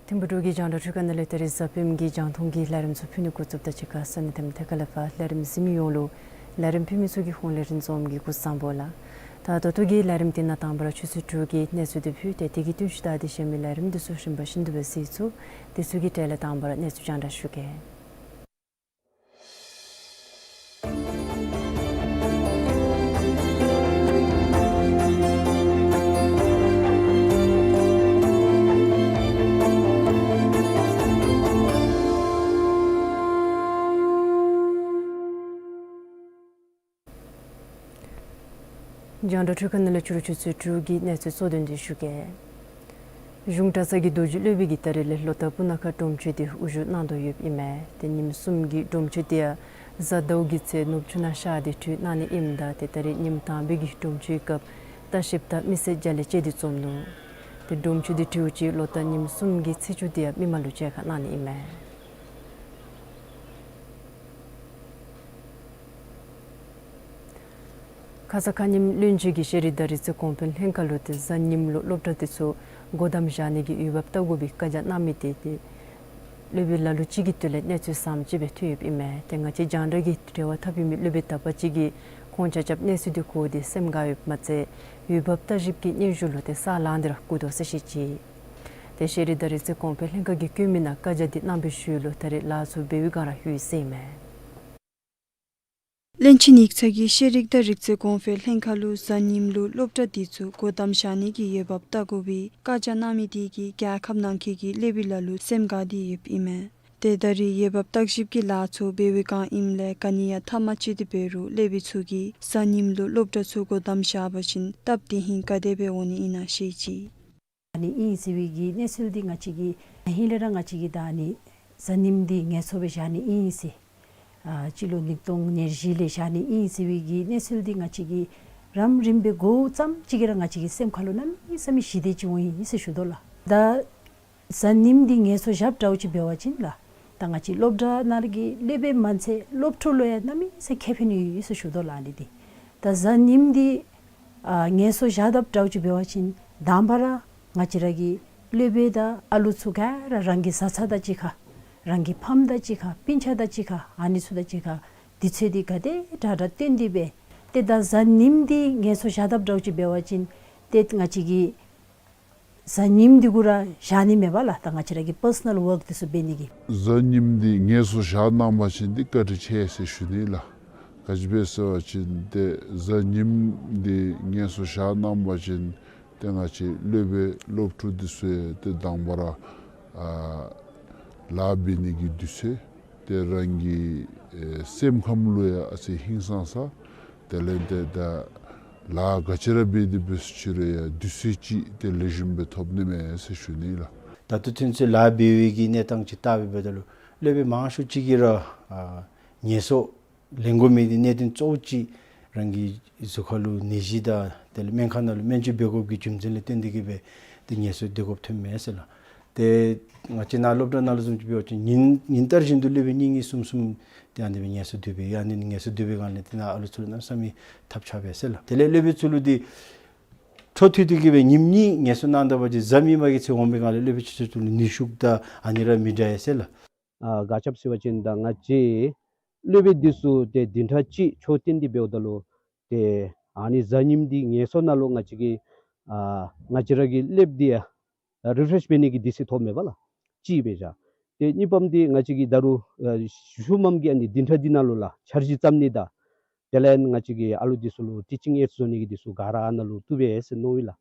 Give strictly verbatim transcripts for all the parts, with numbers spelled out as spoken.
ཐིམ་ཕུག་འབྲུག་གི་རྒྱང་བསྒྲགས་ཁང་ནང་ལས་ད་རིས་གཟའ་སྤེནམ་གི་རྒྱང་མཐོང་གི་ལས་རིམ་ཚུ་ཕུལ་ནི་འགོ་བཙུགསཔ་དང་གཅིག་ཁར་ས་གནས་དང་ཐད་ཀར་ལས་ཕར་ལས་རིམ་གཟིགས་མི་ཡོངས་ལུ་ལས་རིམ་ཕུལ་མི་ཚུ་གི་ཧོངས་ལས་རིན་འཛོམས་ཀྱིས་སྐུ་གཟུགས་བཟང་པོ་ལགས། ད་ད་ལྟོ་གི་ལས་རིམ་འདི་ནང་དང་པ་ར་ཆུ་ཚོད་དྲུག་གི་གནས་ཚུལ་འདི་ཕུལ་ཏེ་དེ་གི་བསྟུན་ཞིབ་དང་དེ་གཞན་མི་ལས་རིམ་འདི་ཚུ་རིམ་པ་བཞིན་དུ་སྦེ་གཟིགས་ཚུགས། དེ་ཚུ་གི་གྲས་ལས་དང་པ་ར་གནས་ཚུལ་རྒྱང་བསྒྲགས་ཞུ་གེ། རྒྱང་བསྒྲགས་ཁང་ནང་ལས་ཕྱི་རུ་ཆུ་ཚོད་དྲུག་གི་གནས་ཚུལ་གཙོ་དོན་འདི་ཞུ་གེ། གཞུང་གྲྭ་ཚང་གི་རྡོ་རྗེ་སློབ་དཔོན་གྱིས་ད་རིས་ལས་ལོ་བསྟར་སྤུ་ན་ཁ་སྒྲུབ་མཆོད་འདི་དབུ་བཞུགས་གནང་དོ་ཡོདཔ་ཨིན་མས། ཏེ་ཉིནམ་གསུམ་གྱི་སྒྲུབ་མཆོད་འདི་ཡང་གཟའ་ཟླཝ་གི་ཚེ་ནུབ་ཕྱོགས་ནང་ཤར་ཏེ་ཁྲུས་གནང་ནི་ཨིནམ་ད་ཏེ་ད་རིས་ཉིནམ་དང་པའི་གི་སྒྲུབ་མཆོད་སྐབས་བརྟག་ཞིབ་དང་མི་སེར་རྒྱ་ལས་བཅར་ཏེ་འཛོམས་ནུག། ཏེ་སྒྲུབ་མཆོད་འདི་ཁྲུས་ཅིག་ལོ་བསྟར་ཉིནམ་གསུམ་གྱི་ཚེས་བཅུ་འདི་ཡང་མི་མང་ལུ་མཇལ་ཁ་གནང་ནི་ཨིན་མས། ཁ་ཙ་ཁ་ཉིནམ་བློན་ཆེན་གྱིས་ཤེས་རིག་དང་རིག་རྩལ་གོང་འཕེལ་ལྷན་ཁག་ལུ་ཏེ་གཟའ་ཉིམ་ལུ་སློབ་གྲྭ་འདི་ཚུ་སྒོ་བསྡམ་བཞག་ནི་གི་འོས་འབབ་བལྟ་དགོ་པའི་བཀའ་རྒྱ་གནང་མི་འདི་ཏེ་སློབ་དཔོན་ལ་ལུ་ཅིག་གི་དོན་ལས་གནས་ཚུལ་བཟངམ་ཅིག་སྦེ་ཐོན་ཡོདཔ་ཨིན་མས། ཏེ་ང་བཅས་རྒྱང་བསྒྲགས་ཀྱི་འབྲེལ་བ་འཐབ་ཡོད་མི་སློབ་དཔོན་དག་པ་ཅིག་གིས་ཁོང་ཆ་ཁྱབ་གནས་ཚུལ་འདི་གོ་སྟེ་སེམས་དགའ་ཡོདཔ་མ་ཚད་འོས་འབབ་བལྟ་ཞིབ་ཀྱི་སྙན་ཞུ་ལུ་ཏེ་ས་ལང་སྟེ་ར་བསྐུར་དོ་ཟེར་བཤད་ཅི། ཏེ་ཤེས་རིག་དང་རིག་རྩལ་གོང་འཕེལ་ལྷན་ཁག་གི་བཀོད་མི་ནང་བཀའ་རྒྱ་འདི་གནང་བའི་ཤུལ་ལུ་ད་རིས་ལཱ་ཚུ་འབད་བའི་བསྒང་ར་ལྷོད་ཟེར་ཨིན་མས། བློན་ཆེན་ཡིག་ཚང་གིས་ཤེས་རིག་དང་རིག་རྩལ་གོང་འཕེལ་ལྷན་ཁག་ལུ་གཟའ་ཉིམ་ལུ་སློབ་གྲྭ་འདི་ཚུ་སྒོ་བསྡམ་བཞག་ནི་གི་འོས་འབབ་བལྟ་དགོ་པའི་བཀའ་རྒྱ་གནང་མི་འདི་གིས་རྒྱལ་ཁབ་ནང་འཁོད་ཀྱི་སློབ་དཔོན་ལ་ལུ་སེམས་དགའ་སྟེ་ཡོདཔ་ཨིན་མས། ཏེ་ད་རིས་འོས་འབབ་བརྟག་ཞིབ་ཀྱི་ལཱ་ཚུ་འབད་བའི་བསྒང་ཨིནམ་ལས་ག་ནི་ཡང་ཐག་མ་བཅད་དེ་འབད་རུང་སློབ་དཔོན་ཚུ་གིས་གཟའ་ཉིམ་ལུ་སློབ་གྲྭ་ཚུ་སྒོ་བསྡམ་བཞག་པ་ཅིན་སྟབས་དེ་ཧིང་ག་དེ་སྦེ་འོང་ནི་ཨིན་ན་ཤེས་ཅི། ཨ་ནི་ཨིན་ཟེར་བའི་གི་གནས་ཚུལ་འདི་ང་བཅས་ཀྱིས་ཧིང་ལས་ར་ང་བཅས་ཀྱིས་ད་ཨ་ནི་གཟའ་ཉིམ་འདི་ངལ་གསོ་སྦེ་བཞག་ནི་ཨིན་ཟེར། ཨ་སྤྱི་ལོ་ཉིས་སྟོང་ཉེར་བཞི་ལས་བཞག་ནི་ཨིན་ཟེར་བའི་གི་གནས་ཚུལ་འདི་ང་བཅས་ཀྱིས་རམ་རིམ་སྦེ་གོཝ་ཙམ་ཅིག་གིས་ར་ང་བཅས་ཀྱི་སེམས་ཁ་ལུ་གནམ་མེད་ས་མེད་ཞི་བདེ་ཅིག་འོང་ཡི་ཟེར་ཞུ་དོ་ལགས། ད་གཟའ་ཉིམ་འདི་ངལ་གསོ་བཞགཔ་འདྲཝ་ཅིག་འབད་བ་ཅིན་ལགས། ད་ང་བཅས་སློབ་གྲྭ་ནང་གི་སློབ་དཔོན་མ་ཚད་སློབ་ཕྲུག་ལུ་ཡང་གནམ་མེད་ས་ཁེ་ཕན་ཡོད་ཟེར་ཞུ་དོ་ལགས། ཨ་ནི་འདི་ད་གཟའ་ཉིམ་འདི་ཨ་ངལ་གསོ་བཞག་དཔ་འདྲཝ་ཅིག་འབད་བ་ཅིན་དང་པ་ར་ང་བཅས་ར་གི་སློབ་དཔོན་དང་ཨ་ལུ་ཚུ་ག་ར་རང་གི་བཟའ་ཚང་དང་གཅིག་ཁར་རང་གི་ཕམ་དང་གཅིག་ཁར་སྤུན་ཆ་དང་གཅིག་ཁར་ཨ་ནི་ཚུ་དང་གཅིག་ཁར་དུས་ཚོད་འདི་ག་དེ་དྲག་དྲག་བཏོན་ཏེ་སྦེ་ཏེ་ད་གཟའ་ཉིམ་འདི་ངལ་གསོ་བཞག་དཔ་འདྲཝ་ཅིག་འབད་བ་ཅིན་ཏེ་ང་བཅས་ཀྱིས་གཟའ་ཉིམ་འདི་གུ་ར་བཞག་ནི་མེད་པ་ལགས། ད་ང་བཅས་ར་གི་པར་སོ་ནཱལ་ཝརཀ་འདི་ཚུ་འབད་ནི་གི། གཟའ་ཉིམ་འདི་ངལ་གསོ་བཞག་གནང་བ་ཅིན་འདི་བཀའ་དྲིན་ཆེ་ཟེར་ཞུ་ནི་ལགས། ག་ཅི་སྦེ་ཟེར་བ་ཅིན་ཏེ་གཟའ་ཉིམ་འདི་ངལ་གསོ་བཞག་གནང་བ་ཅིན་ཏེ་ང་བཅས་སློབ་དཔོན་སློབ་ཕྲུག་འདི་ཚུ་ཡང་ཏེ་དང་པ་ར་ཨ་ལཱ་འབད་ནི་གི་དུས་ཚོད་ཏེ་རང་གི་ཨེ་སེམས་ཁམས་ལུ་ཡང་ཨ་ཙི་ཧིང་སངས་ས། དེ་ལས་ཏེ་ད་ལཱ་ག་ཅི་ར་འབད་དེ་འབད་སོང་ཅི་རུང་ཡང་དུས་ཚོད་ཅིག་ཏེ་ལེགས་ཤོམ་སྦེ་ཐོབ་ནི་མས་ཟེར་ཞུ་ནི་ལགས། ད་ལྟོ་ཚུན་ཚོད་ལཱ་འབད་བའི་གི་གནས་སྟངས་ཅིག་བལྟ་བའི་འབདཝ་ད་ལུ་སློབ་དཔོན་མང་ཤོས་ཅིག་གིས་ར་ཨ་ངལ་གསོ་ལེན་དགོ་མི་འདི་གནད་དོན་གཙོ་བོ་ཅིག་རང་གི་གཟུགས་ཁ་ལུ་ནད་གཞི་དང་དེ་ལས་སྨན་ཁང་ནང་ལུ་སྨན་བཅོས་འབད་དགོཔ་གི་རྒྱུ་མཚན་ལས་བརྟེན་ཏེ་གིས་སྦེ་ཏེ་ངལ་གསོ་སྡོད་དགོཔ་ཐོནམ་མས་ཟེར་ལགས། ཏེ་ང་བཅས་ནཱ་སློབ་གྲྭ་ནང་ལུ་བཟུམ་ཅིག་འབད་བ་ཅིན་ཉིན་ཉིན་ལྟར་བཞིན་དུ་སློབ་དཔོན་གཉིས་གཉིས་གསུམ་གསུམ་ཏེ་ཨ་ནི་སྦེ་ངལ་གསོ་སྡོད་པས། ཨ་ནི་ངལ་གསོ་སྡོད་པའི་སྒང་ལས་ཏེ་ནཱ་ཨ་ལུ་ཚུ་ལུ་གནམ་མེད་ས་མེད་ཐབས་ཆག་པས་ཟེར་ལགས། དེ་ལས་སློབ་དཔོན་ཚུ་ལུ་འདི་འཕྲོ་མཐུད་དེ་གིས་སྦེ་ཉིནམ་གཉིས་ངལ་གསོ་གནང་ད་པ་ཅིན་གཟའ་མིག་དམར་གྱི་ཚེ་འོང་པའི་སྒང་ལས་སློབ་དཔོན་ཚུ་ཚུ་ལུ་ནུས་ཤུགས་དང་ཨ་ནི་ར་མི་འདྲ་བས་ཟེར་ལགས། ཨ་ག་ཅི་སྦེ་ཟེར་བ་ཅིན་ད་ང་བཅས་སློབ་དཔོན་འདི་ཚུ་ཏེ་བདུན་ཕྲག་གཅིག་ཆོས་བསྟན་ཏེ་འབདཝ་ད་ལུ་ཏེ་ཨ་ནི་གཟའ་ཉིམ་འདི་ངལ་གསོ་ནང་ལུ་ང་བཅས་ཀྱི་ཨ་ང་བཅས་ར་གི་སློབ་དཔོན་འདི་ཡང་རི་ཕེ་རེཤ་འབད་ནི་གི་དུས་ཚོད་ཐོབ་མས་པ་ལགས། གཅིག་སྦེ་བཞག། ཏེ་གཉིས་པམ་འདི་ང་བཅས་ཀྱི་ད་རུང་ཨ་ཤུལ་མམ་གྱི་ཨ་ནི་བདུན་ཕྲག་འདི་ནང་ལུ་ལགས་འཆར་གཞི་བརྩམ་ནི་དང་དེ་ལས་ང་བཅས་ཀྱི་ཨ་ལུ་འདི་ཚུ་ལུ་ཊི་ཅིང་ཨེཌ་བཟོ་ནི་གི་འདི་ཚུ་ག་ར་ཨ་ནཱ་ལུ་བཏུབ་པས་ཟེར་མནོ་ཡི་ལགས།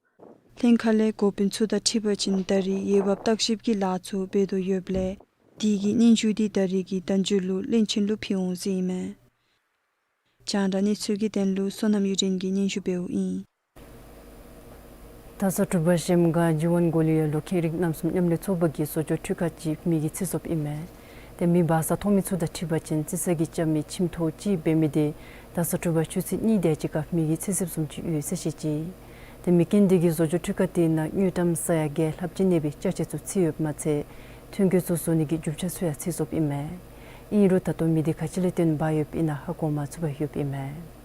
ལྷན་ཁག་ལས་འགོ་དཔོན་ཚུ་དང་འཁྲིལ་བ་ཅིན་ད་རིས་འོས་འབབ་བརྟག་ཞིབ་ཀྱི་ལཱ་ཚུ་འབད་དོ་ཡོདཔ་ལས་དེ་གི་སྙན་ཞུ་འདི་ད་རིས་ཀྱི་བདུན་ཕྲག་ལུ་བློན་ཆེན་ལུ་ཕུལ་འོང་ཟེར་ཨིན་མས། རྒྱང་བསྒྲགས་གནས་ཚུལ་གྱི་དོན་ལུ་བསོད་ནམས་གཡུ་སྒྲོན་གྱིས་སྙན་ཞུ་འབདཝ་ཨིན། རྡ་ས་གྲུབ་པ་གཞལམ་སྒང་ཇི་ཝན་གོ་ལི་ཡ་ལུ་ཁྱད་རིག་རྣམ་གསུམ་མཉམ་ལས་ཚོགས་པ་གི་བཟོ་བཅོས་འཕྲུལ་ཁང་ཅིག་མེ་གིས་འཚིག་སོཔ་ཨིན་མས། ཏེ་མེ་འབར་ས་མཐོང་མི་ཚུ་དང་འཁྲིལ་བ་ཅིན་རྩི་ས་གི་ལྕང་མའི་ཁྱིམ་ཐོག་ཅིག་འབད་མི་དེ་རྡ་ས་གྲུབ་པ་ཆུ་ཚོད་གཉིས་དེ་ཅིག་ཁར་མེ་གིས་འཚིག་སོཔ་བཟུམ་ཅིག་ཡོད་ཟེར་བཤད་ཅི། ཏེ་མེ་རྐྱེན་དེ་གིས་བཟོ་བཅོས་འཕྲུལ་ཁང་དེ་ནང་དངུལ་ཀྲམ་ས་ཡ་བརྒྱད་ལྷགཔ་ཅིག་གནས་པའི་ཅ་ཆས་ཚུ་འཚིག་ཡོདཔ་མ་ཚད་ཐོན་སྐྱེད་ཚུ་བཟོ་ནི་གི་རྒྱུ་ཆ་ཚུ་ཡང་འཚིག་སོཔ་ཨིན་མས། ཨིན་རུང་ད་ལྟོ་མེ་དེ་ག་ཅི་ལས་བརྟེན་འབར་ཡོདཔ་ཨིན་ན་ཧ་གོ་མ་ཚུགས་པར་ཡོདཔ་ཨིན་མས།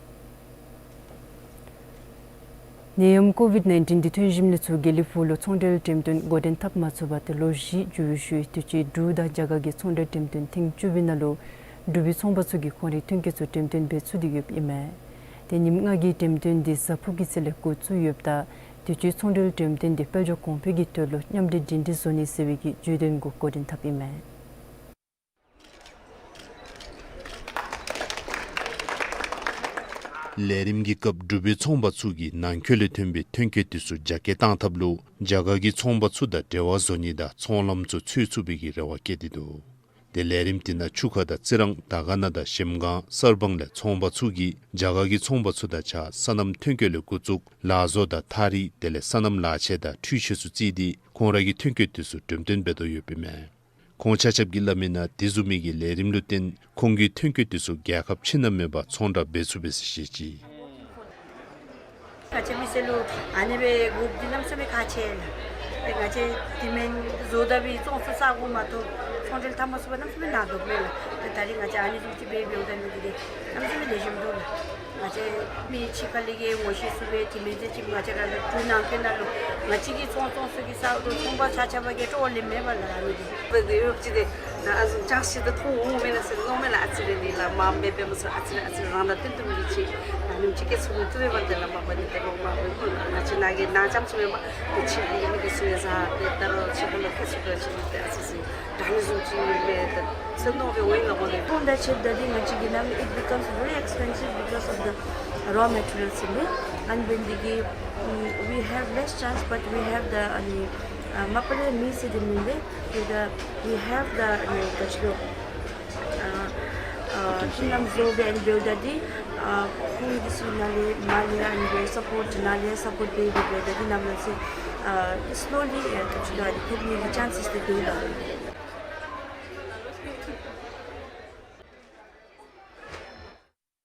ནད་ཡམས་ཀོ་ཝིཌ་ནའིན་ཊིན་འདི་ཐོན་ཞིནམ་ལས་ཚུར་དགེ་ལེགས་ཕུག་ལུ་ཚོང་འབྲེལ་འགྲེམས་སྟོན་འགོ་འདྲེན་འཐབ་མ་ཚུགས་པར་ཏེ་ལོ་བཞི་འགྱོ་བའི་ཤུལ་དུས་ཅི་འབྲུག་དང་རྒྱ་གར་གྱི་ཚོང་འབྲེལ་འགྲེམས་སྟོན་ཐེངས་བཅུ་པའི་ནང་ལུ་འབྲུག་པའི་ཚོང་པ་ཚུ་གིས་ཁོང་རའི་ཐོན་སྐྱེད་ཚུ་འགྲེམས་སྟོན་འབད་ཚུགས་ཏེ་ཡོདཔ་ཨིན་མས། ཏེ་ཉིནམ་ལྔ་གི་འགྲེམས་སྟོན་འདི་གཟའ་ཕུརཔ་གི་ཚེ་ལས་འགོ་བཙུགས་ཡོདཔ་ད་དུས་ཅི་ཚོང་འབྲེལ་འགྲེམས་སྟོན་འདི་དཔལ་འབྱོར་གོང་འཕེལ་གྱི་དོན་ལུ་མཉམ་འབྲེལ་སྒྲིང་སྒྲིང་བཟོ་ནི་ཟེར་བའི་གི་བརྗོད་དོན་གུ་འགོ་འདྲེན་འཐབ་ཨིན་མས། ལས་རིམ་གྱི་སྐབས་འབྲུག་པའི་ཚོང་པ་ཚུ་གིས་ནང་འཁོད་ལས་ཐོན་པའི་ཐོན་སྐྱེད་དེ་ཚུ་རྒྱ་སྐྱེད་གཏང་ཐབས་ལུ་རྒྱ་གར་གྱི་ཚོང་པ་ཚུ་དང་འབྲེལ་བ་བཟོ་ནི་དང་ཚོང་ལམ་ཚུ་འཚོལ་ཚུགས་པའི་གི་རེ་བ་བསྐྱེད་དེ་འདུག། ཏེ་ལས་རིམ་དེ་ནང་ཆུ་ཁ་དང་རྩི་རང་དར་དཀར་ན་དང་གཞལམ་སྒང་གསར་སྤང་ལས་ཚོང་པ་ཚུ་གིས་རྒྱ་གར་གྱི་ཚོང་པ་ཚུ་དང་གཅིག་ཁར་སོ་ནམ་ཐོན་སྐྱེད་ལས་འགོ་བཙུགས་ལག་བཟོ་དང་ཐགས་རིས་དེ་ལས་སོ་ནམ་ལག་ཆས་དང་འཕྲུལ་ཆས་ཚུ་བརྩིས་ཏེ་ཁོང་ར་གི་ཐོན་སྐྱེད་དེ་ཚུ་འགྲེམས་སྟོན་འབད་དོ་ཡོདཔ་ཨིན་མས། ཁོང་ཆ་ཁྱབ་ཀྱིས་སླབ་མི་ནང་དེ་བཟུམ་མའི་གི་ལས་རིམ་ལུ་བརྟེན་ཁོང་གི་ཐོན་སྐྱེད་དེ་ཚུ་རྒྱལ་ཁབ་ཕྱི་ནང་མེད་པར་ཚོང་བསྒྲགས་འབད་ཚུགས་པས་ཟེར་བཤད་ཅི། ང་བཅས་མི་སེར་ལུ་ཨ་ནི་སྦེ་དགོཔ་འདི་གནམ་མེད་ས་མེད་ཁག་ཆེ་ལགས། ཏེ་ང་བཅས་དེ་མེན་བཟོ་ད་སྦེ་བཙོང་ཚུགས་ས་གུ་མ་གཏོགས་ཚོང་འབྲེལ་འཐབ་མ་ཚུགས་པར་གནམ་མེད་ས་མེད་ནཱ་སྡོདཔ་མས་ལགས། ཏེ་ད་རིས་ང་བཅས་ཨ་ནི་བཟུམ་ཅིག་སྦེ་འབདཝ་ད་ནི་འདི་གནམ་མེད་ས་མེད་ལེགས་ཤོམ་འདུག་ལགས། ང་བཅས་མི་ཕྱི་ཁ་ལས་ཀྱི་ངོ་ཤེས་ཚུ་སྦེ་དེ་མེན་ཏེ་ཅིག་ང་བཅས་ར་ལུ་འབྲུག་ནང་འཁོད་ནང་ལུ་ང་བཅས་ཀྱིས་ཚོང་བཙོང་ཚུགས་ཀྱི་ས་ལུ་ཚོང་པ་ཆ་ཁྱབ་ཀྱིས་སྤྲོ་བ་ལེན་མེད་པ་ལགས། ཨ་ནི་འདི་སྦེ་འདི་ཡོད་ཅི། ཏེ་ད་ཨ་ཟུམ་ཅིག་ཤེས་ད་མཐོང་འོང་མེན་ན་ཟེར་མནོཝ་མས་ལགས། ཨ་ཙི་རེ་འདི་ལགས་མ་འབད་འབད་མ་ཚུགས། ཨ་ཙི་རེ་ཨ་ཙི་རེ་རང་དང་བསྟུན་ཏེ་མི་གི་ཅིག་ད་ནི་ཅིག་སྐྱེ་ཚུགས་མི་བཏུབ་པས་པ། དེ་ལས་མ་པ་ནི་ཏེ་ལོག་མ་འབད་ཁོ་ང་བཅས་ནཱ་གི་ནཱ་རྐྱངམ་ཅིག་མེན་པར་ཏེ་ཕྱི་ལུ་མི་གི་ཚུ་ཡང་ཟ་སྟེ་ད་རུང་ཕྱི་ཁ་ལུ་སྐྱེ་ཚུགས་པ་ཅིན་ཏེ་ཨ་ཙི་ཅིག་ད་ནི་བཟུམ་ཅིག་ཡོད་པས་ད་ཟེར་མནོ་སྦེ་འོང་ཡི་ལགས་མོ་ལགས། ཚོང་དང་ཕྱདཔ་ད་འདི་ང་བཅས་ཀྱི་ནང་it becomes very expensive because of the raw materials ཨིན་པས། ཨ་ནི་འབད་ནི་འདི་གིས་mm, we have less chance, but we have the ཨ་ནི་ཨ་མ་པ་ལས་མི་སེར་འདི་མེན་པས། ཏེ་ད་we have the ཨ་ནི་ག་ཅི་ལོ་ཨ་ཨ་ཁྱིམ་ལམ་བཟོ་སྦེ་ཨ་ནི་འབདཝ་ད་འདི་ཨ་ཁོང་འདི་ཚུ་ནང་ལས་མར་ལས་ཨ་ནི་སྦེ་སཔོརཊ་ནང་ལས་སཔོརཊ་འབད་འབད་འབདཝ་ད་འདི་ནམ་ལས་ཟེར་ཨ་སི་ལོ་ལི་ཨ་ག་ཅི་ལོ་ཨ་ནི་ཐོབ་ནི་གི་ཅཱནསི་ཏེ་འདུག་ལགས།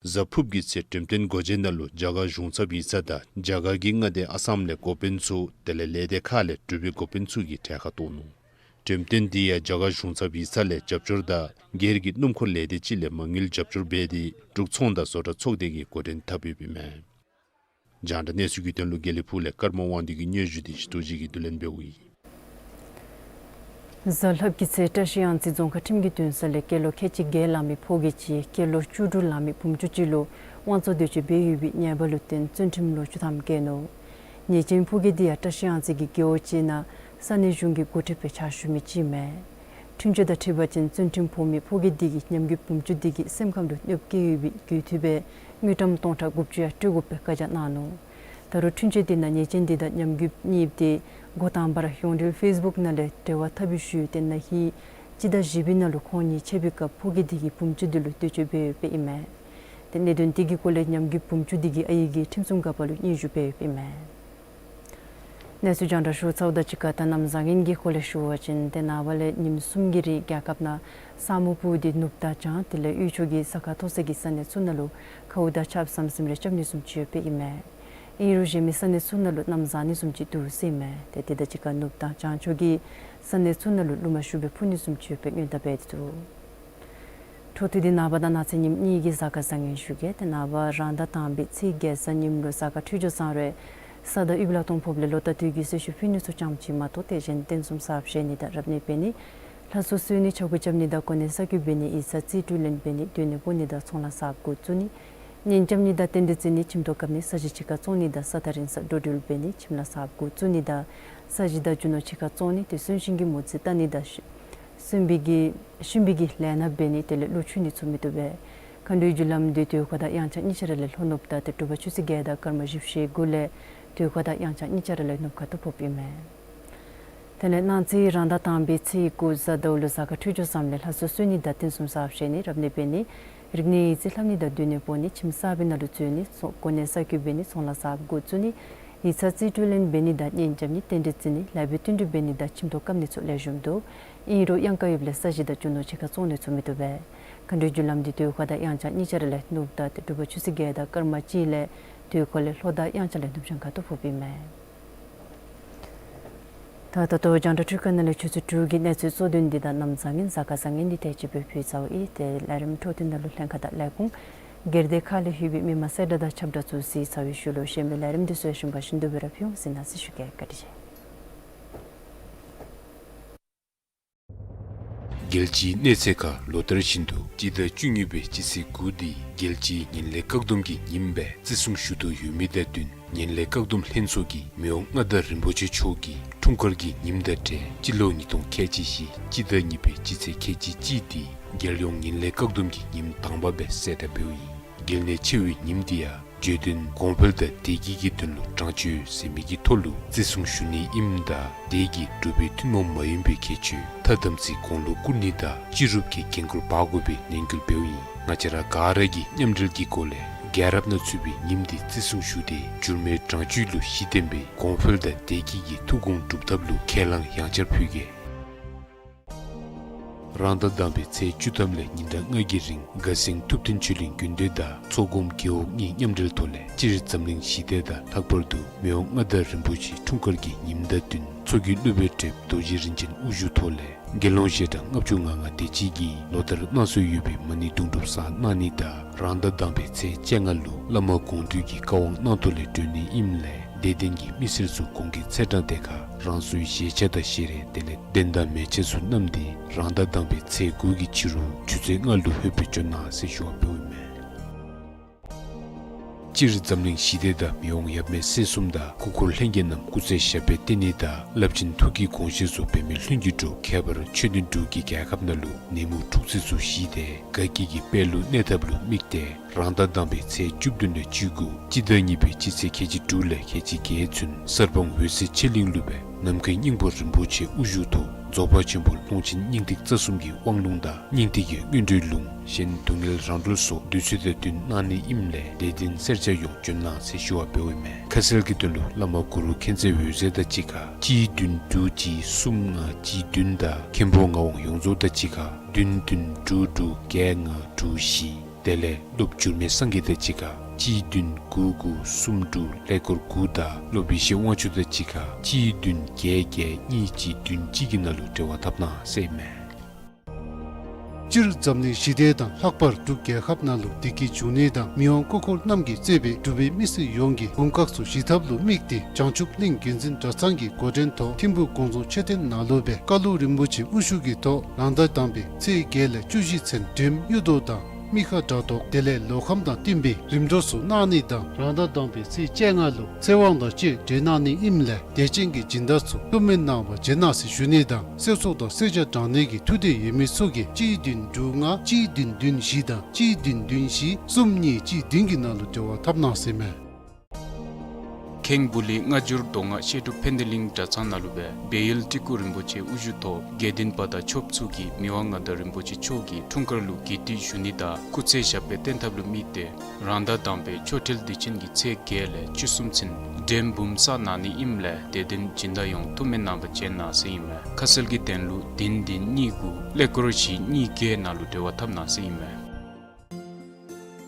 གཟའ་ཕུརཔ་གི་ཚེ་འགྲེམས་སྟོན་སྒོ་འབྱེད་ནང་ལུ་རྒྱ་གར་གཞུང་ཚབ་ཡིག་ཚང་དང་རྒྱ་གར་གྱི་མངའ་སྡེ་ཨ་སམ་ལས་འགོ་དཔོན་ཚུ་དེ་ལས་ལས་སྡེ་ཁག་ལས་འབྲུག་པའི་འགོ་དཔོན་ཚུ་གིས་གྲལ་ཁར་གཏོགས་ནུག། འགྲེམས་སྟོན་འདི་ཡང་རྒྱ་གར་གཞུང་ཚབ་ཡིག་ཚང་ལས་རྒྱབ་སྐྱོར་དང་སྒེར་གྱི་སྣུམ་འཁོར་ལས་སྡེ་ཅིག་ལས་མ་དངུལ་རྒྱབ་སྐྱོར་འབད་དེ་འབྲུག་ཚོང་དང་བཟོ་གྲྭ་ཚོགས་སྡེ་གིས་འགོ་འདྲེན་འཐབ་ཡོདཔ་ཨིན་མས། རྒྱང་བསྒྲགས་གནས་ཚུལ་གྱི་དོན་ལུ་དགེ་ལེགས་ཕུག་ལས་ཀརྨ་དབང་འདུས་ཀྱི་སྙན་ཞུ་དེ་ཞི་ཏོ་ཅིག་གིས་བསྡུ་ལེན་འབདཝ་ཨིན། གཟའ་ལྷགཔ་གི་ཚེ་བཀྲ་ཤིས་གཡང་རྩེ་རྫོང་ཁག་ཁྲིམས་ཀྱི་འདུན་ས་ལས་སྐྱེས་ལོ་ཁལ་གཅིག་བརྒྱད་ལང་མི་ཕོ་སྐྱེས་ཅིག་སྐྱེས་ལོ་བཅུ་དྲུག་ལང་མི་བུམོ་ཅིག་ལུ་དབང་བཙོང་འདོད་སྤྱོད་འབད་ཡོད་པའི་ཉེས་པ་ལུ་བརྟེན་བཙོན་ཁྲིམས་ལོ་བཅུ་ཐམ་བཀལ་ནུག། ཉེས་ཅན་ཕོ་སྐྱེས་འདི་ཡང་བཀྲ་ཤིས་གཡང་རྩེ་གི་རྒེད་འོག་ཅིག་ནང་ས་གནས་གཞུང་གི་འགོ་ཁྲིདཔ་སྦེ་ཕྱག་ཞུ་མི་ཅིག་ཨིན་མས། འཁྲུན་ཆོད་དང་འཁྲིལ་བ་ཅིན་བཙོན་ཁྲིམས་ཕོག་མི་ཕོ་སྐྱེས་འདི་གིས་ཉམས་རྒུད་བུམོ་ཅིག་འདི་གི་སེམས་ཁམས་ལུ་གནོདཔ་བཀལ་ཡོད་པའི་རྒྱུ་མཐུན་སྦེ་དངུལ་ཀྲམ་སྟོང་ཕྲག་དགུ་བཅུ་ཡང་སྤྲོད་དགོ་པའི་བཀའ་རྒྱ་གནང་ནུག། ད་རུང་འཁྲུན་ཆོད་དེ་ནང་ཉེས་ཅན་འདི་དང་ཉམས་རྒུད་གཉིསཔོ་དེ་འགོ་དང་པ་ར་ཡོངས་འབྲེལ་ཕེསི་བུཀ་ནང་ལས་འབྲེལ་བ་འཐབ་པའི་ཤུལ་ཏེ་ན་ཧིང་སྤྱི་ཟླ་བཞི་པའི་ནང་ལུ་ཁོང་གཉིས་ཕྱད་པའི་སྐབས་ཕོ་སྐྱེས་འདི་གིས་བུམོ་ཅིག་འདི་ལུ་འདོད་སྤྱོད་འབད་ཡོདཔ་ཨིན་མས། ཏེ་གནད་དོན་དེ་གི་སྐོར་ལས་ཉམས་རྒུད་བུམོ་ཅིག་འདི་གི་ཨའི་གིས་ཁྲིམས་སྲུང་འགག་པ་ལུ་སྙན་ཞུ་འབད་ཡོདཔ་ཨིན་མས། གནས་ཚུལ་རྒྱང་བསྒྲགས་ཞུ་ཚརཝ་དང་གཅིག་ཁར་ད་གནམ་བཟང་ངན་གྱི་སྐོར་ལས་ཞུ་བ་ཅིན་ཏེ་ནངས་པ་ལས་ཉིནམ་གསུམ་གྱི་རིང་རྒྱལ་ཁབ་ནང་ས་སྨུག་སྤུབས་ཏེ་ནུབ་དང་བྱང་དེ་ལས་དབུས་ཕྱོགས་ཀྱི་ས་ཁ་མཐོ་ས་གི་ས་གནས་ཚུ་ནང་ལུ་ཁཝ་དང་ཆརཔ་ཟམ་ཟིམ་རེ་རྐྱབ་ནི་བཟུམ་ཅིག་ཡོདཔ་ཨིན་མས། ཨིན་རུང་གཞན་མི་ས་གནས་ཚུ་ནང་ལུ་གནམ་བཟང་ནི་བཟུམ་ཅིག་འདུག་ཟེར་ཨིན་མས། ཏེ་དེ་དང་གཅིག་ཁར་ནུབ་དང་བྱང་ཕྱོགས་ཀྱི་ས་གནས་ཚུ་ནང་ལུ་རླུང་མ་ཤུགས་སྦེ་འཕུ་ནི་བཟུམ་ཅིག་ཡོདཔ་སྦེ་སྔོན་བརྡ་འབད་དེ་འདུག། འཕྲོ་མཐུད་དེ་ནངས་པ་དང་གནངས་ཚེ་ཉིནམ་གཉིས་ཀྱི་གཟའ་སྐར་བཟང་ངན་ཞུ་གེ། ཏེ་ནངས་པ་རང་ཟླ་དང་པའི་ཚེས་བརྒྱད་གཟའ་ཉིམ་ལུ་གཟའ་སྐར་འཕྲོད་སྦྱོར་བཟང་རུང་ས་དང་དབུས་པའི་ལ་སྟོང་ཕོགཔ་ལས་ལོ་རྟག་ཏུ་གི་གསོལ་ཚིགས་ཕུལ་ནི་ཚུ་ཙམ་ཅིག་མ་གཏོགས་ཏེ་གཞན་རྟེན་གསུམ་གསརཔ་བཞེངས་ནི་དང་རབ་གནས་འབད་ནི་ལྷ་གསོལ་གསོལ་ནི་ཕྱག་འབུལ་རྐྱབ་ནི་དང་གོ་གནས་གསར་བསྐོ་འབད་ནི་ཡིག་ཚང་རྩིས་སྤྲོད་ལེན་འབད་ནི་སྡོད་གནས་སྤོ་ནི་དང་ཚོང་ལཱ་གསརཔ་འགོ་བཙུགས་ནི་གཉེན་རྐྱབ་ནི་དང་རྟེན་འབྲེལ་བརྩི་ནི་ཁྱིམ་ཐོག་བཀབ་ནི་ས་གཞི་གཅིག་ཁར་བཙོང་ནི་དང་ས་ཐག་རིང་སར་འགྲོ་འགྲུལ་འབད་ནི་ཁྱིམ་ལཱ་གསརཔ་འགོ་བཙུགས་ནི་དང་ས་གཞི་དང་རྒྱུ་ནོར་གཅིག་ཁར་བཙོང་ནི་ཏེ་གསོན་གཤིན་གྱི་མོ་རྩིས་བལྟ་ནི་དང་གསོན་པའི་གི་གཤིན་པོའི་གི་ལས་སྣ་འབད་ནི་དེ་ལས་ཀླུ་འཆུ་ནི་ཚུ་མི་བཏུབ་པས། མཁའ་འགྲོའི་རྒྱུ་ལམ་འདི་དུས་འཁོར་དང་དབྱངས་འཆར་གཉིས་ཆ་ར་ལས་ལྷོ་ནུབ་ད་ཏེ་དྲོ་པ་ཆུ་ཚོད་བརྒྱད་དང་སྐར་མ་བཞི་བཅུ་ཞེ་དགུ་ལས་ དུས་འཁོར་དང་དབྱངས་འཆར་གཉིས་ཆ་ར་ལས་ནུབ་ཁ་ཐུག་ཕོགཔ་ཨིན་མས། དེ་ལས་གནངས་ཚེ་རང་ཟླ་དང་པའི་ཚེས་དགུ་གཟའ་ཟླ་བ་ལུ་གཟའ་སྐར་འཕྲོད་སྦྱོར་བཟངམ་ལས་ལྷ་གསོལ་གསོལ་ནི་དང་རྟེན་གསུམ་གསརཔ་བཞེངས་ནི་རབ་གནས་འབད་ནི་རིག་གནས་ཡིག་རྩིས་ལྷབ་ནི་དང་འདུལ་ནི་སྤོ་ནི་ཁྱིམ་གསརཔའི་ནང་ལུ་འཛུལ་ནི་གོ་གནས་གསར་བསྐོ་འབད་ནི་ཚོང་ལཱ་གསརཔ་འགོ་བཙུགས་ནི་ཡིག་ཚང་རྩིས་སྤྲོད་ལེན་འབད་ནི་དང་གཉེན་རྐྱབ་ནི་རྟེན་འབྲེལ་བརྩི་ནི་ལཱ་འབད་བསྟུན་གྲོས་འབད་ནི་དང་ཁྱིམ་ཐོག་བཀབ་ནི་ཚུ་ལེགས་ཤོམ་འདུག། ཨིན་རུང་གཡང་ཀ་ཡོདཔ་ལས་ས་གཞི་དང་རྒྱུ་ནོར་ཕྱི་ཁར་བཙོང་ནི་ཚུ་མི་བཏུབ་པས། མཁའ་འགྲོའི་རྒྱུ་ལམ་འདི་དུས་འཁོར་དང་དབྱངས་འཆར་གཉིས་ཆ་ར་ལས་ནུབ་ད་དྲོ་པ་ཆུ་ཚོད་བརྒྱད་དང་སྐར་མ་གཅིག་ལས་དུས་འཁོར་ལས་ལྷོ་དང་དབྱངས་འཆར་ལས་ནུབ་བྱང་ཁ་ཐུག་ཕོགཔ་ཨིན་མས། ད་ད་ལྟོ་རྒྱང་བསྒྲགས་སྒྲིག་ཁང་ནང་ལས་ཆུ་ཚོད་དྲུག་གི་གནས་ཚུལ་གཙོ་དོན་འདི་དང་གནམ་བཟང་ངན་གཟའ་སྐར་བཟང་ངན་འདི་དེ་ཅིག་སྦེ་ཕུལ་ཚརཝ་ཨིན། ཏེ་ལས་རིམ་འཕྲོ་མཐུད་ནང་ལུ་ལྷན་ཁག་དང་ལས་ཁུངས་སྒེར་སྡེ་ཁག་ལས་ལྷོད་པའི་མི་མང་གསལ་བསྒྲགས་དང་ཁྱབ་བསྒྲགས་ཚུ་གཟིགས་ཚར་བའི་ཤུལ་ལུ་གཞན་མི་ལས་རིམ་འདི་ཚུ་ཡང་ཞིམ་པ་བཞིན་དུ་སྦེ་ར་ཕུལ་འོང་ཟེར་ནང་གསེས་ཞུ་གེ། བཀའ་དྲིན་ཆེ། རྒྱལ་སྤྱིའི་གནས་ཚད་ཁར་ལོ་ལྟར་བཞིན་དུ་སྤྱི་ཟླ་བཅུ་གཉིས་པའི་སྤྱི་ཚེས་དགུ་འདི་རྒྱལ་སྤྱིའི་ངན་ལྷད་བཀག་སྡོམ་གྱི་ཉིནམ་སྦེ་བརྩི་སྲུང་ཞུ་དོ་ཡོད་མི་དང་བསྟུན་ངན་ལྷད་བཀག་སྡོམ་ལྷན་ཚོགས་ཀྱིས་མི་དབང་མངའ་བདག་རིན་པོ་ཆེ་མཆོག་གི་འཁྲུངས་སྐར་གྱི་ཉིནམ་དང་འབྲེལ་སྤྱི་ལོ་ཉིས་སྟོང་ཁལ་གཅིག་བཞི་སྤྱི་ཟླ་གཉིས་པའི་སྤྱི་ཚེས་ཁལ་གཅིག་གཅིག་འདི་རྒྱལ་ཡོངས་ངན་ལྷད་བཀག་སྡོམ་གྱི་ཉིནམ་དང་པ་སྦེ་གསལ་བསྒྲགས་འབདཝ་ཨིན། གལ་གནད་ཆེ་བའི་ཉིནམ་འདི་ཡང་བརྗོད་དོན་གོང་འཕེལ་དང་བདེ་སྐྱིད་ཀྱི་དོན་ལུ་དྲང་སྤྱོད་ཟེར་མི་གི་ཐོག་ལུ་བརྩི་སྲུང་ཞུ་ནི་ཨིནམ་ད་དེ་གིས་འབྲུག་པའི་ཐུན་མོང་མ་ཡིན་པའི་ཁྱད་ཆོས་ཐ་དམ་ཚིག་གོང་ལུ་བཀུར་ནི་དང་སྤྱི་རུབ་ཀྱི་འགན་ཁུར་འབག་དགོ་པའི་ནན་སྐུལ་འབདཝ་ཨིན། ང་བཅས་ར་ག་ར་གིས་མཉམ་འབྲེལ་གྱི་སྒོ་ལས་རྒྱལ་རབས་ནང་ཚུད་པའི་ཉིནམ་འདི་བརྩི་སྲུང་ཞུ་སྟེ་འགྱུར་མེད་དྲང་སྤྱོད་ལུ་གཞི་བརྟེན་པའི་གོང་འཕེལ་དང་བདེ་སྐྱིད་ཀྱི་ཐུགས་དགོངས་སྒྲུབ་ཐབས་ལུ་ཁས་བླངས་ཡང་བསྐྱར་ཕུལ་གེ། རང་ཟླ་དང་པའི་ཚེས་བཅུ་ཐམ་ལས་ཉིན་གྲངས་ལྔ་གི་རིང་དགའ་སེང་ཐུབ་བསྟན་ཆོས་གླིང་དགོན་སྡེ་དང་མཚོ་སྒོམ་རྒེད་འོག་གཉིས་མཉམ་འབྲེལ་ཐོག་ལས་སྤྱིར་འཛམ་གླིང་ཞི་བདེ་དང་ལྷག་པར་དུ་མི་དབང་མངའ་བདག་རིན་པོ་ཆེའི་འཁྲུངས་སྐར་གྱི་ཉིནམ་དང་བསྟུན་མཚོ་རྒྱུད་སློབ་དཔོན་བགྲེསཔ་རྡོ་རྗེ་རིན་ཆེན་དབུ་བཞུགས་ཐོག་ལས་དགེ་སློང་ཞལ་གྲངས་ལྔ་བཅུ་ང་ལྔ་དེ་ཅིག་གིས་ལོ་ལྟར་གནང་སྲོལ་ཡོད་པའི་མ་ཎི་དུང་སྒྲུབ་བསགས་གནང་ནི་དང་རང་ཟླ་དང་པའི་ཚེས་བཅོ་ལྔ་ལུ་བླ་མ་དགོངས་འདུས་ཀྱི་བཀའ་དབང་གནང་ཐོག་ལས་སྒྲོལ་ནི་ཨིནམ་ལས་དད་ལྡན་གྱི་མི་སེར་ཚུ་གོང་གི་ཚེས་གྲངས་དེ་ཁར་རང་སོའི་བཞེས་ཆས་དང་བཞེས་རས་དེ་ལས་གདན་དང་མལ་ཆས་ཚུ་བསྣམས་ཏེ་རང་ཟླ་དང་པའི་ཚེས་དགུ་གི་ཕྱི་རུ་ཆུ་ཚོད་ལྔ་ལུ་ལྷོད་པའི་བྱོན་གནང་ཟེར་ཞུ་བ་འབདཝ་ཨིན་མས། སྤྱིར་འཛམ་གླིང་ཞི་བདེ་དང་མི་དབང་ཡབ་མེས་སྲས་གསུམ་དང་སྐུ་འཁོར་ལྷན་རྒྱས་རྣམས་སྐུ་ཚེ་ཞབས་པད་བརྟན་ནི་དང་རླབས་ཆེན་ཐུགས་ཀྱི་དགོངས་བཞེད་ཚུ་འབད་མེད་ལྷུན་གྱིས་གྲུབ། ཁྱད་པར་ཆོས་ལྡན་འབྲུག་གི་རྒྱལ་ཁབ་ནང་ལུ་ནད་མུག་འཁྲུག་རྩོད་ཚུ་ཞི་སྟེ་དགའ་སྐྱིད་ཀྱི་དཔལ་ལུ་གནས་ཐབས་ལུ་དམིགས་ཏེ་རང་ཟླ་དང་པའི་ཚེས་བཅུ་བདུན་ལས་བཅུ་དགུ་སྤྱི་ཟླ་གཉིས་པའི་སྤྱི་ཚེས་ཁལ་གཅིག་དྲུག་ལས་ཁལ་གཅིག་བརྒྱད་ཚུན་གསར་སྤང་འོད་གསལ་ཆེ་གླིང་ལུ་སྦེ་ནམ་མཁའི་སྙིང་པོ་རིན་པོ་ཆེ་དབུ་བཞུགས་ཐོག་རྫོགས་པ་ཆེན་པོ་ཀློང་ཆེན་སྙིང་ཐིག་རྩ་གསུམ་གྱི་དབང་ལུང་དང་སྙིང་ཐིག་གི་སྔོན་འགྲོའི་ལུང་གཞན་སྡུག་བསྔལ་རང་གྲོལ་སོགས་དུས་ཚོད་དང་བསྟུན་གནང་ནི་ཨིནམ་ལས་དད་ལྡན་སེར་སྐྱ་ཡོངས་བྱོན་གནང་ཟེར་ཞུ་བ་འབདཝ་ཨིན་མས། ཁ་གསལ་གྱི་དོན་ལུ་བླ་མ་གུ་རུ་མཁྱེན་བརྩེ་འོད་ཟེར་དང་གཅིག་ཁར་གཅིག་བདུན་དྲུག་གཅིག་གསུམ་ལྔ་གཅིག་བདུན་དང་མཁན་པོ་ངག་དབང་ཡོངས་རྫོགས་དང་གཅིག་ཁར་བདུན་བདུན་དྲུག་དྲུག་བརྒྱད་ལྔ་དྲུག་བཞི། དེ་ལས་སློབ་འགྱུར་མེད་སངས་རྒྱས་དང་གཅིག་ཁར་གཅིག་བདུན་དགུ་དགུ་གསུམ་དྲུག་ཀླད་ཀོར་དགུ་དང་སློབ་ཡེ་ཤེས་དབང་ཕྱུག་དང་གཅིག་ཁར་གཅིག་བདུན་བརྒྱད་བརྒྱད་གཉིས་གཅིག་བདུན་གཅིག་གི་ནང་ལུ་འབྲེལ་བ་འཐབ་གནང་ཟེར་ཨིན་མས། སྤྱིར་འཛམ་གླིང་ཞི་བདེ་དང་ལྷག་པར་འབྲུག་རྒྱལ་ཁབ་ནང་ལུ་བདེ་སྐྱིད་འབྱུང་ནི་དང་མི་དབང་སྐུ་འཁོར་རྣམས་ཀྱིས་གཙོས་པའི་འབྲུག་པའི་མི་སེར་ཡོངས་ཀྱི་དགུང་ཁག་ཚུ་ཞི་ཐབས་ལུ་དམིགས་ཏེ་བྱང་ཆུབ་གླིང་དགེ་འཛིན་གྲྭ་ཚང་གི་འགོ་འདྲེན་ཐོག་ཐིམ་ཕུག་དགོངས་རྫོང་མཆོད་རྟེན་ནང་ལུ་སྦེ་བཀའ་བློན་རིན་པོ་ཆེ་དབུ་བཞུགས་ཀྱི་ཐོག་རང་ཟླ་དང་པའི་ཚེས་བརྒྱད་ལས་བཅུ་བཞི་ཚུན་སྒྲོལམ་དབྱུག་ཏོ་དང་མི་ཁ་དགྲ་བཟློག་དེ་ལས་ལོ་ཁམས་དང་བསྟུན་པའི་རིམ་གྲོ་ཚུ་གནང་ནི་དང་རང་ཟླ་དང་པའི་ཚེས་བཅོ་ལྔ་ལུ་ཚེ་དབང་དང་བཅས་གྲོལ་གནང་ནི་ཨིནམ་ལས་དད་ཅན་གྱི་སྦྱིན་བདག་ཚུ་ཐུགས་སྨོན་གནང་བར་བྱོན་གནང་ཟེར་ཞུ་ནི་དང་སྲོག་ཚོགས་དང་སེར་སྐྱ་དྲང་གནས་ཀྱི་ཐུགས་འདོད་ཡོད་མི་ཚུ་གིས་གཅིག་བདུན་དྲུག་ལྔ་གཅིག་བདུན་བདུན་བཞི་དང་གཅིག་བདུན་བདུན་བཞི་གསུམ་གཉིས་གཅིག་བདུན་གྱི་ནང་ལུ་འབྲེལ་བ་འཐབ་གནང་ཟེར་ཨིན་མས། ཁེངས་སྦུག་ལུ་སྔ་འགྱུར་མདོ་སྔགས་བཤད་སྒྲུབ་ཕན་བདེ་གླིང་གྲྭ་ཚང་ནང་ལུ་སྦེ་སྦས་ཡུལ་སྤྲུལ་སྐུ་རིན་པོ་ཆེ་དབུ་བཞུགས་ཐོག་དགེ་འདུན་པ་དང་ཆོསཔ་ཚུ་གིས་མི་དབང་མངའ་བདག་རིན་པོ་ཆེ་མཆོག་གི་འཁྲུངས་སྐར་ལུ་དགེ་བསྟོད་ཞུ་ནི་དང་སྐུ་ཚེ་ཞབས་པད་བརྟན་ཐབས་ལུ་དམིགས་ཏེ་རང་ཟླ་དང་པའི་ཆོ་འཕྲུལ་དུས་ཆེན་གྱི་ཚེས་བརྒྱད་ལས་བཅུ་གསུམ་ཚུན་སྒྲོལམ་འབུམ་བསག་གནང་ནི་ཨིནམ་ལས་དད་ལྡན་སྦྱིན་བདག་ཡོངས་ཐུགས་སྨོན་གནང་བར་བྱོན་གནང་ཟེར་ཨིན་མས། ཁ་གསལ་གྱི་དོན་ལུ་བདུན་བདུན་གཉིས་དགུ་ཀླད་ཀོར་བཞི་གཉིས་བརྒྱད་ནང་ལུ་འབྲེལ་བ་འཐབ་གནང་ཟེར་ཨིན་མས།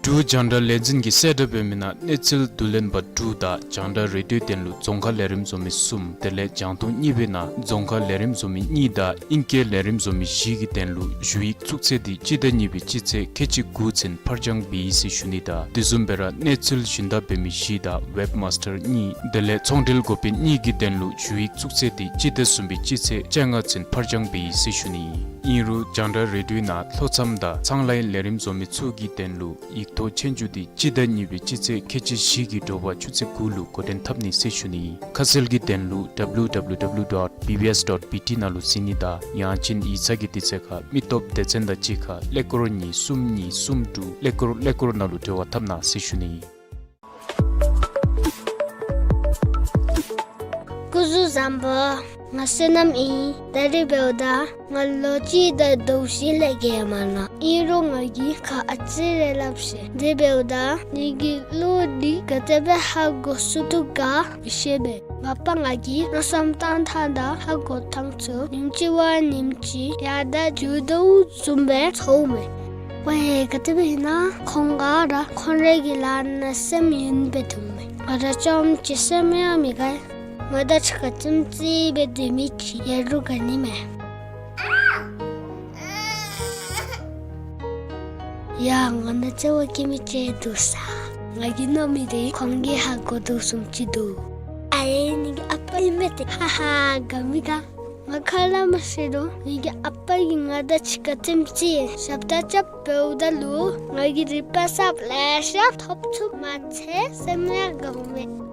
འབྲུག་རྒྱང་བསྒྲགས་ལས་འཛིན་གྱིས་གསལ་བསྒྲགས་འབད་མི་ནང་གནས་ཚུལ་བསྡུ་ལེན་པ་དྲུག་དང་རྒྱང་བསྒྲགས་རེ་ཌིའོའི་དོན་ལུ་རྫོང་ཁ་ལས་རིམ་བཟོ་མི་གསུམ་དེ་ལས་རྒྱང་མཐོང་གཉིས་པའི་ནང་རྫོང་ཁ་ལས་རིམ་བཟོ་མི་གཉིས་དང་ཨིང་སྐད་ལས་རིམ་བཟོ་མི་བཞི་གི་དོན་ལུ་ཞུ་ཡིག་བཙུགས་ཚད་འདི་སྤྱི་ཟླ་གཉིས་པའི་སྤྱི་ཚེས་ཁལ་གཅིག་དགུ་ཚུན་ཕར་འགྱངས་འབད་ཡི་ཟེར་ཞུ་ནི་དང་དེ་བཟུམ་སྦེ་ར་གནས་ཚུལ་ཞུན་དག་འབད་མི་བཞི་དང་ཝེབ་མཱས་ཊར་གཉིས་དེ་ལས་ཚོང་འབྲེལ་འགོ་དཔོན་གཉིས་ཀྱི་དོན་ལུ་ཞུ་ཡིག་བཙུགས་ཚད་འདི་སྤྱི་ཟླ་གསུམ་པའི་སྤྱི་ཚེས་བཅོ་ལྔ་ཚུན་ཕར་འགྱངས་འབད་ཡི་ཟེར་ཞུ་ནི་ཨིན། ཨིན་རུང་རྒྱང་བསྒྲགས་རེ་ཌིའོའི་ནང་ལྷོ་མཚམས་དང་ཚངས་ལའི་ལས་རིམ་བཟོ་མི་ཚུ་གི་དོན་ལུ་ཡིག་ཐོག་ཆོས་རྒྱུགས་འདི་སྤྱི་ཟླ་གཉིས་པའི་སྤྱི་ཚེས་ཁལ་གཅིག་བཞི་གི་དྲོ་པ་ཆུ་ཚོད་དགུ་ལུ་འགོ་འདྲེན་འཐབ་ནི་ཟེར་ཞུ་ནི་ཨིན། ཁ་གསལ་གྱི་དོན་ལུ་ཌབ་ལུ་ཌབ་ལུ་ཌབ་ལུ་ཌོཊ་བི་བི་ཨེསི་ཌོཊ་བི་ཊི་ནང་ལུ་གཟིགས་ནི་དང་ཡང་ཅིན་ཡིག་ཚང་གི་དུས་ཚོད་ཁར་མི་སྟོབས་སྡེ་ཚན་དང་གཅིག་ཁར་ཀླད་ཀོར་གཉིས་གསུམ་གཉིས་གསུམ་དྲུག་ཀླད་ཀོར་ཀླད་ཀོར་ནང་ལུ་འབྲེལ་བ་འཐབ་གནང་ཟེར་ཞུ་ནི་ཨིན། དང་པ་ང་བསོད་ནམས་ཨིན། ད་རིས་འབདཝ་ད་ང་ལོ་གཅིག་དང་ཟླཝ་བཞི་ལས་བརྒལ་མ་ནུམ། ཨིན་རུང་ང་གིས་ཁ་ཨ་ཙི་རེ་སླབ་ཤེས། དེ་འབདཝ་ད་ངེ་གི་གླུ་འདི་ག་དེ་སྦེ་ཧ་གོ་ཚུགས་དོ་ག་མི་ཤེས་པས། མ་པ་ང་གིས་མནོ་བསམ་བཏང་ཐངས་དང་ཧ་གོ་ཐངས་ཚུ་ཉིནམ་གཅིག་བ་ཉིནམ་གཅིག་ཡར་དང་འགྱོ་དོ་བཟུམ་སྦེ་ཚོརཝ་མས། ཝའེ་ག་དེ་སྦེ་ཨིན་ན་ཁོང་ག་ར་ཁོང་རའི་གི་ལཱ་ནང་སེམས་ཡེངས་སྦེ་འདུག་མས། ང་ར་རྐྱངམ་གཅིག་སེམས་ཡང་མི་དགའ། ང་དང་གཅིག་ཁར་རྩེདམོ་རྩེ་སྦེ་སྡོད་མི་ཅིག་ཡོད་རུང་དགའ་ནི་མས། ཡ་ང་དང་རྩེད་པ་རྐྱབ་མི་ཅིག་འདུག་ས། ང་གིས་མནོ་མི་དེ་ཁོང་གིས་ཧ་གོ་དོ་བཟུམ་ཅིག་འདུག། ཨ་ཡེ་ངེ་གི་ཨ་པ་ཨིན་མས་ཏེ། ཧ་ཧ་དགའ་མི་དགའ། ང་ཁ་སླབ་མ་ཤེས་རུང་ངེ་གི་ཨ་པ་གིས་ང་དང་གཅིག་ཁར་རྩེདམོ་རྩེ་ཞབས་ཏོག་རྐྱབ་འབདཝ་ད་ལུ་ང་གིས་རིག་པ་གསརཔ་ལེ་ཤ་ཐོབ་ཚུགསཔ་མ་ཚད་སེམས་ཡང་དགའཝ་མས།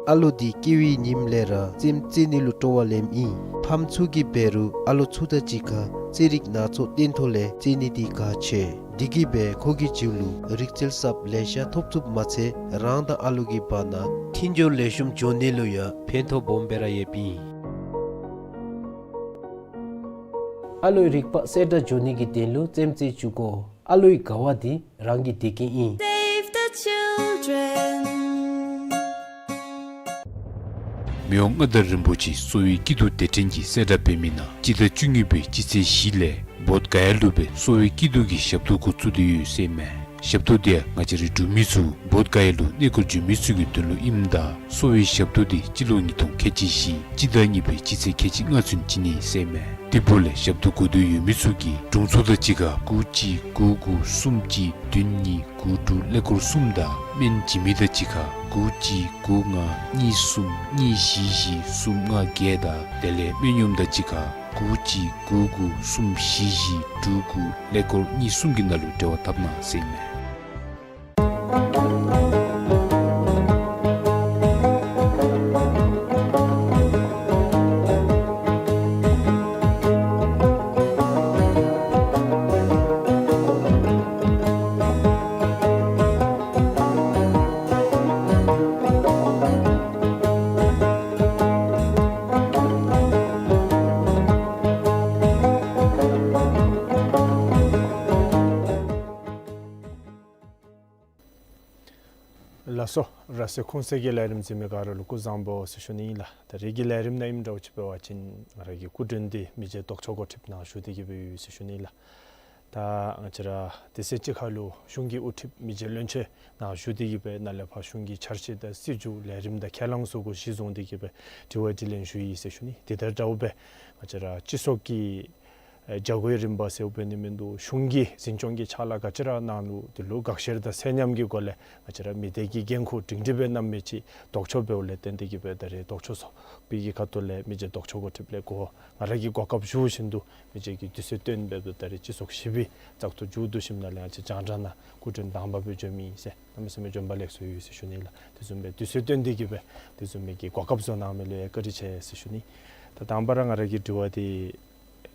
ཨ་ལོ་འདི་སྐྱེ་བའི་ཉིནམ་ལས་ར་རྩེདམོ་རྩེ་ནི་ལུ་སྤྲོ་བ་ལེནམ་ཨིན། ཕམ་ཚུ་གིས་འབད་རུང་ཨ་ལོ་ཚུ་དང་གཅིག་ཁར་རྩེད་རིགས་སྣ་ཚོགས་སྟོན་ཐོག་ལས་རྩེ་ནི་འདི་གལ་ཆེ། འདི་གིས་འབད་ཁོ་གི་རྒྱུད་ལུ་རིག་རྩལ་གསརཔ་ལེ་ཤ་ཐོབ་ཚུགསཔ་མ་ཚད་རང་དང་ཨ་ལོ་གི་བར་ན་མཐུན་སྦྱོར་ལེགས་ཤོམ་འགྱོ་ནི་ལུ་ཡང་ཕན་ཐོགས་སྦོམ་སྦེ་ར་ཡོདཔ་ཨིན། ཨ་ལོའི་རིག་པ་གསལ་དྲགས་འགྱོ་ནི་གི་དོན་ལུ་རྩེདམོ་རྩེ་བཅུག་དགོ། ཨ་ལོའི་དགའ་བ་འདི་རང་གི་བདེ་སྐྱིད་ཨིན། Save the children. མི་དབང་མངའ་བདག་རིན་པོ་ཆེ་གསོ་བའི་སྐྱིད་སྡུག་སྡེ་ཕྲན་གྱིས་གསལ་བསྒྲགས་འབད་མི་ནང་སྤྱི་ཟླ་བཅུ་གཉིས་པའི་སྤྱི་ཚེས་བཞི་ལས་བོདྷ་ག་ཡ་ལུ་སྦེ་གསོ་བའི་སྐྱིད་སྡུག་གི་ཞབས་ཏོག་འགོ་བཙུགས་ཏེ་ཡོད་ཟེར་མས། ཞབས་ཏོག་འདི་ཡང་ང་བཅས་རའི་འབྲུག་མི་ཚུ་བོདྷ་ག་ཡ་ལུ་གནས་སྐོར་འགྱོ་མི་ཚུ་གི་དོན་ལུ་ཨིནམ་ད་གསོ་བའི་ཞབས་ཏོག་འདི་སྤྱི་ལོ་ཉིས་སྟོང་ཁལ་གཅིག་བཞི་སྤྱི་ཟླ་གཉིས་པའི་སྤྱི་ཚེས་ཁལ་གཅིག་ལྔ་ཚུན་བྱིན་ནི་ཟེར་མས། དེ་འབདཝ་ལས་ཞབས་ཏོག་དགོས་འདོད་ཡོད་མི་ཚུ་གིས་དྲུང་འཚོ་དང་གཅིག་ཁར་དགུ་གཅིག་དགུ་དགུ་གསུམ་གཅིག་བདུན་གཉིས་དགུ་དྲུག་ཀླད་ཀོར་གསུམ་དང་སྨན་བྱིན་མི་དང་གཅིག་ཁར་དགུ་གཅིག་དགུ་ལྔ་གཉིས་གསུམ་གཉིས་བཞི་བཞི་གསུམ་ལྔ་བརྒྱད་དང་དེ་ལས་སྨན་གཡོགམ་དང་གཅིག་ཁར་དགུ་གཅིག་དགུ་དགུ་གསུམ་བཞི་བཞི་དྲུག་དགུ་ཀླད་ཀོར་གཉིས་གསུམ་གྱི་ནང་ལུ་འབྲེལ་བ་འཐབ་གནང་ཟེར་མས། ལགས་སོ། ར་སེ་ཁུང་སེ་གི་ལས་རིམ་གཟིགས་མི་ག་ར་ལུ་སྐུ་གཟུགས་བཟང་པོ་ཟེར་ཞུ་ནི་ཨིན་ལགས། ད་རེས་ཀྱི་ལས་རིམ་ནང་ཨིནམ་འདྲཝ་ཅིག་འབད་བ་ཅིན་ང་ར་གི་སྐུ་མགྲོན་འདི་མི་རྗེ་ལྡོག་ཕྱོགས་འགོ་ཁྲིདཔ་ནཱ་བཞུགས་ཏེ་གི་སྦེ་ཡོད་ཟེར་ཞུ་ནི་ཨིན་ལགས། ད་ང་བཅས་ར་དེ་ཚེ་གཅིག་ཁར་ལུ་གཞུང་གི་དབུ་ཁྲིདཔ་མི་རྗེ་བློན་ཆེན་ནཱ་བཞུགས་ཏེ་གི་སྦེ་ནཱ་ལས་ཕར་གཞུང་གི་འཆར་གཞི་དང་སྲིད་བྱུས་ལས་རིམ་དང་ཁས་བླངས་ཚུ་གུ་གཞི་བཟུང་སྟེ་གི་སྦེ་དྲི་བ་དྲིས་ལན་ཞུ་ཡི་ཟེར་ཞུ་ནི། དེ་དང་འདྲཝ་སྦེ་ང་བཅས་ར་སྤྱི་ཚོགས་ཀྱི་ཨེ་བྱ་སྒོའི་རིམ་པ་ཟེརཝ་འབད་ནི་མིན་འདུག། གཞུང་གི་འཛིན་སྐྱོང་གི་ཕྱག་ལཱ་ག་ཅི་ར་གནང་ནུག། དེ་ལུ་དགག་བཤེར་དང་ཚད་མཉམ་གྱི་སྒོ་ལས་ང་བཅས་ར་མི་སྡེ་གི་འགན་ཁུར་སྒྲིང་སྒྲི་སྦེ་གནང་མི་ཅིག་ལྡོག་ཕྱོགས་འབདཝ་ལས་བརྟེན་ཏེ་གི་སྦེ་ད་རེས་ལྡོག་ཕྱོགས་ཚོགས་པའི་གི་ཁ་ཐུག་ལས་མི་རྗེ་ལྡོག་ཕྱོགས་འགོ་ཁྲིདཔ་ལས་གོ་ང་ར་གི་གོ་སྐབས་ཞུ་བཞིན་དུ་མི་རྗེ་གིས་དུས་ཚོད་བཏོན་འབད་དེ་ད་རེས་སྤྱི་ཚོགས་བཞི་པའི་བཙག་འཐུ་མཇུག་བསྡུ་ཞིནམ་ལས་ང་བཅས་རྒྱང་བསྒྲགས་ནང་སྐུ་མགྲོན་དང་པ་སྦེ་འབྱོན་མི་ཨིན་ཟེར་གནམ་མེད་ས་མེད་བྱོན་པ་ལེགས་སོ་ཡོད་ཟེར་ཞུ་ནི་ལགས། དེ་བཟུམ་སྦེ་དུས་ཚོད་བཏོན་ཏེ་གི་སྦེ་དེ་བཟུམ་མའི་གི་གོ་སྐབས་བཟོ་གནང་མི་ལུ་ཡང་བཀའ་དྲིན་ཆེ་ཟེར་ཞུ་ནི། ད་དང་པ་ར་ང་ར་གི་དྲི་བ་འདི་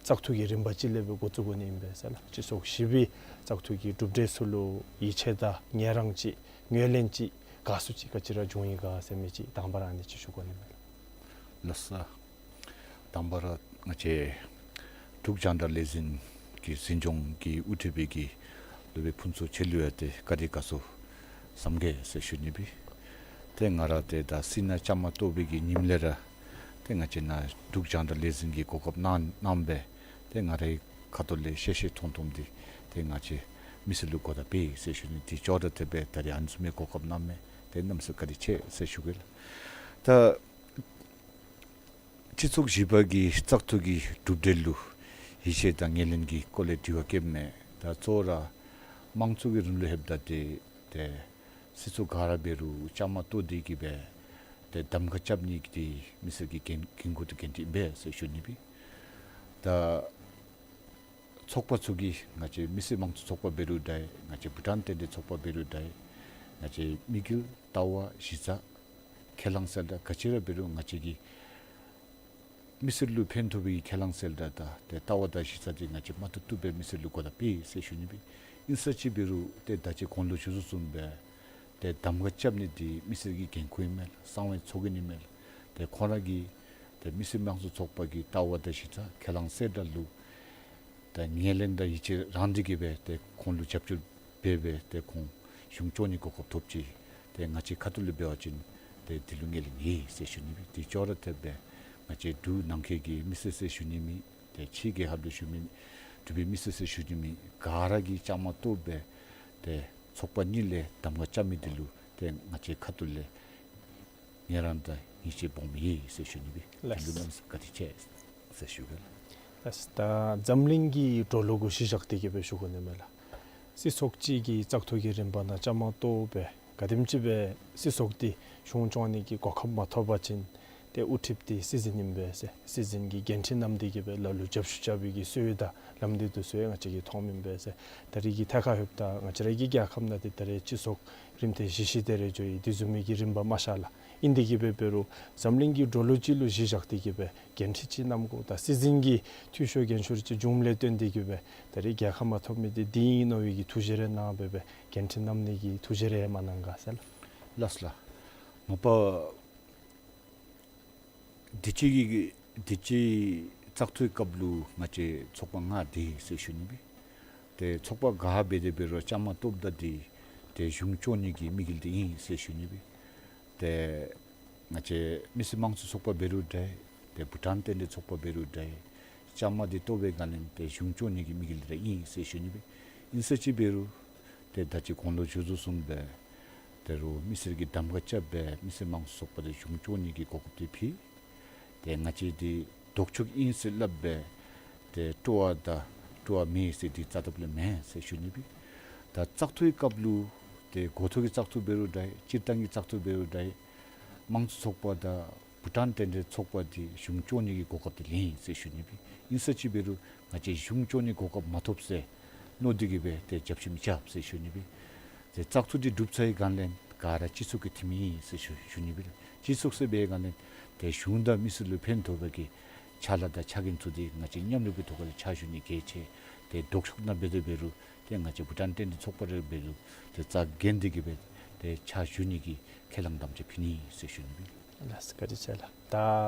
བཙག་འཐུ་གི་རིམ་པ་ཅིག་ལས་སྦེ་འགོ་བཙུགས་དགོ་ནི་ཨིན་པས་ཟེར་ལགས། སྤྱི་ཚོགས་བཞི་པའི་བཙག་འཐུ་གི་གྲུབ་འབྲས་ཚུ་ལུ་ཡིད་ཆེས་དང་ངལ་རངས་ཅིག་ངོས་ལེན་ཅིག་དགའ་བསུ་ཅིག་ག་ཅི་ར་བྱུང་ཡི་ག་ཟེར་མི་ཅིག་དང་པ་ར་ཨ་ནི་ཅིག་ཞུ་དགོ་ནི་མས་ལགས། ལགས་སོ། དང་པ་ར་ང་བཅས་འབྲུག་རྒྱང་བསྒྲགས་ལས་འཛིན་གྱི་འཛིན་སྐྱོང་གི་དབུ་ཁྲིད་པའི་གི་སློབ་དཔོན་ཕུན་ཚོགས་ཆོས་ལུ་ཡང་ཏེ་བཀའ་དྲིན་དགའ་ཚོར་ཟབ་རྒྱས་ཟེར་ཞུ་ནི་སྦེ། ཏེ་ང་ར་ཏེ་ད་སྲིད་ནང་བཅའ་མར་གཏོགས་པའི་གི་ཉིནམ་ལས་ར་ཏེ་ང་བཅས་ནཱ་འབྲུག་རྒྱང་བསྒྲགས་ལས་འཛིན་གྱི་གོ་སྐབས་གནང་གནངམ་སྦེ་ཏེ་ང་རའི་ཁ་ཐུག་ལས་ཤེས་ཤེས་མཐོང་མཐོངམ་འདི་ཏེ་ང་བཅས་མི་སེར་ལུ་གོ་བརྡ་སྤེལ་ཡི་ཟེར་ཞུ་ནི། དེ་ཅོག་ར་འཐདཔ་སྦེ་ད་རེས་ཨ་ནི་བཟུམ་མའི་གོ་སྐབས་གནང་མི་ཏེ་གནམ་མེད་ས་མེད་བཀའ་དྲིན་ཆེ་ཟེར་ཞུ་གེ་ལགས། ད་སྤྱི་ཚོགས་བཞི་པ་གི་བཙག་འཐུ་གི་གྲུབ་འབྲས་ལུ་ཡིད་ཆེས་དང་ངོས་ལེན་གྱི་སྐོར་ལས་དྲི་བ་བཀོདཔ་མས། ད་གཙོ་བོ་ར་དམངས་གཙོ་གི་རིང་ལུགས་ལྷོདཔ་ད་ཏེ་ཏེ་སྲིད་ཚོགས་ག་ར་འབད་རུང་བཅའ་མར་གཏོགས་ཏེ་གི་སྦེ་ཏེ་གདམ་ཁ་རྐྱབ་ནི་གི་ཏེ་མི་སེར་གྱི་འགན་འགན་ཁུར་དང་འགན་འཁྲི་ཨིན་པས་ཟེར་ཞུ་ནི་སྦེ། ད་ཚོགས་པ་ཚུ་གིས་ང་བཅས་མི་སེར་དམངས་གཙོ་ཚོགས་པ་འབད་རུང་འདྲ་ང་བཅས་བྷུ་ཊཱན་རྟེན་འབྲེལ་ཚོགས་པ་འབད་རུང་འདྲ་ང་བཅས་དམིགས་ཡུལ་ལྟ་བ་གཞི་རྩ་ཁས་བླངས་གསལ་བསྒྲགས་ག་ཅི་ར་འབད་རུང་ང་བཅས་ཀྱིས་མི་སེར་ལུ་ཕན་ཐོགས་པའི་ཁས་བླངས་གསལ་བསྒྲགས་དང་ཏེ་ལྟ་བ་དང་གཞི་རྩ་འདི་ང་བཅས་མ་བཏུབ་བཏུབ་སྦེ་མི་སེར་ལུ་གོ་བརྡ་སྤེལ་ཡི་ཟེར་ཞུ་ནི་སྦེ། ཨིན་ས་ཅིག་འབད་རུང་ཏེ་ད་ཅི་གོང་ལུ་ཞུ་དོ་བཟུམ་སྦེ་ཏེ་གདམ་ཁ་རྐྱབ་ནི་འདི་མི་སེར་གྱི་འགན་ཁུར་ཨིན་མས་ལགས། གསང་བའི་ཚོགས་རྒྱན་ཨིན་མས་ལགས། ཏེ་ཁོང་ར་གིས་ཏེ་མི་སེར་དམངས་གཙོ་ཚོགས་པ་གི་ལྟ་བ་དང་གཞི་རྩ་ཁས་བླངས་གསལ་བསྒྲགས་ལུ་ཏེ་ངོས་ལེན་དང་ཡིད་ཆེས་རང་འདི་གིས་སྦེ་ཏེ་ཁོང་ལུ་རྒྱབ་སྐྱོར་འབད་སྦེ་ཏེ་ཁོང་གཞུང་སྐྱོང་ནི་གོ་སྐབས་ཐོབ་ཅི། ཏེ་ང་བཅས་ཁ་ཐུག་ལས་འབད་བ་ཅིན་ཏེ་འདི་ལུ་ངོས་ལེན་ཡོད་ཟེར་ཞུ་ནི་སྦེ། དེ་ཅོག་ར་འཐདཔ་སྦེ་ང་བཅས་འབྲུག་ནང་འཁོད་ཀྱི་མི་སེར་ཟེར་ཞུ་ནི་མེད། ཏེ་ཕྱི་རྒྱལ་ཁབ་ལུ་བཞུགས་མི་འབྲུག་པའི་མི་སེར་ཟེར་ཞུ་ནི་མེད། ག་ར་གིས་བཅའ་མར་གཏོགས་སྦེ་ཏེ་ཚོགས་པ་གཉིས་ལས་གདམ་ཁ་རྐྱབ་མི་འདི་ལུ་ཏེ་ང་བཅས་ཁ་ཐུག་ལས་ངོས་རང་དང་ཡིད་ཆེས་སྦོམ་ཡོད་ཟེར་ཞུ་ནི་སྦེ། ལགས། དེ་ལུ་གནམ་མེད་ས་མེད་བཀའ་དྲིན་ཆེ་ཟེར་ཞུ་གེ་ལགས། ལགས། ད་འཛམ་གླིང་གི་འགྲོ་ལུགས་གུ་གཞི་བཞག་སྟེ་གི་སྦེ་ཞུ་དགོ་ནི་མས་ལགས། སྲིད་ཚོགས་གཅིག་གི་བཙག་འཐུ་གི་རིམ་པ་ནང་བཅའ་མར་གཏོགས་སྦེ་ག་དེམ་ཅིག་སྦེ་སྲིད་ཚོགས་འདི་གཞུང་སྐྱོང་ནི་གི་གོ་སྐབས་མ་ཐོབ་པ་ཅིན་ཏེ་དབུ་ཁྲིདཔ་འདི་སྲིད་འཛིན་ཨིན་པས་ཟེར་སྲིད་འཛིན་གྱི་འགན་འཁྲི་བསྣམས་ཏེ་གི་སྦེ་ལ་ལུ་རྒྱབ་བཤུད་རྐྱབ་པའི་གི་སྲོལ་དང་ལམ་འདི་ཚུ་ཡང་ང་བཅས་ཀྱིས་མཐོངམ་ཨིན་པས་ཟེར། ད་རེས་ཀྱི་ཐད་ཁར་ལྷོདཔ་ད་ང་བཅས་ར་གི་རྒྱལ་ཁབ་ནང་འདི་ད་རེས་སྤྱི་ཚོགས་རིམ་ཐེངས་བཞི་བཞི་དེ་རེ་འགྱོ་ཡི། དེ་བཟུམ་མའི་གི་རིམ་པ་མ་ཤར་ལགས། ཨིན་དེ་གི་སྦེ་འབད་རུང་འཛམ་གླིང་གི་འགྲོ་ལུགས་ཅིག་ལུ་གཞི་བཞག་སྟེ་གི་སྦེ་འགན་འཁྲི་ཅིག་བསྣམ་དགོ། ད་སྲིད་འཛིན་གྱི་འཐུས་ཤོར་འགན་ཤོར་ཅིག་བྱུངམ་ལས་བརྟེན་ཏེ་གི་སྦེ་ད་རེས་རྒྱལ་ཁ་མ་ཐོབ་མི་འདི་འདི་ཨིན་མནོ་བའི་གི་ཐུགས་བཞེད་རེ་གནང་སྦེ་སྦེ་འགན་འཁྲི་བསྣམ་ནི་གི་ཐུགས་བཞེད་རེ་མ་གནང་ག་ཟེར་ལགས། ལགས་ལགས། མ་པ་དུས་ཅི་གི་དུས་ཅི་བཙག་འཐུའི་སྐབས་ལུ་ང་བཅས་ཚོགས་པ་ལྔ་འདུག་ཟེར་ཞུ་ནི་སྦེ། ཏེ་ཚོགས་པ་ག་འབད་དེ་འབད་རུང་བཅའ་མར་གཏོགསཔ་ད་འདི་ཏེ་གཞུང་སྐྱོང་ནི་གི་དམིགས་ཡུལ་འདི་ཨིན་ཟེར་ཞུ་ནི་སྦེ། ཏེ་ང་བཅས་མི་སེར་དམངས་གཙོ་ཚོགས་པ་འབད་རུང་འདྲ། ཏེ་བྷུ་ཊཱན་རྟེན་འབྲེལ་ཚོགས་པ་འབད་རུང་འདྲ། བཅའ་མར་འདི་གཏོགས་པའི་སྒང་ལས་ཏེ་གཞུང་སྐྱོང་ནི་གི་དམིགས་ཡུལ་ར་ཨིན་ཟེར་ཞུ་ནི་སྦེ། ཨིན་ས་ཅིག་འབད་རུང་ཏེ་ད་ཅི་གོང་ལུ་ཞུ་དོ་བཟུམ་སྦེ་ད་རུང་མི་སེར་གྱིས་གདམ་ཁ་རྐྱབ་སྦེ་མི་སེར་དམངས་གཙོ་ཚོགས་པ་འདི་གཞུང་སྐྱོང་ནི་གི་གོ་སྐབས་འདི་ཕུལ། ཏེ་ང་བཅས་འདི་ལྡོག་ཕྱོགས་ཨིན་ཟེར་སླབ་སྦེ་ཏེ་སྤྲོ་བ་དང་སྤྲོ་བ་མེད་ཟེར་འདི་རྩ་དག་ལས་མེན་ཟེར་ཞུ་ནི་སྦེ། ད་བཙག་འཐུའི་སྐབས་ལུ་ཏེ་འགོ་ཐོག་གི་བཙག་འཐུ་འབད་རུང་འདྲ། སྤྱིར་བཏང་གི་བཙག་འཐུ་འབད་རུང་འདྲ། དམངས་གཙོ་ཚོགས་པ་དང་བྷུ་ཊཱན་རྟེན་འབྲེལ་ཚོགས་པ་འདི་གཞུང་སྐྱོང་ནི་གི་གོ་སྐབས་འདི་ལེན་ཟེར་ཞུ་ནི་སྦེ། ཨིན་ས་ཅིག་འབད་རུང་ང་བཅས་གཞུང་སྐྱོང་ནི་གོ་སྐབས་མ་ཐོབ་ཟེར་མནོ་སྟེ་གི་སྦེ་ཏེ་རྒྱབ་བཤུད་མི་རྐྱབ་ཟེར་ཞུ་ནི་སྦེ། ཏེ་བཙག་འཐུ་འདི་གྲུབ་ཚར་བའི་སྒང་ལས་ག་ར་སྤྱི་ཚོགས་ཀྱི་འཐུས་མི་ཨིན་ཟེར་ཞུ་ཞུ་ནི་སྦེ། སྤྱི་ཚོགས་ཟེར་བའི་སྒང་ལས་ཏེ་གཞུང་དང་མི་སེར་ལུ་ཕན་ཐོགས་པའི་གི་ཕྱག་ལཱ་དང་ཕྱག་འགན་ཚུ་འདི་ང་བཅས་མཉམ་རུབ་ཀྱི་ཐོག་ལས་ཕྱག་ཞུ་ནི་གལ་ཆེ། ཏེ་ལྡོག་ཕྱོགས་ནང་འབད་དེ་འབད་རུང་ཏེ་ང་བཅས་བྷུ་ཊཱན་རྟེན་འབྲེལ་ཚོགས་པ་རེ་འབད་རུང་ཏེ་རྩ་འགེངས་ཏེ་གི་སྦེ་ཏེ་ཕྱག་ཞུ་ནི་གི་ཁས་བླངས་དམ་བཅའ་ཕུལ་ནི་ཟེར་ཞུ་ནི་སྦེ། ལགས་སོ། བཀའ་དྲིན་ཆེ་ལགས། ད་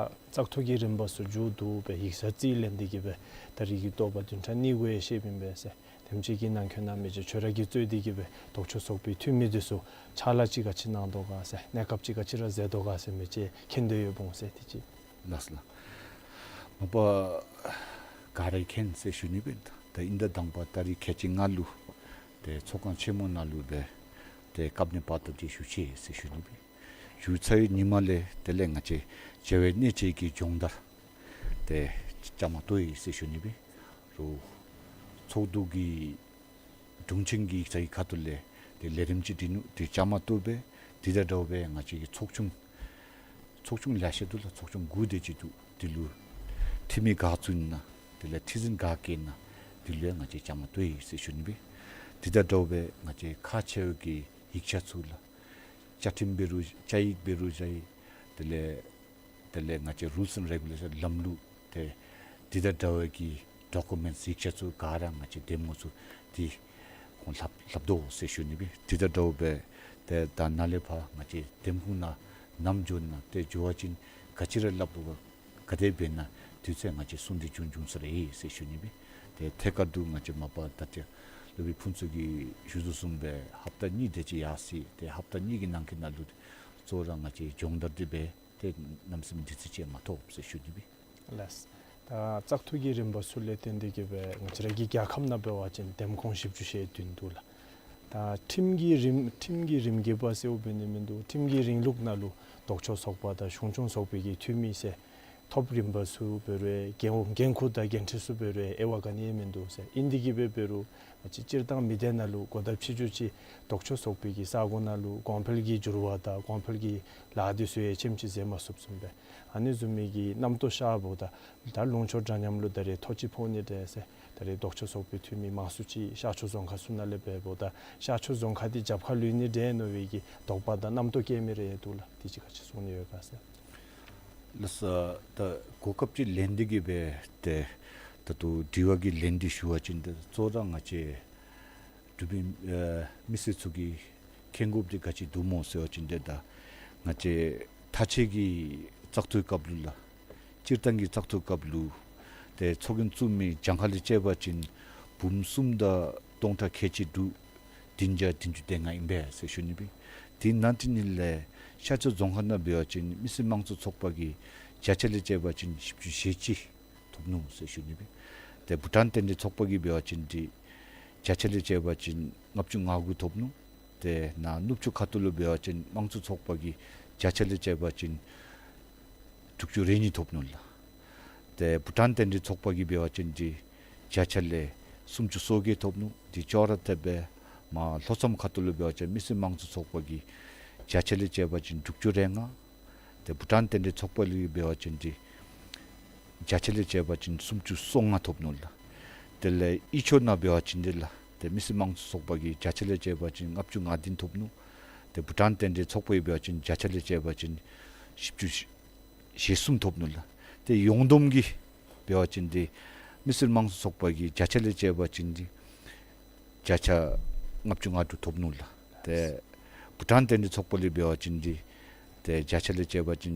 བཙག་འཐུ་གི་རིམ་པ་ཚུ་མཇུག་བསྡུ་སྦེ་ཡིག་ཚང་རྩིས་ལེན་ཏེ་གི་སྦེ་ད་རེས་ཀྱི་དོགས་པ་བདུན་ཕྲག་གཉིས་གུ་ཡང་བཤདཔ་ཨིན་པས་ཟེར། དེམ་ཅིག་གི་ནང་འཁོད་ནང་མི་རྗེ་ཁྱོད་ར་གིས་གཙོས་ཏེ་གི་སྦེ་ལྡོག་ཕྱོགས་ཚོགས་པའི་འཐུས་མི་འདི་ཚུ་ཕྱག་ལཱ་ཅིག་ག་ཅི་གནང་དོ་ག་ཟེར་གནས་སྐབས་ཅིག་ག་ཅི་ར་མཛད་དོ་ག་ཟེར་མི་ཅིག་མཁྱེན་འདོད་ཡོདཔ་འོང་ཟེར་དེ་ཅིག། ལགས་སོ་ལགས། མ་པ་ག་ར་མཁྱེན་ཟེར་ཞུ་ནི་སྦེ། ད་ཨིན་ད་དང་པ་ཏ་རིག་ཁལ་གཅིག་ལྔ་ལུ་ཏེ་ཚོགས་ཁང་ཆེན་མོ་ནང་ལུ་སྦེ་ཏེ་བཀའ་གནང་པར་བཏབ་སྟེ་ཞུ་ཅི་ཟེར་ཞུ་ནི་སྦེ། ཞུ་ཚར་བའི་ཉིནམ་ལས་དེ་ལས་ང་བཅས་བྱ་བའི་གནད་ཆེ་གི་སྦྱོང་བརྡར་ཏེ་བཅའ་མར་གཏོགས་ཡི་ཟེར་ཞུ་ནི་སྦེ། རུང་ཚོགས་འདུ་གི་དྲུང་ཆེན་གྱི་ཡིག་ཚང་གི་ཁ་ཐུག་ལས་ཏེ་ལས་རིམ་ཅིག་འདི་ནུ་འདི་བཅའ་མར་གཏོགས་སྦེ། དེ་དང་འདྲཝ་སྦེ་ང་བཅས་ཀྱི་ཚོགས་ཆུང་ཚོགས་ཆུང་ལེ་ཤ་འདུག་ལགས། ཚོགས་ཆུང་དགུ་དེ་ཅིག་འདུག། དེ་ལུ་འཐུས་མི་ག་ཚུད་ན་དེ་ལས་ཁྲི་འཛིན་ག་བཀལ་ན་དེ་ལུ་ཡང་ང་བཅས་བཅའ་མར་གཏོགས་ཡི་ཟེར་ཞུ་ནི་སྦེ། དེ་དང་འདྲཝ་སྦེ་ང་བཅས་ཁག་ཆེ་བའི་གི་ཡིག་ཆ་ཚུ་ལགས། བཅའ་ཁྲིམས་འབད་རུང་བཅའ་ཡིག་འབད་རུང་བཅའ་ཡིག་དེ་ལས་དེ་ལས་ང་བཅས་rules and regulation ལམ་ལུགས་ཏེ་དེ་དང་འདྲ་བའི་གི་documents ཡིག་ཆ་ཚུ་ག་ར་ང་བཅས་འདེམས་ངོ་ཚུ་ཏེ་ཁོང་ལྷབ་ལྷབ་དོ་ཟེར་ཞུ་ནི་སྦེ། དེ་དང་འདྲཝ་སྦེ་ཏེ་ད་ནཱ་ལས་ཕར་ང་བཅས་འདེམས་ཁོངས་ནང་ནམ་འགྱོ་ན་ཏེ་འགྱོ་བ་ཅིན་ག་ཅི་ར་སླབ་དགོ་ག་དེ་འབད་ན་དུས་ཚོད་ང་བཅས་སྲུང་སྟེ་འགྱོ་འགྱོ་ས་ར་ཡོད་ཟེར་ཞུ་ནི་སྦེ། ཏེ་ཐད་ཀར་དུ་ང་བཅས་མ་པ་ད་ཅི་སློབ་དཔོན་ཕུན་ཚོགས་ཀྱིས་ཞུ་དོ་བཟུམ་སྦེ་ཧབ་ཏ་གཉིས་དེ་ཅིག་ཡར་སོ་ཡི། ཏེ་ཧབ་ཏ་གཉིས་ཀྱི་ནང་འཁོད་ནང་ལུ་གཙོ་བོ་ར་ང་བཅས་སྦྱོང་བརྡར་འདི་འབད་ཏེ་གནམ་མེད་ས་མེད་དུས་ཚོད་ཅིག་མ་ཐོབ་ཟེར་ཞུ་ནི་སྦེ། ལགས། ད་བཙག་འཐུ་གི་རིམ་པ་ཚུ་ལས་བརྟེན་ཏེ་གི་སྦེ་ང་བཅས་ར་གི་རྒྱལ་ཁབ་ནང་འབད་བ་ཅིན་འདེམས་ཁོངས་བཞི་བཅུ་ཞེ་བདུན་འདུག་ལགས། ད་ཁྲིམས་ཀྱི་རིམ་ཁྲིམས་ཀྱི་རིམ་གྱིས་འབད་ཟེརཝ་འབད་ནི་མིན་འདུག། ཁྲིམས་ཀྱི་རིང་ལུགས་ནང་ལུ་ལྡོག་ཕྱོགས་ཚོགས་པ་དང་གཞུང་སྐྱོང་ཚོགས་པའི་གི་འཐུས་མི་ཟེར་ཐོབ་རིམ་པ་ཚུ་འབད་རུང་འགན་འགན་ཁུར་དང་འགན་འཁྲི་ཚུ་འབད་རུང་དབྱེ་བ་ག་ནི་ཡང་མིན་འདུག་ཟེར། ཨིན་དེ་གི་སྦེ་འབད་རུང་ང་བཅས་སྤྱིར་བཏང་མི་སྡེ་ནང་ལུ་གོ་བརྡ་ཕྱི་འགྱུར་ཅིག་ལྡོག་ཕྱོགས་ཚོགས་པའི་གི་ས་གོ་ནང་ལུ་གོང་འཕེལ་གྱི་འགྱུར་བ་དང་གོང་འཕེལ་གྱི་ལཱ་འདི་ཚུ་ཡང་ཆེམ་ཅིག་མཛད་མ་ཚུགསཔ་བཟུམ་སྦེ་ཨ་ནི་བཟུམ་མའི་གི་རྣམ་རྟོག་ཤར་འབདཝ་ད་ད་ལུང་ཕྱོགས་འདྲ་མཉམ་ལུ་ད་རེས་ཐོ་ཅིག་ཕོག་ནི་འདྲས་ཟེར། ད་རེས་ལྡོག་ཕྱོགས་ཚོགས་པའི་འཐུས་མི་མང་སུ་ཅིག་ཤར་ཕྱོགས་རྫོང་ཁག་ཚུ་ནང་ལས་འབདཝ་ད་ཤར་ཕྱོགས་རྫོང་ཁག་འདི་རྒྱབ་ཁར་ལུས་ནི་འདྲས་མནོ་བའི་གི་དོགས་པ་དང་རྣམ་རྟོག་སྐྱེ་མི་རེ་འདུག་ལགས། དེ་ཅིག་ག་ཅི་གསུང་ནི་ཡོད་ག་ཟེར། ལགས་སོ། ད་གོ་སྐབས་ཅིག་ལེན་ཏེ་གི་སྦེ་ཏེ་ད་ལྟོ་དྲི་བ་གི་ལན་འདི་ཞུ་བ་ཅིན་ཏེ་གཙོ་བོ་ར་ང་བཅས་འབྲུག་པའི་ཨེ་མི་སེར་ཚུ་གིས་མཁྱེན་དགོཔ་འདི་ག་ཅི་འདུག་སྨོ་ཟེར་བ་ཅིན་ཏེ་ད་ང་བཅས་མཐའ་དཔྱད་ཀྱི་ བཙག་འཐུའི་སྐབས་ལུ་ལགས། སྤྱིར་བཏང་གི་བཙག་འཐུའི་སྐབས་ལུ་ཏེ་ཚོགས་རྒྱན་བཙུགས་མི་གྱངས་ཁ་ལས་དཔྱད་པ་ཅིན་འབུམ་གསུམ་དང་སྟོང་ཕྲག་ཁལ་གཅིག་དྲུག་བདུན་བརྒྱ་བདུན་ཅུ་དོན་ལྔ་ཨིན་པས་ཟེར་ཞུ་ནི་སྦེ། དེ་ནང་དེ་ནང་ལས་ཤར་ཕྱོགས་རྫོང་ཁག་ནང་འབད་བ་ཅིན་མི་སེར་དམངས་གཙོའི་ཚོགས་པ་གིས་བརྒྱ་ཆ་ལས་དཔྱད་པ་ཅིན་བཞི་བཅུ་ཞེ་གཅིག་ཐོབ་ནུག་ཟེར་ཞུ་ནི་སྦེ། ཏེ་བྷུ་ཊཱན་དོན་འགྲུབ་ཚོགས་པ་གིས་འབད་བ་ཅིན་འདི་བརྒྱ་ཆ་ལས་དཔྱད་པ་ཅིན་ལྔ་བཅུ་ང་དགུ་ཐོབ་ནུག། ཏེ་ནཱ་ནུབ་ཕྱོགས་ཁ་ཐུག་ལུ་འབད་བ་ཅིན་དམངས་གཙོའི་ཚོགས་པ་གིས་བརྒྱ་ཆ་ལས་དཔྱད་པ་ཅིན་དྲུག་ཅུ་རེ་གཉིས་ཐོབ་ནུག་ལགས། ཏེ་བྷུ་ཊཱན་དོན་འགྲུབ་ཚོགས་པ་གིས་འབད་བ་ཅིན་འདི་བརྒྱ་ཆ་ལས་སུམ་ཅུ་སོ་བརྒྱད་ཐོབ་ནུག། དེ་ཅོག་ར་འཐདཔ་སྦེ་མར་ལྷོ་མཚམས་ཁ་ཐུག་ལུ་འབད་བ་ཅིན་མི་སེར་དམངས་གཙོའི་ཚོགས་པ་གིས་བརྒྱ་ཆ་ལས་དཔྱད་པ་ཅིན་དྲུག་ཅུ་རེ་ལྔ། ཏེ་བྷུ་ཊཱན་དོན་འགྲུབ་ཚོགས་པ་ལུ་འབད་བ་ཅིན་འདི་བརྒྱ་ཆ་ལས་དཔྱད་པ་ཅིན་སུམ་ཅུ་སོ་ལྔ་ཐོབ་ནུག་ལགས། དེ་ལས་དབུས་ཕྱོགས་ནང་འབད་བ་ཅིན་འདི་ལགས། ཏེ་མི་སེར་དམངས་གཙོའི་ཚོགས་པ་གིས་བརྒྱ་ཆ་ལས་དཔྱད་པ་ཅིན་ལྔ་བཅུ་ང་བདུན་ཐོབ་ནུག། ཏེ་བྷུ་ཊཱན་དོན་འགྲུབ་ཚོགས་པ་གིས་འབད་བ་ཅིན་བརྒྱ་ཆ་ལས་དཔྱད་པ་ཅིན་བཞི་བཅུ་ཞེ་གསུམ་ཐོབ་ནུག་ལགས། ཏེ་ཡོངས་བསྡོམས་ཀྱིས་འབད་བ་ཅིན་འདི་མི་སེར་དམངས་གཙོའི་ཚོགས་པ་གིས་བརྒྱ་ཆ་ལས་དཔྱད་པ་ཅིན་འདི་བརྒྱ་ཆ་ལྔ་བཅུ་ང་དྲུག་ཐོབ་ནུག་ལགས། ཏེ་བྷུ་ཊཱན་དོན་འགྲུབ་ཚོགས་པ་ལུ་འབད་བ་ཅིན་འདི་ཏེ་བརྒྱ་ཆ་ལས་དཔྱད་པ་ཅིན་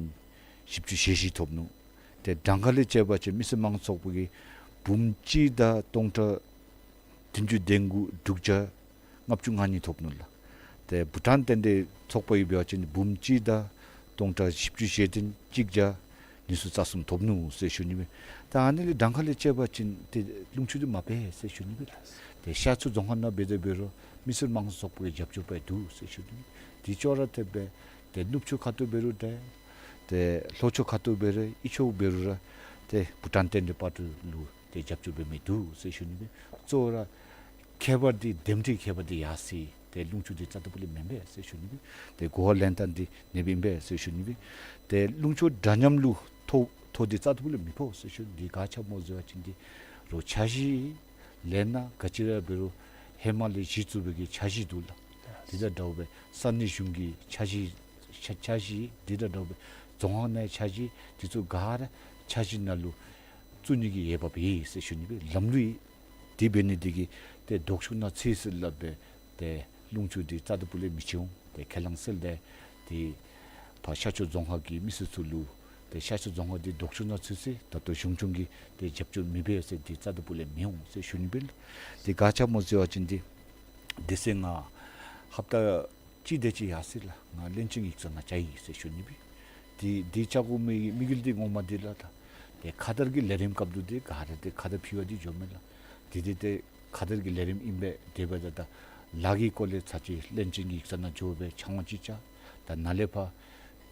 བཞི་བཅུ་ཞེ་བཞི་ཐོབ་ནུག། ཏེ་གྲངས་ཀ་ལས་དཔྱད་པ་ཅིན་མི་སེར་དམངས་གཙོའི་ཚོགས་པ་གིས་འབུམ་གཅིག་དང་སྟོང་ཕྲག་བདུན་ཅུ་དོན་དགུ་དྲུག་བརྒྱ་ལྔ་བཅུ་ང་གཉིས་ཐོབ་ནུག་ལགས། ཏེ་བྷུ་ཊཱན་དོན་འགྲུབ་ཚོགས་པ་གིས་འབད་བ་ཅིན་འབུམ་གཅིག་དང་སྟོང་ཕྲག་བཞི་བཅུ་ཞེ་བདུན་གཅིག་བརྒྱ་ཉི་ཤུ་རྩ་གསུམ་ཐོབ་ནུག་ཟེར་ཞུ་ནི་སྦེ། ད་ཨ་ནི་ལས་གྲངས་ཀ་ལས་དཔྱད་པ་ཅིན་ཏེ་ལུང་ཕྱོགས་འདི་མ་སྤེལ་ཟེར་ཞུ་ནི་སྦེ། ཏེ་ཤར་ཕྱོགས་རྫོང་ཁག་ནང་འབད་དེ་འབད་རུང་མི་སེར་དམངས་གཙོའི་ཚོགས་པ་གིས་རྒྱབ་སྐྱོར་འབད་དོ་ཟེར་ཞུ་ནི་སྦེ། དེ་ཅོག་ར་འཐདཔ་སྦེ་ཏེ་ནུབ་ཕྱོགས་ཁ་ཐུག་འབད་རུང་འདྲ། ཏེ་ལྷོ་ཕྱོགས་ཁ་ཐུག་འབད་རུང་དབུས་ཕྱོགས་འབད་རུང་ར་ཏེ་བྷུ་ཊཱན་དོན་འགྲུབ་པར་ཊི་ལུ་ཏེ་རྒྱབ་སྐྱོར་འབད་མི་འདུག་ཟེར་ཞུ་ནི་སྦེ། གཙོ་བོ་ར་ཁྱད་པར་འདི་འདེམས་ཁྲི་ཁྱད་པར་འདི་ཡར་སོ་ཡི། ཏེ་ལུང་ཕྱོགས་འདི་རྩ་དང་པོ་ལས་མེན་པས་ཟེར་ཞུ་ནི་སྦེ། ཏེ་གོ་བ་ལེན་ཐངས་འདི་ཨ་ནི་སྦེ་ཨིན་པས་ཟེར་ཞུ་ནི་སྦེ། ཏེ་ལུང་ཕྱོགས་འདྲ་མཉམ་ལུ་ཐོ་ཐོ་འདི་རྩ་དང་པོ་ལས་མི་ཕོག་ཟེར་ཞུ་ནི། འདི་ག་ཅི་སྨོ་ཟེར་བ་ཅིན་འདི་རོགས་འཆར་གཞི་ལས་ནཱ་ག་ཅི་ར་འབད་རུང་ཧེ་མ་ལས་གཞི་བཙུགས་པའི་གི་འཆར་གཞི་འདུག་ལགས། དེ་དང་འདྲཝ་སྦེ་ས་གནས་གཞུང་གི་འཆར་གཞི་འཆར་འཆར་གཞི་དེ་དང་འདྲཝ་སྦེ་རྫོང་ཁག་ནང་འཆར་གཞི་དེ་ཚུ་ག་ར་འཆར་གཞི་ནང་ལུ་བཙུགས་ནི་གི་འོས་འབབ་ཡོད་ཟེར་ཞུ་ནི་སྦེ་ལམ་ལུགས་ཡོད། དེ་འབད་ནི་དེ་གིས་ཏེ་ལྡོག་ཕྱོགས་ནང་ཚུད་ཟེར་སླབ་སྦེ་ཏེ་ལུང་ཕྱོགས་འདི་རྩ་དང་པོ་ལས་མི་ཕྱེ་འོང་། ཏེ་ཁས་བླངས་ཟེར་ཏེ་ཏེ་ཕར་ཤར་ཕྱོགས་རྫོང་ཁག་གི་མི་སེར་ཚུ་ལུ་ཏེ་ཤར་ཕྱོགས་རྫོང་ཁག་འདི་ལྡོག་ཕྱོགས་ནང་ཚུད་ཅི། ད་ལྟོ་གཞུང་སྐྱོང་གིས་ཏེ་རྒྱབ་སྐྱོར་མི་འབད་ཟེར་འདི་རྩ་དང་པོ་ལས་མི་འོང་ཟེར་ཞུ་ནི་སྦེ་ལགས། དེ་ག་ཅི་སྨོ་ཟེར་བ་ཅིན་འདི་དེ་ཚེ་ང་ཧབ་ཏ་གཅིག་དེ་ཅིག་ཡར་སོ་ཡི་ལགས། ང་བློན་ཆེན་གྱི་ཡིག་ཚང་ནང་བཅར་ཡི་ཟེར་ཞུ་ནི་སྦེ། དེ་དེ་བཅར་དགོ་མི་དམིགས་ཡུལ་འདི་ངོ་མ་འདི་ལགས། ད་ཏེ་ཁ་དར་གྱི་ལས་རིམ་སྐབས་ལུ་འདི་ག་ར་ཏེ་ཁ་དར་ཕུལ་བར་འདི་འགྱོ་མི་ལགས། དེ་དེ་ཏེ་ཁ་དར་གྱི་ལས་རིམ་ཨིན་པས། དེ་འབདཝ་ད་ད་ལཱ་གི་སྐོར་ལས་ཚར་གཅིག་བློན་ཆེན་གྱི་ཡིག་ཚང་ནང་འགྱོ་སྦེ་ཕྱག་དབང་ཅིག་བཅར། ད་ནཱ་ལས་ཕར་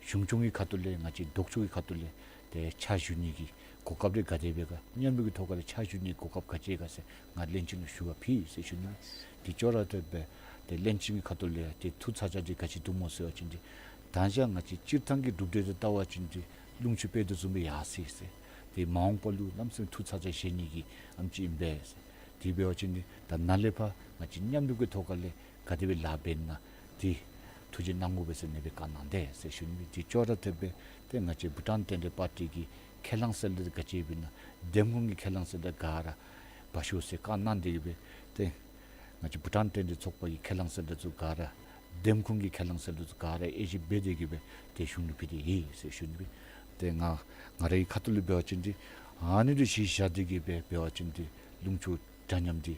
གཞུང་སྐྱོང་གི་ཁ་ཐུག་ལས་ང་བཅས་ལྡོག་ཕྱོགས་ཀྱི་ཁ་ཐུག་ལས་ཏེ་ཕྱག་ཞུ་ནི་གི་གོ་སྐབས་རེ་ག་དེ་སྦེ་ག་མཉམ་རུབ་ཀྱི་ཐོག་ཁ་ལས་ཕྱག་ཞུ་ནི་གོ་སྐབས་ག་ཅི་ག་ཟེར་ང་བློན་ཆེན་ལུ་ཞུ་བར་ཕུལ་ཟེར་ཞུ་ནི། དེ་ཅོག་ར་འཐདཔ་སྦེ་ཏེ་བློན་ཆེན་གྱི་ཁ་ཐུག་ལས་ཏེ་ཐུགས་ཚ་གྱང་འདི་ག་ཅི་འདུག་སྨོ་ཟེར་བ་ཅིན་འདི་ད་ཅི་ང་བཅས་སྤྱིར་བཏང་གི་གྲུབ་འབྲས་འདི་བལྟ་བ་ཅིན་འདི་ལུང་ཕྱོགས་དཔེ་དེ་བཟུམ་སྦེ་ཡར་སོ་ཡི་ཟེར། ཏེ་མ་འོངས་པ་ལུ་གནམ་མེད་ས་མེད་ཐུགས་ཚ་གྱང་བཞེས་ནི་གི་ཨ་ཙི་ཨིན་པས་ཟེར། དེ་འབད་བ་ཅིན་འདི་ད་ནཱ་ལས་ཕར་ང་བཅས་མཉམ་རུབ་ཀྱི་ཐོག་ཁ་ལས་ག་དེ་སྦེ་ལཱ་འབད་ནི་ཨིན་ན་འདི་ཐུགས་རྗེ་གནང་དགོ་པས་ཟེར་ཨ་ནི་སྦེ་བཀའ་གནང་དེས་ཟེར་ཞུ་ནི། དེ་ཅོག་ར་འཐདཔ་སྦེ་ཏེ་ང་བཅས་བྷུ་ཊཱན་དོན་འགྲུབ་པར་ཊི་གི་ཁས་བླངས་ཟེར་ཏེ་ག་ཅི་འབད་ན་འདེམས་ཁོངས་ཀྱི་ཁས་བླངས་ཟེར་ཏེ་ག་ར་འབག་ཤོག་ཟེར་བཀའ་གནང་སྟེ་གི་སྦེ་ཏེ་ང་བཅས་བྷུ་ཊཱན་དོན་འགྲུབ་ཚོགས་པ་གི་ཁས་བླངས་ཟེར་ཏེ་ཚུ་ག་ར་འདེམས་ཁོངས་ཀྱི་ཁས་བླངས་ཟེར་ཏེ་ཚུ་ག་ར་དབྱེ་ཞིབ་འབད་དེ་གི་སྦེ་ཏེ་གཞུང་ལུ་ཕུལ་ཏེ་ཡོད་ཟེར་ཞུ་ནི་སྦེ། ཏེ་ང་ང་རའི་ཁ་ཐུག་ལུ་འབད་བ་ཅིན་འདི་ཨ་ནི་ལུ་གཞི་བཞག་སྟེ་གི་སྦེ་འབད་བ་ཅིན་འདི་ལུང་ཕྱོགས་འདྲ་མཉམ་འདི་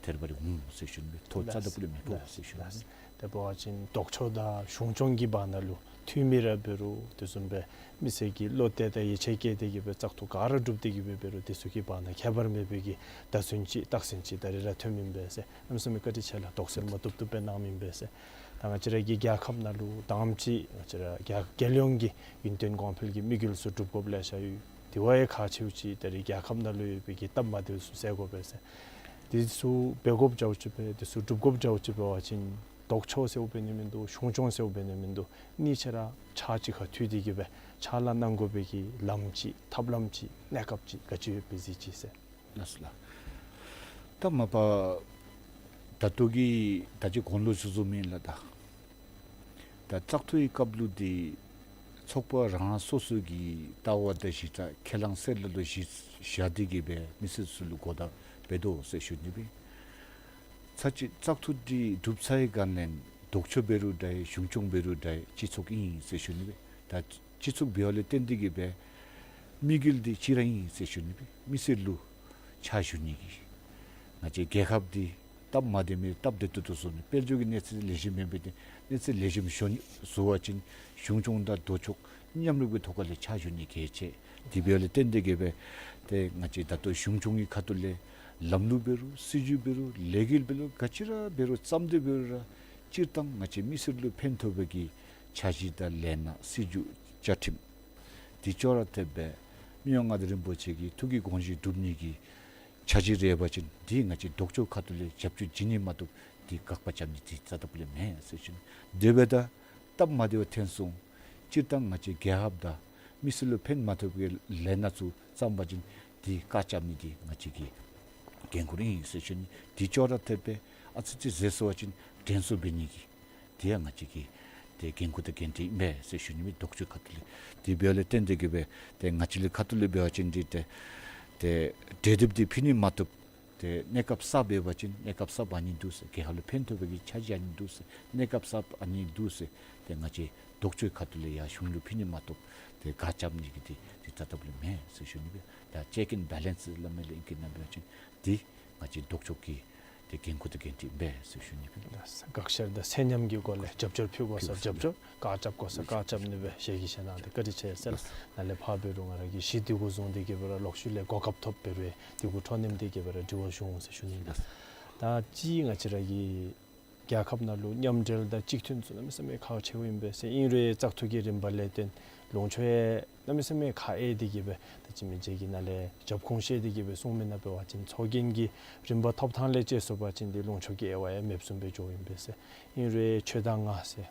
དེ་སྦེ་ར་འོང་ཟེར་ཞུ་ནི་སྦེ། ཐོ་རྩ་དང་པོ་ལས་མི་ཕོག་ཟེར་ཞུ་ནི་སྦེ། དེ་འབད་བ་ཅིན་ལྡོག་ཕྱོགས་དང་གཞུང་སྐྱོང་གི་བར་ན་ལུ་འཐུས་མི་ར་འབད་རུང་དེ་བཟུམ་སྦེ་མི་སེར་གྱིས་བློ་གཏད་དང་ཡིད་ཆེས་བསྐྱེད་དེ་གི་སྦེ་བཙག་འཐུ་ག་ར་གྲུབ་སྟེ་གི་སྦེ་འབད་རུང་དེ་ཚུ་གི་བར་ན་ཁྱད་པར་མེད་པའི་གི་བརྡ་མཚོན་ཅིག་རྟགས་མཚན་ཅིག་ད་རེས་ར་ཐོནམ་ཨིན་པས་ཟེར། གནམ་མེད་ས་མེད་བཀའ་དྲིན་ཆེ་ལགས། དོགས་སེལ་མ་བཏུབ་བཏུབ་སྦེ་གནངམ་ཨིན་པས་ཟེར། ད་ང་བཅས་ར་གི་རྒྱལ་ཁབ་ནང་ལུ་དང་པ་ཅིག་ང་བཅས་ར་རྒྱལ་རྒྱལ་ཡོངས་ཀྱི་ཡུན་བརྟན་གོང་འཕེལ་གྱི་དམིགས་ཡུལ་ཚུ་སྒྲུབ་དགོཔ་ལེ་ཤ་ཡོད། དེ་བ་ཡང་ཁག་ཆེཝ་ཅིག་ད་རེས་རྒྱལ་ཁབ་ནང་ལུ་ཡོད་པའི་གི་སྟབས་མ་བདེཝ་ཚུ་སེལ་དགོ་པས་ཟེར། དེ་ཚུ་འབད་དགོཔ་འདྲཝ་ཅིག་སྦེ་དེ་ཚུ་སྒྲུབ་དགོཔ་འདྲཝ་ཅིག་འབད་བ་ཅིན་ལྡོག་ཕྱོགས་ཟེརཝ་འབད་ནི་མིན་འདུག། གཞུང་སྐྱོང་ཟེརཝ་འབད་ནི་མིན་འདུག། གཉིས་ཆ་ར་ཕྱག་གཅིག་ཁར་མཐུད་དེ་གི་སྦེ་ཕྱག་ལཱ་གནང་དགོ་པའི་གི་ལམ་ཅིག་ཐབས་ལམ་ཅིག་གནས་སྐབས་ཅིག་ག་ཅི་ཡོདཔ་སྦེ་གཟིགས་ཅི་ཟེར། ལགས་སོ་ལགས། ད་མ་པ་ད་ལྟོ་གི་ད་ཅི་གོང་ལུ་ཞུ་བཟུམ་ཨིན་ལགས། ད་ད་བཙག་འཐུའི་སྐབས་ལུ་འདི་ཚོགས་པ་རང་རང་སོ་སོ་གི་ལྟ་བ་དང་གཞི་རྩ་ཁས་བླངས་ཟེར་སླབ་ལུ་གཞི་བཞག་སྟེ་གི་སྦེ་མི་སེར་ཚུ་ལུ་གོ་བརྡ་འབད་དོ་ཟེར་ཞུ་ནི་སྦེ། ཚར་གཅིག་བཙག་འཐུ་འདི་གྲུབ་ཚར་བའི་སྒང་ལས་ལྡོག་ཕྱོགས་འབད་རུང་འདྲ་གཞུང་སྐྱོང་འབད་རུང་འདྲ་སྤྱི་ཚོགས་ཨིན་ཟེར་ཞུ་ནི་སྦེ། ད་ སྤྱི་ཚོགས་འབདཝ་ལས་བརྟེན་ཏེ་གི་སྦེ་དམིགས་ཡུལ་འདི་གཅིག་ར་ཨིན་ཟེར་ཞུ་ནི་སྦེ་མི་སེར་ལུ་ཕྱག་ཞུ་ནི་གི་ང་བཅས་རྒྱལ་ཁབ་འདི་སྟབས་མ་བདེ་མི་སྟབས་བདེ་ཏོག་ཏོ་བཟོ་ནི། དཔལ་འབྱོར་གྱི་གནས་ཚད་ལེགས་ཤོམ་མེན་པའི་གནས་ཚད་ལེགས་ཤོམ་བཟོ་ནི་བཟོ་བ་ཅིན་གཞུང་སྐྱོང་དང་ལྡོག་ཕྱོགས་མཉམ་རུབ་ཀྱི་ཐོག་ཁ་ལས་ཕྱག་ཞུ་ནི་གལ་ཆེ། དེ་འབདཝ་ལས་བརྟེན་ཏེ་གི་སྦེ་ཏེ་ང་བཅས་ད་ལྟོ་གཞུང་སྐྱོང་གི་ཁ་ཐུག་ལས་ལམ་ལུགས་འབད་རུང་སྲིད་བྱུས་འབད་རུང་ལས་འགུལ་འབད་རུང་ག་ཅི་ར་འབད་རུང་བརྩམ་སྟེ་འབད་རུང་ར་སྤྱིར་བཏང་ང་བཅས་མི་སེར་ལུ་ཕན་ཐོགས་པའི་གི་འཆར་གཞི་དང་ལས་སྣ་སྲིད་བྱུས་བཅའ་ཁྲིམས་འདི་ཅོག་ར་འཐདཔ་སྦེ་མི་དབང་མངའ་བདག་རིན་པོ་ཆེ་གི་ཐུགས་ཀྱི་དགོངས་བཞེད་སྒྲུབ་ནི་གི་འཆར་གཞི་རེ་ཡོད་པ་ཅིན་འདི་ང་བཅས་ལྡོག་ཕྱོགས་ཁ་ཐུག་ལས་རྒྱབ་སྐྱོར་བྱིན་ནི་མ་གཏོགས་འདི་དགག་པ་རྐྱབ་ནི་འདི་རྩ་ལྟ་བུ་ལས་མེན་ཟེར་ཞུ་ནི། དེ་འབདཝ་ད་སྟབས་མ་བདེཝ་ཐོན་སོང་། སྤྱིར་བཏང་ང་བཅས་རྒྱལ་ཁབ་དང་མི་སེར་ལུ་ཕན་མ་ཐོགས་པའི་ལས་སྣ་ཚུ་བརྩམས་པ་ཅིན་འདི་བཀག་རྐྱབ་ནི་འདི་ང་བཅས་ཀྱི་འགན་ཁུར་ཨིན་ཟེར་ཞུ་ནི། འདི་ཅོག་ར་འཐདཔ་སྦེ་ཨ་ཙི་ཅིག་ཟད་སོང་པ་ཅིན་དྲན་གསོ་འབད་ནི་གི་འདི་ཡང་ང་བཅས་ཀྱི་ཏེ་འགན་ཁུར་དང་འགན་འཁྲི་ཨིན་པས་ཟེར་ཞུ་ནི་མས། ལྡོག་ཕྱོགས་ཁ་ཐུག་ལས། དེ་འབདཝ་ལས་བརྟེན་ཏེ་གི་སྦེ་ཏེ་ང་བཅས་ལུ་ཁ་ཐུག་ལས་འབད་བ་ཅིན་འདི་ཏེ་ཏེ་གྲོས་འདེབས་འདི་ཕུལ་ནི་མ་གཏོགས་ཏེ་གནས་སྐབས་གསརཔ་འབད་བ་ཅིན་གནས་སྐབས་གསརཔ་ཨ་ནི་འདུག་ཟེར། རྒྱལ་ཁབ་ལུ་ཕན་ཐོགས་པའི་གི་འཆར་གཞི་ཨ་ནི་འདུག་ཟེར། གནས་སྐབས་གསརཔ་ཨ་ནི་འདུག་ཟེར། ཏེ་ང་བཅས་ལྡོག་ཕྱོགས་ཁ་ཐུག་ལས་ཡར་གཞུང་ལུ་ཕུལ་ནི་མ་གཏོགས་ཏེ་བཀག་རྐྱབ་ནི་གི་འདི་འདི་རྩ་ལྟ་བུ་ལས་མེན་ཟེར་ཞུ་ནི་སྦེ། ད་ཅེཀ་ཨེན་བེ་ལེནསི་སླབ་མི་ལས་ཨིང་སྐད་ནང་འབད་བ་ཅིན་འདི་ང་བཅས་ལྡོག་ཕྱོགས་ཀྱི་ཏེ་འགན་ཁུར་དང་འགན་འཁྲི་ཨིན་པས་ཟེར་ཞུ་ནི་སྦེ། དགག་བཤེར་དང་ཚད་མཉམ་གྱི་སྒོ་ལས་རྒྱབ་སྐྱོར་ཕུལ་དགོ་ས་རྒྱབ་སྐྱོར། བཀག་རྐྱབ་དགོ་ས་བཀག་རྐྱབ་ནི་སྦེ་ཞལ་གྱིས་བཞེས་གནང་སྟེ་བཀའ་དྲིན་ཆེ་ཟེར། ནཱ་ལས་ཕར་འབད་རུང་ང་ར་གིས་གཞི་འདི་གུ་བཟུང་སྟེ་གི་སྦེ་ར་ལོག་ཤུལ་ལས་གོ་སྐབས་ཐོབ་འབད་རུང་འདི་གུ་འཕྲོ་མཉམ་སྟེ་གི་སྦེ་ར་དྲི་བ་ཞུ་འོང་ཟེར་ཞུ་ནི་ལགས། ད་ཅི་ང་བཅས་ར་གི་རྒྱལ་ཁབ་ནང་ལུ་མཉམ་འབྲེལ་དང་གཅིག་མཐུན་ཚུ་གནམ་མེད་ས་མེད་ཁག་ཆེཝ་ཨིན་པས་ཟེར། ཨིན་རུང་བཙག་འཐུ་གི་རིམ་པ་ལས་བརྟེན་ལུང་ཕྱོགས་ཡང་གནམ་མེད་ས་མེད་ཁག་ཨེ་དེ་གི་སྦེ་ད་ཅི་མི་རྗེ་གིས་ནཱ་ལས་རྒྱབ་ཁུངས་བཤད་དེ་གི་སྦེ་གསུངས་མི་ནང་འབད་བ་ཅིན་ཚོགས་རྒྱན་གྱི་རིམ་པ་ཐོབ་ཐངས་ལས་བཅད་སོང་པ་ཅིན་འདི་ལུང་ཕྱོགས་ཀྱི་དབྱེ་བ་ཡང་མེདཔ་བཟུམ་སྦེ་འགྱོཝ་ཨིན་པས་ཟེར། ཨིན་རུང་ཁྱོད་དང་ང་ཟེར།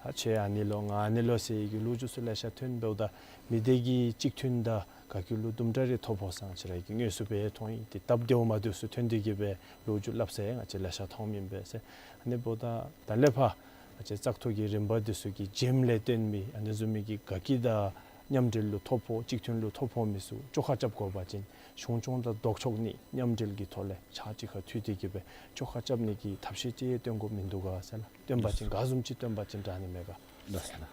ད་ཁྱོད་ཨ་ནི་ལོ་ང་ཨ་ནི་ལོ་ཟེར་གི་ལོ་རྒྱུས་ཚུ་ལེ་ཤ་ཐོན་འབདཝ་ད་མི་སྡེ་གི་གཅིག་མཐུན་དང་ག་གི་ལུ་དུམ་གྲ་རེ་ཐོབ་ཕོག་ས་ང་བཅས་ར་གིས་དངོས་སུ་སྦེ་མཐོང་ཡི། ཏེ་སྟབས་བདེཝ་མ་བདེཝ་ཚུ་ཐོན་ཏེ་གི་སྦེ་ལོ་རྒྱུས་སླབ་ས་ཡང་ང་བཅས་ལེ་ཤ་མཐོངམ་ཨིན་པས་ཟེར། ཨ་ནི་འབདཝ་ད་ད་ལས་ཕར་ང་བཅས་བཙག་འཐུ་གི་རིམ་པ་འདི་ཚུ་གི་རྗེས་ལས་བརྟེན་མི་ཨ་ནི་བཟུམ་མའི་གི་ག་གི་དང་མཉམ་འབྲེལ་ལུ་ཐོབ་ཕོག་གཅིག་མཐུན་ལུ་ཐོབ་ཕོག་མི་ཚུ་བཅོ་ཁ་རྐྱབ་དགོ་པ་ཅིན་གཞུང་སྐྱོང་དང་ལྡོག་ཕྱོགས་གཉིས་མཉམ་འབྲེལ་གྱི་ཐོག་ལས་ཕྱག་གཅིག་ཁར་མཐུད་དེ་གི་སྦེ་བཅོ་ཁ་རྐྱབ་ནི་གི་ཐབས་ཤེས་ཅིག་སྟོན་དགོཔ་མིན་འདུག་ག་ཟེར་ལགས། སྟོན་པ་ཅིན་ག་བཟུམ་ཅིག་སྟོན་པ་ཅིན་དྲག་ནི་མས་ག། ལགས་སོ་ལགས།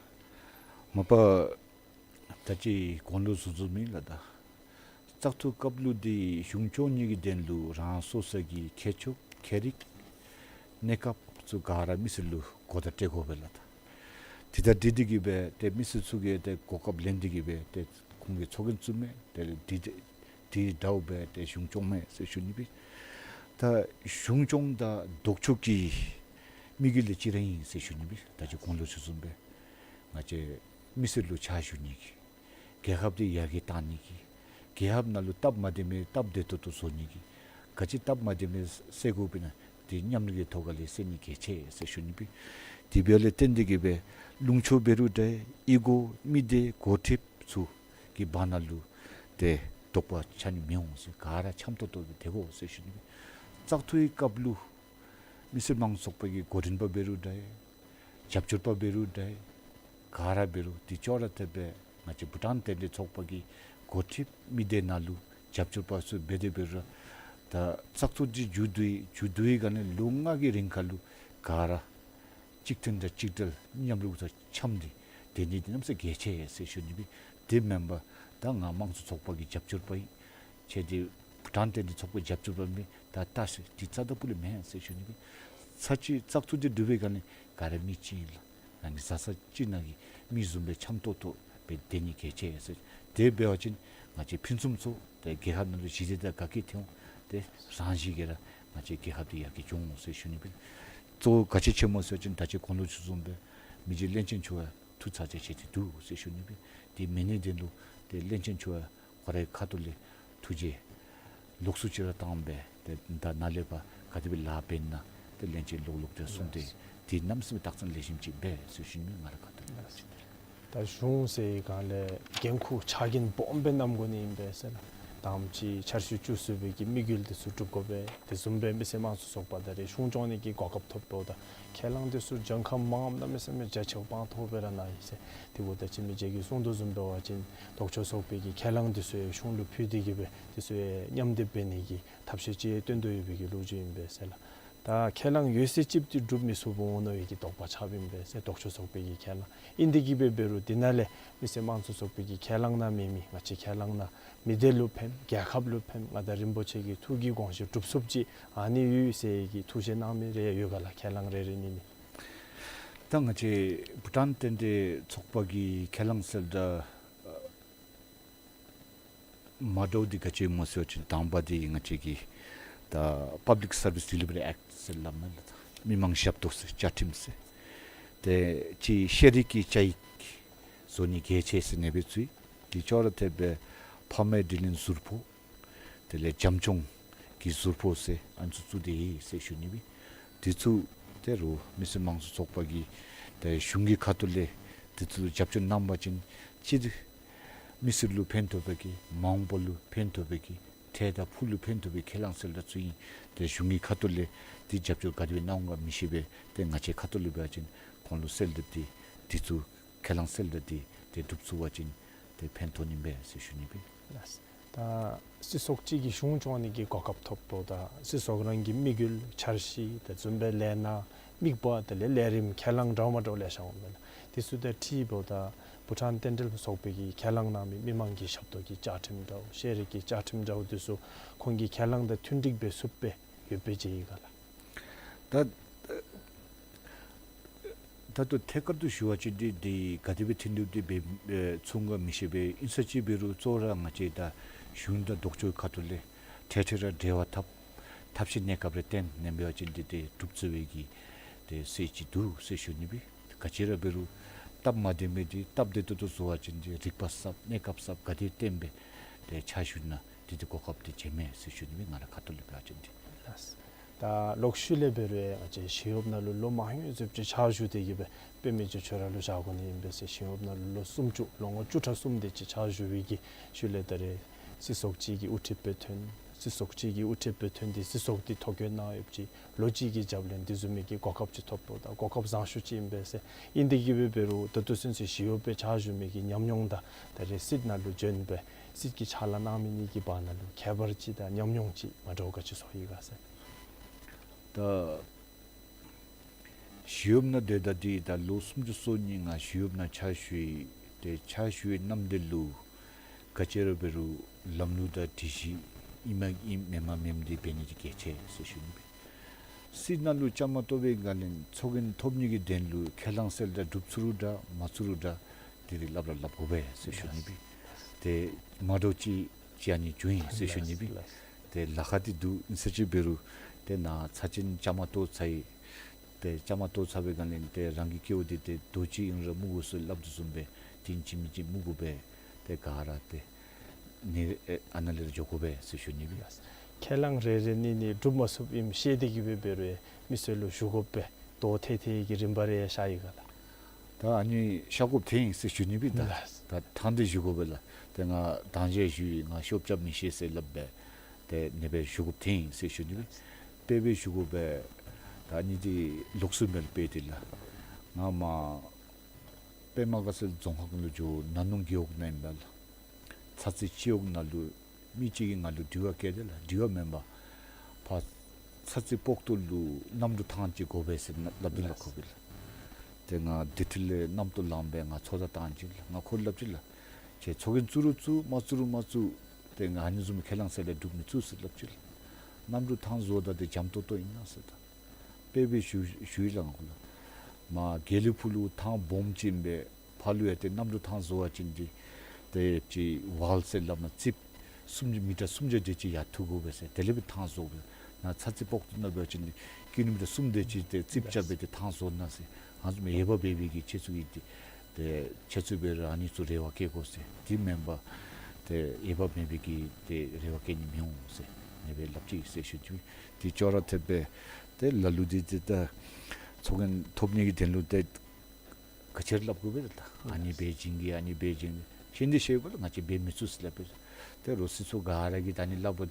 མ་པ་ད་ཅི་གོང་ལུ་ཞུ་ཞུཝ་ཨིན་ལགས། ད་བཙག་འཐུ་སྐབས་ལུ་འདི་གཞུང་སྐྱོང་ནི་གི་དོན་ལུ་རང་སོ་སོ་གི་ཁྱད་ཆོས་ཁྱད་རིག་གནས་སྐབས་ཚུ་ག་ར་མི་སེར་ལུ་གོ་བརྡ་སྤྲོད་དགོ་པས་ལགས། ད་དེ་དང་འཁྲིལ་ཏེ་གི་སྦེ་ཏེ་མི་སེར་ཚུ་གིས་ཏེ་གོ་སྐབས་ལེན་ཏེ་གི་སྦེ་ཏེ་ཁོང་གི་ཚོགས་རྒྱན་བཙུགས་མི་ཏེ་འདི་འདི་འདྲཝ་སྦེ་ཏེ་གཞུང་སྐྱོང་མི་ཟེར་ཞུ་ནི་སྦེ། ད་གཞུང་སྐྱོང་དང་ལྡོག་ཕྱོགས་ཀྱི་དམིགས་ཡུལ་ལས་གཅིག་ར་ཨིན་ཟེར་ཞུ་ནི་སྦེ། ད་ཅི་གོང་ལུ་ཞུ་ཞུཝ་སྦེ་ང་བཅས་མི་སེར་ལུ་ཕྱག་ཞུ་ནི་གི་རྒྱལ་ཁབ་འདི་ཡར་རྒྱས་གཏང་ནི་གི་རྒྱལ་ཁབ་ནང་ལུ་སྟབས་མ་བདེ་མི་སྟབས་བདེ་ཏོག་ཏོ་བཟོ་ནི་གི་ག་ཅི་སྟབས་མ་བདེ་མི་སེལ་དགོཔ་ཨིན་ན་འདི་མཉམ་རུབ་ཀྱི་ཐོག་ཁ་ལས་སེལ་ནི་གལ་ཆེ་ཟེར་ཞུ་ནི་སྦེ། དེ་འབདཝ་ལས་བརྟེན་ཏེ་གི་སྦེ་ལུང་ཕྱོགས་འབད་རུང་འདྲ་གཡུས་སྒོ་མི་སྡེ་འགོ་ཁྲིདཔ་ཚུ་གི་བར་ན་ལུ་ཏེ་དོགས་པ་ཆགས་ནི་མི་འོང་ཟེར། ག་ར་འཆམ་ཏོག་ཏོ་སྦེ་སྡོད་དགོ་ཟེར་ཞུ་ནི་སྦེ། བཙག་འཐུའི་སྐབས་ལུ་མི་སེར་མང་གཙོ་ཚོགས་པ་གི་འགོ་འདྲེན་པ་འབད་རུང་འདྲ་རྒྱབ་སྐྱོར་པ་འབད་རུང་འདྲ་ག་ར་འབད་རུང་འདི་ཅོག་ར་འཐདཔ་སྦེ་ང་བཅས་བྷུ་ཊཱན་དད་ལྡན་ཚོགས་པ་གི་འགོ་ཁྲིདཔ་མི་སྡེ་ནང་ལུ་རྒྱབ་སྐྱོར་པ་ཚུ་འབད་དེ་འབད་རུང་ད་བཙག་འཐུ་འདི་མཇུག་བསྡུ་ཡི། མཇུག་བསྡུ་བའི་སྒང་ལས་ལོ་ལྔ་གི་རིང་ཁ་ལུ་ག་ར་གཅིག་མཐུན་དང་གཅིག་སྒྲིལ་མཉམ་རུབ་དང་འཆམ་སྟེ་སྡོད་ནི་འདི་གནམ་མེད་ས་མེད་གལ་ཆེ་ཟེར་ཞུ་ནི་སྦེ། དེ་མེན་པར་ད་ང་དམངས་གཙོ་ཚོགས་པ་གི་རྒྱབ་སྐྱོར་པ་ཨིན། ཁྱེད་འདི་བྷུ་ཊཱན་དད་ལྡན་ཚོགས་པ་རྒྱབ་སྐྱོར་པ་མེན་ད་ད་ཟེར་འདི་རྩ་ལྟ་བུ་ལས་མེན་ཟེར་ཞུ་ནི་སྦེ། ཚར་གཅིག་བཙག་འཐུ་འདི་གྲུབ་པའི་སྒང་ལས་ག་ར་མི་གཅིག་ཨིན་ལགས། རང་གི་བཟའ་ཚང་གཅིག་ནང་གི་མི་བཟུམ་སྦེ་འཆམ་ཏོག་ཏོ་སྦེ་སྡོད་ནི་གལ་ཆེ་ཟེར། དེ་འབད་བ་ཅིན་ང་བཅས་ཕུན་སུམ་ཚོགས་ཏེ་རྒྱལ་ཁབ་ནང་ལུ་ཞི་བདེ་དང་དགའ་སྐྱིད་ཐོན་འོང་། ཏེ་རང་བཞིན་གྱིས་ར་ང་བཅས་རྒྱལ་ཁབ་འདི་ཡར་རྒྱས་འགྱོ་འོང་ཟེར་ཞུ་ནི་སྦེ། གཙོ་བོ་ག་ཅི་ཆེ་སྨོ་ཟེར་བ་ཅིན་ད་ཅི་གོང་ལུ་ཞུ་བཟུམ་སྦེ་མི་རྗེ་བློན་ཆེན་མཆོག་ཡང་ཐུགས་ཚ་གྱང་བཞེས་ཏེ་འདུག་ཟེར་ཞུ་ནི་སྦེ། དེ་མེན་ནི་དེ་ལུ་ཏེ་བློན་ཆེན་མཆོག་ཡང་ཁོ་རའི་ཁ་ཐུག་ལས་ཐུགས་རྗེ་ལོགས་སུ་ཅིག་ར་བཏང་སྦེ་ཏེ་ད་ནཱ་ལས་ཕར་ག་དེ་སྦེ་ལཱ་འབད་ན་ཏེ་བློན་ཆེན་ལོག་ལོག་སྟེ་གསུངས་ཏེ་དེ་གནམ་མེད་ས་མེད་རྟགས་མཚན་ལེགས་ཤོམ་ཅིག་འབད་ཟེར་ཞུ་ནི་ང་རའི་ཁ་ཐུག་ལས། ད་གཞུང་ཟེར་བའི་སྒང་ལས་འགན་ཁུར་ཕྱག་འགན་སྦོམ་སྦེ་བསྣམ་དགོ་ནི་ཨིན་པས་ཟེར་ན། དང་པ་ཅིག་འཆར་གཞི་བཅུ་གསུམ་པའི་གི་དམིགས་ཡུལ་འདི་ཚུ་སྒྲུབ་དགོ་པས། དེ་བཟུམ་སྦེ་མི་སེར་དམངས་གཙོ་ཚོགས་པ་ད་རེས་གཞུང་སྐྱོང་ནི་གི་གོ་སྐབས་ཐོབ་དོ། ད་ཁས་བླངས་འདི་ཚུ་གྱངས་ཁ་མངམ་གནམ་མེད་ས་མེད་རྒྱ་ཆེཝ་སྤང་ཐོག་སྦེ་ར་གནང་ཡི་ཟེར། དེ་འབདཝ་ད་ཅི་མི་རྗེ་གིས་གསུངས་དོ་བཟུམ་འབད་བ་ཅིན་ལྡོག་ཕྱོགས་ཚོགས་པའི་གི་ཁས་བླངས་འདི་ཚུ་ཡང་གཞུང་ལུ་ཕུལ་ཏེ་གི་སྦེ་འདི་ཚུ་ཡང་མཉམ་སྡེབ་འབད་ནི་གི་ཐབས་ཤེས་ཅིག་སྟོན་དོ་ཡོད་པའི་གི་ལོ་རྒྱུས་ཨིན་པས་ཟེར་ལགས། ད་ཁས་བླངས་ཡོད་ཚད་ཅིག་འདི་སྒྲུབ་མི་ཚུགསཔ་འོང་ནི་གི་དོགས་པ་ཆགསཔ་ཨིན་པས་ཟེར། ལྡོག་ཕྱོགས་ཚོགས་པའི་གི་ཁས་བླངས་ཨིན་དེ་གིས་འབད་འབད་རུང་འདི་ནང་ལས་མི་སེར་དམངས་གཙོ་ཚོགས་པའི་གི་ཁས་བླངས་ནང་མེད་མི་ང་བཅས་ཁས་བླངས་ནང་མི་སྡེ་ལུ་ཕན་རྒྱལ་ཁབ་ལུ་ཕན་ང་དང་རིན་པོ་ཆེ་གི་ཐུགས་ཀྱི་དགོངས་བཞེད་སྒྲུབ་ཚུགསཔ་ཅིག་ཨ་ནི་ཡོད་ཟེར་གྱི་ཐུགས་བཞེད་གནང་མི་རེ་ཡོད་ག་ལགས། ཁས་བླངས་རེ་རེ་གཉིས་གཉིས། ད་ང་བཅས་བྷུ་ཊཱན་རྟེན་འབྲེལ་ཚོགས་པ་གི་ཁས་བླངས་གསལ་བསྒྲགས་མ་འདྲཝ་འདི་ག་ཅི་སྨོ་ཟེར་བ་ཅིན་དང་པ་འདི་ང་བཅས་ཀྱི་ད་Public Service Delivery Act ཟེར་སླབ་མས་ལགས། མི་མང་ཞབས་ཏོག་ཟེར་བཅའ་ཁྲིམས་ཟེར། དེ་ཅིག་ཤེས་རིག་གི་བཅའ་ཡིག་བཟོ་ནི་གལ་ཆེ་ཟེར་ཨ་ནི་སྦེ་ཚུད། དེ་ཅོག་ར་འཐདཔ་སྦེ་ཕ་མའི་དྲིན་ལན་ཟུར་ཕོག། དེ་ལས་བྱམས་སྐྱོང་གི་ཟུར་ཕོག་ཟེར་ཨ་ནི་ཚུ་བཙུགས་ཏེ་ཡོད་ཟེར་ཞུ་ནི་སྦེ། དེ་ཚུ་ད་རུང་མི་སེར་དམངས་གཙོ་ཚོགས་པ་གིས་ད་གཞུང་གི་ཁ་ཐུག་ལས་དེ་ཚུ་ལུ་རྒྱབ་སྐྱོར་གནང་བ་ཅིན་ཅིག་མི་སེར་ལུ་ཕན་ཐོགས་པའི་གི་མ་འོངས་པ་ལུ་ཕན་ཐོགས་པའི་གི་འཕྲལ་དང་ཕུགས་ལུ་ཕན་ཐོགས་པའི་ཁས་བླངས་གསལ་བསྒྲགས་ཚུ་ཨིན། ད་གཞུང་གི་ཁ་ཐུག་ལས་དེ་རྒྱབ་སྐྱོར་ག་དེ་སྦེ་གནང་འོང་ག་མི་ཤེས་པས། ད་ང་བཅས་ཁ་ཐུག་ལས་འབད་བ་ཅིན་ཁོང་ལུ་གསལ་འདེབས་འདི་དེ་ཚུ་ཁས་བླངས་གསལ་བསྒྲགས་འདི་ཏེ་སྒྲུབ་ཚུགས་པ་ཅིན་ཏེ་ཕན་ཐོགས་ནི་མས་ཟེར་ཞུ་ནི་སྦེ། ལགས། ད་སྲིད་ཚོགས་ཅིག་གིས་གཞུང་སྐྱོང་ནི་གི་གོ་སྐབས་ཐོབ་དོ། ད་སྲིད་ཚོགས་རང་གི་དམིགས་ཡུལ་འཆར་གཞི་དེ་བཟུམ་སྦེ་ལས་སྣ་དམིགས་པ་དེ་ལས་ལས་རིམ་ཁས་བླངས་འདྲཝ་མ་འདྲཝ་ལེ་ཤ་འོང་མས་ལགས། དེ་ཚུ་ད་ཁྲིད་འབདཝ་ད་བྷུ་ཊཱན་རྟེན་འབྲེལ་ཚོགས་པའི་གི་ཁས་བླངས་གནང་མི་མི་མང་གི་ཞབས་ཏོག་གི་བཅའ་ཁྲིམས་འདྲཝ་ཤེས་རིག་གི་བཅའ་ཁྲིམས་འདྲཝ་དེ་ཚུ་ཁོང་གི་ཁས་བླངས་དང་མཐུན་འགྲིག་འབད་ཚུགསཔ་སྦེ་ཡོདཔ་སྦེ་མཇལ་ཡི་ག་ལགས། ད་ད་ལྟོ་ཐད་ཀར་དུ་ཞུ་བ་ཅིན་འདི་འདི་ག་དེ་སྦེ་མཐུན་འགྲིག་འདི་འབད་ཚུགས་འོང་ག་མི་ཤེས་པས། ཨིན་ས་ཅིག་འབད་རུང་གཙོ་བོ་ར་ང་བཅས་ད་གཞུང་དང་ལྡོག་ཕྱོགས་ཁ་ཐུག་ལས་འཕྲལ་འཕྲལ་ར་འབྲེལ་བ་འཐབ་ཐབས་ཤེས་གནས་སྐབས་རེ་བཏོན་ནི་འབད་བ་ཅིན་འདི་འདི་སྒྲུབ་ཚུགས་པའི་གི་ཏེ་སྲིད་ཅིག་འདུག་ཟེར་ཞུ་ནི་སྦེ། ག་ཅི་ར་འབད་རུང་སྟབས་མ་བདེ་མི་འདི་སྟབས་བདེ་ཏོག་ཏོ་བཟོ་བ་ཅིན་འདི་རིག་པ་གསརཔ་གནས་སྐབས་གསརཔ་ག་དེ་བཏོན་སྦེ་ཏེ་ཕྱག་ཞུ་ན་འདི་འདི་གོ་སྐབས་འདི་བྱིན་མས་ཟེར་ཞུ་ནི་སྦེ། ང་ར་ཁ་ཐུག་ལས་འབད་བ་ཅིན་འདི། ལགས། ད་ལོག་ཤུལ་ལས་འབད་རུང་ང་བཅས་ཞི་གཡོགཔ་ནང་ལུ་ལོ་མང་ཡོད་ཟེར་ཅིག་ཕྱག་ཞུ་སྟེ་གི་སྦེ་དཔེ་མི་སྲིད་ཁྱོད་ར་ལུ་བཞག་དགོ་ནི་ཨིན་པས་ཟེར། ཞི་གཡོགཔ་ནང་ལུ་ལོ་སུམ་ཅུ་ལོ་ངོ་བཅུ་ཕྲག་གསུམ་དེ་ཅིག་ཕྱག་ཞུ་བའི་གི་ཤུལ་ལས་ད་རེས་སྲིད་ཚོགས་ཅིག་གི་དབུ་ཁྲིདཔ་སྦེ་ཐོན། སྲིད་ཚོགས་ཅིག་གི་དབུ་ཁྲིདཔ་སྦེ་ཐོན་ཏེ་སྲིད་ཚོགས་འདི་ཐོ་བཀོད་གནང་ཡོདཔ་ཅིག་ལོ་གཅིག་གི་རྒྱབ་ལས་འདི་བཟུམ་མའི་གི་གོ་སྐབས་ཅིག་ཐོབ་དོ། ད་གོ་སྐབས་བཟང་ཤོས་ཅིག་ཨིན་པས་ཟེར། ཨིན་དེ་གིས་འབད་འབད་རུང་ད་ལྟོ་ཚུན་ཚོད་ཞི་གཡོགཔ་སྦེ་ཕྱག་ཞུ་མི་གི་ཉམས་མྱོང་དང་ད་རེས་སྲིད་ནང་ལུ་བྱོན་སྦེ་སྲིད་ཀྱི་ཕྱག་ལཱ་གནང་མི་གཉིས་ཀྱི་བར་ན་ལུ་ཁྱད་པར་ཅིག་དང་ཉམས་མྱོང་ཅིག་མ་འདྲཝ་ག་ཅི་ཚོར་ཡི་ག་ཟེར། ད་ཞི་གཡོགཔ་ནང་སྡོདཔ་ད་འདི་ད་ལོ་སུམ་ཅུ་སོ་གཉིས་ང་ཞི་གཡོགཔ་ནང་ཕྱག་ཞུ་ཡི། ཏེ་ཕྱག་ཞུ་བའི་ནམ་དེ་ལུ་ག་ཅི་ར་འབད་རུང་ལམ་ལུགས་དང་སྒྲིག་གཞི་ཨིནམ་ཨིན་མེནམ་མེནམ་འདི་འབད་ནི་འདི་གལ་ཆེ་ཟེར་ཞུ་ནི་སྦེ། སྲིད་ནང་ལུ་བཅའ་མར་གཏོགས་པའི་སྒང་ལས་ཚོགས་རྒྱན་ཐོབ་ནི་གི་དོན་ལུ་ཁས་བླངས་གསལ་བསྒྲགས་སྒྲུབ་ཚུགས་རུང་འདྲ་མ་ཚུགས་རུང་འདྲ་འདི་འདི་སླབ་ར་སླབ་དགོ་པས་ཟེར་ཞུ་ནི་སྦེ། ཏེ་མ་འདྲཝ་ཅིག་ཅིག་ཨ་ནི་བྱུང་ཡི་ཟེར་ཞུ་ནི་སྦེ། ཏེ་ལཱ་ཁག་འདི་འདུག། ཨིན་ས་ཅིག་འབད་རུང་ཏེ་ནཱ་ཚར་གཅིག་བཅའ་མར་གཏོགས་ཚར་ཡི། ཏེ་བཅའ་མར་གཏོགས་ཚར་བའི་སྒང་ལས་ཏེ་རང་གི་སྐྱེ་བ་འདི་ཏེ་རྡོ་གཅིག་ཨིན་རུང་མི་དགོ་ཟེར་སླབ་དོ་བཟུམ་སྦེ་ཏེ་ཨིན་ཅི་མིན་ཅི་མི་དགོ་པས། ཏེ་ག་ར་ཏེ་ནི་ཨ་ནཱ་ལས་ར་འགྱོ་དགོ་པས་ཟེར་ཞུ་ནི་སྦེ། ཁས་བླངས་རེ་རེ་གཉིས་གཉིས་སྒྲུབ་མ་ཚུགསཔ་ཨིནམ་ཤེས་ཏེ་གི་འབད་འབད་རུང་མི་སེར་ལུ་ཞུ་དགོ་པས། དོ་ཐེ་ཐེ་གི་རིམ་པ་རེ་ཤར་ཡི་ག་ལགས། ད་ཨ་ནི་ཤར་དགོཔ་ཐོན་ཡི་ཟེར་ཞུ་ནི་སྦེ། ད་ད་ཐང་འདི་ཞུ་དགོ་པས་ལགས། ཏེ་ང་ཐང་ཆད་ཞུ་ཡི། ང་ཤོབ་རྐྱབ་མི་ཤེས་ཟེར་སླབ་སྦེ་ཏེ་ཨ་ནི་སྦེ་ཞུ་དགོཔ་ཐོན་ཡི་ཟེར་ཞུ་ནི་སྦེ། དཔེ་སྦེ་ཞུ་དགོ་པས། ད་ཨ་ནི་འདི་ལོགས་སུ་མེད་པས་འདི་ལགས། ང་མར་པདྨ་དགའ་ཚལ་རྫོང་ཁག་ལུ་འགྱོ་ན་ནཱ་ནུང་རྒེད་འོག་ནང་ཨིན་པས་ལགས། ཚ་རྩི་སྤྱི་འོག་ནང་ལུ་མི་གཅིག་གིས་ང་ལུ་དྲི་བ་བཀོད་དེ་ལགས། དྲི་བ་མེན་པར་ཕར་ཚ་རྩི་སྤོག་ཏོ་ལུ་གནམ་གྲུ་ཐང་ཅིག་དགོ་པས་ཟེར་སླབ་སྟེ་ལགས་ཁོ་གིས་ལགས། ཏེ་ང་དེ་ཐིལ་ལས་གནམ་ཏོག་ལང་སྦེ་ང་ཚོགས་བརྡ་བཏང་ཅི་ལགས། ང་ཁོ་ལུ་སླབ་ཅི་ལགས། ཁྱེད་ཚོགས་རྒྱན་བཙུགས་རུང་བཙུགས་མ་བཙུགས་རུང་མ་བཙུགས་ཏེ་ང་ཨ་ནི་བཟུམ་ཁས་བླངས་གསལ་བསྒྲགས་སྒྲུབ་མི་ཚུགས་ཟེར་སླབ་ཅི་ལགས། གནམ་གྲུ་ཐང་བཟོཝ་ད་ཏེ་འཇམ་ཏོང་ཏོ་ཨིན་ན་ཟེར། ད་དཔེ་སྦེ་ཞུ་ཞུ་ཡི་ལགས་ང་ཁོ་ལུ། མར་དགེ་ལེགས་ཕུག་ལུ་ཐང་སྦོམ་ཅིག་ཨིན་པས། ཕར་ལུ་ཡང་ཏེ་གནམ་གྲུ་ཐང་བཟོ་བ་ཅིན་འདི་ཏེ་ཅིག་ཝཱལ་ཟེར་སླབ་མས། རྩིགཔ་སུམ་ཅུ་མི་ཊར་སུམ་ཅུ་དེ་ཅིག་ཡར་འཐུ་དགོ་པས་ཟེར། དེ་ལས་སྦེ་ཐང་བཟོ་དགོ་པས། ནཱ་ཚ་རྩི་སྤོག་ཏོ་ནང་འབད་བ་ཅིན་ཀི་ལོ་མི་ཊར་གསུམ་དེ་ཅིག་ཏེ་རྩིགཔ་རྐྱབ་སྦེ་ཏེ་ཐང་བཟོ་ནི་ཟེར། ང་བཟུམ་འོས་འབབ་འབད་བའི་གི་ཁྱེད་ཚུ་གི་འདི་ཏེ་ཁྱེད་ཚུ་འབད་རུང་ཨ་ནི་ཚུ་རེ་བ་བསྐྱེད་དགོ་ཟེར། དེ་མེན་པར་ཏེ་འོས་འབབ་མེད་པའི་གི་ཏེ་རེ་བ་བསྐྱེད་ནི་མི་འོང་ཟེར་ཨ་ནི་སྦེ་སླབ་ཅི་ཟེར་ཞུ་ཅི། དེ་ཅོག་ར་འཐདཔ་སྦེ་ཏེ་ལ་ལུ་འདི་ཏེ་ད་ཚོགས་རྒྱན་ཐོབ་ནི་གི་དོན་ལུ་ཏེ་ག་ཅི་ར་སླབ་དགོ་པས་ད། ཨ་ནི་འབད་བྱིན་གེ་ཨ་ནི་འབད་བྱིན་གེ་ཤེས་ཏེ་ཤེས་པ་ལགས། ང་བཅས་འབད་མི་ཚུགས་ཟེར་སླབ་པས། ཏེ་རོགས་སྲིད་ཚོགས་ག་ར་གིས་ད་ཨ་ནི་སླབ་པ་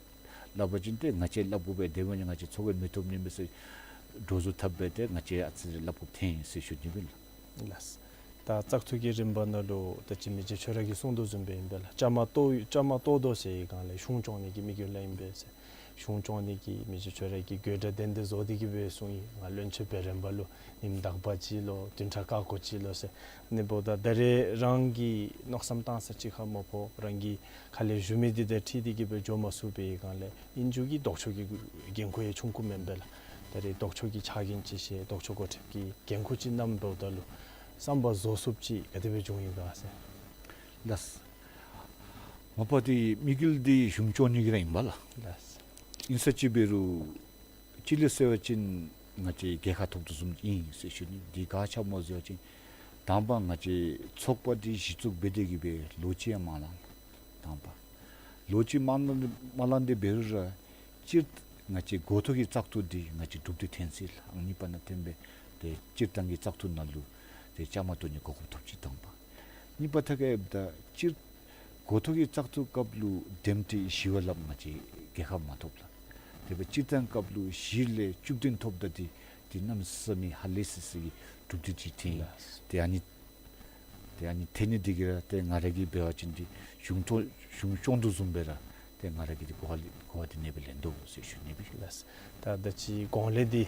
སླབ་པ་ཅིན་ཏེ་ང་བཅས་སླབ་དགོ་པས། དེ་འབད་ནི་ང་བཅས་ཚོགས་རྒྱན་མི་ཐོབ་ནི་མས་ཟེར་འདྲོག་བཟོ་འཐབ་སྦེ་ཏེ་ང་བཅས་ཨ་ཙི་རེ་སླབ་དགོཔ་ཐོན་ཡི་ཟེར་ཞུ་ནི་སྦེ་ལགས། ལགས། ད་བཙག་འཐུ་གི་རིམ་པ་ནང་ལུ་ད་ཅི་མི་རྗེ་ཁྱོད་ར་གིས་གསུང་དོ་བཟུམ་སྦེ་ཨིན་པས་ལགས། བཅའ་མར་གཏོགས་བཅའ་མར་གཏོགས་དོ་ཟེར་བའི་སྒང་ལས་གཞུང་སྐྱོང་ནི་གི་དམིགས་ཡུལ་ལུ་ཨིན་པས་ཟེར། གཞུང་སྐྱོང་ནི་གི་མི་རྗེ་ཁྱོད་ར་གིས་དགོད་བྲ་ཏན་ཏན་བཟོ་སྟེ་གི་སྦེ་གསུངས་ཡི། ང་བློན་ཆེན་བེ་རན་པ་ལུ་ཉིནམ་དག་པ་ཅིག་ལུ་བདུན་ཕྲག་ཀ་ཀོ་ཅིག་ལུ་ཟེར། ཨ་ནི་འབདཝ་ད་ད་རེས་རང་གིས་མནོ་བསམ་བཏང་ས་ཅིག་ཁར་མ་ཕོག། རང་གིས་ཁ་ལས་ཞུ་མི་འདི་དང་འཁྲིལ་ཏེ་གི་སྦེ་འགྱོ་མ་ཚུགས་པའི་སྒང་ལས་ཨིན་རུང་གི་ལྡོག་ཕྱོགས་ཀྱི་འགན་ཁུར་ཡང་ཆུང་ཀུ་མེན་པས་ལགས། ད་རེས་ལྡོག་ཕྱོགས་ཀྱི་ཕྱག་འགན་ཅིག་བཞེས་ལྡོག་ཕྱོགས་འགོ་ཁྲིདཔ་གི་འགན་ཁུར་ཅིག་བསྣམས་འབདཝ་ད་ལུ་བསམ་པ་རྫོགས་ཚུགསཔ་ཅིག་ག་དེ་སྦེ་བྱུང་ཡི་ག་ཟེར། ལགས། མ་པ་འདི་དམིགས་ཡུལ་འདི་གཞུང་སྐྱོང་ནི་གི་ར་ཨིན་པས་ལགས། ལགས། ཨིན་ས་ཅིག་འབད་རུང་གཅིག་ལས་ཟེར་བ་ཅིན་ང་བཅས་རྒྱལ་ཁ་ཐོབ་དོ་བཟུམ་ཨིན་ཟེར་ཞུ་ནི། འདི་ག་ཅི་སྨོ་ཟེར་བ་ཅིན་དང་པ་ང་བཅས་ཚོགས་པ་འདི་གཞི་བཙུགས་འབད་དེ་གི་སྦེ་ལོ་གཅིག་ཡང་མ་ལང་། དང་པ་ལོ་གཅིག་མ་ལང་མ་ལང་སྟེ་འབད་རུང་ར་སྤྱིར་ང་བཅས་འགོ་ཐོག་གི་བཙག་འཐུ་འདི་ང་བཅས་གྲུབ་སྟེ་འཐོན་ཅི་ལགས། ཨང་གཉིས་པ་ནང་འཐོན་སྦེ་ཏེ་སྤྱིར་བཏང་གི་བཙག་འཐུ་ནང་ལུ་ཏེ་བཅའ་མར་གཏོགས་ནི་གོ་སྐབས་ཐོབ་ཅི། དང་པ། གཉིས་པ་ཐད་ཁར་ཡོདཔ་ད་སྤྱིར་འགོ་ཐོག་གི་བཙག་འཐུ་སྐབས་ལུ་འདེམས་ཁྲི་བཞི་བ་ལྷགཔ་ང་བཅས་རྒྱལ་ཁ་མ་ཐོབ་ལགས། དེ་སྦེ་སྤྱིར་བཏང་སྐབས་ལུ་བཞི་ལས་བཅུ་བདུན་ཐོབ་ད་འདི་འདི་གནམ་མེད་ས་མེད་ཧ་ལས་སི་སི་གི་གྲུབ་འབྲས་ཅིག་ཐོན་ཡི། ལགས། ཏེ་ཨ་ནི་ཏེ་ཨ་ནི་ཐོན་ནི་འདི་གིས་ར་ཏེ་ང་ར་གིས་འབད་བ་ཅིན་འདི་གཞུང་ཐོ་གཞུང་སྐྱོང་དོ་བཟུམ་སྦེ་ར་ཏེ་ང་ར་གིས་འདི་གོ་བ་ལེ་གོ་བ་འདི་ཨ་ནེ་སྦེ་ལེན་དོ་ཟེར་ཞུ་ནི་སྦེ། ལགས། ད་ད་ཅི་གོང་ལས་འདི་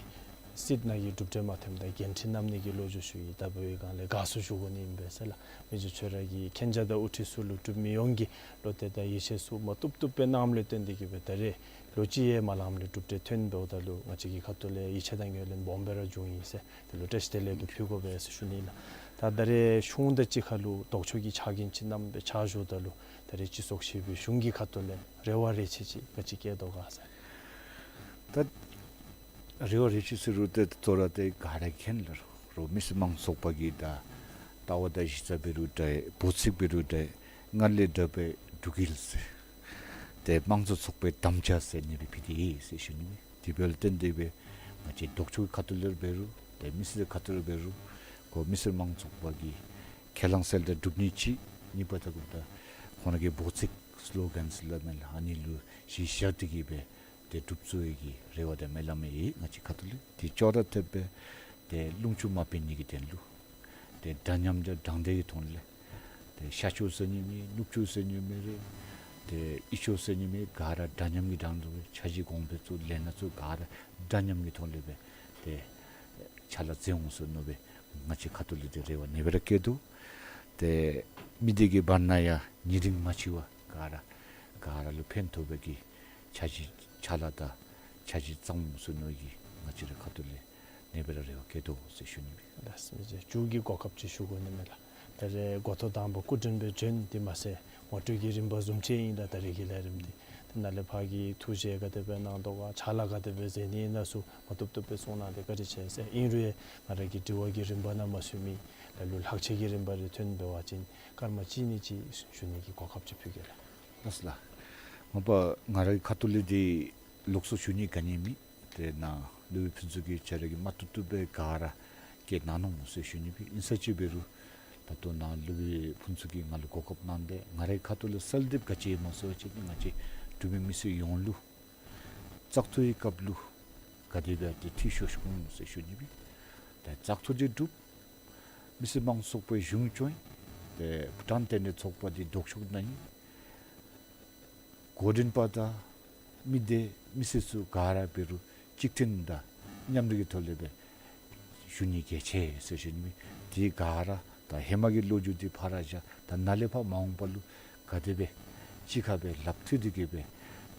སྲིད་ནང་གི་གྲུབ་འབྲས་མ་ཐོནམ་ད་འགན་འཁྲི་བསྣམ་ནི་གི་ལོ་རྒྱུས་ཞུ་ཡི། ད་འབདཝ་ད་ལས་དགའ་བསུ་ཞུ་དགོ་ནི་ཨིན་པས་ཟེར་ལགས། མི་རྗེ་ཁྱོད་ར་གིས་མཁྱེན་རྒྱ་དང་དབུ་ཁྲིད་ཚུ་ལུ་འབྲུག་མི་ཡོངས་ཀྱིས་བློ་གཏད་དང་ཡིད་ཆེས་ཚུ་མ་བཏུབ་བཏུབ་སྦེ་གནངམ་ལས་བརྟེན་ཏེ་གི་སྦེ་ད་རེས་ལོ་གཅིག་ཡང་མ་ལངམ་ལས་གྲུབ་འབྲས་ཐོན། འབདཝ་ད་ལུ་ང་བཅས་ཀྱི་ཁ་ཐུག་ལས་ཡིད་ཆེས་དང་ངོས་ལེན་སྦོམ་སྦེ་ར་བྱུང་ཡི་ཟེར། དེ་ལུ་བཀྲ་ཤིས་བདེ་ལེགས་ཀྱི་ཕུལ་དགོ་པས་ཟེར་ཞུ་ནི་ལགས། ད་ད་རེས་གཞུང་དང་གཅིག་ཁར་ལུ་ལྡོག་ཕྱོགས་ཀྱི་ཕྱག་འགན་ཅིག་བསྣམས་སྦེ་ཕྱག་ཞུཝ་ད་ལུ་ད་རེས་སྤྱི་ཚོགས་ཞི་བའི་གཞུང་གི་ཁ་ཐུག་ལས་རེ་བ་རེ་ཆེ་ཅིག་ག་ཅི་བསྐྱེད་དོ་ག་ཟེར། ད་རེ་བ་རེ་ཆེ་ཟེར་རུང་ཏེ་ད་རུང་ཏེ་ག་ར་མཁྱེན་ལགས། རོགས་མི་སེར་མང་ཚོགས་པ་གི་ད་ལྟ་བ་དང་གཞི་རྩ་འབད་རུང་འདྲ་འབོད་ཚིག་འབད་རུང་འདྲ་སྔར་ལས་དྲག་པའི་འབྲུག་ཡིད་ཟེར་ཏེ་དམངས་གཙོ་ཚོགས་པའི་དམ་བཅའ་ཟེར་ཨ་ནི་སྦེ་ཕུལ་ཏེ་ཡོད་ཟེར་ཞུ་ནི། དེ་འབདཝ་ལས་བརྟེན་ཏེ་སྦེ་ང་བཅས་ལྡོག་ཕྱོགས་ཁ་ཐུག་ལས་འབད་རུང་ཏེ་མི་སེར་ཁ་ཐུག་ལས་འབད་རུང་ཁོང་མི་སེར་མང་ཚོགས་པ་གི་ཁས་བླངས་གསལ་བསྒྲགས་སྒྲུབ་ནི་གཅིག། གཉིས་པ་ཐད་ཁར་ད་ཁོང་ར་གི་འབོད་ཚིག་སི་ལོ་གཱན་ཟེར་སླབ་མས་ལགས། ཨ་ནི་ལུ་གཞི་བཞག་སྟེ་གི་སྦེ་ཏེ་སྒྲུབ་ཚུགས་པའི་གི་རེ་བ་དང་སྨོན་ལམ་ཡོད་ང་བཅས་ཁ་ཐུག་ལས། དེ་ཅོག་ར་འཐདཔ་སྦེ་ཏེ་ལུང་ཕྱོགས་མ་སྤེལ་ནི་གི་དོན་ལུ་ཏེ་འདྲ་མཉམ་དང་དྲང་བདེན་གྱི་ཐོག་ལས་ཏེ་ཤར་ཕྱོགས་ཟེར་ནི་མེད། ནུབ་ཕྱོགས་ཟེར་ནི་མེད་རེ། ཏེ་དབུས་ཕྱོགས་ཟེར་ནི་མེད། ག་ར་འདྲ་མཉམ་གྱི་དྲང་དོ། འཆར་གཞི་གོང་འཕེལ་ཚུ་ལས་སྣ་ཚུ་ག་ར་འདྲ་མཉམ་གྱི་ཐོག་ལས་སྦེ་ཏེ་ཕྱག་ལཱ་མཛད་འོང་ཟེར་མནོ་སྦེ་ང་བཅས་ཁ་ཐུག་ལས་ཏེ་རེ་བ་ཨ་ནེ་སྦེ་ར་བསྐྱེད་དོ། ཏེ་མི་སྡེ་གི་བར་ན་ཡང་ཉེ་རིང་མ་ཕྱེ་བར་ག་ར་ག་ར་ལུ་ཕན་ཐོགས་པའི་གི་འཆར་གཞི་ཕྱག་ལཱ་དང་འཆར་གཞི་བརྩམ་འོང་ཟེར་མནོ་གི་ང་བཅས་ར་ཁ་ཐུག་ལས་ཨ་ནེ་སྦེ་ར་རེ་བ་བསྐྱེད་དོ་ཟེར་ཞུ་ནི་སྦེ། ལགས་སོ། མི་རྗེ་མཇུག་གི་གོ་སྐབས་ཅིག་ཞུ་དགོ་ནི་མས་ལགས། ད་རེས་འགོ་ཐོག་དང་པ་སྐུ་མགྲོན་སྦེ་བྱོན་ཏེ་མ་ཚད་ངོ་སྤྲོད་ཀྱི་རིམ་པ་བཟུམ་ཅིག་ཨིན། ད་ད་རེས་ཀྱི་ལས་རིམ་འདི་ཏེ་ནཱ་ལས་ཕར་གྱི་ཐུགས་བཞེད་ག་དེ་སྦེ་གནང་དོ་ག་ཕྱག་ལཱ་ག་དེ་སྦེ་མཛད་ནི་ཨིན་ན་ཚུ་མ་བཏུབ་བཏུབ་སྦེ་གསུང་གནང་སྟེ་བཀའ་དྲིན་ཆེ་ཟེར། ཨིན་རུང་ཡང་ང་ར་གི་དྲི་བ་གི་རིམ་པ་ནང་མ་ཚུད་མི་ལ་ལུ་ལྷག་ཆད་ཀྱི་རིམ་པ་རེ་ཐོན་འབད་བ་ཅིན་སྐར་མ་གཅིག་གཉིས་ཅིག་ཞུ་ནི་གི་གོ་སྐབས་ཅིག་ཕུལ་གེ་ལགས། ལགས་ལགས། མ་པ་ང་ར་གི་ཁ་ཐུག་ལས་འདི་ལོགས་སུ་ཞུ་ནི་ག་ནི་མེད། ཏེ་ནཱ་སློབ་དཔོན་ཕུན་ཚོགས་ཀྱིས་ཁྱོད་ར་གིས་མ་བཏུབ་བཏུབ་སྦེ་ག་ར་བཀོད་གནང་ནུག་ཟེར་ཞུ་ནི་སྦེ། ཨིན་ས་ཅིག་འབད་རུང་ད་ལྟོ་ནཱ་སློབ་དཔོན་ཕུན་ཚོགས་ཀྱིས་ང་ལུ་གོ་སྐབས་གནང་སྟེ་ང་རའི་ཁ་ཐུག་ལས་གསོལ་འདེབས་ག་ཅི་ཡོད་སྨོ་ཟེར་བ་ཅིན་ང་བཅས་འབྲུག་མི་མི་སེར་ཡོངས་ལུ་བཙག་འཐུའི་སྐབས་ལུ་ག་དེ་སྦེ་ཏེ་འཐུས་ཤོར་ཤོར་འོང་ཟེར་ཞུ་ནི་སྦེ། ཏེ་བཙག་འཐུ་འདི་གྲུབ། མི་སེར་མང་ཚོགས་པའི་གཞུང་སྐྱོང་། ཏེ་བྷུ་ཊཱན་མཐུན་སྒྲིལ་ཚོགས་པ་འདི་ལྡོག་ཕྱོགས་ནང་ཨིན། འགོ་འདྲེན་པ་དང་མི་སྡེ་མི་སེར་ཚུ་ག་ར་འབད་རུང་གཅིག་མཐུན་དང་མཉམ་རུབ་ཀྱི་ཐོག་ལས་སྦེ་ཞུ་ནི་གལ་ཆེ་ཟེར་ཞུ་ནི། དེ་ག་ར་ད་ཧེ་མ་གི་ལོ་རྒྱུས་འདི་ཕར་བཞག། ད་ནཱ་ལས་ཕར་མ་འོངས་པ་ལུ་ག་དེ་སྦེ་གཅིག་ཁར་སྦེ་ལགཔ་མཐུད་དེ་གི་སྦེ་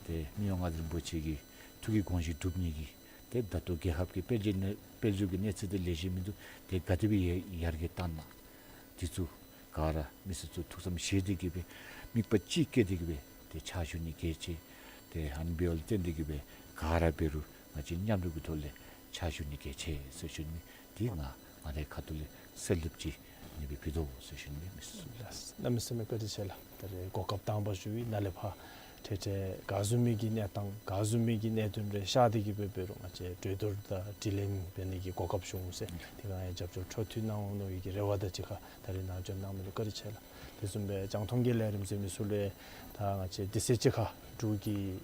ཏེ་མི་དབང་མངའ་བདག་རིན་པོ་ཆེ་གི་ཐུགས་ཀྱི་དགོངས་བཞེད་སྒྲུབ་ནི་གི་ཏེ་ད་ལྟོ་རྒྱལ་ཁབ་ཀྱི་དཔལ་འབྱོར་གནས་དཔལ་འབྱོར་གྱི་གནས་ཚད་འདི་ལེགས་ཤོམ་མིན་འདུག། དེ་ག་དེ་སྦེ་ཡར་ཡར་རྒྱས་བཏང་ན་དེ་ཚུ་ག་ར་མི་སེར་ཚུ་ཐུགས་བསམ་བཞེས་ཏེ་གི་སྦེ་དམིགས་པ་གཅིག་བསྐྱེད་དེ་གི་སྦེ་ཏེ་ཕྱག་ཞུ་ནི་གལ་ཆེ། ཏེ་ཨ་ནི་འབདཝ་ལས་བརྟེན་ཏེ་གི་སྦེ་ག་ར་འབད་རུང་ང་བཅས་མཉམ་རུབ་ཀྱི་ཐོག་ལས་ཕྱག་ཞུ་ནི་གལ་ཆེ་ཟེར་ཞུ་ནི། དེ་ང་ང་རའི་ཁ་ཐུག་ལས་གསོལ་འདེབས་ཅིག་ཨ་ནི་སྦེ་ཕུལ་དོ་ཟེར་ཞུ་ནི་མི་སེར་ཚུ། ལགས། གནམ་མེད་ས་མེད་བཀའ་དྲིན་ཆེ་ལགས། ད་རེས་གོ་སྐབས་དང་པ་ཞུ་ཡི། ནཱ་ལས་ཕར་འཕྲལ་འཕྲལ་ག་བཟུམ་མའི་གི་གནས་སྟངས་ག་བཟུམ་མའི་གི་གནད་དོན་རེ་ཤར་ཏེ་གི་སྦེ་འབད་རུང་ང་བཅས་གྲོས་བསྡུར་དང་དྲི་ལན་འབད་ནི་གི་གོ་སྐབས་བྱུང་ཟེར། དེ་སྒང་ཡང་རྒྱབ་སྐྱོར་འཕྲོ་མཐུད་གནང་འོང་མནོ་བའི་གི་རེ་བ་དང་གཅིག་ཁར་ད་རེས་ནཱ་བྱོན་གནང་མི་ལུ་བཀའ་དྲིན་ཆེ་ལགས། དེ་བཟུམ་སྦེ་རྒྱང་མཐོང་གི་ལས་རིམ་གཟིགས་མི་ཚུ་ལུ་ད་ང་བཅས་དུས་ཚོད་ཅིག་ཁར་འབྲུག་གི་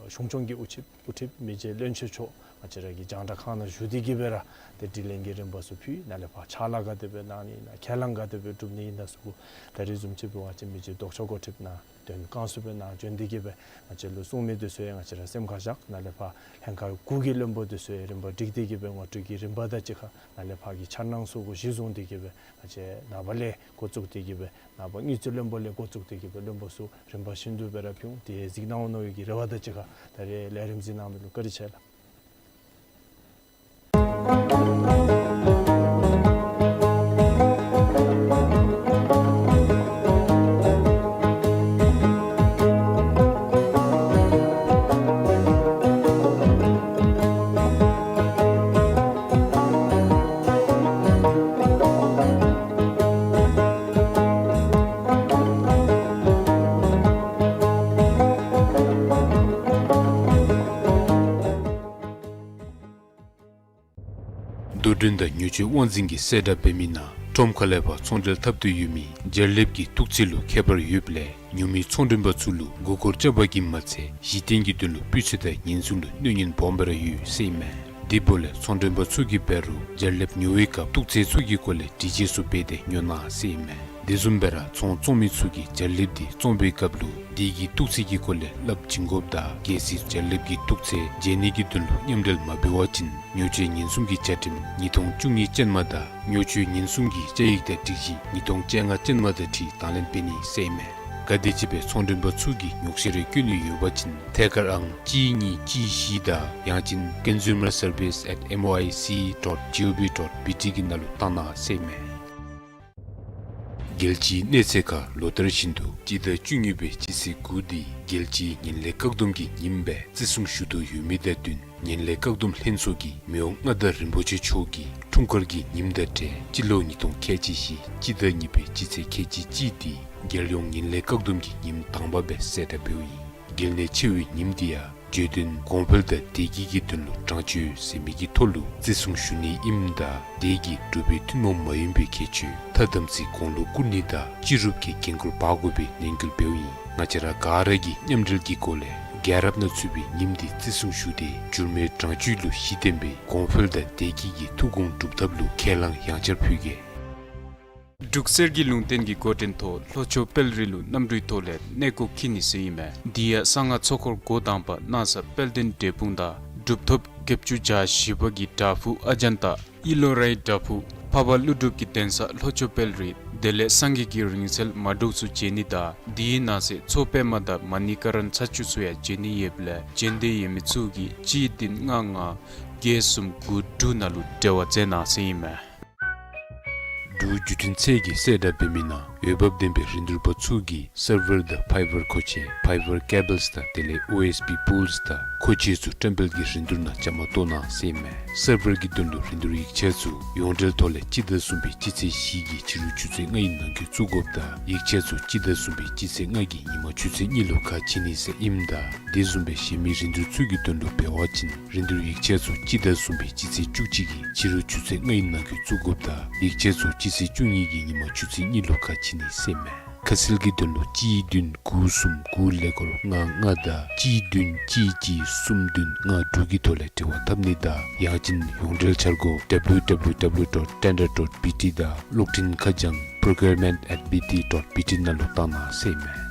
གཞུང་སྐྱོང་གི་དབུ་ཁྲིདཔ་དབུ་ཁྲིདཔ་མི་རྗེ་བློན་ཆེན་མཆོག་ང་བཅས་ར་གི་རྒྱང་བསྒྲགས་ཁང་ནང་བཞུགས་ཏེ་གི་སྦེ་ར་ཏེ་དྲི་ལན་གྱི་རིམ་པ་ཚུ་ཕུལ། ནཱ་ལས་ཕར་ཕྱག་ལཱ་ག་དེ་སྦེ་གནང་ནི་ཨིན་ན་ཁས་བླངས་ག་དེ་སྦེ་སྒྲུབ་ནི་ཨིན་ན་ཚུ་གུ་ད་རེས་བཟུམ་ཅིག་སྦེ་ང་བཅས་མི་རྗེ་ལྡོག་ཕྱོགས་འགོ་ཁྲིདཔ་ནཱ་དོན་བསྐྱངས་ཚུ་སྦེ་ནཱ་བྱོན་ཏེ་གི་སྦེ་ང་བཅས་ལུ་གསུང་མི་འདི་ཚུ་ཡང་ང་བཅས་ར་སེམས་ཁར་བཞག། ནཱ་ལས་ཕར་ལྷན་ཁག་དགུ་གི་བློན་པོ་འདི་ཚུ་ཡང་རིམ་པ་བསྒྲིགས་ཏེ་གི་སྦེ་ངོ་སྤྲོད་ཀྱི་རིམ་པ་དང་གཅིག་ཁར་ནཱ་ལས་ཕར་གྱི་འཆར་སྣང་ཚུ་གུ་གཞི་བཟུང་སྟེ་གི་སྦེ་ང་བཅས་ནངས་པ་ལས་འགོ་བཙུགས་ཏེ་གི་སྦེ་ནངས་པ་དངུལ་རྩིས་བློན་པོ་ལས་འགོ་བཙུགས་ཏེ་གི་སྦེ་བློན་པོ་ཚུ་རིམ་པ་བཞིན་དུ་སྦེ་ར་ཕུལ་འོང་། དེ་གཟིགས་གནང་འོང་མནོ་བའི་གི་རེ་བ་དང་གཅིག་ཁར་ད་རེས་ལས་རིམ་གཟིགས་གནང་མི་ལུ་བཀའ་དྲིན་ཆེ་ལགས། རྡོར་སྒྲོན་དང་ཉེར་སྤྱོད་དབང་འཛིན་གྱིས་གསལ་བསྒྲགས་འབད་མི་ནང་ཁྲོམ་ཁ་ལས་ཕར་ཚོང་འབྲེལ་འཐབ་འདོད་ཡོད་མི་རྒྱལ་ལེབ་ཀྱི་བཏུག་ཚད་ལུ་ཁྱད་པར་ཡོདཔ་ལས་ཉོ་མི་ཚོང་མགྲོན་པ་ཚུ་ལུ་མགུ་སྐོར་རྐྱབ་པ་གིས་མ་ཚད་གཞི་རྟེན་གྱི་དོན་ལུ་སྤུས་ཚད་དང་ཉེན་སྲུང་ལུ་གནོད་ཉེན་སྦོམ་སྦེ་ར་ཡོད་ཟེར་ཨིན་མས། དེ་འབདཝ་ལས་ཚོང་མགྲོན་པ་ཚུ་གིས་འབད་རུང་རྒྱལ་ལེབ་ཉོ་བའི་སྐབས་བཏུག་ཚད་ཚུ་གི་སྐོར་ལས་དྲི་དཔྱད་ཚུ་འབད་དེ་ཉོ་གནང་ཟེར་ཨིན་མས། དེ་བཟུམ་སྦེ་ར་ཚོང་བཙོང་མི་ཚུ་གིས་རྒྱལ་ལེབ་འདི་བཙོང་བའི་སྐབས་ལུ་དེ་གི་བཏུག་ཚད་ཀྱི་སྐོར་ལས་སླབ་བྱིན་དགོཔ་དང་གལ་སྲིད་རྒྱལ་ལེབ་ཀྱི་བཏུག་ཚད་འཇལ་ནི་གི་དོན་ལུ་མཉམ་འབྲེལ་མ་འབད་བ་ཅིན་ཉོ་སྤྱོད་ཉེན་སྲུང་གི་བཅའ་ཁྲིམས་ཉིས་སྟོང་བཅུ་གཉིས་ཅན་མ་དང་ཉོ་སྤྱོད་ཉེན་སྲུང་གི་བཅའ་ཡིག་དང་སྒྲིག་གཞི་ཉིས་སྟོང་བཅོ་ལྔ་ཅན་མ་དང་འཁྲིལ་དང་ལེན་འབད་ནི་ཟེར་ཨིན་མས། ག་དེམ་ཅིག་སྦེ་ཚོང་མགྲོན་པ་ཚུ་གིས་ཉོགས་བཤེར་རེ་བཀོད་ནི་ཡོད་པ་ཅིན་ཐད་ཀར་ཨང་གཅིག་གཉིས་གཅིག་བཞི་དང་ཡང་ཅིན་consumer service at M O I C dot G O V dot B T གི་ནང་ལུ་བཏང་གནང་ཟེར་ཨིན་མས། རྒྱལ་སྤྱིའི་གནས་ཚད་ཁར་ལོ་ལྟར་བཞིན་དུ་སྤྱི་ཟླ་བཅུ་གཉིས་པའི་སྤྱི་ཚེས་དགུ་འདི་རྒྱལ་སྤྱིའི་ངན་ལྷད་བཀག་སྡོམ་གྱི་ཉིནམ་སྦེ་བརྩི་སྲུང་ཞུ་དོ་ཡོད་མི་དང་བསྟུན་ངན་ལྷད་བཀག་སྡོམ་ལྷན་ཚོགས་ཀྱིས་མི་དབང་མངའ་བདག་རིན་པོ་ཆེ་མཆོག་གི་འཁྲུངས་སྐར་གྱི་ཉིནམ་དང་འབྲེལ་སྤྱི་ལོ་ཉིས་སྟོང་ཁལ་གཅིག་བཞི་སྤྱི་ཟླ་གཉིས་པའི་སྤྱི་ཚེས་ཁལ་གཅིག་གཅིག་འདི་རྒྱལ་ཡོངས་ངན་ལྷད་བཀག་སྡོམ་གྱི་ཉིནམ་དང་པ་སྦེ་གསལ་བསྒྲགས་འབདཝ་ཨིན། གལ་གནད་ཆེ་བའི་ཉིནམ་འདི་ཡང་བརྗོད་དོན་གོང་འཕེལ་དང་བདེ་སྐྱིད་ཀྱི་དོན་ལུ་དྲང་སྤྱོད་ཟེར་མི་གི་ཐོག་ལུ་བརྩི་སྲུང་ཞུ་ནི་ཨིནམ་ད་དེ་གིས་འབྲུག་པའི་ཐུན་མོང་མ་ཡིན་པའི་ཁྱད་ཆོས་མཐའ་དམ་ཚིག་གོང་ལུ་བཀུར་ནི་དང་སྤྱི་རུབ་ཀྱི་འགན་ཁུར་འབག་དགོ་པའི་ནན་སྐུལ་འབདཝ་ཨིན། ང་བཅས་ར་ག་ར་གིས་མཉམ་འབྲེལ་གྱི་སྒོ་ལས་རྒྱལ་རབས་ནང་ཚུད་པའི་ཉིནམ་འདི་བརྩི་སྲུང་ཞུ་སྟེ་འགྱུར་མེད་དྲང་སྤྱོད་ལུ་གཞི་བརྟེན་པའི་གོང་འཕེལ་དང་བདེ་སྐྱིད་ཀྱི་ཐུགས་དགོངས་སྒྲུབ་ཐབས་ལུ་ཁས་བླངས་ཡང་བསྐྱར་ཕུལ་གེ། འབྲུག་གསེར་གྱི་ལུང་བསྟན་གྱི་འགོ་འདྲེན་ཐོག་ལྷོ་ཕྱོགས་དཔལ་རི་ལུ་གནམ་གྲུའི་ཐོག་ལས་གནས་སྐོར་འཁྱིད་ནི་ཟེར་ཨིན་མས། དེ་ཡང་གསང་སྔགས་ཚོགས་འཁོར་འགོ་དང་པ་གནང་ས་དཔལ་ལྡན་འབྲས་སྤུངས་དང་གྲུབ་ཐོབ་བརྒྱད་ཅུ་གྱ་བཞི་པ་གི་བྲག་ཕུག་ཨ་ཛཱན་ཏ་ཨི་ལོ་རའི་བྲག་ཕུག་འཕགས་པ་ཀླུ་སྒྲུབ་ཀྱི་གདན་ས་ལྷོ་ཕྱོགས་དཔལ་རི་དེ་ལས་སངས་རྒྱས་ཀྱི་རིང་བསྲེལ་མ་འདྲོག་ཚུ་མཇལ་ནི་དང་དེའི་ནང་གསེས་མཚོ་པདྨ་དང་མ་ཎི་ཀ་ར་ན་ཚ་ཆུ་ཚུ་ཡང་མཇལ་ནི་ཡོདཔ་ལས་མཇལ་འདོད་ཡོད་མི་ཚུ་གིས་གཅིག་བདུན་ལྔ་ལྔ་བརྒྱད་གསུམ་དགུ་དྲུག་ནང་ལུ་འབྲེལ་བ་མཛད་གནང་ཟེར་ཨིན་མས། འབྲུག་བརྒྱུད་འཕྲིན་ཚད་ཀྱིས་གསལ་བསྒྲགས་འབད་མི་ནང་འོས་འབབ་ལྡན་པའི་རིན་བསྡུར་པ་ཚུ་གིས་སར་ཝར་དང་ཕའི་བར་མཁོ་ཆས་ཕའི་བར་ཀེ་བཱལསི་དང་དེ་ལས་ཨོ་ཨེསི་བི་པུལསི་དང་མཁོ་ཆས་ཚུ་བཀྲམ་སྤེལ་གྱི་རིན་བསྡུར་ནང་བཅའ་མར་གཏོགས་གནང་ཟེར་ཨིན་མས། སར་ཝར་གྱི་དོན་ལུ་རིན་བསྡུར་ཡིག་ཆ་ཚུ་ཡོངས་འབྲེལ་ཐོག་ལས་སྤྱི་ཟླ་གསུམ་པའི་སྤྱི་ཚེས་བཞི་གི་ཕྱི་རུ་ཆུ་ཚོད་ལྔ་ཡི་ནང་འཁོད་བཙུགས་དགོཔ་དང་ཡིག་ཆ་ཚུ་སྤྱི་ཟླ་གསུམ་པའི་སྤྱི་ཚེས་ལྔ་གི་ཉིན་མ་ཆུ་ཚོད་གཉིས་ལུ་ཁ་ཕྱེ་ནི་ཟེར་ཨིནམ་ད་དེ་བཟུམ་སྦེ་གཞན་མི་རིན་བསྡུར་ཚུ་གི་དོན་ལུ་འབད་བ་ཅིན་རིན་བསྡུར་ཡིག་ཆ་ཚུ་སྤྱི་ཟླ་གསུམ་པའི་སྤྱི་ཚེས་བཅུ་གཅིག་གི་ཕྱི་རུ་ཆུ་ཚོད་ལྔ་ཡི་ནང་འཁོད་བཙུགས་དགོཔ་དང་ཡིག་ཆ་ཚུ་སྤྱི་ཚེས་བཅུ་གཉིས་ཀྱི་ཉིན་མ་ཆུ་ཚོད་གཉིས་ལུ་ཁ་ཕྱེ་ནི་ཟེར་ཨིན་མས། ཁ་གསལ་གྱི་དོན་ལུ་གཅིག་བདུན་དགུ་གསུམ་དགུ་ཀླད་ཀོར་ལྔ་ལྔ་དང་གཅིག་བདུན་གཅིག་གཅིག་གསུམ་བདུན་ལྔ་དྲུག་གི་ཐོག་ལས་འབྲེལ་བ་འཐབ་ནི་དང་ཡང་ཅིན་ཡོངས་འབྲེལ་འཆར་སྒོ་W W W dot tender dot B T དང་གློག་འཕྲིན་ཁ་བྱང་procurement at B T dot B T ནང་ལུ་བཏང་གནང་ཟེར་ཨིན་མས།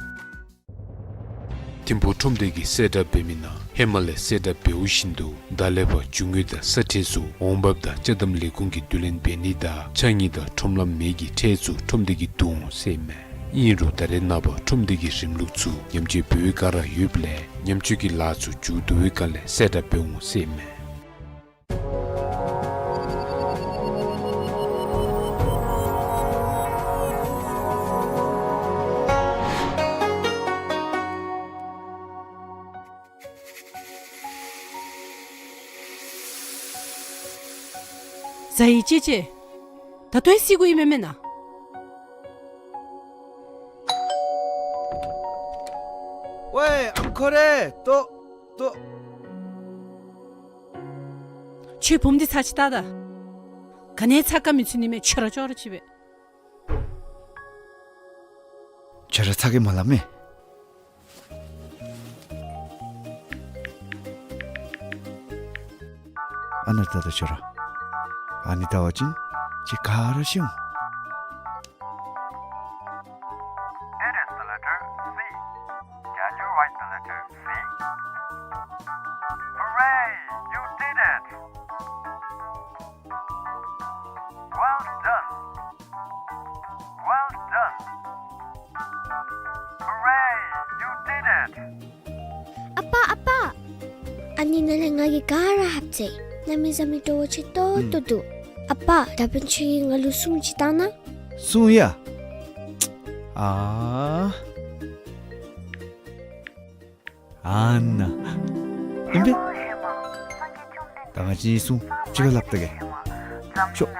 ཐིམ་ཕུག་ཁྲོམ་སྡེ་གིས་གསལ་བསྒྲགས་འབད་མི་ནང་ཧེ་མ་ལས་གསལ་བསྒྲགས་འབདཝ་བཞིན་དུ་ད་ལས་ཕར་རྒྱུ་དངོས་དང་ས་ཁྲལ་ཚུ་འོང་འབབ་དང་ཅ་དམ་ལས་ཁུངས་ཀྱིས་བསྡུ་ལེན་འབད་ནི་དང་ཕྱགས་སྙིགས་དང་ཁྲོམ་ལམ་མེ་གི་ཁྲལ་ཚུ་ཁྲོམ་སྡེ་གིས་བསྡུ་འོང་ཟེར་ཨིན་མས། ཨིན་རུང་ད་རེས་ནངས་པ་ཁྲོམ་སྡེ་གི་རིམ་ལུགས་ཚུ་ཉམས་བཅོས་འབད་བའི་བསྒང་ར་ཡོདཔ་ལས་ཉམས་བཅོས་ཀྱི་ལཱ་ཚུ་མཇུག་བསྡུ་བའི་བསྒང་ལས་གསལ་བསྒྲགས་འབད་འོང་ཟེར་ཨིན་མས། ཟ་ཡི་ཅེ་ཅེ། ད་ལྟོ་ཡང་བསད་དགོ་ཡི་མེན་མེན་ན། ཝའེ་ཨམ་ཁོ་རེ། ལྟོ་ལྟོ། ཁྱོད་བུམོ་འདི་ཚར་ཅིག་བལྟ་ད། ག་ནི་ཚ་ག་མི་ཚུད་ནི་མས། ཁྱོད་ར་ཅོག་ར་ཅིག་སྦེ། ཁྱོད་ར་ཚ་གི་མ་སླབ་མས། ཨ་ནཱ་ལྟ་ད་ཤོག་ར། ཨ་ནི་ལྟ་བ་ཅིན་ཅིག་ག་ར་ཤེས་འོང་། It is the letter C. Can you write the letter C? Hooray! You did it! Well done! Well done! Hooray! You did it! ཨ་པ་ཨ་པ། ཨ་ནི་ནང་ལས་ང་གིས་ག་ར་ལྷབ་ཅི། གནམ་མེད་ས་མེད་སྤྲོ་བ་ཆེ་ཏོག་ཏོ་འདུག། ཨ་པ་ད་འབདན་ཁྱོད་ཀྱིས་ང་ལུ་སྲུང་ཅིག་བཏང་ན། སྲུང་ཡ། ཨ། ཨ་ནཱ། ཨིན་པས། ད་ང་བཅས་གཉིས་སྲུང་གཅིག་ཁར་ལྷབ་ད་གེ། ཤོག།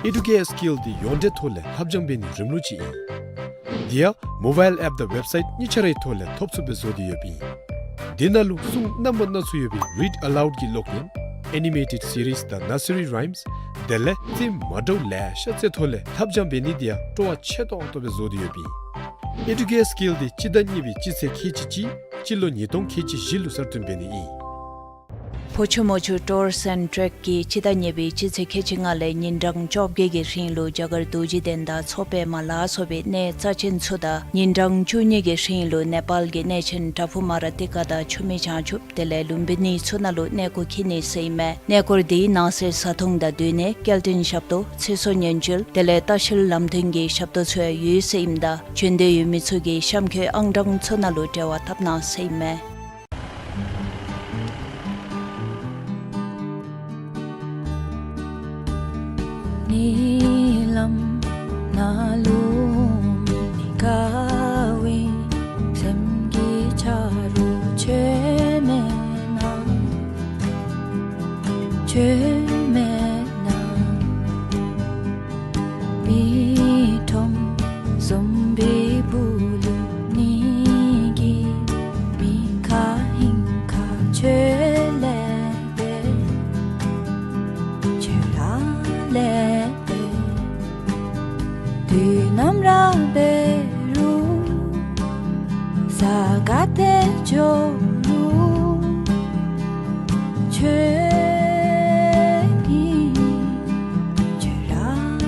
ཨེ་ཌུ་ཀེར་སི་ཀིལ་འདི་ཡོངས་འབྲེལ་ཐོག་ལས་ལྷབ་སྦྱང་འབད་ནིའི་རིམ་ལུགས་ཅིག་ཨིན། དེ་ཡང་མོ་བཱའིལ་ཨེཔ་དང་ཝེབ་སའིཊ་གཉིས་ཆ་རའི་ཐོག་ལས་ཐོབ་ཚུགསཔ་སྦེ་བཟོ་སྟེ་ཡོདཔ་ཨིན། དེ་ནང་ལུ་སྲུང་རྣམ་པ་སྣ་ཚོགས་ཡོད་པའི་རིཌ་ཨ་ལའུཌ་ཀྱི་ཀློག་ཡོན། ཨེ་ནི་མེ་ཊེཌ་སི་རིསི་དང་ནར་སི་རི་རའིམསི། དེ་ལས་རྩེདམོ་མ་འདྲཝ་ལེ་ཤ་རྩེ་ཐོག་ལས་ལྷབ་སྦྱང་འབད་ནི་དེ་ཡང་སྤྲོ་བ་ཆེ་ཏོག་ཏོ་སྦེ་བཟོ་སྟེ་ཡོདཔ་ཨིན། ཨེ་ཌུ་ཀེར་སི་ཀིལ་འདི་སྤྱི་ཟླ་གཉིས་པའི་སྤྱི་ཚེས་ཁལ་གཅིག་གཅིག་སྤྱི་ལོ་ཉིས་སྟོང་ཁལ་གཅིག་བཞི་ལུ་གསར་བཏོན་འབད་ནི་ཨིན། ཕོ་ཆུ་མོ་ཆུ་ཊུར་སི་ཨེནཌ་ཊེཀ་གིས་སྤྱི་ཟླ་གཉིས་པའི་སྤྱི་ཚེས་ཁལ་གཅིག་ལྔ་ལས་ཉིན་གྲངས་བཅོ་བརྒྱད་ཀྱི་རིང་ལུ་རྒྱ་གར་རྡོ་རྗེ་གདན་དང་མཚོ་པདྨ་ལ་སོགས་པའི་གནས་རྩ་ཆེན་ཚུ་དང་ཉིན་གྲངས་བཅུ་གཉིས་ཀྱི་རིང་ལུ་ནེ་པཱལ་གྱི་གནས་ཆེན་པྲ་བྷུ་མ་ར་ཏི་ཀ་དང་ཆུ་སྨད་བྱང་ཆུབ་དེ་ལས་ལུམ་བི་ནི་ཚུ་ནང་ལུ་གནས་སྐོར་འཁྱིད་ནི་ཟེར་ཨིན་མས། གནས་སྐོར་འདིའི་ནང་གསེས་བཟའ་འཐུང་དང་སྡོད་གནས་སྐྱེལ་འདྲེན་ཞབས་ཏོག་ཚེ་སྲོག་ཉེན་བཅོལ་དེ་ལས་ལྟ་བཤལ་ལམ་སྟོན་གྱི་ཞབས་ཏོག་ཚུ་ཡང་ཡོད་ཟེར་ཨིནམ་ད་བྱོན་འདོད་ཡོད་མི་ཚུ་གིས་གཤམ་འཁོད་ཨང་གྲངས་ཚུ་ནང་ལུ་འབྲེལ་བ་འཐབ་གནང་ཟེར་ཨིན་མས། ཉེ་ལམ་ནཱ་ལུ་མི་དགའ་བའི་སེམས་ཀྱི་ཆ་རོགས་ཁྱོད་མེད་ན། ཁྱོད་མེད་ན། མི་ཁྲོམ་བཟུམ་པའི་སྦུག་ལུ་ངེ་གི་མི་ཁ་ཧིང་ཁ་ཁྱོད་ལས་འདས། ཁྱོད་ར་ལས་འདས། དུས་ནམ་ར་འབད་རུང་ས་ག་ཏེ་འགྱོ་རུང་ཁྱོད་ཨིན། ཁྱོད་ར་ཨིན།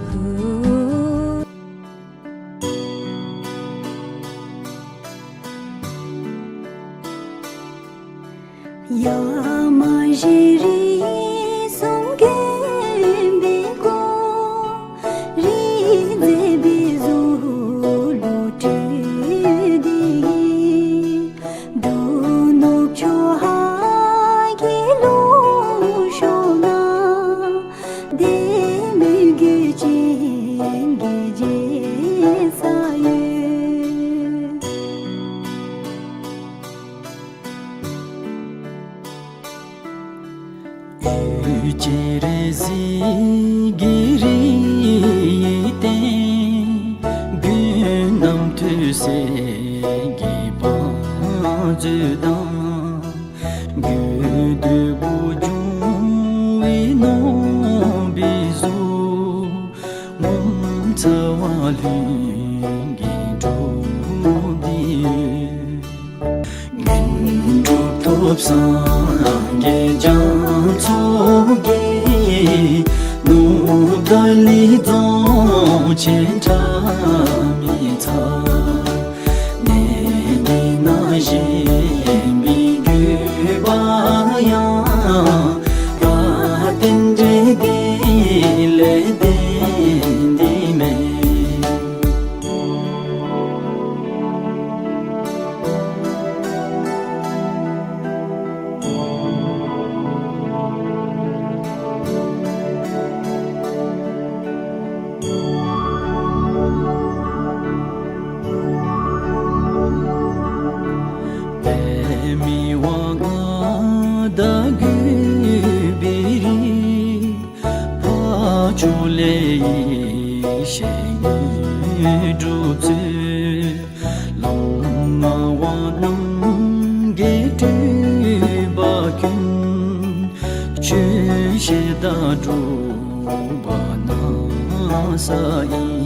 ཧུ། ཡ་མ་ཤི་རི་གསུང་གི་བི་ཀོ་རི་མཛེས་པའི་གཟུགས་ལུ་སྤྲུལ་ཏེ་འབྲུག་ནུབ་ཕྱོགས་ཧཱ་གི་ལུང་ཕྱོགས་ན། བདེ་མོའི་གོས་ཅན་གྱི་རྒྱལ་ས་ཡོད། འོད་ཅན་རེ་ཟིག་གི་རིག་སྟེང་། རྒྱུན་རྣམ་ཐོས་སྲས་ཀྱི་བང་མཛོད་དང་། དགོས་འདོད་པོ་འབྱུང་བའི་ནོར་བུའི་གཟུགས། ངོ་མཚར་བ་ལྷུན་གྱིས་གྲུབ་སྟེ་ཡོད། དངོས་གྲུབ་ཐོབ་སངས་རྒྱས་རྒྱ་མཚོ་རྒྱལ། ནོར་བུ་དང་ལི་རྫོང་ཆེན་ཁྲ་མི་ཚ། གནས་འདི་ན་བཞེངས་པའི་དགོས་པ་ཡང་། རྟེན་འབྲེལ་འདི་ལས་བརྟེན་ཏེ་མས། པདྨའི་དབང་མངའ་བདག་གུས་པའི་རིགས། འཕགས་མཆོག་ལས་ཡེ་ཤེས་དངོས་གྲུབ་སྩོལ། ལམ་སྣ་བ་རྣམ་རྒྱལ་སྤྲུལ་པ་ཀུན། ཆོས་བཤད་དང་སྒྲུབ་པ་གནང་ས་ཡིན།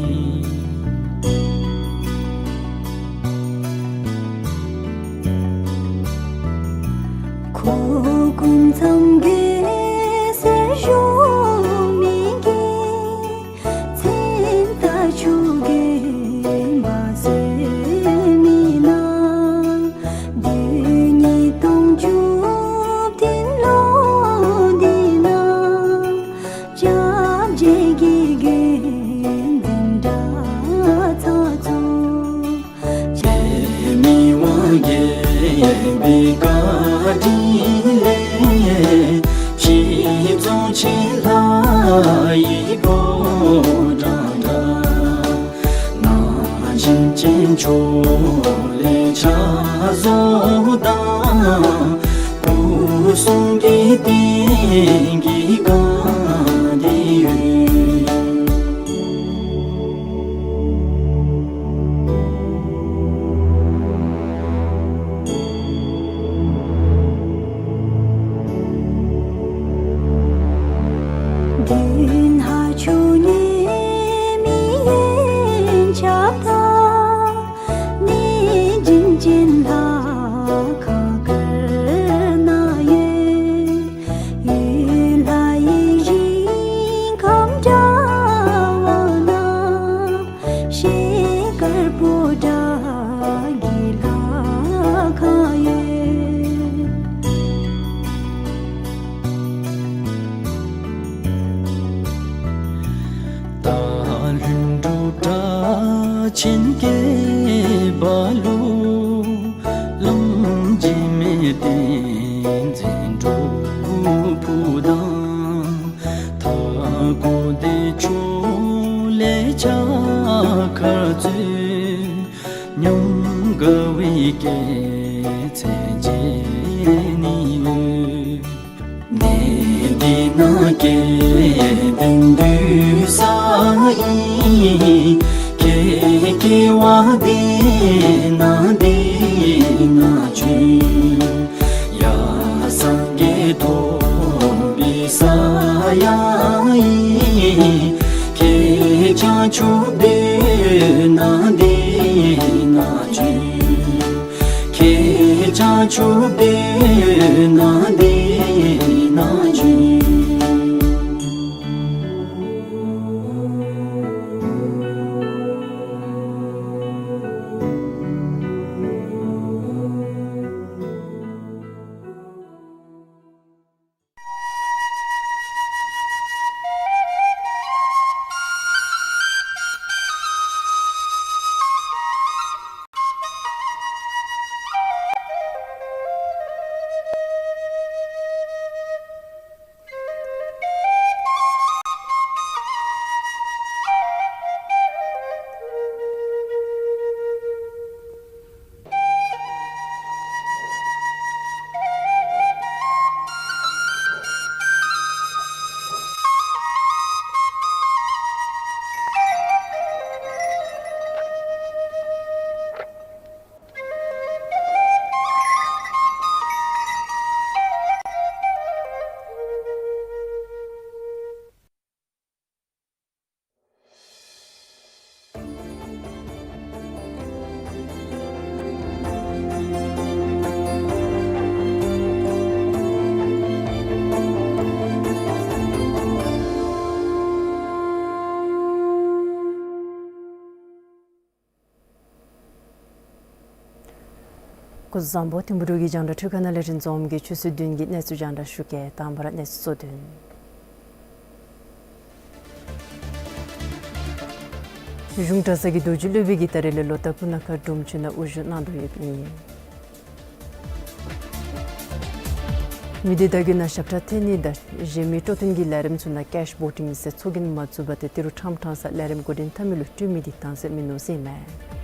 རྣམ་རྒྱལ་གསེར་གཞོང་མི་གི་མཚན་རྟགས་ཆུ་རྒྱུན་འབབ་སྲོལ་མི་ནང་། བདུན་ཉིས་སྟོང་བཅུ་བདུན་ལོ་འདི་ནང་། སྐྱབས་རྗེ་དགེ་བསྐོས་འཛིན་གྲྭ་ཚང་ཚུ། ཆེན་མི་དབང་རྒྱལ་པོའི་བཀའ་དྲིན་ལས། ཕྱི་རྫོང་ཆེན་ལྷ་ཡི་ཕོ་བྲང་འདྲ། ནང་བཞིན་ཅན་ཕྱོགས་ལས་ཕྱག་བཟོ་དང་། སྐུ་གསུང་གི་རྟེན་གྱི་སྒང་འདི་ཡོད། མདུན་ལྷ་ཆུ་ཉེ་མི་ཡན་ཆབ་དང་། གནས་བྱིན་ཅན་ལྷ་ཁང་དཀར་ནང་ཡོད། ཡུལ་ལྷ་ཡི་ཞིང་ཁམས་འདྲ་བ་ན། ཤེལ་དཀར་པོ་ཏ་གི་ལྷ་ཁང་ཡོད། སྟག་ལྷུན་གྲུབ་སྒྲ་ཆེན་སྐད་པ་ལུ། གླང་རྗེ་མེ་བསྟེན་མཛད་སྒྲུབ་ཕུག་དང་། མཐའ་འཁོར་བདེ་མཆོག་ལས་ཕྱག་འཁར་སྩོལ། ཉམས་དགའ་བའི་སྐྱེད་ཚལ་མཇལ་ནི་ཡོད། གནས་འདི་ན་སྐལ་ལྡན་འདུས་ས་ཨིན། ཀྱེ་སྐྱེ་བ་འདི་ན་འདི་ན་བྱོན། ཡ་སངས་རྒྱས་ཐོབ་པའི་ས་ཡང་ཨིན། ཁྱེད་བྱང་ཆུབ་སྡོད་ན་འདི་ན་བྱོན། ཁྱེད་བྱང་ཆུབ་སྡོད་ན་འདི་ན་བྱོན། སྐུ་གཟུགས་བཟང་པོ། ཐིམ་ཕུ་འབྲུག་གི་རྒྱང་བསྒྲགས་འཕྲུལ་ཁང་ནང་ལས་རིན་འཛོམས་ཀྱིས་ཆུ་ཚོད་བདུན་གྱི་གནས་ཚུལ་རྒྱང་བསྒྲགས་ཞུ་གེ། དང་པ་ར་གནས་ཚུལ་གཙོ་དོན། གཞུང་གྲྭ་ཚང་གི་རྡོ་རྗེ་སློབ་དཔོན་གྱིས་ད་རིས་ལས་ལོ་ལྟར་སྤུ་ན་ཁ་སྒྲུབ་མཆོད་ནང་དབུ་བཞུགས་གནང་དོ་ཡོདཔ་ཨིན། མི་སྡེ་བརྡ་བརྒྱུད་ནང་ཞབས་ཁྲ་འཐེན་ནི་དང་གཞན་མི་སྤྲོ་སྟོན་གྱི་ལས་རིམ་ཚུ་ནང་ཀེཤ་བོ་ཊིང་ཟེར་ཚོགས་རྒྱན་མ་བཙུགས་པར་ཏེ་ཏི་རུ་ཕྲང་ཕྲང་སར་ལས་རིམ་འགོ་འདྲེན་འཐབ་མི་ལུ་སྤྲོད་མི་འདི་དྭངས་གསལ་མིན་ནུག་ཟེར་ཨིན་མས།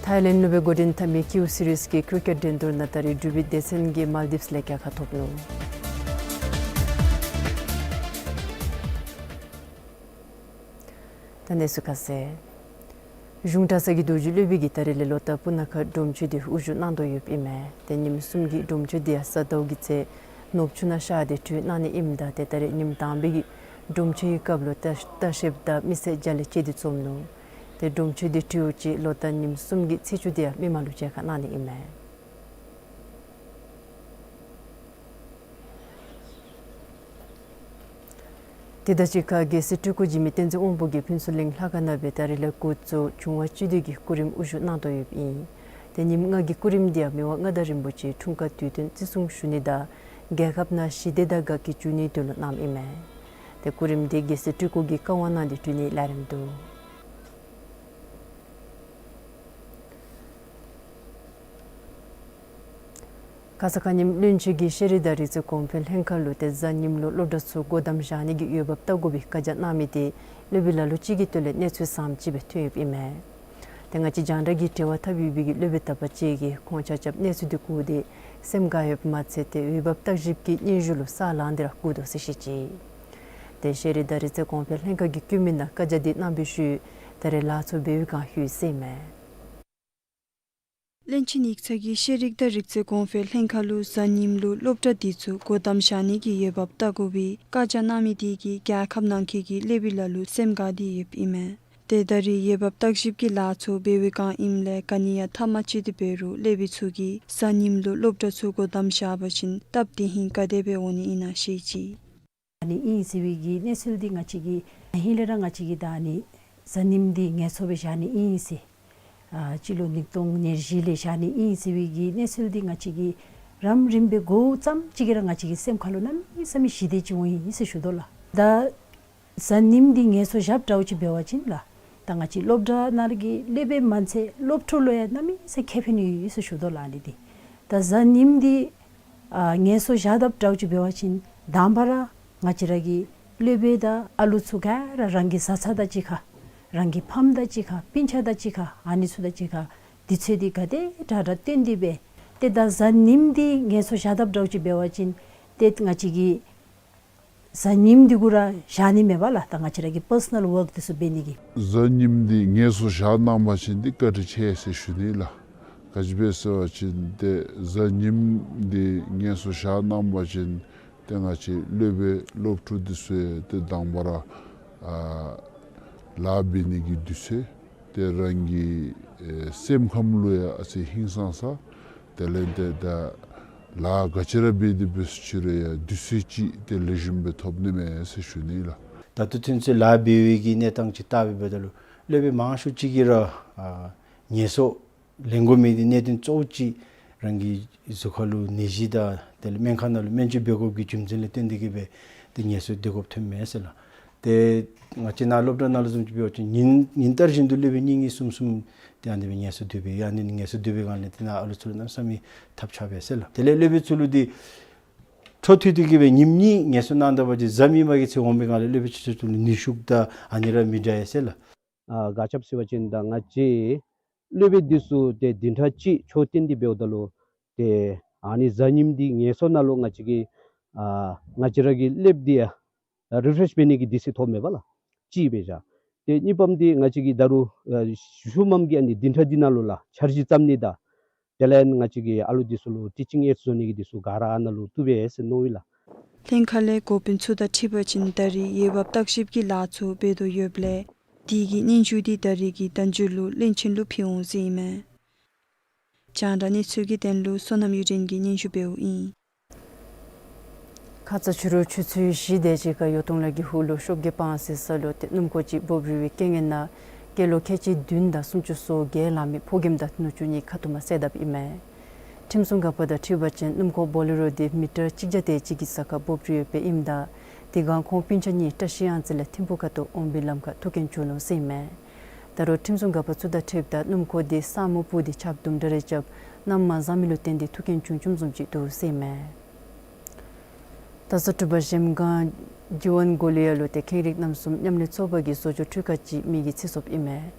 ཐའི་ལེནཌ་ནང་སྦེ་འགོ་འདྲེན་འཐབ་མི་ཀིའུ་སི་རིསི་གི་ཀྲི་ཀེཊ་འགྲན་བསྡུར་ནང་ད་རིས་འབྲུག་པའི་སྡེ་ཚན་གྱིས་མཱལ་ཌིབས་ལས་རྒྱལ་ཁ་ཐོབ་ནུག། ད་གནས་ཚུལ་ཁ་གསལ། གཞུང་གྲྭ་ཚང་གི་རྡོ་རྗེ་སློབ་དཔོན་གྱིས་ད་རིས་ལས་ལོ་ལྟར་སྤུ་ན་ཁ་སྒྲུབ་མཆོད་འདི་དབུ་བཞུགས་གནང་དོ་ཡོདཔ་ཨིན་མས། ཏེ་ཉིནམ་གསུམ་གྱི་སྒྲུབ་མཆོད་འདི་ཡང་ས་ཟླཝ་གི་ཚེ་ནོར་བུ་ཆུ་ནང་ཤར་ཏེ་གྲོལ་གནང་ནི་ཨིནམ་ད་ཏེ་ད་རིས་ཉིནམ་དང་པའི་གི་སྒྲུབ་མཆོད་ཀྱི་སྐབས་ལུ་ལྟ་ལྟ་བཤལཔ་དང་མི་སེར་བརྒྱ་ལས་བཅད་དེ་འཛོམས་ནུག། ཏེ་སྒྲུབ་མཆོད་འདི་གྲོལཝ་ཅིག་ལོ་ལྟར་ཉིནམ་གསུམ་གྱི་ཚེས་བཅུ་འདི་ཡང་མི་མང་ལུ་མཇལ་ཁ་གནང་ནི་ཨིན་མས། དེ་དང་གཅིག་ཁར་རྒྱལ་སྲས་སྤྲུལ་སྐུ་འཇིགས་མེད་བསྟན་འཛིན་དབང་པོ་གིས་ཕུན་ཚོགས་གླིང་ལྷ་ཁང་ནང་སྦེ་ད་རིས་ལས་འགོ་བཙུགས་བྱུང་བ་སྤྱི་འཐུས་ཀྱི་སྐུ་རིམ་དབུ་བཞུགས་གནང་དོ་ཡོདཔ་ཨིན། ཏེ་ཉིནམ་ལྔ་གི་སྐུ་རིམ་འདི་ཡང་མི་དབང་མངའ་བདག་རིན་པོ་ཆེ་འཁྲུངས་སྐར་དུས་སྟོན་བརྩི་སྲུང་ཞུ་ནི་དང་རྒྱལ་ཁབ་ནང་ཞི་བདེ་དང་དགའ་སྐྱིད་འབྱུང་ནིའི་དོན་ལུ་གནངམ་ཨིན་མས། ཏེ་སྐུ་རིམ་འདི་རྒྱལ་སྲས་སྤྲུལ་སྐུ་གིས་བཀའ་དབང་གནང་སྟེ་གྲོལ་ནིའི་ལས་རིམ་འདུག། ཁ་ཙ་ཁ་ཉིནམ་བློན་ཆེན་གྱིས་ཤེས་རིག་དང་རིག་རྩལ་གོང་འཕེལ་ལྷན་ཁག་ལུ་ཏེ་གཟའ་ཉིམ་ལུ་སློབ་གྲྭ་ཚུ་སྒོ་བསྡམ་བཞག་ནི་གི་འོས་འབབ་བལྟ་དགོ་པའི་བཀའ་རྒྱ་གནང་མི་འདི་སློབ་དཔོན་ལ་ལུ་ཅིག་གི་དོན་ལས་གནས་ཚུལ་བཟངམ་ཅིག་སྦེ་ཐོན་ཡོདཔ་ཨིན་མས། ཏེ་ང་བཅས་རྒྱང་བསྒྲགས་ཀྱི་འབྲེལ་བ་འཐབ་ཡོད་པའི་གི་སློབ་དཔོན་དག་པ་ཅིག་གིས་ཁོང་ཆ་ཁྱབ་གནས་ཚུལ་འདི་གོ་སྟེ་སེམས་དགའ་ཡོདཔ་མ་ཚད་ཏེ་འོས་འབབ་བརྟག་ཞིབ་ཀྱི་སྙན་ཞུ་ལུ་ས་ལངས་ཏེ་ར་བསྐུར་དོ་ཟེར་བཤད་ཅི། ཏེ་ཤེས་རིག་དང་རིག་རྩལ་གོང་འཕེལ་ལྷན་ཁག་གི་བཀོད་མི་ནང་བཀའ་རྒྱ་འདི་གནང་བའི་ཤུལ་ད་རིས་ལཱ་ཚུ་འབད་བའི་སྒང་ལྷོད་ཟེར་ཨིན་མས། བློན་ཆེན་ཡིག་ཚང་གིས་ཤེས་རིག་དང་རིག་རྩལ་གོང་འཕེལ་ལྷན་ཁག་ལུ་གཟའ་ཉིམ་ལུ་སློབ་གྲྭ་འདི་ཚུ་སྒོ་བསྡམ་བཞག་ནི་གི་འོས་འབབ་བལྟ་དགོ་པའི་བཀའ་རྒྱ་གནང་མི་འདི་གིས་རྒྱལ་ཁབ་ནང་འཁོད་ཀྱི་སློབ་དཔོན་ལ་ལུ་སེམས་དགའ་སྟེ་ཡོདཔ་ཨིན་མས། ཏེ་ད་རིས་འོས་འབབ་བརྟག་ཞིབ་ཀྱི་ལཱ་ཚུ་འབད་བའི་སྒང་ཨིནམ་ལས་ག་ནི་ཡང་ཐབས་མ་ཆད་དེ་འབད་རུང་སློབ་དཔོན་ཚུ་གིས་གཟའ་ཉིམ་ལུ་སློབ་གྲྭ་ཚུ་སྒོ་བསྡམ་བཞག་པ་ཅིན་སྟབས་བདེ་ཧིང་ག་དེ་སྦེ་འོང་ནི་ཨིན་ན་ཤེས་ཅི། ཨ་ནི་ཨིན་ཟེར་བའི་གི་གནས་ཚུལ་འདི་ང་བཅས་ཀྱིས་ཧེ་ལས་ར་ང་བཅས་ཀྱིས་ད་ཨ་ནི་གཟའ་ཉིམ་འདི་ངལ་གསོ་སྦེ་བཞག་ནི་ཨིན་ཟེར། ཨ་སྤྱི་ལོ་ཉིས་སྟོང་ཉེར་བཞི་ལས་བཞག་ནི་ཨིན་ཟེར་བའི་གི་གནས་ཚུལ་འདི་ང་བཅས་ཀྱིས་རམ་རིམ་སྦེ་གོཝ་ཙམ་ཅིག་གིས་ར་ང་བཅས་ཀྱི་སེམས་ཁ་ལུ་གནམ་མེད་ས་མེད་ཞི་བདེ་ཅིག་འོང་ཡི་ཟེར་ཞུ་དོ་ལགས། ད་གཟའ་ཉིམ་འདི་ངལ་གསོ་བཞགཔ་འདྲཝ་ཅིག་འབད་བ་ཅིན་ལགས། ད་ང་བཅས་སློབ་གྲྭ་ནང་གི་སློབ་དཔོན་མ་ཚད་སློབ་ཕྲུག་ལུ་ཡང་གནམ་མེད་ས་མེད་ཁེ་ཕན་ཡོད་ཟེར་ཞུ་དོ་ལགས་ཨ་ནི་འདི། ད་གཟའ་ཉིམ་འདི་ཨ་ངལ་གསོ་བཞག་དཔ་འདྲཝ་ཅིག་འབད་བ་ཅིན་དང་པ་ར་ང་བཅས་ར་གི་སློབ་དཔོན་དང་ཨ་ལུ་ཚུ་ག་ར་རང་གི་བཟའ་ཚང་དང་གཅིག་ཁར་རང་གི་ཕམ་དང་གཅིག་ཁར་སྤུན་ཆ་དང་གཅིག་ཁར་ཨ་ནི་ཚུ་དང་གཅིག་ཁར་དུས་ཚོད་འདི་ག་དེ་དྲག་དྲག་བཏོན་ཏེ་སྦེ་ཏེ་ད་གཟའ་ཉིམ་འདི་ངལ་གསོ་བཞག་དཔ་འདྲཝ་ཅིག་འབད་བ་ཅིན་ཏེ་ང་བཅས་ཀྱིས་གཟའ་ཉིམ་འདི་གུ་ར་བཞག་ནི་མེད་པ་ལགས། ད་ང་བཅས་ར་གི་པར་སོ་ནཱལ་ཝརཀ་འདི་ཚུ་འབད་ནི་གི། གཟའ་ཉིམ་འདི་ངལ་གསོ་བཞག་གནང་བ་ཅིན་འདི་བཀའ་དྲིན་ཆེ་ཟེར་ཞུ་ནི་ལགས། ག་ཅི་སྦེ་ཟེར་བ་ཅིན་ཏེ་གཟའ་ཉིམ་འདི་ངལ་གསོ་བཞག་གནང་བ་ཅིན་ཏེ་ང་བཅས་སློབ་དཔོན་སློབ་ཕྲུག་འདི་ཚུ་ཡང་ཏེ་དང་པ་ར་ཨ་ལཱ་འབད་ནི་གི་དུས་ཚོད་ཏེ་རང་གི་ཨེ་སེམས་ཁམས་ལུ་ཡང་ཨ་ཙི་ཧིང་སངས་ས། དེ་ལས་ཏེ་ད་ལཱ་ག་ཅི་ར་འབད་དེ་འབད་སོང་ཅི་རུང་ཡང་དུས་ཚོད་ཅིག་ཏེ་ལེགས་ཤོམ་སྦེ་ཐོབ་ནི་མས་ཟེར་ཞུ་ནི་ལགས། ད་ལྟོ་ཚུན་ཚོད་ལཱ་འབད་བའི་གི་གནས་སྟངས་ཅིག་བལྟ་བའི་འབདཝ་ད་ལུ་སློབ་དཔོན་མང་ཤོས་ཅིག་གིས་ར་ཨ་ངལ་གསོ་ལེན་དགོ་མི་འདི་གནད་དོན་གཙོ་བོ་ཅིག་རང་གི་གཟུགས་ཁ་ལུ་ནད་གཞི་དང་དེ་ལས་སྨན་ཁང་ནང་ལུ་སྨན་བཅོས་འབད་དགོཔ་གི་རྒྱུ་མཚན་ལས་བརྟེན་ཏེ་གིས་སྦེ་ཏེ་ངལ་གསོ་སྡོད་དགོཔ་ཐོནམ་མས་ཟེར་ལགས། ཏེ་ང་བཅས་ནཱ་སློབ་གྲྭ་ནང་ལུ་བཟུམ་ཅིག་འབད་བ་ཅིན་ཉིན་ཉིན་ལྟར་བཞིན་དུ་སློབ་དཔོན་གཉིས་གཉིས་གསུམ་གསུམ་ཏེ་ཨ་ནི་སྦེ་ངལ་གསོ་སྡོད་པའི་ཨ་ནི་ངལ་གསོ་སྡོད་པའི་སྒང་ལས་ཏེ་ནཱ་ཨ་ལུ་ཚུ་ལུ་གནམ་མེད་ས་མེད་ཐབས་ཆག་པས་ཟེར་ལགས། དེ་ལས་སློབ་དཔོན་ཚུ་ལུ་འདི་འཕྲོ་མཐུད་དེ་གིས་སྦེ་ཉིནམ་གཉིས་ངལ་གསོ་གནང་ད་པ་ཅིན་གཟའ་མིག་དམར་གྱི་ཚེ་འོང་པའི་སྒང་ལས་སློབ་དཔོན་ཚུ་ཚུ་ལུ་ནུས་ཤུགས་དང་ཨ་ནི་ར་མི་འདྲ་ཡི་ཟེར་ལགས། ཨ་ག་ཅི་སྦེ་ཟེར་བ་ཅིན་ད་ང་བཅས་སློབ་དཔོན་འདི་ཚུ་ཏེ་བདུན་ཕྲག་གཅིག་ཆོས་སྟོན་ཏེ་འབདཝ་ད་ལུ་ཏེ་ཨ་ནི་གཟའ་ཉིམ་འདི་ངལ་གསོ་ནང་ལུ་ང་བཅས་ཀྱི་ཨ་ང་བཅས་ར་གི་སློབ་དཔོན་འདི་ཡང་རི་ཕེ་རེཤ་འབད་ནི་གི་དུས་ཚོད་ཐོབ་མེད་པ་ལགས། གཅིག་སྦེ་བཞག། ཏེ་གཉིས་པམ་འདི་ང་བཅས་ཀྱི་ད་རུང་ཨ་ཤུལ་མམ་གྱི་ཨ་ནི་བདུན་ཕྲག་འདི་ནང་ལུ་ལགས་འཆར་གཞི་བརྩམ་ནི་དང་དེ་ལས་ང་བཅས་ཀྱི་ཨ་ལུ་འདི་ཚུ་ལུ་ཊི་ཅིང་ཨེཌ་བཟོ་ནི་གི་འདི་ཚུ་ག་ར་ཨ་ནཱ་ལུ་བཏུབ་པས་ཟེར་མནོ་ཡི་ལགས། ལྷན་ཁག་ལས་འགོ་དཔོན་ཚུ་དང་འཁྲིལ་བ་ཅིན་ད་རིས་འོས་འབབ་བརྟག་ཞིབ་ཀྱི་ལཱ་ཚུ་འབད་དོ་ཡོདཔ་ལས་དེ་གི་སྙན་ཞུ་འདི་ད་རིས་ཀྱི་དོན་ཚན་ལུ་བློན་ཆེན་ལུ་ཕུལ་འོང་ཟེར་ཨིན་མས། རྒྱང་བསྒྲགས་གནས་ཚུལ་གྱི་དོན་ལུ་བསོད་ནམས་གཡུ་སྒྲོན་གྱིས་སྙན་ཞུ་འབདཝ་ཨིན། ཁ་ཙ་ཕྱི་རུ་ཆུ་ཚོད་བཞི་དེ་ཅིག་ཁར་ཡོ་ཏོང་ལ་གི་ཧུ་ལུ་ཤོབ་གི་པང་སི་ས་ལུ་ཏེ་སྣུམ་འཁོར་ཅིག་སྦོབ་རིལ་བའི་རྐྱེན་ངན་ནང་སྐྱེས་ལོ་ཁལ་གཅིག་བདུན་དང་སུམ་ཅུ་སོ་བརྒྱད་ལང་མི་ཕོ་རྒནམ་དང་ནུ་གཅུང་གཉིས་ཁ་ཐུག་མ་བསད་དཔ་ཨིན་མས། ཁྲིམས་སྲུང་འགག་པ་དང་འཁྲིལ་བ་ཅིན་སྣུམ་འཁོར་བོ་ལེ་རོ་འདི་མི་ཊར་གཅིག་བརྒྱ་དེ་ཅིག་གི་ས་ཁར་སྦོབ་རིལ་ཡོདཔ་ཨིནམ་ད་དེ་སྒང་ཁོང་སྤུན་ཆ་གཉིས་བཀྲ་ཤིས་གཡང་རྩེ་ལས་ཐིམ་ཕུག་ཁ་ཐུག་འོང་པའི་ལམ་ཁར་ཐུག་རྐྱེན་བྱུང་ནུག་ཟེར་ཨིན་མས། ད་རུང་ཁྲིམས་སྲུང་འགག་པ་ཚུ་དང་འཁྲིལཝ་ད་སྣུམ་འཁོར་འདི་ས་སྨུག་སྤུབས་ཏེ་ཆག་དུམ་གྲ་རེ་རྐྱབ་གནམ་མ་བཟང་མི་ལུ་བརྟེན་ཏེ་ཐུག་རྐྱེན་བྱུང་བྱུངམ་བཟུམ་ཅིག་འདུག་ཟེར་ཨིན་མས། རྡ་ས་གྲུ་པ་གཞལམ་སྒང་རྒྱུ་ཝན་གོ་ལི་ཡ་ལུ་ཏེ་ཁེངས་རིགས་རྣམ་གསུམ་མཉམ་ལས་ཚོགས་པ་གི་བཟོ་བཅོས་འཕྲུལ་ཁང་ཅིག་མེ་གིས་འཚིག་སོཔ་ཨིན་མས།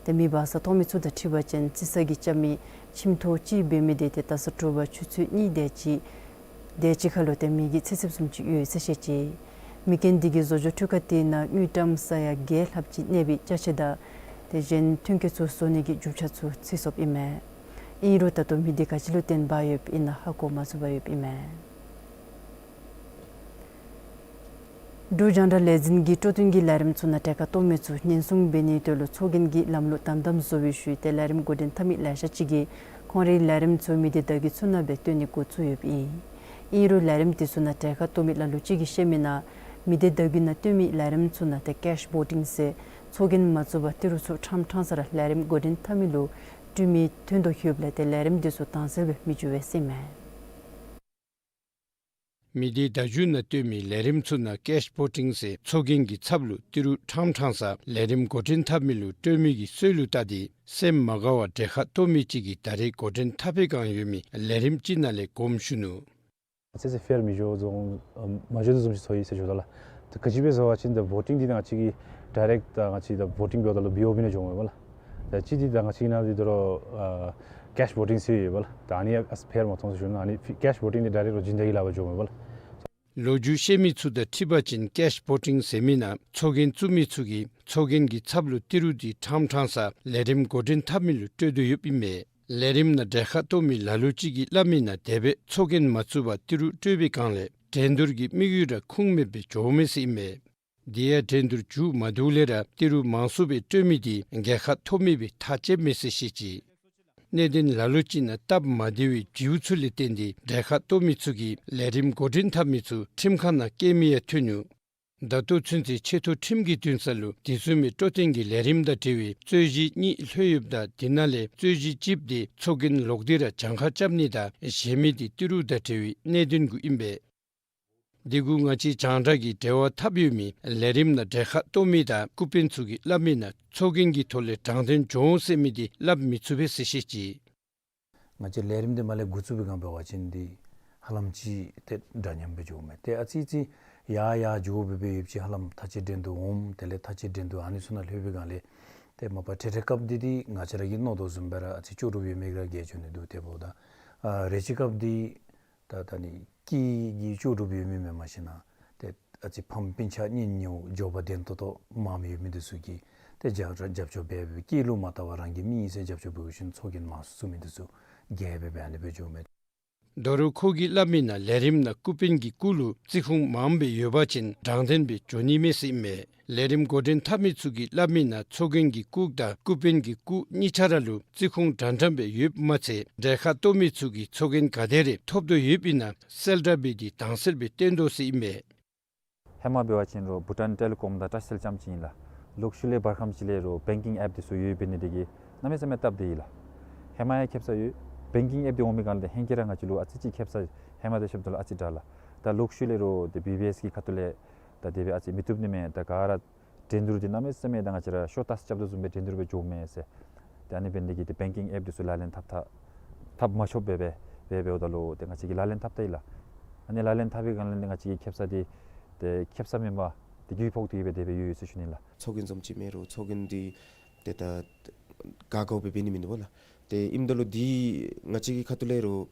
ཏེ་མེ་འབར་ས་མཐོང་མི་ཚུ་དང་འཁྲིལ་བ་ཅིན་འཚིག་ས་གི་ཅ་མེད་ཁྱིམ་ཐོག་གཅིག་འབད་མི་དེ་ཏེ་རྡ་ས་གྲུ་པ་ཆུ་ཚོད་གཉིས་དེ་ཅིག་དེ་ཅིག་ཁར་ལུ་ཏེ་མེ་གིས་འཚིག་འཚིགཔ་བཟུམ་ཅིག་ཡོད་ཟེར་བཤད་ཅི། མེ་རྐྱེན་འདི་གིས་བཟོ་བཅོས་འཕྲུལ་ཁང་དེ་ནང་དངུལ་ཀྲམ་ས་ཡ་བརྒྱད་ལྷགཔ་ཅིག་གནས་པའི་ཅ་ཆས་དང་ཏེ་གཞན་ཐོན་སྐྱེད་ཚུ་བཟོ་ནི་གི་རྒྱུ་ཆ་ཚུ་འཚིག་སོཔ་ཨིན་མས། ཨིན་རུང་ད་ལྟོ་མེ་འདི་ག་ཅི་ལུ་བརྟེན་འབར་ཡོདཔ་ཨིན་ན་ཧ་གོ་མ་ཚུགས་པར་ཡོདཔ་ཨིན་མས། འབྲུག་རྒྱང་བསྒྲགས་ལས་འཛིན་གྱིས་སྤྲོ་སྟོན་གྱི་ལས་རིམ་ཚུ་ནང་གྲལ་ཁར་གཏོགས་མི་ཚུ་ཉེན་སྲུང་འབད་ནིའི་དོན་ལུ་ཚོགས་རྒྱན་གྱི་ལམ་ལུགས་དམ་དམ་བཟོ་བའི་ཤུལ་ཏེ་ལས་རིམ་འགོ་འདྲེན་འཐབ་མི་ལེ་ཤ་ཅིག་གིས་ཁོང་རའི་ལས་རིམ་ཚུ་མི་སྡེ་བརྡ་བརྒྱུད་ཚུ་ནང་སྦེ་སྟོན་ནི་འགོ་བཙུགས་ཡོདཔ་ཨིན། ཨིན་རུང་ལས་རིམ་དེ་ཚུ་ནང་གྲལ་ཁར་གཏོགས་མི་ལ་ལུ་ཅིག་གིས་བཤད་མི་ནང་ མི་སྡེ་བརྡ་བརྒྱུད་ནང་སྟོན་མི་ལས་རིམ་ཚུ་ནང་ཏེ་ཀེཤ་བོ་ཊིང་ཟེར་ཚོགས་རྒྱན་མ་བཙུགས་པར་ཏི་རུ་ཚུ་ཕྲང་ཕྲང་ས་ར་ལས་རིམ་འགོ་འདྲེན་འཐབ་མི་ལུ་སྤྲོད་མི་ཐོན་དོ་ཡོདཔ་ལས་ཏེ་ལས་རིམ་དེ་ཚུ་དྭངས་གསལ་སྦེ་མི་འགྱོ་བས་ཟེར་མས། མི་སྡེ་བརྡ་བརྒྱུད་ནང་སྟོན་མི་ལས་རིམ་ཚུ་ནང་ཀེཤ་བོ་ཊིང་ཟེར་ཚོགས་རྒྱན་གྱི་ཚབ་ལུ་ཏི་རུ་ཕྲང་ཕྲང་ས་ལས་རིམ་འགོ་འདྲེན་འཐབ་མི་ལུ་སྤྲོད་མི་གི་སྲོལ་ལུ་བལྟ་སྟེ་སེམས་མ་དགའ་བར་གྲལ་ཁར་གཏོགས་མི་ཅིག་གིས་ད་རེས་འགོ་འདྲེན་འཐབ་པའི་བསྒང་ཡོད་མི་ལས་རིམ་ཅིག་ནང་ལས་དགོངསམ་ཞུ་ནུག། ཨ་ཙི་ཙི་ཕེར་མི་འགྱོ་བཟུམ་མ་འགྱོ་དོ་བཟུམ་ཅིག་ཚོར་ཡི་ཟེར་ཞུ་དོ་ལགས། ད་ག་ཅི་སྦེ་ཟེར་བ་ཅིན་ད་བོ་ཊིང་འདི་ད་ང་བཅས་ཀྱིས་ཌའི་རེཀཊ་ད་ང་བཅས་ད་བོ་ཊིང་འབདཝ་ད་ལུ་བི་ཨོ་བི་ནང་འགྱོཝ་མས་པ་ལགས། ད་ཅི་འདི་ད་ང་བཅས་ནང་འདི་ད་རུང་ཨ་ཀེཤ་བོ་ཊིང་ཟེར་ཡོད་པ་ལགས། ད་ཨ་ནི་ཨ་ཙི་ཕེར་མ་མཐོང་ཟེར་ཞུ་ནི། ཨ་ནི་ཀེཤ་བོ་ཊིང་འདི་ཌའི་རེཀཊ་རོགས་སྦྱིན་བདག་གི་ལག་པར་འགྱོཝ་མས་པ་ལགས། ལོ་རྒྱུས་ཤེས་མི་ཚུ་དང་འཁྲིལ་བ་ཅིན་ཀེཤ་བོ་ཊིང་ཟེར་མི་ནང་ཚོགས་རྒྱན་བཙུགས་མི་ཚུ་གིས་ཚོགས་རྒྱན་གྱི་ཚབ་ལུ་ཏི་རུ་འདི་ཕྲང་ཕྲང་ས་ལས་རིམ་འགོ་འདྲེན་འཐབ་མི་ལུ་སྤྲོད་དོ་ཡོདཔ་ཨིན་མས། ལས་རིམ་ནང་གྲལ་ཁར་གཏོགས་མི་ལ་ལུ་ཅིག་གིས་སླབ་མི་ནང་དེ་སྦེ་ཚོགས་རྒྱན་མ་བཙུགས་པར་ཏི་རུ་སྤྲོད་པའི་བསྒང་ལས་འགྲན་བསྡུར་གྱི་དམིགས་ཡུལ་ར་ཁུངས་མེད་པར་འགྱོཝ་མས་ཟེར་ཨིན་མས། དེ་ཡང་འགྲན་བསྡུར་མཇུག་མ་བསྡུཝ་ལས་ར་ཏི་རུ་མང་སུ་སྦེ་སྤྲོད་མི་དེ་གྲལ་ཁར་གཏོགས་མི་སྦེ་ཐག་བཅདཔ་མས་ཟེར་བཤད་ཅི། གནད་དོན་ལ་ལུ་ཅིག་ནང་སྟབས་མ་བདེ་བའི་བྱུས་ཚུ་ལས་བརྟེན་ཏེ་གྲལ་ཁར་གཏོགས་མི་ཚུ་གིས་ལས་རིམ་འགོ་འདྲེན་འཐབ་མི་ཚུ་ཁྲིམས་ཁང་ནང་བསྐྱལ་མི་ཡང་ཐོན་ནུག། ད་ལྟོ་ཚུན་ཚོད་ཆེ་མཐོ་ཁྲིམས་ཀྱི་འདུན་ས་ལུ་དེ་བཟུམ་མའི་སྤྲོ་སྟོན་གྱི་ལས་རིམ་དང་འབྲེལ་བའི་རྩོད་གཞི་གཉིས་ལྷོད་ཡོདཔ་ད་དེ་ནང་ལས་རྩོད་གཞི་གཅིག་དེ་ཚོགས་རྒྱན་ལོག་སྟེ་ར་གྱངས་ཁ་རྐྱབ་ནི་དང་གཞན་མི་དེ་ཏི་རུ་དང་འབྲེལ་བའི་གནད་དོན་གུ་ཨིན་པས། དེ་གུ་ང་བཅས་རྒྱང་བསྒྲགས་ཀྱིས་འབྲེལ་བ་འཐབ་ཡོད་མི་ལས་རིམ་ནང་གྲལ་ཁར་གཏོགས་མི་དང་སྐུ་དཔོན་ཚུ་གིས་སླབ་མི་ནང་ཚོགས་རྒྱན་གྱི་ཐོག་ལས་དྲང་དོན་འགྱོ་འོང་ཟེར་མི་དེ་སླབ་མི་ཚུགས་པས་ཟེར་བཤད་ཅི། ང་བཅས་ལས་རིམ་འདི་མ་ལས་འགོ་བཙུགས་པའི་བསྒང་འབད་བ་ཅིན་འདི་ཧ་ལམ་ཅིག་ཏེ་འདྲ་མཉམ་སྦེ་འགྱོཝ་མས། ཏེ་ཨ་ཙི་ཅིག་ཡར་ཡར་འགྱོ་སྦེ་སྦེ་ཡོདཔ་ཅིག་ཧ་ལམ་མཐའ་དཔྱད་འགྲན་བསྡུར་འོངམ་དེ་ལས་མཐའ་དཔྱད་འགྲན་བསྡུར་ཨ་ནི་ཚུ་ནང་ལྷོད་པའི་བསྒང་ལས་ཏེ་མ་པ་འཕྲལ་འཕྲལ་སྐབས་འདི་འདི་ང་བཅས་ར་གིས་མནོ་དོ་བཟུམ་སྦེ་ར་ཨ་ཙི་ལྕོགས་གྲུབ་ཡོད་མི་ར་གིས་འགྱོ་ནི་འདུག། དེ་འབདཝ་ད་ཨ་རེ་ཅིག་སྐབས་འདི་ད་ད་ནི་སྐྱེས་ཀྱི་ལྕོགས་གྲུབ་ཡོད་མི་མེན་མ་གཞི་ནང་ཏེ་ཨ་ཙི་ཕམ་སྤུན་ཆ་གཉེན་ཉེཝ་འབྱོར་པ་ལྡན་ཏོག་ཏོ་མངམ་ཡོད་མི་འདི་ཚུ་གིས་ཏེ་རྒྱབ་རྒྱབ་སྐྱོར་འབད་འབད་སྐྱེས་ལུ་མ་བལྟ་བར་རང་གི་མི་ཨིན་ཟེར་རྒྱབ་སྐྱོར་འབད་བཞིན་ཚོགས་རྒྱན་མང་སུ་བཙུགས་མི་འདི་ཚུ་རྒྱས་སྦེ་སྦེ་ཨ་ནི་སྦེ་འགྱོཝ་མས། ད་རུང་ཁོ་གིས་སླབ་མི་ནང་ལས་རིམ་ནང་སྐུ་དཔོན་གྱི་སྐུ་ལུ་རྩིས་ཁུངས་མངམ་སྦེ་ཡོད་པ་ཅིན་དྲང་བདེན་སྦེ་འགྱོ་ནི་མས་ཟེར་ཨིན་མས། ལས་རིམ་འགོ་འདྲེན་འཐབ་མི་ཚུ་གིས་སླབ་མི་ནང་ཚོགས་རྒྱན་གྱི་སྐུགས་དང་སྐུ་དཔོན་གྱི་སྐུགས་གཉིས་ཆ་ར་ལུ་རྩིས་ཁུངས་འདྲ་འདྲ་སྦེ་ཡོདཔ་མ་ཚད་གྲལ་ཁར་གཏོགས་མི་ཚུ་གིས་ཚོགས་རྒྱན་ག་དེ་རེ་ཐོབ་དོ་ཡོདཔ་ཨིན་ན་གསལ་བསྒྲགས་འབད་དེ་དྭངས་གསལ་སྦེ་སྟོན་དོ་ཟེར་ཨིན་མས། ཧེ་མ་འབད་བ་ཅིན་རོགས་བྷུ་ཊཱན་ཊེ་ལི་ཀོམ་དང་ཊཱཅ་སེལ་རྐྱངམ་ཅིག་ཨིན་ལགས། ལོག་ཤུལ་ལས་འབར་ཁམས་ཅིག་ལས་རོགས་བེང་ཀིང་ཨེཔ་འདི་ཚུ་ཡོདཔ་འབད་ནི་དེ་གིས་གནམ་མེད་ས་མེད་སྟབས་བདེ་ཡི་ལགས། ཧེ་མ་ཡང་ཁེ་སང་ཡོད་བེང་ཀིང་ཨེཔ་འདི་འོང་མི་སྒང་ལས་ཧེང་སྐལ་ར་ང་བཅས་ལུ་ཨ་ཙི་ཅིག་ཁེ་སང་ཧེ་མ་དང་ཕྱདཔ་ད་ལུ་ཨ་ཙི་དྲག་ལགས། ད་ལོག་ཤུལ་ལས་རོགས་ཏེ་བི་བི་ཨེསི་གི་ཁ་ཐུག་ལས་ད་དེ་སྦེ་ཨ་ཙི་མི་བཏུབ་ནི་མས། ད་ག་ར་འགྲན་བསྡུར་འདི་གནམ་མེད་ས་མེད་ད་ང་བཅས་ར་ཤོ་ཊ་རྐྱབ་དོ་བཟུམ་སྦེ་འགྲན་བསྡུར་སྦེ་འགྱོཝ་མས་ཟེར། ཏེ་ཨ་ནི་འབད་ནི་དེ་གིས་ཏེ་བེང་ཀིང་ཨེཔ་འདི་ཚུ་ལག་ལེན་འཐབ་འཐབ་འཐབ་མ་ཆོགཔ་སྦེ་སྦེ་འབདཝ་ད་ལུ་ཏེ་ང་བཅས་ཀྱིས་ལག་ལེན་འཐབ་ད་ཡི་ལགས། ཨ་ནི་ལག་ལེན་འཐབ་པའི་སྒང་ལས་ང་བཅས་ཀྱི་ཁེ་སང་འདི་ཏེ་ཁེ་སང་མེན་པར་ཏེ་རྒུད་ཕོག་སྟེ་སྦེ་དེ་སྦེ་ཡོད་ཡོད་ཟེར་ཞུ་ནི་ལགས། ཚོགས་རྒྱན་བཟུམ་ཅིག་མས་རོགས་ཚོགས་རྒྱན་འདི་ཏེ་ད་ག་དགོ་སྦེ་འབད་ནི་མིན་འདུག་པ་ལགས། ཏེ་ཨིནམ་ད་ལུ་འདི་ང་བཅས་ཀྱི་ཁ་ཐུག་ལས་རོགས་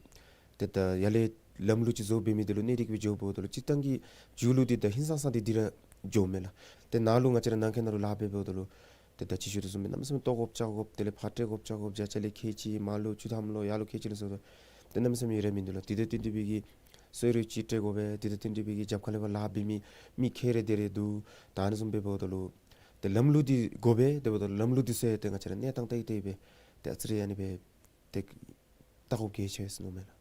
ཏེ་ད་ཡར་ལས་ལམ་ལུགས་ཅིག་བཟོ་འབད་མི་འདི་ལུ་གནས་སྟངས་ཅིག་སྦེ་འགྱོཝ་ད་ལུ་སྤྱིར་བཏང་གི་མཇུག་ལུ་འདི་ད་ཧིང་སངས་ས་འདི་འདི་ར་འགྱོཝ་མས་ལགས། ཏེ་ནཱ་ལུ་ང་བཅས་ར་ནང་འཁོད་ནང་ལུ་ལཱ་འབད་འབདཝ་ད་ལུ་ཏེ་ད་ཅི་ཞུ་དོ་བཟུམ་སྦེ་གནམ་མེད་ས་མེད་ལྟོ་དགོཔ་རྐྱབ་དགོཔ་དེ་ལས་ཕར་སྤྲོད་དགོཔ་རྐྱབ་དགོཔ་བརྒྱ་ཆ་ལས་ཁལ་གཅིག་མར་ལུ་བཅུ་ཐམ་ལུ་ཡར་ལུ་ཁལ་གཅིག་ལུ་སོགས་ཏེ་གནམ་མེད་ས་མེད་ཡོད་ར་མིན་འདུག་ལགས། དེ་དང་བསྟུན་ཏེ་སྦེ་གི་གསོལ་རས་ཅིག་སྤྲོད་དགོ་པས། དེ་དང་བསྟུན་ཏེ་སྦེ་གི་རྒྱབ་ཁ་ལས་ཕར་ལཱ་འབད་མི་མི་ཁལ་རེ་དེ་རེ་འདུག། ད་ཨ་ནི་བཟུམ་སྦེ་འབདཝ་ད་ལུ་ཏེ་ལམ་ལུགས་འདི་དགོ་པས། དེ་འབདཝ་ད་ལུ་ལམ་ལུགས་འདི་ཚུ་ཏེ་ང་བཅས་ར་གནས་སྟངས་ཏེ་ཏེ་སྦེ་ཏེ་ཨ་ཙི་རེ་ཨ་ནི་སྦེ་ཏེ་བལྟ་དགོཔ་གལ་ཆེ་ཟེར་མནོཝ་མས་ལགས།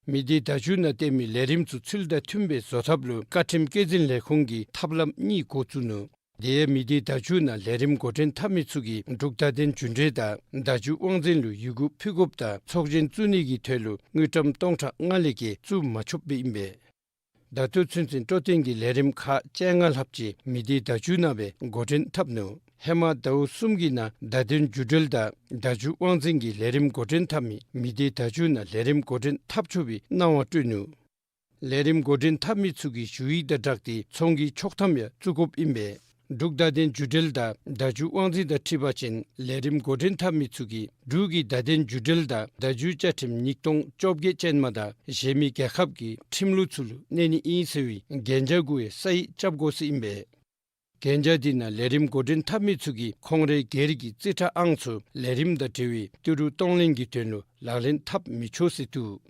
མི་སྡེ་བརྡ་བརྒྱུད་ནང་སྟོན་མི་ལས་རིམ་ཚུ་ཚུལ་དང་མཐུན་པའི་བཟོ་ཐབས་ལུ་བཀའ་ཁྲིམས་སྐྱེད་འཛིན་ལས་ཁུངས་ཀྱིས་ཐབས་ལམ་གཉིས་འགོ་བཙུགས་ནུག། དེ་ཡང་མི་སྡེ་བརྡ་བརྒྱུད་ནང་ལས་རིམ་འགོ་འདྲེན་འཐབ་མི་ཚུ་གིས་འབྲུག་བརྡ་དོན་བརྒྱུད་འབྲེལ་དང་བརྡ་བརྒྱུད་དབང་འཛིན་ལུ་ཡི་གུ་ཕུལ་དགོཔ་དང་ཚོགས་ཆེན་བཙུགས་ནི་གི་དོན་ལུ་དངུལ་ཀྲམ་སྟོང་ཕྲག་ལྔ་ལས་བརྒལ་བཙུགས་མ་ཆོགཔ་སྦེ་ཨིན་པས། ད་ལྟོ་ཚུན་ཚོད་སྤྲོ་སྟོན་གྱི་ལས་རིམ་ཁག་བཅོ་ལྔ་ལྷགཔ་ཅིག་མི་སྡེ་བརྡ་བརྒྱུད་ནང་སྦེ་འགོ་འདྲེན་འཐབ་ནུག། ཧེ་མ་ཟླཝ་གསུམ་གྱི་ནང་བརྡ་དོན་བརྒྱུད་འབྲེལ་དང་བརྡ་བརྒྱུད་དབང་འཛིན་གྱི་ལས་རིམ་འགོ་འདྲེན་འཐབ་མི་མི་སྡེ་བརྡ་བརྒྱུད་ནང་ལས་རིམ་འགོ་འདྲེན་འཐབ་ཆོག་པའི་གནང་བ་སྤྲོད་ནུག། ལས་རིམ་འགོ་འདྲེན་འཐབ་མི་ཚུ་གི་ཞུ་ཡིག་དང་སྦྲགས་ཏེ་ཚོང་གི་ཆོག་ཐམ་ཡང་བཙུགས་དགོཔ་ཨིན་པས། འབྲུག་བརྡ་དོན་བརྒྱུད་འབྲེལ་དང་བརྡ་བརྒྱུད་དབང་འཛིན་དང་འཁྲིལ་བ་ཅིན་ལས་རིམ་འགོ་འདྲེན་འཐབ་མི་ཚུ་གིས་འབྲུག་གི་བརྡ་དོན་བརྒྱུད་འབྲེལ་དང་བརྡ་བརྒྱུད་བཅའ་ཁྲིམས་ཉིས་སྟོང་བཅོ་བརྒྱད་ཅན་མ་དང་གཞན་མི་རྒྱལ་ཁབ་ཀྱི་ཁྲིམས་ལུགས་ཚུ་ལུ་གནས་ནི་ཨིན་ཟེར་བའི་གན་རྒྱ་གུ་ཡང་ས་ཡིག་རྐྱབ་དགོ་ཟེར་ཨིན་པས། གན་རྒྱ་འདི་ནང་ལས་རིམ་འགོ་འདྲེན་འཐབ་མི་ཚུ་གིས་ཁོང་རའི་སྒེར་གྱི་རྩིས་ཁྲ་ཨང་ཚུ་ལས་རིམ་དང་འབྲེལ་བའི་ཏི་རུ་གཏོང་ལེན་གྱི་དོན་ལུ་ལག་ལེན་འཐབ་མི་ཆོག་ཟེར་འདུག།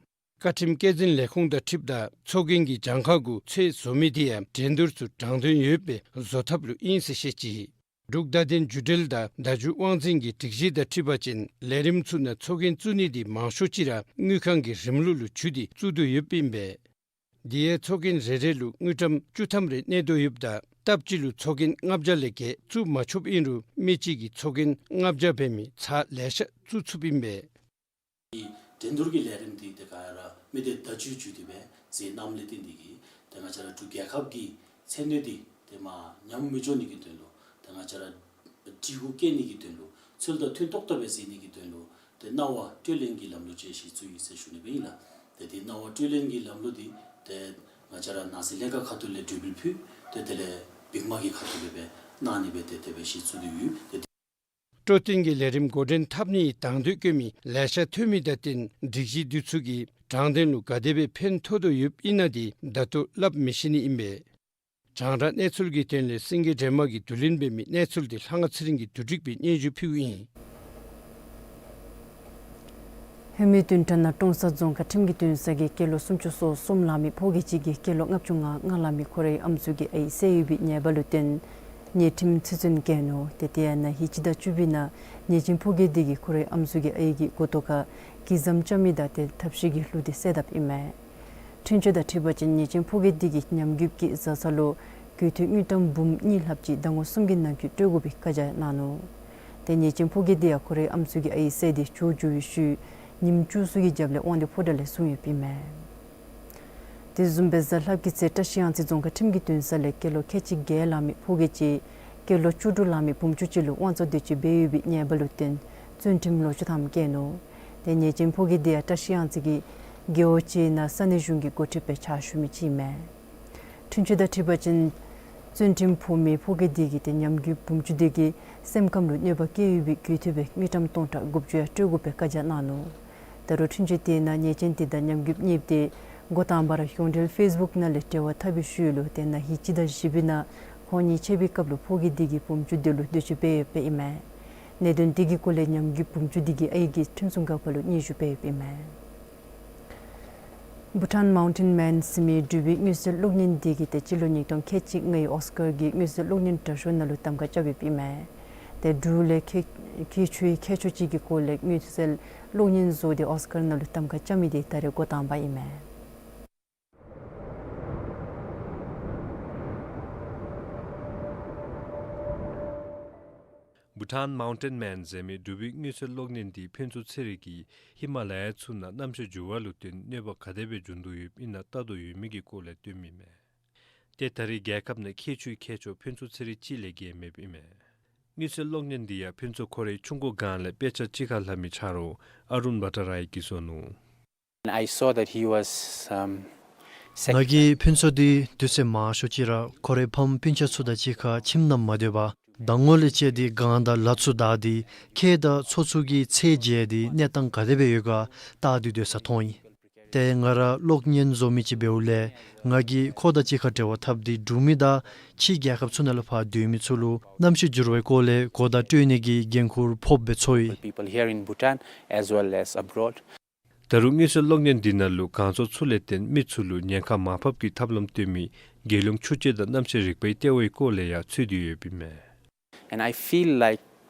བཀའ་ཁྲིམས་སྐྱེད་འཛིན་ལས་ཁུངས་དང་འཁྲིལཝ་ད་ཚོགས་རྒྱན་གྱི་གྱངས་ཁ་གུ་ཚོད་བཟོ་མི་དེ་ཡང་འགྲན་བསྡུར་ཚུ་དྲང་དོན་ཡོད་པའི་བཟོ་ཐབས་ལུ་ཨིན་ཟེར་བཤད་ཅི། འབྲུག་བརྡ་དོན་བརྒྱུད་འབྲེལ་དང་བརྡ་བརྒྱུད་དབང་འཛིན་གྱི་སྒྲིག་གཞི་དང་འཁྲིལ་བ་ཅིན་ལས་རིམ་ཚུ་ནང་ཚོགས་རྒྱན་བཙུགས་ནི་དེ་མང་ཤོས་ཅིག་ར་དངུལ་ཁང་གི་རིམ་ལུགས་ལུ་འགྱུར་ཏེ་བཙུགས་དོ་ཡོདཔ་ཨིན་པས། དེ་ཡང་ཚོགས་རྒྱན་རེ་རེ་ལུ་དངུལ་ཀྲམ་བཅུ་ཐམ་རེ་གནས་དོ་ཡོདཔ་ད་སྟབས་གཅིག་ལུ་ཚོགས་རྒྱན་ལྔ་བརྒྱ་ལས་བརྒལ་བཙུགས་མ་ཆོགཔ་ཨིན་རུང་མི་གཅིག་གིས་ཚོགས་རྒྱན་ལྔ་བརྒྱ་འབད་མི་ཚར་ལེ་ཤ་བཙུགས་ཚུགསཔ་ཨིན་པས། འགྲན་བསྡུར་གྱི་ལས་རིམ་འདི་ཏེ་ག་ར་མི་སྡེ་བརྡ་བརྒྱུད་བརྒྱུད་དེ་སྦེ་མཛད་གནངམ་ལས་བརྟེན་ཏེ་གིས་ཏེ་ང་བཅས་ར་འབྲུག་རྒྱལ་ཁབ་ཀྱི་མཚན་སྣོད་འདི་ཏེ་མར་ཉམས་མི་འགྱོ་ནི་གི་དོན་ལུ་ཏེ་ང་བཅས་ར་སྒྲིག་གོ་བཀལ་ནི་གི་དོན་ལུ་ཚུལ་དང་མཐུན་ཏོག་ཏོ་སྦེ་མཛད་ནི་གི་དོན་ལུ་ཏེ་གནང་བ་སྤྲོད་ལེན་གྱི་ལམ་ལུགས་ཅིག་གཞི་བཙུགས་ཡི་ཟེར་ཞུ་ནི་སྦེ་ཨིན་ལགས། ཏེ་དེ་གནང་བ་སྤྲོད་ལེན་གྱི་ལམ་ལུགས་འདི་ཏེ་ང་བཅས་ར་ནང་སྲིད་ལྷན་ཁག་ཁ་ཐུག་ལས་གྲོས་འབུལ་ཕུལ་ཏེ་དེ་ལས་བིང་མ་གི་ཁ་ཐུག་ལས་སྦེ་གནང་ནི་སྦེ་ཏེ་དེ་སྦེ་གཞི་བཙུགས་ཏེ་ཡོད། ཏེ་སྤྲོ་སྟོན་གྱི་ལས་རིམ་འགོ་འདྲེན་འཐབ་ནི་དང་འདོད་བསྐྱེད་མི་ལེ་ཤ་ཐོན་མི་དང་བསྟུན་སྒྲིག་གཞི་འདི་ཚུ་གིས་དྲང་བདེན་ལུ་ག་དེ་སྦེ་ཕན་ཐོགས་དོ་ཡོདཔ་ཨིན་ན་འདི་ད་ལྟོ་སླབ་མི་ཤེས་ནི་ཨིན་པས། དྲང་ར་གནས་ཚུལ་གྱི་དོན་ལས་སེང་གེ་སྒྲོལ་མ་གིས་བསྡུ་ལེན་འབད་མི་གནས་ཚུལ་འདི་ལྷ་དབང་ཚེ་རིང་གིས་བསྡུ་སྒྲིག་འབད་སྙན་ཞུ་ཕུལཝ་ཨིན། ཧེ་མའི་བདུན་ཕྲག་ནང་ཀྲོང་གསར་རྫོང་ཁག་ཁྲིམས་ཀྱི་འདུན་ས་གི་སྐྱེས་ལོ་སུམ་ཅུ་སོ་གསུམ་ལང་མི་ཕོ་སྐྱེས་གཅིག་གིས་སྐྱེས་ལོ་ལྔ་བཅུ་ང་ལྔ་ལང་མི་ཁོ་རའི་ཨམ་སྲུ་གི་ཨའི་བསད་ཡོད་པའི་ཉེས་པ་ལུ་བརྟེན་ཉེས་ཁྲིམས་ཆེད་བཙོན་བཀལ་ནུག། ཏེ་དེ་ཡང་ན་ཧིང་སྤྱི་ཟླ་བཅུ་པའི་ནང་ཉེས་ཅན་ཕོ་སྐྱེས་དེ་གིས་ཁོ་རའི་ཨམ་སྲུ་གི་ཨའི་གི་མགུ་ཏོ་ཁར་གི་ཟམ་རྐྱབ་མི་དང་ཏེ་ཐབས་ཤེས་ཀྱིས་བསླུས་ཏེ་བསད་དཔ་ཨིན་མས། འཁྲུན་ཆོད་དང་འཁྲིལ་བ་ཅིན་ཉེས་ཅན་ཕོ་སྐྱེས་དེ་གིས་ཉམས་རྒུདཔ་ཀྱི་བཟའ་ཚང་ལུ་དགོས་འདོད་དངུལ་ཀྲམ་འབུམ་གཉིས་ལྷགཔ་ཅིག་ཟླ་ངོ་གསུམ་གྱི་ནང་འཁོད་སྤྲོད་དགོ་པའི་བཀའ་རྒྱ་གནང་ནུག། ཏེ་ཉེས་ཅན་ཕོ་སྐྱེས་དེ་ཡང་ཁོ་རའི་ཨམ་སྲུ་གི་ཨའི་བསད་དེ་བྱོག་འགྱོ་བའི་ཤུལ་ཉིནམ་བཅུ་གསུམ་གྱི་རྒྱབ་ལས་དབང་འདུས་ཕོ་བྲང་ལས་བཟུང་ཡོདཔ་ཨིན་མས། དེ་བཟུམ་སྦེ་གཟའ་ལྷགཔ་གི་ཚེ་བཀྲིས་གཡང་རྩེ་རྫོང་ཁག་ཁྲིམས་ཀྱི་འདུན་ས་ལས་སྐྱེས་ལོ་ཁལ་གཅིག་བརྒྱད་ལང་མི་ཕོ་སྐྱེས་གཅིག་སྐྱེས་ལོ་བཅུ་དྲུག་ལང་མི་བུམོ་ཅུང་ཅིག་ལུ་དབང་བཙོང་འདོད་སྤྱོད་འབད་ཡོད་པའི་ཉེས་པ་ལུ་བརྟེན་བཙོན་ཁྲིམས་ལོ་བཅུ་ཐམ་བཀལ་ནུག། ཏེ་ཉེས་ཅན་ཕོ་སྐྱེས་དེ་ཡང་བཀྲིས་གཡང་རྩེ་གི་རྒེད་འོག་ཅིག་ནང་ས་གནས་གཞུང་གི་འགོ་ཁྲིདཔ་སྦེ་ཕྱག་ཞུ་མི་ཅིག་ཨིན་མས། འཁྲུན་ཆོད་དང་འཁྲིལ་བ་ཅིན་བཙོན་ཁྲིམས་ཕོག་མི་ཕོ་སྐྱེས་དེ་གིས་ཏེ་ཉམས་རྒུད་བུམོ་ཅུང་དེ་གི་སེམས་ཁམས་ལུ་གནོད་པ་བཀལ་ཡོད་པའི་དགོས་འདོད་སྦེ་དངུལ་ཀྲམ་སྟོང་ཕྲག་དགུ་བཅུ་ཡང་སྤྲོད་དགོ་པའི་བཀའ་རྒྱ་གནང་ནུག། ད་རུང་འཁྲུན་ཆོད་དེ་ནང་ཉེས་ཅན་དེ་དང་ཉམས་རྒུདཔ་གཉིསཔོ་དེ་འགོ་དང་པ་ར་གཞུང་འབྲེལ་ཕེསི་བུཀ་ནང་ལས་འབྲེལ་བ་འཐབ་པའི་ཤུལ་ལུ་ཏེ་ན་ཧིང་སྤྱི་ཟླ་བཞི་པའི་ནང་ཁོང་གཉིས་ཕྱད་པའི་སྐབས་ལུ་ཕོ་སྐྱེས་དེ་གིས་བུམོ་ཅུང་དེ་ལུ་འདོད་སྤྱོད་འབད་ཡོདཔ་ཨིན་མས། གནད་དོན་དེ་གི་སྐོར་ལས་ཉམས་རྒུད་བུམོ་ཅུང་དེ་གི་ཨའི་གིས་ཁྲིམས་སྲུང་འགག་པ་ལུ་སྙན་ཞུ་འབད་ཡོདཔ་ཨིན་མས། བྷུ་ཊཱན་མའུན་ཊེན་མེན་ཟེར་མི་འབྲུག་པའི་མངོན་གསལ་གློག་བརྙན་དེ་གིས་ཏེ་སྤྱི་ལོ་ཉིས་སྟོང་ཁལ་གཅིག་ལྔའི་ཨོསི་ཀར་གྱི་མངོན་གསལ་གློག་བརྙན་དྲག་ཤོས་ནང་ལུ་གདམ་ཁ་རྐྱབ་ཡོདཔ་ཨིན་མས། ཏེ་འབྲུག་ལས་ཁྱད་ཁྱད་ཆོས་ཁྱད་ཆོས་ཅིག་གི་སྐོར་ལས་མངོན་གསལ་གློག་བརྙན་བཟོ་སྟེ་ཨོསི་ཀར་ནང་ལུ་གདམ་ཁ་རྐྱབ་མི་དེ་ད་རེས་འགོ་དང་པ་ཨིན་མས། བྷུ་ཊཱན་མའུན་ཊེན་མེན་ཟེར་མི་འབྲུག་པའི་མངོན་གསལ་གློག་བརྙན་འདི་ཕུན་ཚོགས་ཚེ་རིང་གིས་ཧི་མ་ལ་ཡ་ཚུ་ནང་གནམ་གཤིས་འགྱུར་བ་ལུ་བརྟེན་གནོད་པ་ག་དེ་སྦེ་འབྱུང་དོ་ཡོདཔ་ཨིན་ན་བལྟ་དོ་ཡོད་མི་གི་སྐོར་ལས་སྟོན་མི་མས། ཏེ་ད་རེས་རྒྱལ་ཁབ་ནང་ཁྱད་ཆོས་ཁྱད་ཆོས་ཕུན་ཚོགས་ཚེ་རིང་གཅིག་ལས་བརྒལ་མེདཔ་ཨིན་མས། མངོན་གསལ་གློག་བརྙན་འདི་ཡང་ཕུན་ཚོགས་ཁོ་རའི་ཆུང་ཀུ་སྒང་ལས་དཔེ་ཆ་ཅིག་ཁར་ལྷབ་མི་ཆ་རོགས་ཨ་རུན་བྷ་ཊ་རའི་གིས་བཟོ་ནུག། I saw that he was, um, sec- ང་གིས་ཕུན་ཚོགས་འདི་དུས་ཚོད་མང་ཤོས་ཅིག་ར་ཁོ་རའི་ཕམ་སྤུན་ཆ་ཚུ་དང་གཅིག་ཁར་ཁྱིམ་ནང་མ་སྡོད་པར་ཟླ་ངོ་ལས་བཅད་དེ་སྒང་དང་ལ་ཚུ་བདའ་སྟེ་ཁྱེགས་དང་མཚོ་ཚུ་གི་ཚལ་མཇལ་ཏེ་གནས་སྟངས་ག་དེ་སྦེ་ཡོད་ག་བལྟ་སྟེ་སྡོད་ས་མཐོང་ཡི། ཏེ་ང་ར་གློག་བརྙན་བཟོ་མི་ཅིག་འབདཝ་ལས་ང་གིས་ཁོ་དང་གཅིག་ཁར་འབྲེལ་བ་འཐབ་སྟེ་འབྲུག་མི་དང་ཕྱི་རྒྱལ་ཁབ་ཚུ་ནང་ལུ་ཕར་སྡོད་མི་ཚུ་ལུ་གནམ་གཤིས་འགྱུར་བའི་སྐོར་ལས་གོ་བརྡ་སྤྲོད་ནི་གི་འགན་ཁུར་ཕོགཔ་སྦེ་ཚོར་ཡི། People here in Bhutan as well as abroad. ད་རུང་མངོན་གསལ་གློག་བརྙན་འདི་ནང་ལུ་གངས་མཚོ་ཚུ་ལས་བརྟེན་མི་ཚུ་ལུ་ཉེན་ཁ་མར་ཕབ་ཀྱི་ཐབས་ལམ་སྟོན་མི་རྒྱལ་ཡོངས་ཆུ་དཔྱད་དང་གནམ་གཤིས་རིག་པའི་ལྟེ་བའི་སྐོར་ལས་ཡང་འཚོལ་ཏེ་ཡོདཔ་ཨིན་མས། And I feel like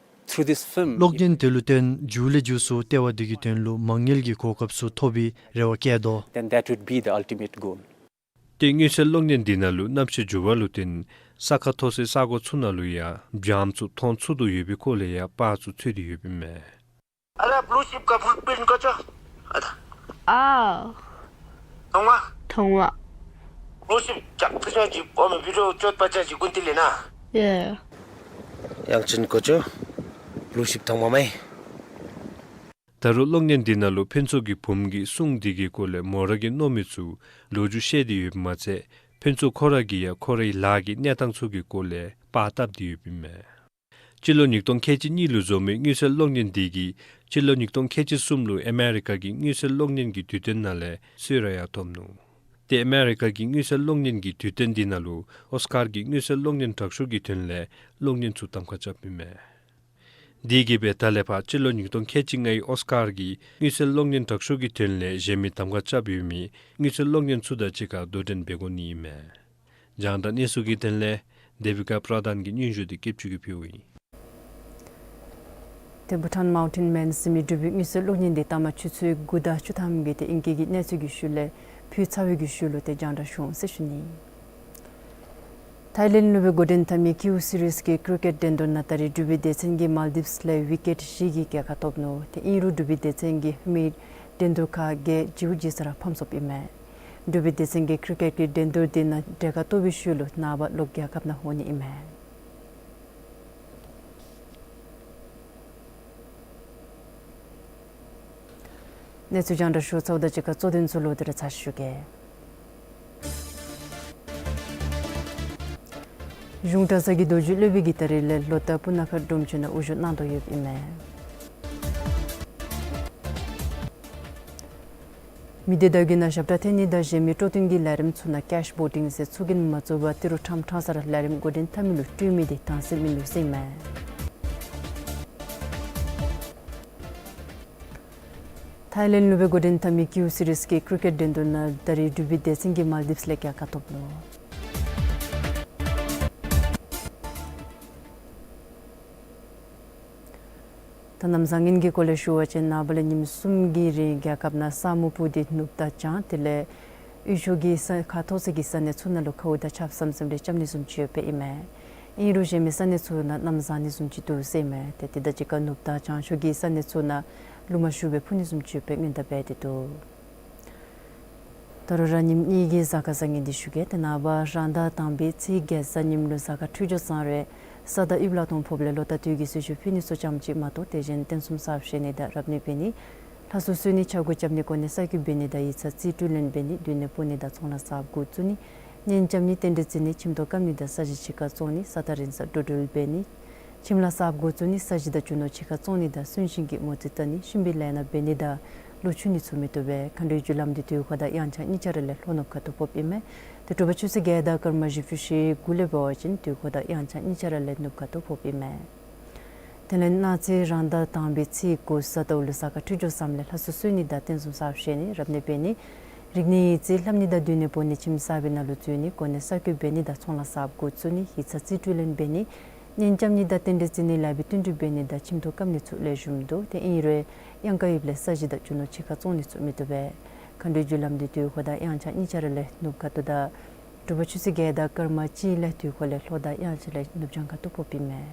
through this film, གློག་བརྙན་དེ་ལུ་བརྟེན་མཇུག་ལས་མཇུག་སུ་ལྟེ་བ་འདི་གི་དོན་ལུ་མ་དངུལ་གྱི་གོ་སྐབས་ཚུ་ཐོབ་པའི་རེ་བ་བསྐྱེད་དོ། Then that would be the ultimate goal. ཏེ་མངོན་གསལ་གློག་བརྙན་འདི་ནང་ལུ་གནམ་གཤིས་འགྱུར་བ་ལུ་བརྟེན་ས་ཁ་མཐོ་སའི་ས་གོ་ཚུ་ནང་ལུ་ཡང་བྱམ་ཚུ་མཐོང་ཚུགས་དོ་ཡོད་པའི་སྐོར་ལས་ཡང་པར་ཚུ་འཚོལ་ཏེ་ཡོདཔ་ཨིན་མས། ཨ་ར་blue ship ག་བུད་པིན་གོ་ཅོ། ཨ་ད། ཨའོ། མཐོང་བ། མཐོང་བ། Blue ship ཇག་ཐུ་ཅོ་ཅིག་ཨོ་མི་བི་ཌིའོ་ཅོད་པ་ཅ་ཅིག་ཀུན་ཏི་ལེ་ན། ཡ། ཡང་ཅིན་གོ་ཅོ། Blue ship མཐོང་བ་མས། ད་རུང་གློག་བརྙན་འདི་ནང་ལུ་ཕུན་ཚོགས་ཀྱི་བུམོ་གི་སྲུང་འདི་གི་སྐོར་ལས་མོ་ར་གིས་མནོ་མི་ཚུ་ལོ་རྒྱུས་བཤད་དེ་ཡོདཔ་མ་ཚད་ཕུན་ཚོགས་ཁོ་ར་གིས་ཡང་ཁོ་རའི་ལཱ་གི་གནས་སྟངས་ཚུ་གི་སྐོར་ལས་པར་བཏབ་སྟེ་ཡོདཔ་ཨིན་མས། སྤྱི་ལོ་ཉིས་སྟོང་ཁལ་གཅིག་གཉིས་ལུ་བཟོ་མི་མངོན་གསལ་གློག་བརྙན་འདི་གིས་སྤྱི་ལོ་ཉིས་སྟོང་ཁལ་གཅིག་གསུམ་ལུ་ཨ་མེ་རི་ཀ་གི་མངོན་གསལ་གློག་བརྙན་གྱི་དུས་སྟོན་ནང་ལས་གསོལ་རས་ཡང་ཐོབ་ནུག། ཏེ་ཨ་མེ་རི་ཀ་གི་མངོན་གསལ་གློག་བརྙན་གྱི་དུས་སྟོན་འདི་ནང་ལུ་ཨོསི་ཀར་གྱི་མངོན་གསལ་གློག་བརྙན་དྲག་ཤོས་ཀྱི་དོན་ལས་གློག་བརྙན་ཚུ་གདམ་ཁ་རྐྱབ་ཨིན་མས། དེ་གིས་སྦེ་ད་ལས་ཕར་སྤྱི་ལོ་ཉིས་སྟོང་ཁལ་གཅིག་ལྔའི་ཨོསི་ཀར་གྱི་མངོན་གསལ་གློག་བརྙན་དྲག་ཤོས་ཀྱི་དོན་ལས་གཞན་མི་གདམ་ཁ་རྐྱབ་ཡོད་མི་མངོན་གསལ་གློག་བརྙན་ཚུ་དང་གཅིག་ཁར་དོ་འགྲན་འབད་དགོ་ནི་ཨིན་མས། རྒྱང་བསྒྲགས་གནས་ཚུལ་གྱི་དོན་ལས་དེ་བི་ཀ་པྲ་དཱན་གྱི་སྙན་ཞུ་འདི་སྐྱིད་ཆུ་གིས་ཕུལཝ་ཨིན། ཏེ་བྷུ་ཊཱན་མའུན་ཊེན་མེན་ཟེར་མི་འབྲུག་པའི་མངོན་གསལ་གློག་བརྙན་འདི་ལྟ་མ་ཆུ་ཚོད་དགུ་དང་བཅུ་ཐམ་གྱི་ཏེ་ཨིང་སྐད་ཀྱི་གནས་ཚུལ་གྱི་ཤུལ་ལས་ ཕུལ་ཚར་བའི་གི་ཤུལ་ལུ་ཏེ་རྒྱང་བསྒྲགས་ཞུ་འོང་ཟེར་ཞུ་ནི། ཐའི་ལེནཌ་ལུ་སྦེ་འགོ་འདྲེན་འཐབ་མི་ཀིའུ་སི་རིསི་གི་ཀྲི་ཀེཊ་འགྲན་བསྡུར་ནང་ད་རིས་འབྲུག་པའི་སྡེ་ཚན་གྱིས་མཱལ་ཌིབསི་ལས་ཝི་ཀེཊ་བཞི་གིས་རྒྱལ་ཁ་ཐོབ་ནུག། ཏེ་ཨིན་རུང་འབྲུག་པའི་སྡེ་ཚན་གྱི་ཧེ་མའི་འགྲན་བསྡུར་ཁག་བརྒྱད་ཇིའུ་ཇི་ས་ར་ཕམ་སོཔ་ཨིན་མས། འབྲུག་པའི་སྡེ་ཚན་གྱིས་ཀྲི་ཀེཊ་ཀྱི་འགྲན་བསྡུར་འདི་ནང་གྲལ་ཁར་གཏོགས་པའི་ཤུལ་ལུ་ནངས་པ་ལོག་རྒྱལ་ཁབ་ནང་འོང་ནི་ཨིན་མས། གནས་ཚུལ་རྒྱང་བསྒྲགས་ཞུ་ཚརཝ་དང་གཅིག་ཁར་གཙོ་དོན་ཚུ་ལོག་སྟེ་ར་ཚར་ཞུ་གེ། གཞུང་གྲྭ་ཚང་གི་རྡོ་རྗེ་སློབ་དཔོན་གྱིས་ད་རིས་ལས་ལོ་ལྟར་སྤུ་ན་ཁ་སྒྲོམ་ཆེན་ནང་དབུ་བཞུགས་གནང་དོ་ཡོདཔ་ཨིན་མས། མི་སྡེ་བརྡ་བརྒྱུད་ནང་ཞབས་ཁྲ་འཐེན་ནི་དང་གཞན་མི་སྤྲོ་སྟོན་གྱི་ལས་རིམ་ཚུ་ནང་ཀེཤ་བོ་ཊིང་ཟེར་ཚུ་རྐྱེན་མ་བཙུགས་པར་ཏི་རུ་ཕྲང་ཕྲང་ས་ར་ལས་རིམ་འགོ་འདྲེན་འཐབ་མི་ལུ་སྤྲོད་མི་འདི་དྭངས་གསལ་མིན་ནུག་ཟེར་ཨིན་མས། ཐའི་ལེནཌ་ལུ་སྦེ་འགོ་འདྲེན་འཐབ་མི་ཀིའུ་སི་རིསི་གི་ཀྲི་ཀེཊ་འགྲན་བསྡུར་ནང་ད་རིས་འབྲུག་པའི་སྡེ་ཚན་གྱིས་མཱལ་ཌིབསི་ལས་རྒྱལ་ཁ་ཐོབ་ནུག། ད་གནམ་བཟང་ངན་གྱི་སྐོར་ལས་ཞུ་བ་ཅིན་ནངས་པ་ལས་ཉིནམ་གསུམ་གྱི་རིང་རྒྱལ་ཁབ་ནང་ས་སྨུག་སྤུབས་ཏེ་ནུབ་དང་བྱང་དེ་ལས་དབུས་ཕྱོགས་ཀྱི་ས་ཁ་ཐོག་ཚད་ཀྱི་ས་གནས་ཚུ་ནང་ལུ་ཁཝ་དང་ཆརཔ་ཟམ་ཟིམ་རེ་རྐྱབ་ནི་བཟུམ་ཅིག་ཡོདཔ་ཨིན་མས། ཨིན་རུང་གཞན་མི་ས་གནས་ཚུ་ནང་གནམ་བཟང་ནི་བཟུམ་ཅིག་འདུག་ཟེར་ཨིན་མས། ཏེ་དེ་དང་གཅིག་ཁར་ནུབ་དང་བྱང་ཕྱོགས་ཀྱི་ས་གནས་ཚུ་ནང་ལུ་མ་ཤུགས་སྦེ་འཕུ་ནི་བཟུམ་ཅིག་ཡོདཔ་སྦེ་སྔོན་བརྡ་འབད་དེ་འདུག། ད་རུང་ར་ཉིནམ་གཉིས་ཀྱི་གཟའ་སྐར་བཟང་ངན་འདི་ཞུ་གེ། ཏེ་ནངས་པ་རང་ཟླ་དང་པའི་ཚེས་བརྒྱད་གཟའ་ཉིམ་ལུ་གཟའ་སྐར་འཕྲོད་སྦྱོར་བཟང་རུང་ས་དང་དབུས་གླང་དོང་ཕོགཔ་ལས་ལོ་ཟླ་དུས་ཀྱི་གསོལ་མཆོད་ཕུལ་ནི་ཚུ་ཙམ་ཅིག་མ་གཏོགས་དེ་གཞན་རྟེན་གསུམ་གསརཔ་བཞེངས་ནི་དང་རབ་གནས་འབད་ནི། ལྷ་གསོལ་གསོལ་ནི་ཕྱག་འགུགས་རྐྱབ་ནི་གོ་གནས་གསར་བསྐོ་འབད་ནི་དང་ཡིག་ཚང་རྩིས་སྤྲོད་ལེན་འབད་ནི་སྡོད་གནས་སྤོ་ནི་དང་ཚོང་ལཱ་གསརཔ་འགོ་བཙུགས་ནི་གཉེན་རྐྱབ་ནི་རྟེན་འབྲེལ་བརྩི་ནི་ཁྱིམ་ཐོག་བཀབ་ནི་དང་ས་གཞི་ཕྱི་ཁར་བཙོང་ནི་ས་ཐག་རིང་སར་འགྲོ་འགྲུལ་འབད་ནི་ཁྱིམ་ལཱ་གསརཔ་འགོ་བཙུགས་ནི་ས་གཞི་དང་རྒྱུ་ནོར་ཕྱི་ཁར་བཙོང་ནི་དང་གསོན་གཤིན་གྱི་མོ་རྩིས་བལྟ་ནི་གཤིན་པོའི་ལས་སྣ་འབད་ནི་དང་ལུ་འཆུ་ནི་ཚུ་མི་བཏུབ་པས། མཁའ་འགྲོའི་རྒྱུ་ལམ་འདི་དུས་འཁོར་དང་དབྱངས་འཆར་གཉིས་ཆ་ར་ལས་ལྷོ་ནུབ་ཁ་ཐུག་ཕོགཔ་ཨིན་མས། ཏེ་དྲོ་པ་ཆུ་ཚོད་བརྒྱད་དང་སྐར་མ་བཞི་བཅུ་ཞེ་དགུ་ལས་འབད་བ་ཅིན་དུས་འཁོར་དང་དབྱངས་འཆར་གཉིས་ཆ་ར་ལས་ནུབ་ཁ་ཐུག་ཕོགཔ་ཨིན་མས། དེ་ལས་གནངས་ཚེ་རང་ཟླ་དང་པའི་ཚེས་དགུ་གཟའ་ཟླཝ་ལུ་གཟའ་སྐར་འཕྲོད་སྦྱོར་བཟངམ་ལས་ལྷ་གསོལ་གསོལ་ནི་དང་རྟེན་གསུམ་གསརཔ་བཞེངས་ནི་རབ་གནས་འབད་ནི་རིག་གནས་ཡིག་རྩིས་ལྷབ་ནི་དང་སྡོད་གནས་སྤོ་ནི་ཁྱིམ་གསར་པའི་ནང་ལུ་འཛུལ་ནི་གོ་གནས་གསར་བསྐོ་འབད་ནི་དང་ཚོང་ལཱ་གསརཔ་འགོ་བཙུགས་ནི་ཡིག་ཚང་རྩིས་སྤྲོད་ལེན་འབད་ནི་གཉེན་རྐྱབ་ནི་དང་རྟེན་འབྲེལ་བརྩི་ནི་ལཱ་འབད་བསྟུན་གྲོས་འབད་ནི་དང་ཁྱིམ་ཐོག་བཀབ་ནི་ཚུ་ལེགས་ཤོམ་འདུག། ཏེ་ཨིན་རུང་གཡང་ཁ་ཡོདཔ་ལས་ས་གཞི་དང་རྒྱུ་ནོར་ཕྱི་ཁར་བཙོང་ནི་ཚུ་མི་བཏུབ་པས། མཁའ་འགྲོའི་རྒྱུ་ལམ་འདི་དུས་འཁོར་དང་དབྱངས་འཆར་གཉིས་ཆ་ར་ལས་ནུབ་ཁ་ཐུག་དང་དྲོ་པ་ཆུ་ཚོད་བརྒྱད་དང་སྐར་མ་གཅིག་ལས་དུས་འཁོར་ལས་ལྷོ་དང་དབྱངས་འཆར་ལས་ནུབ་བྱང་ཁ་ཐུག་ཕོགཔ་ཨིན་མས།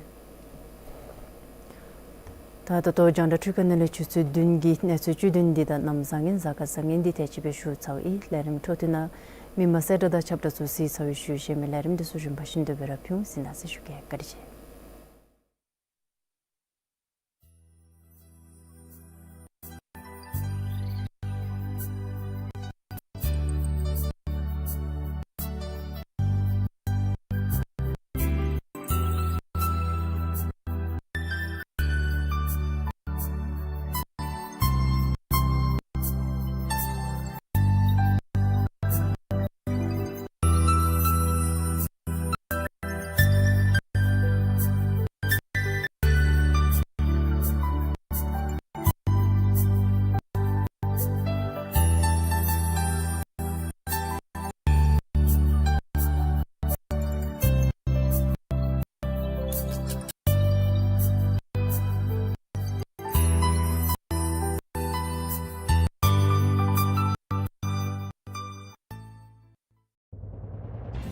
ད་ད་ལྟོ་རྒྱང་བསྒྲགས་འཕྲུལ་ཁང་ནང་ལས་ཆུ་ཚོད་བདུན་གྱི་གནས་ཚུལ་བཅུད་དོན་འདི་དང་གནམ་བཟང་ངན་གཟའ་སྐར་བཟང་ངན་འདི་དེ་ཅིག་སྦེ་ཞུ་ཚརཝ་ཨིན། ལས་རིམ་འཕྲོ་མཐུད་ནང་མི་མང་གསལ་བསྒྲགས་དང་ཁྱབ་བསྒྲགས་ཚུ་གཟིགས་ཚར་བའི་ཤུལ་གཞན་མི་ལས་རིམ་འདི་ཚུ་རིམ་པ་བཞིན་དུ་སྦེ་ར་ཕུལ་འོང་ཟེར་གནང་ཟེར་ཞུ་གེ། བཀའ་དྲིན་ཆེ།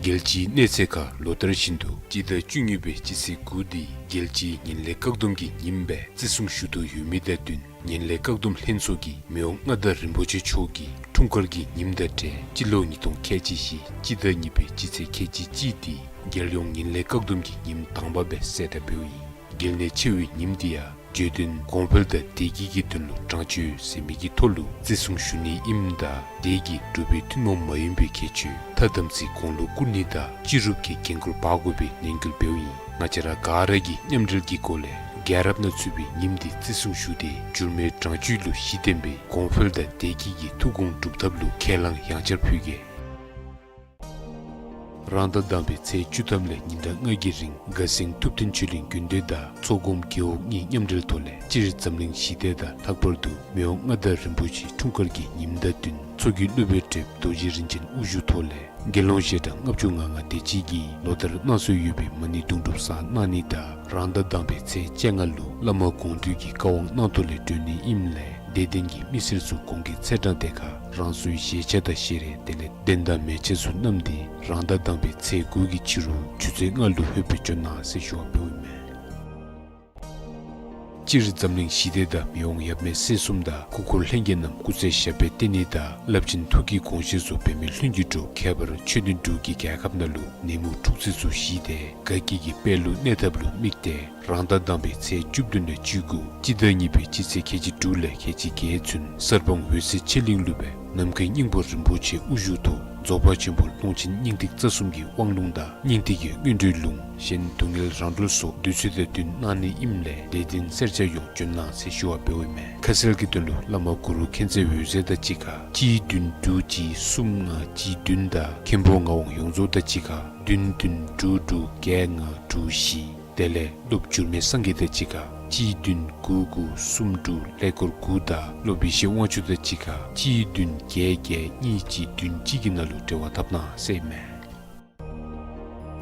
རྒྱལ་སྤྱིའི་གནས་ཚད་ཁར་ལོ་ལྟར་བཞིན་དུ་སྤྱི་ཟླ་བཅུ་གཉིས་པའི་སྤྱི་ཚེས་དགུ་འདི་རྒྱལ་སྤྱིའི་ངན་ལྷད་བཀག་སྡོམ་གྱི་ཉིནམ་སྦེ་བརྩི་སྲུང་ཞུ་དོ་ཡོད་མི་དང་བསྟུན་ངན་ལྷད་བཀག་སྡོམ་ལྷན་ཚོགས་ཀྱིས་མི་དབང་མངའ་བདག་རིན་པོ་ཆེ་མཆོག་གི་འཁྲུངས་སྐར་གྱི་ཉིནམ་དང་འབྲེལ་སྤྱི་ལོ་ཉིས་སྟོང་ཁལ་གཅིག་བཞི་སྤྱི་ཟླ་གཉིས་པའི་སྤྱི་ཚེས་ཁལ་གཅིག་གཅིག་འདི་རྒྱལ་ཡོངས་ངན་ལྷད་བཀག་སྡོམ་གྱི་ཉིནམ་དང་པ་སྦེ་གསལ་བསྒྲགས་འབདཝ་ཨིན། གལ་གནད་ཆེ་བའི་ཉིནམ་འདི་ཡང་བརྗོད་དོན་གོང་འཕེལ་དང་བདེ་སྐྱིད་ཀྱི་དོན་ལུ་དྲང་སྤྱོད་ཟེར་མི་གི་ཐོག་ལུ་བརྩི་སྲུང་ཞུ་ནི་ཨིནམ་ད་དེ་གིས་འབྲུག་པའི་ཐུན་མོང་མ་ཡིན་པའི་ཁྱད་ཆོས་ཐ་དམ་ཚིག་གོང་ལུ་བཀུར་ནི་དང་སྤྱི་རུབ་ཀྱི་འགན་ཁུར་འབག་དགོ་པའི་ནན་སྐུལ་འབདཝ་ཨིན། ང་བཅས་ར་ག་ར་གིས་མཉམ་འབྲེལ་གྱི་སྒོ་ལས་རྒྱལ་རབས་ནང་ཚུད་པའི་ཉིནམ་འདི་བརྩི་སྲུང་ཞུ་སྟེ་འགྱུར་མེད་དྲང་སྤྱོད་ལུ་གཞི་བརྟེན་པའི་གོང་འཕེལ་དང་བདེ་སྐྱིད་ཀྱི་ཐུགས་དགོངས་སྒྲུབ་ཐབས་ལུ་ཁས་བླངས་ཡང་བསྐྱར་ཕུལ་གེ། རང་ཟླ་དང་པའི་ཚེས་བཅུ་ཐམ་ལས་ཉིན་གྲངས་ལྔ་གི་རིང་དགའ་སེང་ཐུབ་བསྟན་ཆོས་གླིང་དགོན་སྡེ་དང་ཚོགས་སྐོམ་རྒེད་འོག་གཉིས་མཉམ་འབྲེལ་ཐོག་ལས་སྤྱིར་འཛམ་གླིང་ཞི་བདེ་དང་ལྷག་པར་དུ་མི་དབང་མངའ་བདག་རིན་པོ་ཆེའི་འཁྲུངས་སྐར་གྱི་ཉིནམ་དང་བསྟུན་མཚོ་རྒྱལ་སློབ་དཔོན་བགྲེསཔ་རྡོ་རྗེ་རིན་ཆེན་དབུ་བཞུགས་ཐོག་ལས་དགེ་སློང་ཞལ་གྲངས་ལྔ་བཅུ་ང་ལྔ་དེ་ཅིག་གིས་ལོ་ལྟར་གནང་སྲོལ་ཡོད་པའི་མ་ཎི་དུང་སྒྲུབ་བསགས་གནང་ནི་དང་རང་ཟླ་དང་པའི་ཚེས་བཅོ་ལྔ་ལུ་བླ་མ་དགོངས་འདུས་ཀྱི་བཀའ་དབང་གནང་ཐོག་ལས་སྒྲོན་ནི་ཨིནམ་ལས་ དད་ལྡན་གྱི་མི་སེར་ཚུ་གོང་གི་ཚེས་གྲངས་དེ་ཁར་རང་སོའི་བཞེས་ཆས་དང་བཞེས་རས་དེ་ལས་གདན་དང་མལ་ཆས་ཚུ་བསྣམས་ཏེ་རང་ཟླ་དང་པའི་ཚེས་དགུ་གི་ཕྱི་རུ་ཆུ་ཚོད་ལྔ་ལུ་ལྷོད་པའི་བྱོན་གནང་ཟེར་ཞུ་བ་འབདཝ་ཨིན་མས། སྤྱིར་འཛམ་གླིང་ཞི་བདེ་དང་མི་དབང་ཡབ་མེས་སྲས་གསུམ་དང་སྐུ་འཁོར་ལྷན་རྒྱས་རྣམས་སྐུ་ཚེ་ཞབས་པད་བརྟན་ནི་དང་རླབས་ཆེན་ཐུགས་ཀྱི་དགོངས་བཞེད་ཚུ་འབད་མེད་ལྷུན་གྱིས་འགྲུབ། ཁྱད་པར་ཆོས་ལྡན་འབྲུག་གི་རྒྱལ་ཁབ་ནང་ལུ་ནད་མུག་འཁྲུག་རྩོད་ཚུ་ཞི་སྟེ་དགའ་སྐྱིད་ཀྱི་དཔལ་ལུ་གནས་ཐབས་ལུ་དམིགས་ཏེ་རང་ཟླ་དང་པའི་ཚེས་བཅུ་བདུན་ལས་བཅུ་དགུ་སྤྱི་ཟླ་གཉིས་པའི་སྤྱི་ཚེས་ཁལ་གཅིག་དྲུག་ལས་ཁལ་གཅིག་བརྒྱད་ཚུན་གསར་སྤང་འོད་གསལ་ཆོས་གླིང་ལུ་སྦེ་ནམ་མཁའི་སྙིང་པོ་རིན་པོ་ཆེ་དབུ་བཞུགས་ཐོག་རྫོགས་པ་ཆེན་པོ་ཀློང་ཆེན་སྙིང་ཐིག་རྩ་གསུམ་གྱི་དབང་ལུང་དང་སྙིང་ཐིག་གི་སྔོན་འགྲོའི་ལུང་གཞན་སྡུག་བསྔལ་རང་གྲོལ་སོགས་དུས་ཚོད་དང་བསྟུན་གནང་ནི་ཨིནམ་ལས་དད་ལྡན་སེར་སྐྱ་ཡོངས་བྱོན་གནང་ཟེར་ཞུ་བ་འབདཝ་ཨིན་མས། ཁ་གསལ་གྱི་དོན་ལུ་བླ་མ་གུ་རུ་མཁྱེན་བརྩེ་འོད་ཟེར་དང་གཅིག་ཁར་གཅིག་བདུན་དྲུག་གཅིག་གསུམ་ལྔ་གཅིག་བདུན་དང་མཁན་པོ་ངག་དབང་ཡོངས་རྫོགས་དང་གཅིག་ཁར་བདུན་བདུན་དྲུག་དྲུག་བརྒྱད་ལྔ་དྲུག་བཞི། དེ་ལས་སློབ་འགྱུར་མེད་སངས་རྒྱས་དང་གཅིག་ཁར་གཅིག་བདུན་དགུ་དགུ་གསུམ་དྲུག་ཀླད་ཀོར་དགུ་དང་སློབ་ཡེ་ཤེས་དབང་ཕྱུག་དང་གཅིག་ཁར་གཅིག་བདུན་བརྒྱད་བརྒྱད་གཉིས་གཅིག་བདུན་གཅིག་གི་ནང་ལུ་འབྲེལ་བ་འཐབ་གནང་ཟེར་ཨིན་མས།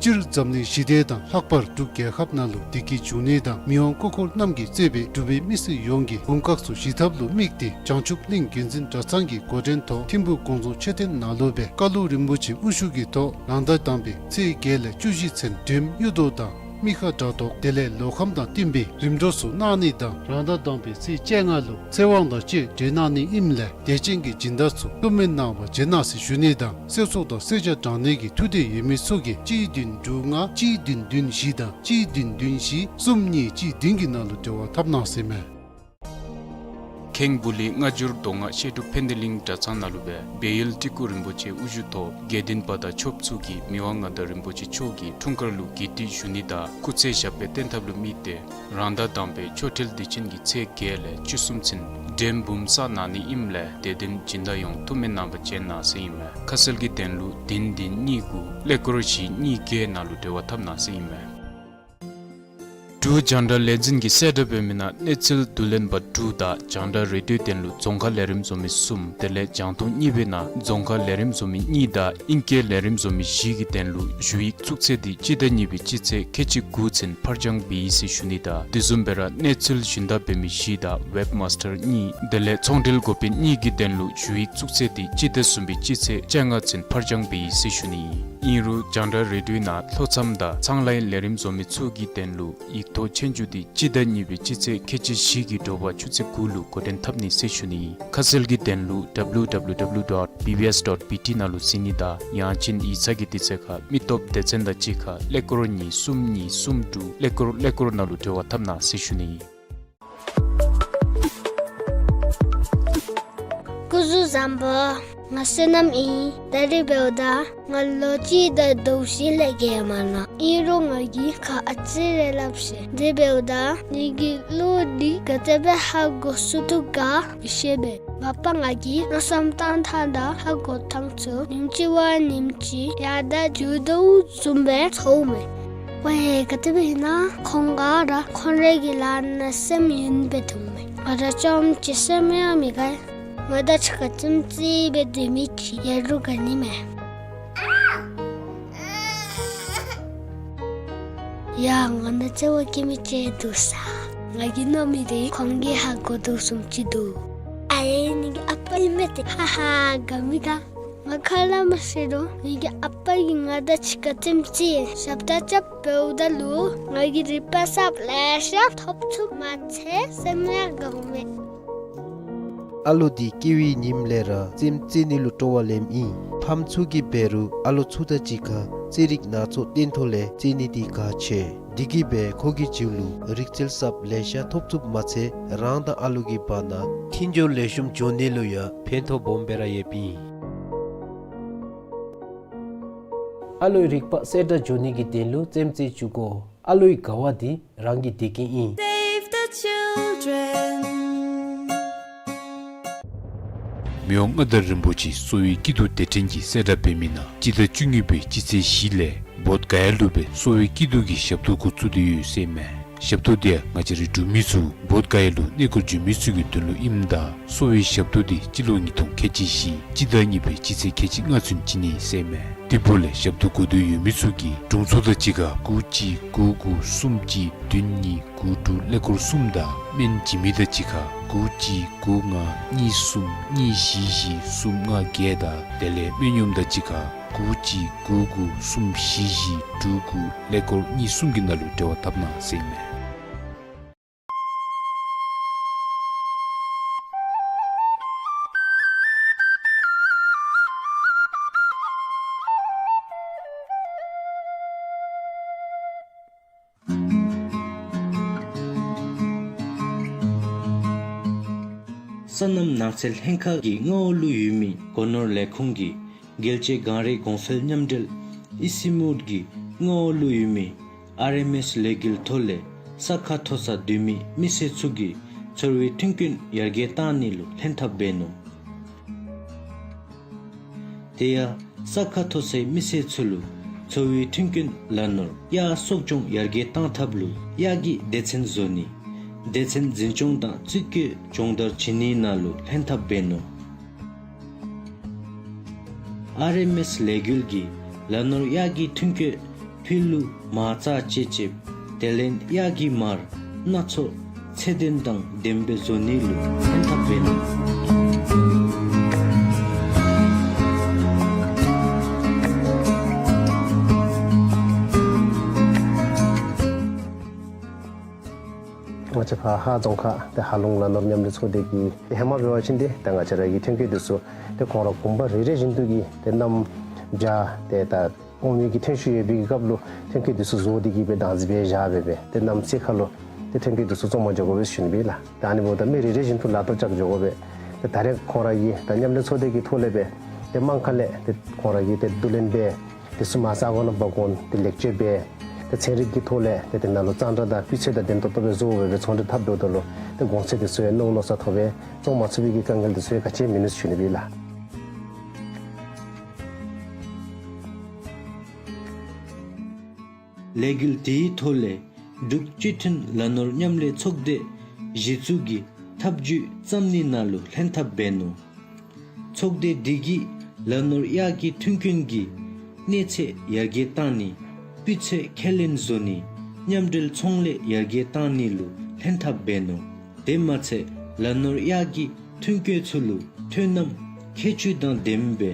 སྤྱིར་འཛམ་གླིང་ཞི་བདེ་དང་ལྷག་པར་འབྲུག་རྒྱལ་ཁབ་ནང་ལུ་བདེ་སྐྱིད་འབྱུང་ནི་དང་མི་དབང་སྐུ་འཁོར་རྣམས་ཀྱི་བཅས་པའི་འབྲུག་པའི་མི་སེར་ཡོངས་ཀྱི་དགུང་ཁག་ཚུ་ཞི་ཐབས་ལུ་དམིགས་ཏེ་བྱང་ཆུབ་གླིང་དགེ་འཛིན་གྲྭ་ཚང་གི་འགོ་འདྲེན་ཐོག་ཐིམ་ཕུག་དགོངས་རྫོང་མཆོད་རྟེན་ནང་ལུ་སྦེ་བཀའ་སློབ་རིན་པོ་ཆེ་དབུ་བཞུགས་ཀྱི་ཐོག་རང་ཟླ་དང་པའི་ཚེས་བརྒྱད་ལས་བཅུ་བཞི་ཚུན་སྒྲོལམ་གཡུ་ཐོག་དང་མི་ཁ་དགྲ་ཐོག་དེ་ལས་ལོ་ཁམས་དང་བསྟུན་པའི་རིམ་གྲོ་ཚུ་གནང་ནི་དང་རང་ཟླ་དང་པའི་ཚེས་བཅོ་ལྔ་ལུ་ཚེ་དབང་དང་བཅས་གྲོལ་གནང་ནི་ཨིནམ་ལས་དད་ཅན་གྱི་སྦྱིན་བདག་ཚུ་ལྟོ་མེད་གནང་བར་བྱོན་གནང་ཟེར་ཞུ་ནི་དང་སེམས་ཚོར་དང་སེར་སྐྱ་དྲང་གནས་ཀྱི་ཐུགས་འདོད་ཡོད་མི་ཚུ་གིས་གཅིག་བདུན་དྲུག་ལྔ་གཅིག་བདུན་བདུན་བཞི་དང་གཅིག་བདུན་བདུན་བཞི་གསུམ་གཉིས་གཅིག་བདུན་གྱི་ནང་ལུ་འབྲེལ་བ་འཐབ་གནང་ཟེར་ཨིན་མས། ཁེངས་སྦུག་ལུ་སྔ་འགྱུར་མདོ་སྔགས་བཤད་སྒྲུབ་ཕན་བདེ་གླིང་གྲྭ་ཚང་ནང་ལུ་སྦེ་སྦས་ཡུལ་སྤྲུལ་སྐུ་རིན་པོ་ཆེ་དབུ་བཞུགས་ཐོག་དགེ་འདུན་པ་དང་ཆོསཔ་ཚུ་གིས་མི་དབང་མངའ་བདག་རིན་པོ་ཆེ་མཆོག་གི་འཁྲུངས་སྐར་ལུ་དགེ་སྡིག་ཞུ་ནི་དང་སྐུ་ཚེ་ཞབས་པད་བརྟན་ཐབས་ལུ་དམིགས་ཏེ་རང་ཟླ་དང་པའི་ཆོ་འཕྲུལ་དུས་ཆེན་གྱི་ཚེས་བརྒྱད་ལས་བཅུ་གསུམ་ཚུན་སྒྲོལམ་འབུམ་བསག་གནང་ནི་ཨིནམ་ལས་དད་ལྡན་སྦྱིན་བདག་ཡོངས་ལྟོ་མེད་གནང་བར་བྱོན་གནང་ཟེར་ཨིན་མས། ཁ་གསལ་གྱི་དོན་ལུ་བདུན་བདུན་གཉིས་དགུ་ཀླད་ཀོར་བཞི་གཉིས་བརྒྱད་ནང་ལུ་འབྲེལ་བ་འཐབ་གནང་ཟེར་ཨིན་མས། འབྲུག་རྒྱང་བསྒྲགས་ལས་འཛིན་གྱིས་གསལ་བསྒྲགས་འབད་མི་ནང་གནས་ཚུལ་བསྡུ་ལེན་པ་དྲུག་དང་རྒྱང་བསྒྲགས་རེ་ཌིའོ་དོན་ལུ་རྫོང་ཁ་ལས་རིམ་བཟོ་མི་གསུམ་དེ་ལས་རྒྱང་མཐོང་གཉིས་པའི་ནང་རྫོང་ཁ་ལས་རིམ་བཟོ་མི་གཉིས་དང་ཨིང་སྐད་ལས་རིམ་བཟོ་མི་བཞི་གི་དོན་ལུ་ཞུ་ཡིག་བཙུགས་ཚད་འདི་སྤྱི་ཟླ་གཉིས་པའི་སྤྱི་ཚེས་ཁལ་གཅིག་དགུ་ཚུན་ཕར་འགྱངས་འབད་ཡི་ཟེར་ཞུ་ནི་དང་དེ་བཟུམ་སྦེ་ར་གནས་ཚུལ་ཞུན་དག་འབད་མི་བཞི་དང་ཝེབ་མཱས་ཊར་གཉིས་དེ་ལས་ཚོང་འབྲེལ་འགོ་དཔོན་གཉིས་ཀྱི་དོན་ལུ་ཞུ་ཡིག་བཙུགས་ཚད་འདི་སྤྱི་ཟླ་གསུམ་པའི་སྤྱི་ཚེས་བཅོ་ལྔ་ཚུན་ཕར་འགྱངས་འབད་ཡི་ཟེར་ཞུ་ནི་ཨིན། ཨིན་རུང་རྒྱང་བསྒྲགས་རེ་ཌིའོ་ནང་ལྷོ་མཚམས་དང་ཚངས་ལའི་ལས་རིམ་བཟོ་མི་ཚུ་གི་དོན་ལུ་ཡིག་ཐོག་ཆོས་རྒྱུགས་འདི་སྤྱི་ཟླ་གཉིས་པའི་སྤྱི་ཚེས་ཁལ་གཅིག་བཞི་གི་དྲོ་པ་ཆུ་ཚོད་དགུ་ལུ་འགོ་འདྲེན་འཐབ་ནི་ཟེར་ཞུ་ནི་ཨིན། ཁ་གསལ་གྱི་དོན་ལུ་ཌབ་ལུ་ཌབ་ལུ་ཌབ་ལུ་ཌོཊ་བི་བི་ཨེསི་ཌོཊ་བི་ཊི་ནང་ལུ་གཟིགས་ནི་དང་ཡང་ཅིན་ཡིག་ཚང་གི་དུས་ཚོད་ཁར་མི་སྟོབས་སྡེ་ཚན་དང་གཅིག་ཁར་ཀླད་ཀོར་གཉིས་གསུམ་གཉིས་གསུམ་དྲུག་ཀླད་ཀོར་ཀླད་ཀོར་ནང་ལུ་འབྲེལ་བ་འཐབ་གནང་ཟེར་ཞུ་ནི་ཨིན། སྐུ་གཟུགས་བཟང་པོ། ང་བསོད་ནམས་ཨིན། ད་རིས་འབདཝ་ད་ང་ལོ་གཅིག་དང་ཟླཝ་བཞི་ལས་བརྒལ་མ་ནུམ། ཨིན་རུང་ང་གིས་ཁ་ཨ་ཙི་རེ་སླབ་ཤེས། དེ་འབདཝ་ད་ངེ་གི་གླུ་འདི་ག་དེ་སྦེ་ཧ་གོ་ཚུགས་ཏེ་ག་མི་ཤེས་པས། མ་པ་ང་གིས་མནོ་བསམ་བཏང་ཐངས་དང་ཧ་གོ་ཐངས་ཚུ་ཉིནམ་གཅིག་བ་ཉིནམ་གཅིག་ཡར་དང་འགྱོ་དོ་བཟུམ་སྦེ་ཚོརཝ་མས། ཝའེ་ག་དེ་སྦེ་ཨིན་ན་ཁོང་ག་ར་ཁོང་རའི་གི་ལཱ་ནང་སེམས་ཡེངས་སྦེ་འདུག་མས། ང་ར་རྐྱངམ་གཅིག་སེམས་ཡང་མི་དགའ། ང་དང་གཅིག་ཁར་རྩེདམོ་རྩེ་སྦེ་སྡོད་མི་ཅིག་ཡོད་རུང་དགའ་ནི་མས། ཡ་ང་ནང་བརྩེ་བ་བསྐྱེད་མི་ཅིག་འདུག་ས། ང་གིས་མནོ་མི་འདི་ཁོང་གིས་ཧ་གོ་དོ་བཟུམ་ཅིག་འདུག། ཨའེ་ངེ་གི་ཨ་པ་ཨིན་མས་ཏེ། ཧ་ཧ་དགའ་མི་དགའ། ང་ཁ་སླབ་མ་ཤེས་རུང་ངེ་གི་ཨ་པ་གིས་ང་དང་གཅིག་ཁར་རྩེདམོ་རྩེ་ཞབས་ཁྲ་རྐྱབ་འབདཝ་ད་ལུ་ང་གིས་རིག་པ་གསརཔ་ལེ་ཤ་ཐོབ་ཚུགསཔ་མ་ཚད་སེམས་ཡང་དགའཝ་མས། ཨ་ལོ་འདི་སྐྱེ་བའི་ཉིནམ་ལས་ར་རྩེདམོ་རྩེ་ནི་ལུ་སྤྲོ་བ་ལེནམ་ཨིན། ཕམ་ཚུ་གིས་འབད་རུང་ཨ་ལོ་ཚུ་དང་གཅིག་ཁར་རྩེད་རིགས་སྣ་ཚོགས་སྟོན་ཐོག་ལས་རྩེ་ནི་འདི་གལ་ཆེ། དེ་གིས་འབད་ཁོ་གི་རྒྱུད་ལུ་རིག་རྩལ་གསརཔ་ལེ་ཤ་ཐོབ་ཚུགསཔ་མ་ཚད་རང་དང་ཨ་ལོ་གི་བར་ན་མཐུན་སྦྱོར་ལེགས་ཤོམ་འགྱོ་ནི་ལུ་ཡང་ཕན་ཐོགས་སྦོམ་སྦེ་ར་ཡོདཔ་ཨིན། ཨ་ལོའི་རིག་པ་གསལ་དྲགས་འགྱོ་ནི་གི་དོན་ལུ་རྩེདམོ་རྩེ་བཅུག་དགོ། ཨ་ལོའི་དགའ་བ་འདི་རང་གི་བདེ་སྐྱིད་ཨིན། Save the children. མི་དབང་མངའ་བདག་རིན་པོ་ཆེ་གསོ་བའི་སྐྱིད་སྡུག་དེ་འཕྲིན་གྱི་གསལ་བསྒྲགས་འབད་མི་ནང་སྤྱི་ཟླ་བཅུ་གཉིས་པའི་སྤྱི་ཚེས་བཞི་ལས་བོདྷ་ག་ཡ་ལུ་སྦེ་གསོ་བའི་སྐྱིད་སྡུག་གི་ཞབས་ཏོག་འགོ་བཙུགས་ཏེ་ཡོད་ཟེར་མས། ཞབས་ཏོག་འདི་ཡང་ང་བཅས་རའི་འབྲུག་མི་ཚུ་བོདྷ་ག་ཡ་ལུ་གནས་སྐོར་འགྱོ་མི་ཚུ་གི་དོན་ལུ་ཨིནམ་ད་གསོ་བའི་ཞབས་ཏོག་འདི་སྤྱི་ལོ་ཉིས་སྟོང་ཁལ་གཅིག་བཞི་སྤྱི་ཟླ་གཉིས་པའི་སྤྱི་ཚེས་ཁལ་གཅིག་ལྔ་ཚུན་བྱིན་ནི་ཟེར་མས། ཏི་པོ་ལས་ཞབས་ཏོག་དགོས་འདོད་ཡོད་མི་ཚུ་གིས་དྲུང་འཚོ་དང་གཅིག་ཁར་དགུ་གཅིག་དགུ་དགུ་གསུམ་གཅིག་བདུན་གཉིས་དགུ་དྲུག་ཀླད་ཀོར་གསུམ་དང་སྨན་བྱིན་མི་དང་གཅིག་ཁར་དགུ་གཅིག་དགུ་ལྔ་གཉིས་གསུམ་གཉིས་བཞི་བཞི་གསུམ་ལྔ་བརྒྱད་དང་དེ་ལས་སྨན་གཡོགམ་དང་གཅིག་ཁར་དགུ་གཅིག་དགུ་དགུ་གསུམ་བཞི་བཞི་དྲུག་དགུ་ཀླད་ཀོར་གཉིས་གསུམ་གྱི་ནང་ལུ་འབྲེལ་བ་འཐབ་གནང་ཟེར་ཨིན་མས། སོ་ནམ་ནགས་ཚལ་ལྷན་ཁག་གི་མངའ་འོག་ལུ་ཡོད་མི་སྒོ་ནོར་ལས་ཁུངས་ཀྱི་རྒྱལ་སྤྱིའི་གངས་རི་གོང་འཕེལ་མཉམ་འབྲེལ་ཨི་སི་མུད་ཀྱི་མངའ་འོག་ལུ་ཡོད་མི་ཨར་ཨེམ་ཨེསི་ལས་འགུལ་ཐོག་ལས་ས་ཁ་མཐོ་སར་སྡོད་མི་མི་སེར་ཚུ་གི་འཚོ་བའི་མཐུན་རྐྱེན་ཡར་རྒྱས་གཏང་ནི་ལུ་ལྷན་ཐབས་འབད་ནུག། དེ་ཡང་ས་ཁ་མཐོ་སའི་མི་སེར་ཚུ་ལུ་འཚོ་བའི་མཐུན་རྐྱེན་ལག་ནོར་གཡག་གསོ་སྐྱོང་ཡར་རྒྱས་གཏང་ཐབས་ལུ་གཡག་གི་སྡེ་ཚན་བཟོ་ནི། སྡེ་ཚན་འཛིན་སྐྱོང་དང་རྩིས་བཀོད་སྦྱོང་བརྡར་བྱིན་ནི་ནང་ལུ་ལྷན་ཐབས་འབད་ནུག། ཨར་ཨེམ་ཨེསི་ལས་འགུལ་གྱིས་ལག་ནོར་གཡག་གི་མཐུན་རྐྱེན་ཕུལ་ལུ་མ་རྩ་བཅད་ཅིག་དེ་ལས་གཡག་གི་མར་སྣ་ཚོགས་ཚད་ལྡན་དང་ལྡནམ་སྦེ་བཟོ་ནི་ལུ་ལྷན་ཐབས་འབད་ནུག། ང་བཅས་ཕར་ཧཱ་རྫོང་ཁག་ཏེ་ཧཱ་ལུང་ལག་ནོར་མཉམ་ལས་ཚོགས་སྡེ་གིས་ཏེ་ཧེ་མ་འབད་བ་ཅིན་ཏེ་ད་ང་བཅས་ར་གི་མཐུན་རྐྱེན་འདི་ཚུ་ཏེ་ཁོང་ར་གུང་པ་རེ་རེ་བཞིན་དུ་གིས་ཏེ་གནམ་བྱཱར་ཏེ་ད་ཨོམ་ཡོས་ཀྱི་ཐོན་ཤུགས་ཡོད་པའི་གི་སྐབས་ལུ་མཐུན་རྐྱེན་འདི་ཚུ་བཟོ་སྟེ་གིས་སྦེ་བདག་འཛིན་འབད་བཞག་སྦེ་སྦེ་ཏེ་གནམ་ཚེས་ཁ་ལུ་ཏེ་མཐུན་རྐྱེན་འདི་ཚུ་བཙོང་པར་འགྱོ་དགོ་པས་ཟེར་ཞུ་ནི་ཨིན་པས་ལགས། ད་ཨ་ནི་འབདཝ་ད་མི་རེ་རེ་བཞིན་དུ་ལག་ཐོག་བཅག་འགྱོ་དགོ་པས། ཏེ་ད་རེས་ཁོང་ར་གིས་ད་མཉམ་ལས་ཚོགས་སྡེ་གི་ཐོག་ལས་སྦེ་ཏེ་དམངས་ཁ་ལས་ཏེ་ཁོང་ར་གིས་ཏེ་བསྡུ་ལེན་འབད་དེ་ཚུ་མར་ས་གོ་ནང་འབག་འོང་ཏེ་ལེགས་བཅོས་འབད་ཏེ་ཚན་རིག་གི་ཐོག་ལས་ཏེ་དེ་ནང་ལུ་གཙང་སྦྲ་དང་སྤུས་ཚད་དང་ལྡན་ཏོག་ཏོ་སྦེ་བཟོ་སྦེ་སྦེ་ཚོང་འབྲེལ་འཐབ་འགྱོཝ་ད་ལུ་ཏེ་གོང་ཚད་དེ་ཚུ་ཡང་གནོད་ལོག་ས་ཐོབ་སྦེ་བཙོང་མ་ཚུགས་པའི་གི་དཀའ་ངལ་དེ་ཚུ་ཡང་ག་ཅི་ཡང་མིན་ནུག་ཟེར་ཞུ་ནི་ཨིན་པས་ལགས། ལས་འགུལ་དེའི་ཐོག་ལས་འབྲུག་སྤྱི་མཐུན་ལག་ནོར་མཉམ་ལས་ཚོགས་སྡེ་གཞི་བཙུགས་ཀྱི་ཐབས་བྱུས་བརྩམ་ནི་ནང་ལུ་ལྷན་ཐབས་འབད་ནུག། ཚོགས་སྡེ་འདི་གིས་ལག་ནོར་གཡག་གི་མཐུན་རྐྱེན་གྱི་གནས་ཚད་ཡར་རྒྱས་གཏང་ནི། སྤུས་ཚད་ཁས་ལེན་བཟོ་ནི། མཉམ་འབྲེལ་ཚོང་ལས་ཡར་རྒྱས་གཏང་ནི་ལུ་ལྷན་ཐབས་འབད་ནུག། དེ་མ་ཚད་ལག་ནོར་གཡག་གི་མཐུན་རྐྱེན་ཚུ་ལུ་ཐོན་རྣམ་ཁྱད་ཆོས་དང་ལྡནམ་སྦེ་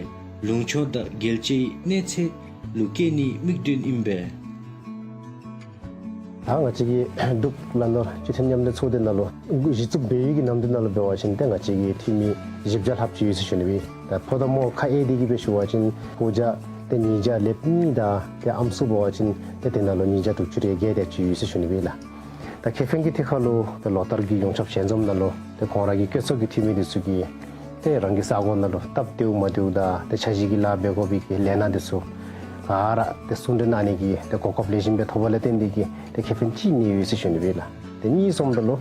ལུང་ཕྱོགས་དང་རྒྱལ་སྤྱིའི་གནས་ཚད་ལུ་བསྐྱལ་ནིའི་དམིགས་དོན་ཨིན་པས། ད་ང་བཅས་ཀྱི་འབྲུག་ལག་ནོར་སྤྱི་མཐུན་མཉམ་ལས་ཚོགས་སྡེ་ནང་ལུ་གཞི་བཙུགས་འབད་བའི་གི་ནམ་དུས་ནང་ལུ་འབད་བ་ཅིན་ཏེ་ང་བཅས་ཀྱི་འཐུས་མི་བཞི་བརྒྱ་ལྷགཔ་ཅིག་ཡོད་ཟེར་ཞུ་ནི་ཨིན། ད་ཕོ་དང་མོ་ཁ་དབྱེ་སྟེ་གིས་སྦེ་ཞུ་བ་ཅིན་སྤུ་རྒྱལ་ཏེ་ཉིས་བརྒྱ་ལེབ་གཉིས་དང་ཏེ་ཨམ་སྲུ་འབད་བ་ཅིན་ཏེ་དེ་ནང་ལུ་ཉིས་བརྒྱ་དྲུག་ཅུ་རེ་བརྒྱད་དེ་ཅིག་ཡོད་ཟེར་ཞུ་ནི་ཨིན་ལགས། ད་ཁེ་ཕན་གྱི་ཐད་ཁར་ལུ་ཏེ་ལོ་ལྟར་གྱི་ཡོངས་ཁྱབ་ཞལ་འཛོམས་ནང་ལུ་ཏེ་ཁོང་ར་གི་བཀོད་ཚོགས་ཀྱི་འཐུས་མི་འདི་ཚུ་གིས་ཏེ་རང་གི་ས་གོ་ནང་ལུ་སྟབས་བདེཝ་མ་བདེཝ་དང་ཏེ་འཆར་གཞི་གི་ལཱ་འབད་དགོ་པའི་གི་ལས་སྣ་འདི་ཚུ་ག་ར་ཏེ་གསུང་གྲོས་གནང་ནི་གི་ཏེ་གོ་སྐབས་ལེགས་ཤོམ་སྦེ་ཐོབ་པ་ལས་བརྟེན་ཏེ་གིས་ཏེ་ཁེ་ཕན་ཅིག་གནས་ཡོད་ཟེར་ཞུ་ནི་ཨིན་ལགས། ཏེ་གཉིས་སོངམ་ད་ལུ་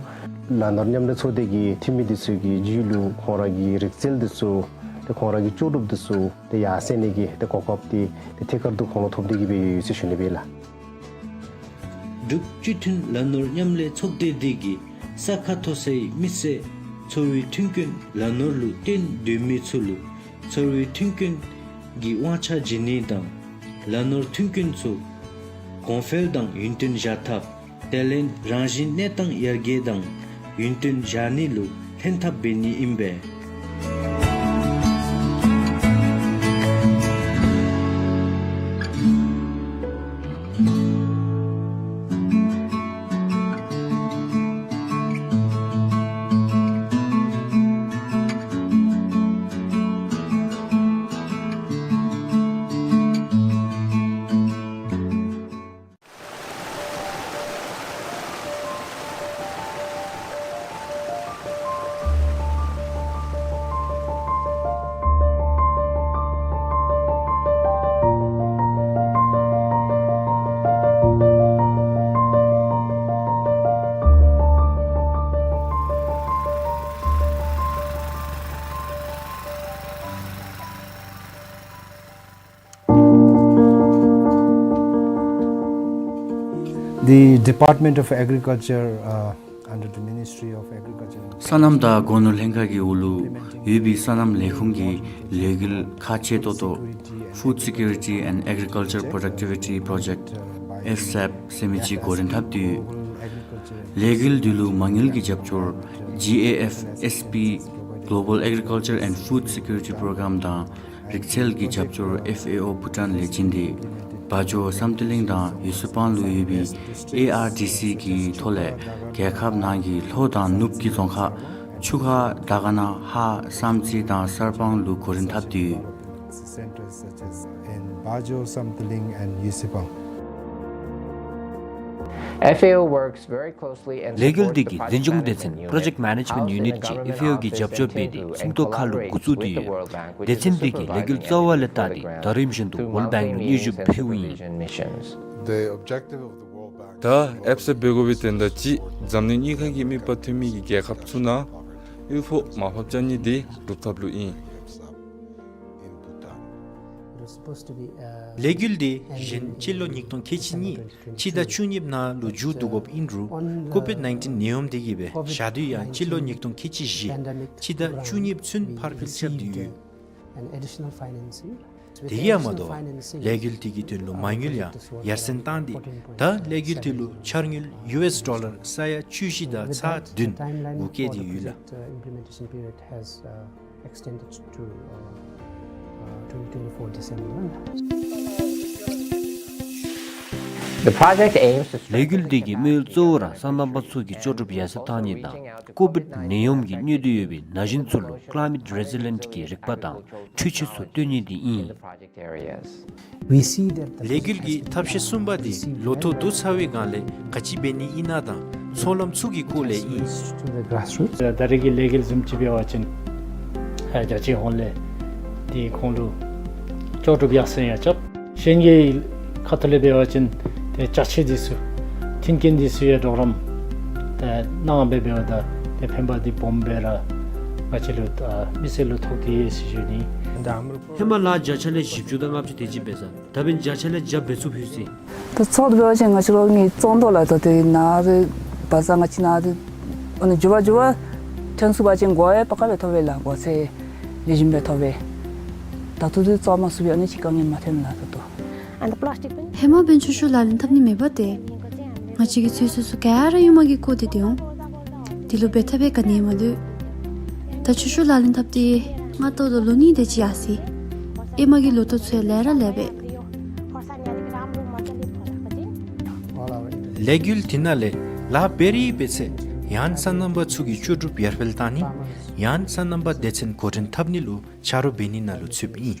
ལག་ནོར་མཉམ་ལས་ཚོགས་སྡེ་གི་འཐུས་མི་འདི་ཚུ་གི་རྒྱུད་ལུ་ཁོང་ར་གི་རིག་རྩལ་འདི་ཚུ་ཏེ་ཁོང་ར་གི་ལྕོགས་གྲུབ་འདི་ཚུ་ཏེ་ཡར་སེང་ནི་གི་ཏེ་གོ་སྐབས་འདི་ཏེ་ཐད་ཀར་དུ་ཁོང་ལུ་ཐོབ་སྟེ་གིས་སྦེ་ཡོད་ཟེར་ཞུ་ནི་ཨིན་ལགས། འབྲུག་སྤྱི་མཐུན་ལག་ནོར་མཉམ་ལས་ཚོགས་སྡེ་འདི་གིས་ས་ཁ་མཐོ་སའི་མི་སེར་འཚོ་བའི་མཐུན་རྐྱེན་ལག་ནོར་ལུ་བརྟེན་སྡོད་མི་ཚུ་ལུ་འཚོ་བའི་མཐུན་རྐྱེན་གྱི་དབང་ཆ་བྱིན་ནི་དང་ལག་ནོར་མཐུན་རྐྱེན་ཚུ་གོང་འཕེལ་དང་ཡུན་བརྟན་བཞག་ཐབས་དེ་ལས་རང་བཞིན་གནས་སྟངས་ཡར་རྒྱས་དང་ཡུན་བརྟན་བཞག་ནི་ལུ་ལྷན་ཐབས་འབད་ནི་ཨིན་པས། The Department of Agriculture, uh, under the Ministry of Agriculture. སོ་ནམ་དང་སྒོ་ནོར་ལྷན་ཁག་གི་འོག་ལུ་ཡོད་པའི་སོ་ནམ་ལས་ཁུངས་ཀྱི་ལས་འགུལ་ཁག་ཆེ་ཏོག་ཏོ་ Food Security and Agriculture Productivity Project, ཨེཕ་སེབ་ཟེར་མི་ཅིག་འགོ་འདྲེན་འཐབ་སྟེ་ཡོད། ལས་འགུལ་འདི་ལུ་མ་དངུལ་གྱི་རྒྱབ་སྐྱོར་ཇི་ཨེ་ཨེཕ་ཨེསི་པི་Global Agriculture and Food Security Program དང་རིག་རྩལ་གྱི་རྒྱབ་སྐྱོར་ཨེཕ་ཨེ་ཨོ་བྷུ་ཊཱན་ལས་བྱིན་ཏེ་བ་ཇོ་བསམ་གཏན་གླིང་དང་ཡུ་སི་པང་ལུ་ཡོད་པའི་ཨེ་ཨར་ཌི་སི་གི་ཐོག་ལས་རྒྱལ་ཁབ་ནང་གི་ལྷོ་དང་ནུབ་ཀྱི་རྫོང་ཁག་ཆུ་ཁ་དར་དཀར་ན་ཧ་བསམ་རྩེ་དང་གསར་སྤང་ལུ་འགོ་འདྲེན་འཐབ་སྟེ་ཡོད། Centers such as in Bajo, Samtling and Yusipang. ལས་འགུལ་འདི་གིས་འཛིན་སྐྱོང་སྡེ་ཚན་Project Management Unit གིས་ཨེཕ་ཨེ་ཨོ་གི་རྒྱབ་སྐྱོར་འབད་དེ་སུམ་ཐོག་ཁ་ལུ་འགོ་བཙུགས་ཏེ་ཡོད། སྡེ་ཚན་འདི་གིས་ལས་འགུལ་རྩ་བ་ལས་བལྟ་སྟེ་ད་རིམ་བཞིན་དུ་World Bank ལུ་སྙན་ཞུ་ཕུལཝ་ཨིན། ད་ཨེཕ་སེབ་འབད་དགོ་པའི་དོན་དག་གཅིག་འཛམ་གླིང་དངུལ་ཁང་གིས་མེད་པར་ཐོན་མི་གི་རྒྱལ་ཁབ་ཚུ་ནང་དབུལ་ཕོངས་མར་ཕབ་རྐྱབ་ནི་འདི་སྒྲུབ་ཐབས་ལུ་ཨིན། ལས་འགུལ་འདི་གཞན་སྤྱི་ལོ་ཉིས་སྟོང་ཁལ་གཅིག་གཉིས་སྤྱི་ཟླ་བཅུ་གཉིས་པའི་ནང་ལུ་མཇུག་བསྡུ་དགོཔ་ཨིན་རུང་ཀོ་བིཌ་ནའིན་ཊིན་ནད་ཡམས་འདི་གིས་སྦེ་བཞག་སྟེ་ཡང་སྤྱི་ལོ་ཉིས་སྟོང་ཁལ་གཅིག་བཞི་སྤྱི་ཟླ་བཅུ་གཉིས་པ་ཚུན་ཕར་འགྱངས་རྐྱབ་སྟེ་ཡོད། དེ་གིས་ཡང་མ་དོ་བར་ལས་འགུལ་འདི་གི་དོན་ལུ་མ་དངུལ་ཡང་ཡར་སེང་བཏང་སྟེ་ད་ལས་འགུལ་འདི་ལུ་འཆར་དངུལ་ཡུ་ཨེསི་ཌོ་ལར་ས་ཡ་བཅུ་བཞི་དང་ཚག་བདུན་འགོར་བསྐྱལ་ཏེ་ཡོད་ལགས། Extended to, uh, uh, twenty twenty-four December. The project aims to ལས་འགུལ་འདི་གི་དམིགས་ཡུལ་གཙོ་བོ་ར་སོ་ནམ་པ་ཚུ་གི་ལྕོགས་གྲུབ་ཡར་སེང་བཏང་ནི་དང་ཀོ་བིཌ་ནད་ཡམས་ཀྱི་མྱུར་དུ་ཡོད་པའི་ན་གཞོན་ཚུ་ལུ་Climate Resilient གི་རིག་པ་དང་འཕྲུལ་ཆས་ཚུ་སྟོན་ནི་འདི་ཨིན། ལས་འགུལ་གྱི་ཐབས་ཤེས་གསུམ་པ་འདི་ལོ་ཐོག་བསྡུ་ཚར་བའི་སྒང་ལས་ག་ཅི་འབད་ནི་ཨིན་ན་དང་ཚོང་ལམ་ཚུ་གི་སྐོར་ལས་ཨིན། ད་རེས་ཀྱི་ལས་འགུལ་བཟུམ་ཅིག་འབད་བ་ཅིན་ཨ་རྒྱ་ཆེའི་ཧོངས་ལས་འདི་ཁོང་ལུ་ལྕོགས་གྲུབ་ཡར་སེང་ཡང་རྐྱབ། གཞན་གྱི་ཁ་ཐུག་ལས་འབད་བ་ཅིན་ཏེ་ཅ་ཆས་འདི་ཚུ་མཐུན་རྐྱེན་འདི་ཚུ་ཡང་གྲོགས་རམ་ཏེ་གནང་སྦེ་འབདཝ་ད་ཏེ་ཕན་པ་འདི་སྦོམ་སྦེ་ར་ང་བཅས་ལུ་ཨ་མི་སེར་ལུ་ཐོགས་ཏེ་ཡོད་ཟེར་ཞུ་ནི། ཧེ་མ་ལས་བརྒྱ་ཆ་ལས་བཞི་བཅུ་དང་ལྔ་བཅུ་དེ་ཅིག་འབད་ས་ད་འབདན་བརྒྱ་ཆ་ལས་བརྒྱ་འབད་ཚུགསཔ་ཡོད་ཟེར། ད་ཚོགས་འདུ་འབད་བ་ཅིན་ང་བཅས་ར་གི་བཙོང་དོ་ལགས། ད་དེ་ནཱ་རེ་བ་ས་ང་བཅས་ནཱ་རེ་ཨ་ནི་འགྱོ་བ་འགྱོ་བ་ཐོན་ཚུགས་པ་ཅིན་སྒོ་ཡང་པ་ཀ་སྦེ་ཐོབ་པས་ལགས། སྒོ་ཚད་ལེགས་ཤོམ་སྦེ་ཐོབ་པས། ད་ལྟོ་འདི་བཙོང་མ་ཚུགས་པའི་ཨ་ནི་ཅིག་དཀའ་ངལ་མ་ཐོན་ལགས་ད་ལྟོ། ཧེ་མ་འབདན་ཆུ་ཤུགས་ལག་ལེན་འཐབ་ནི་མེད་པ་ཏེ། ང་བཅས་ཀྱི་ཚོད་བསྲེ་ཚུ་ག་ར་ཡུར་མ་གིས་བཀོ་སྟེ་སྡོད་འོང་། འདི་ལུ་འབད་ཐབས་ཡང་ག་ནི་ཡང་མ་ལུས། ད་ཆུ་ཤུགས་ལག་ལེན་འཐབ་སྟེ་ང་ལྟོ་ལོ་ལོ་གཉིས་དེ་ཅིག་ཡར་སོ་ཡི། ཧེ་མ་གི་ལོ་ཐོག་ཚུ་ཡང་ལེགས་ར་ལེགས་པས། ལས་འགུལ་འདི་ནང་ལས་ལཱ་འབད་རིགས་འབད་ཚེ་ཡང་སོ་ནམ་པ་ཚུ་གི་ལྕོགས་གྲུབ་ཡར་འཕེལ་བཏང་ནི་ཡང་སོ་ནམ་པ་སྡེ་ཚན་འགོ་འདྲེན་འཐབ་ནི་ལུ་ཆ་རོགས་འབད་ནི་ནང་ལུ་ཚུདཔ་ཨིན།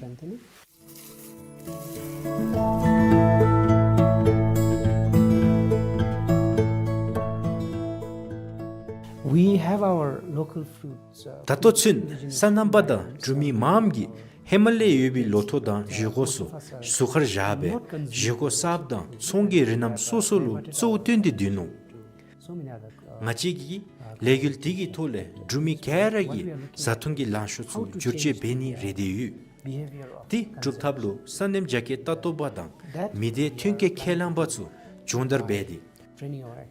We have our local fruits, uh, ད་ལྟོ་ཚུན་སོ་ནམ་པ་དང་འབྲུག་མི་མངམ་གིས་ཧེ་མ་ལས་ཡོད་པའི་ལོ་ཐོག་དང་བཞེས་སྒོ་ཚུ་གཟུགས་ཁར་བཞག་སྦེ་བཞེས་སྒོ་གསརཔ་དང་ཚོང་གི་རིགས་རྣམས་སོ་སོ་ལུ་གཙོ་བོ་བཏོན་ཏེ་སྡོད་ནུག། ང་བཅས་ཀྱིས་ལས་འགུལ་འདི་གི་ཐོག་ལས་འབྲུག་མི་ག་ར་གི་བཟའ་འཐུང་གི་ལང་ཤོར་ཚུ་བསྒྱུར་བཅོས་འབད་ནི་རེ་འདོད་ཡོད། དེ་སྒྲུབ་ཐབས་ལུ་སོ་ནམ་རྒྱ་སྐྱེད་ལྟ་རྟོག་པ་དང་མི་སྡེ་ཐོན་སྐྱེད་ཁས་བླངས་པ་ཚུ་སྦྱོང་བརྡར་འབད་དེ་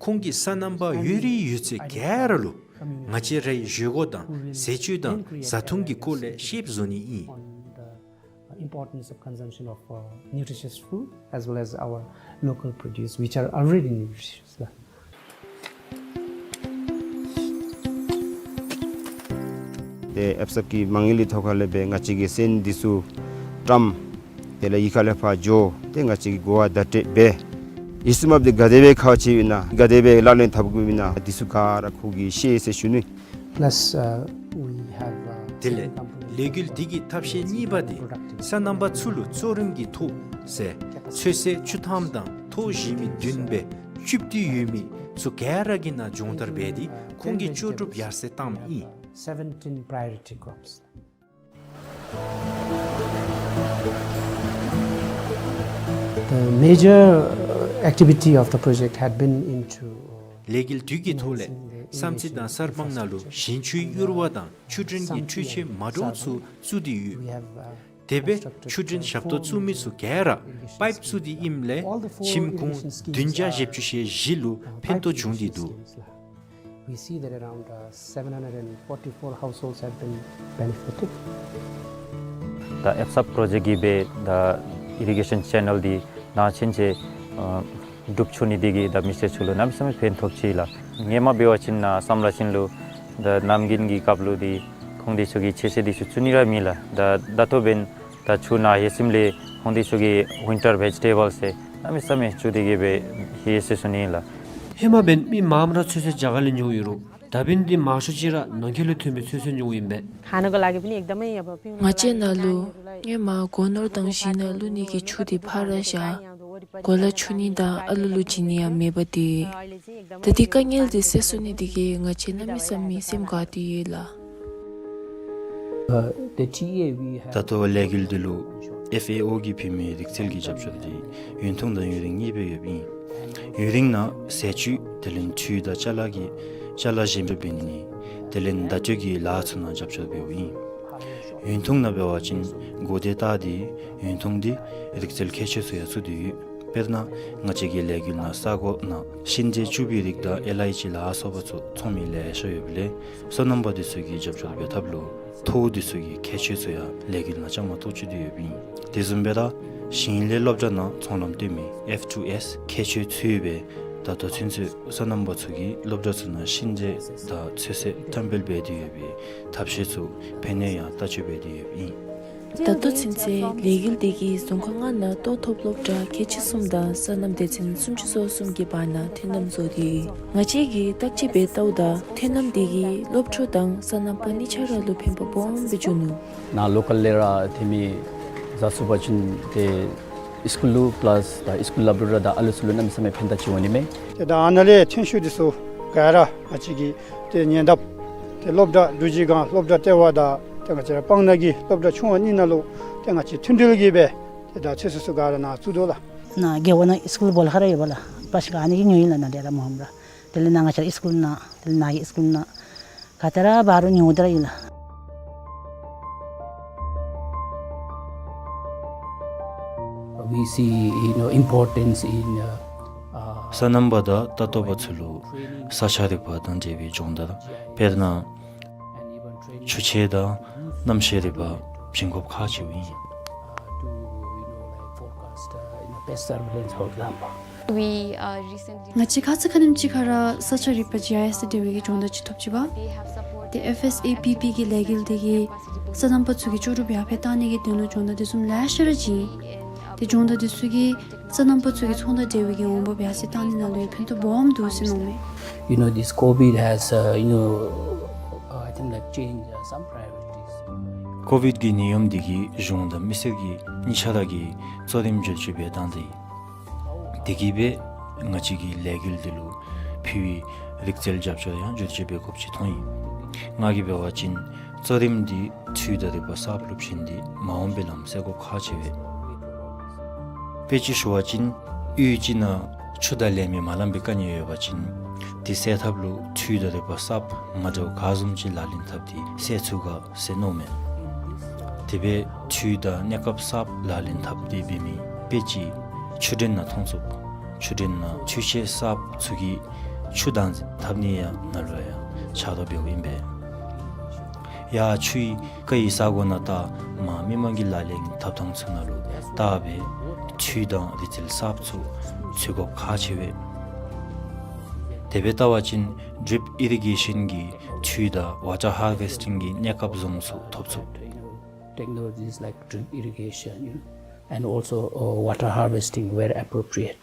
ཁོང་གིས་སོ་ནམ་པ་ཡོད་རིགས་ཡོད་ཚད་ག་ར་ལུ་ང་བཅས་རའི་བཞེས་སྒོ་དང་ཟས་བཅུད་དང་བཟའ་འཐུང་གི་སྐོར་ལས་ཤེསཔ་བཟོ་ནི་ཨིན། Importance of consumption of, uh, nutritious food as well as our local produce, which are already nutritious. ཏེ་ཨེཕ་སེབ་ཀྱི་མ་དངུལ་གྱི་ཐོག་ཁ་ལས་འབད་ང་བཅས་ཀྱི་སོན་འདི་ཚུ་བཀྲམ། དེ་ལས་གཡུས་ཁ་ལས་ཕར་འགྱོ། ཏེ་ང་བཅས་ཀྱིས་གོ་བ་བརྡ་སྤྲོད་འབད། ཡིད་སེམས་མ་འདི་ག་དེ་སྦེ་ཁག་ཆེཝ་ཨིན་ན་ག་དེ་སྦེ་ལག་ལེན་འཐབ་དགོཔ་ཨིན་ན་འདི་ཚུ་ག་ར་ཁོ་གིས་ཤེས་ཟེར་ཞུ་ནི། Plus, uh, we have, uh, དེ་ལས་ལས་འགུལ་འདི་གི་ཐབས་ཤེས་གཉིས་པ་འདི་སོ་ནམ་པ་ཚུ་ལུ་གཙོ་རིམ་གྱི་ཐོག་ཟས་ཚོད་བསྲེ་བཅུ་ཐམ་དང་ཐོག་གཞན་མི་བདུན་སྦེ་བཅུད་དེ་ཡོད་མི་ཚུ་ག་ར་གི་ནང་སྦྱོང་བརྡར་འབད་དེ་ཁོང་གི་ལྕོགས་གྲུབ་ཡར་སེང་བཏངམ་ཨིན། Seventeen priority crops. The major, uh, activity of the project had been into, uh, ལས་འགུལ་འདི་གི་ཐོག་ལས་བསམ་རྩེ་དང་གསར་སྤང་ནང་ལུ་ཞིང་ཆུའི་གཡུར་བ་དང་ཆུ་འདྲེན་གྱི་འཕྲུལ་ཆས་མ་འདྲཝ་ཚུ་བཙུགས་ཏེ་ཡོད། དེ་སྦེ་ཆུ་འདྲེན་ཞབས་ཏོག་བཙུགས་མི་ཚུ་ག་ར་པའིཔ་བཙུགས་ཏེ་ཨིནམ་ལས་ཁྱིམ་གུང་བདུན་བརྒྱ་བཞི་བཅུ་ཞེ་བཞི་ལུ་ཕན་ཐོགས་བྱུང་སྟེ་འདུག། We see that around, uh, seven hundred and forty-four households have been benefited. ད་ཨེབ་སབ་པྲོ་ཇེཀཊ་གིས་སྦེ་ད་ཨི་རི་གེ་ཤཱན་ཅེ་ནཱལ་འདི་ནཱ་ཕྱིན་ཆད་ཨ་སྒྲུབ་ཚུགས་ནི་འདི་གིས་ད་མི་སེར་ཚུ་ལུ་གནམ་མེད་ས་མེད་ཕན་ཐོགས་ཅི་ལགས། ཧེ་མ་འབད་བ་ཅིན་ནཱ་སམ་ར་ཅན་ལུ་ད་གནམ་དགུན་གྱི་སྐབས་ལུ་འདི་ཁོང་འདི་ཚུ་གིས་ཚོད་བསྲེ་འདི་ཚུ་བཙུགས་ནི་ར་མེད་ལགས། ད་ད་ལྟོ་འབདན་ད་ཆུ་ནཱ་ཡོད་ཟེར་ཞིནམ་ལས་ཁོང་འདི་ཚུ་གིས་ཝིན་ཊར་ཝེ་ཇི་ཊེ་བཱལསི་ཟེར་གནམ་མེད་ས་མེད་བཙུགས་ཏེ་གིས་སྦེ་ཡོད་ཟེར་ཞུ་ནི་ལགས། ཧེ་མ་འབདན་མི་མངམ་ར་ཚོད་བསྲེ་རྒྱ་གར་ལས་འབྱུང་ཡོད་རུང་ད་འབདན་འདི་མང་ཤོས་ཅིག་ར་ནང་འཁོད་ལུ་ཐོན་པའི་ཚོད་བསྲེ་འབྱུང་ཡོདཔ་ཨིན་པས། ང་བཅས་ནཱ་ལུ་སྔོན་མ་སྒོ་ནོར་དང་གཞིས་ནོར་བླུག་ནི་གི་ཆུ་འདི་ཕར་བཞག་གོ་ལ་འཁྱུ་ནི་དང་ཨ་ལུ་ལུ་བྱིན་ནི་ཡང་མེདཔ་འདི། ད་འདི་དཀའ་ངལ་འདི་སེལ་ཚུགས་ནི་འདི་གིས་ང་བཅས་གནམ་མེད་ས་མེད་སེམས་དགའ་སྟེ་ཡོད་ལགས། ད་ལྟོ་ལས་འགུལ་འདི་ལུ་ཨེཕ་ཨེ་ཨོ་གིས་ཕུལ་མི་རིག་རྩལ་གྱི་རྒྱབ་སྐྱོར་འདི་ཡུན་ཐུང་དང་ཡུན་རིང་གཉིས་སྦེ་ཡོདཔ་ཨིན། ཡུན་རིང་ནང་ཟས་བཅུད་དེ་ལས་འཕྲུལ་དང་ཅ་ལ་གི་ཅ་ལ་བཞེས་སྒྲུབ་འབད་ནི་དེ་ལས་བརྡ་སྤྲོད་ཀྱི་ལཱ་ཚུ་ནང་རྒྱབ་སྐྱོར་འབདཝ་ཨིན། ཡུན་ཐུང་ནང་འབད་བ་ཅིན་གོ་བརྡ་བཏང་སྟེ་ཡུན་ཐུང་སྟེ་རིག་རྩལ་ཁྱད་ཆོས་ཚུ་ཡང་ཚུད་དེ་ཡོད། དཔེར་ན་ང་བཅས་ཀྱི་ལས་འགུལ་ནང་ས་གོ་ནང་གཤིན་འདྲེ་བཅུ་པའི་རིགས་དང་ཨེལ་ཨའི་ཅི་ལ་སོགས་པ་ཚུ་འཚོ་མི་ལེ་ཤ་ཡོདཔ་ལས་སོ་ནམ་པ་འདི་ཚུ་གིས་རྒྱབ་སྐྱོར་འབད་ཐབས་ལུ་ཐོ་འདི་ཚུ་གི་ཁྱད་ཆོས་ཚུ་ཡང་ལས་འགུལ་ནང་བཅའ་མར་གཏོགས་ཚུད་དེ་ཡོདཔ་ཨིན། དེ་བཟུམ་སྦེ་ད་ཞིང་ལས་སློབ་གྲྭ་ནང་ཚོང་ལམ་སྟོན་མི་ཨེཕ་ཊུ་ཨེསི་ཁྱད་ཆོས་ཚུད་སྦེ་ད་ལྟོ་ཚུན་ཚོད་སོ་ནམ་པ་ཚུ་གིས་སློབ་གྲྭ་ཚུ་ནང་གཤིན་འདྲེ་དང་ཚོད་བསྲེ་བཀྲམ་སྤེལ་འབད་དེ་ཡོད་པའི་ཐབས་ཤེས་ཚུ་ཕན་ནུས་ཡང་བརྟག་དཔྱད་འབད་དེ་ཡོདཔ་ཨིན། ད་ལྟོ་ཚུན་ཚོད་ལས་འགུལ་འདི་གིས་རྫོང་ཁག་ལྔ་ནང་ལྟོ་ཐོབ་སློབ་གྲྭ་ཁལ་གཅིག་གསུམ་དང་སོ་ནམ་སྡེ་ཚན་སུམ་ཅུ་སོ་གསུམ་གྱི་བར་ན་མཐུན་ལམ་བཟོ་སྟེ་ཡོད། ང་བཅས་ཀྱིས་བརྟག་དཔྱད་འབད་བལྟཝ་ད་མཐུན་ལམ་འདི་གིས་སློབ་ཕྲུག་དང་སོ་ནམ་པ་གཉིས་ཆ་ར་ལུ་ཕན་པ་སྦོམ་སྦེ་འབྱུང་ནུག། ནཱ་ལོ་ཀཱལ་ལས་ར་ཐོན་མི་བཟའ་ཚང་པ་ཅིན་ཏེ་སི་ཀུལ་ལུ་པ་ལཱསི་ད་སི་ཀུལ་སློབ་གྲྭ་དང་ཨ་ལུ་ཚུ་ལུ་གནམ་མེད་ས་མེད་ཕན་ཐོགས་ཅིག་འོང་ནི་མས། ཏེ་ད་ཨ་ནཱ་ལས་ཐོན་ཤུལ་འདི་ཚུ་ག་ར་ང་བཅས་ཀྱི་ཏེ་ཉེ་འདབས་ཏེ་སློབ་གྲྭ་འབྲུག་རྗེས་སྒང་སློབ་གྲྭ་ལྟེ་བ་དང་ཏེ་ང་བཅས་ར་སྤང་ནགས་ཀྱི་སློབ་གྲྭ་ཆུང་བ་གཉིས་ནང་ལུ་ཏེ་ང་བཅས་མཐུན་སྒྲིལ་གྱིས་སྦེ་ཏེ་ད་ཚོད་བསྲེ་ཚུ་ག་ར་ནཱ་བཙུགས་དོ་ལགས། ནཱ་རྒེད་འོག་ནང་སི་ཀུལ་སྦོ་ལོགས་ཁར་ར་ཡོདཔ་ལགས། པ་ཤི་ག་ཨ་ནི་གི་ཉོ་ཡི་ལགས། ནཱ་ལས་ར་མ་ཧོམ་ར། དེ་ལས་ནཱ་ང་བཅས་ར་སི་ཀུལ་ནང་དེ་ལས་ནཱ་གི་སི་ཀུལ་ནང་ག་ཏེ་ར་འབད་རུང་ཉོ་སྟེ་ར་ཡོད་ལགས། We see, you know, importance in, uh, uh, སོ་ནམ་པ་དང་ལྟ་རྟོག་པ་ཚུ་ལུ་ས་ཆ་རིག་པ་དང་འབྲེལ་བའི་སྦྱོང་བརྡར་དཔེར་ན་ཆུ་ཆེན་དང་གནམ་གཤིས་རིག་པ་བྱིན་དགོཔ་ཁག་ཆེཝ་ཨིན། ང་བཅས་ཁ་ཙ་ཁ་ཉིནམ་ཅིག་ཁར་ས་ཆ་རིག་པ་ཇི་ཨའི་ཨེསི་དང་འབྲེལ་བའི་གི་སྦྱོང་བརྡར་ཅིག་ཐོབ་ཅི་པ། ཏེ་ཨེཕ་ཨེསི་ཨེ་པི་པི་གི་ལས་འགུལ་འདི་གིས་སོ་ནམ་པ་ཚུ་གི་ལྕོགས་གྲུབ་ཡར་འཕེལ་གཏང་ནི་གི་དོན་ལུ་སྦྱོང་བརྡར་འདི་བཟུམ་ལེ་ཤ་ར་བྱིན། ཏེ་སྦྱོང་བརྡར་འདི་ཚུ་གིས་སོ་ནམ་པ་ཚུ་གི་ཚོང་དང་འབྲེལ་བའི་གི་འོང་འབབ་ཡར་སེང་གཏང་ནི་ནང་ལུ་ཡང་ཕན་ཐོགས་སྦོམ་འདུག་ཟེར་མནོཝ་མས། You know, this COVID has, uh, you know, uh, I think, like, changed, uh, some priorities. ཀོ་ཝིཌ་ཀྱི་ནད་ཡམས་འདི་གིས་གཞུང་དང་མི་སེར་གྱི་གཉིས་ཆ་ར་གི་གཙོ་རིམ་བསྒྱུར་བཅོས་འབད་བཏང་སྟེ། དེ་གིས་སྦེ་ང་བཅས་ཀྱི་ལས་འགུལ་འདི་ལུ་ཕུལ་བའི་རིག་རྩལ་རྒྱབ་སྐྱོར་ཡང་བསྒྱུར་བཅོས་འབད་དགོཔ་ཅིག་མཐོང་ཡི། ང་གིས་འབད་བ་ཅིན་གཙོ་རིམ་འདི་འཕྲུལ་དང་རིག་པ་གསརཔ་ལུ་བྱིན་ཏེ་མ་འོངས་པའི་ལམ་སེལ་དགོཔ་ཁག་ཆེ་བས། དཔེ་ཅིག་ཞུ་བ་ཅིན་གཡུས་ཅིག་ནང་ཆུ་དང་ལས་མི་མ་ལང་པའི་དཀའ་ངལ་ཡོད་པ་ཅིན་དེ་སེལ་ཐབས་ལུ་འཕྲུལ་དང་རིག་པ་གསརཔ་མ་འདྲཝ་ག་བཟུམ་ཅིག་ལག་ལེན་འཐབ་སྟེ་སེལ་ཚུགས་ག་ཟེར་མནོཝ་མས། དེ་སྦེ་འཕྲུལ་དང་གནས་སྐབས་གསརཔ་ལག་ལེན་འཐབ་སྟེ་འབད་མི་དཔེ་ཅིག་ཆུ་ཕྲན་ནང་མཐོང་ཚུགས། ཆུ་ཕྲན་ནང་འཕྲུལ་ཆས་གསརཔ་ཚུ་གིས་ཆུ་བདག་འཛིན་འཐབ་ནི་ཡང་ནང་ལུ་ཡང་ཆ་རོགས་འབདཝ་ཨིན་པས། ཡར་ཆུའི་རྐ་ཡི་ས་གོ་ནང་བལྟ་མར་མི་མང་གི་ལག་ལེན་འཐབ་ཐངས་ཚུ་ནང་ལུ་བལྟ་སྦེ་འཕྲུལ་དང་རིག་རྩལ་གསརཔ་ཚུ་འཚོལ་དགོཔ་ཁག་ཆེ་བས། དེ་སྦེ་བལྟ་བ་ཅིན་ཌྲིཔ་ཨི་རི་གེ་ཤཱན་གྱི་འཕྲུལ་དང་ཝ་ཊར་ཧར་ཝེསི་ཊིང་གི་གནས་སྐབས་བཟུམ་ཚུ་ཐོབ་ཚུགས། Technologies like drip irrigation, you know, and also, uh, water harvesting where appropriate.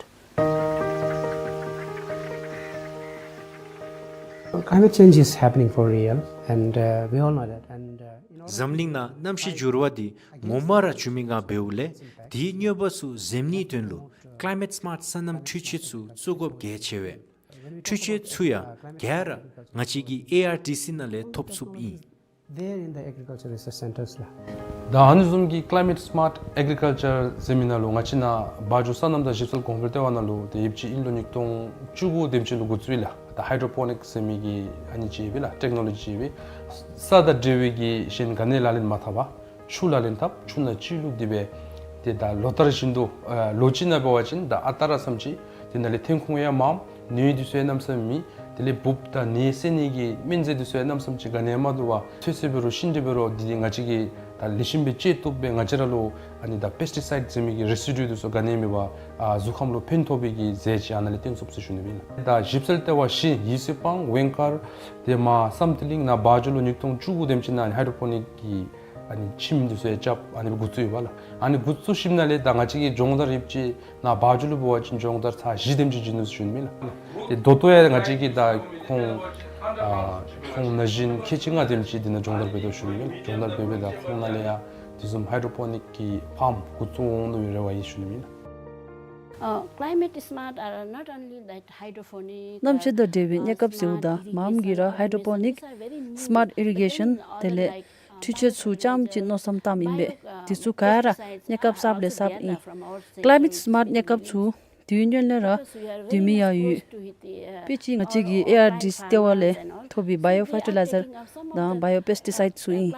Climate change is happening for real, and, uh, we all know that. And, uh, you know, འཛམ་གླིང་ནང་གནམ་གཤིས་འགྱུར་བ་འདི་ངོ་མ་ར་བྱུང་མི་ངང་འབདཝ་ལས་དེའི་གནོད་པ་ཚུ་འཛེམ་ནིའི་དོན་ལུ་ཀི་ལའི་མེཊ་སི་མཱརཊ་སོ་ནམ་འཕྲུལ་ཆས་ཚུ་བཙུགས་དགོཔ་གལ་ཆེ་བས། འཕྲུལ་ཆས་ཚུ་ཡང་ག་ར་ང་བཅས་ཀྱི་ཨེ་ཨར་ཌི་སི་ནང་ལས་ཐོབ་ཚུགསཔ་ཨིན། There in the agriculture research centers ལགས། ད་ཨ་ནི་བཟུམ་གྱི་ཀི་ལའི་མེཊ་སི་མཱརཊ་ཨེག་རི་ཀལ་ཅར་ཟེར་མི་ནང་ལུ་ང་བཅས་ནཱ་བ་འཇུག་སོ་ནམ་དང་ཞིབ་འཚོལ་གོང་འཕེལ་ལྟེ་བ་ནང་ལུ་ཏེ་ཡོདཔ་ཅིག་ཨིན། ལོ་ཉིས་སྟོང་བཅུ་དགུ་དེམ་ཅིག་ལུ་འགོ་བཙུགས་ཡི་ལགས། ད་ཧའི་ཌྲོ་པོ་ནིཀ་ཟེར་མི་གི་ཨ་ནི་ཅིག་ཡོད་པས་ལགས། ཊེཀ་ནོ་ལོ་ཇི་ཅིག་ཡོད་པས། ས་དང་འབྲེལ་བའི་གི་གཞན་ག་ནི་ལག་ལེན་མ་འཐབ་པར་ཆུ་ལག་ལེན་འཐབ། ཆུ་ནང་ཅིག་བླུགས་ཏེ་སྦེ་ཏེ་ད་ལོ་ལྟར་བཞིན་དུ་ཨ་ལོ་གཅིག་ནང་འབད་བ་ཅིན་ད་ཨ་རྟག་ར་བསམ་ཅིག་དེ་ནང་ལས་ཐོན་ཁུངས་ཡང་མངམ། ནུས་འདི་ཚུ་ཡང་གནམ་མེད་ས་མེད། དེ་ལས་འབུཔ་དང་ནད་སེལ་ནི་གི་སྨན་རྫས་འདི་ཚུ་ཡང་གནམ་མེད་ས་མེད་ཅིག་ག་ནི་ཡང་མ་འདུག་པར་ཚོད་བསྲེ་འབད་རུང་ཤིང་འབྲས་འབད་རུང་འདི་ང་བཅས་ཀྱིས་ད་ལེགས་ཤོམ་སྦེ་བཅད་བཏུབ་སྦེ་ང་བཅས་ར་ལུ་ཨ་ནི་ད་པེསི་ཊི་སའིཌ་ཟེར་མི་གི་རེ་སི་ཌུ་འདི་ཚུ་ག་ནི་ཡང་མེད་པར་ཨ་གཟུགས་ཁམས་ལུ་ཕན་ཐོགས་པའི་གི་རྫས་ཅིག་ཨ་ནཱ་ལས་བཏོན་ཚུགས་ཟེར་ཞུ་ནི་ཨིན་ལགས། ད་ཞིབ་འཚོལ་ལྟེ་བ་བཞི་ཡིད་སེམས་དཔང་ཝེང་དཀར་དེ་མར་བསམ་གཏན་གླིང་ནང་བ་ཇོ་ལུ་ཉིས་སྟོང་བཅུ་དགུ་དེམ་ཅིག་ནང་ཧའི་ཌོ་པོ་ནིཀ་གི་ཨ་ནི་ཁྱིམ་འདི་ཚུ་ཡང་རྐྱབ་ཨ་ནི་འགོ་བཙུགས་ཡོདཔ་ལགས། ཨ་ནི་འགོ་བཙུགས་ཞིནམ་ལས་ད་ང་བཅས་ཀྱིས་སྦྱོང་བརྡར་ཡོདཔ་ཅིག་ནང་བ་ཇོ་ལུ་འབད་བ་ཅིན་སྦྱོང་བརྡར་ཚར་བཞི་དེམ་ཅིག་བྱིན་ནུག་ཟེར་ཞུ་ནི་ཨིན་ལགས། དེ་ད་ལྟོ་ཡང་ང་བཅས་ཀྱིས་ད་ཁོང་ཨ་ཁོང་ན་གཞོན་ཁལ་གཅིག་ལྔ་དེམ་ཅིག་འདི་ནང་སྦྱོང་བརྡར་འབད་དོ་ཞུ་ནི་ཨིན་ལགས། སྦྱོང་བརྡར་འབད་སྦེ་ད་ཁོང་ནཱ་ལས་ཡང་དེ་བཟུམ་ཧའི་ཌོ་པོ་ནིཀ་གི་ཕཱམ་འགོ་བཙུགས་འོང་དོ་བའི་རེ་བ་ཡོད་ཟེར་ཞུ་ནི་ཨིན་ལགས། Uh, climate smart are not only that hydroponic, གནམ་དབྱེ་དང་འབྲེལ་བའི་གནས་སྐབས་ཟེརཝ་ད་མངམ་གིས་ར་ཧའི་ཌོ་པོ་ནིཀ་སི་མཱཊ་ཨི་རི་གེ་ཤཱན་དེ་ལས་འཕྲུལ་ཆས་ཚུ་རྐྱངམ་ཅིག་མནོ་བསམ་བཏངམ་ཨིན་པས། དེ་ཚུ་ག་ར་གནས་སྐབས་གསརཔ་ལས་གསརཔ་ཨིན། ཀ་ལའི་མེཊ་སི་མཱཊ་གནས་སྐབས་ཚུ་དུས་ཡུན་ལས་ར་དུས་མིན་ཡང་ཡོད། དཔེ་ཅིག་ང་བཅས་ཀྱི་ཨེ་ཨར་ཌི་སི་ལྟེ་བ་ལས་ཐོབ་པའི་བ་ཡོ་ཕར་ཊི་ལའི་ཛར་དང་བ་ཡོ་པེསི་ཊི་སའིཌ་ཚུ་ཨིན།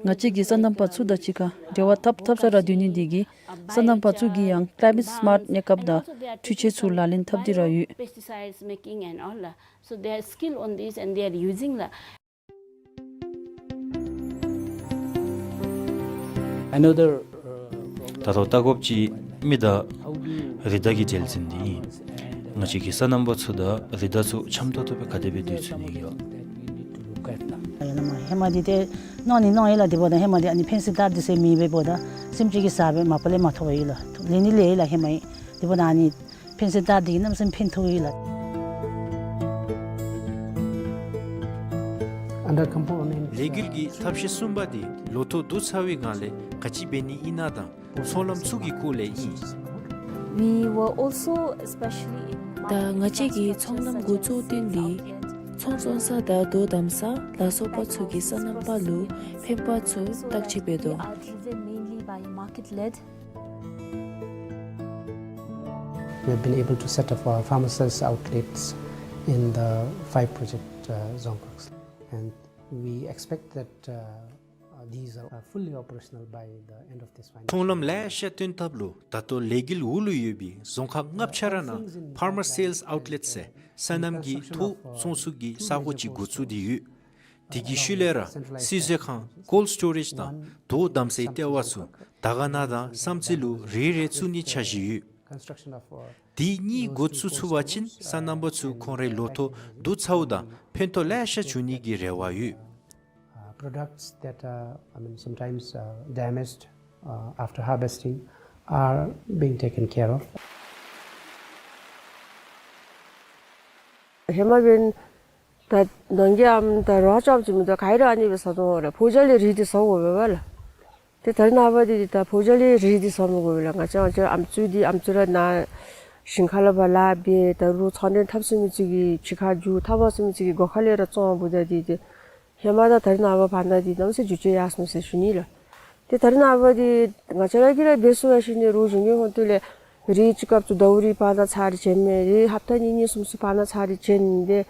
ང་བཅས་ཀྱིས་སོ་ནམ་པ་ཚུ་དང་གཅིག་ཁར་འབྲེལ་བ་འཐབ་འཐབ་ས་ར་སྡོད་ནི་འདི་གིས་སོ་ནམ་པ་ཚུ་གིས་ཡང་ཀ་ལའི་མེཊ་སི་མཱཊ་གནས་སྐབས་དང་འཕྲུལ་ཆས་ཚུ་ལག་ལེན་འཐབ་སྟེ་ར་ཡོད། Pesticides making and all, so they are skilled on this and they are using the Another, uh, ད་རུང་ལྟ་དགོཔ་ཅིག་མི་དང་རི་དྭགས་ཀྱི་འབྲེལ་འཛིན་འདི་ཨིན། ང་བཅས་ཀྱིས་སོ་ནམ་པ་ཚུ་དང་རི་དྭགས་ཚུ་འཆམ་ཏོག་ཏོ་སྦེ་ག་དེ་སྦེ་སྡོད་ཚུགས་ནི་ཡོད། ཧེ་མ་འདི་ཏེ་གནང་ནི་གནང་ཡི་ལགས། དེ་འབདཝ་ད་ཧེ་མ་འདི་ཨ་ནི་ཕན་སེལ་ཏ་འདི་ཚུ་མེད་པའི་འབདཝ་ད་སེམས་ཅན་གྱིས་བཟའ་སྦེ་མ་པ་ལས་མ་ཐོབ་པར་ཡོད་ལགས། ལེན་ནི་ལེན་ཡི་ལགས་ཧེ་མ་ཡི། དེ་འབདཝ་ད་ཨ་ནི་ཕན་སེལ་ཏ་འདི་གིས་གནམ་མེད་ས་མེད་ཕན་ཐོགས་ཡི་ལགས། Under component, ལས་འགུལ་གྱི་ཐབས་ཤེས་གསུམ་པ་འདི་ལོ་ཐོག་བསྡུ་ཚར་བའི་སྒང་ལས་ག་ཅི་འབད་ནི་ཨིན་ན་དང་ཚོང་ལམ་ཚུ་གི་སྐོར་ལས་ཨིན། We were also especially in ད་ང་བཅས་ཀྱིས་ཚོང་ལམ་འགོ་བཙུགས་དོན་འདི་ཚོང་བཙོང་ས་དང་དོ་དམ་ས་ལ་སོགས་པ་ཚུ་གིས་སོ་ནམ་པ་ལུ་ཕན་པ་ཚུ་བརྟག་དཔྱད་འབད་དོ། They are driven mainly by market-led. We have been able to set up our farmer sales outlets in the five project, uh, Dzongkhag, and we expect that, uh, uh, these are, uh, fully operational by the end of this financial year. ཚོང་ལམ་ལེ་ཤ་བཏོན་ཐབས་ལུ་ད་ལྟོ་ལས་འགུལ་འོག་ལུ་ཡོད་པའི་རྫོང་ཁག་ལྔ་ཆ་ར་ནང་ཕཱར་མར་སེལསི་ཨའུཊ་ལེཊ་ཟེར་སོ་ནམ་གྱི་ཐོག་བཙོང་ཚུགས་ཀྱི་ས་གོ་ཅིག་འགོ་བཙུགས་ཏེ་ཡོད། དེ་གི་ཤུལ་ལས་ར་བསིལ་མཛོད་ཁང་ཀོལཌ་སི་ཊོ་རེཇ་དང་དོ་དམ་སའི་ལྟེ་བ་ཚུ་དར་དཀར་ན་དང་བསམ་རྩེ་ལུ་རེ་རེ་བཙུགས་ནི་འཆར་གཞི་ཡོད། དེ་གཉིས་འགོ་བཙུགས་ཚུགས་པ་ཅིན་སོ་ནམ་པ་ཚུ་ཁོང་རའི་ལོ་ཐོག་བསྡུ་ཚརཝ་ད་ཕན་ཐོགས་ལེ་ཤ་བྱུང་ནི་གི་རེ་བ་ཡོད། Uh, products that, uh, I mean, sometimes, uh, damaged, uh, after harvesting are being taken care of. ཧེ་མ་འབདན་ད་ནང་གི་ཨམ་ད་རོ་ཙམ་ཅིག་མིན་འདུག་ག་ར་ཨ་ནི་སྦེ་ཟ་དོ་ར། ཕོ་རྒྱས་ལས་རིགས་འདི་ཟཝ་འོང་པས་ལགས། ཏེ་ད་རེས་ནངས་པ་འདི་ད་ཕོ་རྒྱས་ལས་རིགས་འདི་ཟ་མི་དགོ་པས་ལགས། ང་བཅས་ང་བཅས་ཨམ་སྲུ་འདི་ཨམ་སྲུ་ར་ནཱ་ཞིང་ཁ་ལས་ཕར་ལཱ་འབད། ད་རུང་ཚོང་འབྲེལ་འཐབ་ཚུགས་མི་ཚུ་གིས་ཕྱི་ཁར་རྒྱུ་འཐབ་མ་ཚུགས་མི་ཚུ་གིས་སྒོ་ཁ་ལས་ར་བཙོང་འབདཝ་ད་འདི་ཏེ་ཧེ་མ་དང་ད་རེས་ནངས་པ་བར་ན་འདི་གནམ་མེད་ས་མེད་འགྱུར་བཅོས་ཡར་སོང་ཟེར་ཞུ་ནི་ལགས། ཏེ་ད་རེས་ནངས་པ་འདི་ང་བཅས་ར་གིས་ར་འབད་ཚུགས་པ་ཅིན་ནི་རོགས་གཞུང་གི་ཧོངས་ཏོ་ལས་རེ་གཅིག་སྐབས་སུ་ཟླཝ་རེ་བར་ན་ཚར་རེ་བྱིནམ་མས། རེ་ཧབ་ཏ་གཉིས་གཉིས་གསུམ་གསུམ་བར་ན་ཚར་རེ་བྱིན་ཏེ་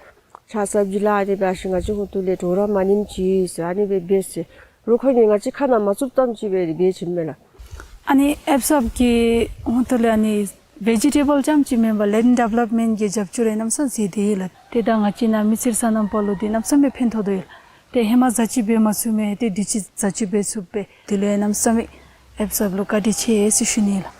ཆ་ས་བྱིན་ལགས། ཨ་ནི་འབད་ཞིནམ་ང་བཅས་ཧོངས་ཏོ་ལས་དྲོ་ར་མ་ཉམས་ཅིག་ཟེར་ཨ་ནི་སྦེ་འབད་ཟེར། རོགས་ཁོང་གིས་ང་བཅས་ཁ་ནང་མ་བཙུགསཔ་ཙམ་ཅིག་སྦེ་འབད་བྱིནམ་མས་ལགས། ཨ་ནི་ཨེཕ་སབ་ཀྱི་ཧོངས་ཏོ་ལས་ཨ་ནི་ཝེ་ཇི་ཊེ་བཱལ་རྐྱངམ་ཅིག་མེན་པར་ལེནཌ་ཌི་ཝེ་ལོབ་མེནཊ་གི་རྒྱབ་སྐྱོར་རེ་གནམ་མེད་ས་མེད་མཛད་དེ་ཡོད་ལགས། ཏེ་ད་ང་བཅས་ནཱ་མི་སེར་སོ་ནམ་པ་ལུ་འདི་གནམ་མེད་ས་མེད་ཕན་ཐོགས་དོ་ཡོད་ལགས། ཏེ་ཧེ་མ་ཟ་ཅིག་འབད་མ་ཚུགས་མི་ཏེ་དུས་ཅི་ཟ་ཅིག་འབད་ཚུགས་པས། དེ་ལས་གནམ་མེད་ས་མེད་ཨེཕ་སབ་ལུ་བཀའ་དྲིན་ཆེ་ཟེར་ཞུ་ནི་ལགས།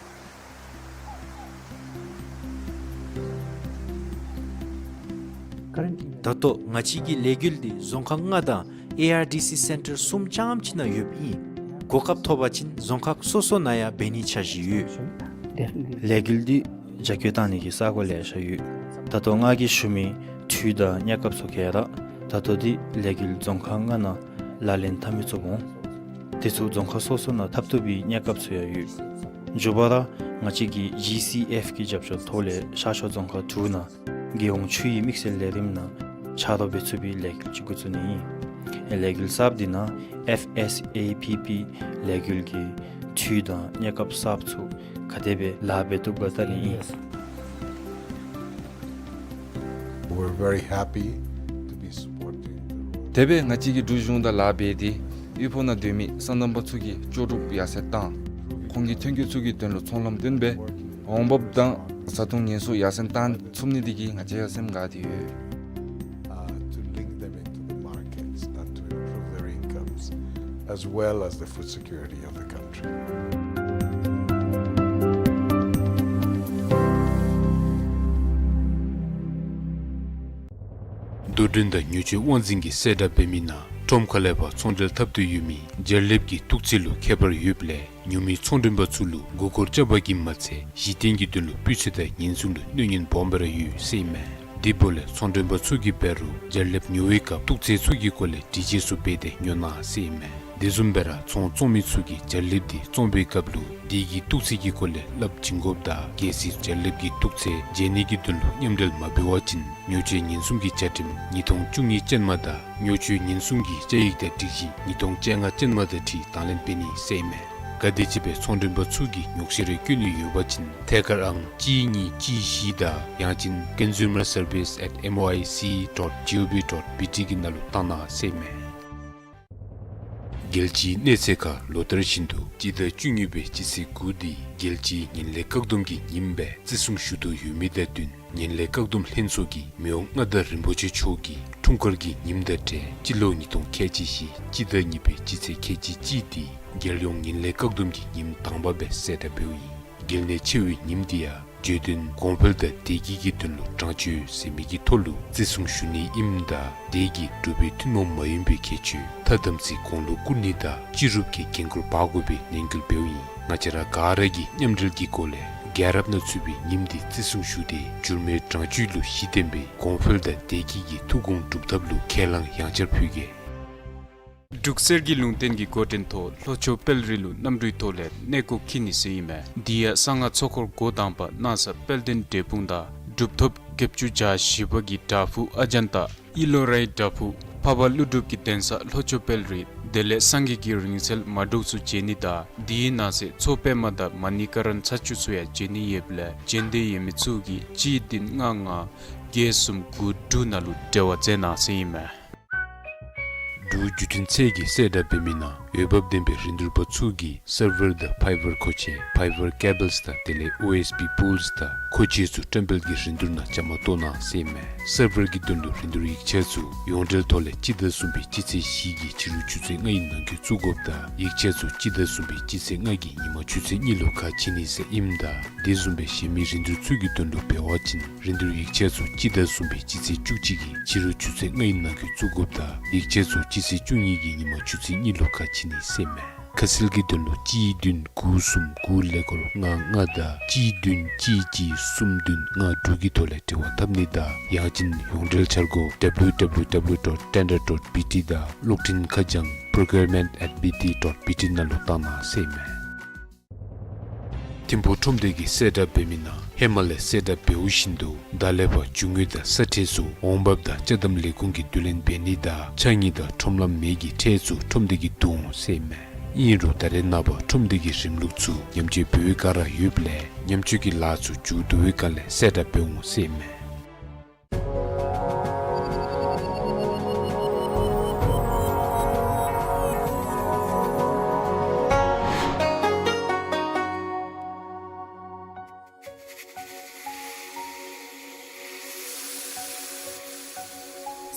ད་ལྟོ་ང་བཅས་ཀྱི་ལས་འགུལ་འདི་རྫོང་ཁག་ལྔ་དང་ཨེ་ཨར་ཌི་སི་སེན་ཊར་གསུམ་རྐྱངམ་ཅིག་ནང་ཡོདཔ་ཨིན། གོ་སྐབས་ཐོབ་པ་ཅིན་རྫོང་ཁག་སོ་སོ་ནང་ཡང་འབད་ནིའི་འཆར་གཞི་ཡོད། ལས་འགུལ་འདི་རྒྱབ་སྐྱོར་གཏང་ནི་གི་ས་གོ་ལེ་ཤ་ཡོད། ད་ལྟོ་ང་གིས་ཞུ་མི་འཕྲུལ་དང་གནས་སྐབས་ཚུ་ག་ར་ད་ལྟོ་འདི་ལས་འགུལ་རྫོང་ཁག་ལྔ་ནང་ལག་ལེན་འཐབ་མི་ཚུ་འོང་། དེ་ཚུ་རྫོང་ཁག་སོ་སོ་ནང་འཐབ་བཏུབ་པའི་གནས་སྐབས་ཚུ་ཡང་ཡོད། མཇུག་པ་ར་ང་བཅས་ཀྱི་ཇི་སི་ཨེཕ་གི་རྒྱབ་སྐྱོར་ཐོག་ལས་ཤར་ཕྱོགས་རྫོང་ཁག་དྲུག་ནང་རྒྱལ་ཡོངས་ཆུ་ཡི་དམིགས་བསལ་ལས་རིམ་ནང་ཆ་རོགས་འབད་ཚུགས་པའི་ལས་འགུལ་ཅིག་འགོ་བཙུགས་ནི་ཨིན། ལས་འགུལ་གསརཔ་འདི་ནང་ཨེཕ་ཨེསི་ཨེ་ཕི་པི་ལས་འགུལ་གྱི་འཕྲུལ་དང་གནས་སྐབས་གསརཔ་ཚུ་ག་དེ་སྦེ་ལཱ་འབད་བཏུབ་ག་བལྟ་ནི་ཨིན། We're very happy to be supporting the Rural དེ་སྦེ་ང་བཅས་ཀྱིས་འབྲུག་གཞུང་དང་ལཱ་འབད་དེ་དབུལ་ཕོངས་ནང་སྡོད་མི་སོ་ནམ་པ་ཚུ་གི་ལྕོགས་གྲུབ་ཡར་སེང་བཏང་། ཁོང་གི་ཐོན་སྐྱེད་ཚུ་གི་དོན་ལུ་ཚོང་ལམ་བཏོན་སྦེ་འོང་འབབ་དང་བཟའ་འཐུང་ཉེན་སྲུང་ཡར་སེང་བཏང་ཚུགས་ནི་འདི་གིས་ང་བཅས་ཡང་སེམས་དགའ་སྟེ་ཡོད། as well as the food security of the country. རྡོར་སྒྲོན་དང་ཉེར་སྤྱོད་དབང་འཛིན་གྱིས་གསལ་བསྒྲགས་འབད་མི་ནང་ཁྲོམ་ཁ་ལས་ཕར་ཚོང་འབྲེལ་འཐབ་འདོད་ཡོད་མི་རྒྱལ་ལེབ་ཀྱི་བཏུག་ཚད་ལུ་ཁྱད་པར་ཡོདཔ་ལས་ཉོ་མི་ཚོང་མགྲོན་པ་ཚུ་ལུ་མགུ་སྐོར་རྐྱབ་པ་གིས་མ་ཚད་གཞི་རྟེན་གྱི་དོན་ལུ་སྤུས་ཚད་དང་ཉེན་སྲུང་ལུ་གནོད་ཉེན་སྦོམ་སྦེ་ར་ཡོད་ཟེར་ཨིན་མས། དེ་འབདཝ་ལས་ཚོང་མགྲོན་པ་ཚུ་གིས་འབད་རུང་རྒྱལ་ལེབ་ཉོ་བའི་སྐབས་བཏུག་ཚད་ཚུ་གི་སྐོར་ལས་འདྲི་གཅོད་ཚུ་འབད་དེ་ཉོ་གནང་ཟེར་ཨིན་མས། དེ་བཟུམ་སྦེ་ར་ཚོང་བཙོང་མི་ཚུ་གིས་རྒྱལ་ལེབ་དེ་བཙོང་བའི་སྐབས་ལུ་དེ་གི་བཏུག་ཚད་ཀྱི་སྐོར་ལས་སླབ་བྱིན་དགོཔ་དང་གལ་སྲིད་རྒྱལ་ལེབ་ཀྱི་བཏུག་ཚད་འཇལ་ནི་གི་དོན་ལུ་མཉམ་འབྲེལ་མ་འབད་བ་ཅིན་ཉོ་སྤྱོད་ཉེན་སྲུང་གི་བཅའ་ཁྲིམས་ཉིས་སྟོང་བཅུ་གཉིས་ཅན་མ་དང་ཉོ་སྤྱོད་ཉེན་སྲུང་གི་བཅའ་ཡིག་དང་སྒྲིག་གཞི་ཉིས་སྟོང་བཅོ་ལྔ་ཅན་མ་དང་འཁྲིལ་དང་ལེན་འབད་ནི་ཟེར་ཨིན་མས། གལ་ཏེ་ཅིག་སྦེ་ཚོང་མགྲོན་པ་ཚུ་གིས་ཉོགས་བཤད་རེ་བཀོད་ནི་ཡོད་པ་ཅིན་ཐད་ཀར་ཨང་གཅིག་གཉིས་གཅིག་བཞི་དང་ཡང་ཅིན་consumer service at M O I C dot G O V dot B T གི་ནང་ལུ་བཏང་གནང་ཟེར་ཨིན་མས། རྒྱལ་སྤྱིའི་གནས་ཚད་ཁར་ལོ་ལྟར་བཞིན་དུ་སྤྱི་ཟླ་བཅུ་གཉིས་པའི་སྤྱི་ཚེས་དགུ་འདི་རྒྱལ་སྤྱིའི་ངན་ལྷད་བཀག་སྡོམ་གྱི་ཉིནམ་སྦེ་བརྩི་སྲུང་ཞུ་དོ་ཡོད་མི་དང་བསྟུན་ངན་ལྷད་བཀག་སྡོམ་ལྷན་ཚོགས་ཀྱིས་མི་དབང་མངའ་བདག་རིན་པོ་ཆེ་མཆོག་གི་འཁྲུངས་སྐར་གྱི་ཉིནམ་དང་འབྲེལ་སྤྱི་ལོ་ཉིས་སྟོང་ཁལ་གཅིག་བཞི་སྤྱི་ཟླ་གཉིས་པའི་སྤྱི་ཚེས་ཁལ་གཅིག་གཅིག་འདི་རྒྱལ་ཡོངས་ངན་ལྷད་བཀག་སྡོམ་གྱི་ཉིནམ་དང་པ་སྦེ་གསལ་བསྒྲགས་འབདཝ་ཨིན། གལ་གནད་ཆེ་བའི་ཉིནམ་འདི་ཡང་བརྗོད་དོན་གོང་འཕེལ་དང་བདེ་སྐྱིད་ཀྱི་དོན་ལུ་དྲང་སྤྱོད་ཟེར་མི་གི་ཐོག་ལུ་བརྩི་སྲུང་ཞུ་ནི་ཨིནམ་ད་དེ་གིས་འབྲུག་པའི་ཐུན་མོང་མ་ཡིན་པའི་ཁྱད་ཆོས་མཐའ་དམ་ཚིག་གོང་ལུ་བཀུར་ནི་དང་སྤྱི་རུབ་ཀྱི་འགན་ཁུར་འབག་དགོ་པའི་ནན་སྐུལ་འབདཝ་ཨིན། ང་བཅས་ར་ག་ར་གིས་མཉམ་འབྲེལ་གྱི་སྒོ་ལས་རྒྱལ་རབས་ནང་ཚུད་པའི་ཉིནམ་འདི་བརྩི་སྲུང་ཞུ་སྟེ་འགྱུར་མེད་དྲང་སྤྱོད་ལུ་གཞི་བརྟེན་པའི་གོང་འཕེལ་དང་བདེ་སྐྱིད་ཀྱི་ཐུགས་དགོངས་སྒྲུབ་ཐབས་ལུ་ཁས་བླངས་ཡང་བསྐྱར་ཕུལ་གེ། འབྲུག་གསེར་གྱི་ལུང་བསྟན་གྱི་འགོ་འདྲེན་ཐོག་ལྷོ་ཕྱོགས་དཔལ་རི་ལུ་གནམ་གྲུའི་ཐོག་ལས་གནས་སྐོར་འཁྱིད་ནི་ཟེར་ཨིན་མས། དེ་ཡང་གསང་སྔགས་ཚོགས་འཁོར་འགོ་དང་པ་གནང་ས་དཔལ་ལྡན་འབྲས་སྤུངས་དང་གྲུབ་ཐོབ་བརྒྱད་ཅུ་གྱ་བཞི་པ་གི་བྲག་ཕུག་ཨ་ཛཱན་ཏ་ཨི་ལོ་རའི་བྲག་ཕུག་འཕགས་པ་ཀླུ་སྒྲུབ་ཀྱི་གདན་ས་ལྷོ་ཕྱོགས་དཔལ་རི་དེ་ལས་སངས་རྒྱས་ཀྱི་རིང་བསྲེལ་མ་འདྲུག་ཚུ་མཇལ་ནི་དང་དེའི་ནང་གསེས་མཚོ་པདྨ་དང་མ་ཎི་ཀ་ར་ན་ཚ་ཆུ་ཚུ་ཡང་མཇལ་ནི་ཡོདཔ་ལས་མཇལ་འདོད་ཡོད་མི་ཚུ་གིས་གཅིག་བདུན་ལྔ་ལྔ་བརྒྱད་གསུམ་དགུ་དྲུག་ནང་ལུ་འབྲེལ་བ་མཛད་གནང་ཟེར་ཨིན་མས། འབྲུག་བརྒྱུད་འཕྲིན་ཚད་ཀྱིས་གསལ་བསྒྲགས་འབད་མི་ནང་འོས་འབབ་ལྡན་པའི་རིན་བསྡུར་པ་ཚུ་གིས་སར་ཝར་དང་ཕའི་བར་མཁོ་ཆས་ཕའི་བར་ཀེ་བཱལསི་དང་དེ་ལས་ཨོ་ཨེསི་པི་པུལསི་དང་མཁོ་ཆས་ཚུ་བཀྲམ་སྤེལ་གྱི་རིན་བསྡུར་ནང་བཅའ་མར་གཏོགས་གནང་ཟེར་ཨིན་མས། སར་ཝར་གྱི་དོན་ལུ་རིན་བསྡུར་ཡིག་ཆ་ཚུ་ཡོངས་འབྲེལ་ཐོག་ལས་སྤྱི་ཟླ་གསུམ་པའི་སྤྱི་ཚེས་བཞི་གི་ཕྱི་རུ་ཆུ་ཚོད་ལྔ་ཡི་ནང་འཁོད་བཙུགས་དགོཔ་དང་ཡིག་ཆ་ཚུ་སྤྱི་ཟླ་གསུམ་པའི་སྤྱི་ཚེས་ལྔ་གི་ཉིན་མ་ཆུ་ཚོད་གཉིས་ལུ་ཁ་ཕྱེ་ནི་ཟེར་ཨིནམ་ད་དེ་བཟུམ་སྦེ་གཞན་མི་རིན་བསྡུར་ཚུ་གི་དོན་ལུ་འབད་བ་ཅིན་རིན་བསྡུར་ཡིག་ཆ་ཚུ་སྤྱི་ཟླ་གསུམ་པའི་སྤྱི་ཚེས་བཅུ་གཅིག་གི་ཕྱི་རུ་ཆུ་ཚོད་ལྔ་ཡི་ནང་འཁོད་བཙུགས་དགོཔ་དང་ཡིག་ཆ་ཚུ་སྤྱི་ཚེས་བཅུ་གཉིས་ཀྱི་ཉིན་མ་ཆུ་ཚོད་གཉིས་ལུ་ཁ་ཕྱེ་ནི་ཟེར་ཨིན་མས། ཁ་གསལ་གྱི་དོན་ལུ་གཅིག་བདུན་དགུ་གསུམ་དགུ་ཀླད་ཀོར་ལྔ་ལྔ་དང་གཅིག་བདུན་གཅིག་གཅིག་གསུམ་བདུན་ལྔ་དྲུག་གི་ཐོག་ལས་འབྲེལ་བ་འཐབ་ནི་དང་ཡང་ཅིན་ཡོངས་འབྲེལ་འཆར་སྒོ་W W W dot tender dot B T དང་གློག་འཕྲིན་ཁ་བྱང་procurement at B T dot B T ནང་ལུ་བཏང་གནང་ཟེར་ཨིན་མས། ཐིམ་ཕུག་ཁྲོམ་སྡེ་གིས་གསལ་བསྒྲགས་འབད་མི་ནང་ཧེ་མ་ལས་གསལ་བསྒྲགས་འབདཝ་བཞིན་དུ་ད་ལས་ཕར་རྒྱུ་དངོས་དང་ས་ཁྲལ་ཚུ་འོང་འབབ་དང་ཅ་དམ་ལས་ཁུངས་ཀྱིས་བསྡུ་ལེན་འབད་ནི་དང་ཕྱགས་སྙིགས་དང་ཁྲོམ་ལམ་མེ་གི་ཁྲལ་ཚུ་ཁྲོམ་སྡེ་གིས་བསྡུ་འོང་ཟེར་ཨིན་མས། ཨིན་རུང་ད་རེས་ནངས་པ་ཁྲོམ་སྡེ་གི་རིམ་ལུགས་ཚུ་ཉམས་བཅོས་འབད་བའི་བསྒང་ར་ཡོདཔ་ལས་ཉམས་བཅོས་ཀྱི་ལཱ་ཚུ་མཇུག་བསྡུ་བའི་བསྒང་ལས་གསལ་བསྒྲགས་འབད་འོང་ཟེར་ཨིན་མས།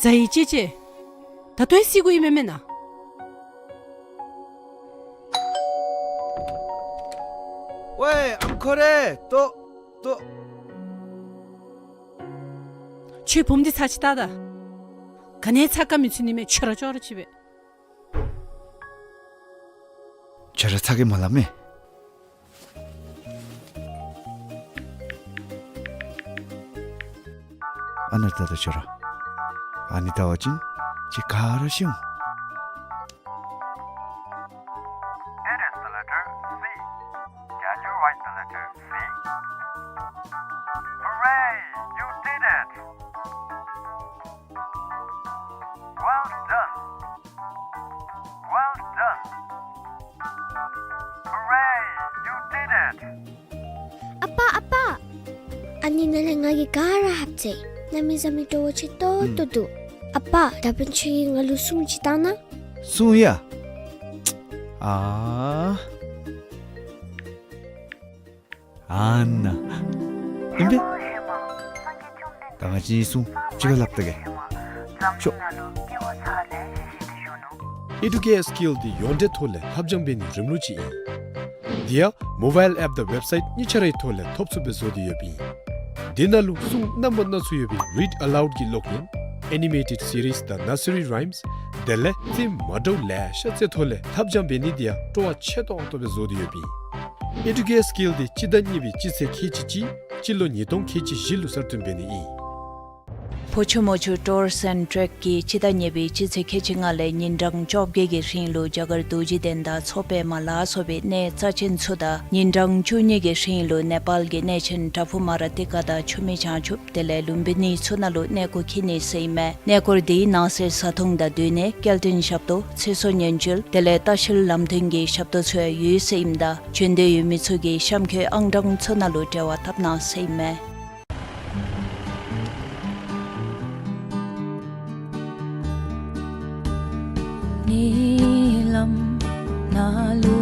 ཟ་ཡི་ཅེ་ཅེ། ད་ལྟོ་ཡང་བསད་དགོ་ཡི་མེན་མེན་ན། ཝའེ་ཨམ་ཁོ་རེ་ལྟོ་ལྟོ། ཁྱོད་བུམོ་འདི་ཚར་ཅིག་བལྟ་ད། ག་ནི་ཚ་ག་མི་ཚུད་ནི་མས། ཁྱོད་ར་ཅོག་ར་ཅིག་སྦེ། ཁྱོད་ར་ཚ་གི་མ་སླབ་མས། ཨ་ནཱ་བལྟ་ད་ཁྱོད་ར། ཨ་ནི་བལྟ་བ་ཅིན་ཁྱོད་ག་ར་ཤི་འོང་། It is the letter C. Can you write the letter C? Hooray! You did it! Well done! Well done! Hooray! You did it! ཨ་པ་ཨ་པ། ཨ་ནི་ནང་ལས་ང་གིས་ག་ར་ཧབ་ཅི། གནམ་མེད་ས་མེད་སྤྲོ་བོ་ཆེ་ཏོག་ཏོ་འདུག། ཨ་པ་ད་འབདན་ཁྱོད་ཀྱིས་ང་ལུ་སྲུང་ཅིག་བཏང་ན། སྲུང་ཡ། ཨ། ཨ་ནཱ། ཨིན་པས། ད་ང་བཅས་གཉིས་སྲུང་གཅིག་ཁར་སླབ་བལྟ་གེ། ཤོག། ཨེ་ཌུ་ཀེར་སི་ཀིལ་འདི་ཡོངས་འབྲེལ་ཐོག་ལས་ལྷབ་སྦྱང་འབད་ནིའི་རིམ་ལུགས་ཅིག་ཨིན། དེ་ཡང་མོ་བཱའིལ་ཨེཔ་དང་ཝེབ་སའིཊ་གཉིས་ཆ་རའི་ཐོག་ལས་ཐོབ་ཚུགསཔ་སྦེ་བཟོ་སྟེ་ཡོདཔ་ཨིན། དེ་ནང་ལུ་གསུང་རྣམ་པ་སྣ་ཚོགས་ཡོད་པའི་རིཌ་ཨ་ལའུཌ་ཀྱི་ཀློག་ཡོན། ཨེ་ནི་མེ་ཊེཌ་སི་རིསི་དང་ནར་སི་རི་རའིམསི། དེ་ལས་རྩེདམོ་མ་འདྲཝ་ལེ་ཤ་རྩེ་ཐོག་ལས་ལྷབ་སྦྱང་འབད་ནི་དེ་ཡང་སྤྲོ་བ་ཆེ་ཏོག་ཏོ་སྦེ་བཟོ་སྟེ་ཡོདཔ་ཨིན། ཨེ་ཌུ་ཀེར་སི་ཀིལ་འདི་སྤྱི་ཟླ་གཉིས་པའི་སྤྱི་ཚེས་ཁལ་གཅིག་གཅིག་སྤྱི་ལོ་ཉིས་སྟོང་ཁལ་གཅིག་བཞི་ལུ་གསར་བཏོན་འབད་ནི་ཨིན། ཕོ་ཆུ་མོ་ཆུ་ཊུར་སེནཊ་གིས་སྤྱི་ཟླ་གཉིས་པའི་སྤྱི་ཚེས་ཁལ་གཅིག་ལྔ་ལས་ཉིན་གྲངས་བཅོ་བརྒྱད་ཀྱི་རིང་ལུ་རྒྱ་གར་རྡོ་རྗེ་གདན་དང་མཚོ་པདྨ་ལ་སོགས་པའི་གནས་རྩ་ཆེན་ཚུ་དང་ཉིན་གྲངས་བཅུ་གཉིས་ཀྱི་རིང་ལུ་ནེ་པཱལ་གྱི་གནས་ཆེན་པྲ་བྷུ་མ་ར་ཏི་ཀ་དང་ཆུ་མིག་བྱང་ཆུབ་དེ་ལས་ལུམ་བི་ནི་ཚུ་ནང་ལུ་གནས་སྐོར་འཁྱིད་ནི་ཟེར་ཨིན་མས། གནས་སྐོར་འདི་ནང་གསེས་བཟའ་འཐུང་དང་སྡོད་གནས་སྐྱེལ་འདྲེན་ཞབས་ཏོག་ཚེ་སྲོག་ཉེན་བཅོལ་དེ་ལས་ལྟ་བཤལ་ལམ་སྟོན་གྱི་ཞབས་ཏོག་ཚུ་ཡང་ཡོད་ཟེར་ཨིནམ་ད་བྱོན་འདོད་ཡོད་མི་ཚུ་གིས་གཤམ་འཁོད་ཨང་གྲངས་ཚུ་ནང་ལུ་འབྲེལ་བ་འཐབ་གནང་ཟེར་ཨིན་མས། ཉེ་ལམ་ནཱ་ལུ་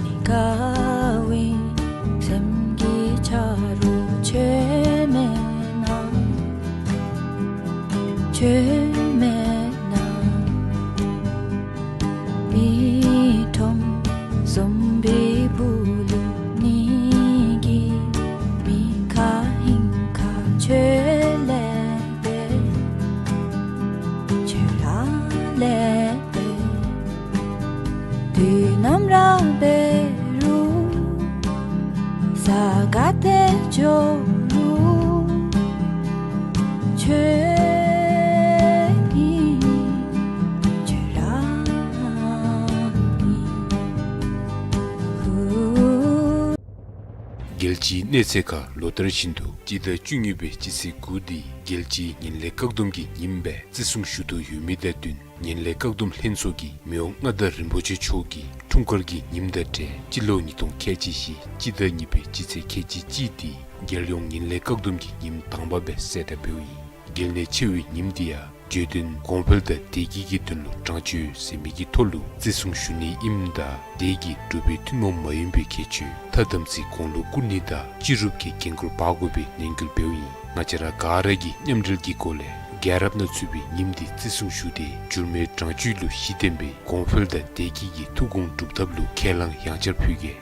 མི་དགའ་བའི་སེམས་ཀྱི་ཆ་རོགས་ཁྱོད་མེད་ན། ཁྱོད་མེད་ན། མི་ཁྲོམ་བཟུམ་པའི་སྦུག་ལུ་ངེ་གི་མི་ཁ་ཧིང་ཁ་ཁྱོད་ལས་འབད། ཁྱོད་ར་ལས་འབད། དུས་ནམ་ར་འབད་རུང་ས་ག་ཏེ་འགྱོ་རུང་ཁྱོད་ཨིན། ཁྱོད་ར་ཨིན། ཧུ། རྒྱལ་སྤྱིའི་གནས་ཚད་ཁར་ལོ་ལྟར་བཞིན་དུ་སྤྱི་ཟླ་བཅུ་གཉིས་པའི་སྤྱི་ཚེས་དགུ་འདི་རྒྱལ་སྤྱིའི་ངན་ལྷད་བཀག་སྡོམ་གྱི་ཉིནམ་སྦེ་བརྩི་སྲུང་ཞུ་དོ་ཡོད་མི་དང་བསྟུན་ངན་ལྷད་བཀག་སྡོམ་ལྷན་ཚོགས་ཀྱིས་མི་དབང་མངའ་བདག་རིན་པོ་ཆེ་མཆོག་གི་འཁྲུངས་སྐར་གྱི་ཉིནམ་དང་འབྲེལ་སྤྱི་ལོ་ཉིས་སྟོང་ཁལ་གཅིག་བཞི་སྤྱི་ཟླ་གཉིས་པའི་སྤྱི་ཚེས་ཁལ་གཅིག་གཅིག་འདི་རྒྱལ་ཡོངས་ངན་ལྷད་བཀག་སྡོམ་གྱི་ཉིནམ་དང་པ་སྦེ་གསལ་བསྒྲགས་འབདཝ་ཨིན། གལ་གནད་ཆེ་བའི་ཉིནམ་འདི་ཡང་བརྗོད་དོན་གོང་འཕེལ་དང་བདེ་སྐྱིད་ཀྱི་དོན་ལུ་དྲང་སྤྱོད་ཟེར་མི་གི་ཐོག་ལུ་བརྩི་སྲུང་ཞུ་ནི་ཨིནམ་ད་དེ་གིས་འབྲུག་པའི་ཐུན་མོང་མ་ཡིན་པའི་ཁྱད་ཆོས་མཐའ་དམ་ཚིག་གོང་ལུ་བཀུར་ནི་དང་སྤྱི་རུབ་ཀྱི་འགན་ཁུར་འབག་དགོ་པའི་ནན་སྐུལ་འབདཝ་ཨིན། ང་བཅས་ར་ག་ར་གིས་མཉམ་འབྲེལ་གྱི་སྒོ་ལས་རྒྱལ་རབས་ནང་ཚུད་པའི་ཉིནམ་འདི་བརྩི་སྲུང་ཞུ་སྟེ་འགྱུར་མེད་དྲང་སྤྱོད་ལུ་གཞི་བརྟེན་པའི་གོང་འཕེལ་དང་བདེ་སྐྱིད་ཀྱི་ཐུགས་དགོངས་སྒྲུབ་ཐབས་ལུ་ཁས་བླངས་ཡང་བསྐྱར་ཕུལ་གེ།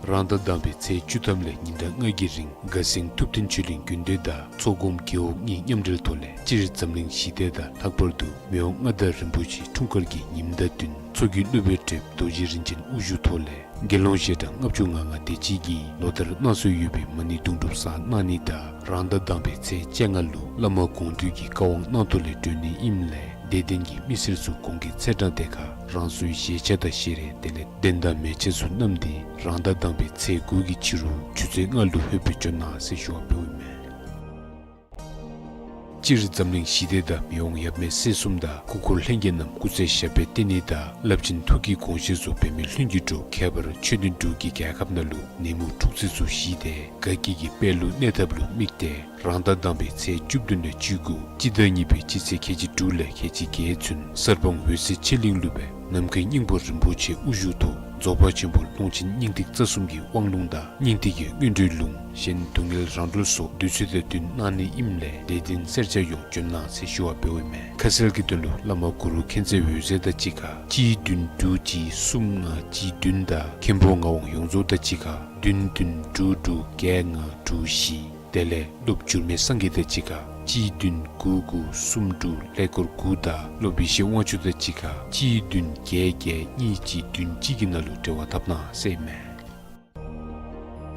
རང་ཟླ་དང་པའི་ཚེས་བཅུ་ཐམ་ལས་ཉིན་གྲངས་ལྔ་གི་རིང་དགའ་སེང་ཐུབ་བསྟན་ཆོས་གླིང་དགོན་སྡེ་དང་མཚོ་སྒོམ་རྒེད་འོག་གཉིས་མཉམ་འབྲེལ་ཐོག་ལས་སྤྱིར་འཛམ་གླིང་ཞི་བདེ་དང་ལྷག་པར་དུ་མི་དབང་མངའ་བདག་རིན་པོ་ཆེའི་འཁྲུངས་སྐར་གྱི་ཉིནམ་དང་བསྟུན་མཚོ་རྒྱུད་སློབ་དཔོན་བགྲེསཔ་རྡོ་རྗེ་རིན་ཆེན་དབུ་བཞུགས་ཐོག་ལས་དགེ་སློང་ཞལ་གྲངས་ལྔ་བཅུ་ང་ལྔ་དེ་ཅིག་གིས་ལོ་ལྟར་གནང་སྲོལ་ཡོད་པའི་མ་ཎི་དུང་སྒྲུབ་བསགས་གནང་ནི་དང་རང་ཟླ་དང་པའི་ཚེས་བཅོ་ལྔ་ལུ་བླ་མ་དགོངས་འདུས་ཀྱི་བཀའ་དབང་གནང་ཐོག་ལས་སྒྲོལ་ནི་ཨིནམ་ལས་དད་ལྡན་གྱི་མི་སེར་ཚུ་གོང་གི་ཚེས་གྲངས་དེ་ཁར་རང་སོའི་བཞེས་ཆས་དང་བཞེས་རས་དེ་ལས་གདན་དང་མལ་ཆས་ཚུ་བསྣམས་ཏེ་རང་ཟླ་དང་པའི་ཚེས་དགུ་གི་ཕྱི་རུ་ཆུ་ཚོད་ལྔ་ལུ་ལྷོད་པའི་འབྱོན་གནང་ཟེར་ཞུ་བ་འབདཝ་ཨིན་མས། སྤྱིར་འཛམ་གླིང་ཞི་བདེ་དང་མི་དབང་ཡབ་མེས་སྲས་གསུམ་དང་སྐུ་འཁོར་ལྷན་རྒྱས་རྣམས་སྐུ་ཚེ་ཞབས་པད་བརྟན་ནི་དང་རླབས་ཆེན་ཐུགས་ཀྱི་དགོངས་བཞེད་ཚུ་འབད་མེད་ལྷུན་གྱིས་འགྲུབ། ཁྱད་པར་ཆོས་ལྡན་འབྲུག་གི་རྒྱལ་ཁབ་ནང་ལུ་ནད་མུག་འཁྲུག་རྩོད་ཚུ་ཞི་སྟེ་དགའ་སྐྱིད་ཀྱི་དཔལ་ལུ་གནས་ཐབས་ལུ་དམིགས་ཏེ་རང་ཟླ་དང་པའི་ཚེས་བཅུ་བདུན་ལས་བཅུ་དགུ་སྤྱི་ཟླ་གཉིས་པའི་སྤྱི་ཚེས་ཁལ་གཅིག་དྲུག་ལས་ཁལ་གཅིག་བརྒྱད་ཚུན་གསར་སྤང་འོད་གསལ་ཆོས་གླིང་ལུ་སྦེ་ནམ་མཁའི་སྙིང་པོ་རིན་པོ་ཆེ་དབུ་བཞུགས་ཐོག་རྫོགས་པ་ཆེན་པོ་ཀློང་ཆེན་སྙིང་ཐིག་རྩ་གསུམ་གྱི་དབང་ལུང་དང་སྙིང་ཐིག་གི་སྔོན་འགྲོའི་ལུང་གཞན་སྡུག་བསྔལ་རང་གྲོལ་སོགས་དུས་ཚོད་དང་བསྟུན་གནང་ནི་ཨིནམ་ལས་དད་ལྡན་སེར་སྐྱ་ཡོངས་འབྱོན་གནང་ཟེར་ཞུ་བ་འབདཝ་ཨིན་མས། ཁ་གསལ་གྱི་དོན་ལུ་བླ་མ་གུ་རུ་མཁྱེན་བརྩེ་འོད་ཟེར་དང་གཅིག་ཁར་གཅིག་བདུན་དྲུག་གཅིག་གསུམ་ལྔ་གཅིག་བདུན་དང་མཁན་པོ་ངག་དབང་ཡོངས་རྫོགས་དང་གཅིག་ཁར་བདུན་བདུན་དྲུག་དྲུག་བརྒྱད་ལྔ་དྲུག་བཞི། དེ་ལས་སློབ་འགྱུར་མེད་སངས་རྒྱས་དང་གཅིག་ཁར་གཅིག་བདུན་དགུ་དགུ་གསུམ་དྲུག་ཀླད་ཀོར་དགུ་དང་སློབ་ཡེ་ཤེས་དབང་ཕྱུག་དང་གཅིག་ཁར་གཅིག་བདུན་བརྒྱད་བརྒྱད་གཉིས་གཅིག་བདུན་གཅིག་གི་ནང་ལུ་འབྲེལ་བ་འཐབ་གནང་ཟེར་ཨིན་མས།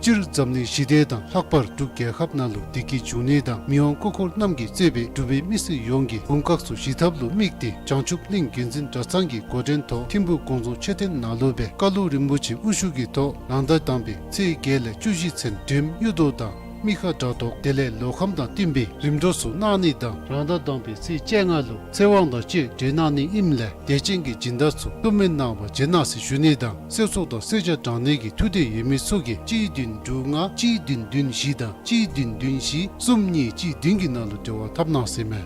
སྤྱིར་འཛམ་གླིང་ཞི་བདེ་དང་ལྷག་པར་འབྲུག་རྒྱལ་ཁབ་ནང་ལུ་བདེ་སྐྱིད་འབྱུང་ནི་དང་མི་དབང་སྐུ་འཁོར་རྣམས་ཀྱིས་གཙོས་པའི་འབྲུག་པའི་མི་སེར་ཡོངས་ཀྱི་དགུང་ཁག་ཚུ་ཞི་ཐབས་ལུ་དམིགས་ཏེ་བྱང་ཆུབ་གླིང་དགེ་འཛིན་གྲྭ་ཚང་གི་འགོ་འདྲེན་ཐོག་ཐིམ་ཕུག་དགོངས་རྫོང་མཆོད་རྟེན་ནང་ལུ་སྦེ་བཀའ་སློབ་རིན་པོ་ཆེ་དབུ་བཞུགས་ཀྱི་ཐོག་རང་ཟླ་དང་པའི་ཚེས་བརྒྱད་ལས་བཅུ་བཞི་ཚུན་སྒྲོལམ་གཡུ་ཐོག་དང་མི་ཁ་དགྲ་ཐོག་དེ་ལས་ལོ་ཁམས་དང་བསྟུན་པའི་རིམ་གྲོ་ཚུ་གནང་ནི་དང་རང་ཟླ་དང་པའི་ཚེས་བཅོ་ལྔ་ལུ་ཚེ་དབང་དང་བཅས་སྒྲོལ་གནང་ནི་ཨིནམ་ལས་དད་ཅན་གྱི་སྦྱིན་བདག་ཚུ་བསླུ་མེད་གནང་བར་བྱོན་གནང་ཟེར་ཞུ་ནི་དང་གསེར་སོགས་དང་གསེར་ཆ་དྲང་ནི་གི་ཐུགས་འདོད་ཡོད་མི་ཚུ་གིས་གཅིག་བདུན་དྲུག་ལྔ་གཅིག་བདུན་བདུན་བཞི་དང་གཅིག་བདུན་བདུན་བཞི་གསུམ་གཉིས་གཅིག་བདུན་གྱི་ནང་ལུ་འབྲེལ་བ་འཐབ་གནང་ཟེར་ཨིན་མས།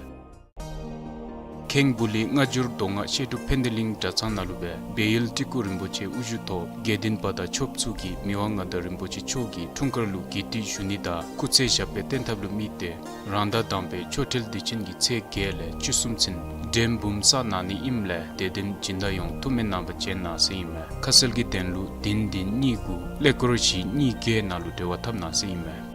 ཁེངས་སྦུག་ལི་སྔ་འགྱུར་མདོ་སྔགས་བཤད་སྒྲུབ་ཕན་བདེ་གླིང་གྲྭ་ཚང་ནང་ལུ་སྦེ་སྦས་ཡུལ་སྤྲུལ་སྐུ་རིན་པོ་ཆེ་དབུ་བཞུགས་ཐོག་དགེ་འདུན་པ་དང་ཆོསཔ་ཚུ་གིས་མི་དབང་མངའ་བདག་རིན་པོ་ཆེ་མཆོག་གི་འཁྲུངས་སྐར་ལུ་གུས་འདུད་ཞུ་ནི་དང་སྐུ་ཚེ་ཞབས་པད་བརྟན་ཐབས་ལུ་དམིགས་ཏེ་རང་ཟླ་དང་པའི་ཆོ་འཕྲུལ་དུས་ཆེན་གྱི་ཚེས་བརྒྱད་ལས་བཅུ་གསུམ་ཚུན་འགྲེམས་འབུམ་བསགས་གནང་ནི་ཨིནམ་ལས་དད་ལྡན་སྦྱིན་བདག་ཡོངས་ཐུགས་སྨོན་གནང་བར་བྱོན་གནང་ཟེར་ཨིན་མས། ཁ་གསལ་གྱི་དོན་ལུ་བདུན་བདུན་གཉིས་དགུ་ཀླད་ཀོར་བཞི་གཉིས་བརྒྱད་ནང་ལུ་འབྲེལ་བ་འཐབ་གནང་ཟེར་ཨིན་མས།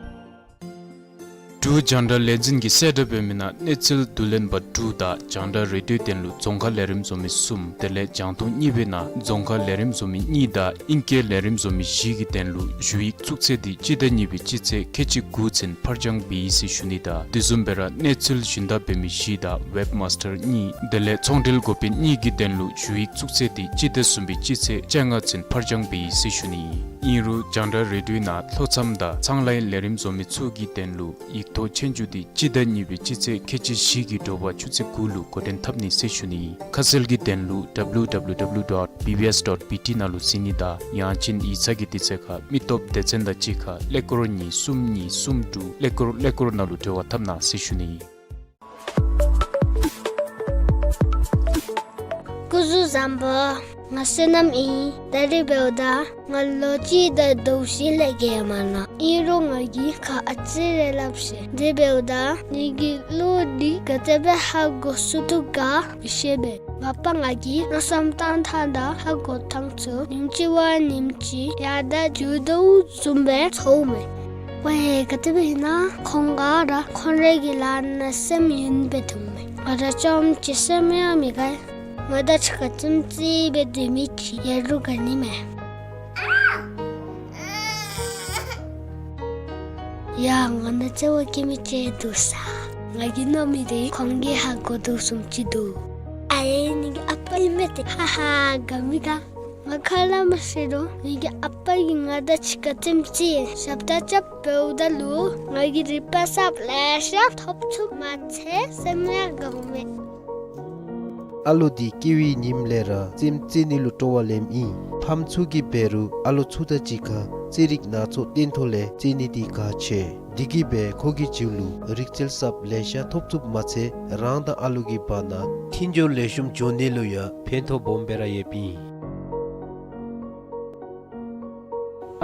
འབྲུག་རྒྱང་བསྒྲགས་ལས་འཛིན་གྱིས་གསལ་བསྒྲགས་འབད་མི་ནང་གནས་ཚུལ་བསྡུ་ལེན་པ་དྲུག་དང་རྒྱང་བསྒྲགས་རེ་ཌིའོ་དོན་ལུ་རྫོང་ཁ་ལས་རིམ་བཟོ་མི་གསུམ་དེ་ལས་རྒྱང་མཐོང་གཉིས་པའི་ནང་རྫོང་ཁ་ལས་རིམ་བཟོ་མི་གཉིས་དང་ཨིང་སྐད་ལས་རིམ་བཟོ་མི་བཞི་གི་དོན་ལུ་ཞུ་ཡིག་བཙུགས་ཚེས་འདི་སྤྱི་ཟླ་གཉིས་པའི་སྤྱི་ཚེས་ཁལ་གཅིག་དགུ་ཚུན་ཕར་འགྱངས་འབད་ཡི་ཟེར་ཞུ་ནི་དང་དེ་བཟུམ་སྦེ་ར་གནས་ཚུལ་ཞུན་དག་འབད་མི་བཞི་དང་ཝེབ་མཱས་ཊར་གཉིས་དེ་ལས་ཚོང་འབྲེལ་འགོ་དཔོན་གཉིས་ཀྱི་དོན་ལུ་ཞུ་ཡིག་བཙུགས་ཚེས་འདི་སྤྱི་ཟླ་གསུམ་པའི་སྤྱི་ཚེས་བཅོ་ལྔ་ཚུན་ཕར་འགྱངས་འབད་ཡི་ཟེར་ཞུ་ནི་ཨིན། ཨིན་རུང་རྒྱང་བསྒྲགས་རེ་ཌིའོ་ནང་ལྷོ་མཚམས་དང་ཚང་ལའི་ལས་རིམ་བཟོ་མི་ཚུ་གི་དོན་ལུ་ཡིག་ཐོག་ཆོས་རྒྱུགས་འདི་སྤྱི་ཟླ་གཉིས་པའི་སྤྱི་ཚེས་ཁལ་གཅིག་བཞི་གི་དྲོ་པ་ཆུ་ཚོད་དགུ་ལུ་འགོ་འདྲེན་འཐབ་ནི་ཟེར་ཞུ་ནི། ཁ་གསལ་གྱི་དོན་ལུ་W W W dot B B S dot B T ནང་ལུ་གཟིགས་ནི་དང་ཡང་ཅིན་ཡིག་ཚང་གི་དུས་ཚོད་ཁར་མི་སྟོབས་སྡེ་ཚན་དང་གཅིག་ཁར་ཀླད་ཀོར་གཉིས་གསུམ་གཉིས་གསུམ་དྲུག་ཀླད་ཀོར་ཀླད་ཀོར་ནང་ལུ་འབྲེལ་བ་འཐབ་གནང་ཟེར་ཞུ་ནི། སྐུ་གཟུགས་བཟང་པོ། ང་བསོད་ནམས་ཨིན། ད་རིས་འབདཝ་ད་ང་ལོ་གཅིག་དང་ཟླཝ་བཞི་ལས་བརྒལ་མ་ནུག། ཨིན་རུང་ང་གིས་ཁ་ཨ་ཙི་རེ་སླབ་ཤེས། དེ་འབདཝ་ད་ངེ་གི་གླུ་འདི་ག་དེ་སྦེ་ཧ་གོ་ཚུགས་དོ་ག་མི་ཤེས་པས། མ་པ་ང་གིས་མནོ་བསམ་བཏང་ཐངས་དང་ཧ་གོ་ཐངས་ཚུ་ཉིནམ་གཅིག་བ་ཉིནམ་གཅིག་ཡར་དང་རྒྱུག་དོ་བཟུམ་སྦེ་ཚོརཝ་མས། ཝའེ་ག་དེ་སྦེ་ཨིན་ན་ཁོང་ག་ར་ཁོང་རའི་གི་ལཱ་ནང་སེམས་ཡེངས་སྦེ་སྡོདཔ་མས། ང་ར་བཅོམ་ཅིག་སེམས་ཡང་མི་དགའ། ང་དང་གཅིག་ཁར་ཙིམ་ཙི་སྦེ་སྡོད་མི་ཅིག་ཡོད་རུང་དགའ་ནི་མས། ཡ་ང་ནང་བརྩེ་བ་བསྐྱེད་མི་ཅིག་འདུག་ས། ང་གིས་མནོ་མི་འདི་ཁོང་གིས་ཧ་གོ་དོ་བཟུམ་ཅིག་འདུག། ཨའེ་ངེ་གི་ཨ་པ་ཨིན་མས་ཏེ། ཧ་ཧ་དགའ་མི་དགའ། ང་ཁ་སླབ་མ་ཤེས་རུང་ངེ་གི་ཨ་པ་གིས་ང་དང་གཅིག་ཁར་ཙིམ་ཙི་ཞབས་ཏོག་རྐྱབ་འབདཝ་ད་ལུ་ང་གིས་རིག་པ་གསརཔ་ལེ་ཤ་ཐོབ་ཚུགསཔ་མ་ཚད་སེམས་ཡང་དགའཝ་མས། ཨ་ལོ་འདི་སྐྱེ་བའི་ཉིནམ་ལས་ར་ཙིམ་ཙི་ནི་ལུ་སྤྲོ་བ་ལེནམ་ཨིན། ཕམ་ཚུ་གིས་འབད་རུང་ཨ་ལོ་ཚུ་དང་གཅིག་ཁར་རྩེད་རིགས་སྣ་ཚོགས་སྟོན་ཐོག་ལས་རྩེད་ནི་འདི་ཁག་ཆེ། འདི་གིས་འབད་ཁོ་གི་རྒྱུད་ལུ་རིག་རྩལ་གསརཔ་ལེ་ཤ་ཐོབ་ཚུགསཔ་མ་ཚད་རང་དང་ཨ་ལོ་གི་བར་ན་མཐུན་སྦྱོར་ལེགས་ཤོམ་འགྱོ་ནི་ལུ་ཡང་ཕན་ཐོགས་སྦོམ་སྦེ་ར་ཡོདཔ་ཨིན།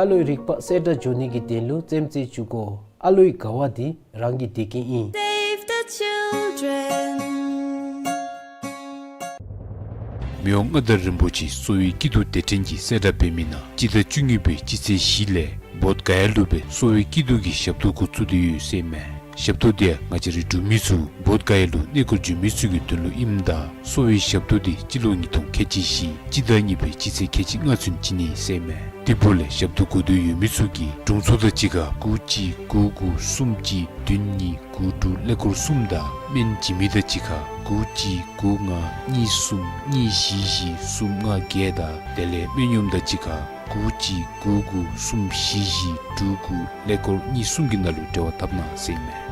ཨ་ལོའི་རིག་པ་གསལ་དྲགས་འགྱོ་ནི་གི་དོན་ལུ་རྩེདམོ་རྩེ་བཅུག་དགོ། ཨ་ལོའི་དགའ་བ་འདི་རང་གི་བདེ་སྐྱིད་ཨིན། Save the children. མི་དབང་མངའ་བདག་རིན་པོ་ཆེ་གསོ་བའི་སྐྱིད་སྡུག་སྡེ་ཕྲན་གྱིས་གསལ་བསྒྲགས་འབད་མི་ནང་སྤྱི་ཟླ་བཅུ་གཉིས་པའི་སྤྱི་ཚེས་བཞི་ལས་བོདྷ་ག་ཡ་ལུ་སྦེ་གསོ་བའི་སྐྱིད་སྡུག་གི་ཞབས་ཏོག་འགོ་བཙུགས་ཏེ་ཡོད་ཟེར་མས། ཞབས་ཏོག་འདི་ཡང་ང་བཅས་རའི་འབྲུག་མི་ཚུ་བོདྷ་ག་ཡ་ལུ་གནས་སྐོར་འགྱོ་མི་ཚུ་གི་དོན་ལུ་ཨིནམ་ད་གསོ་བའི་ཞབས་ཏོག་འདི་སྤྱི་ལོ་ཉིས་སྟོང་ཁལ་གཅིག་བཞི་སྤྱི་ཟླ་གཉིས་པའི་སྤྱི་ཚེས་ཁལ་གཅིག་ལྔ་ཚུན་བྱིན་ནི་ཟེར་མས། དེ་འབདཝ་ལས་ཞབས་ཏོག་དགོ་འདོད་ཡོད་མི་ཚུ་གིས་དྲུང་འཚོ་དང་གཅིག་ཁར་དགུ་གཅིག་དགུ་དགུ་གསུམ་གཅིག་བདུན་གཉིས་དགུ་དྲུག་ཀླད་ཀོར་གསུམ་དང་སྨན་བྱིན་མི་དང་གཅིག་ཁར་དགུ་གཅིག་དགུ་ལྔ་གཉིས་གསུམ་གཉིས་བཞི་བཞི་གསུམ་ལྔ་བརྒྱད་དང་དེ་ལས་སྨན་གཡོགམ་དང་གཅིག་ཁར་དགུ་གཅིག་དགུ་དགུ་གསུམ་བཞི་བཞི་དྲུག་དགུ་ཀླད་ཀོར་གཉིས་གསུམ་གྱི་ནང་ལུ་འབྲེལ་བ་འཐབ་གནང་ཟེར་མས།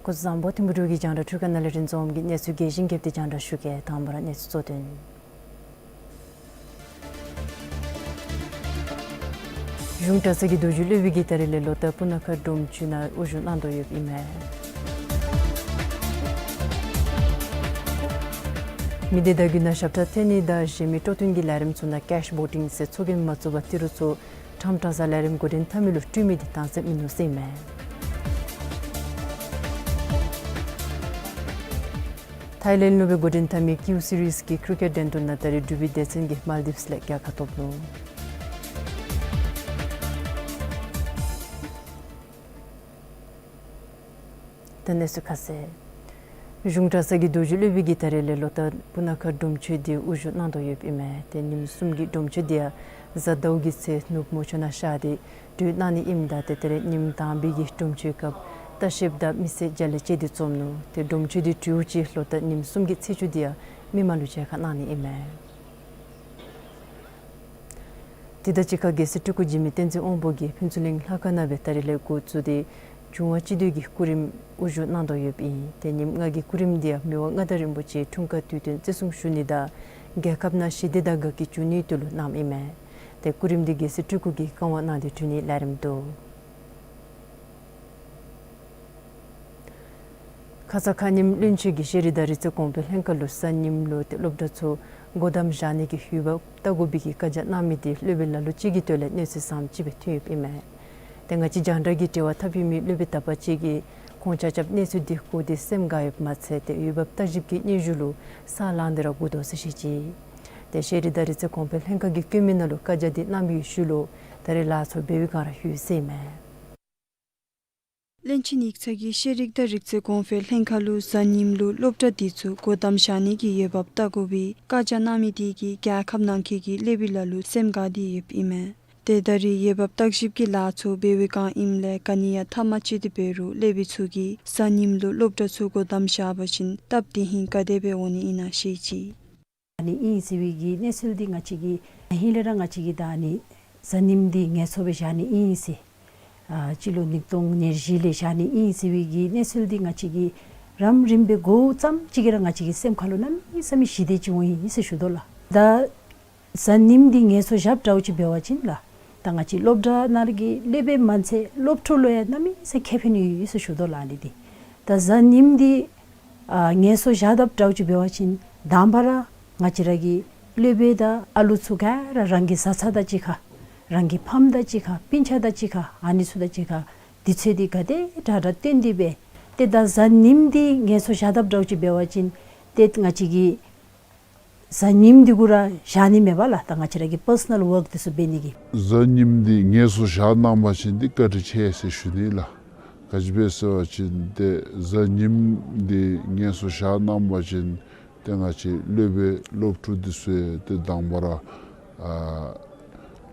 སྐུ་གཟུགས་བཟང་པོ། ཐིམ་ཕུ་འབྲུག་གི་རྒྱང་བསྒྲགས་འཕྲུལ་ཁང་ནང་ལས་རིན་འཛོམས་ཀྱིས་གནས་ཚུལ་རྒྱས་ཤིང་རྒྱས་པ་དེ་རྒྱང་བསྒྲགས་ཞུ་གེ། དང་པ་ར་གནས་ཚུལ་གཙོ་དོན། གཞུང་གྲྭ་ཚང་གི་རྡོ་རྗེ་སློབ་དཔོན་གྱིས་ད་རིས་ལས་ལོ་ལྟར་སྤུ་ན་ཁ་སྒྲོམ་ཆུ་ནང་དབུ་བཞུགས་གནང་དོ་ཡོདཔ་ཨིན་མས། མི་སྡེ་བརྡ་བརྒྱུད་ནང་ཞབས་ཁྲ་འཐེན་ནི་དང་གཞན་མི་སྤྲོ་སྟོན་གྱི་ལས་རིམ་ཚུ་ནང་ཀེཤ་བོ་ཊིང་ཟེར་ཚོགས་རྒྱན་མ་བཙུགས་པར་ཏི་རུ་ཚུ་ཁྲམ་ཁྲ་ས་ལས་རིམ་འགོ་འདྲེན་འཐབ་མི་ལུ་སྤྲོད་མི་འདི་དྭངས་གསལ་མིན་ནུག་ཟེར་ཨིན་མས། ཐའི་ལེནཌ་ལུ་སྦེ་འགོ་འདྲེན་འཐབ་མི་ཀིའུ་སི་རིསི་གི་ཀྲི་ཀེཊ་འགྲན་བསྡུར་ནང་ད་རིས་འབྲུག་པའི་སྡེ་ཚན་གྱིས་མཱལ་ཌིབསི་ལས་རྒྱལ་ཁ་ཐོབ་ནུག། ད་གནས་ཚུལ་ཁ་གསལ། གཞུང་གྲྭ་ཚང་གི་རྡོ་རྗེ་སློབ་དཔོན་གྱིས་ད་རེས་ལས་ལོ་ལྟར་སྤུ་ན་ཁ་སྒྲུབ་མཆོད་འདི་དབུ་བཞུགས་གནང་དོ་ཡོདཔ་ཨིན་མས། ཏེ་ཉིནམ་གསུམ་གྱི་སྒྲུབ་མཆོད་འདི་ཡང་གཟའ་ཟླཝ་གི་ཚེ་ནུབ་མོ་མཆོད་གནང་བཞག་སྟེ་གྲོལ་གནང་ནི་ཨིནམ་ད་ཏེ་ད་རེས་ཉིནམ་དང་པའི་གི་སྒྲུབ་མཆོད་སྐབས་ལྟ་བཤལཔ་དང་མི་སེར་མཇལ་ལེ་བཅས་ཏེ་འཛོམས་ནུག། ཏེ་སྒྲུབ་མཆོད་འདི་གྲོལ་ཅིག་ལོ་ལྟར་ཉིནམ་གསུམ་གྱི་ཚེས་བཅུ་འདི་ཡང་མི་མང་ལུ་མཇལ་ཁ་གནང་ནི་ཨིན་མས། དེ་དང་གཅིག་ཁར་རྒྱལ་སྲས་སྤྲུལ་སྐུ་འཇིགས་མེད་བསྟན་འཛིན་དབང་པོ་གིས་ཕུན་ཚོགས་གླིང་ལྷ་ཁང་ནང་སྦེ་ད་རེས་ལས་འགོ་བཙུགས་ཏེ་འབྱུང་བ་སྤྱི་བསྡུས་ཀྱི་སྐུ་རིམ་དབུ་བཞུགས་གནང་དོ་ཡོདཔ་ཨིན། ཏེ་ཉིནམ་ལྔ་གི་སྐུ་རིམ་འདི་ཡང་མི་དབང་མངའ་བདག་རིན་པོ་ཆེ་འཁྲུངས་སྐར་དུས་སྟོན་བརྩི་སྲུང་ཞུ་ནི་དང་རྒྱལ་ཁབ་ནང་ཞི་བདེ་དང་དགའ་སྐྱིད་འབྱུང་ནིའི་དོན་ལུ་གནངམ་ཨིན་མས། ཏེ་སྐུ་རིམ་འདི་རྒྱལ་སྲས་སྤྲུལ་སྐུ་གིས་བཀའ་དབང་གནང་སྟེ་གྲོལ་ནིའི་ལས་རིམ་འདུག། ཁ་ཙ་ཁ་ཉིནམ་བློན་ཆེན་གྱིས་ཤེས་རིག་དང་རིག་རྩལ་གོང་འཕེལ་ལྷན་ཁག་ལུ་གཟའ་ཉིམ་ལུ་ཏེ་སློབ་གྲྭ་ཚུ་སྒོ་བསྡམ་བཞག་ནི་གི་འོས་འབབ་བལྟ་དགོ་པའི་གི་བཀའ་རྒྱ་གནང་མི་འདི་སློབ་དཔོན་ལ་ལུ་ཅིག་གི་དོན་ལས་གནས་ཚུལ་བཟངམ་ཅིག་སྦེ་ཐོན་ཡོདཔ་ཨིན་མས། ཏེ་ང་བཅས་རྒྱང་བསྒྲགས་ཀྱི་འབྲེལ་བ་འཐབ་མི་སློབ་དཔོན་དག་པ་ཅིག་གིས་ཁོང་ཆ་ཁྱབ་གནས་ཚུལ་འདི་གོ་སྟེ་སེམས་དགའ་ཡོདཔ་མ་ཚད་ཏེ་འོས་འབབ་བརྟག་ཞིབ་ཀྱི་སྙན་ཞུ་ལུ་ས་ལངས་ཏེ་ར་སྒུག་དོ་ཟེར་བཤད་ཅི། ཏེ་ཤེས་རིག་དང་རིག་རྩལ་གོང་འཕེལ་ལྷན་ཁག་གིས་བཀོད་མི་ནང་ལུ་བཀའ་རྒྱ་འདི་གནང་བའི་ཤུལ་ལུ་ད་རེས་ལཱ་ཚུ་འབད་བའི་བསྒང་ར་ཡོད་ཟེར་ཨིན་མས། བློན་ཆེན་ཡིག་ཚང་གིས་ཤེས་རིག་དང་རིག་རྩལ་གོང་འཕེལ་ལྷན་ཁག་ལུ་གཟའ་ཉིམ་ལུ་སློབ་གྲྭ་འདི་ཚུ་སྒོ་བསྡམ་བཞག་ནི་གི་འོས་འབབ་བལྟ་དགོ་པའི་བཀའ་རྒྱ་གནང་མི་དེ་གིས་རྒྱལ་ཁབ་ནང་འཁོད་ཀྱི་སློབ་དཔོན་ལ་ལུ་སེམས་དགའ་སྟེ་ཡོདཔ་ཨིན་མས། ཏེ་ད་རེས་འོས་འབབ་བརྟག་ཞིབ་ཀྱི་ལཱ་ཚུ་འབད་བའི་བསྒང་ཨིནམ་ལས་ག་ནི་ཡང་ཐག་མ་བཅད་དེ་འབད་རུང་སློབ་དཔོན་ཚུ་གིས་གཟའ་ཉིམ་ལུ་སློབ་གྲྭ་ཚུ་སྒོ་བསྡམ་བཞག་པ་ཅིན་སྟབས་བདེ་ཧིང་ག་དེ་སྦེ་འོང་ནི་ཨིན་ན་ཤེས་ཅི། ཨ་ནི་ཨིན་ཟེར་བའི་གི་གནས་ཚུལ་འདི་ང་བཅས་ཀྱིས་ཧེ་ལས་ར་ང་བཅས་ཀྱིས་ད་ཨ་ནི་གཟའ་ཉིམ་འདི་ངལ་གསོ་སྦེ་བཞག་ནི་ཨིན་ཟེར། ཨ་སྤྱི་ལོ་ཉིས་སྟོང་ཉེར་བཞི་ལས་བཞག་ནི་ཨིན་ཟེར་བའི་གི་གནས་ཚུལ་འདི་ང་བཅས་ཀྱིས་རམ་རིམ་སྦེ་གོཝ་ཙམ་ཅིག་གིས་ར་ང་བཅས་ཀྱི་སེམས་ཁ་ལུ་གནམ་མེད་ས་མེད་ཞི་བདེ་ཅིག་འོང་ཡི་ཟེར་ཞུ་དོ་ལགས། ད་གཟའ་ཉིམ་འདི་ངལ་གསོ་བཞགཔ་འདྲཝ་ཅིག་འབད་བ་ཅིན་ལགས། ད་ང་བཅས་སློབ་གྲྭ་ནང་གི་སློབ་དཔོན་མ་ཚད་སློབ་ཕྲུག་ལུ་ཡང་གནམ་མེད་ས་ཁེ་ཕན་ཡོད་ཟེར་ཞུ་དོ་ལགས་ཨ་ནི་འདི། ད་གཟའ་ཉིམ་འདི་ཨ་ངལ་གསོ་བཞག་དཔ་འདྲཝ་ཅིག་འབད་བ་ཅིན་དང་པ་ར་ང་བཅས་ར་གི་སློབ་དཔོན་དང་ཨ་ལུ་ཚུ་ག་ར་རང་གི་བཟའ་ཚང་དང་གཅིག་ཁར་རང་གི་ཕམ་དང་གཅིག་ཁར་སྤུན་ཆ་དང་གཅིག་ཁར་ཨ་ནི་ཚུ་དང་གཅིག་ཁར་དུས་ཚོད་འདི་ག་དེ་དྲག་དྲག་བཏོན་ཏེ་སྦེ་ཏེ་ད་གཟའ་ཉིམ་འདི་ངལ་གསོ་བཞག་དཔ་འདྲཝ་ཅིག་འབད་བ་ཅིན་ཏེ་ང་བཅས་ཀྱི་གཟའ་ཉིམ་འདི་གུ་ར་བཞག་ནི་མེད་པ་ལགས། ད་ང་བཅས་ར་གི་པར་སོ་ནཱལ་ཝརཀ་འདི་ཚུ་འབད་ནི་གི། གཟའ་ཉིམ་འདི་ངལ་གསོ་བཞག་གནང་པ་ཅིན་འདི་བཀའ་དྲིན་ཆེ་ཟེར་ཞུ་ནི་ལགས། ག་ཅི་སྦེ་ཟེར་བ་ཅིན་ཏེ་གཟའ་ཉིམ་འདི་ངལ་གསོ་བཞག་གནང་པ་ཅིན་ཏེ་ང་བཅས་སློབ་དཔོན་སློབ་ཕྲུག་འདི་ཚུ་ཡང་ཏེ་དང་པ་ར་ཨ་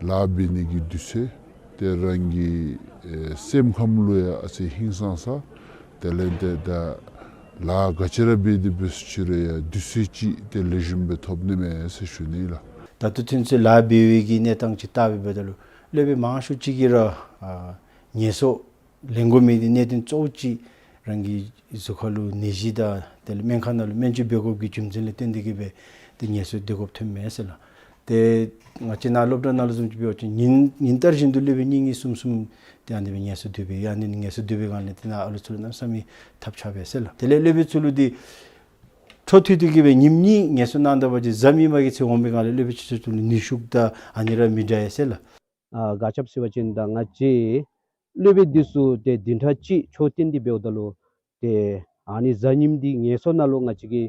ལཱ་འབད་ནི་གི་དུས་ཚོད་ཏེ་རང་གི་ཨེ་སེམས་ཁམས་ལུ་ཡང་ཨ་ཙི་ཧིང་སངས་ས། དེ་ལས་ཏེ་ད་ལཱ་ག་ཅི་ར་འབད་དེ་འབད་སོང་ཅི་རུང་ཡང་དུས་ཚོད་ཅིག་ཏེ་ལེགས་ཤོམ་སྦེ་ཐོབ་ནི་མས་ཟེར་ཞུ་ནི་ལགས། ད་ལྟོ་ཚུན་ཚོད་ལཱ་འབད་བའི་གི་གནས་སྟངས་ཅིག་བལྟ་སྦེ་འབདཝ་ད་ལུ་སློབ་དཔོན་མང་ཤོས་ཅིག་གིས་ར་ཨ་ངལ་གསོ་ལེན་དགོ་མི་འདི་གནད་དོན་གཙོ་བོ་ཅིག་རང་གི་གཟུགས་ཁ་ལུ་ནད་གཞི་དང་དེ་ལས་སྨན་ཁང་ནང་ལུ་སྨན་བཅོས་འབད་དགོཔ་གི་རྒྱུ་མཚན་ལས་བརྟེན་ཏེ་གིས་སྦེ་ཏེ་ངལ་གསོ་སྡོད་དགོཔ་ཐོནམ་མས་ཟེར་ལགས། ཏེ་ང་བཅས་ནཱ་སློབ་གྲྭ་ནང་ལུ་བཟུམ་ཅིག་འབད་བ་ཅིན་ཉིན་ཉིན་ལྟར་བཞིན་དུ་སློབ་དཔོན་གཉིས་གཉིས་གསུམ་གསུམ་ཏེ་ཨ་ནི་སྦེ་ངལ་གསོ་སྡོད་པའི་ཨ་ནི་ངལ་གསོ་སྡོད་པའི་སྒང་ལས་ཏེ་ནཱ་ཨ་ལུ་ཚུ་ལུ་གནམ་མེད་ས་མེད་ཐབས་ཆག་པས་ཟེར་ལགས། དེ་ལས་སློབ་དཔོན་ཚུ་ལུ་འདི་འཕྲོ་མཐུད་དེ་གིས་སྦེ་ཉིནམ་གཉིས་ངལ་གསོ་གནང་ད་པ་ཅིན་གཟའ་མིག་དམར་གྱི་ཚེ་འོང་པའི་སྒང་ལས་སློབ་དཔོན་ཚུ་ཚུ་ལུ་ནུས་ཤུགས་དང་ཨ་ནི་ར་མི་འདྲ་བས་ཟེར་ལགས། ཨ་ག་ཅི་སྦེ་ཟེར་བ་ཅིན་ད་ང་བཅས་སློབ་དཔོན་འདི་ཚུ་ཏེ་བདུན་ཕྲག་གཅིག་ཆོས་སྟོན་ཏེ་འབདཝ་ད་ལུ་ཏེ་ཨ་ནི་གཟའ་ཉིམ་འདི་ངལ་གསོ་ནང་ལུ་ང་བཅས་ཀྱི་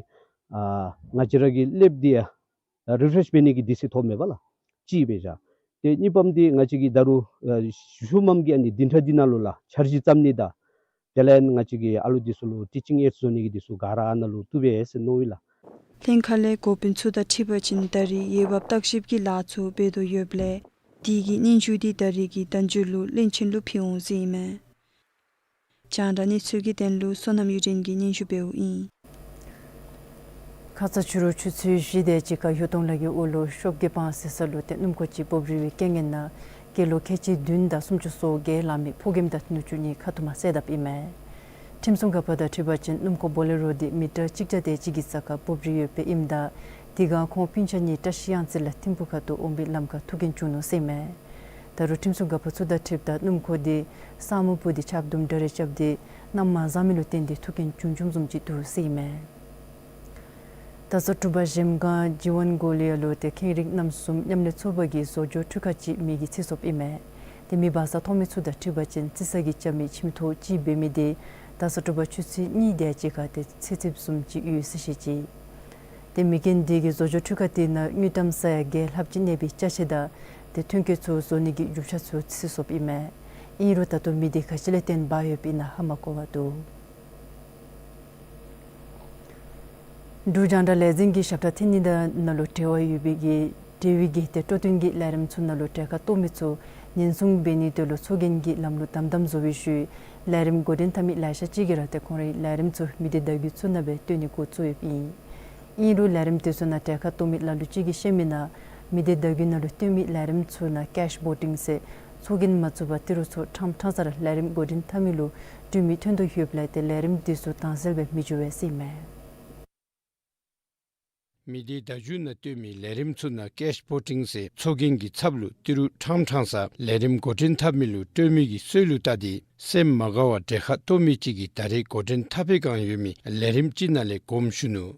ཨ་ང་བཅས་ར་གི་སློབ་དཔོན་འདི་ཡང་རི་ཕེ་རེཤ་འབད་ནི་གི་དུས་ཚོད་ཐོབ་མེད་པ་ལགས། གཅིག་སྦེ་བཞག། ཏེ་གཉིས་པམ་འདི་ང་བཅས་ཀྱི་ད་རུང་ཨ་ཤུལ་མམ་གྱི་ཨ་ནི་བདུན་ཕྲག་འདི་ནང་ལུ་ལགས་འཆར་གཞི་བརྩམ་ནི་དང་དེ་ལས་ང་བཅས་ཀྱི་ཨ་ལུ་འདི་ཚུ་ལུ་ཊི་ཅིང་ཨེཌ་བཟོ་ནི་གི་འདི་ཚུ་ག་ར་ཨ་ནཱ་ལུ་བཏུབ་པས་ཟེར་མནོ་ཡི་ལགས། ལྷན་ཁག་ལས་འགོ་དཔོན་ཚུ་དང་འཁྲིལ་བ་ཅིན་ད་རེས་འོས་འབབ་བརྟག་ཞིབ་ཀྱི་ལཱ་ཚུ་འབད་དོ་ཡོདཔ་ལས་དེ་གི་སྙན་ཞུ་འདི་ད་རེས་ཀྱི་དོན་གཅོད་ལུ་བློན་ཆེན་ལུ་ཕུལ་འོང་ཟེར་ཨིན་མས། རྒྱང་བསྒྲགས་གནས་ཚུལ་གྱི་དོན་ལུ་བསོད་ནམས་གཡུ་སྒྲོན་གྱིས་སྙན་ཞུ་འབདཝ་ཨིན། ཁ་ཙ་ཕྱི་རུ་ཆུ་ཚོད་བཞི་དེ་ཅིག་ཁར་ཧུ་ཏོང་ལ་གི་འོག་ལུ་ཤོབ་རྒྱལ་སྤང་ཟེར་ས་ལུ་ཏེ་སྣུམ་འཁོར་ཅིག་སྤོབས་རིལ་བའི་རྐྱེན་ངན་ནང་སྐྱེས་ལོ་ཁལ་གཅིག་བདུན་དང་སུམ་ཅུ་སོ་བརྒྱད་ལང་མི་ཕོ་རྒནམ་དང་ནུ་གཅུང་གཉིས་ཁ་ཐུག་མ་བསད་དཔ་ཨིན་མས། ཁྲིམས་སྲུང་འགག་པ་དང་འཁྲིལ་བ་ཅིན་སྣུམ་འཁོར་བོ་ལེ་རོ་འདི་མི་ཊར་གཅིག་བརྒྱ་དེ་ཅིག་གི་རྩ་ཁར་སྤོབས་རིལ་ཡོདཔ་ཨིནམ་ད་དེ་སྒང་ཁོང་སྤུན་ཆ་གཉིས་བཀྲ་ཤིས་གཡང་རྩེ་ལས་ཐིམ་ཕུག་ཁ་ཐུག་འོང་པའི་ལམ་ཁར་ཐུག་རྐྱེན་བྱུང་ནུག་ཟེར་ཨིན་མས། ད་རུང་ཁྲིམས་སྲུང་འགག་པ་ཚུ་དང་འཁྲིལཝ་ད་སྣུམ་འཁོར་འདི་ས་སྨུག་སྤུབས་ཏེ་ཆརཔ་དུམ་གྲ་རེ་རྐྱབ་སྟེ་གནམ་མ་བཟང་མི་ལུ་བརྟེན་ཏེ་ཐུག་རྐྱེན་བྱུང་བྱུངམ་བཟུམ་ཅིག་འདུག་ཟེར་ཨིན་མས། ད་ས་དྲོ་པ་གཞལམ་སྒང་ཇི་ཝན་གོ་ལི་ཡ་ལུ་ཏེ་ཁེངས་རིགས་རྣམ་གསུམ་མཉམ་ལས་ཚོགས་པ་གིས་བཟོ་བཅོས་འཕྲུལ་ཁང་ཅིག་མེ་གིས་འཚིག་སོཔ་ཨིན་མས། ཏེ་མེ་འབར་ས་མཐོང་མི་ཚུ་དང་འཁྲིལ་བ་ཅིན་རྩི་ས་གི་ཅ་མེད་ཁྱིམ་ཐོག་ཅིག་འབད་མི་འདི་ད་ས་དྲོ་པ་ཆུ་ཚོད་གཉིས་དེ་ཅིག་ཁར་ཏེ་འཚིག་འཚིགཔ་བཟུམ་ཅིག་ཡོད་ཟེར་བཤད་ཅི། ཏེ་མེ་རྐྱེན་འདི་གིས་བཟོ་བཅོས་འཕྲུལ་ཁང་དེ་ནང་དངུལ་ཀྲམ་ས་ཡ་བརྒྱད་ལྷགཔ་ཅིག་གནས་པའི་ཅ་ཆས་དང་ཏེ་ཐོན་སྐྱེད་ཚུ་བཟོ་ནི་གི་རྒྱུ་ཆ་ཚུ་འཚིག་སོཔ་ཨིན་མས། ཨིན་རུང་ད་ལྟོ་མེ་འདི་ག་ཅི་ལས་བརྟེན་འབར་ཡོདཔ་ཨིན་ན་ཧ་མ་གོ་བར་འདུག། འབྲུག་རྒྱང་བསྒྲགས་ལས་འཛིན་གྱིས་ཞབས་ཁྲ་འཐེན་ནི་དང་ནང་ལུ་འབྲེལ་བ་ཡོད་པའི་གི་འབྲེལ་ཡོད་ཀྱི་ཏེ་སྤྲོ་སྟོན་གྱི་ལས་རིམ་ཚུ་ནང་ལུ་གྲལ་ཁར་གཏོགས་མི་ཚུ་ཉེན་སྲུང་འབད་ནིའི་དོན་ལུ་ཚོགས་རྒྱན་གྱི་ལམ་ལུགས་དམ་དམ་བཟོ་བའི་ཤུལ་ལས་རིམ་འགོ་འདྲེན་འཐབ་མི་ལེ་ཤ་ཅིག་གིས་ར་ཏེ་ཁོང་རའི་ལས་རིམ་ཚུ་མི་སྡེ་བརྡ་བརྒྱུད་ཚུ་ནང་སྦེ་སྟོན་ནི་འགོ་བཙུགས་ཡོདཔ་ཨིན། ཨིན་རུང་ལས་རིམ་དེ་ཚུ་ནང་གྲལ་ཁར་གཏོགས་མི་ལ་ལུ་ཅིག་གིས་བཤད་མི་ནང་མི་སྡེ་བརྡ་བརྒྱུད་ནང་ལུ་སྟོན་མི་ལས་རིམ་ཚུ་ནང་ཀེཤ་བོ་ཊིང་ཟེར་ཚོགས་རྒྱན་མ་བཙུགས་པར་ཏི་རུ་ཚུ་ཕྲང་ཕྲང་ས་ར་ལས་རིམ་འགོ་འདྲེན་འཐབ་མི་ལུ་སྤྲོད་མི་ཐོན་དོ་ཡོདཔ་ལས་ཏེ་ལས་རིམ་དེ་ཚུ་དྭངས་གསལ་སྦེ་མི་འགྱོ་བས་ཟེར་ཨིན་མས། མི་སྡེ་བརྡ་བརྒྱུད་ནང་སྟོན་མི་ལས་རིམ་ཚུ་ནང་ཀེཤ་བོ་ཊིང་ཟེར་ཚོགས་རྒྱན་གྱི་ཚབ་ལུ་ཏི་རུ་ཕྲང་ཕྲང་ས་ལས་རིམ་འགོ་འདྲེན་འཐབ་མི་ལུ་སྤྲོད་མི་གི་སྲོལ་ལུ་བལྟ་སྟེ་སེམས་མ་དགའ་བར་གྲལ་ཁར་གཏོགས་མི་ཅིག་གིས་ད་རེས་འགོ་འདྲེན་འཐབ་པའི་བསྒང་ཡོད་མི་ལས་རིམ་ཅིག་ནང་ལས་དགོངསམ་ཞུ་ནུག།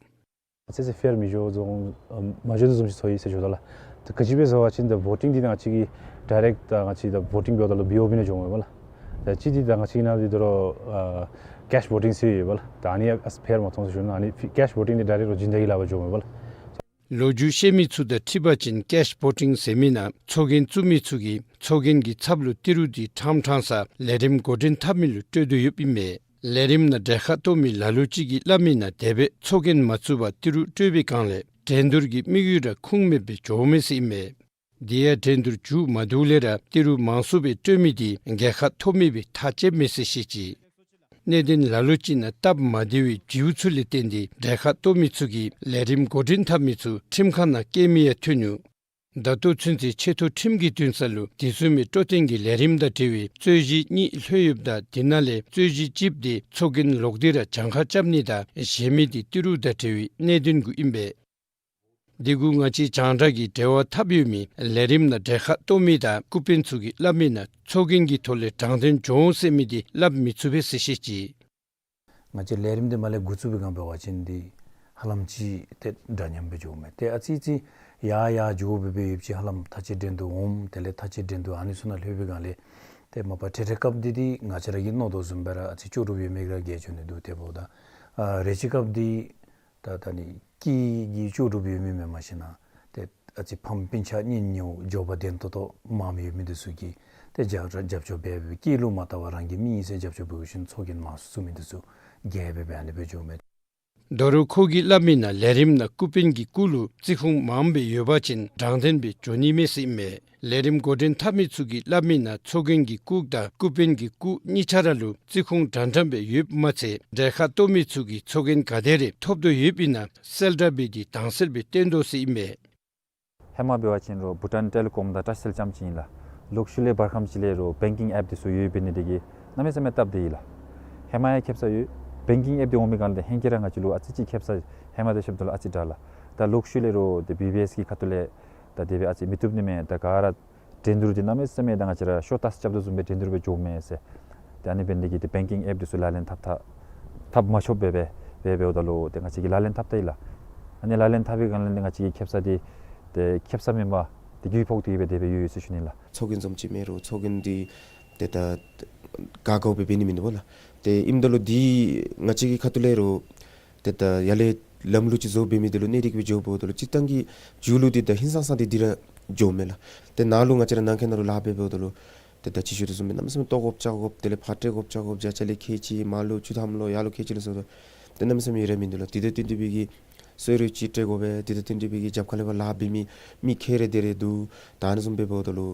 ཨ་ཙི་ཙི་ཕེར་མི་འགྱོ་བཟུམ་མ་འགྱོ་དོ་བཟུམ་ཅིག་ཚོར་ཡི་ཟེར་ཞུ་དོ་ལགས། ཏེ་ག་ཅི་སྦེ་ཟེར་བ་ཅིན་ཏེ་བོ་ཊིང་འདི་ད་ང་བཅས་ཀྱིས་ཌའི་རེཀཊ་ད་ང་བཅས་ད་བོ་ཊིང་འབདཝ་ད་ལུ་བི་ཨོ་བི་ནང་འགྱོཝ་མས་པ་ལགས། ད་ཅི་འདི་ད་ང་བཅས་ནང་འདི་ད་རུང་ཨ་ཀེཤ་བོ་ཊིང་ཟེར་ཡོད་པ་ལགས། ད་ཨ་ནི་ཨ་ཙི་ཕེར་མ་མཐོང་ཟེར་ཞུ་ནི། ཨ་ནི་ཀེཤ་བོ་ཊིང་འདི་ཌའི་རེཀཊ་ར་སྦྱིན་བདག་གི་ལག་པར་འགྱོཝ་མས་པ་ལགས། ལོ་རྒྱུས་བཤད་མི་ཚུ་དང་འཁྲིལ་བ་ཅིན་ཀེཤ་བོ་ཊིང་ཟེར་མི་ནང་ཚོགས་རྒྱན་བཙུགས་མི་ཚུ་གིས་ཚོགས་རྒྱན་གྱི་ཚབ་ལུ་ཏི་རུ་འདི་ཕྲང་ཕྲང་ས་ལས་རིམ་འགོ་འདྲེན་འཐབ་མི་ལུ་སྤྲོད་དོ་ཡོདཔ་ཨིན་མས། ལས་རིམ་ནང་གྲལ་ཁར་གཏོགས་མི་ལ་ལུ་ཅིག་གིས་སླབ་མི་ནང་དེ་སྦེ་ཚོགས་རྒྱན་མ་བཙུགས་པར་ཏི་རུ་སྤྲོད་པའི་བསྒང་ལས་འགྲན་བསྡུར་གྱི་དམིགས་ཡུལ་ར་ཁུངས་མེདཔ་སྦེ་འགྱོཝ་མས་ཟེར་ཨིན་མས། དེ་ཡང་འགྲན་བསྡུར་མཇུག་མ་བསྡུཝ་ལས་ར་ཏི་རུ་མང་སུ་སྦེ་སྤྲོད་མི་འདི་གྲལ་ཁར་གཏོགས་མི་སྦེ་ཐག་བཅདཔ་མས་ཟེར་བཤད་ཅི། གནད་དོན་ལ་ལུ་ཅིག་ནང་སྟབས་མ་བདེ་བའི་བྱིའུ་ཚུ་ལས་བརྟེན་ཏེ་གྲལ་ཁར་གཏོགས་མི་ཚུ་གིས་ལས་རིམ་འགོ་འདྲེན་འཐབ་མི་ཚུ་ཁྲིམས་ཁང་ནང་བསྐྱལ་མི་ཡང་ཐོན་ནུག། ད་ལྟོ་ཚུན་ཚོད་ཆེ་མཐོ་ཁྲིམས་ཀྱི་འདུན་ས་ལུ་དེ་བཟུམ་མའི་སྤྲོ་སྟོན་གྱི་ལས་རིམ་དང་འབྲེལ་བའི་རྩོད་གཞི་གཉིས་ལྷོད་ཡོདཔ་ད་དེ་ནང་ལས་རྩོད་གཞི་གཅིགཔོ་འདི་ཚོགས་རྒྱན་ལོག་སྟེ་ར་གྱངས་ཁ་རྐྱབ་ནི་དང་གཞན་མི་འདི་ཏི་རུ་དང་འབྲེལ་བའི་གནད་དོན་གུ་ཨིན་པས། དེ་གུ་ང་བཅས་རྒྱང་བསྒྲགས་ཀྱིས་འབྲེལ་བ་འཐབ་ཡོད་མི་ལས་རིམ་ནང་གྲལ་ཁར་གཏོགས་མི་དང་འགོ་དཔོན་ཚུ་གིས་སླབ་མི་ནང་ཚོགས་རྒྱན་གྱི་ཐོག་ལས་དྲང་བདེན་འགྱོ་འོང་ཟེར་མི་འདི་སླབ་མི་ཚུགས་པས་ཟེར་བཤད་ཅི། ང་བཅས་ལས་རིམ་འདི་མ་ལས་འགོ་བཙུགས་པའི་བསྒང་འབད་བ་ཅིན་འདི་ཧ་ལམ་ཅིག་ཏེ་འདྲ་མཉམ་སྦེ་འགྱོཝ་མས། ཏེ་ཨ་ཙི་ཙི་ཡར་ཡར་འགྱོ་སྦེ་སྦེ་ཡོདཔ་ཅིག་ཧ་ལམ་ཐག་བཅད་འགྲན་བསྡུར་འོངམ་དེ་ལས་ཐག་བཅད་འགྲན་བསྡུར་ཨ་ནི་ཚུ་ནང་ལྷོད་པའི་བསྒང་ལས་ཏེ་མ་པ་འཕྲལ་འཕྲལ་སྐབས་འདི་འདི་ང་བཅས་ར་གིས་མནོ་དོ་བཟུམ་སྦེ་ར་ཨ་ཙི་ལྕོགས་གྲུབ་ཡོད་མི་གིས་ར་རྒྱལ་འགྱོ་ནི་འདུག། དེ་འབདཝ་ད་ཨ་རེ་ཅིག་སྐབས་འདི་ད་ད་ནི་སྐྱེས་ཀྱི་ལྕོགས་གྲུབ་ཡོད་མི་མེན་མ་གཞི་ན་ཏེ་ཨ་ཙི་ཕམ་སྤུན་ཆ་གཉེན་ཉེཝ་འབྱོར་པ་ལྡན་ཏོག་ཏོ་མངམ་ཡོད་མི་འདི་ཚུ་གིས་ཏེ་རྒྱབ་རྒྱབ་སྐྱོར་འབད་སྦེ་སྐྱེས་ལུ་མ་བལྟ་བར་རང་གི་མི་ཨིན་ཟེར་རྒྱབ་སྐྱོར་འབད་བའི་ཤུལ་ཚོགས་རྒྱན་མང་སུ་བཙུགས་མི་འདི་ཚུ་རྒྱལ་སྦེ་སྦེ་ཨ་ནི་སྦེ་འགྱོཝ་མས། དོ་རུང་ཁོ་གིས་སླབ་མི་ནང་ལས་རིམ་ནང་འགོ་དཔོན་གྱི་སྐུ་ལུ་རྩིས་ཁུངས་མངམ་སྦེ་ཡོད་པ་ཅིན་དྲང་བདེན་སྦེ་འགྱོ་ནི་མས་ཟེར་ཨིན་མས། ལས་རིམ་འགོ་འདྲེན་འཐབ་མི་ཚུ་གིས་སླབ་མི་ནང་ཚོགས་རྒྱན་གྱི་སྐུ་དང་འགོ་དཔོན་གྱི་སྐུ་གཉིས་ཆ་ར་ལུ་རྩིས་ཁུངས་འདྲ་འདྲ་སྦེ་ཡོདཔ་མ་ཚད་གྲལ་ཁར་གཏོགས་མི་ཚུ་གིས་ཚོགས་རྒྱན་ག་དེ་རེ་ཐོབ་དོ་ཡོདཔ་ཨིན་ན་གསལ་བསྒྲགས་འབད་དེ་དྭངས་གསལ་སྦེ་སྟོན་དོ་ཟེར་ཨིན་མས། ཧེ་མ་འབད་བ་ཅིན་རུང་བྷུ་ཊཱན་ཊེ་ལི་ཀོམ་དང་ཊཱཅ་སེལ་རྐྱངམ་ཅིག་ཨིན་ལགས། ལོག་ཤུལ་ལས་བར་ཁམས་ཅིག་ལས་རུང་བེང་ཀིང་ཨེཔ་འདི་ཚུ་ཡོདཔ་འབད་ནི་དེ་གིས་གནམ་མེད་ས་མེད་སྟབས་བདེ་ཡི་ལགས། ཧེ་མ་ཡང་ཁེ་སང་ཡོད། བེང་ཀིང་ཨེཔ་འདི་འོང་མི་སྒང་ལས་ཧེང་སྐལ་ར་ང་བཅས་ལུ་ཨ་ཙི་ཅིག་ཁེ་སང་ཧེ་མ་དང་ཕྱདཔ་ད་ལུ་ཨ་ཙི་དྲག་ལགས། ད་ལོག་ཤུལ་ལས་རུང་ཏེ་བི་བི་ཨེསི་གི་ཁ་ཐུག་ལས་ད་དེ་སྦེ་ཨ་ཙི་མི་བཏུབ་ནི་མས། ད་ག་ར་འགྲན་བསྡུར་འདི་གནམ་མེད་ས་མེད་ད་ང་བཅས་ར་ཤོ་ཏཱས་རྐྱབ་དོ་བཟུམ་སྦེ་འགྲན་བསྡུར་སྦེ་འགྱོཝ་མས་ཟེར། ཏེ་ཨ་ནི་འབད་ནི་དེ་གིས་ཏེ་བེང་ཀིང་ཨེཔ་འདི་ཚུ་ལག་ལེན་འཐབ་འཐབ་འཐབ་མ་ཆོགཔ་སྦེ་སྦེ་འབདཝ་ད་ལུ་ཏེ་ང་བཅས་ཀྱིས་ལག་ལེན་འཐབ་ད་ཡི་ལགས། ཨ་ནི་ལག་ལེན་འཐབ་པའི་སྒང་ལས་ཏེ་ང་བཅས་ཀྱི་ཁེ་སང་འདི་ཏེ་ཁེ་སང་མེན་པར་ཏེ་རྒུད་ཕོག་སྟེ་སྦེ་དེ་སྦེ་ཡོད་ཡོད་ཟེར་ཞུ་ནི་ལགས། ཚོགས་རྒྱན་བཟུམ་ཅིག་མེན་རུང་ཚོགས་རྒྱན་འདི་ཏེ་ད་ག་གོ་སྦེ་འབད་ནི་མེན་ནི་བོ་ལགས། ཏེ་ཨིནམ་ད་ལུ་འདི་ང་བཅས་ཀྱི་ཁ་ཐུག་ལས་རུང་ཏེ་ད་ཡར་ལས་ལམ་ལུགས་ཅིག་བཟོ་འབད་མི་འདི་ལུ་གནས་སྟངས་ཅིག་སྦེ་འགྱོ་འབདཝ་ད་ལུ་སྤྱིར་བཏང་གི་མཇུག་ལུ་འདི་ད་ཧིང་སངས་ས་འདི་འདི་ར་འགྱོཝ་མས་ལགས། ཏེ་ནཱ་ལུ་ང་བཅས་ར་ནང་འཁོད་ནང་ལུ་ལཱ་འབད་འབདཝ་ད་ལུ་ཏེ་ད་ཅི་ཞུ་དོ་བཟུམ་སྦེ་གནམ་མེད་ས་མེད་ལྟོ་དགོཔ་ཅག་དགོཔ་དེ་ལས་ཕར་སྤྲོད་དགོཔ་ཅག་དགོཔ་བརྒྱ་ཆ་ལས་ཁལ་གཅིག་མར་ལུ་བཅུ་ཐམ་ལུ་ཡར་ལུ་ཁལ་གཅིག་ལུ་སོང་དོ། ཏེ་གནམ་མེད་ས་མེད་ཡོད་ར་མིན་འདུག་ལགས། དེ་དང་བསྟུན་ཏེ་སྦེ་གི་གསོལ་རས་ཅིག་སྤྲོད་དགོ་པས། དེ་དང་བསྟུན་ཏེ་སྦེ་གི་རྒྱབ་ཁ་ལས་ཕར་ལཱ་འབད་མི་མི་ཁལ་རེ་དེ་རེ་འདུག། ད་ཨ་ནི་བཟུམ་སྦེ་འབདཝ་ད་ལུ་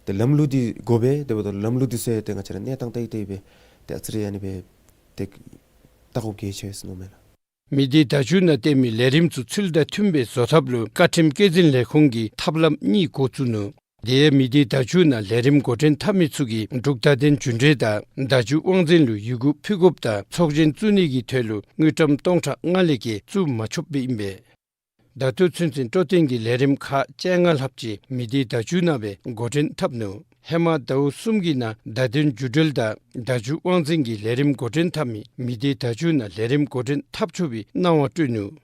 ཏེ་ལམ་ལུགས་འདི་དགོ་པས། དེ་འབདཝ་ད་ལུ་ལམ་ལུགས་འདི་ཚུ་ཡང་ཏེ་ང་བཅས་ར་གནས་སྟངས་བལྟ་སྟེ་སྦེ་ཏེ་ཨ་ཙི་རེ་ཨ་ནི་སྦེ་ཏེ་བལྟ་དགོཔ་གལ་ཆེ་ཟེར་མནོཝ་མས་ལགས། མི་སྡེ་བརྡ་བརྒྱུད་ནང་སྟོན་མི་ལས་རིམ་ཚུ་ཚུལ་དང་མཐུནམ་སྦེ་བཟོ་ཐབས་ལུ་བཀའ་ཁྲིམས་སྐྱེད་འཛིན་ལས་ཁུངས་ཀྱིས་ཐབས་ལམ་གཉིས་འགོ་བཙུགས་ནུག། དེ་ཡང་མི་སྡེ་བརྡ་བརྒྱུད་ནང་ལས་རིམ་འགོ་འདྲེན་འཐབ་མི་ཚུ་གིས་འབྲུག་བརྡ་དོན་བརྒྱུད་འབྲེལ་དང་བརྡ་བརྒྱུད་དབང་འཛིན་ལུ་ཡི་གུ་ཕུལ་དགོཔ་དང་ཚོགས་ཆེན་བཙུགས་ནི་གི་དོན་ལུ་དངུལ་ཀྲམ་སྟོང་ཕྲག་ལྔ་ལས་བརྒལ་བཙུགས་མ་ཆོགཔ་སྦེ་ཨིན་པས། ད་ལྟོ་ཚུན་ཚོད་སྤྲོ་སྟོན་གྱི་ལས་རིམ་ཁག་བཅོ་ལྔ་ལྷགཔ་ཅིག་མི་སྡེ་བརྡ་བརྒྱུད་ནང་སྦེ་འགོ་འདྲེན་འཐབ་ནུག། ཧེ་མ་ཟླཝ་གསུམ་གྱི་ནང་བརྡ་དོན་བརྒྱུད་འབྲེལ་དང་བརྡ་བརྒྱུད་དབང་འཛིན་གྱི་ལས་རིམ་འགོ་འདྲེན་འཐབ་མི་མི་སྡེ་བརྡ་བརྒྱུད་ནང་ལས་རིམ་འགོ་འདྲེན་འཐབ་ཆོག་པའི་གནང་བ་སྤྲོད་ནུག།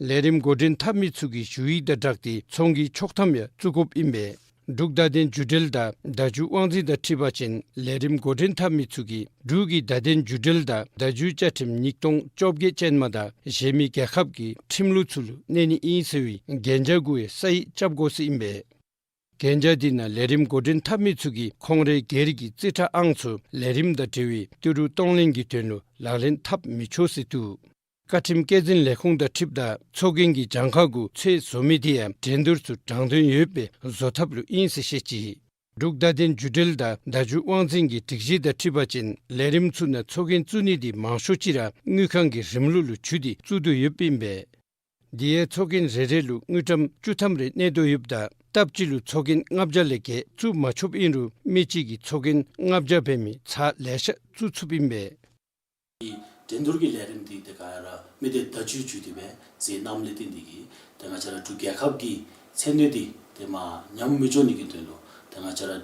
ལས་རིམ་འགོ་འདྲེན་འཐབ་མི་ཚུ་གི་ཞུ་ཡིག་དང་སྦྲགས་ཏེ་ཚོང་གི་ཆོག་ཐམ་ཡང་བཙུགས་དགོཔ་ཨིན་པས། འབྲུག་བརྡ་དོན་བརྒྱུད་འབྲེལ་དང་བརྡ་བརྒྱུད་དབང་འཛིན་དང་འཁྲིལ་བ་ཅིན་ལས་རིམ་འགོ་འདྲེན་འཐབ་མི་ཚུ་གིས་འབྲུག་གི་བརྡ་དོན་བརྒྱུད་འབྲེལ་དང་བརྡ་བརྒྱུད་བཅའ་ཁྲིམས་ཉིས་སྟོང་བཅོ་བརྒྱད་ཅན་མ་དང་གཞན་མི་རྒྱལ་ཁབ་ཀྱི་ཁྲིམས་ལུགས་ཚུ་ལུ་གནས་ནི་ཨིན་ཟེར་བའི་གན་རྒྱ་གུ་ཡང་ས་ཡིག་རྐྱབ་དགོ་ཟེར་ཨིན་པས། གན་རྒྱ་འདི་ནང་ལས་རིམ་འགོ་འདྲེན་འཐབ་མི་ཚུ་གིས་ཁོང་རའི་སྒེར་གྱི་རྩིས་ཁྲ་ཨང་ཚུ་ལས་རིམ་དང་འབྲེལ་བའི་ཏི་རུ་གཏོང་ལེན་གྱི་དོན་ལུ་ལག་ལེན་འཐབ་མི་ཆོག་ཟེར་འདུག། བཀའ་ཁྲིམས་བཀོད་འཛིན་ལས་ཁུངས་དང་འཁྲིལཝ་ད་ཚོགས་རྒྱན་གྱི་གྱངས་ཁ་གུ་ཚོད་བཟོ་མི་དེ་ཡང་འགྲན་བསྡུར་ཚུ་དྲང་དོན་ཡོདཔ་སྦེ་བཟོ་ཐབས་ལུ་ཨིན་ཟེར་བཤད་ཅི། འབྲུག་བརྡ་དོན་བརྒྱུད་འབྲེལ་དང་བརྡ་བརྒྱུད་དབང་འཛིན་གྱི་སྒྲིག་གཞི་དང་འཁྲིལ་བ་ཅིན་ལས་རིམ་ཚུ་ནང་ཚོགས་རྒྱན་བཙུགས་ནི་དེ་མང་ཤོས་ཅིག་ར་དངུལ་ཁང་གི་རིམ་ལུགས་ལུ་འགྱུར་ཏེ་བཙུགས་དོ་ཡོདཔ་ཨིན་པས། དེ་ཡང་ཚོགས་རྒྱན་རེ་རེ་ལུ་དངུལ་ཀྲམ་བཅུ་ཐམ་རེ་གནས་དོ་ཡོདཔ་ད་སྟབས་གཅིག་ལུ་ཚོགས་རྒྱན་ལྔ་བརྒྱ་ལས་བརྒལ་བཙུགས་མ་ཆོགཔ་ཨིན་རུང་མི་གཅིག་གིས་ཚོགས་རྒྱན་ལྔ་བརྒྱ་འབད་མི་ཚར་ལེ་ཤ་བཙུགས་ཚུགསཔ་ཨིན་པས། འགྲན་བསྡུར་གྱི་ལས་རིམ་འདི་དེ་ག་ར་མི་སྡེ་བརྡ་བརྒྱུད་བརྒྱུད་དེ་སྦེ་མཛད་གནངམ་ལས་བརྟེན་ཏེ་གིས་ཏེ་ང་བཅས་ར་འབྲུག་རྒྱལ་ཁབ་ཀྱི་ཚེ་སྣོད་འདི་ཏེ་མར་ཉམས་མི་འགྱོ་ནི་གི་དོན་ལུ་ཏེ་ང་བཅས་ར་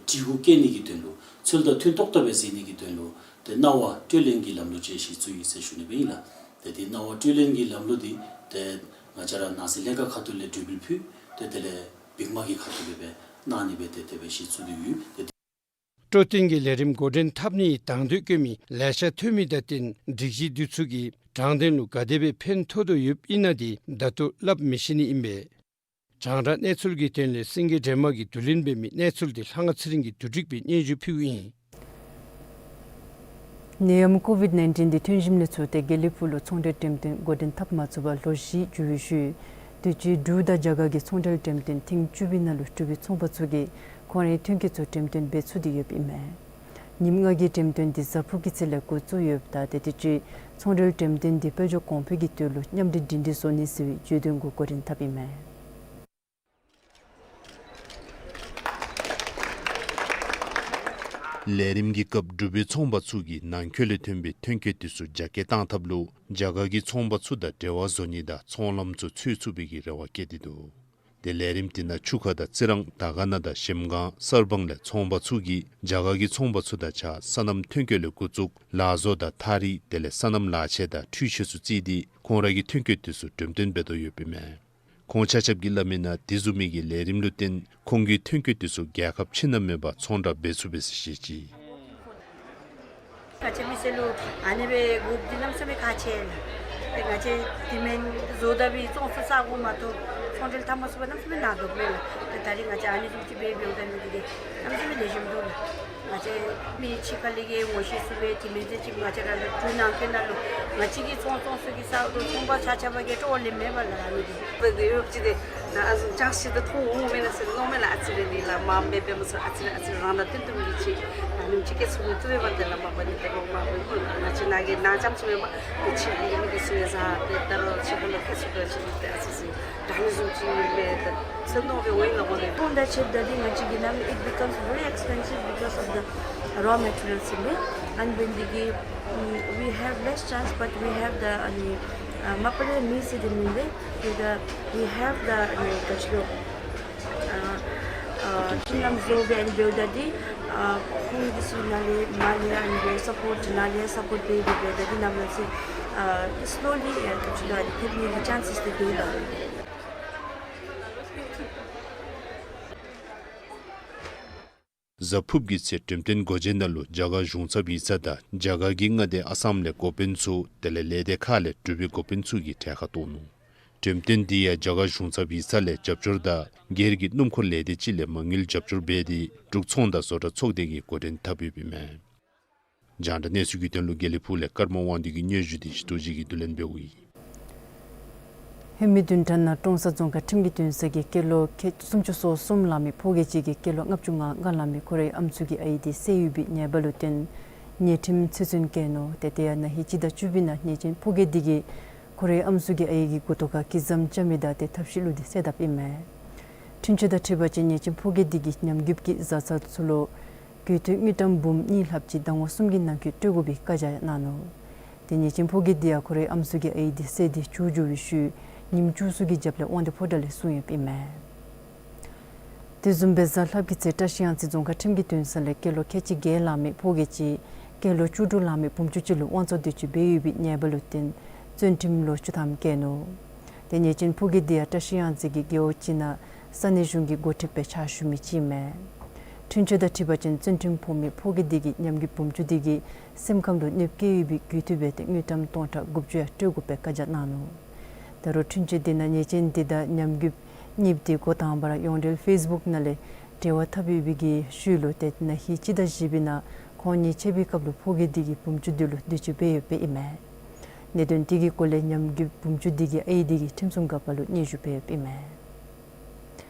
སྒྲིག་གུ་བཀལ་ནི་གི་དོན་ལུ་ཚུལ་དང་མཐུན་ཏོག་ཏོ་སྦེ་མཛད་ནི་གི་དོན་ལུ་ཏེ་གནང་བ་སྤྲོད་ལེན་གྱི་ལམ་ལུགས་ཅིག་གཞི་བཙུགས་ཡི་ཟེར་ཞུ་ནི་སྦེ་ཨིན་ལགས། ཏེ་དེ་གནང་བ་སྤྲོད་ལེན་གྱི་ལམ་ལུགས་འདི་ཏེ་ང་བཅས་ར་ནང་སྲིད་ལྷན་ཁག་ཁ་ཐུག་ལས་གྲོས་འབུལ་ཕུལ་ཏེ་དེ་ལས་བི་ཀ་མ་གི་ཁ་ཐུག་ལས་སྦེ་གནང་ནི་སྦེ་ཏེ་དེ་སྦེ་གཞི་བཙུགས་ཏེ་ཡོད། ཏེ་སྤྲོ་སྟོན་གྱི་ལས་རིམ་འགོ་འདྲེན་འཐབ་ནིའི་དང་འདོད་བསྐྱེད་མི་ལེ་ཤ་ཐོན་མི་དང་བསྟུན་སྒྲིག་གཞི་འདི་ཚུ་གིས་དྲང་བདེན་ལུ་ག་དེ་སྦེ་ཕན་ཐོགས་དོ་ཡོདཔ་ཨིན་ན་དེ་ད་ལྟོ་སླབ་མི་ཤེས་ནི་ཨིན་པས། རྒྱང་བསྒྲགས་གནས་ཚུལ་གྱི་དོན་ལས་སེང་གེ་སྒྲོལ་མ་གིས་བསྡུ་ལེན་འབད་མི་གནས་ཚུལ་དེ་ལྷ་དབང་ཚེ་རིང་གིས་བསྡུ་སྒྲིག་འབད་སྙན་ཞུ་ཕུལཝ་ཨིན། ནད་ཡམས་ཀོ་ཝིཌ་ནའིན་ཊིན་འདི་ཐོན་ཞིནམ་ལས་ཚུར་ཏེ་དགེ་ལེགས་ཕུག་ལུ་ཚོང་འབྲེལ་འགྲེམས་སྟོན་འགོ་འདྲེན་འཐབ་མ་ཚུགས་པར་ལོ་བཞི་འགྱོ་བའི་ཤུལ་དུས་ཅི་འབྲུག་དང་རྒྱ་གར་གྱི་ཚོང་འབྲེལ་འགྲེམས་སྟོན་ཐེངས་བཅུ་པའི་ནང་ལུ་འབྲུག་པའི་ཚོང་པ་ཚུ་གིས་ཁོང་རའི་ཐོན་སྐྱེད་ཚུ་འགྲེམས་སྟོན་འབད་ཚུགས་ཏེ་ཡོདཔ་ཨིན་མས། ཉིནམ་ལྔ་གི་འགྲེམས་སྟོན་འདི་གཟའ་ཕུར་གྱི་ཚེས་ལས་འགོ་བཙུགས་ཡོདཔ་ད་ཏེ་དུས་ཅི་ཚོང་འབྲེལ་འགྲེམས་སྟོན་འདི་དཔལ་འབྱོར་གོང་འཕེལ་གྱི་དོན་ལུ་མཉམ་འབྲེལ་སྒྲིང་སྒྲིང་བཟོ་ནི་ཟེར་བའི་བརྗོད་དོན་གུ་འགོ་འདྲེན་འཐབ་ཨིན་མས། ལས་རིམ་གྱི་སྐབས་འབྲུག་པའི་ཚོང་པ་ཚུ་གིས་ནང་འཁོད་ལས་ཐོན་པའི་ཐོན་སྐྱེད་དེ་ཚུ་རྒྱ་སྐྱེད་གཏང་ཐབས་ལུ་རྒྱ་གར་གྱི་ཚོང་པ་ཚུ་དང་འབྲེལ་བ་བཟོ་ནི་དང་ཚོང་ལམ་ཚུ་འཚོལ་ཚུགས་པའི་གི་རེ་བ་བསྐྱེད་དེ་འདུག། ཏེ་ལས་རིམ་དེ་ནང་ཆུ་ཁ་དང་རྩི་རང་དར་དཀར་ན་དང་གཞལམ་སྒང་གསར་སྤང་ལས་ཚོང་པ་ཚུ་གིས་རྒྱ་གར་གྱི་ཚོང་པ་ཚུ་དང་གཅིག་ཁར་སོ་ནམ་ཐོན་སྐྱེད་ལས་འགོ་བཙུགས་ལག་བཟོ་དང་ཐགས་རིས་དེ་ལས་སོ་ནམ་ལག་ཆས་དང་འཕྲུལ་ཆས་ཚུ་བརྩིས་ཏེ་ཁོང་ར་གི་ཐོན་སྐྱེད་དེ་ཚུ་འགྲེམས་སྟོན་འབད་དོ་ཡོདཔ་ཨིན་མས། ཁོང་ཆ་ཁྱབ་ཀྱིས་སླབ་མིའི་ནང་དེ་བཟུམ་མའི་གི་ལས་རིམ་ལུ་བརྟེན་ཁོང་གི་ཐོན་སྐྱེད་དེ་ཚུ་རྒྱལ་ཁབ་ཕྱི་ནང་མེད་པར་ཚོང་བསྒྲགས་འབད་ཚུགས་པས་ཟེར་བཤད་ཅི། ང་བཅས་མི་སེར་ལུ་ཨ་ནི་སྦེ་དགོཔ་འདི་གནམ་མེད་ས་མེད་ཁག་ཆེ་ལགས། ཏེ་ང་བཅས་དེ་མེན་བཟོ་དཔ་གི་བཙོང་ས་ས་གོ་མ་གཏོགས་ཚོང་འབྲེལ་འཐབ་མ་ཚུགས་པར་གནམ་མེད་ས་མེད་ནཱ་དོག་མས་ལགས། ཏེ་ད་རིས་ང་བཅས་ཨ་ནི་བཟུམ་ཅིག་འབད་འབདཝ་ད་ནི་འདི་གནམ་མེད་ས་མེད་ལེགས་ཤོམ་འདུག་ལགས། ང་བཅས་མི་ཕྱི་ཁ་ལས་ཀྱིས་ངོ་ཤེས་ཚུགས་པས། དེ་མེན་ཏེ་ཅིག་ང་བཅས་ར་ལུ་འབྲུག་ནང་འཁོད་ནང་ལུ་ང་བཅས་ཀྱི་ཚོང་བཙོང་ས་གི་ས་གོ་ཚོང་པ་ཆ་ཁྱབ་ཀྱིས་སྤྲོ་བ་ལེན་མེད་པས་ལགས། ཨ་ནི་འདི་འབད་དེ་ཡོདཔ་ཅིག་ཏེ་ད་ཨ་ཟུང་ཅང་ཤེས་ཏེ་མཐོང་འོང་མེན་ན་ཟེར་མནོཝ་མས་ལགས། ཨ་ཙི་རེ་འདི་ལགས་མ་འབད་འབད་མ་ཚུགས། ཨ་ཙི་རེ་ཨ་ཙི་རེ་རང་དང་བསྟུན་བསྟུན་གྱི་ཅིག་ཨ་ནེམ་ཅིག་སྐྱེ་ཚུགས་མི་བཏུབ་པས་པ། དེ་ལས་མ་པ་ནི་དེ་ལུ་མ་པ་ནི་ང་བཅས་ནཱ་གི་ནཱ་རྐྱངམ་ཅིག་མེན་པར་ཏེ་ཕྱི་གི་མི་འདི་ཚུ་ཡང་ཟ་ཏེ་ད་རུང་ཕྱི་ཁ་ལུ་སྐྱེ་ཚུགས་པ་ཅིན་ཏེ་ཨ་ཙི་ཅིག་ད་ཨ་ནི་བཟུམ་ཅིག་ཨིན་པས། ད་ཚོད་མནོ་བའི་འོང་ལ་འོང་ནི་ཁོང་དང་ཕྱདཔ་ད་འདི་ང་བཅས་ཀྱི་ནང་ལུ་it becomes very expensive because of the raw materials ཨིན་པས། ཨ་ནི་འབད་ནི་འདི་གིས་we have less chance but we have the ཨ་ནི་ཨ་མ་པ་ལས་མི་སེར་འདི་མེན་པས། ཏེ་ད་we have the ཨ་ནི་ག་ཅི་ལོ་ཨ་ཨ་ཁྱིམ་ལམ་བཟོ་སྦེ་ཨ་ནི་འབདཝ་ད་འདི་ཨ་ཁོང་འདི་ཚུ་ནང་ལས་མར་ལས་ཨ་ནི་སྦེ་སཔོརཊ་ནང་ལས་སཔོརཊ་འབད་འབད་འབདཝ་ད་འདི་ནམ་ལས་ཚེ་ཨ་སི་ལོ་ལི་ཨ་ག་ཅི་ལོ་ཨ་ནི་ཐེབས་ནི་གི་ཅཱནསེསི་འདི་འདུག་ལགས། གཟའ་ཕུརཔ་གི་ཚེ་འགྲེམས་སྟོན་སྒོ་འབྱེད་ནང་ལུ་རྒྱ་གར་གཞུང་ཚབ་ཡིག་ཚང་དང་རྒྱ་གར་གྱི་མངའ་སྡེ་ཨ་སམ་ལས་འགོ་དཔོན་ཚུ་དེ་ལས་ལས་སྡེ་ཁག་ལས་འབྲུག་པའི་འགོ་དཔོན་ཚུ་གིས་གྲལ་ཁར་གཏོགས་ནུག། འགྲེམས་སྟོན་འདི་ཡང་རྒྱ་གར་གཞུང་ཚབ་ཡིག་ཚང་ལས་རྒྱབ་སྐྱོར་དང་སྒེར་གྱི་སྣུམ་འཁོར་ལས་སྡེ་ཅིག་ལས་མ་དངུལ་རྒྱབ་སྐྱོར་འབད་དེ་འབྲུག་ཚོང་དང་བཟོ་གྲྭ་ཚོགས་སྡེ་གིས་འགོ་འདྲེན་འཐབ་ཡོདཔ་ཨིན་མས། རྒྱང་བསྒྲགས་གནས་ཚུལ་གྱི་དོན་ལུ་དགེ་ལེགས་ཕུག་ལས་ཀརྨ་དབང་འདུས་ཀྱི་སྙན་ཞུ་དེ་ཞི་ཏོག་ཅིག་གིས་བསྡུ་ལེན་འབདཝ་ཨིན། ཧེ་མའི་བདུན་ཕྲག་ནང་ཀྲོང་གསར་རྫོང་ཁག་ཁྲིམས་ཀྱི་འདུན་ས་གིས་སྐྱེས་ལོ་ཁལ་སུམ་ཅུ་སོ་གསུམ་ལང་མི་ཕོ་སྐྱེས་ཅིག་གིས་སྐྱེས་ལོ་ལྔ་བཅུ་ང་ལྔ་ལང་མི་ཁོ་རའི་ཨམ་སྲུ་གི་ཨའི་འདི་བསད་ཡོད་པའི་ཉེས་པ་ལུ་བརྟེན་ཉེས་ཁྲིམས་ཆོད་སེམས་བཀལ་ནུག། ཏེ་དེ་ཡང་ན་ཧིང་སྤྱི་ཟླ་བཅུ་པའི་ནང་ཉེས་ཅན་ཕོ་སྐྱེས་འདི་གིས་ཁོ་རའི་ཨམ་སྲུ་གི་ཨའི་གི་མགུ་ཏོ་ཁར་གི་ཟམ་རྐྱབ་མི་དང་ཏེ་ཐབས་ཤེས་བླུགས་ཏེ་བསད་དཔ་ཨིན་མས། འཁྲུན་ཆོད་དང་འཁྲིལ་བ་ཅིན་ཉེས་ཅན་ཕོ་སྐྱེས་འདི་གིས་ཉམས་རྒུདཔ་ཀྱི་བཟའ་ཚང་ཚུ་ལུ་གྱོད་དོན་དངུལ་ཀྲམ་འབུམ་གཉིས་ལྷགཔ་ཅིག་ཟླ་ངོ་གསུམ་གྱི་ནང་འཁོད་སྤྲོད་དགོ་པའི་བཀའ་རྒྱ་གནང་ནུག། ཏེ་ཉེས་ཅན་ཕོ་སྐྱེས་འདི་ཡང་ཁོ་རའི་ཨམ་སྲུ་གི་ཨའི་འདི་བསད་དེ་བྱོག་འགྱོ་བའི་ཤུལ་ཉིནམ་བཅུ་གསུམ་གྱི་རྒྱབ་ལས་དབང་འདུས་ཕོ་བྲང་ལས་སོང་ཡོདཔ་ཨིན་མས། དེ་བཟུམ་སྦེ་གཟའ་ལྷགཔ་གི་ཚེ་བཀྲ་ཤིས་གཡང་རྩེ་རྫོང་ཁག་ཁྲིམས་ཀྱི་འདུན་ས་ལས་སྐྱེས་ལོ་ཁལ་གཅིག་བརྒྱད་ལང་མི་ཕོ་སྐྱེས་ཅིག་སྐྱེས་ལོ་བཅུ་དྲུག་ལང་མི་བུམ་ཅུ་ཅིག་ལུ་དབང་བཙོང་འདོད་སྤྱོད་འབད་ཡོད་པའི་ཉེས་པ་ལུ་བརྟེན་བཙོན་ཁྲིམས་ལོ་བཅུ་ཐམ་བཀལ་ནུག། ཏེ་ཉེས་ཅན་ཕོ་སྐྱེས་འདི་ཡང་བཀྲ་ཤིས་གཡང་རྩེ་གི་རྒེད་འོག་ཅིག་ནང་ས་གནས་གཞུང་གི་འགོ་ཁྲིདཔ་སྦེ་ཕྱག་ཞུ་མི་ཅིག་ཨིན་མས། འཁྲུན་ཆོད་དང་འཁྲིལ་བ་ཅིན་བཙོན་ཁྲིམས་ཕོག་མི་ཕོ་སྐྱེས་འདི་གིས་ཉམས་རྒུད་བུམ་ཅུ་འདི་གི་སེམས་ཁམས་ལུ་གནོདཔ་བཀལ་ཡོད་པའི་རྒུད་འཐུས་འབད་དེ་དངུལ་ཀྲམ་སྟོང་ཕྲག་དགུ་བཅུ་ཡང་སྤྲོད་དགོཔ་སྦེ་བཀའ་རྒྱ་གནང་ནུག། ད་རུང་འཁྲུན་ཆོད་འདི་ནང་ཉེས་ཅན་འདི་དང་ཉམས་རྒུདཔ་གཉིསཔོ་འདི་འགོ་དང་པ་ར་ཡོངས་འབྲེལ་ཕེསི་བུཀ་ནང་ལས་འབྲེལ་བ་འཐབ་ཡོད་པའི་གི་ཤུལ་ལུ་ཏེ་ན་ཧིང་སྤྱི་ཟླ་བཞི་པའི་ནང་ཁོང་གཉིས་ཕྱད་པའི་སྐབས་ལུ་ཕོ་སྐྱེས་འདི་གིས་བུམ་ཅུ་འདི་ལུ་འདོད་སྤྱོད་འབད་ཡོདཔ་ཨིན་མས། གནད་དོན་དེ་གི་སྐོར་ལས་ཉམས་རྒུད་བུམ་ཆུ་འདི་གིས་ཨའི་འདི་གི་ཁྲིམས་སྲུང་འགག་པ་ལུ་སྙན་ཞུ་འབད་ཡོདཔ་ཨིན་མས།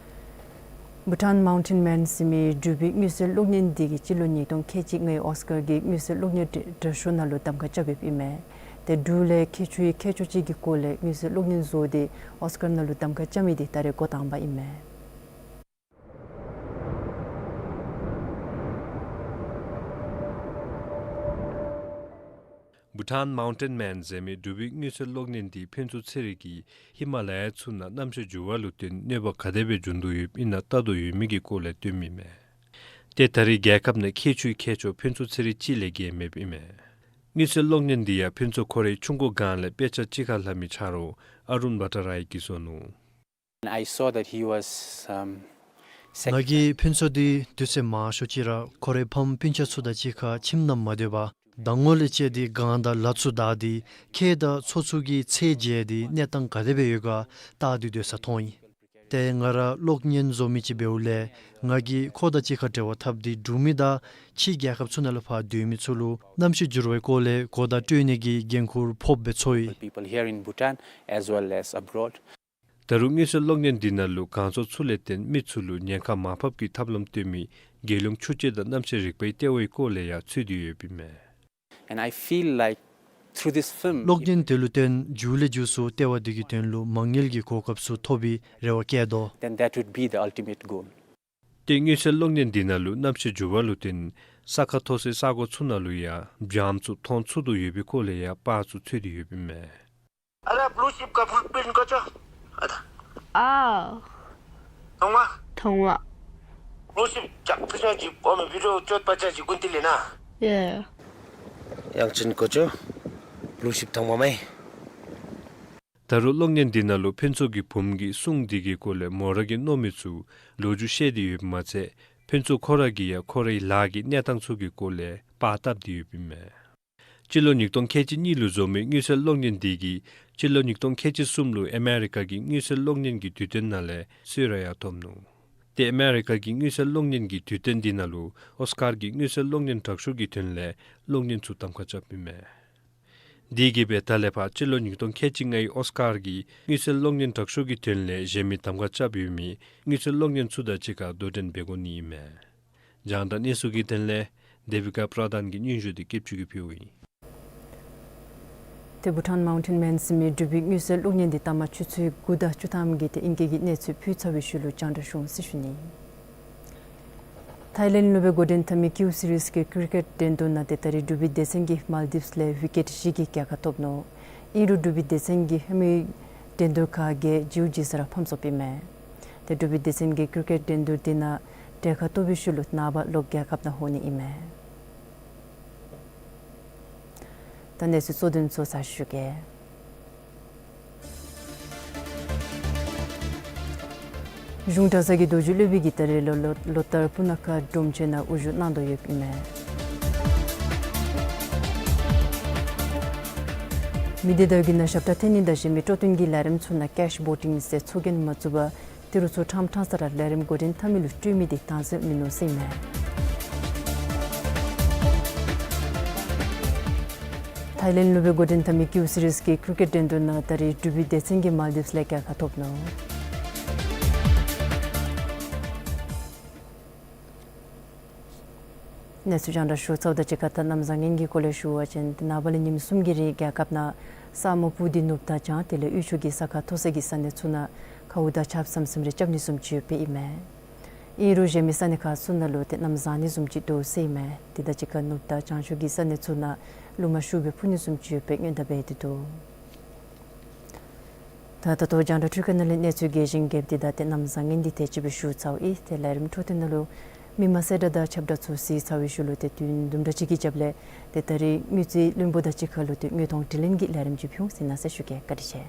བྷུ་ཊཱན་མའུན་ཊེན་མེན་ཟེར་མི་འབྲུག་པའི་དངུལ་རྩིས་གློག་བརྙན་འདི་གིས་སྤྱི་ལོ་ཉིས་སྟོང་ཁལ་གཅིག་ལྔའི་ཨོསི་ཀར་གྱི་དངུལ་རྩིས་གློག་བརྙན་དྲ་དྲ་ཤོག་ནང་ལུ་གདམ་ཁ་རྐྱབ་ཡོདཔ་ཨིན་མས། ཏེ་འབྲུག་ལས་ཁྱད་ཆོས་ཡོད་ཁྱད་ཆོས་ཅིག་གི་སྐོར་ལས་དངུལ་རྩིས་གློག་བརྙན་བཟོ་སྟེ་ཨོསི་ཀར་ནང་ལུ་གདམ་ཁ་རྐྱབ་མི་འདི་ད་རེས་འགོ་དང་པ་ཨིན་མས། བྷུ་ཊཱན་མའུན་ཊེན་མེན་ཟེར་མི་འབྲུག་པའི་དངུལ་རྩིས་གློག་བརྙན་འདི་ཕུན་ཚོགས་ཚེ་རིང་གིས་ཧི་མ་ལ་ཡ་ཚུ་ནང་གནམ་གཤིས་འགྱུར་བ་ལུ་བརྟེན་གནོད་པ་ག་དེ་སྦེ་འབྱུང་དོ་ཡོདཔ་ཨིན་ན་བལྟ་དོ་ཡོད་མི་གི་སྐོར་ལས་སྟོནམ་ཨིན་མས། ཏེ་ད་རེས་རྒྱལ་ཁབ་ནང་ཁྱད་ཆོས་ཁྱད་ཆོས་ཕུན་ཚོགས་ཚེ་རིང་གཅིག་ལས་བརྒལ་མེདཔ་ཨིན་མས། དངུལ་རྩིས་གློག་བརྙན་འདི་ཡང་ཕུན་ཚོགས་ཁོ་རའི་ཆུང་ཀུ་སྒང་ལས་དཔེ་ཆ་གཅིག་ཁར་ལྷབ་མི་ཆ་རོགས་ཨ་རུན་བྷ་ཊ་རའི་གིས་བཟོ་ནུག། I saw that he was, um, sick. ང་གིས་ཕུན་ཚོགས་འདི་དུས་ཚོད་མང་ཤོས་ཅིག་ར་ཁོ་རའི་ཕམ་སྤུན་ཆ་ཚུ་དང་གཅིག་ཁར་ཁྱིམ་ནང་མ་སྡོད་པར་ཟླ་ངོ་ལས་བཅད་དེ་སྒང་དང་ལ་ཚུ་བདའ་སྟེ་ཁྱེགས་དང་མཚོ་ཚུ་གི་ཚད་འཇལ་ཏེ་གནས་སྟངས་ག་དེ་སྦེ་ཡོད་ག་བལྟ་སྟེ་སྡོད་ས་མཐོང་ཡི། ཏེ་ང་ར་གློག་བརྙན་བཟོ་མི་ཅིག་འབདཝ་ལས་ང་གིས་ཁོ་དང་གཅིག་ཁར་འབྲེལ་བ་འཐབ་སྟེ་འབྲུག་མི་དང་ཕྱི་རྒྱལ་ཁབ་ཚུ་ནང་ལུ་ཕར་སྡོད་མི་ཚུ་ལུ་གནམ་གཤིས་འགྱུར་བའི་སྐོར་ལས་གོ་བརྡ་སྤྲོད་ནི་གི་འགན་ཁུར་ཕོགཔ་སྦེ་ཚོར་ཡི། People here in Bhutan as well as abroad. ད་རུང་དངུལ་རྩིས་གློག་བརྙན་འདི་ནང་ལུ་གངས་མཚོ་ཚུ་ལས་བརྟེན་མི་ཚུ་ལུ་ཉེན་ཁ་མར་ཕབ་ཀྱི་ཐབས་ལམ་སྟོན་མི་རྒྱལ་ཡོངས་ཆུ་དཔྱད་དང་གནམ་གཤིས་རིག་པའི་ལྟེ་བའི་སྐོར་ལས་ཡང་ཚུད་དེ་ཡོདཔ་ཨིན་མས། And I feel like through this film, གློག་བརྙན་དེ་ལུ་བརྟེན་མཇུག་ལས་མཇུག་སུ་ལྟེ་བ་འདི་གི་དོན་ལུ་མ་དངུལ་གྱི་གོ་སྐབས་ཚུ་ཐོབ་པའི་རེ་བ་བསྐྱེད་དོ། Then that would be the ultimate goal. ཏེ་དངུལ་རྩིས་གློག་བརྙན་འདི་ནང་ལུ་གནམ་གཤིས་འགྱུར་བ་ལུ་བརྟེན་ས་ཁ་མཐོ་སའི་ས་གོ་ཚུ་ནང་ལུ་ཡང་བྱམ་ཚུ་མཐོང་ཚུགས་དོ་ཡོད་པའི་སྐོར་ལས་ཡང་པར་ཚུ་ཚུད་དེ་ཡོདཔ་ཨིན་མས། ཨ་ར་blue sheep ག་footprint གོ་ཅོག། ཨ་ད། ཨའོ། མཐོང་བ། མཐོང་བ། Blue sheep ཇག་ཚ་ཅང་ཅིག་ཨོ་མི་བི་ཌི་ཡོ་ཅོད་པ་ཅང་ཅིག་ཀུན་ཏི་ལེ་ན། ཡ། ཡང་ཅིན་གོ་ཅོག། Blue sheep མཐོང་བ་མས། ད་རུང་གློག་བརྙན་འདི་ནང་ལུ་ཕུན་ཚོགས་ཀྱི་བུམོ་གི་སྲུང་འདི་གི་སྐོར་ལས་མོ་ར་གིས་མནོ་མི་ཚུ་ལོ་རྒྱུས་བཤད་དེ་ཡོདཔ་མ་ཚད་ཕུན་ཚོགས་ཁོ་ར་གིས་ཡང་ཁོ་རའི་ལཱ་གི་གནས་སྟངས་ཚུ་གི་སྐོར་ལས་པར་བཏབ་སྟེ་ཡོདཔ་ཨིན་མས། སྤྱི་ལོ་ཉིས་སྟོང་ཁལ་གཅིག་གཉིས་ལུ་བཟོ་མི་དངུལ་རྩིས་གློག་བརྙན་འདི་གིས་སྤྱི་ལོ་ཉིས་སྟོང་ཁལ་གཅིག་གསུམ་ལུ་ཨ་མེ་རི་ཀ་གི་དངུལ་རྩིས་གློག་བརྙན་གྱི་དུས་སྟོན་ནང་ལས་གསོལ་རས་ཡང་ཐོབ་ནུག། ཏེ་ཨ་མེ་རི་ཀ་གི་དངུལ་རྩིས་གློག་བརྙན་གྱི་དུས་སྟོན་འདི་ནང་ལུ་ཨོསི་ཀར་གྱི་དངུལ་རྩིས་གློག་བརྙན་དྲག་ཤོས་ཀྱི་དོན་ལས་གློག་བརྙན་ཚུ་གདམ་ཁ་རྐྱབ་ཨིན་མས། དེ་གིས་སྦེ་ད་ལས་ཕར་སྤྱི་ལོ་ཉིས་སྟོང་ཁལ་གཅིག་ལྔའི་ཨོསི་ཀར་གྱི་དངུལ་རྩིས་གློག་བརྙན་དྲག་ཤོས་ཀྱི་དོན་ལས་གཞན་མི་གདམ་ཁ་རྐྱབ་ཡོད་མི་དངུལ་རྩིས་གློག་བརྙན་ཚུ་དང་གཅིག་ཁར་དོ་འགྲན་འབད་དགོ་ནི་ཨིན་མས། རྒྱང་བསྒྲགས་གནས་ཚུལ་གྱི་དོན་ལས་དེ་བི་ཀ་པྲ་དཱན་གྱི་སྙན་ཞུ་འདི་སྐྱིདཔ་ཆུ་གིས་ཕུལཝ་ཨིན། ཏེ་བྷུ་ཊཱན་མའུན་ཊེན་མེན་ཟེར་མི་འབྲུག་པའི་དངུལ་རྩིས་གློག་བརྙན་འདི་ལྟ་མ་ཆུ་ཚོད་དགུ་དང་བཅུ་ཐམ་གྱི་ཏེ་ཨིང་སྐད་ཀྱི་གནས་ཚུལ་ཕུལ་ཚར་བའི་ཤུལ་ལུ་རྒྱང་བསྒྲགས་ཞུ་འོང་ཟེར་ཞུ་ནི། ཐའི་ལེནཌ་ལུ་སྦེ་འགོ་འདྲེན་འཐབ་མི་ཀིའུ་སི་རིསི་གི་ཀི་རི་ཀེཊ་འགྲན་བསྡུར་ནང་ཏེ་ད་རེས་འབྲུག་པའི་སྡེ་ཚན་གྱིས་མཱལ་ཌིབསི་ལས་ཝི་ཀེཊ་བཞི་གི་རྒྱལ་ཁ་ཐོབ་ནུག། ཨིན་རུང་འབྲུག་པའི་སྡེ་ཚན་གྱི་ཧེ་མའི་འགྲན་བསྡུར་ཁག་གིས་བྱིའུ་བྱི་ཟ་ར་ཕམ་སོཔ་ཨིན་མས། ཏེ་འབྲུག་པའི་སྡེ་ཚན་གྱིས་ཀི་རི་ཀེཊ་འགྲན་བསྡུར་འདི་ནང་གྲལ་ཁར་གཏོགས་པའི་ཤུལ་ལུ་ནངས་པ་ལོག་རྒྱལ་ཁབ་ནང་འོང་ནི་ཨིན་མས། ད་གནས་ཚུལ་གཙོ་དོན་ཚུ་ཚར་ཞུ་གེ། གཞུང་གྲྭ་ཚང་གི་མདོ་རྒྱུད་སློབ་དཔོན་གྱིས་ད་རེས་ལོ་ལོ་ལོ་ལྟར་སྤུ་ན་ཁ་སྒྲོམ་ཆེན་ནང་དབུ་བཞུགས་གནང་དོ་ཡོདཔ་ཨིན་མས། མི་སྡེ་བརྡ་བརྒྱུད་ནང་ཞབས་ཁྲ་འཐེན་ནི་དང་གཞན་མི་སྤྲོ་སྟོན་གྱི་ལས་རིམ་ཚུ་ནང་ཀེཤ་བོ་ཊིང་ཟེར་ཚོགས་རྒྱན་མ་བཙུགས་པར་ཏི་རུ་ཚུ་ཕྲང་ཕྲང་ས་ར་ལས་རིམ་འགོ་འདྲེན་འཐབ་མི་ལུ་སྤྲོད་མི་འདི་དྭངས་གསལ་མིན་ནུག་ཟེར་ཨིན་མས། ཐའི་ལེནཌ་ལུ་སྦེ་འགོ་འདྲེན་འཐབ་མི་ཀིའུ་སི་རིསི་གི་ཀི་རི་ཀེཊ་འགྲན་བསྡུར་ནང་ད་རེས་འབྲུག་པའི་སྡེ་ཚན་གྱིས་མཱལ་ཌིབསི་ལས་རྒྱལ་ཁ་ཐོབ་ནུག། གནས་ཚུལ་རྒྱང་བསྒྲགས་ཞུ་ཚརཝ་དང་གཅིག་ཁར་ད་གནམ་བཟང་ངན་གྱི་སྐོར་ལས་ཞུ་བ་ཅིན་ཏེ་ནངས་པ་ལས་ཉིནམ་གསུམ་གྱི་རིང་རྒྱལ་ཁབ་ནང་ས་སྨུག་སྤུབས་ཏེ་ནུབ་དང་བྱང་དེ་ལས་དབུས་ཕྱོགས་ཀྱི་ས་ཁ་མཐོ་ས་གི་ས་གནས་ཚུ་ནང་ཁཝ་དང་ཆརཔ་ཟམ་ཟིམ་རེ་རྐྱབ་ནི་བཟུམ་ཅིག་ཡོདཔ་ཨིན་མས། ཨིན་རུང་གཞན་མི་ས་གནས་ཁག་ཚུ་ནང་ལུ་ཏེ་གནམ་བཟང་ནི་བཟུམ་ཅིག་འདུག་ཟེར་ཨིན་མས། དེ་དང་གཅིག་ཁར་ནུབ་དང་བྱང་ཕྱོགས་ཀྱི་ས་གནས་ཚུ་ནང་རླུང་མ་ཤུགས་སྦེ་འཕུ་ནི་བཟུམ་ཅིག་ཡོད་པའི་སྔོན་བརྡ་འབད་དེ་འདུག། ད་ད་ལྟོ་རྒྱང་བསྒྲགས་འཕྲུལ་ཁང་ནང་ལས་གནས་ཚུལ་རྒྱས་ཤིང་རྒྱསཔ་འདི་དང་ཏེ་གནམ་བཟང་ངན་འདི་ཏེ་ཅིག་སྦེ་ཞུ་ཚརཝ་ཨིན། ཏེ་ལས་རིམ་འཕྲོ་མཐུད་ནང་ལུ་མི་མང་གསལ་བསྒྲགས་དང་ཁྱབ་བསྒྲགས་ཚུ་གཟིགས་ཚར་བའི་ཤུལ་ལུ་ཏེ་དུས་ཡུན་དུམ་གྲ་ཅིག་གི་རྒྱབ་ལས་ཏེ་ད་རེས་དངུལ་རྩིས་བློན་པོ་དང་གཅིག་ཁར་ལུ་ཏེ་དངོས་མཐོང་དྲི་ལན་གྱི་ལས་རིམ་ཅིག་ཕུལ་འོང་ཟེར་ན་ཟེར་ཞུ་གེ། བཀའ་དྲིན་ཆེ།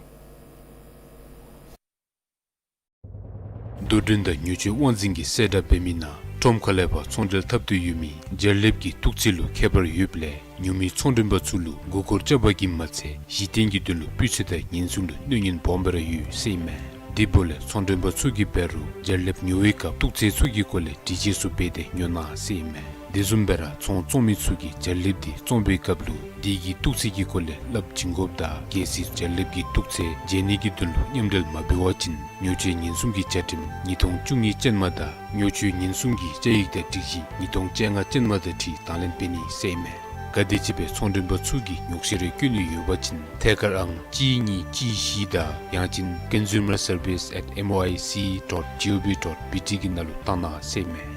རྡོར་འདྲེན་དང་ཉེས་སྤྱོད་དབང་འཛིན་གྱིས་གསལ་བསྒྲགས་འབད་མི་ནང་ཁྲོམ་ཁ་ལས་ཕར་ཚོང་འབྲེལ་འཐབ་སྟེ་ཡོད་མི་རྒྱལ་ལེབ་ཀྱི་ཐུག་རྩིས་ལུ་ཁྱད་པར་ཡོདཔ་ལས་ཉོ་མི་ཚོང་མགྲོན་པ་ཚུ་ལུ་མགུ་སྐོར་རྐྱབ་པ་གིས་མ་ཚད་གཞི་རྟེན་གྱི་དོན་ལུ་སྤུས་ཚད་དང་ཉེན་སྲུང་ལུ་གནོད་ཉེན་སྦོམ་སྦེ་ར་ཡོད་ཟེར་ཨིན་མས། དེ་འབདཝ་ལས་ཚོང་མགྲོན་པ་ཚུ་གིས་འབད་རུང་རྒྱལ་ལེབ་ཉོ་བའི་སྐབས་ཐུག་རྩིས་ཚུ་གི་སྐོར་ལས་འདྲི་དཔྱད་ཚུ་འབད་དེ་ཉོ་གནང་ཟེར་ཨིན་མས། དེ་བཟུམ་སྦེ་ར་ཚོང་བཙོང་མི་ཚུ་གིས་བྱ་ལེབ་འདི་བཙོང་བའི་སྐབས་ལུ་དེ་གི་བཏུག་ཚད་ཀྱི་སྐོར་ལས་སླབ་བྱིན་དགོཔ་དང་གལ་སྲིད་བྱ་ལེབ་ཀྱི་བཏུག་ཚད་འཇལ་ནི་གི་དོན་ལུ་མཉམ་འབྲེལ་མ་འབད་བ་ཅིན་ཉོ་སྤྱོད་ཉེན་སྲུང་གི་བཅའ་ཁྲིམས་ཉིས་སྟོང་བཅུ་གཉིས་ཅན་མ་དང་ཉོ་སྤྱོད་ཉེན་སྲུང་གི་བཅའ་ཡིག་དང་སྒྲིག་གཞི་ཉིས་སྟོང་བཅོ་ལྔ་ཅན་མ་དང་འཁྲིལ་དང་ལེན་འབད་ནི་ཟེར་ཨིན་མས། ག་དེམ་ཅིག་སྦེ་ཚོང་མགྲོན་པ་ཚུ་གིས་ཉོག་བཤད་རེ་བཀོད་ནི་ཡོད་པ་ཅིན་ཐད་ཀར་ཨང་གཅིག་གཉིས་གཅིག་བཞི་དང་ཡང་ཅིན་consumer service at M O I C dot G O V dot B T གི་ནང་ལུ་བཏང་གནང་ཟེར་ཨིན་མས།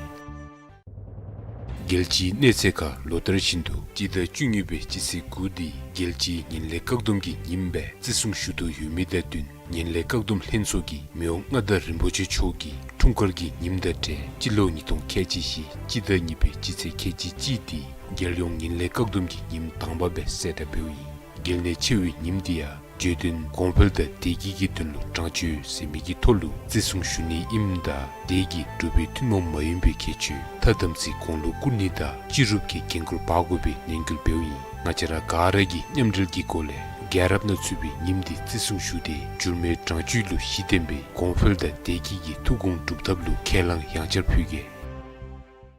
རྒྱལ་སྤྱིའི་གནས་ཚད་ཁར་ལོ་ལྟར་བཞིན་དུ་སྤྱི་ཟླ་བཅུ་གཉིས་པའི་སྤྱི་ཚེས་དགུ་འདི་རྒྱལ་སྤྱིའི་ངན་ལྷད་བཀག་སྡོམ་གྱི་ཉིནམ་སྦེ་བརྩི་སྲུང་ཞུ་དོ་ཡོད་མི་དང་བསྟུན་ངན་ལྷད་བཀག་སྡོམ་ལྷན་ཚོགས་ཀྱིས་མི་དབང་མངའ་བདག་རིན་པོ་ཆེ་མཆོག་གི་འཁྲུངས་སྐར་གྱི་ཉིནམ་དང་འབྲེལ་སྤྱི་ལོ་ཉིས་སྟོང་ཁལ་གཅིག་བཞི་སྤྱི་ཟླ་གཉིས་པའི་སྤྱི་ཚེས་ཁལ་གཅིག་གཅིག་འདི་རྒྱལ་ཡོངས་ངན་ལྷད་བཀག་སྡོམ་གྱི་ཉིནམ་དང་པ་སྦེ་གསལ་བསྒྲགས་འབདཝ་ཨིན། གལ་གནད་ཆེ་བའི་ཉིནམ་འདི་ཡང་བརྗོད་དོན་གོང་འཕེལ་དང་བདེ་སྐྱིད་ཀྱི་དོན་ལུ་དྲང་སྤྱོད་ཟེར་མི་གི་ཐོག་ལུ་བརྩི་སྲུང་ཞུ་ནི་ཨིནམ་ད་དེ་གིས་འབྲུག་པའི་ཐུན་མོང་མ་ཡིན་པའི་ཁྱད་ཆོས་ཐ་དམ་ཚིག་གོང་ལུ་བཀུར་ནི་དང་སྤྱི་རུབ་ཀྱི་འགན་ཁུར་འབག་དགོ་པའི་ནན་སྐུལ་འབདཝ་ཨིན། ང་བཅས་ར་ག་ར་གིས་མཉམ་འབྲེལ་གྱི་སྒོ་ལས་རྒྱལ་རབས་ནང་ཚུད་པའི་ཉིནམ་འདི་བརྩི་སྲུང་ཞུ་སྟེ་འགྱུར་མེད་དྲང་སྤྱོད་ལུ་གཞི་བརྟེན་པའི་གོང་འཕེལ་དང་བདེ་སྐྱིད་ཀྱི་ཐུགས་དགོངས་འགྲུབ་ཐབས་ལུ་ཁས་བླངས་ཡང་བསྐྱར་ཕུལ་གེ།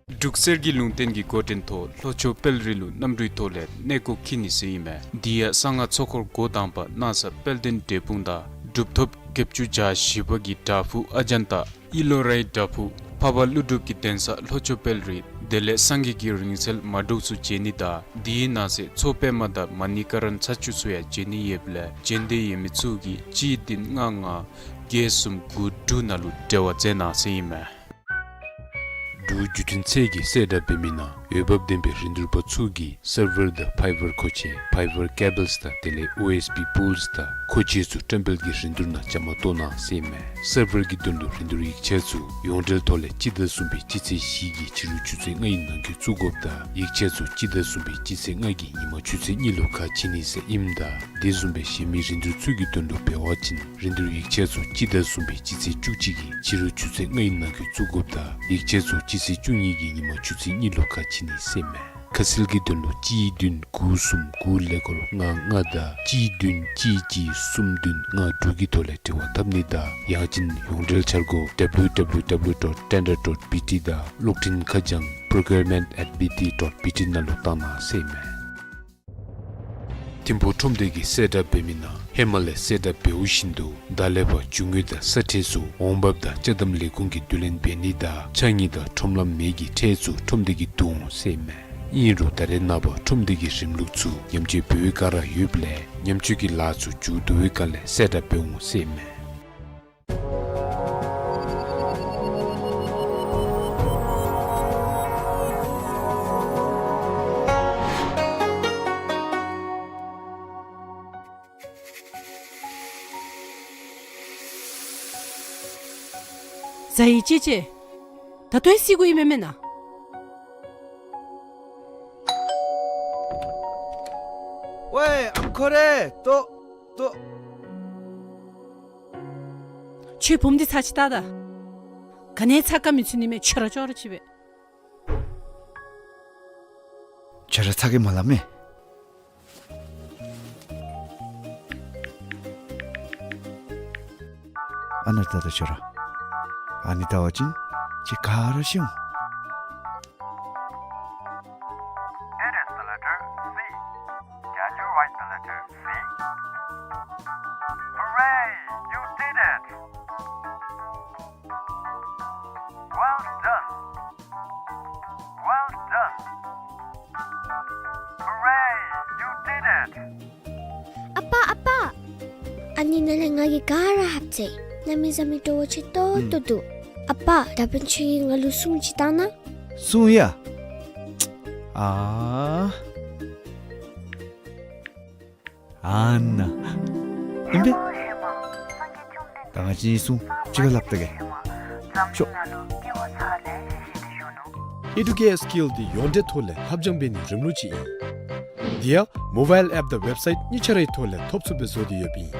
འབྲུག་གསེར་གྱི་ལུང་བསྟན་གྱི་འགོ་འདྲེན་ཐོག་ལྷོ་ཕྱོགས་དཔལ་རི་ལུ་གནམ་གྲུའི་ཐོག་ལས་གནས་སྐོར་འཁྱིད་ནི་ཟེར་ཨིན་མས། འདི་ཡང་གསང་སྔགས་ཚོགས་འཁོར་འགོ་དང་པ་སྣང་ས་དཔལ་ལྡན་འབྲས་སྤུངས་དང་གྲུབ་ཐོབ་བརྒྱད་ཅུ་གྱ་བཞི་པ་གི་བྲག་ཕུག་ཨ་ཛཱན་ཏ་ཨི་ལོ་རའི་བྲག་ཕུག་འཕགས་པ་ཀླུ་སྒྲུབ་ཀྱི་གདན་ས་ལྷོ་ཕྱོགས་དཔལ་རི་དེ་ལས་སངས་རྒྱས་ཀྱི་རིང་བསྲེལ་མ་འདྲཝ་ཚུ་མཇལ་ནི་དང་དེའི་ནང་གསེས་མཚོ་པདྨ་དང་མ་ཎི་ཀ་ར་ན་ཚར་བཅུ་ཚུ་ཡང་མཇལ་ནི་ཡོདཔ་ལས་མཇལ་འདོད་ཡོད་མི་ཚུ་གིས་གཅིག་བདུན་ལྔ་ལྔ་བརྒྱད་གསུམ་དགུ་དྲུག་ནང་ལུ་འབྲེལ་བ་མཛད་གནང་ཟེར་ཨིན་མས། འབྲུག་བརྒྱུད་འཕྲིན་ཚད་ཀྱིས་གསལ་བསྒྲགས་འབད་མི་ནང་འོས་འབབ་ལྡན་པའི་རིན་བསྡུར་པ་ཚུ་གིས་སར་ཝར་དང་ཕའི་བར་མཁོ་ཆས་ཕའི་བར་ཀེ་བཱལསི་དང་དེ་ལས་ཨོ་ཨེསི་བི་པུལསི་དང་མཁོ་ཆས་ཚུ་བཀྲམ་སྤེལ་གྱི་རིན་བསྡུར་ནང་བཅའ་མར་གཏོགས་གནང་ཟེར་ཨིན་མས། སར་ཝར་གྱི་དོན་ལུ་རིན་བསྡུར་ཡིག་ཆ་ཚུ་ཡོངས་འབྲེལ་ཐོག་ལས་སྤྱི་ཟླ་གསུམ་པའི་སྤྱི་ཚེས་བཞི་གི་ཕྱི་རུ་ཆུ་ཚོད་ལྔ་ཡི་ནང་འཁོད་བཙུགས་དགོཔ་དང་ཡིག་ཆ་ཚུ་སྤྱི་ཟླ་གསུམ་པའི་སྤྱི་ཚེས་ལྔ་གི་ཉིན་མ་ཆུ་ཚོད་གཉིས་ལུ་ཁ་ཕྱེ་ནི་ཟེར་ཨིནམ་ད་དེ་བཟུམ་སྦེ་གཞན་མི་རིན་བསྡུར་ཚུ་གི་དོན་ལུ་འབད་བ་ཅིན་རིན་བསྡུར་ཡིག་ཆ་ཚུ་སྤྱི་ཟླ་གསུམ་པའི་སྤྱི་ཚེས་བཅུ་གཅིག་གི་ཕྱི་རུ་ཆུ་ཚོད་ལྔ་ཡི་ནང་འཁོད་བཙུགས་དགོཔ་དང་ཡིག་ཆ་ཚུ་སྤྱི་ཚེས་བཅུ་གཉིས་ཀྱི་ཉིན་མ་ཆུ་ཚོད་གཉིས་ལུ་ཁ་ཕྱེ་ནི་ཟེར་ཨིན་མས། ཁ་གསལ་གྱི་དོན་ལུ་གཅིག་བདུན་དགུ་གསུམ་དགུ་ཀླད་ཀོར་ལྔ་ལྔ་དང་གཅིག་བདུན་གཅིག་གཅིག་གསུམ་བདུན་ལྔ་དྲུག་གི་ཐོག་ལས་འབྲེལ་བ་འཐབ་ནི་དང་ཡང་ཅིན་ཡོངས་འབྲེལ་འཆར་སྒོ་W W W dot tender dot B T དང་གློག་འཕྲིན་ཁ་བྱང་procurement at B T dot B T ནང་ལུ་བཏང་གནང་ཟེར་ཨིན་མས། ཐིམ་ཕུག་ཁྲོམ་སྡེ་གིས་གསལ་བསྒྲགས་འབད་མི་ནང་ཧེ་མ་ལས་གསལ་བསྒྲགས་འབདཝ་བཞིན་དུ་ད་ལས་ཕར་རྒྱུ་དངོས་དང་ས་ཁྲལ་ཚུ་འོང་འབབ་དང་ཅ་དམ་ལས་ཁུངས་ཀྱིས་བསྡུ་ལེན་འབད་ནི་དང་ཕྱགས་སྙིགས་དང་ཁྲོམ་ལམ་མེ་གི་ཁྲལ་ཚུ་ཁྲོམ་སྡེ་གིས་བསྡུ་འོང་ཟེར་ཨིན་མས། ཨིན་རུང་ད་རེས་ནངས་པ་ཁྲོམ་སྡེ་གི་རིམ་ལུགས་ཚུ་ཉམས་བཅོས་འབད་བའི་བསྒང་ར་ཡོདཔ་ལས་ཉམས་བཅོས་ཀྱི་ལཱ་ཚུ་མཇུག་བསྡུ་བའི་བསྒང་ལས་གསལ་བསྒྲགས་འབད་འོང་ཟེར་ཨིན་མས། ཟ་ཡི་ཅེ་ཅེ། ད་ལྟོ་ཡང་བསད་དགོ་ཡི་མེན་མེན་ན། ཝའེ་ཨམ་ཁོ་རེ་ལྟོ་ལྟོ། ཁྱོད་བུམོ་འདི་ཚར་ཅིག་བལྟ་ད། ག་ནི་ཚ་ཁ་མི་ཚུད་ནི་མས། ཁྱོད་ར་ཅོག་ར་ཅིག་སྦེ། ཁྱོད་ར་ཚ་གི་མ་སླབ་མས། ཨ་ནཱ་བལྟ་ད་ཁྱོད་ར། ཨ་ནི་བལྟ་བ་ཅིན་ཁྱོད་ག་ར་ཤི་འོང་། It is the letter C. Can you write the letter C? Hooray! You did it! Well done! Well done! Hooray! You did it! ཨ་པ་ཨ་པ། ཨ་ནི་ནང་ལས་ང་གིས་ག་ར་ཧབ་ཅི། གནམ་མེད་ས་མེད་སྤྲོ་བོ་ཆེ་ཏོག་ཏོ་འདུག། ཨ་པ་ད་འབདན་ཁྱོད་ཀྱིས་ང་ལུ་སྲུང་ཅིག་བཏང་གནང་། སྲུང་ཡ། ཨ། ཨ་ནཱ། ཨིན་པས། ད་ང་བཅས་གཉིས་སྲུང་གཅིག་ཁར་སླབ་ད་གེ། ཤོག། Educare Skill འདི་ཡོངས་འབྲེལ་ཐོག་ལས་ལྷབ་སྦྱང་འབད་ནིའི་རིམ་ལུགས་ཅིག་ཨིན། དེ་ཡང་mobile app དང་website གཉིས་ཆ་རའི་ཐོག་ལས་ཐོབ་ཚུགསཔ་སྦེ་བཟོ་སྟེ་ཡོདཔ་ཨིན།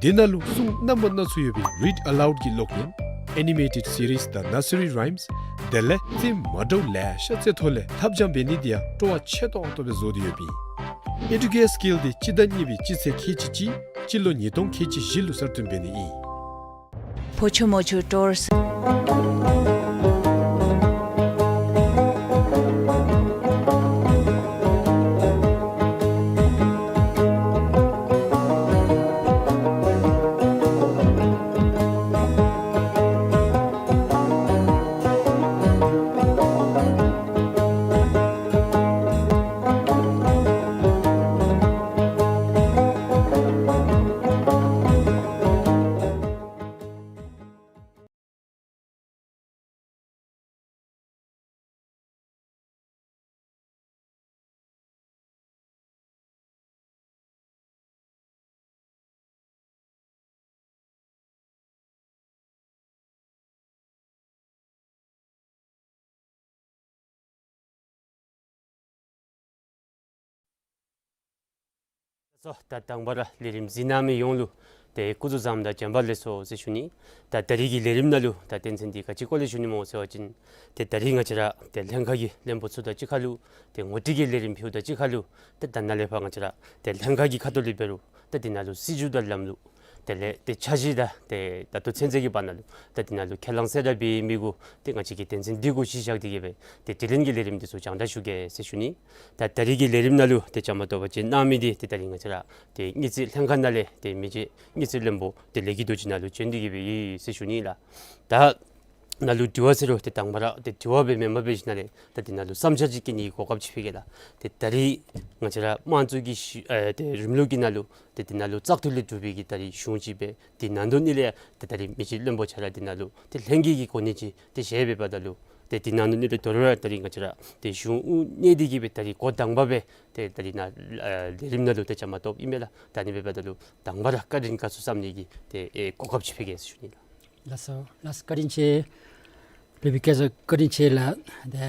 དེ་ནང་ལུ་སྲུང་རྣམ་པ་སྣ་ཚོགས་ཡོད་པའི་read aloud གི་ཀློག་ཡོན། Animated series དང་nursery rhymes། དེ་ལས་རྩེདམོ་མ་འདྲཝ་ལེ་ཤ་རྩེད་ཐོག་ལས་ལྷབ་སྦྱང་འབད་ནི་དེ་ཡང་སྤྲོ་བ་ཆེ་ཏོག་ཏོ་སྦེ་བཟོ་སྟེ་ཡོདཔ་ཨིན། Educare Skill འདི་སྤྱི་ཟླ་གཉིས་པའི་སྤྱི་ཚེས་ཁལ་གཅིག་གཅིག་སྤྱི་ལོ་ཉིས་སྟོང་ཁལ་གཅིག་བཞི་ལུ་གསར་བཏོན་འབད་ནི་ཨིན། ཕོ་ཆུ་མོ་ཆུ་ཊོརསི། སོ། ད་དང་པ་ར་ལས་རིམ་གཟིགས་གནང་མི་ཡོངས་ལུ་ཏེ་སྐུ་གཟུགས་བཟང་དང་བྱོན་པ་ལེགས་སོ་ཟེར་ཞུ་ནི། ད་ད་རིས་ཀྱི་ལས་རིམ་ནང་ལུ་ད་དོན་ཚན་འདི་ག་ཅི་སྐོར་ལས་ཞུ་ནི་སྨོ་ཟེར་བ་ཅིན་ཏེ་ད་རིས་ང་བཅས་ར་ཏེ་ལྷན་ཁག་གི་བློན་པོ་ཚུ་དང་གཅིག་ཁར་ལུ་ཏེ་ངོ་སྤྲོད་ཀྱི་ལས་རིམ་ཕུལཝ་དང་གཅིག་ཁར་ལུ་ཏེ་ད་ནཱ་ལས་ཕར་ང་བཅས་ར་ཏེ་ལྷན་ཁག་གི་ཁ་ཐུག་ལས་འབད་རུང་ཏེ་འདི་ནང་ལུ་སྲིད་བྱུས་དང་ལམ་ལུགས་དེ་ལས་ཏེ་འཆར་གཞི་དང་ཏེ་ད་ལྟོ་ཚུན་ཚོད་ཀྱི་བར་ན་ལུ་ད་འདི་ནང་ལུ་ཁས་བླངས་གསལ་བསྒྲགས་འབད་མི་གུ་ཏེ་ང་བཅས་ཀྱིས་དོན་ཚན་འདི་གུ་གཞི་བཞག་སྟེ་གིས་སྦེ་ཏེ་དྲི་ལན་གྱི་ལས་རིམ་འདི་ཚུ་རྒྱང་བསྒྲགས་ཞུ་གེ་ཟེར་ཞུ་ནི། ད་ད་རིས་ཀྱི་ལས་རིམ་ནང་ལུ་ཏེ་བཅའ་མར་གཏོགས་པ་ཅིན་གནང་མི་འདི་ཏེ་ད་རིས་ང་བཅས་ར་ཏེ་དངུལ་རྩིས་ལྷན་ཁག་ནང་ལས་ཏེ་མི་རྗེ་དངུལ་རྩིས་བློན་པོ་ཏེ་ལས་ཀྱི་རྡོ་རྗེ་ནཱ་ལུ་བྱོན་ཏེ་གིས་སྦེ་ཡོད་ཟེར་ཞུ་ནི་ལགས། ད་ནཱ་ལུ་དྲི་བ་ཟེར་རུང་ཏེ་དང་པ་ར་ཏེ་དྲི་བ་སྦེ་མེན་པར་འབད་ཞིནམ་ལས་ད་འདི་ནང་ལུ་བསམ་འཆར་ཅིག་བསྐྱལ་ནིའི་གོ་སྐབས་ཅིག་ཕུལ་གེ་ལགས། ཏེ་ད་རིས་ང་བཅས་ར་དམངས་གཙོ་གི་ཞི་ཨེ་ཏེ་རིམ་ལུགས་ཀྱི་ནང་ལུ་ཏེ་འདི་ནང་ལུ་བཙག་འཐུ་ལས་གྲུབ་པའི་གི་ད་རིས་གཞུང་ཅིག་སྦེ་འདི་ནང་དོན་ནི་ལས་ཏེ་ད་རིས་མི་རྗེ་བློན་པོ་ཁྱོད་ར་འདི་ནང་ལུ་ཏེ་ལྷན་རྒྱས་ཀྱི་གོ་གནས་ཅིག་ཏེ་བཞེས་འབདཝ་ད་ལུ་ཏེ་འདི་ནང་དོན་ནི་ལས་དོ་རུང་ར་ད་རིས་ང་བཅས་ར་ཏེ་གཞུང་དབུ་བརྙེས་ཏེ་གིས་སྦེ་ད་རིས་འགོ་དང་པ་སྦེ་ཏེ་ད་རིས་ནཱ་ཨེ་ལས་རིམ་ནང་ལུ་ཏེ་བཅའ་མར་གཏོགསཔ་ཨིན་མས་ལགས། ད་ནི་འབདཝ་ད་ལུ་དང་པ་ར་བཀའ་དྲིན་དགའ་ཚོར་བསམ་ནིའི་གི་ཏེ་ཨེ་གོ་སྐབས་ཅིག་ཕུལ་གེ་ཟེར་ཞུ་ནི་ལགས། ལགས་སོ། ལགས་སོ། བཀའ་དྲིན་ཆེ། སློབ་དཔོན་སྐལ་བཟང་བཀའ་དྲིན་ཆེ་ལགས། ཏེ་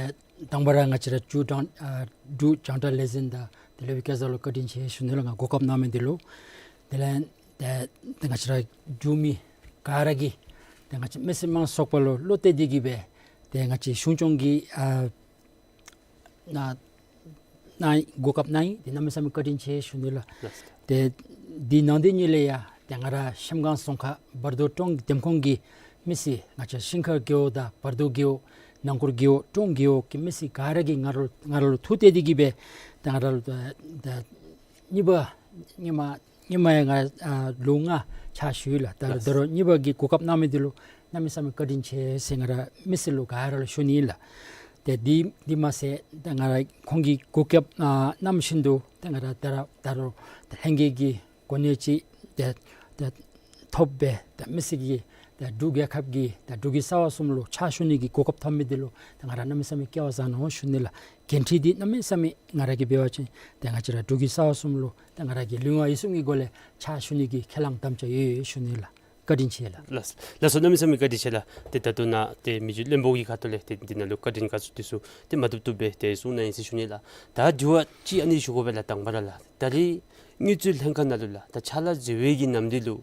དང་པ་ར་ང་བཅས་ར་འབྲུག་རྒྱང་ཨ་འབྲུག་རྒྱང་བསྒྲགས་ལས་འཛིན་དང་ཏེ་སློབ་དཔོན་སྐལ་བཟང་ལུ་བཀའ་དྲིན་ཆེ་ཞུ་ནི་ལགས། ང་གོ་སྐབས་གནང་མི་འདི་ལུ། དེ་ལས་ཏེ་ཏེ་ང་བཅས་ར་འབྲུག་མི་ག་ར་གིས་ཏེ་ང་བཅས་མི་སེར་དམངས་ཚོགས་པ་ལུ་བློ་གཏད་དེ་གིས་སྦེ་ཏེ་ང་བཅས་གཞུང་སྐྱོང་གི་ཨ་ན་ན་གོ་སྐབས་གནང་ཡི། ཏེ་གནམ་མེད་ས་མེད་བཀའ་དྲིན་ཆེ་ཞུ་ནི་ལགས། ལགས། ཏེ་འདི་ནང་དོན་ནི་ལས་ཡང་ཏེ་ང་ར་གཤམ་སྒང་རྫོང་ཁག་བར་དོ་ཀྲོང་འདེམས་ཁོངས་ཀྱི་མི་སེར་ང་བཅས་ཤིང་མཁར་རྒེད་འོག་དང་བར་དོ་རྒེད་འོག་ནང་འཁོར་རྒེད་འོག་ཀྲོང་རྒེད་འོག་གི་མི་སེར་ག་ར་གིས་ང་ར་ང་ར་ལུ་ཐུགས་གཏད་དེ་གིས་སྦེ་ཏེ་ང་ར་ལུ་ཏེ་ཏེ་གཉིས་པ་གཉིས་མ་གཉིས་མ་ཡང་ང་ཨ་ལོ་ལྔ་ཕྱག་ཞུ་ཡི་ལགས། ད་ལགས། ད་རུང་གཉིས་པ་གི་གོ་སྐབས་གནང་མི་འདི་ལུ་གནམ་མེད་ས་མེད་བཀའ་དྲིན་ཆེ་ཟེར་ང་ར་མི་སེར་ལུ་ག་ར་ལུ་ཞུ་ནི་ཨིན་ལགས། ཏེ་འདི་འདི་མ་ཚད་ཏེ་ང་ར་ཁོང་གིས་གོ་སྐབས་ཨ་གནང་བཞིན་དུ་ཏེ་ང་ར་ད་ར་ད་རུང་ཏེ་ལྷན་རྒྱས་ཀྱི་གོ་གནས་ཅིག་ཏེ་ཏེ་ཐོབ་སྦེ་ཏེ་མི་སེར་གྱི་ཏེ་འབྲུག་རྒྱལ་ཁབ་ཀྱི་ཏེ་འབྲུག་གི་རྩ་བ་གསུམ་ལུ་ཕྱག་ཞུ་ནི་གི་གོ་སྐབས་ཐོབ་མི་འདི་ལུ་ཏེ་ང་ར་གནམ་མེད་ས་མེད་སྐལ་བ་བཟང་ནུག་ཞུ་ནི་ལགས། འགན་འཁྲི་འདི་གནམ་མེད་ས་མེད་ང་ར་གིས་འབད་བ་ཅིན་ཏེ་ང་བཅས་ར་འབྲུག་གི་རྩ་བ་གསུམ་ལུ་ཏེ་ང་ར་གིས་ལུས་ངག་ཡིད་གསུམ་གྱི་སྒོ་ལས་ཕྱག་ཞུ་ནི་གི་ཁས་བླངས་དམ་བཅའ་ཡོད་ཡོད་ཞུ་ནི་ལགས། བཀའ་དྲིན་ཆེ་ལགས། ལགས་ལགས་སོ། གནམ་མེད་ས་མེད་བཀའ་དྲིན་ཆེ་ལགས། ཏེ་ད་ལྟོ་ནཱ་ཏེ་མི་རྗེ་བློན་པོ་གི་ཁ་ཐུག་ལས་ཏེ་འདི་ནང་ལུ་བཀའ་དྲིན་དགའ་ཚོར་འདི་ཚུ་ཏེ་མ་བཏུབ་བཏུབ་སྦེ་ཏེ་གསུང་གནང་ཡི་ཟེར་ཞུ་ནི་ལགས། ད་དྲི་བ་ཅིག་ཨ་ནི་ཞུ་དགོ་པས་ལགས། དང་པ་ར་ལགས་ད་རིས་དངུལ་རྩིས་ལྷན་ཁག་ནང་ལུ་ལགས་ད་ཕྱག་ལཱ་མཛད་པའི་གི་ནམ་དུས་ལུ་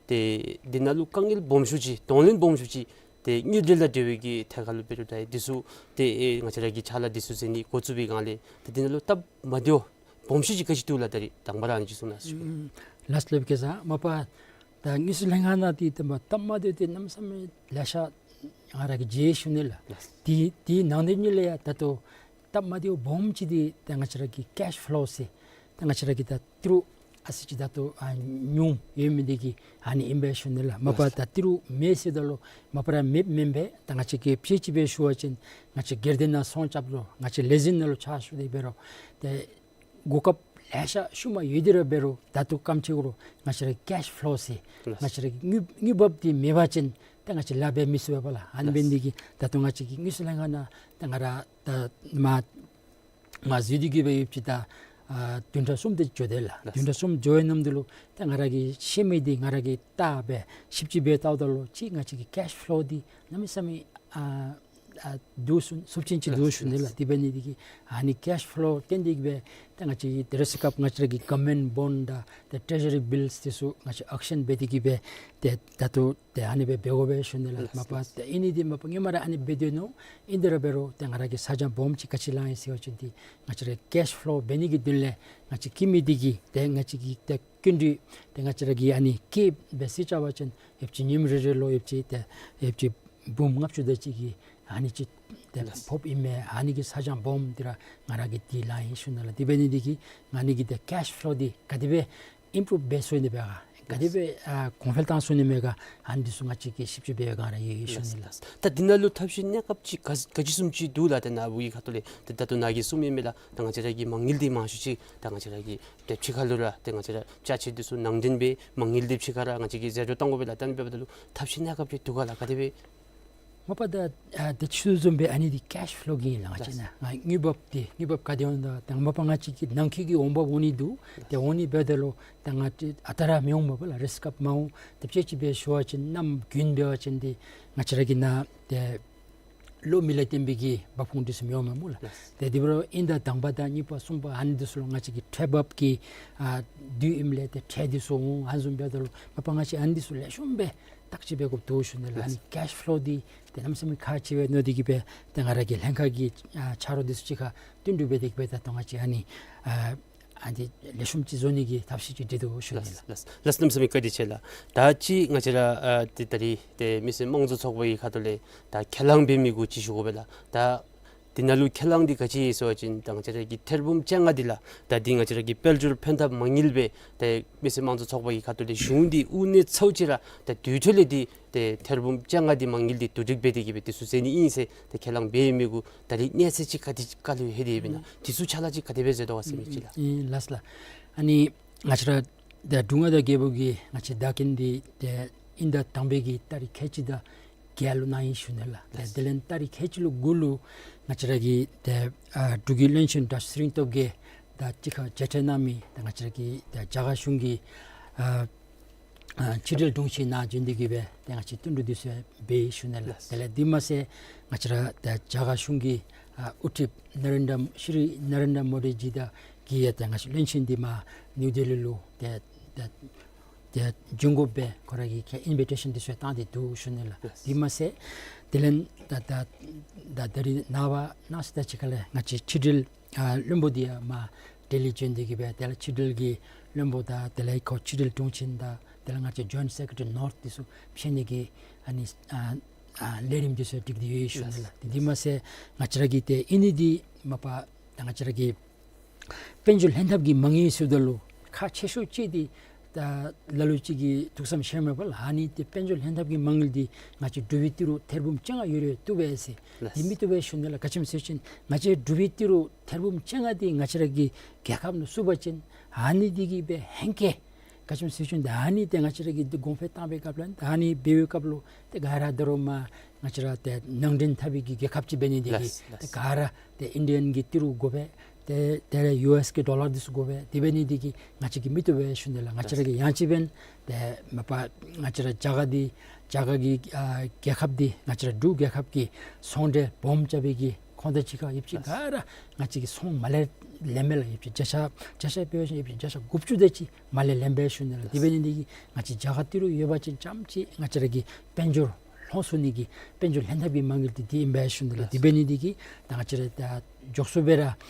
ཏེ་འདི་ནང་ལུ་དཀའ་ངལ་སྦོམ་ཤོས་ཅིག་གདོང་ལེན་སྦོམ་ཤོས་ཅིག་ཏེ་དངུལ་འབྲེལ་དང་འབྲེལ་བའི་གི་ཐད་ཁར་ལུ་འབད་རུང་ད་འདི་ཚུ་ཏེ་ཨེ་ང་བཅས་ར་གི་ཕྱག་ལཱ་འདི་ཚུ་མཛད་ནི་འགོ་བཙུགས་པའི་སྒང་ལས་ཏེ་འདི་ནང་ལུ་སྟབས་མ་བདེཝ་སྦོམ་ཤོས་ཅིག་ག་ཅི་འདུག་ལགས། ད་རིས་དང་པ་ར་ཨ་ནི་ཅིག་གསུང་གནང་ཟེར་ཞུ། ཨུམ་ལགས་སོ། སློབ་དཔོན་སྐལ་བཟང་མ་པ་ད་དངུལ་རྩིས་ལྷན་ཁག་ནང་འདི་ད་མ་སྟབས་མ་བདེཝ་འདི་གནམ་མེད་ས་མེད་ལེ་ཤ་ང་ར་གིས་མཇལ་ཞུ་ནི་ལགས། ལགས། འདི་འདི་ནང་དོན་ཉིད་ལས་ཡང་ད་ལྟོ་སྟབས་མ་བདེཝ་སྦོམ་ཅིག་འདི་ད་ང་བཅས་ར་གི་ཀེཤ་ཕློ་ཟེར་ད་ང་བཅས་ར་གི་ད་ཏི་རུ་ཨ་ཙི་ཅིག་ད་ལྟོ་ཨ་ཉུང་ཡོད་མི་འདི་གིས་ཨ་ནི་ཨིན་པས་ཞུ་ནི་ལགས། མ་པ་ལགས། ད་ཏི་རུ་མེད་ཟེརཝ་ད་ལུ་མ་པ་ར་མེདཔ་མེན་པས། ད་ང་བཅས་ཀྱིས་དཔྱེ་ཅིག་སྦེ་ཞུ་བ་ཅིན་ང་བཅས་སྒེར་སྡེ་ནང་སོང་རྐྱབ་རུང་ང་བཅས་ལས་འཛིན་ནང་ལུ་ཕྱག་ཞུ་སྟེ་འབད་རུང་ཏེ་གོ་སྐབས་ལེ་ཤ་ཤུལ་མ་ཡོད་དེ་ར་འབད་རུང་ད་ལྟོ་ག་དེམ་ཅིག་རུང་ང་བཅས་ར་ཀེཤ་ཕློ་ཟེར་ལགས། ང་བཅས་ར་དངུལ་དངུལ་འབབ་འདི་མེད་པ་ཅིན་ཏེ་ང་བཅས་ལཱ་འབད་མི་ཚུགས་པས་ལགས། ཨ་ནི་འབད་ནི་འདི་གིས་ད་ལྟོ་ང་བཅས་ཀྱི་དངུལ་རྩིས་ལྷན་ཁག་ནང་ཏེ་ང་ར་ད་མ་མ་འཛུལ་ཏེ་གིས་སྦེ་ཡོདཔ་ཅིག་ད་ཨ་བདུན་ཕྲག་གསུམ་དེ་ཅིག་འགྱོ་དེས་ལགས། ལགས། བདུན་ཕྲག་གསུམ་འགྱོ་བའི་ནམ་དུས་ལུ་ཏེ་ང་ར་གིས་ཤེས་མི་འདི་ང་ར་གིས་བལྟ་སྦེ་ཞིབ་དཔྱད་འབད་བལྟཝ་ད་ལུ་ཅིག་ང་བཅས་ཀྱི་ཀེཤ་ཕློ་འདི་གནམ་མེད་ས་མེད་ཨ་ཨ་སྡུག་སུ་སུབ་ཅིན་ཅིག་འདུག་ཞུ་ནི་ལགས། དེ་འབད་ནི་འདི་གིས་ཨ་ནི་ཀེཤ་ཕློ་བརྟེན་ཏེ་གིས་སྦེ་ཏེ་ང་བཅས་ཀྱིས་ཏེ་རེས་སྐབས་ང་བཅས་ར་གི་གོ་ཝརནམེནཊ་བོནཌ་དང་ཏེ་ཊེ་ཟུ་རི་བིལསི་འདི་ཚུ་ང་བཅས་ཨོག་ཤཱན་འབད་དེ་གིས་སྦེ་ཏེ་ད་ལྟོ་ཏེ་ཨ་ནི་སྦེ་འབད་དགོ་པས་ཞུ་ནི་ལགས། ལགས། མ་པ་ཏེ་ཨ་ནི་འདི་མ་པ་ཧེ་མ་ར་ཨ་ནི་འབད་དེ་ནུག། ཨིན་དེ་ར་འབད་རུང་ཏེ་ང་ར་གིས་ཚ་གྱང་སྦོམ་ཅིག་ག་ཅི་ལང་ཡི་ཟེར་བ་ཅིན་འདི་ང་བཅས་ར་ཀེཤ་ཕློ་འབད་ནི་གི་དོན་ལས་ང་བཅས་ཀྱི་མི་འདི་གིས་ཏེ་ང་བཅས་ཀྱི་ཏེ་སྐྱིན་འགྲུལ་ཏེ་ང་བཅས་ར་གིས་ཨ་ནི་སྐྱེད་སྦེ་རྩིས་རྐྱབ་པ་ཅིན་ཡོདཔ་ཅིག་ཉིནམ་རེ་རེ་ལུ་ཡོདཔ་ཅིག་ཏེ་ཡོདཔ་ཅིག་འབུམ་ལྔ་བཅུ་དེ་ཅིག་གི་ཨ་ནི་ཅིག་ཏེ་ལགས། ཕོགཔ་ཨིན་མས། ཨ་ནི་གི་ཚ་གྱང་སྦོམ་འདི་ར་ང་ར་གིས་འདི་ལང་ཡི་ཞུ་ནི་ལགས། དེ་འབད་ནི་འདི་གིས་ང་ནི་གི་ཏེ་ཀེཤ་ཕློ་འདི་ག་དེ་སྦེ་ཨིམ་པུ་རུབ་འབད་ཚུགས་ནི་མས་ག་ག་དེ་སྦེ་ཨ་གོང་འཕེལ་བཏང་ཚུགས་ནི་མས་ག་ཨ་ནི་འདི་ཚུ་ང་བཅས་ཀྱིས་ཞིབ་དཔྱད་འབད་བའི་སྒང་ར་ཡོད་ཡོད་ཞུ་ནི་ལགས། ད་འདི་ནང་ལུ་ཐབས་ཤེས་གནས་སྐབས་ཅིག་ག་ག་ཅི་བཟུམ་ཅིག་འདུག་ལགས། ད་ནཱ་བུ་གི་ཁ་ཐུག་ལས་ད་ད་ལྟོ་ནཱ་གིས་གསུངས་མི་མས་ལགས། ད་ང་བཅས་ར་གི་མ་དངུལ་འདི་མང་ཤོས་ཅིག་ད་ང་བཅས་ར་གི་ཏེ་ཕྱི་ཁ་ལུ་ར་ཏེ་ང་བཅས་ར་ཅ་ཆས་འདི་ཚུ་ནང་འདྲེན་འབད་མ་དངུལ་འདི་ཕྱི་ཁར་ང་བཅས་ཀྱིས་ཟད་འགྲོ་གཏང་དགོ་པས་ལགས། ད་ཨ་ནི་འབདཝ་ད་ལུ་ཐབས་ཤེས་གནས་སྐབས་ཅིག་འདུག་ག་ལགས། ག་དེ་སྦེ། མ་པ་ད་ཨ་ཏེ་ཁྱོད་བཟུམ་སྦེ་ཨ་ནི་འདི་ཀེཤ་ཕློ་གི་ཨིན་ལགས། ང་བཅས་ནཱ་ང་དངུལ་འབབ་འདི་དངུལ་འབབ་ག་དེ་འོང་ད་ད་མ་པ་ང་བཅས་ཀྱི་ནང་འཁོད་ཀྱི་འོང་འབབ་འོང་ནི་འདུག། ཏེ་འོང་ནི་འབདཝ་ད་ལུ་ད་ང་བཅས་ཨ་རྟག་ར་མི་འོང་མ་པ་ལགས། རེས་སྐབས་མ་འོང་། ཏེ་དཔྱེ་ཅིག་སྦེ་ཞུ་བ་ཅིན་གནམ་དགུན་འབད་བ་ཅིན་འདི་ང་བཅས་ར་གི་ནཱ་ཏེ་ ལོ་མི་ལས་བརྟེན་པའི་གི་འབབ་ཁུངས་འདི་ཚུ་མི་འོང་མས་སྨོ་ལགས། ལགས། ཏེ་དེ་འབདཝ་ད་ཨིན་ཟླ་དང་པ་དང་གཉིས་པ་གསུམ་པ་ཨ་ནི་འདི་ཚུ་ལུ་ང་བཅས་ཀྱི་ཁྲལ་འབབ་ཀྱི་ཨ་དུས་ཨིནམ་ལས་ཏེ་ཁྲལ་འདི་ཚུ་འོང་། ཨ་ནི་བཟུམ་འབདཝ་ད་ལུ་མ་པ་ང་བཅས་ཨ་ནི་འདི་ཚུ་ལེགས་ཤོམ་སྦེ་བརྟག་དཔྱད་འབད་དགོཔ་འདུག་ཞུ་ནི་ལགས། ཨ་ནི་ལགས། ཀེཤ་ཕློ་འདི་ཏེ་གནམ་མེད་ས་མེད་ཁག་ཆེ་བས་མནོ་སྟེ་གིས་སྦེ་ཏེ་ང་ར་གི་ལྷན་ཁག་གི་ཨ་ཆ་རོགས་འདི་ཚུ་གཅིག་ཁར་བསྟུན་གྲོས་འབད་དེ་གིས་སྦེ་ད་ལྟོ་ང་བཅས་ཨ་ནི་ཨ་ཨ་འདི་ལེགས་ཤོམ་ཅིག་བཟོ་ནི་གི་ཐབས་ཤེས་ཅིག་སྒྲིག་དོ་ཞུ་ནི་ལགས། ལགས་ལགས། གནམ་མེད་ས་མེད་བཀའ་དྲིན་ཆེ་ལགས། ད་ཅི་ང་བཅས་ར་ཨ་ཏེ་ད་རིས་ཏེ་མི་སེར་དམངས་གཙོ་ཚོགས་པ་གི་ཁ་ཐུག་ལས་ད་ཁས་བླངས་འབད་མི་གུ་ཅིག་ཞུ་དགོ་པས་ལགས། ད་འདི་ནང་ལུ་ཁས་བླངས་འདི་ག་ཅི་ཡོད་ཟེར་བ་ཅིན་ད་ང་བཅས་ར་གི་ཐེར་འབུམ་བཅོ་ལྔ་འདི་ལགས། ད་འདི་ང་བཅས་ར་གི་དཔལ་འབྱོར་ཕན་ཐབས་མ་དངུལ་སྦེ་ཏེ་མི་སེར་དམངས་གཙོ་ཚོགས་པ་གི་ཁ་ཐུག་ལས་གཞུང་འདི་དབུ་ནས་ཚུན་ཅིག་ར་ད་དུས་ཐོག་ལས་འདི་ཏེ་ཐེར་འབུམ་བཅོ་ལྔ་འདི་མ་དངུལ་འདི་བསྡུ་སྒྲིག་འབད་དེ་གིས་སྦེ་འདི་ཚུ་མཛད་ནི་ཨིན་ཟེར་ཏེ་ཁས་བླངས་འབད་མི་གུ་ད་རིས་གནས་ཚད་ཅིག་ག་དེ་ཅིག་ག་ལུ་ལྷོད་དེ་ཡོདཔ་ཨིན་ན། ཨུམ། འདི་ཚུ་ཕྱག་ལཱ་ཅིག་ག་དེ་སྦེ་མཛད་དོ་བ་ཟེར་མི་ཅིག་ལགས། ཨིན་ལགས་ལགས། ཨ་ནི་ང་བཅས་ར་ད་འབྲུག་མངའ་བདག་རྒྱལ་པོ་གིས་ང་བཅས་བདག་རྐྱེན་འདི་ཏེ་ཨིན་ཟླ་དང་པའི་གི་ཏ་རིག་ཁལ་གཅིག་དང་བརྒྱད་ལུ་གནང་ཡི་ཞུ་ནི་ལགས། ཏེ་ལགས། དེ་ལས་ཏ་རིག་ཁལ་གཅིག་ལུ་དགུ་ལུ་ང་བཅས་ར་གི་ཏེ་ཨ་འབྲུག་གི་བློན་ཆེན་དྲག་ཤོས་ཚེ་རིང་སྟོབས་རྒྱས་དང་གཅིག་ཁར་མཇལ་འཕྲད་གནང་མི་ཏེ་ང་བཅས་ར་གི་ཏེ་རྒྱ་གར་གཞུང་གི་ཨ་ཨ་ཕྱི་འབྲེལ་དྲུང་ཆེ་ནཱ་བྱོན་ཏེ་གིས་སྦེ་ཏེ་ང་བཅས་བསྟུན་གྲོས་འདི་ཚུ་འབད་ཞུ་ནི་ལགས། ལགས། དེ་ལས་འདི་མ་ཚད་ང་བཅས་ར་ཏེ་རྒྱ་གར་གཞུང་གི་ཨ་དབུ་ཁྲིདཔ་ནཱ་རེནྡྲ་ཤྲི་ནཱ་རེནྡྲ་མོ་དི་ཇི་དང་གིས་ཡང་ཏེ་ང་བཅས་བློན་ཆེན་འདི་མར་ནིའུ་ལྡི་ལི་ལུ་ཏེ་ཏེ་ཏེ་བྱོན་དགོ་པའི་ཁོ་ར་གི་ཁ་ཨིན་བི་ཊེ་ཤཱན་འདི་ཚུ་བཏང་སྟེ་འདུག་ཞུ་ནི་ལགས། ལགས། འདི་མ་ཚད་དེ་ལས་ད་ད་ད་ད་རིས་ནངས་པ་གནངས་ཚེ་དང་གཅིག་ཁར་ལས་ང་བཅས་ཕྱི་འབྲེལ་ཨ་བློན་པོ་འདི་ཡང་མར་ལྡི་ལི་བྱོན་ཏེ་གིས་སྦེ་དེ་ལས་ཕྱི་འབྲེལ་གྱི་བློན་པོ་དང་དེ་ལས་ཁོ་ཕྱི་འབྲེལ་དྲུང་ཆེན་དང་དེ་ལས་ང་བཅས་ཇོའིནཊ་སེཀ་རེ་ཊི་ནོརཐ་འདི་ཚུ་ཕྱད་ནི་གི་ཨ་ནི་ཨ་ཨ་ལས་རིམ་འདི་ཚུ་སྒྲིག་སྟེ་ཡོད་ཞུ་ནི་ལགས། ལགས། དེ་འདི་མ་ཚད་ང་བཅས་ར་གི་ཏེ་ཨིན་ནི་འདི་མ་པ་ད་ང་བཅས་ར་གི་དཔལ་འབྱོར་ལྷན་ཐབས་ཀྱི་མ་དངུལ་ཟེརཝ་ད་ལུ་ཁག་ཆེ་ཤོས་ཅིག་འདི་ད་ལ་ལུ་ཅིག་གིས་ཐུགས་བསམ་བཞེས་མས་པ་ལགས། ཨ་ནི་ཏེ་དཔལ་འབྱོར་ལྷན་ཐབས་ཀྱི་མ་དངུལ་འདི་ང་བཅས་འབྲུག་པའི་ཏི་རུ་ཐེར་འབུམ་བཅོ་ལྔ་ཡོད་རུང་བཏུབ་པས་ཟེར། ལགས། འདི་མི་བཏུབ་པས་ཞུ་ནི་ལགས། ག་ཅི་སྨོ་ཟེར་བ་ཅིན་ང་བཅས་འབྲུག་པའི་ཏི་རུ་ཐེར་འབུམ་བཅོ་ལྔ་འདི་ང་བཅས་ར་གི་རྒྱལ་ཁབ་ནང་བཙུགས་པ་ཅིན་ཨ་ནི་འདི་གིས་སྦེ་ཧེང་སྐལ་ག་ཅི་སྨོ་ཟེར་བ་ཅིན་ད་ཨ་ནི་ཏེ་ང་བཅས་ར་གིས་འདི་གོང་འཕེལ་བཏང་བའི་སྐབས་ལུ་ད་ཨ་ནི་འབད་བའི་སྐབས་ལུ་ཏེ་ག་ར་ད་རུང་མར་ང་བཅས་ར་ཏེ་ནང་འདྲེན་འཐབ་པའི་གི་རྒྱལ་ཁབ་ཅིག་འབད་ནི་འདི་གིས། ལགས། ཏེ་ལགས། ག་ར་ཏེ་ཨིན་ཌི་ཡཱན་གྱི་ཏི་རུ་དགོ་པས། ཏེ་དེ་ལས་ཡུ་ཨེསི་གི་ཌོ་ལར་འདི་ཚུ་དགོ་པས། དེ་འབད་ནི་འདི་གིས་ང་བཅས་ཀྱིས་མི་བཏུབ་པས་ཞུ་ནི་ལགས། ང་བཅས་ར་གིས་ཡང་ཅིན་འབདན་ཏེ་མ་པ་ང་བཅས་ར་རྒྱ་གར་འདི་རྒྱ་གར་གྱི་ཨ་རྒྱལ་ཁབ་འདི་ང་བཅས་ར་འབྲུག་རྒྱལ་ཁབ་ཀྱི་ཚོང་འབྲེལ་སྦོམ་རྐྱབ་པའི་གི་ཁོངས་དང་གཅིག་ཁར་ཡོདཔ་ཅིག་ག་ར་ང་བཅས་ཀྱིས་ཚོང་མར་ལས་ལེན་མས་ལགས། ཡོདཔ་ཅིག་བརྒྱ་ཆ་བརྒྱ་ཆ་འབད་བ་ཅིན་ཡོདཔ་ཅིག་བརྒྱ་ཆ་དགུ་བཅུ་དེ་ཅིག་མར་ལས་ལེན་པས་ཞུ་ནི་ལགས། དེ་འབད་ནི་འདི་གིས་ང་བཅས་རྒྱ་གར་ཏི་རུ་ཡོད་པ་ཅིན་ཙམ་ཅིག་ང་བཅས་ར་གི་དཔལ་འབྱོར་ལྷོང་ཚུགས་ནི་གི་དཔལ་འབྱོར་ལྷན་ཐབས་ཀྱི་མ་དངུལ་འདི་འདི་ཨིན་པས་ཞུ་ནི་ལགས། དེ་འབད་ནི་འདི་གིས་ད་ང་བཅས་ར་ད་མགྱོགས་སུ་སྦེ་ར་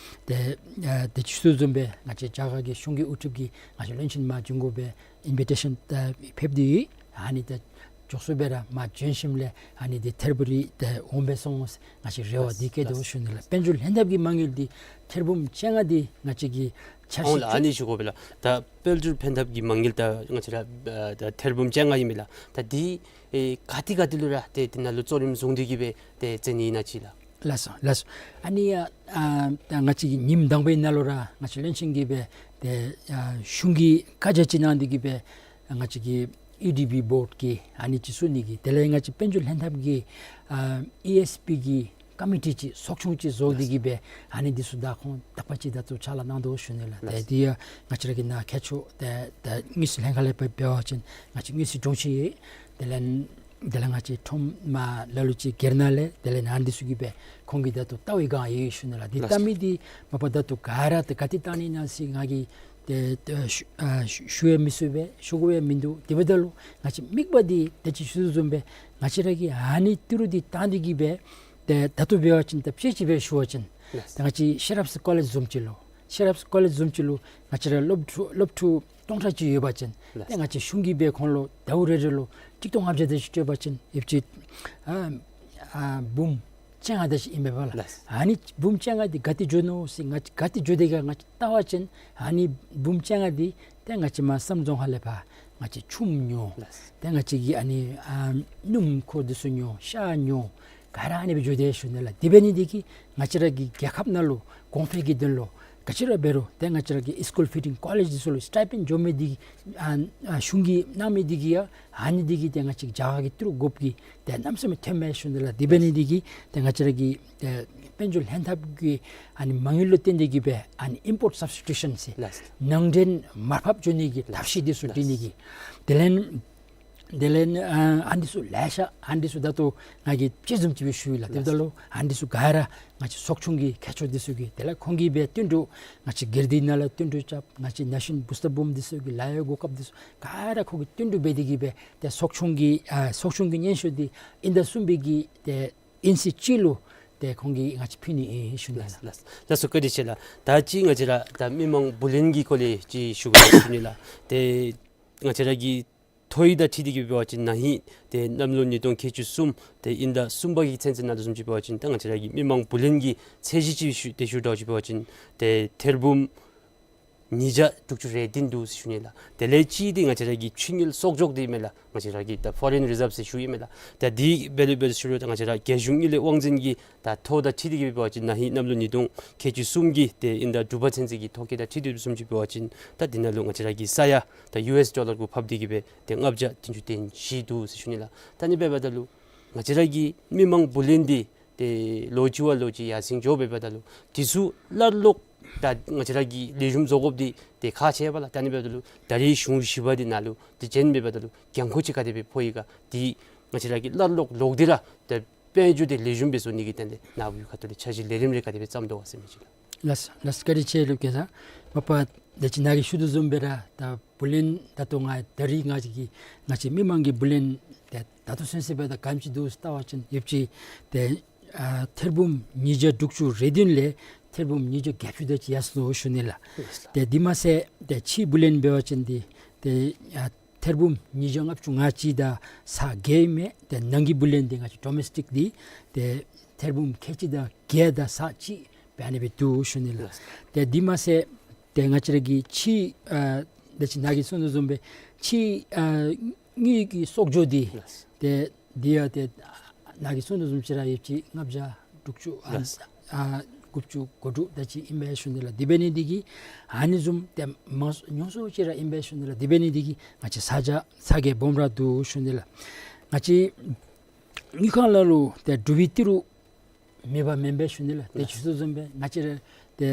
ཏེ་ཨ་ཏེ་ཅི་ཞུ་དོ་བཟུམ་སྦེ་ང་བཅས་རྒྱ་གར་གྱི་གཞུང་གི་དབུ་ཁྲིདཔ་གིས་ང་བཅས་བློན་ཆེན་མར་བྱོན་དགོ་པའི་ཨིན་བི་ཊེ་ཤཱན་ད་ཕེབས་ཏེ་ཡོད། ཨ་ནི་ད་མགྱོགས་སུ་སྦེ་ར་མར་བྱོན་ཞིནམ་ལས་ཨ་ནི་འདི་ཐེར་འབུམ་རེ་ད་འོང་པས་སོང་ཟེར་ང་བཅས་རེ་བ་འདི་བསྐྱེད་དོ་ཞུ་ནི་ལགས། དཔལ་འབྱོར་ལྷན་ཐབས་ཀྱི་མ་དངུལ་འདི་ཐེར་འབུམ་བཅོ་ལྔ་འདི་ང་བཅས་ཀྱི་འཆར་གཞི། ཨོང་ལགས། ཨ་ནི་ཞུ་དགོ་པས་ལགས། ད་དཔལ་འབྱོར་ཕན་ཐབས་ཀྱི་མ་དངུལ་ད་ང་བཅས་ར་ཨ་ད་ཐེར་འབུམ་བཅོ་ལྔ་ཨིན་མས་ལགས། ད་འདི་ཨེ་ག་ཏེ་ག་ཏེ་ལུ་ར་ཏེ་འདི་ནང་ལུ་གཙོ་རིམ་བཟུང་སྟེ་གིས་སྦེ་ཏེ་མཛད་ནི་ཨིན་ན་ཅིག་ལགས། ལགས་སོ་ལགས་སོ། ཨ་ནི་ཨ་ད་ང་བཅས་ཀྱིས་ཉིནམ་དང་པའི་ནང་ལུ་ར་ང་བཅས་བློན་ཆེན་གྱིས་སྦེ་ཏེ་ཨ་གཞུང་གི་བཀའ་རྒྱ་ཅིག་གནང་སྟེ་གིས་སྦེ་ང་བཅས་ཀྱི་ཨེ་ཌི་བི་བོརཌ་ཀྱི་ཨ་ནི་ཅིག་བཙུགས་ནི་གི་དེ་ལས་ང་བཅས་དཔལ་འབྱོར་ལྷན་ཐབས་ཀྱི་ཨ་ཨི་ཨེསི་པི་གི་ཀོ་མི་ཊི་ཅིག་ཚོགས་ཆུང་ཅིག་བཟོ་སྟེ་གིས་སྦེ་ཨ་ནི་འདི་ཚུ་ད་ཁོང་དག་པ་ཅིག་ད་ལྟོ་ཕྱག་ལཱ་གནང་དོ་ཞུ་ནི་ལགས། ཏེ་འདི་ཡང་ང་བཅས་ར་གི་ནཱ་མཁས་མཆོག་ཏེ་ཏེ་དངུལ་རྩིས་ལྷན་ཁག་ལས་འབད་འབད་བ་ཅིན་ང་བཅས་དངུལ་རྩིས་དྲུང་ཆེན་ཡོད། དེ་ལས་དེ་ལས་ང་བཅས་ཁྲོམ་མ་ལ་ལུ་ཅིག་སྒེར་ནང་ལས་དེ་ལས་ནཱ་འདི་ཚུ་གིས་སྦེ་ཁོང་གིས་ད་ལྟོ་ལྟ་བའི་སྒང་ཡོད་ཞུ་ནི་ལགས། འདི་ལྟ་མི་འདི་མ་པ་ད་ལྟོ་ག་ར་ཏེ་ག་ཏེ་བཏང་ནི་ཨིན་ན་ཟེར་ང་གིས་ཏེ་ཏེ་ཞུ་ཨ་ཞུ་ཞུ་ཡང་མི་ཚུགས་པས། ཞུ་དགོ་ཡང་མིན་འདུག། དེ་འབདཝ་ད་ལུ་ང་བཅས་དམིགས་པ་འདི་ད་ཅི་ཞུ་དོ་བཟུམ་སྦེ་ང་བཅས་ར་གིས་ཨ་ནི་ཏི་རུ་འདི་བཏང་སྟེ་གིས་སྦེ་ཏེ་ད་ལྟོ་འབད་བ་ཅིན་ད་དཔེ་ཅིག་སྦེ་ཞུ་བ་ཅིན་ལགས། ཏེ་ང་བཅས་ཤེས་རབ་སི་ཀོ་ལེཇ་བཟུམ་ཅིག་ལུ་ཤེས་རབ་སི་ཀོ་ལེཇ་བཟུམ་ཅིག་ལུ་ང་བཅས་ར་སློབ་ཕྲུག་སློབ་ཕྲུག་སྟོང་ཕྲག་ཅིག་ཡོད་པ་ཅིན་ལགས། ཏེ་ང་བཅས་གཞུང་གིས་སྦེ་ཁོང་ལུ་ཟླཝ་རེ་རེ་ལུ་གཅིག་སྟོང་ལྔ་བརྒྱ་དེ་ཅིག་སྤྲོད་པ་ཅིན་ཡོདཔ་ཅིག་ཨ་ཨ་འབུམ་བཅོ་ལྔ་དེ་ཅིག་ཨིན་པས་ལགས། ལགས། ཨ་ནི་འབུམ་བཅོ་ལྔ་འདི་ག་ཏེ་འགྱོ་ནུག་ཟེར་ང་ག་ཏེ་འགྱོ་དེས་ག་ང་བཅས་བལྟ་བ་ཅིན་ཨ་ནི་འབུམ་བཅོ་ལྔ་འདི་ཏེ་ང་བཅས་མར་བསམ་རྫོང་ཁ་ལས་ཕར་ང་བཅས་ཆུམ་ཉོ། ལགས། ཏེ་ང་བཅས་ཀྱི་ཨ་ནི་ཨ་སྣུམ་འཁོར་འདི་ཚུ་ཉོ། ཤ་ཉོ། ག་ར་ཨ་ནི་སྦེ་འགྱོ་དེས་ཞུ་ནི་ལགས། དེ་འབད་ནི་འདི་གིས་ང་བཅས་ར་གི་རྒྱལ་ཁབ་ནང་ལུ་གོང་འཕེལ་གྱི་དོན་ལུ་ག་ཅི་ར་འབད་རུང་ཏེ་ང་བཅས་ར་གི་ཨིསི་ཀུལ་ཕི་ཌིང་ཀོ་ལེཇ་འདི་ཚུ་ལུ་སི་ཊའི་པེནཌ་འགྱོ་མི་འདི་ཨ་ཨ་གཞུང་གིས་གནང་མི་འདི་གིས་ཡང་ཨ་ནི་འདི་གིས་ཏེ་ང་བཅས་རྒྱ་གར་གྱི་ཏི་རུ་དགོཔ་གིས་ཏེ་གནམ་མེད་ས་མེད་ཐོན་མས་ཞུ་ནི་ལགས། དེ་འབད་ནི་འདི་གིས་ཏེ་ང་བཅས་ར་གི་ཏེ་དཔལ་འབྱོར་ལྷན་ཐབས་ཀྱི་ཨ་ནི་མ་དངུལ་ལུ་བརྟེན་ཏེ་གིས་སྦེ་ཨ་ནི་ཨིམ་པོརཊ་སབ་སི་ཊི་ཊུ་ཤཱན་ཟེར་ལགས། ནང་འདྲེན་མར་ཕབ་འགྱོ་ནི་གི་ཐབས་ཤེས་འདི་ཚུ་ལགས། སྒྲིག་ནི་གི་དེ་ལས་ དེ་ལས་ཨ་ཨ་འདི་ཚུ་ལེ་ཤ་ཨ་འདི་ཚུ་ད་ལྟོ་ང་གིས་དཔྱེ་བཟུམ་ཅིག་སྦེ་ཞུ་ཡི་ལགས། དེ་འབདཝ་ད་ལུ་ཨ་འདི་ཚུ་ག་ར་ང་བཅས་ཚོགས་ཆུང་གི་མཁས་མཆོག་འདི་ཚུ་གིས་དེ་ལས་ཁོང་གིས་སྦེ་བསྟུན་གྲོས་ང་བཅས་སྒེར་སྡེ་ནང་ལུ་བསྟུན་གྲོས་རྐྱབ། ང་བཅས་ནེ་ཤན་བུསཊར་བུམ་འདི་ཚུ་གི་ལཱ་གཡོག་གོ་སྐབས་འདི་ཚུ་ག་ར་ཁོང་གིས་བསྟུན་གྲོས་འབད་དེ་གིས་སྦེ་ཏེ་ཚོགས་ཆུང་གི་ཨ་ཚོགས་ཆུང་གི་སྙན་ཞུ་འདི་དབྱིན་ཟླ་གསུམ་པའི་གི་ཏེ་དབྱིན་ཚེས་གཅིག་ལུ་ཏེ་ཁོང་གིས་ང་བཅས་ཕུལ་ནི་ཨིན་ཞུ་ནི་ལགས། ལགས་ལགས་སོ། བཀའ་དྲིན་ཆེ་ལགས། ད་ཅི་ང་བཅས་ར་ད་མི་མང་བུ་ལོན་གྱི་སྐོར་ལས་ཅིག་ཞུ་དགོ་ཞུ་ནི་ལགས། ཏེ་ང་བཅས་ར་གི་ཐོ་ཡིག་དང་འཁྲིལ་ཏེ་གིས་འབད་བ་ཅིན་ན་ཧིང་ཏེ་གནམ་ལོ་ཉིས་སྟོང་ཁལ་གཅིག་གསུམ་ཏེ་དབྱིན་ཟླ་གསུམ་པ་གི་ཚུན་ཚོད་ནང་ལུ་བཟུམ་ཅིག་འབད་བ་ཅིན་ད་ང་བཅས་ར་གི་མི་མང་བུ་ལོན་གྱི་ཚད་གཞི་ཅིག་ཞུ་ཏེ་ཞུ་དྲགས་ཅིག་འབད་བ་ཅིན་ཏེ་ཐེར་འབུམ་ཉིས་བརྒྱ་དྲུག་ཅུ་རེ་བདུན་འདུག་ཟེར་ཞུ་ནི་ལགས། དེ་ལས་གཅིག་འདི་ང་བཅས་ར་གི་ཕྱི་དངུལ་གསོག་འཇོག་འདི་མས་ལགས། ང་བཅས་ར་གི་ད་ཕོ་རིན་རི་ཟརབ་ཟེར་ཞུ་ཡི་མས་ལགས། ད་འདི་འབད་ལུ་འབད་ཞུ་རུང་ད་ང་བཅས་ར་རྒྱལ་གཞུང་དངུལ་ལས་དབང་འཛིན་གྱི་ད་ཐོ་དང་འཁྲིལ་ཏེ་གིས་འབད་བ་ཅིན་ན་ཧིང་གནམ་ལོ་ཉིས་སྟོང་ཁལ་གཅིག་གསུམ་གྱི་ཏེ་དབྱིན་ཟླ་དྲུག་པ་ཚུན་ཚོད་ཀྱི་ཐོ་བཀོད་དང་འཁྲིལ་ཏེ་བཟུམ་ཅིག་འབད་བ་ཅིན་ད་འདི་ནང་ལུ་ང་བཅས་ར་གི་ས་ཡ་ད་ཡུ་ཨེསི་ཌོ་ལར་གུ་ཕབ་སྟེ་གིས་སྦེ་ཏེ་ལྔ་བརྒྱ་བདུན་ཅུ་དོན་བཞི་འདུག་ཟེར་ཞུ་ནི་ལགས། ད་ཨ་ནི་འབདཝ་ད་ལུ་ང་བཅས་ར་གི་མི་མང་བུ་ལོན་འདི་ཏེ་ལོ་གཅིག་བ་ལོ་གཅིག་ཡར་སེང་འགྱོ་འབདཝ་ད་ལུ་འདི་ཚུ་སླར་ལོག་ད་ང་བཅས་ར་གི་ལེགས་ཤོམ་བཟོ་དགོཔ་འདི་ཏེ་ཁག་ཆེ་བས་ལགས། ད་ཨ་ནི་འབདཝ་ད་ལུ་ད་རེས་གཞུང་བཞི་པ་འདི་ནང་ལུ་ཏེ་བྱོན་འབདཝ་ད་ལུ་འགན་ཁུར་ཅིག་ག་དེ་སྦེ་ཕོག་ཡི་ག་འདི་ང་བཅས་ར་གིས་སླར་ལོག་ལོག་སྟེ་ར་ཏེ་དཔལ་འབྱོར་འདི་ལེགས་ཤོམ་སྦེ་བཟོ་ནི་གི་དོན་ལས་ནཱ་བུའི་ཁ་ཐུག་ལས་འཆར་གཞི་ལས་རིམ་རེ་ག་དེ་སྦེ་བརྩམ་དོ་ག་ཟེར་མི་ཅིག་ལགས། ལགས་ལགས། བཀའ་དྲིན་ཆེ་ལགས་སྐལ་བཟང་། མ་པ་ད་ཅི་ནཱ་གིས་ཞུ་དོ་བཟུམ་སྦེ་ར་ད་བུ་ལོན་ད་ལྟོ་ང་ད་རིས་ང་བཅས་ཀྱི་ང་བཅས་མི་མང་གི་བུ་ལོན་ད་ད་ལྟོ་ཚུན་ཚོད་འབདཝ་ད་ག་དེམ་ཅིག་འདུག་ཟེར་བལྟ་བ་ཅིན་ཡོདཔ་ཅིག་ཏེ་ཨ་ཐེར་འབུམ་ཉིས་བརྒྱ་དྲུག་ཅུ་རེ་བདུན་ལས་ཐེར་འབུམ་ཉིས་བརྒྱ་བརྒྱད་ཅུ་དེ་ཅིག་ཡར་སོ་ནུག་ཞུ་ནི་ལགས། ལགས་ལགས། ཏེ་འདི་མ་ཚད་ཏེ་ཕྱིའི་བུ་ལོན་འབད་བ་ཅིན་འདི་ཏེ་ཨ་ཐེར་འབུམ་ཉིས་བརྒྱ་ལྔ་བཅུ་ང་གཅིག་དང་ས་བརྒྱད་ཨིན་མས། ཏེ་ནང་གི་བུ་ལོན་འདི་ང་བཅས་ཌོ་མེསི་ཊིཀ་འདི་ཏེ་ཐེར་འབུམ་ཁལ་གཅིག་དང་བརྒྱད་དང་ས་གཅིག་སྦེ་ཨ་ནི་སྦེ་འདུག་ཞུ་ནི་ལགས། ལགས། ཏེ་འདི་མ་ཚད་ཏེ་ང་བཅས་ར་གི་ཕྱིའི་ཨ་ད་ཅི་ནཱ་གིས་གསུངས་དོ་བཟུམ་སྦེ་ཕྱིའི་ཨ་དངུལ་གྱི་གསོག་འཇོག་འདི་ལགས། ཏེ་འདི་ཡང་ཏེ་ནཱ་གིས་གསུངས་དོ་བཟུམ་ཅིག་ར་ཡོདཔ་ཅིག་ལྔ་བརྒྱ་དྲུག་ཅུ་ཨ་ལགས། ཨ་དགུ་བཅུ་གོ་དྲུག་དེ་ཅིག་ཨིན་པས་ཞུ་ནི་ལགས། དེ་འབད་ནི་འདི་གིས་ཨ་ནི་བཟུམ་ཏེ་མང་ཉུང་སུ་ཅིག་ར་ཨིན་པས་ཞུ་ནི་ལགས། དེ་འབད་ནི་འདི་གིས་ང་བཅས་ས་རྒྱ་ས་རྒྱ་སྦོམ་ར་འདུག་ཞུ་ནི་ལགས། ང་བཅས་དངུལ་ཁང་ནང་ལུ་ཏེ་འབྲུག་པའི་ཏི་རུ་མེད་པ་མེན་པས་ཞུ་ནི་ལགས། ཏེ་ཞུ་དོ་བཟུམ་སྦེ་ང་བཅས་ར་ཏེ་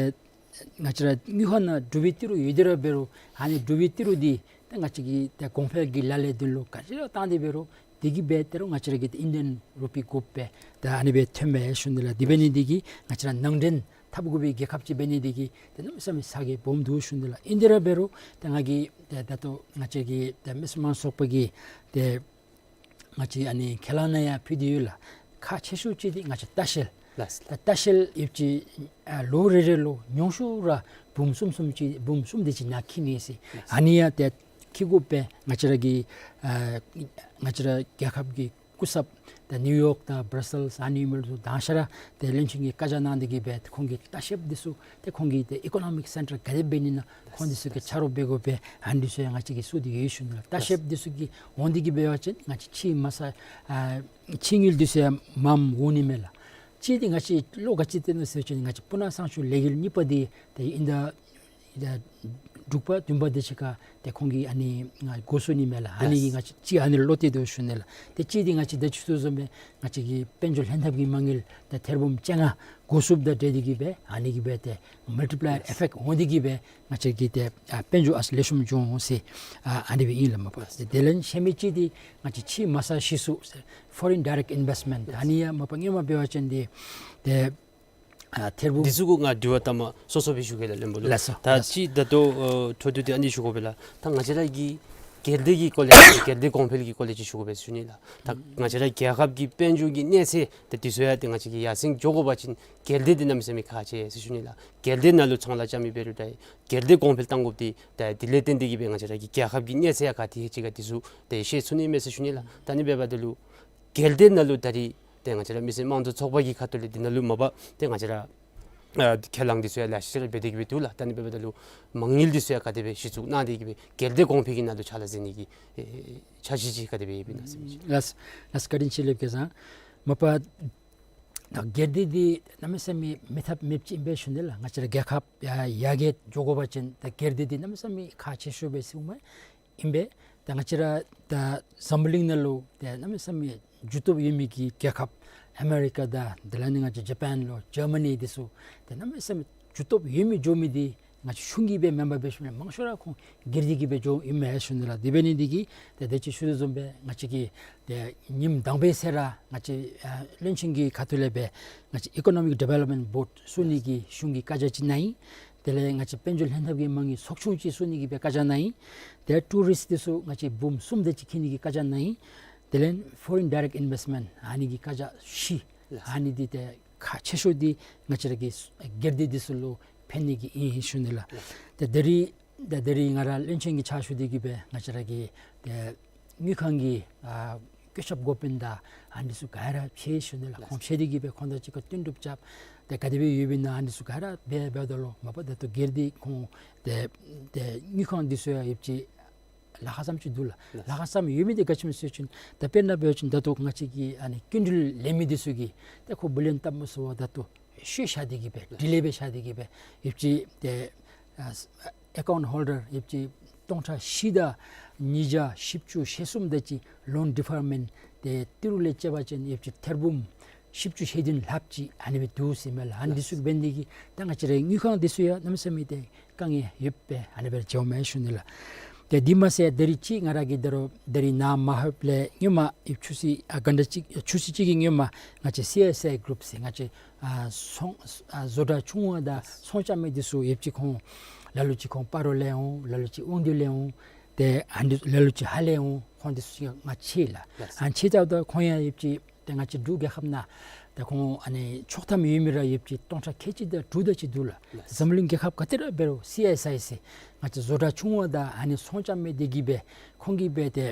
ང་བཅས་ར་དངུལ་ཁང་ནང་འབྲུག་པའི་ཏི་རུ་ཡོད་དེ་ར་འབད་རུང་ཨ་ནི་འབྲུག་པའི་ཏི་རུ་འདི་ཏེ་ང་བཅས་ཀྱི་ཏེ་གོང་འཕེལ་གྱི་ལཱ་ལས་དོན་ལུ་ག་ཅི་ར་བཏང་སྟེ་འབད་རུང་འདི་གིས་འབད་དེ་རུང་ང་བཅས་ར་གི་ཏེ་ཨིན་ཌི་ཡན་རུ་པི་དགོཔ་སྦེ་ད་ཨ་ནི་སྦེ་ཐོན་པས་ཞུ་ནི་ལགས། དེ་འབད་ནི་འདི་གིས་ང་བཅས་ར་ནང་འདྲེན་འཐབ་དགོ་པའི་རྒྱལ་ཁབ་ཅིག་འབད་ནི་འདི་གིས་ཏེ་གནམ་མེད་ས་མེད་ས་རྒྱ་སྦོམ་འདུག་ཞུ་ནི་ལགས། ཨིན་དེ་ར་འབད་རུང་ཏེ་ང་གིས་ཏེ་ད་ལྟོ་ང་བཅས་ཀྱི་ཏེ་མི་སེར་མང་ཚོགས་པ་གིས་ཏེ་ང་བཅས་ཨ་ནི་ཁས་བླངས་ནང་ཡང་ཕུལ་ཏེ་ཡོད་ལགས། ཁག་ཆེ་ཤོས་ཅིག་འདི་ང་བཅས་ལྟ་བཤལ། ལགས། ལྟ་བཤལ་ཡོདཔ་ཅིག་ཨ་ལོ་རེ་རེ་ལུ་ཉུང་ཤོས་ར་འབུམ་གསུམ་གསུམ་ཅིག་འབུམ་གསུམ་དེ་ཅིག་ནཱ་འཁྱིད་ནི་ཟེར། ལགས། ཨ་ནི་ཡང་ཏེ་འཁྱིད་དགོཔ་སྦེ་ང་བཅས་ར་གི་ཨ་ང་བཅས་ར་རྒྱལ་ཁབ་ཀྱི་སྐུ་ཚབ་ཏེ་ནིའུ་ཡོག་དང་བར་སེལསི་ཨ་ནི་མི་ཚུ་དང་ཤར་ར་ཏེ་བློན་ཆེན་གྱིས་བཀའ་རྒྱ་གནང་སྟེ་གིས་སྦེ་ཏེ་ཁོང་གིས་ལྟ་བཤལཔ་འདི་ཚུ་ཏེ་ཁོང་གིས་ཏེ་ཨི་ཀོ་ནོ་མིག་སེན་ཊར་ག་དེ་འབད་ནི་ན་ཁོང་འདི་ཚུ་གིས་ཕྱག་རོགས་འབད་དགོ་པས། ཨ་ནི་འདི་ཚུ་ཡང་ང་བཅས་ཀྱིས་བཙུགས་ཏེ་ཡོད་ཞུ་ནི་ལགས། ལྟ་བཤལཔ་འདི་ཚུ་གིས་འོང་སྟེ་གིས་འབད་བ་ཅིན་ང་བཅས་ཕྱིའི་མ་རྩ་ཨ་ཕྱིའི་དངུལ་འདི་ཚུ་ཡང་མངམ་འོང་ནི་མས་ལགས། གཅིག་འདི་ང་བཅས་བློ་ག་ཅི་གཏད་ནུག་ཟེར་བ་ཅིན་ང་བཅས་སྤུ་ན་གཙང་ཆུ་ལས་འགུལ་གཉིས་པ་འདི་ཏེ་ཨིན་ཟླ་ཨིན་ཟླ་དྲུག་པ་བདུན་པ་དེ་ཅིག་ཁར་ཏེ་ཁོང་གིས་ཨ་ནི་ང་འགོ་བཙུགས་ནི་མས་ལགས། ཨ་ནི་གིས་ལགས། ང་བཅས་གཅིག་ཨ་ནི་བློ་གཏད་དོ་ཞུ་ནི་ལགས། ཏེ་གཅིག་འདི་ང་བཅས་ད་ཅི་ཞུ་དོ་བཟུམ་སྦེ་ང་བཅས་ཀྱི་དཔལ་འབྱོར་ལྷན་ཐབས་ཀྱི་མ་དངུལ་ཏེ་ཐེར་འབུམ་བཅོ་ལྔ་འགོ་བཙུགསཔ་དང་འབྲེལ་ཏེ་གིས་སྦེ་ཨ་ནི་གིས་སྦེ་ཏེ་མལ་ཊི་པ་ལའི་ཡར་ཨེ་ཕེཀཊ་འོང་སྟེ་གིས་སྦེ་ང་བཅས་ཀྱི་ཏེ་ཨ་དཔལ་འབྱོར་ཨ་ལེགས་ཤོམ་འགྱོ་འོང་ཟེར་ཨ་ཨ་ནི་སྦེ་ཨིན་ལགས་མ་པ། ཏེ་དེ་ལས་ཤུལ་མ་གཅིག་འདི་ང་བཅས་ཕྱིའི་མ་རྩ་གཞི་བཙུགས་ཟེར་ཕོ་རིན་ཌའི་རེཀཊ་ཨིན་བེསཊ་མེནཊ། ཨ་ནི་ཡང་མ་པ་སྔོན་མ་འབད་བ་ཅིན་འདི་ཏེ་ཨ་ཐེར་འབུམ། འདི་ཚུ་གུ་ང་དྲི་བ་ད་མ་སོ་སོ་སྦེ་ཞུ་གེ་ལགས་བློན་པོ་ལུ། ལགས་སོ། ད་ལགས་སོ། ཅི་ད་ལྟོ་ཨ་འཕྲོ་མཐུད་དེ་ཨ་ནི་ཞུ་དགོ་པས་ལགས། ད་ང་བཅས་ར་གི་སྒེར་སྡེ་གི་སྐོར་ལས་སྒེར་སྡེ་གོང་འཕེལ་གྱི་སྐོར་ལས་ཅིག་ཞུ་དགོ་པས་ཟེར་ཞུ་ནི་ལགས། ད་ང་བཅས་ར་རྒྱལ་ཁབ་ཀྱི་དཔལ་འབྱོར་གྱི་གནས་ཚད་ད་འདི་ཚུ་ཡང་ཏེ་ང་བཅས་ཀྱིས་ཡར་སེང་འགྱོ་དགོ་པ་ཅིན་སྒེར་སྡེ་འདི་གནམ་མེད་ས་མེད་ཁག་ཆེ་ཟེར་ཞུ་ནི་ལགས། སྒེར་སྡེ་ནང་ལུ་ཚང་ལཱ་རྐྱབ་མི་འབད་རུང་ད་སྒེར་སྡེ་གོང་འཕེལ་གཏང་དགོཔ་འདི་ད་འདི་ལས་བརྟེན་ཏེ་གིས་སྦེ་ང་བཅས་ར་གི་རྒྱལ་ཁབ་ཀྱི་གནས་ཚད་ཡང་ག་དེ་ཅིག་ག་འདི་ཚུ་ཏེ་ཤེས་ཚུགས་ནི་མས་ཟེར་ཞུ་ནི་ལགས། ད་ཨ་ནི་འབདཝ་ད་ལུ་སྒེར་སྡེ་ནང་ལུ་ད་རེས་ཏེ་ང་བཅས་ར་མི་སེར་དམངས་གཙོ་ཚོགས་པ་གི་ཁ་ཐུག་ལས་འདི་ནང་ལུ་མ་པ་ཏེ་ང་བཅས་ར་ཨ་ཁས་བླངས་འདི་ཚུ་ཡང་ལེ་ཤ་ཅིག་ར་འབད་དེ་གིས་སྦེ་འདུག་ལགས། ད་ཨ་ནི་འབདཝ་ད་ལུ་མ་དངུལ་འདི་ཚུ་ཡང་ག་དེ་སྦེ་གཞི་བཙུགས་གནང་སྟེ་གིས་སྦེ་སྒེར་སྡེ་གོང་འཕེལ་གྱི་ནང་ལུ་ཕྱག་ལཱ་མཛད་ནི་གི་ཨེ་འཆར་གཞི་ཅིག་ག་དེ་སྦེ་ཡོདཔ་ཨིན་ན་ཟེར་མི་ཅིག་ལགས། ལགས་ལགས། བཀའ་དྲིན་ཆེ་ལགས་སྐལ་བཟང་། མ་པ་ད་སྒེར་སྡེ་འདི་གནམ་མེད་ས་མེད་མེད་ཐབས་མེདཔ་ཅིག་ཨིན་པས་ཞུ་ནི་ལགས། ང་བཅས་ར་རྒྱལ་ཁབ་ཡར་ཡར་རྒྱས་འགྱོ་དགོ་པ་ཅིན་ད་སྒེར་སྡེ་འདི་གནམ་མེད་ས་མེད་ཁག་ཆེ་ཤོས་སྦེ་ཟེར་མས། ཨིན་པས། ད་ང་བཅས་ར་ད་འཛམ་བུ་གླིང་ནང་ལུ་ཏེ་གནམ་མེད་ས་མེད་རྒྱུ་སྟོབས་ཡོད་མི་གི་རྒྱལ་ཁབ་ཨ་མེ་རི་ཀ་དང་དེ་ལས་ནི་ང་བཅས་ཇ་པཱན་ལོ་ཇར་མ་ནི་འདི་ཚུ་ཏེ་གནམ་མེད་ས་མེད་རྒྱུ་སྟོབས་ཡོད་མི་འགྱོ་མི་འདི་ ང་བཅས་གཞུང་གི་སྦེ་མེམ་བར་སྦེ་ཞུ་ནི་མང་ཤོས་ར་ཁོང་སྒེར་སྡེ་གི་སྦེ་འགྱོཝ་ཨིན་མས་ཞུ་ནི་ལགས། དེ་འབད་ནི་འདི་གིས་ཏེ་དེ་ཅིག་ཞུ་དོ་བཟུམ་སྦེ་ང་བཅས་ཀྱིས་ཏེ་ཉིནམ་དང་པའི་ཚེ་ར་ང་བཅས་ཨ་བློན་ཆེན་གྱི་ཁ་ཐུག་ལས་སྦེ་ང་བཅས་Economic Development Board བཙུགས་ནི་གི་གཞུང་གིས་བཀའ་རྒྱ་ཅིག་གནང་ཡི། དེ་ལས་ང་བཅས་དཔལ་འབྱོར་ལྷན་ཐབས་ཀྱི་མ་དངུལ་ཚོགས་ཆུང་ཅིག་བཙུགས་ནི་གི་སྦེ་བཀའ་རྒྱ་གནང་ཡི། ཏེ་ཊུ་རིསཊ་འདི་ཚུ་ང་བཅས་འབུམ་གསུམ་དེ་ཅིག་འཁྱིད་ནི་གི་བཀའ་རྒྱ་གནང་ཡི། དེ་ལས་Foreign Direct Investment ཨ་ནི་གི་བཀའ་རྒྱ་བཞི། ལགས། ཨ་ནི་འདི་ཏེ་ཁག་ཆེ་ཤོས་འདི་ང་བཅས་ར་གི་སྒེར་སྡེ་འདི་ཚུ་ལུ་ཕན་ནི་གི་ཨིན་ཞུ་ནི་ལགས། ལགས། ཏེ་ད་རིས་ད་ད་རིས་ང་ར་བློན་ཆེན་གྱི་ཕྱག་ཞུ་སྟེ་གི་སྦེ་ང་བཅས་ར་གི་ཏེ་དངུལ་ཁང་གི་ཨ་བཀོད་ཁྱབ་འགོ་དཔོན་དང་ཨ་ནི་ཚུ་ག་ར་ཕྱད་ཞུ་ནི་ལགས། ལགས། ཁོང་ཕྱད་དེ་གི་སྦེ་ཁོང་དང་གཅིག་ཁར་བསྟུན་གྲོས་རྐྱབ། ཏེ་ག་དེ་སྦེ་ཡོདཔ་ཨིན་ན་ཨ་ནི་ཚུ་ག་ར་འབད་འབདཝ་ད་ལུ་མ་པ་ད་ལྟོ་སྒེར་སྡེ་ཁོང་ཏེ་ཏེ་དངུལ་ཁང་འདི་ཚུ་ཡང་ཡོདཔ་ཅིག་ལཱ་ཁག་ཙམ་ཅིག་འདུག་ལགས། ལགས། ལཱ་ཁག་ཙམ་ཡོད་མི་འདི་ག་ཅི་སྨོ་ཟེར་བ་ཅིན་ད་དཔེར་ན་འབད་བ་ཅིན་ད་ལྟོ་ང་བཅས་ཀྱི་ཨ་ནི་སྐྱིན་འགྲུལ་ལེན་མི་འདི་ཚུ་གིས་ཏེ་ཁོ་བུ་ལོན་བཏབ་མ་ཚུགས་པར་ད་ལྟོ་ཤུལ་བཞག་སྟེ་གི་སྦེ་ཌི་ལེ་སྦེ་བཞག་སྟེ་གི་སྦེ་ཡོདཔ་ཅིག་ཏེ་ཨ་ཨེ་ཀའུནཊ་ཧོལ་ཌར་ཡོདཔ་ཅིག་སྟོང་ཕྲག་བཞི་དང་ཉིས་བརྒྱ་བཞི་བཅུ་ཞེ་གསུམ་དེ་ཅིག་ལོན་ཌི་ཕར་མེནཊ་ཏེ་ཏི་རུ་ལས་བཅད་པ་ཅིན་ཡོདཔ་ཅིག་ཐེར་འབུམ་བཞི་བཅུ་ཞེ་བདུན་ལྷགཔ་ཅིག་ཨ་ནི་སྦེ་འདུག་ཟེར་མས་ལགས། ཨ་ནི་འདི་ཚུ་འབད་ནི་འདི་གིས་ད་ང་བཅས་རའི་དངུལ་ཁང་འདི་ཚུ་ཡང་གནམ་མེད་ས་མེད་ཏེ་དཀའ་ངལ་ཡོདཔ་སྦེ་ཨ་ནི་སྦེ་མཇལཝ་མས་ཞུ་ནི་ལགས། ཏེ་འདི་མ་ཚད་ད་རིས་ཅིག་ང་ར་གིས་ད་རུང་ད་རིས་ནཱ་མ་ལྷོདཔ་ལས་སྔོན་མ་ཡོདཔ་ཆུ་ཚོད་ཨ་གན་ད་ཅིག་ཆུ་ཚོད་ཅིག་གི་སྔོན་མ་ང་བཅས་སི་ཨེསི་ཨའི་གུ་རུབ་ཟེར་ང་བཅས་ཨ་ཚོང་ཨ་བཟོ་གྲྭ་ཆུང་བ་དང་ཚོང་རྐྱབ་མི་འདི་ཚུ་ཡོདཔ་ཅིག་ཁོང་ལ་ལུ་ཅིག་ཁོང་སྤ་རོ་ལས་འོང་། ལ་ལུ་ཅིག་དབང་འདུས་ལས་འོང་། ཏེ་ཨ་ནི་ལ་ལུ་ཅིག་ཧཱ་ལས་འོང་། ཁོང་འདི་ཚུ་ང་ཕྱད་ལགས། ལགས། ཨ་ནི་ཕྱད་ད་ཁོང་ཡང་ཡོདཔ་ཅིག་ཏེ་ང་བཅས་འབྲུག་རྒྱལ་ཁབ་ནང་ཏེ་ཁོང་ཨ་ནི་ཆོག་ཐམ་ཡོད་མི་ར་ཡོདཔ་ཅིག་སྟོང་ཕྲག་ཁལ་གཅིག་དང་དྲུག་དེ་ཅིག་འདུག་ལགས། ལགས། འཛམ་གླིང་རྒྱལ་ཁབ་ག་ཏེ་ར་འབད་རུང་སི་ཨེསི་ཨའི་ཟེར་ང་བཅས་བཟོ་གྲྭ་ཆུང་བ་དང་ཨ་ནི་ཚོང་རྐྱབ་མི་འདི་གིས་སྦེ་ཁོང་གིས་སྦེ་ཏེ་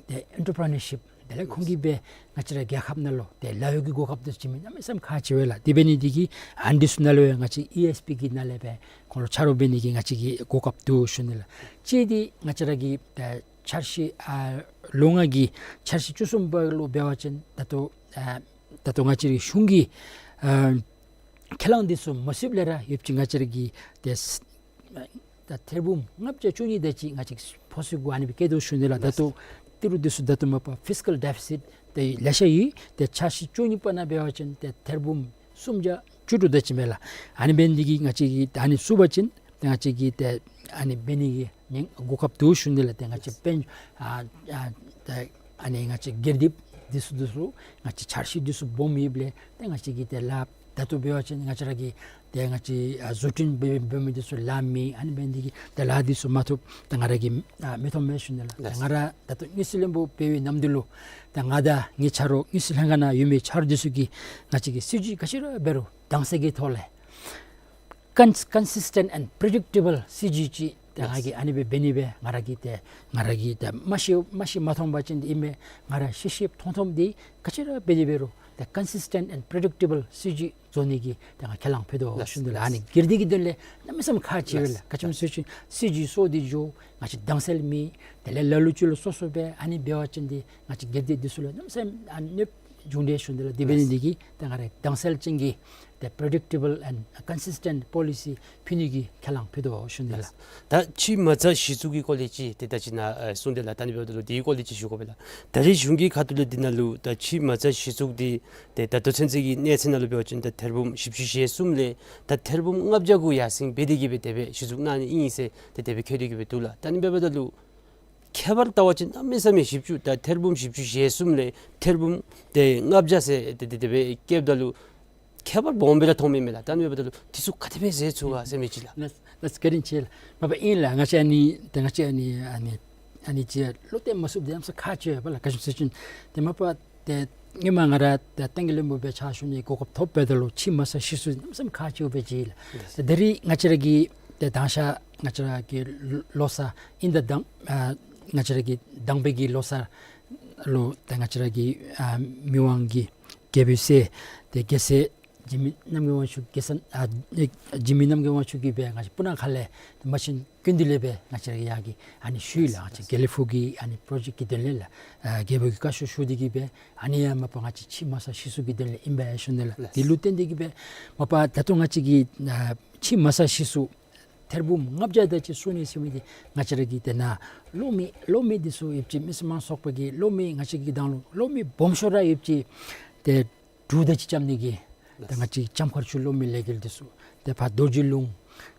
ཏེ་ཨེན་ཊར་པི་རི་ནར་ཤིཔ་དེ་ལས་ཁོང་གིས་སྦེ་ང་བཅས་ར་རྒྱལ་ཁབ་ནང་ལུ་ཏེ་ལཱ་གཡོག་གི་གོ་སྐབས་འདི་ཚུ་བྱིན་མི་གནམ་མེད་ས་མེད་ཁག་ཆེ་བས་ལགས། དེ་འབད་ནི་འདི་གིས་ཨ་ནི་འདི་ཚུ་ནང་ལུ་ཡང་ང་བཅས་ཨི་ཨེསི་པི་གི་ནང་ལས་སྦེ་ཁོང་ལུ་ཆ་རོགས་འབད་ནི་གི་ང་བཅས་ཀྱི་གོ་སྐབས་འདུག་ཞུ་ནི་ལགས། གཅིག་འདི་ང་བཅས་ར་གི་ཨེ་འཆར་གཞི་ཨ་ལོ་ལྔ་གི་འཆར་གཞི་བཅུ་གསུམ་པ་ལུ་འབད་བ་ཅིན་ད་ལྟོ་ཨ་ད་ལྟོ་ང་བཅས་རའི་གཞུང་གིས་ཨ་ཁས་བླངས་འདི་ཚུ་མ་ཚུདཔ་ལས་ར་ཡོདཔ་ཅིག་ང་བཅས་ར་གི་ཏེ་ད་ཐེར་འབུམ་ལྔ་བརྒྱ་བཅུ་གཉིས་དེ་ཅིག་ང་བཅས་ཕོ་སི་གུ་ཨ་ནི་སྦེ་བཀལ་དོ་ཞུ་ནི་ལགས། ད་ལྟོ་ཏི་རུ་འདི་ཚུ་ད་ལྟོ་མ་པ་ཕིསི་ཀཱལ་ཌེ་ཕི་སིཊ་ཏེ་ལེ་ཤ་ཡོད། ཏེ་འཆར་གཞི་བཅུ་གཉིས་པ་ནང་འབད་བ་ཅིན་ཏེ་ཐེར་འབུམ་སུམ་བརྒྱ་བཅུ་དྲུག་དེ་ཅིག་མས་ལགས། ཨ་ནི་འབད་ནི་འདི་གིས་ང་བཅས་ཀྱིས་ད་ཨ་ནི་ཚུགས་པ་ཅིན་ཏེ་ང་བཅས་ཀྱིས་ཏེ་ཨ་ནི་འབད་ནི་གི་ནི་གོ་སྐབས་འདུག་ཞུ་ནི་ལགས། ཏེ་ང་བཅས་དཔོན་ཨ་ཨ་ཏེ་ཨ་ནི་ང་བཅས་སྒེར་སྡེ་འདི་ཚུ་འདི་ཚུ་ང་བཅས་འཆར་གཞི་འདི་ཚུ་སྦོམ་ཡོདཔ་ལས་ཏེ་ང་བཅས་ཀྱིས་ཏེ་ལཱ་ད་ལྟོ་འབད་བ་ཅིན་ང་བཅས་ར་གི་ཏེ་ང་བཅས་ཨ་བཟོ་སྐྲུན་འབད་འབད་མི་འདི་ཚུ་ལཱ་མེད། ཨ་ནི་འབད་ནི་འདི་གིས་ཏེ་ལཱ་འདི་ཚུ་མ་ཐོབ་ཏེ་ང་ར་གིས་ཨ་མི་ཐོབ་མས་ཞུ་ནི་ལགས། ཏེ་ལགས། ང་ར་ད་ལྟོ་དངུལ་རྩིས་བློན་པོ་འབད་བའི་ནམ་དུས་ལུ་ཏེ་ང་དང་ངེའི་ཆ་རོགས་དངུལ་རྩིས་ལྷན་ཁག་ནང་ཡོད་མི་ཆ་རོགས་འདི་ཚུ་གིས་ང་བཅས་ཀྱི་སྲིད་བྱུས་ག་ཅི་ར་འབད་རུང་དྭངས་གསལ་གྱི་ཐོག་ལས་ཀོན་consistent and predictable སྲིད་བྱུས་ཅིག་ཏེ་ང་གིས་ཨ་ནི་སྦེ་འབད་ནི་སྦེ་ང་ར་གིས་ཏེ་ང་ར་གིས་ཏེ་མ་ཤེས་མ་ཤེས་མ་མཐོང་པ་ཅིན་ཏེ་ཨིན་མས། ང་ར་ཤེས་ཤེསཔ་མཐོང་མཐོངམ་འདི་ག་ཅི་ར་འབད་དེ་འབད་རུང་ཏེ་consistent and predictable སྲིད་བྱུས་བཟོ་ནི་གི་ཏེ་ང་ཁས་བླངས་ཕུལ་དོ་ཞུ་ནི་ལགས། ཨ་ནི་སྒེར་སྡེ་གི་དོན་ལས་གནམ་མེད་ས་མེད་ཁག་ཆེ་བས་ལགས། ག་ཅི་སྨོ་ཟེར་བ་ཅིན་སྲིད་བྱུས་བཟོ་སྟེ་འགྱོ་ང་བཅས་དྭངས་གསལ་མེད། དེ་ལས་ལ་ལུ་ཅིག་ལུ་སོ་སོ་སྦེ་ཨ་ནི་འབད་བ་ཅིན་ཏེ་ང་བཅས་སྒེར་སྡེ་འདི་ཚུ་ལུ་གནམ་མེད་ས་མེད་ཨ་གནོདཔ་འབྱུང་དེས་ཞུ་ནི་ལགས། དེ་འབད་ནི་འདི་གིས་ཏེ་ང་ར་དྭངས་གསལ་ཅན་གྱི་ཏེ་predictable and consistent policy ཕུལ་ནི་གི་ཁས་བླངས་ཕུལ་དོ་ཞུ་ནི་ལགས། ད་ཕྱི་མ་རྩ་གཞི་བཙུགས་ཀྱི་སྐོར་ལས་ཅིག་ཏེ་ད་ཅི་ནཱ་ཨེ་གསུངས་ཏེ་ལགས། ད་ཨ་ནི་འབདཝ་ད་ལུ་དེའི་སྐོར་ལས་ཅིག་ཞུ་དགོ་པས་ལགས། ད་རེས་གཞུང་གི་ཁ་ཐུག་ལས་འདི་ནང་ལུ་ད་ཕྱི་མ་རྩ་གཞི་བཙུགས་འདི་ཏེ་ད་ལྟོ་ཚུན་ཚོད་ཀྱི་གནས་ཚད་ནང་ལུ་འབད་བ་ཅིན་ད་ཐེར་འབུམ་བཞི་བཅུ་ཞེ་གསུམ་ལས་ད་ཐེར་འབུམ་ལྔ་བརྒྱ་གུ་ཡར་སེང་འབད་དེ་གི་སྦེ་དེ་སྦེ་གཞི་བཙུགས་གནང་ནི་ཨིན་ཟེར་ཏེ་དེ་སྦེ་བཀོད་དེ་གི་སྦེ་འདུག་ལགས། ད་ཨ་ནི་འབདཝ་ད་ལུ་ཁྱད་པར་བལྟ་བ་ཅིན་གནམ་མེད་ས་མེད་གཞི་བཙུགས་ད་ཐེར་འབུམ་བཞི་བཅུ་ཞེ་གསུམ་ལས་ཐེར་འབུམ་ཏེ་ལྔ་བརྒྱ་ཟེར་ཏེ་ཏེ་དེ་སྦེ་བཀལཝ་ད་ལུ་ཁྱད་པར་སྦོམ་སྦེ་ར་མཐོངམ་མས་ལགས། ད་ཨ་ནི་འབདཝ་ད་ལུ་འདི་ཚུ་ག་དེ་སྦེ་བཟོ་ཚུགས་ག་ཟེར་མི་ཅིག་ལགས། ལགས་ལགས། བཀའ་དྲིན་ཆེ་ལགས། མ་པ་ཨིན་ལགས། ང་བཅས་ཨ་ནི་ཏེ་ང་བཅས་ཨ་ནི་ཨ་ནི་ཨ་ནི་ཅིག་བློ་གཏད་མ་ཚུགསཔ་འདི་གནམ་མེད་ས་མེད་ཁག་ཆེ་བས་ལགས། ག་ཅི་སྨོ་ཟེར་བ་ཅིན་ཏེ་མ་པ་ཏེ་སྔོན་མ་ང་ར་ཏེ་ཏང་གི་བློན་པོ་སྦེ་ཕྱག་ཞུ་ནི་གོ་སྐབས་ཐོབ་པའི་ད་ལུ་ཕྱི་མ་རྩ་གཞི་བཙུགས་གནམ་མེད་ས་མེད་ཁག་ཆེཝ་སྦེ་མཇལ་ལགས། ལགས། ཏེ་ད་རེས་ང་བཅས་ར་གི་ཏེ་དང་ཤ་ང་བཅས་ར་གི་ལོ་གསར་ཨིན་ད་དང་ཨ་ང་བཅས་ར་གི་དང་པའི་གི་ལོ་གསར་ལུ་ཏེ་ང་བཅས་ར་གི་ཨ་མི་དབང་གི་རྒྱལ་པོའི་སྲས་ཏེ་རྒྱལ་སྲས་འཇིགས་མེད་རྣམ་རྒྱལ་དབང་ཕྱུག་རྒྱལ་ས་ཨ་འཇིགས་མེད་རྣམ་རྒྱལ་དབང་ཕྱུག་གིས་སྦེ་ང་བཅས་སྤུ་ན་ཁ་ལས་ཏེ་མ་ཆེན་སྐུ་མདུན་ལས་སྦེ་ང་བཅས་ར་གི་ཡར་གྱི་ཨ་ནི་ཞུ་ཡི་ལགས། ང་བཅས་དགེ་ལེགས་ཕུག་གི་ཨ་ནི་པྲོ་ཇེཀཊ་གི་དོན་ལས་ལགས། ཨ་རྒྱལ་པོ་གིས་བཀའ་ཤོག་ཞུ་སྟེ་གི་སྦེ་ཨ་ནི་ཡང་མ་པ་ང་བཅས་ཕྱི་མ་རྩ་གཞི་བཙུགས་ཀྱི་དོན་ལས་ཨིན་པས་ཞུ་ནི་ལགས། ལགས། དེ་ལུ་བརྟེན་ཏེ་གི་སྦེ་མ་པ་ད་ལྟོ་ང་བཅས་ཀྱིས་ཨ་ཕྱི་མ་རྩ་གཞི་བཙུགས་ཐེར་འབུམ་ལྔ་བརྒྱ་དེ་ཅིག་བཙུགས་ནི་ཟེར་མི་འདི་ང་བཅས་ར་གི་ཏེ་ནཱ་གློག་མེ་གློག་མེ་འདི་ཚུ་ཡོདཔ་ཅིག་མི་སེར་མང་ཚོགས་པ་གི་གློག་མེ་ང་བཅས་ཀྱི་དང་ལུ་གློག་མེ་སྦོམ་ཤོས་ར་ཡོདཔ་ཅིག་ཏེ་དྲུག་དེ་ཅིག་རྐྱབ་ནི་གི་ཏེ་ང་བཅས་ཀྱི་ལྕམ་མཁར་ཆུ་གློག་མེ་ལས་འགུལ་འདི་ཚུ་ཏེ་ཕར་རྡོ་རྗེ་ལུང་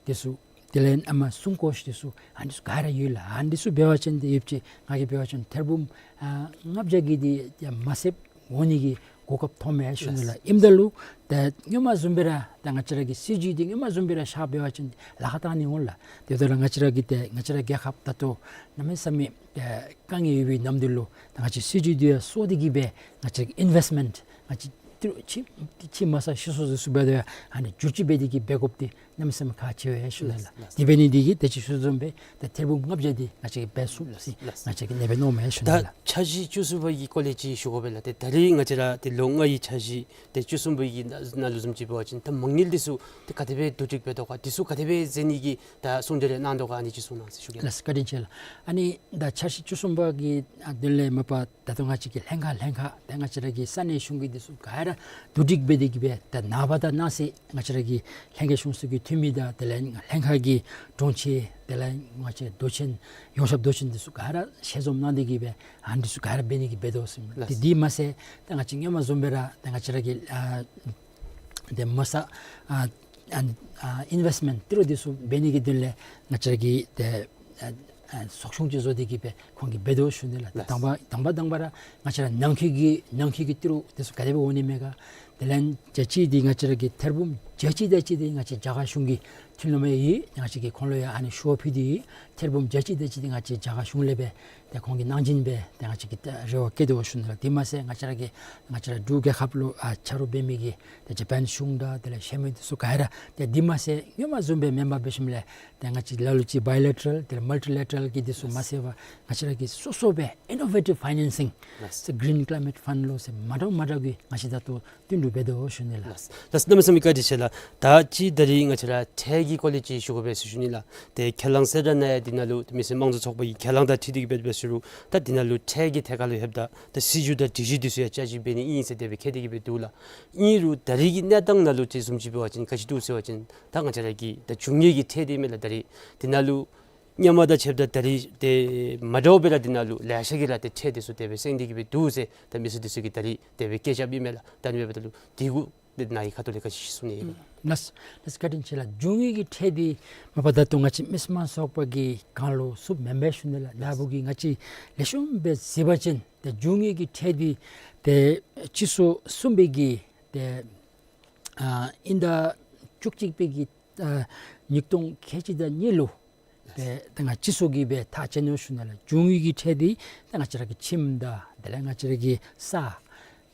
འདི་ཚུ་ དེ་ལས་ཨ་མ་སྲུང་བཀོག་འདི་ཚུ་ཨ་ནི་ཚུ་ག་ར་ཡོད་ལགས། ཨ་ནི་ཚུ་འབད་བ་ཅིན་ཏེ་ཡོདཔ་ཅིག་ང་གིས་འབད་བ་ཅིན་ཐེར་འབུམ་ཨ་ལྔ་བརྒྱ་གི་འདི་ཡང་མ་ཟད་འོང་ནི་གི་གོ་སྐབས་ཐོབ་མས་ཞུ་ནི་ལགས། ལགས། ཨིནམ་ད་ལུ་ཏེ་སྔོན་མ་བཟུམ་སྦེ་ར་ད་ང་བཅས་ར་གི་སྲིད་བྱུས་འདི་སྔོན་མ་བཟུམ་སྦེ་ར་བཞག་འབད་བ་ཅིན་ལཱ་ཁག་བཏང་ནི་འོང་ལགས། དེ་འབདཝ་ད་ལུ་ང་བཅས་ར་གི་ཏེ་ང་བཅས་ར་རྒྱལ་ཁབ་ད་ལྟོ་གནམ་མེད་ས་མེད་ཏེ་དཀའ་ངལ་ཡོད་པའི་ནམ་དུས་ལུ་ད་ང་བཅས་སྲིད་བྱུས་འདི་ཡང་གསོ་སྟེ་གི་སྦེ་ང་བཅས་ཀྱི་ཨིན་ཝེསཊ་མེནཊ་ང་བཅས་ཏི་རུ་ཕྱི་ཕྱི་མ་ས་ཤི་སོ་ཟེར་སུ་འབད་དེ་ཡང་ཨ་ནི་བསྒྱུར་བཅོས་འབད་དེ་གི་འབད་དགོཔ་འདི་གནམ་མེད་ས་མེད་ཁག་ཆེ་བས་ཞུ་ནི་ལགས། ལགས། དེ་འབད་ནི་འདི་གིས་ཏེ་ཅིག་ཞུ་དོ་བཟུམ་སྦེ་ཏེ་ཐེར་འབུམ་ལྔ་བརྒྱ་འདི་ང་བཅས་ཀྱིས་འབད་ཚུགས་ཟེར་ལགས། ང་བཅས་ཀྱིས་ཨ་ནེ་སྦེ་མནོཝ་མས་ཞུ་ནི་ད་ལགས། འཆར་གཞི་བཅུ་གསུམ་པ་གི་སྐོར་ལས་ཅིག་ཞུ་དགོ་པས་ལགས། ཏེ་ད་རིས་ང་བཅས་ར་ཏེ་ལོ་ལྔ་ཡི་འཆར་གཞི་ཏེ་བཅུ་གསུམ་པ་གི་ནང་ལུ་བཟུམ་ཅིག་འབད་བ་ཅིན་ད་མ་དངུལ་འདི་ཚུ་ཏེ་ག་དེ་སྦེ་བསྡུ་སྒྲིག་འབད་དོ་ག་འདི་ཚུ་ག་དེ་སྦེ་མཛད་ནི་གི་ད་གསུང་བཤད་རེ་གནང་དོ་ག་ཨ་ནི་ཅིག་གསུང་གནང་ཟེར་ཞུ་གེ་ལགས། ལགས་སོ། བཀའ་དྲིན་ཆེ་ལགས། ཨ་ནི་ད་འཆར་གཞི་བཅུ་གསུམ་པ་གི་ཨ་དོན་ལས་མ་པ་ད་ལྟོ་ང་བཅས་ཀྱི་ལྷན་ཁག་ལྷན་ཁག་ཏེ་ང་བཅས་ར་གི་ས་གནས་གཞུང་གི་འདི་ཚུ་ག་ར་བསྡུ་སྒྲིག་འབད་དེ་གི་སྦེ་ད་ནངས་པ་དང་གནངས་ཚེ་ང་བཅས་ར་གི་ལྷན་རྒྱས་གཞུང་ཚོགས་ཀྱི་འཐུས་མི་དང་དེ་ལས་ལྷན་ཁག་གི་དྲུང་ཆེ་དེ་ལས་ང་བཅས་མདོ་ཆེན་ཡོངས་ཁྱབ་མདོ་ཆེན་འདི་ཚུ་ག་ར་ཞལ་འཛོམས་གནང་སྟེ་གི་སྦེ་ཨ་འདི་ཚུ་ག་ར་འབད་ནི་གི་འབད་དོ་ཟེར་ལགས། ཏེ་འདི་མ་ཚད་ད་ང་བཅས་སྔོན་མ་བཟུམ་སྦེ་ར་ད་ང་བཅས་ར་གི་ཨ་ཏེ་མ་ས་ཨ་ཨ་ཨ་ཨིན་ཝེསཊ་མེནཊ་ཏི་རུ་འདི་ཚུ་འབད་ནི་གི་དོན་ལས་ང་བཅས་ར་གི་ཏེ་ཨ་ཨ་ཚོགས་ཆུང་ཅིག་བཟོ་སྟེ་གི་སྦེ་ཁོང་གིས་འབད་དོ་ཞུ་ནི་ལགས། ལགས། དང་པ་དང་པ་དང་པ་ར་ང་བཅས་ར་ནང་འཁོད་ཀྱི་ནང་འཁོད་ཀྱི་ཏི་རུ་འདི་ཚུ་ག་དེ་སྦེ་འོང་ནི་མས་ག། དེ་ལས་གཅིག་འདི་ང་བཅས་ར་གི་ཐེར་འབུམ་བརྒྱ་གཅིག་དང་གཅིག་འདི་ང་བཅས་རྒྱ་གར་གཞུང་གི་མཐུན་ལམ་ཡོད། ང་བཅས་ཀྱིས་ཁོང་ལུ་ཡང་ཨ་ནི་ཞུ་བ་ཕུལ་ཏེ་ཡོད། ཐེར་འབུམ་བརྒྱ་གཅིག་དང་གཅིག་འདི་ང་བཅས་རྒྱ་གར་གཞུང་ལས་སྦེ་ཏེ་ཁོང་གིས་གནང་སྦྱིན་སྦེ་ཏེ་ང་བཅས་ཀྱིས་ཏེ་རེ་བ་བསྐྱེད་དོ་ཞུ་ནི་ལགས། དེ་མ་ཚད་ང་བཅས་ར་གི་ང་བཅས་ར་འབྲུག་རྒྱལ་ཁབ་ལུ་ཨ་ཆ་རོགས་འབད་མི་གི་ཏེ་ཇ་པཱན་གཞུང་དང་དེ་ལས་གཞན་མི་འདི་ཚུ་ག་ར་ཏེ་དེ་མ་ཚད་སྔོན་མ་བཟུམ་སྦེ་མེན་པར་འབད་ཞིནམ་ལས་ཏེ་ང་བཅས་ལ་ལུ་ཅིག་བའི་ལེ་ཊ་རཱལ་དེ་ལས་མལ་ཊི་ལེ་ཊ་རཱལ་གྱི་འདི་ཚུ་མ་ཚད་པར་ང་བཅས་ར་གི་སོ་སོ་སྦེ་ཨིན་ནོ་ཝེ་ཊིབ་ཕའི་ནེན་སིང་ཟེར་གི་རིན་ཀི་ལའི་མེཊ་ཕཱནཌ་ལོ་ཟེར་མ་འདྲཝ་མ་འདྲཝ་གི་ང་བཅས་ད་ལྟོ་བསྟུན་གྲོས་འབད་དོ་ཞུ་ནི་ལགས། ལགས། ལགས། གནམ་མེད་ས་མེད་བཀའ་དྲིན་ཆེ་ལགས། ད་ཅི་ད་རིས་ང་བཅས་ར་ཁྲལ་གྱི་སྐོར་ལས་ཅིག་ཞུ་དགོ་པས་ཟེར་ཞུ་ནི་ལགས། ཏེ་ཁས་བླངས་ཟེར་ར་ནཱ་ཡང་འདི་ནང་ལུ་མི་སེར་དམངས་གཙོ་ཚོགས་པ་གི་ཁས་བླངས་དང་འཁྲིལ་ཏེ་གི་སྦེ་འབད་ཞུ་རུང་ད་འདི་ནང་ལུ་ཁྲལ་གྱི་ཐད་ཁར་ལུ་ལྷོདཔ་ད་ད་སྲིད་བྱུས་དང་སྒྲིག་གཞི་འདི་ཚུ་ཡང་བསྐྱར་ཞིབ་འབད་ནི་ཨིན་ཟེར་དེ་སྦེ་བཀོད་དེ་གི་སྦེ་འདུག་ལགས། ཨིན་རུང་ད་རིས་ཀྱི་གནས་སྟངས་ནང་ལུ་ཅིག་བཟུམ་ཅིག་འབད་བ་ཅིན་ག་ཅི་འདུག་ཟེར་བ་ཅིན་ད་ང་བཅས་ར་གི་ད་བྱུང་ཡོད་ཀྱི་ཁྲལ་འདི་མས་ལགས། ད་རིས་འདི་ནང་ལུ་སྔོན་མ་དང་ཕྱདཔ་ད་ད་རིས་ཏེ་མ་འདྲཝ་སྦེ་ར་འདི་ནང་ལུ་ལེ་ཤ་གིས་ར་ཏེ་ཁྲལ་འདི་ཚུ་དེ་སྦེ་སེང་སྟེ་གི་སྦེ་འདུག་ཟེར་ད་མི་སེར་འདི་ཚུ་གིས་ད་རིས་དེ་སྦེ་སྐད་རྐྱབ་ཨིན་མས་ལགས། ད་ཨ་ནི་འབདཝ་ད་ལུ་འདི་གུ་ཏེ་ནཱ་གི་ཁ་ཐུག་ལས་ག་ཅི་ཞུ་ནི་ཨིན་ན། ལགས། ལགས་བཀའ་དྲིན་ཆེ་ལགས། བྱུང་ཡོད་ཀྱི་ཁྲལ་འདི་མ་པ་ད་ལྟོ་ང་བཅས་མི་སེར་དམངས་གཙོ་ཚོགས་པ་གི་སྒང་ལུ་ཚུདཔ་མེན་པས་ཞུ་ནི་ལགས། ནཱ་བུ་གིས་ང་བཅས་ལེགས་ཤོམ་སྦེ་གཟིགས་པ་ཅིན་ཏེ་བྱུང་ཡོད་ཀྱི་ཁྲལ་འདི་ཏེ་སྤྱི་ཚོགས་གསུམ་པའི་གི་ཏེ་ཨ་དབྱིན་ཟླ་བཅུ་གཅིག་པའི་གི་ཨ་ཉིས་སྟོང་ཁལ་གཅིག་དང་གཉིས་ལུ་སྦེ་ད་ང་སྤྱི་ཚོགས་ཀྱིས་སྦེ་ཐག་བཅད་ནུག་ཞུ་ནི་ལགས། བྱུང་ཡོད་ཀྱི་ཁྲལ་འདི་ད་ང་བཅས་ར་གི་ཁྱིམ་དང་དེ་ལས་ང་བཅས་ར་གི་ས་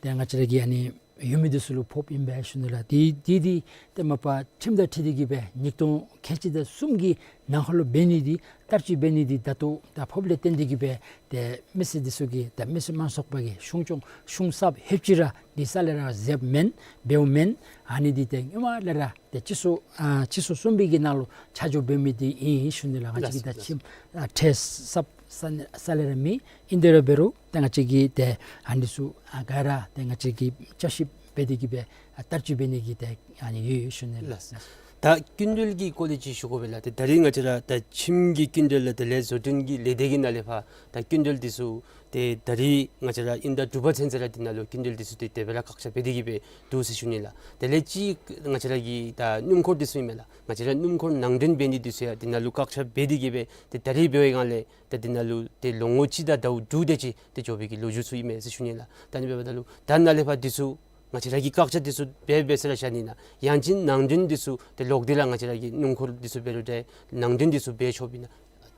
ཏེ་ང་བཅས་ར་གི་ཨ་ནི་ཡོད་མི་འདི་ཚུ་ལུ་ཕོགཔ་ཨིན་པས་ཞུ་ནི་ལགས། འདི་འདི་འདི་ཏེ་མ་པ་ཁྲིམས་དང་འཁྲིལ་ཏེ་གི་སྦེ་ཉིས་སྟོང་ཁལ་གཅིག་དང་གསུམ་གྱི་ནང་ཁར་ལུ་འབད་ནི་འདི་བསྟར་སྤྱོད་འབད་ནི་འདི་ད་ལྟོ་ད་ཕོགཔ་ལས་བརྟེན་ཏེ་གི་སྦེ་ཏེ་མི་སེར་འདི་ཚུ་གིས་ད་མི་སེར་དམངས་གཙོ་ཚོགས་པ་གིས་གཞུང་སྐྱོང་གཞུང་གསརཔ་ལྷོདཔ་ཅིག་ར་འདི་རྩ་ལས་ར་མཛདཔ་མེན། འབདཝ་མེན། ཨ་ནི་འདི་ཏེ་སྔོན་མ་ལས་ར་ཏེ་སྤྱི་ཚོགས་ཨ་སྤྱི་ཚོགས་གསུམ་པའི་གི་ནང་ལུ་ཆ་འཇོག་འབད་མི་འདི་ཨིན་ཞུ་ནི་ལགས། ང་བཅས་ཀྱིས་ད་ལགས་སོ། ཁྱིམ་ཨ་ཁྲལ་གསརཔ་རྩ་ལས་ར་མེད། ཨིན་དེ་ར་འབད་རུང་ཏེ་ང་བཅས་ཀྱིས་ཏེ་ཨ་ནི་ཚུ་ཨ་ག་ར་ཏེ་ང་བཅས་ཀྱིས་བསྐྱར་ཞིབ་འབད་དེ་གི་སྦེ་ཨ་བསྟར་སྤྱོད་འབད་ནི་གི་ཏེ་ཨ་ནི་ཡོད་ཡོད་ཞུ་ནི་ལགས། ལགས། ད་སྐྱིན་འགྲུལ་གྱི་སྐོར་ལས་ཅིག་ཞུ་དགོ་པས་ལགས། ཏེ་ད་རིས་ང་བཅས་ར་ད་ཁྱིམ་གྱི་སྐྱིན་འགྲུལ་དང་དེ་ལས་བཟོ་སྐྲུན་གྱི་ལས་སྡེ་གི་ནང་ལས་ཕར་ད་སྐྱིན་འགྲུལ་འདི་ཚུ་ཏེ་ད་རིས་ང་བཅས་ར་དབྱིན་ཟླ་དྲུག་པ་ཚུན་ཚོད་ར་འདི་ནང་ལུ་སྐྱིན་འགྲུལ་འདི་ཚུ་ཏེ་དེ་སྦེ་ར་བཀག་ཆ་འབད་དེ་གི་སྦེ་འདུག་ཟེར་ཞུ་ནི་ལགས། དེ་ལས་ཅིག་ང་བཅས་ར་གི་ད་སྣུམ་འཁོར་འདི་ཚུ་ཨིན་མས་ལགས། ང་བཅས་ར་སྣུམ་འཁོར་ནང་འདྲེན་འབད་ནི་འདི་ཚུ་ཡང་འདི་ནང་ལུ་བཀག་ཆ་འབད་དེ་གི་སྦེ་ཏེ་ད་རིས་འབད་བའི་སྒང་ལས་ཏེ་འདི་ནང་ལུ་ཏེ་ལོ་ངོ་གཅིག་དང་ཟླཝ་དྲུག་དེ་ཅིག་ཏེ་འགྱོ་བའི་གི་ལོ་རྒྱུས་ཚུ་ཨིན་མས་ཟེར་ཞུ་ནི་ལགས། ད་ཨ་ནི་འབདཝ་ད་ལུ་ད་ནཱ་ལས་ཕར་འདི་ཚུ་ང་བཅས་ར་གིས་བཀག་ཆ་འདི་ཚུ་འབད་འབད་ས་ར་བཞག་ནི་ན་ཡང་ཅིན་ནང་འདྲེན་འདི་ཚུ་ཏེ་ལོག་སྟེ་ར་ང་བཅས་ར་གི་སྣུམ་འཁོར་འདི་ཚུ་འབད་རུང་ཏེ་ནང་འདྲེན་འདི་ཚུ་འབད་ཆོགཔ་ཨིན་ན་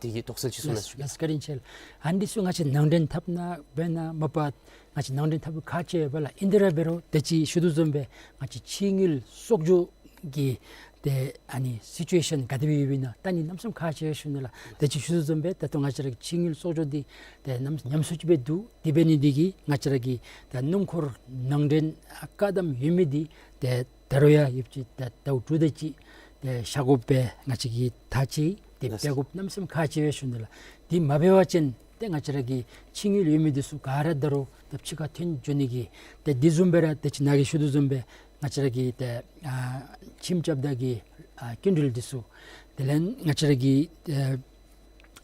དེ་གི་དོགས་སེལ་ཅིག་གསུང་གནང་ཞུ་གེ། ལགས་སོ། བཀའ་དྲིན་ཆེ་ལགས། ཨ་ནི་འདི་ཚུ་ང་བཅས་ནང་འདྲེན་འཐབ་ནི་འབད་ནི་མ་པ་ང་བཅས་ནང་འདྲེན་འཐབ་ཁག་ཆེ་བས་ལགས། ཨིན་དེ་ར་འབད་རུང་ཏེ་ཅིག་ཞུ་དོ་བཟུམ་སྦེ་ང་བཅས་ཕྱི་དངུལ་གསོག་འཇོག་གི་ཏེ་ཨ་ནི་སི་ཅུ་ཨེ་ཤཱན་ག་དེ་སྦེ་ཡོདཔ་ཨིན་ན་ད་ཨ་ནི་གནམ་མེད་ས་མེད་ཁག་ཆེ་ཞུ་ནི་ལགས། ཏེ་ཅིག་ཞུ་དོ་བཟུམ་སྦེ་ད་ལྟོ་ང་བཅས་ར་གི་ཕྱི་དངུལ་གསོག་འཇོག་འདི་ཏེ་ནམ་ཉམས་སུ་ཅིག་སྦེ་འདུག། དེ་འབད་ནི་འདི་གིས་ང་བཅས་ར་གི་ད་སྣུམ་འཁོར་ནང་འདྲེན་བཀག་དམ་ཡོད་མི་འདི་ཏེ་ད་རུང་ཡང་ཡོདཔ་ཅིག་ད་ཟླཝ་དྲུག་དེ་ཅིག་ཏེ་བཞག་དགོཔ་སྦེ་ང་བཅས་ཀྱིས་ད་ཅི་ཏེ་ལགས་སོ། འབད་དགོཔ་གནམ་མེད་ས་མེད་ཁག་ཆེ་བས་ཞུ་ནི་ལགས། དེ་མ་འབད་བ་ཅིན་ཏེ་ང་བཅས་ར་གི་ཕྱི་དངུལ་ཡོད་མི་འདི་ཚུ་ག་ར་ད་རུང་ད་ཕྱི་ཁར་ཐོན་འགྱོ་ནི་གི་ཏེ་དེ་བཟུམ་སྦེ་ར་ཏེ་ཅིག་ནཱ་གིས་ཞུ་དོ་བཟུམ་སྦེ་ང་བཅས་ར་གི་ཏེ་ཨ་ཁྱིམ་རྐྱབ་ད་གི་ཨ་སྐྱིན་འགྲུལ་འདི་ཚུ་དེ་ལས་ང་བཅས་ར་གི་ཏེ་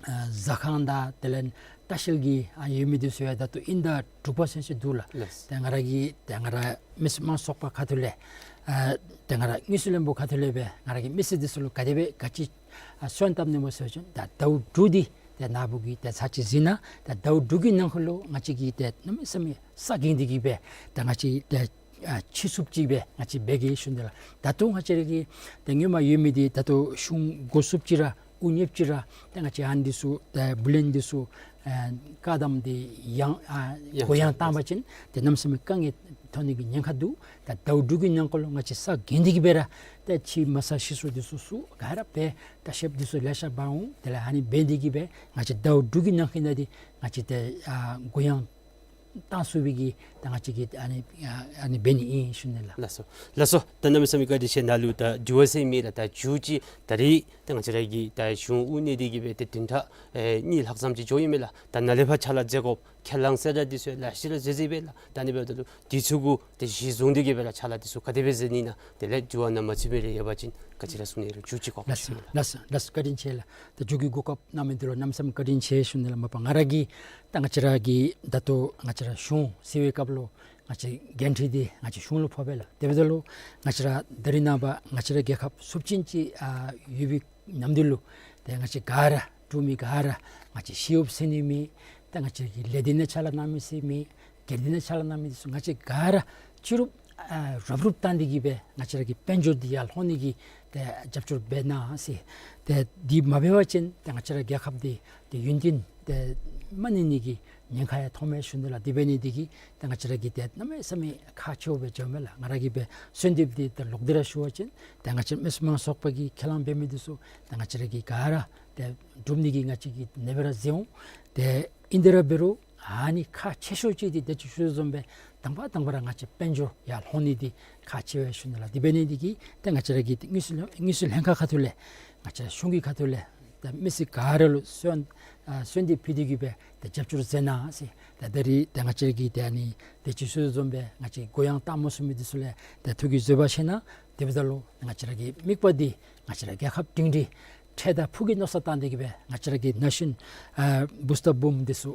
ཨ་ཟ་ཁང་དང་དེ་ལས་ལྟ་བཤལ་གྱི་ཨ་ཡོད་མི་འདི་ཚུ་ཡང་ད་ལྟོ་ཨིན་ཟླ་དྲུག་པ་ཚུན་ཚོད་འདུག་ལགས། ལགས། ཏེ་ང་ར་གི་ཏེ་ང་ར་མི་སེར་དམངས་གཙོ་ཚོགས་པ་ཁ་ཐུག་ལས་ཨ་ཏེ་ང་ར་དངུལ་རྩིས་བློན་པོ་ཁ་ཐུག་ལས་སྦེ་ང་ར་གི་མི་སེར་འདི་ཚུ་ལུ་ག་དེ་སྦེ་ག་ཅི་ ཨ་སོན་བཏབ་ནི་སྨོ་ཟེར་བ་ཅིན་ད་ཟླཝ་དྲུག་འདི་ཏེ་ན་བུ་གིས་ཏེ་ཚར་གཅིག་གཟིགས་གནང་། ད་ཟླཝ་དྲུག་གི་ནང་འཁོད་ལུ་ང་བཅས་ཀྱིས་ཏེ་གནམ་མེད་ས་མེད་ས་འགེངས་ཏེ་གིས་སྦེ་ད་ང་བཅས་ཏེ་ཨ་ཕྱི་བསུབ་ཅིག་སྦེ་ང་བཅས་འབད་གེ་ཞུ་ནི་ལགས། ད་ལྟོ་ང་བཅས་ར་གི་ཏེ་ངོ་མ་ཡོད་མི་འདི་ད་ལྟོ་གཞུང་སྒོ་བསུབ་ཅིག་ར་དབུ་བརྙེས་ཅིག་ར་ཏེ་ང་བཅས་ཨ་ནི་འདི་ཚུ་ཏེ་བུ་ལོན་འདི་ཚུ་ཨ་བཀག་དམ་འདི་ཡང་ཨ་ཡང་གུ་ཡངས་བཏང་བ་ཅིན་ཏེ་གནམ་མེད་ས་མེད་དཀའ་ངལ་ཐོན་ནི་གི་ཉེན་ཁ་འདུག། ད་ཟླཝ་དྲུག་གི་ནང་འཁོད་ལུ་ང་བཅས་ས་འགེངས་ཏེ་གིས་སྦེ་ར་ཏེ་ཕྱི་མ་ས་ཤི་སོ་འདི་ཚུ་ཚུ་ག་ར་སྦེ་ལྟ་བཤལཔ་འདི་ཚུ་ལེ་ཤ་འབག་འོང་། དེ་ལས་ཨ་ནི་འབད་ནི་འདི་གིས་སྦེ་ང་བཅས་ཟླཝ་དྲུག་གི་ནང་འཁོད་ནང་འདི་ང་བཅས་ཏེ་ཨ་གུ་ཡངས་བཏང་ཚུགས་པའི་གི་ད་ང་བཅས་ཀྱིས་ཨ་ནི་ཨ་ཨ་ནི་འབད་ནི་ཨིན་ཞུ་ནི་ལགས། ལགས་སོ། ལགས་སོ། ད་གནམ་མེད་ས་མེད་བཀའ་དྲིན་ཆེ། ནཱ་ལུ་ད་དྲི་བ་ཟེར་མི་ར་ད་མཇུག་ཅིག་ད་རིས་ད་ང་བཅས་ར་གི་ད་གཞུང་དབུ་བརྙེས་ཏེ་གིས་སྦེ་ཏེ་བདུན་ཕྲག་ཨེ་གཉིས་ལྷག་ཙམ་ཅིག་འགྱོ་ཡི་མས་ལགས། ད་ནཱ་ལས་ཕར་ཕྱག་ལཱ་མཛད་དགོཔ་ཁས་བླངས་ཟེར་ར་འདི་ཚུ་ལེ་ཤ་ར་མཛད་མཛདཔ་ལགས། ད་ཨ་ནི་འབདཝ་ད་ལུ་འདི་ཚུ་གུ་ཏེ་གཞི་བཟུང་སྟེ་གིས་སྦེ་ར་ཕྱག་ལཱ་འདི་ཚུ་ག་དེ་སྦེ་མཛད་ནི་ཨིན་ན་དེ་ལས་དྲི་བ་ནང་མ་ཚུད་མི་རེ་ཡོད་པ་ཅིན་ག་ཅི་ར་གསུང་ནི་རེ་མཇུག་ཅིག་བཀོད་ཞུ་ནི་ལགས། ལགས་སོ། ལགས་སོ། བཀའ་དྲིན་ཆེ་ལགས། ད་མཇུག་གི་གོ་སྐབས་གནང་མི་འདི་ལུ་གནམ་མེད་ས་མེད་བཀའ་དྲིན་ཆེ་ཞུ་ནི་ལགས། མ་པ་ང་ར་གིས་ད་ང་བཅས་ར་གི་ད་ལྟོ་ང་བཅས་ར་གཞུང་ཟེར་བའི་སྐབས་ལུ་ང་བཅས་འགན་འཁྲི་འདི་ང་བཅས་གཞུང་ལུ་ཕོག་པས་ལགས། དེ་འབདཝ་ད་ལུ་ང་བཅས་ར་ད་རིས་ནངས་པ་ང་བཅས་ར་རྒྱལ་ཁབ་སུབ་ཅིན་ཅིག་ཨ་ཡོད་པའི་ནམ་དུས་ལུ་ཏེ་ང་བཅས་ག་ར་འབྲུག་མི་ག་ར་ང་བཅས་ཤི་འོང་ཟེར་ནི་མེད། ད་ང་བཅས་ཀྱི་ལས་སྡེ་ནང་ཕྱག་ལཱ་གནང་མི་ཟེར་མེད། སྒེར་སྡེ་ནང་ཕྱག་ལཱ་གནང་མི་འདི་ཚུ་ང་བཅས་ག་ར་ཕྱི་རུབ་ཨ་རུབ་རུབ་བཏང་སྟེ་གིས་སྦེ་ང་བཅས་ར་གི་དཔལ་འབྱོར་འདི་ཡར་ལྷོ་ནི་གི་ཏེ་རྒྱབ་སྐྱོར་འབད་གནང་ཟེར། ཏེ་འདི་མ་འབད་བ་ཅིན་ཏེ་ང་བཅས་ར་རྒྱལ་ཁབ་འདི་ཏེ་ཡུན་བརྟན་ཏེ་མ་གནས་ནི་གི་ཉེན་ཁ་ཡང་མཐོངམ་མས་ཞུ་ནི་ལགས། དེ་འབད་ནི་འདི་གིས་ཏེ་ང་བཅས་ར་གིས་ཏེ་གནམ་མེད་ས་མེད་ཁག་ཆེཝ་སྦེ་འགྱོཝ་མས་ལགས། ང་ར་གིས་སྦེ་གསོལ་འདེབས་འདི་ཏེ་ལོག་སྟེ་ར་ཞུ་བ་ཅིན་ཏེ་ང་བཅས་མི་སེར་མང་ཚོགས་པ་གིས་ཁས་བླངས་འབད་མི་འདི་ཚུ་ཏེ་ང་བཅས་ར་གིས་ག་ར་ཏེ་སྒྲུབ་ནི་གི་ང་བཅས་ཀྱིས་ནེ་བར་ར་མཛད་འོང་། ཏེ་ཨིན་ཏེ་ར་འབད་རུང་ཨ་ནི་ཁག་ཆེ་ཤོས་ཅིག་འདི་ཏེ་ཅིག་ཞུ་དོ་བཟུམ་སྦེ་དང་པ་དང་པ་ར་ང་བཅས་དཔལ་འབྱོར་ཡར་ལྷོ་ནི་འདི་ཁག་ཆེ་བས་ཞུ་ནི་ལགས། དེ་འབད་ནི་འདི་གིས་ཏེ་ང་བཅས་ར་གི་ཏེ་དངུལ་རྩིས་ལྷན་དངུལ་རྩིས་ལྷན་ཁག་ཁ་ཐུག་ལས་ང་བཅས་གཞུང་གི་ཁ་ཐུག་ལས་ཏེ་མི་སེར་ག་ར་ལུ་གསོལ་ཨ་གསོལ་འདེབས་ཕུལ་ཏེ་གིས་སྦེ་ཏེ་རྒྱབ་སྐྱོར་མཛད་གནང་ཟེར། ཏེ་ད་རིས་ཏེ་ང་བཅས་ར་གིས་ཏེ་ཨ་ནི་ཏེ་ཅིག་ཞུ་དོ་བཟུམ་སྦེ་ང་བཅས་གུ་ཡངས་བཏང་མ་ཚུགས་མི་འདི་ཚུ་ལས་ཏེ་ཐུགས་ཀྱི་བཟོད་པ་བཞེས་གནང་། དེ་འབདཝ་ད་ལུ་ང་བཅས་ར་གི་དམིགས་པ་འདི་ང་བཅས་ར་རྒྱལ་ཁབ་སྒྲིང་སྒྲིང་འཕྲལ་དང་ཕུགས་ཀྱི་མནོ་བསམ་བཏང་སྟེ་གིས་སྦེ་ང་བཅས་ར་གི་ནེ་ཤཱན་ཨ་བུསཊར་བུམ་འདི་ཚུ་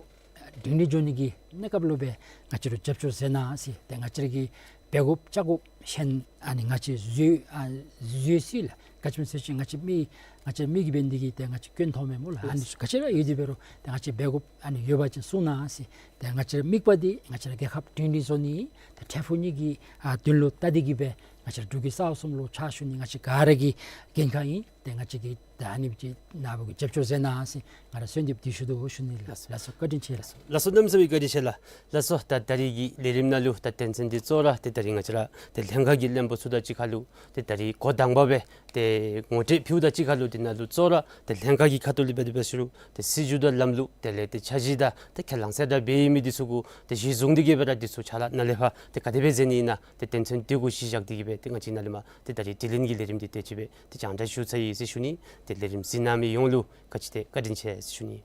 སྒྲིང་སྒྲིང་འགྱོ་ནི་གི་གནས་སྐབས་ལུ་སྦེ་ང་བཅས་ལུ་རྒྱབ་སྐྱོར་མཛད་གནང་ཟེར། ཏེ་ང་བཅས་ར་གིས་འབད་དགོཔ་རྐྱབ་དགོཔ་གཞན་ཨ་ནི་ང་བཅས་བཟོད་ཨ་བཟོད་སྲིད་ལགས། ག་ཅི་སྨོ་ཟེར་བ་ཅིན་ང་བཅས་མི་ང་བཅས་མི་གིས་འབད་ནི་འདི་གིས་ཏེ་ང་བཅས་སྐྱོན་མཐོངམ་མས་སྨོ་ལགས། ཨ་ནི་ཚུ་ག་ཅི་ར་ཡོད་དེ་འབད་རུང་ཏེ་ང་བཅས་འབད་དགོཔ་ཨ་ནི་ཡོད་པ་ཅིན་གསུང་གནང་ཟེར། ཏེ་ང་བཅས་ར་དམིགས་པ་འདི་ང་བཅས་ར་རྒྱལ་ཁབ་སྒྲིང་སྒྲིང་བཟོ་ནི་ཏེ་འཕྲལ་ཕུགས་གཉིས་ཀྱི་ཨ་དོན་ལུ་བལྟ་སྟེ་གིས་སྦེ་ང་བཅས་ར་འབྲུག་གི་ས་འོག་གསུམ་ལུ་ཕྱག་ཞུ་ནི་ང་བཅས་ག་ར་གི་འགན་ཁག་ཨིན། ཏེ་ང་བཅས་ཀྱིས་ད་ཨ་ནི་ཅིག་ནཱ་བུ་གིས་རྒྱབ་སྐྱོར་མཛད་གནང་ཟེར་ང་ར་གསོལ་འདེབས་འདི་ཞུ་དོ་ཞུ་ནི་ལགས། ལགས་སོ། བཀའ་དྲིན་ཆེ་ལགས། ལགས་སོ། གནམ་མེད་ས་མེད་བཀའ་དྲིན་ཆེ་ལགས། ལགས་སོ། ད་ད་རིས་ཀྱི་ལས་རིམ་ནང་ལུ་ད་དོན་ཚན་འདི་གཙོ་བོ་ར་ཏེ་ད་རིས་ང་བཅས་ར་ཏེ་ལྷན་ཁག་གི་བློན་པོ་ཚུ་དང་གཅིག་ཁར་ལུ་ཏེ་ད་རིས་འགོ་དང་པ་སྦེ་ཏེ་ངོ་སྤྲོད་ཕུལཝ་དང་གཅིག་ཁར་ལུ་ཏེ་ནཱ་ལུ་གཙོ་བོ་ར་ཏེ་ལྷན་ཁག་གི་ཁ་ཐུག་ལས་འབད་དེ་འབད་ཟེར་རུང་ཏེ་སྲིད་བྱུས་དང་ལམ་ལུགས་དེ་ལས་ཏེ་འཆར་གཞི་དང་ཏེ་ཁས་བླངས་ཟེར་ད་འབད་མི་འདི་ཚུ་གུ་ཏེ་གཞི་བཟུང་སྟེ་གིས་སྦེ་ར་འདི་ཚུ་ཕྱག་ལཱ་ནཱ་ལས་ཕར་ཏེ་ག་དེ་སྦེ་མཛད་ནི་ཨིན་ན་ཏེ་དོན་ཚན་འདི་གུ་གཞི་བཞག་སྟེ་གིས་སྦེ་ཏེ་ང་བཅས་ནཱ་ལས་མར་ཏེ་ད་རིས་དྲི་ལན་གྱི་ལས་རིམ་འདི་དེ་ཅིག་སྦེ་ཏེ་རྒྱང་བསྒྲགས་ཞུ་ཚར་ཡི་ཟེར་ཞུ་ནི། ཏེ་ལས་རིམ་གཟིགས་གནང་མི་ཡོངས་ལུ་ག་ཅི་ཏེ་བཀའ་དྲིན་ཆེ་ཟེར་ཞུ་ནི།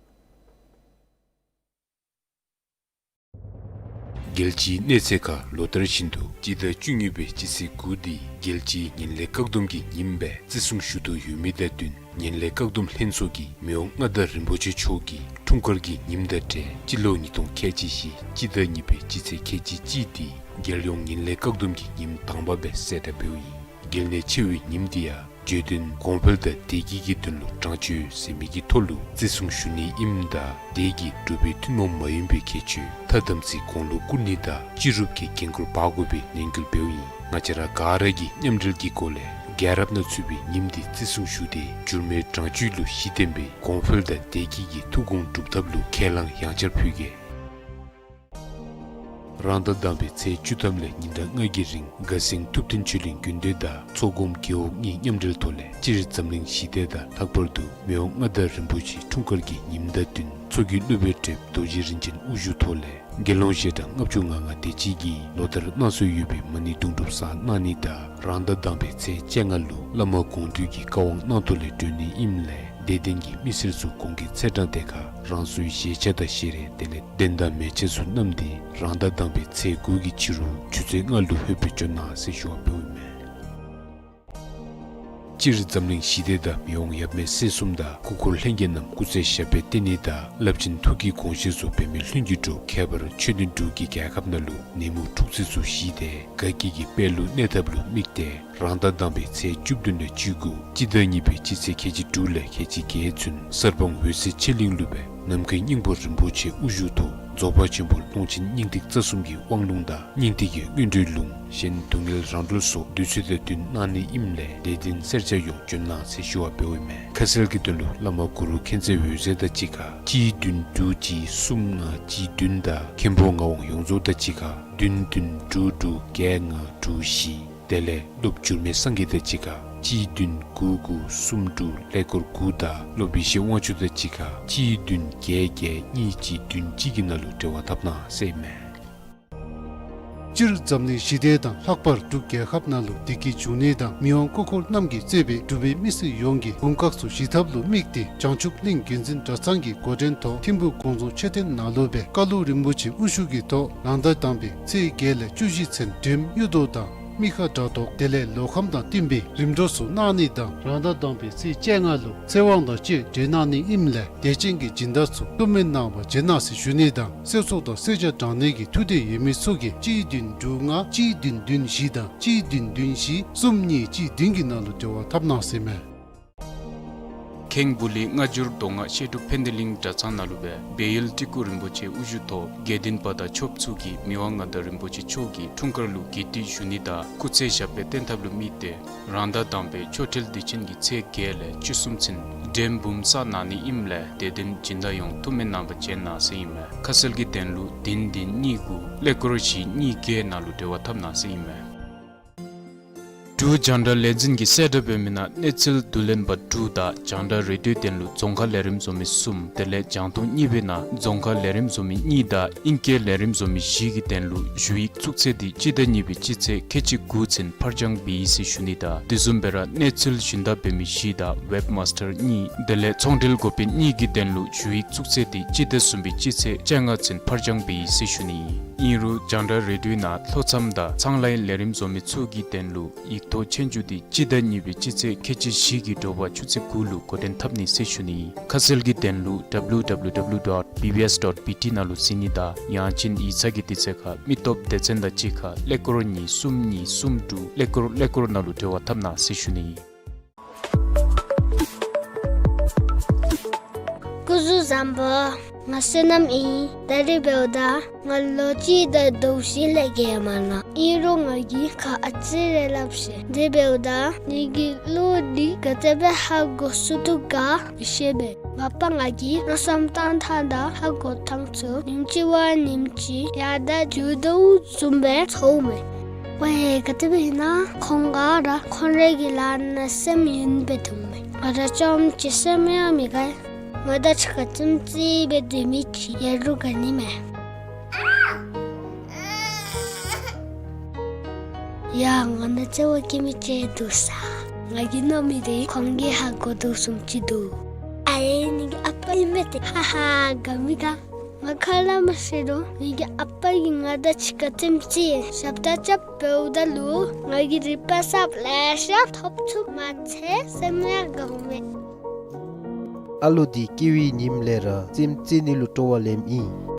རྒྱལ་སྤྱིའི་གནས་ཚད་ཁར་ལོ་ལྟར་བཞིན་དུ་སྤྱི་ཟླ་བཅུ་གཉིས་པའི་སྤྱི་ཚེས་དགུ་འདི་རྒྱལ་སྤྱིའི་ངན་ལྷད་བཀག་སྡོམ་གྱི་ཉིནམ་སྦེ་བརྩི་སྲུང་ཞུ་དོ་ཡོད་མི་དང་བསྟུན་ངན་ལྷད་བཀག་སྡོམ་ལྷན་ཚོགས་ཀྱིས་མི་དབང་མངའ་བདག་རིན་པོ་ཆེ་མཆོག་གི་འཁྲུངས་སྐར་གྱི་ཉིནམ་དང་འབྲེལ་སྤྱི་ལོ་ཉིས་སྟོང་ཁལ་གཅིག་བཞི་སྤྱི་ཟླ་གཉིས་པའི་སྤྱི་ཚེས་ཁལ་གཅིག་གཅིག་འདི་རྒྱལ་ཡོངས་ངན་ལྷད་བཀག་སྡོམ་གྱི་ཉིནམ་དང་པ་སྦེ་གསལ་བསྒྲགས་འབདཝ་ཨིན། གལ་གནད་ཆེ་བའི་ཉིནམ་འདི་ཡང་བརྗོད་དོན་གོང་འཕེལ་དང་བདེ་སྐྱིད་ཀྱི་དོན་ལུ་དྲང་སྤྱོད་ཟེར་མི་གི་ཐོག་ལུ་བརྩི་སྲུང་ཞུ་ནི་ཨིནམ་ད་དེ་གིས་འབྲུག་པའི་ཐུན་མོང་མ་ཡིན་པའི་ཁྱད་ཆོས་ཐ་དམ་ཚིག་གོང་ལུ་བཀུར་ནི་དང་སྤྱི་རུབ་ཀྱི་འགན་ཁུར་འབག་དགོ་པའི་ནན་སྐུལ་འབདཝ་ཨིན། ང་བཅས་ར་ག་ར་གིས་མཉམ་འབྲེལ་གྱི་སྒོ་ལས་རྒྱལ་རབས་ནང་ཚུད་པའི་ཉིནམ་འདི་བརྩི་སྲུང་ཞུ་སྟེ་འགྱུར་མེད་དྲང་སྤྱོད་ལུ་གཞི་བརྟེན་པའི་གོང་འཕེལ་དང་བདེ་སྐྱིད་ཀྱི་ཐུགས་དགོངས་སྒྲུབ་ཐབས་ལུ་ཁས་བླངས་ཡང་བསྐྱར་ཕུལ་གེ། རང་ཟླ་དང་པའི་ཚེས་བཅུ་ཐམ་ལས་ཉིན་གྲངས་ལྔ་གི་རིང་དགའ་སེང་ཐུབ་བསྟན་ཆོས་གླིང་དགོན་སྡེ་དང་ཚོགས་སྐོམ་རྒེད་འོག་གཉིས་མཉམ་འབྲེལ་ཐོག་ལས་སྤྱིར་འཛམ་གླིང་ཞི་བདེ་དང་ལྷག་པར་དུ་མི་དབང་མངའ་བདག་རིན་པོ་ཆེའི་འཁྲུངས་སྐར་གྱི་ཉིནམ་དང་བསྟུན་མཚོ་རྒྱལ་སློབ་དཔོན་གྲལ་རྡོ་རྗེ་རིན་ཆེན་དབུ་བཞུགས་ཐོག་ལས་དགེ་སློང་ཞལ་གྲངས་ལྔ་བཅུ་ང་ལྔ་དེ་ཅིག་གིས་ལོ་ལྟར་གནང་སྲོལ་ཡོད་པའི་མ་ཎི་དུང་སྒྲུབ་བསགས་གནང་ནི་དང་རང་ཟླ་དང་པའི་ཚེས་བཅོ་ལྔ་ལུ་བླ་མ་དགོངས་འདུས་ཀྱི་བཀའ་དབང་གནང་ཐོག་ལས་གྲོལ་ནི་ཨིནམ་ལས་དད་ལྡན་གྱི་མི་སེར་ཚུ་གོང་གི་ཚེས་གྲངས་དེ་ཁར་རང་སོའི་བཞེས་ཆས་དང་བཞེས་རས་དེ་ལས་གདན་དང་མལ་ཆས་ཚུ་བསྣམས་ཏེ་རང་ཟླ་དང་པའི་ཚེས་དགུ་གི་ཕྱི་རུ་ཆུ་ཚོད་ལྔ་ལུ་ལྷོད་པའི་བྱོན་གནང་ཟེར་ཞུ་བ་འབདཝ་ཨིན་མས། སྤྱིར་འཛམ་གླིང་ཞི་བདེ་དང་མི་དབང་ཡབ་མེས་སྲས་གསུམ་དང་སྐུ་འཁོར་ལྷན་རྒྱས་རྣམས་སྐུ་ཚེ་ཞབས་པད་བརྟན་ནི་དང་རླབས་ཆེན་ཐུགས་ཀྱི་དགོངས་བཞེད་ཚུ་འབད་མེད་ལྷུན་གྱིས་གྲུབ། ཁྱད་པར་ཆོས་ལྡན་འབྲུག་གི་རྒྱལ་ཁབ་ནང་ལུ་ནད་མུག་འཁྲུག་རྩོད་ཚུ་ཞི་སྟེ་དགའ་སྐྱིད་ཀྱི་དཔལ་ལུ་གནས་ཐབས་ལུ་དམིགས་ཏེ་རང་ཟླ་དང་པའི་ཚེས་བཅུ་བདུན་ལས་བཅུ་དགུ་སྤྱི་ཟླ་གཉིས་པའི་སྤྱི་ཚེས་ཁལ་གཅིག་དྲུག་ལས་ཁལ་གཅིག་བརྒྱད་ཚུན་གསར་སྤང་འོད་གསལ་ཆོས་གླིང་ལུ་སྦེ་ནམ་མཁའི་སྙིང་པོ་རིན་པོ་ཆེ་དབུ་བཞུགས་ཐོག་རྫོགས་པ་ཆེན་པོ་ཀློང་ཆེན་སྙིང་ཐིག་རྩ་གསུམ་གྱི་དབང་ལུང་དང་སྙིང་ཐིག་གི་སྔོན་འགྲོའི་ལུང་གཞན་སྡུག་བསྔལ་རང་གྲོལ་སོགས་བདུད་རྩི་དང་བདུན་གནང་ནི་ཨིནམ་ལས་དད་ལྡན་སེར་སྐྱ་ཡོངས་བྱོན་གནང་ཟེར་ཞུ་བ་འབདཝ་ཨིན་མས། ཁ་གསལ་གྱི་དོན་ལུ་བླ་མ་གུ་རུ་མཁྱེན་བརྩེ་འོད་ཟེར་དང་གཅིག་ཁར་གཅིག་བདུན་དྲུག་གཅིག་གསུམ་ལྔ་གཅིག་བདུན་དང་མཁན་པོ་ངག་དབང་ཡོངས་རྫོགས་དང་གཅིག་ཁར་བདུན་བདུན་དྲུག་དྲུག་བརྒྱད་ལྔ་དྲུག་བཞི། དེ་ལས་སློབ་འགྱུར་མེད་སངས་རྒྱས་དང་གཅིག་ཁར་གཅིག་བདུན་དགུ་དགུ་གསུམ་དྲུག་ཀླད་ཀོར་དགུ་དང་སློབ་ཡེ་ཤེས་དབང་ཕྱུག་དང་གཅིག་ཁར་གཅིག་བདུན་བརྒྱད་བརྒྱད་གཉིས་གཅིག་བདུན་གཅིག་གི་ནང་ལུ་འབྲེལ་བ་འཐབ་གནང་ཟེར་ཨིན་མས། སྤྱིར་འཛམ་གླིང་ཞི་བདེ་དང་ལྷག་པར་འབྲུག་རྒྱལ་ཁབ་ནང་ལུ་བདེ་སྐྱིད་འབྱུང་ནི་དང་མི་དབང་སྐུ་འཁོར་རྣམས་ཀྱིས་གཙོས་པའི་འབྲུག་པའི་མི་སེར་ཡོངས་ཀྱི་དགུང་ཁག་ཚུ་ཞི་ཐབས་ལུ་དམིགས་ཏེ་བྱང་ཆུབ་གླིང་དགེ་འཛིན་གྲྭ་ཚང་གི་འགོ་འདྲེན་ཐོག་ཐིམ་ཕུག་གུང་རྫོང་མཆོད་རྟེན་ནང་ལུ་སྦེ་བཀའ་བློན་རིན་པོ་ཆེ་དབུ་བཞུགས་ཀྱི་ཐོག་རང་ཟླ་དང་པའི་ཚེས་བརྒྱད་ལས་བཅུ་བཞི་ཚུན་འགྲེམས་གཡུ་ཐོག་དང་མི་ཁ་དགྲ་ཐོག་དེ་ལས་ལོ་ཁམས་དང་བསྟུན་པའི་རིམ་གྲོ་ཚུ་གནང་ནི་དང་རང་ཟླ་དང་པའི་ཚེས་བཅོ་ལྔ་ལུ་ཚེ་དབང་དང་བཅས་གྲོལ་གནང་ནི་ཨིནམ་ལས་དད་ཅན་གྱི་སྦྱིན་བདག་ཚུ་ཐུགས་སྨོན་གནང་བར་བྱོན་གནང་ཟེར་ཞུ་ནི་དང་སྲོག་ཐོག་དང་སྲོག་ཆགས་དྲང་ནི་གི་ཐུགས་འདོད་ཡོད་མི་ཚུ་གིས་གཅིག་བདུན་དྲུག་ལྔ་གཅིག་བདུན་བདུན་བཞི་དང་གཅིག་བདུན་བདུན་བཞི་གསུམ་གཉིས་གཅིག་བདུན་གྱི་ནང་ལུ་འབྲེལ་བ་འཐབ་གནང་ཟེར་ཨིན་མས། ཁེངས་སྦུག་ལུ་སྔ་འགྱུར་མདོ་སྔགས་བཤད་སྒྲུབ་ཕན་བདེ་གླིང་གྲྭ་ཚང་ནང་ལུ་སྦེ་བལ་ཡུལ་སྤྲུལ་སྐུ་རིན་པོ་ཆེ་དབུ་བཞུགས་ཐོག་དགེ་འདུན་པ་དང་ཆོསཔ་ཚུ་གིས་མི་དབང་མངའ་བདག་རིན་པོ་ཆེ་མཆོག་གི་འཁྲུངས་སྐར་ལུ་དགེ་ཁྲིད་ཞུ་ནི་དང་སྐུ་ཚེ་ཞབས་པད་བརྟན་ཐབས་ལུ་དམིགས་ཏེ་རང་ཟླ་དང་པའི་ཆོ་འཕྲུལ་དུས་ཆེན་གྱི་ཚེས་བརྒྱད་ལས་བཅུ་གསུམ་ཚུན་འགྲེམས་འབུམ་གསར་གནང་ནི་ཨིནམ་ལས་དད་ལྡན་སྦྱིན་བདག་ཡོངས་ཐུགས་སྨོན་གནང་བར་བྱོན་གནང་ཟེར་ཨིན་མས། ཁ་གསལ་གྱི་དོན་ལུ་བདུན་བདུན་གཉིས་དགུ་ཀླད་ཀོར་བཞི་གཉིས་བརྒྱད་ནང་ལུ་འབྲེལ་བ་འཐབ་གནང་ཟེར་ཨིན་མས། འབྲུག་རྒྱང་བསྒྲགས་ལས་འཛིན་གྱིས་གསལ་བསྒྲགས་འབད་མི་ནང་གནས་ཚུལ་བསྡུ་ལེན་པ་དྲུག་དང་རྒྱང་བསྒྲགས་རེ་ཌིའོའི་དོན་ལུ་རྫོང་ཁ་ལས་རིམ་བཟོ་མི་གསུམ་དེ་ལས་རྒྱང་མཐོང་གཉིས་པའི་ནང་རྫོང་ཁ་ལས་རིམ་བཟོ་མི་གཉིས་དང་ཨིང་སྐད་ལས་རིམ་བཟོ་མི་བཞི་གི་དོན་ལུ་ཞུ་ཡིག་བཙུགས་ཚེས་འདི་སྤྱི་ཟླ་གཉིས་པའི་སྤྱི་ཚེས་ཁལ་གཅིག་དགུ་ཚུན་ཕར་འགྱངས་འབད་ཡི་ཟེར་ཞུ་ནི་དང་དེ་བཟུམ་སྦེ་ར་གནས་ཚུལ་ཞུན་དག་འབད་མི་བཞི་དང་ཝེབ་མཱས་ཊར་གཉིས་དེ་ལས་ཚོང་འབྲེལ་འགོ་དཔོན་གཉིས་ཀྱི་དོན་ལུ་ཞུ་ཡིག་བཙུགས་ཚེས་འདི་སྤྱི་ཟླ་གསུམ་པའི་སྤྱི་ཚེས་བཅོ་ལྔ་ཚུན་ཕར་འགྱངས་འབད་ཡི་ཟེར་ཞུ་ནི་ཨིན། ཨིན་རུང་རྒྱང་བསྒྲགས་རེ་ཌིའོའི་ནང་ལྷོ་མཚམས་དང་ཚངས་ལའི་ལས་རིམ་བཟོ་མི་ཚུ་གི་དོན་ལུ་ཡིག་ཐོག་ཆོས་རྒྱུགས་འདི་སྤྱི་ཟླ་གཉིས་པའི་སྤྱི་ཚེས་ཁལ་གཅིག་བཞི་གི་དྲོ་པ་ཆུ་ཚོད་དགུ་ལུ་འགོ་འདྲེན་འཐབ་ནི་ཟེར་ཞུ་ནི་ཨིན། ཁ་གསལ་གྱི་དོན་ལུ་W W W dot B B S dot B T ནང་ལུ་གཟིགས་ནི་དང་ཡང་ཅིན་ཡིག་ཚང་གི་དུས་ཚོད་ཁར་མི་སྟོབས་སྡེ་ཚན་དང་གཅིག་ཁར་ཀླད་ཀོར་གཉིས་གསུམ་གཉིས་གསུམ་དྲུག་ཀླད་ཀོར་ཀླད་ཀོར་ནང་ལུ་འབྲེལ་བ་འཐབ་གནང་ཟེར་ཞུ་ནི་ཨིན། སྐུ་གཟུགས་བཟང་པོ། ང་བསོད་ནམས་ཨིན། ད་རིས་འབདཝ་ད་ང་ལོ་གཅིག་དང་ཟླཝ་བཞི་ལས་བརྒལ་མ་ནུམ། ཨིན་རུང་ང་གིས་ཁ་ཨ་ཙི་རེ་སླབ་ཤེས། དེ་འབདཝ་ད་ངེ་གི་བློ་འདི་ག་དེ་སྦེ་ཧ་གོ་ཚུགས་དོ་ག་མི་ཤེས་པས། མ་པ་ང་གིས་མནོ་བསམ་བཏང་ཐངས་དང་ཧ་གོ་ཐངས་ཚུ་ཉིནམ་གཅིག་བ་ཉིནམ་གཅིག་ཡར་དང་རྒྱུག་དོ་བཟུམ་སྦེ་ཚོརཝ་མས། ཝའེ་ག་དེ་སྦེ་ཨིན་ན་ཁོང་ག་ར་ཁོང་རའི་གི་ལཱ་ནང་སེམས་ཡེངས་སྦེ་འདུག་མས། ང་ར་ཅམ་ཅིག་སེམས་ཡང་མི་དགའ། ང་དང་གཅིག་ཁར་ཙམ་ཅིག་སྦེ་སྡོད་མི་ཅིག་ཡོད་རུང་དགའ་ནི་མས། ཡ་ང་ནང་བརྩེ་བ་བསྐྱེད་མི་ཅིག་འདུག་ས། ང་གིས་མནོ་མི་འདི་ཁོང་གིས་ཧ་གོ་དོ་བཟུམ་ཅིག་འདུག། ཨ་ཡེ་ངེ་གི་ཨ་པ་ཨིན་མས་ཏེ། ཧ་ཧ་དགའ་མི་དགའ། ང་ཁ་སླབ་མ་ཤེས་རུང་ངེ་གི་ཨ་པ་གིས་ང་དང་གཅིག་ཁར་ཙམ་ཅིག་ཞབས་ཁྲ་རྐྱབ་འབདཝ་ད་ལུ་ང་གིས་རིག་པ་གསརཔ་ལེ་ཤ་ཐོབ་ཚུགས་མ་ཚད་སེམས་ཡང་དགའཝ་མས། ཨ་ལོ་འདི་སྐྱེ་བའི་ཉིནམ་ལས་ར་རྩེདམོ་རྩེ་ནི་ལུ་སྤྲོ་བ་ལེནམ་ཨིན།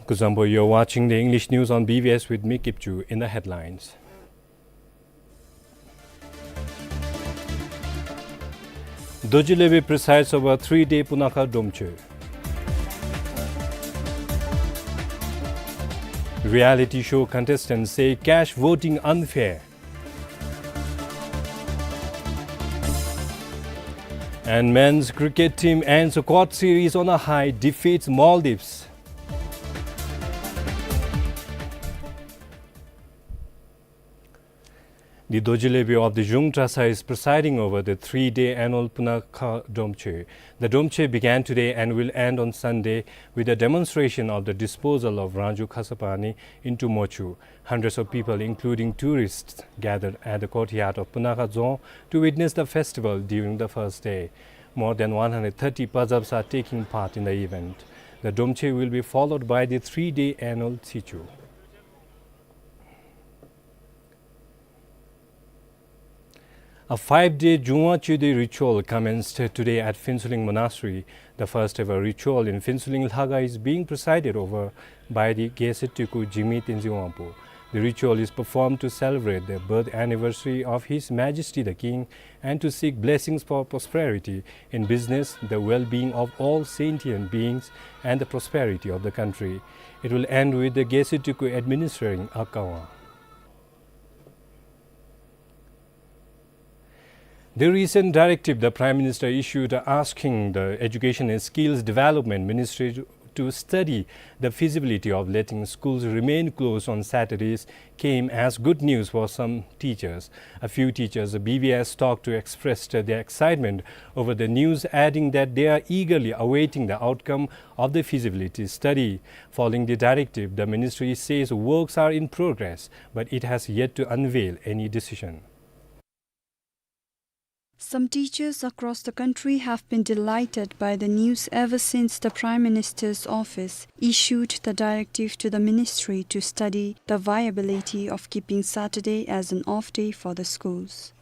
Kuzuzangpo, you're watching the English news on B B S with me, Kipchu. In the headlines, Dorji Levi presides over three-day Punakha Dromchö. Reality show contestants say cash voting unfair. And men's cricket team ends a quad series on a high, defeats Maldives. The Dorji Lebe of the Zhung Trasa is presiding over the three-day annual Punakha Dromche. The Dromche began today and will end on Sunday with a demonstration of the disposal of Rangju Khasapani into mochu. Hundreds of people, including tourists, gathered at the courtyard of Punakha Dzong to witness the festival during the first day. More than one hundred thirty pazabs are taking part in the event. The Dromche will be followed by the three-day annual Tsichu. A five-day Jungwa Chudi ritual commenced today at Phuentsholing Monastery. The first ever ritual in Phuentsholing Lhaga is being presided over by the Geshe Teku Jigme Tenzin Wangpo. The ritual is performed to celebrate the birth anniversary of His Majesty the King and to seek blessings for prosperity in business, the well-being of all sentient beings, and the prosperity of the country. It will end with the Geshe Teku administering a kawa. The recent directive the Prime Minister issued asking the Education and Skills Development Ministry to, to study the feasibility of letting schools remain closed on Saturdays came as good news for some teachers. A few teachers B B S talked to express their excitement over the news, adding that they are eagerly awaiting the outcome of the feasibility study. Following the directive, the ministry says works are in progress, but it has yet to unveil any decision. Some teachers across the country have been delighted by the news ever since the Prime Minister's office issued the directive to the ministry to study the viability of keeping Saturday as an off day for the schools.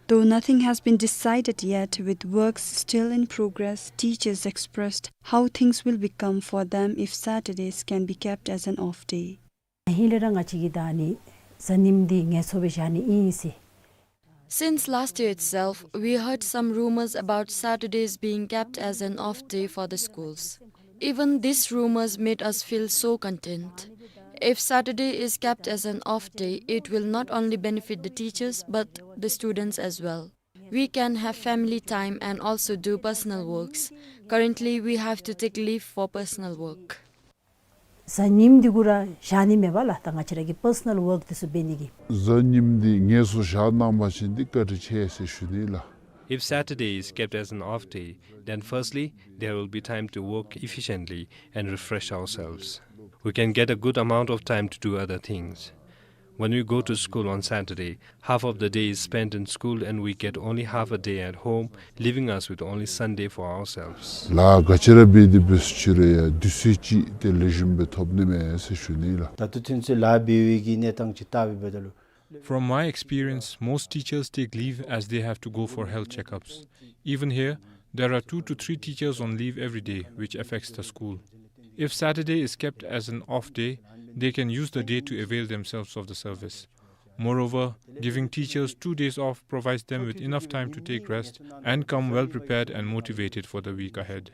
Though nothing has been decided yet, with works still in progress, teachers expressed how things will become for them if Saturdays can be kept as an off day. ཧེ་ལས་ར་ང་བཅས་ཀྱིས་ད་ཨ་ནི་གཟའ་ཉིམ་འདི་ངལ་འཚོ་སྦེ་བཞག་ནི་ཨིན་ཟེར། Since last year itself, we heard some rumors about Saturdays being kept as an off day for the schools. Even these rumors made us feel so content. If Saturday is kept as an off day, it will not only benefit the teachers but the students as well. We can have family time and also do personal works. Currently, we have to take leave for personal work. གཟའ་ཉིམ་འདི་གུ་ར་བཞག་ནི་མེད་པ་ལགས། ད་ང་བཅས་ར་གི་པར་སོ་ནལ་ཝརཀ་འདི་ཚུ་འབད་ནི་གི། གཟའ་ཉིམ་འདི་ངལ་གསོ་བཞག་གནང་པ་ཅིན་འདི་བཀའ་དྲིན་ཆེ་ཟེར་ཞུ་ནི་ལགས། If Saturday is kept as an off day, then firstly, there will be time to work efficiently and refresh ourselves. We can get a good amount of time to do other things. When we go to school on Saturday, half of the day is spent in school and we get only half a day at home, leaving us with only Sunday for ourselves. ལཱ་ག་ཅི་ར་འབད་དེ་འབད་ཅི་རུང་ཡང་དུས་ཚོད་ཅིག་ཏེ་ལེགས་ཤོམ་སྦེ་ཐོབ་ནི་མས་ཟེར་ཞུ་ནི་ལགས། ད་ལྟོ་ཚུན་ཚོད་ལཱ་འབད་བའི་གི་གནས་སྟངས་ཅིག་བལྟ་བའི་འབདཝ་ད་ལུ། From my experience, most teachers take leave as they have to go for health checkups. Even here, there are two to three teachers on leave every day, which affects the school. If Saturday is kept as an off day, they can use the day to avail themselves of the service. Moreover, giving teachers two days off provides them with enough time to take rest and come well prepared and motivated for the week ahead.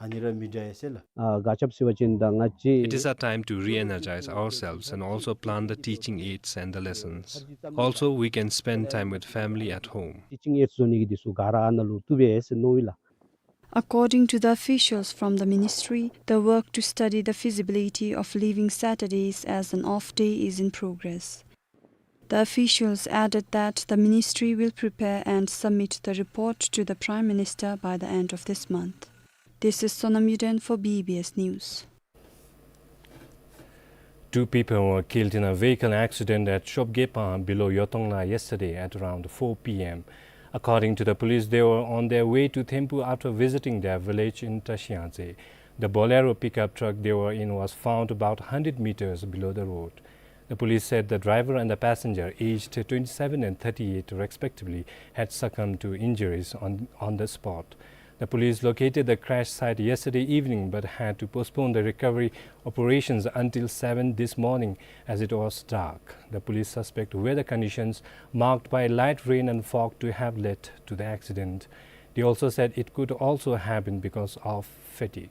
ཨ་ནི་ར་མི་འདྲ་ཡ་ཟེར་ལགས། ཨ་ག་ཅི་སྦེ་ཟེར་བ་ཅིན་ད་ང་བཅས། It is a time to re-energize ourselves and also plan the teaching aids and the lessons. Also, we can spend time with family at home. ཊི་ཅིང་ཨེཌ་བཟོ་ནི་གི་འདི་ཚུ་ག་ར་ཨ་ནཱ་ལུ་བཏུབ་པས་ཟེར་མནོ་ཡི་ལགས། According to the officials from the ministry, the work to study the feasibility of leaving Saturdays as an off day is in progress. The officials added that the ministry will prepare and submit the report to the Prime Minister by the end of this month. This is Sonam Yuden for B B S News. Two people were killed in a vehicle accident at Shopgepa below Yotongla yesterday at around four P M. According to the police, they were on their way to Thempu after visiting their village in Tashiangtse. The Bolero pickup truck they were in was found about hundred meters below the road. The police said the driver and the passenger, aged twenty-seven and thirty-eight respectively, had succumbed to injuries on, on the spot. The police located the crash site yesterday evening but had to postpone the recovery operations until seven this morning as it was dark. The police suspect weather conditions marked by light rain and fog to have led to the accident. They also said it could also have been because of fatigue.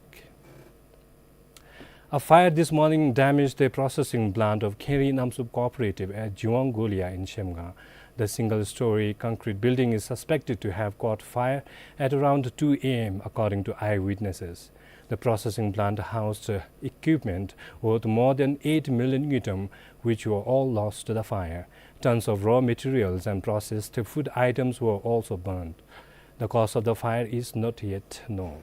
A fire this morning damaged the processing plant of Kheri Namsop Cooperative at Jiwang Golia in Shemga. The single-story concrete building is suspected to have caught fire at around two A M, according to eyewitnesses. The processing plant housed, uh, equipment worth more than eight million ngultrum, which were all lost to the fire. Tons of raw materials and processed food items were also burned. The cause of the fire is not yet known.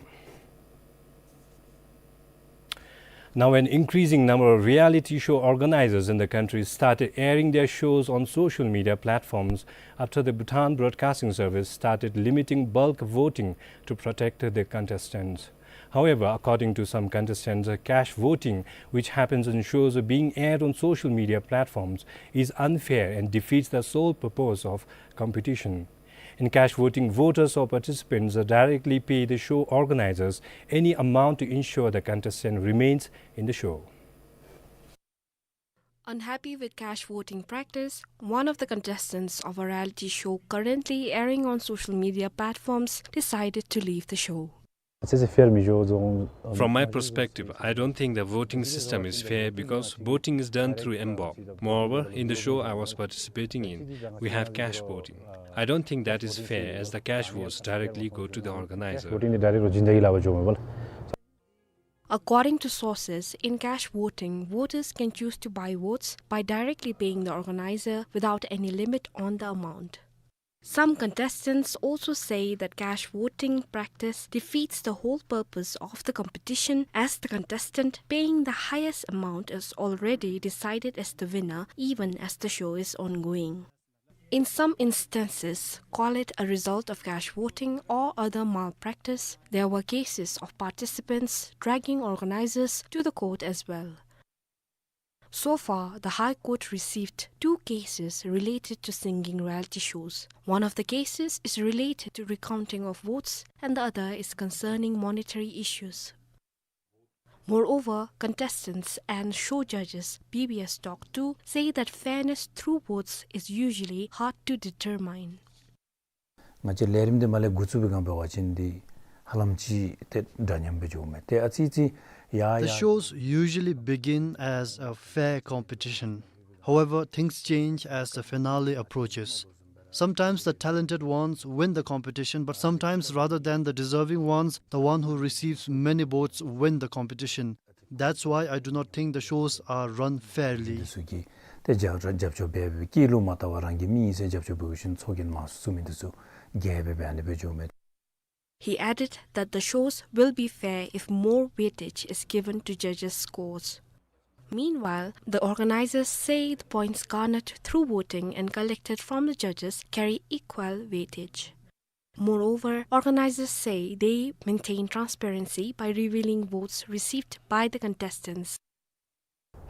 Now, an increasing number of reality show organizers in the country started airing their shows on social media platforms after the Bhutan Broadcasting Service started limiting bulk voting to protect the contestants. However, according to some contestants, cash voting, which happens on shows being aired on social media platforms, is unfair and defeats the sole purpose of competition. In cash voting, voters or participants directly pay the show organizers any amount to ensure the contestant remains in the show. Unhappy with cash voting practice, one of the contestants of a reality show currently airing on social media platforms decided to leave the show. From my perspective, I don't think the voting system is fair because voting is done through M-BOK. Moreover, in the show I was participating in, we have cash voting. I don't think that is fair as the cash votes directly go to the organizer. According to sources, in cash voting, voters can choose to buy votes by directly paying the organizer without any limit on the amount. Some contestants also say that cash voting practice defeats the whole purpose of the competition, as the contestant paying the highest amount is already decided as the winner, even as the show is ongoing. In some instances, call it a result of cash voting or other malpractice, there were cases of participants dragging organizers to the court as well. So far, the High Court received two cases related to singing reality shows. One of the cases is related to recounting of votes, and the other is concerning monetary issues. Moreover, contestants and show judges B B S Talk two say that fairness through votes is usually hard to determine. ང་བཅས་ལས་རིམ་འདི་མ་ལས་འགོ་བཙུགས་པའི་སྒང་འབད་བ་ཅིན་འདི་ཧ་ལམ་ཅིག་ཏེ་འདྲ་མཉམ་སྦེ་འགྱོཝ་མས། ཏེ་ཨ་ཙི་ཅིག་ཡ་The ཡ་shows usually begin as a fair competition. However, things change as the finale approaches. Sometimes the talented ones win the competition, but sometimes, rather than the deserving ones, the one who receives many votes win the competition. That's why I do not think the shows are run fairly. འདི་ཚུ་གིས་ཏེ་རྒྱབ་རྒྱབ་སྐྱོར་འབད་འབད་སྐྱེས་ལུ་མ་བལྟ་བར་རང་གི་མི་ཨིན་ཟེར་རྒྱབ་སྐྱོར་འབད་བ་ཅིན་ཚོགས་རྒྱན་མང་སུ་བཙུགས་མི་འདི་ཚུ་རྒྱས་སྦེ་འབད་ཨ་ནི་སྦེ་འགྱོཝ་མས། He added that the shows will be fair if more weightage is given to judges' scores. Meanwhile, the organizers say the points garnered through voting and collected from the judges carry equal weightage. Moreover, organizers say they maintain transparency by revealing votes received by the contestants.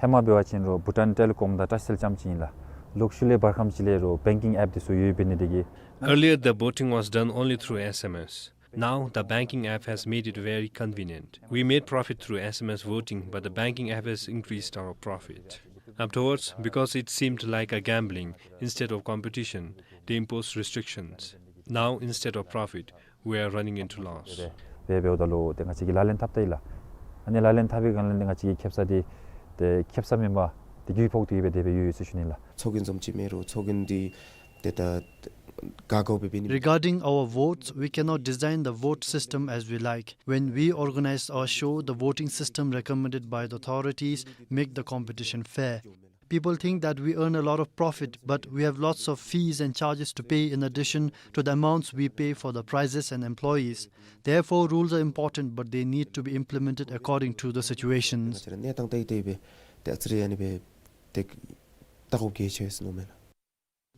ཧེ་མ་འབད་བ་ཅིན་རོགས་བྷུ་ཊཱན་ཊེ་ལི་ཀོམ་དང་ཊ་སི་ཊེལ་རྐྱངམ་ཅིག་ཨིན་ལགས། ལོག་ཤུལ་ལས་བར་ཁམས་ཅིག་ལས་རོགས་བེང་ཀིང་ཨེཔ་འདི་ཚུ་ཡོདཔ་འབད་ནི་དེ་གིས། Earlier, the voting was done only through S M S. Now, the banking app has made it very convenient. We made profit through S M S voting, but the banking app has increased our profit. Afterwards, because it seemed like a gambling instead of competition, they imposed restrictions. Now, instead of profit, we are running into loss. འབད་འབདཝ་ད་ལུ་ཏེ་ང་བཅས་ཀྱིས་ལག་ལེན་འཐབ་ད་ཡི་ལགས། ཨ་ནི་ལག་ལེན་འཐབ་པའི་སྒང་ལས་ཏེ་ང་བཅས་ཀྱི་ཁེབ་ས་འདི་ཏེ་ཁེབ་ས་མེན་པར་ཏེ་རྒུད་ཕོག་སྟེ་ཡོདཔ་སྦེ་དེ་སྦེ་ཡོད་ཡོད་ཟེར་ཞུ་ནི་ལགས། ཚོགས་རྒྱན་བཟུམ་ཅིག་མེན་རུང་ཚོགས་རྒྱན་འདི་ཏེ་ད་ག་དགོཔ་སྦེ་འབད་ནི། Regarding our votes, we cannot design the vote system as we like. When we organize our show, the voting system recommended by the authorities make the competition fair. People think that we earn a lot of profit, but we have lots of fees and charges to pay in addition to the amounts we pay for the prizes and employees. Therefore, rules are important, but they need to be implemented according to the situations. གནས་སྟངས་དེ་དེ་སྦེ་ཏེ་ཨ་ཙི་རེ་ཨ་ནི་སྦེ་ཏེ་ལྟ་དགོཔ་གལ་ཆེ་ཟེར་མནོཝ་མས་ལགས།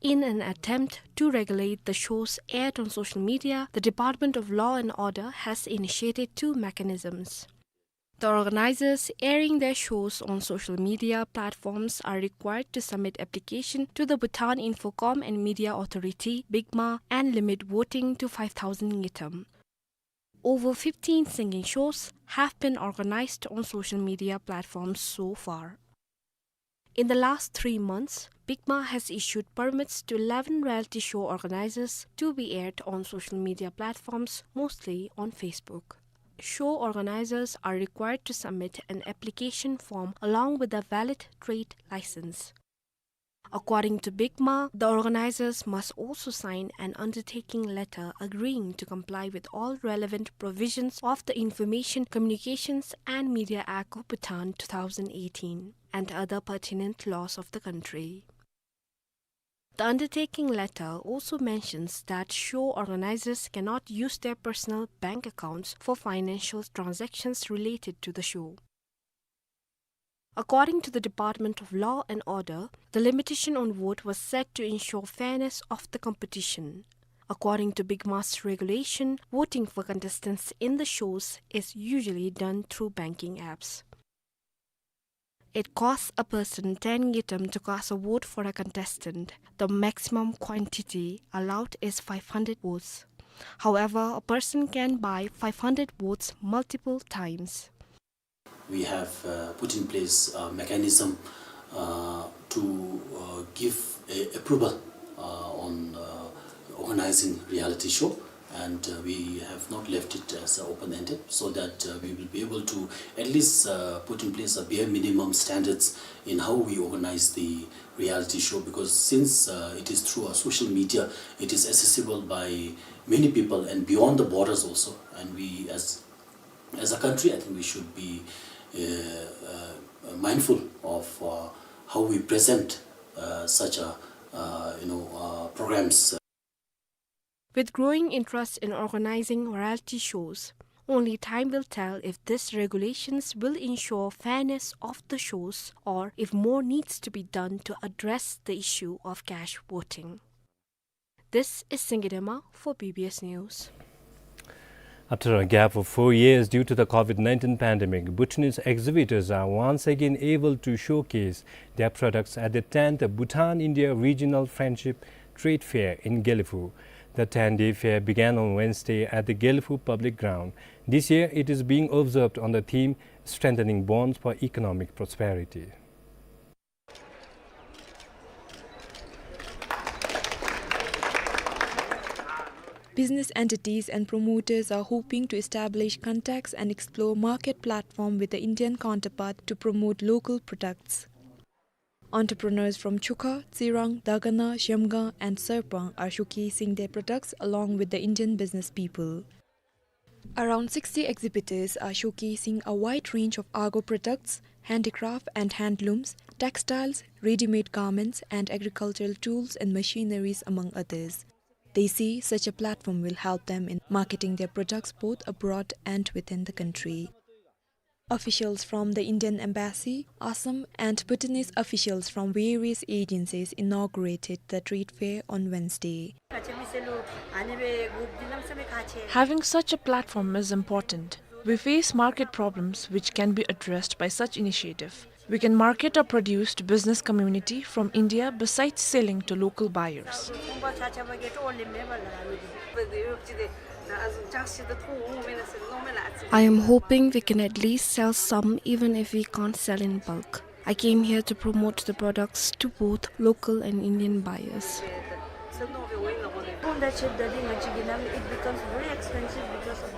In an attempt to regulate the shows aired on social media, the Department of Law and Order has initiated two mechanisms. The organizers airing their shows on social media platforms are required to submit application to the Bhutan Infocom and Media Authority, BICMA, and limit voting to five thousand ngultrum. Over fifteen singing shows have been organized on social media platforms so far. In the last three months, BICMA has issued permits to eleven reality show organizers to be aired on social media platforms, mostly on Facebook. Show organizers are required to submit an application form along with a valid trade license. According to BICMA, the organizers must also sign an undertaking letter agreeing to comply with all relevant provisions of the Information, Communications and Media Act of Bhutan two thousand eighteen and other pertinent laws of the country. The undertaking letter also mentions that show organizers cannot use their personal bank accounts for financial transactions related to the show. According to the Department of Law and Order, the limitation on vote was set to ensure fairness of the competition. According to BIGMART's regulation, voting for contestants in the shows is usually done through banking apps. It costs a person ten ngultrum to cast a vote for a contestant. The maximum quantity allowed is five hundred votes. However, a person can buy five hundred votes multiple times. We have, uh, put in place a mechanism, uh, to, uh, give a approval, uh, on, uh, organizing reality show, and, uh, we have not left it as, uh, open-ended, so that, uh, we will be able to at least, uh, put in place a bare minimum standards in how we organize the reality show, because since, uh, it is through our social media, it is accessible by many people and beyond the borders also, and we as as a country, I think we should be, uh, uh, mindful of, uh, how we present, uh, such a, uh, you know, uh, programs. With growing interest in organizing variety shows, only time will tell if these regulations will ensure fairness of the shows or if more needs to be done to address the issue of cash voting. This is Singye Dema for B B S News. After a gap of four years due to the COVID nineteen pandemic, Bhutanese exhibitors are once again able to showcase their products at the tenth Bhutan-India Regional Friendship Trade Fair in Gelephu. The ten-day fair began on Wednesday at the Gelephu Public Ground. This year, it is being observed on the theme Strengthening Bonds for Economic Prosperity. Business entities and promoters are hoping to establish contacts and explore market platform with the Indian counterpart to promote local products. Entrepreneurs from Chukha, Tsirang, Dagana, Zhemgang and Sarpang are showcasing their products along with the Indian business people. Around sixty exhibitors are showcasing a wide range of Ago products, handicraft and handlooms, textiles, ready-made garments, and agricultural tools and machineries, among others. They say such a platform will help them in marketing their products both abroad and within the country. Officials from the Indian Embassy, Assam, and Bhutanese officials from various agencies inaugurated the trade fair on Wednesday. Having such a platform is important. We face market problems which can be addressed by such initiative. We can market our produce to business community from India besides selling to local buyers. I am hoping we can at least sell some, even if we can't sell in bulk. I came here to promote the products to both local and Indian buyers.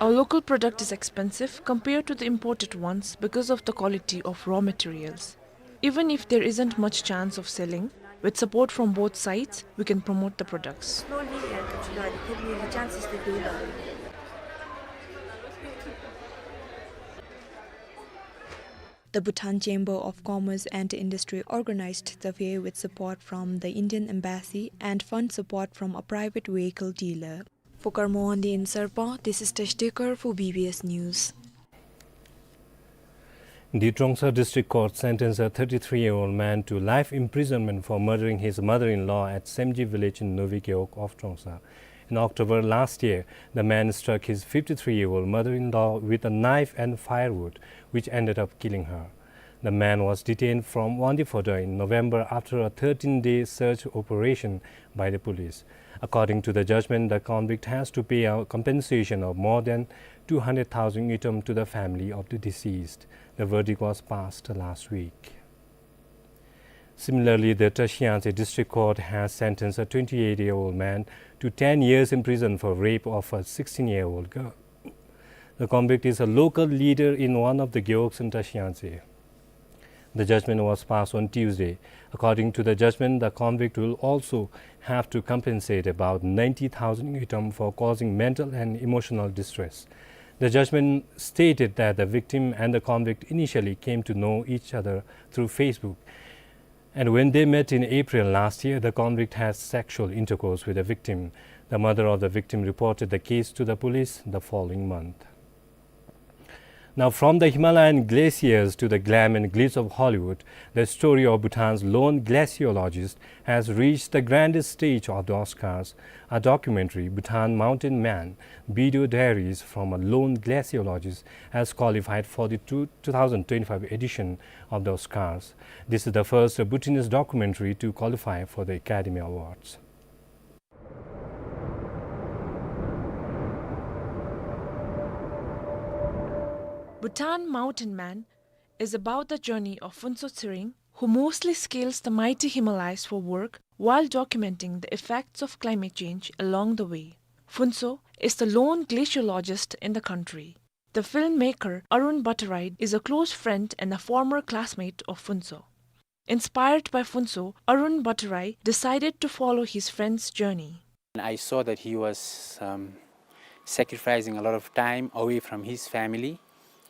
Our local product is expensive compared to the imported ones because of the quality of raw materials. Even if there isn't much chance of selling, with support from both sides, we can promote the products. The Bhutan Chamber of Commerce and Industry organized the fair with support from the Indian Embassy and fund support from a private vehicle dealer. For Karma Wangdi in Sarpang, this is Tash Dekar for B B S News. The Trongsa District Court sentenced a thirty-three-year-old man to life imprisonment for murdering his mother-in-law at Semji village in Novi Gewog of Trongsa. In October last year, the man struck his fifty-three-year-old mother-in-law with a knife and firewood, which ended up killing her. The man was detained from Wangdue Phodrang in November after a thirteen-day search operation by the police. According to the judgment, the convict has to pay a compensation of more than two hundred thousand ngultrum to the family of the deceased. The verdict was passed last week. Similarly, the Tashi Yangtse District Court has sentenced a twenty-eight-year-old man to ten years in prison for rape of a sixteen-year-old girl. The convict is a local leader in one of the Gewogs in Tashi Yangtse. The judgment was passed on Tuesday. According to the judgment, the convict will also have to compensate about ninety thousand ngultrum for causing mental and emotional distress. The judgment stated that the victim and the convict initially came to know each other through Facebook. And when they met in April last year, the convict had sexual intercourse with the victim. The mother of the victim reported the case to the police the following month. Now, from the Himalayan glaciers to the glam and glitz of Hollywood, the story of Bhutan's lone glaciologist has reached the grandest stage of the Oscars. A documentary, Bhutan Mountain Man: Video Diaries from a Lone Glaciologist, has qualified for the two, two thousand twenty-five edition of the Oscars. This is the first Bhutanese documentary to qualify for the Academy Awards. Bhutan Mountain Man is about the journey of Phuntsho Tshering, who mostly scales the mighty Himalayas for work while documenting the effects of climate change along the way. Phuntsho is the lone glaciologist in the country. The filmmaker Arun Bhattarai is a close friend and a former classmate of Phuntsho. Inspired by Phuntsho, Arun Bhattarai decided to follow his friend's journey. I saw that he was, um, sacrificing a lot of time away from his family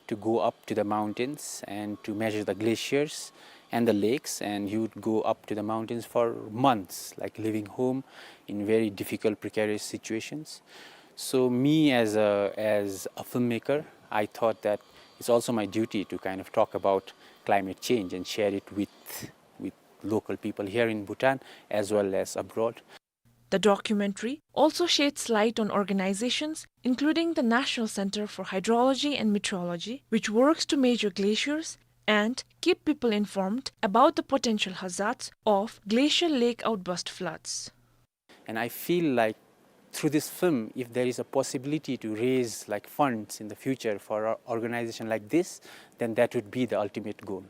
to go up to the mountains and to measure the glaciers and the lakes, and he would go up to the mountains for months, like, leaving home in very difficult, precarious situations. So me, as a, as a filmmaker, I thought that it's also my duty to kind of talk about climate change and share it with, with local people here in Bhutan as well as abroad. The documentary also sheds light on organizations including the National Center for Hydrology and Meteorology, which works to measure glaciers and keep people informed about the potential hazards of glacial lake outburst floods. And I feel like through this film, if there is a possibility to raise, like, funds in the future for an organization like this, then that would be the ultimate goal.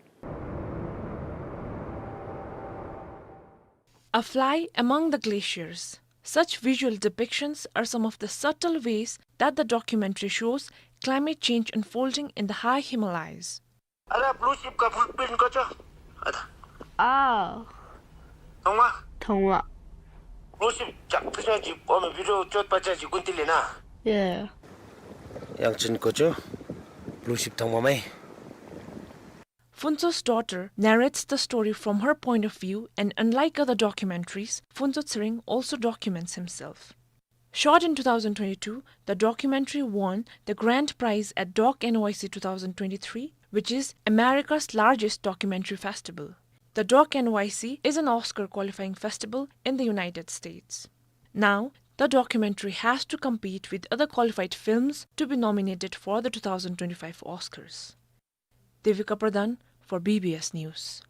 A fly among the glaciers. Such visual depictions are some of the subtle ways that the documentary shows climate change unfolding in the high Himalayas. ཨ་ར་blue sheep ག་ཕུལ་པིན་ཀོ་ཅོ། ཨ་ད། ཨ། མཐོང་བ། མཐོང་བ། Blue sheep ཇག་ཏུ་ཅོ་ཅིག་ཨོ་མི་video ཅོད་པ་ཅ་ཅིག་ཀུན་ཏི་ལེ་ན། Yeah. ཡང་ཅིན་ཀོ་ཅོ། Blue sheep མཐོང་བ་མེ། Phuntsho's daughter narrates the story from her point of view, and unlike other documentaries, Phuntsho Tshering also documents himself. Shot in two thousand twenty-two, the documentary won the grand prize at Doc N Y C two thousand twenty-three, which is America's largest documentary festival. The Doc N Y C is an Oscar qualifying festival in the United States. Now, the documentary has to compete with other qualified films to be nominated for the two thousand twenty-five Oscars. Devika Pradhan for B B S News.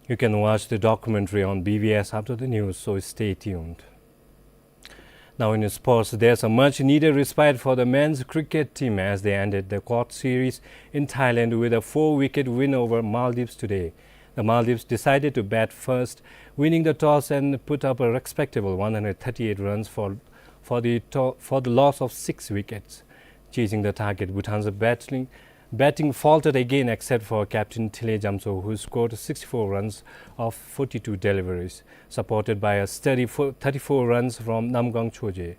You can watch the documentary on B B S after the news, so stay tuned. Now in sports, there's a much needed respite for the men's cricket team as they ended the quad series in Thailand with a four-wicket win over Maldives today. The Maldives decided to bat first, winning the toss and put up a respectable one hundred thirty-eight runs for, for the to-, for the loss of six wickets. Chasing the target, Bhutan's batting, batting faltered again, except for captain Thile Jamso, who scored sixty-four runs off forty-two deliveries, supported by a steady fo-, thirty-four runs from Namgang Choje.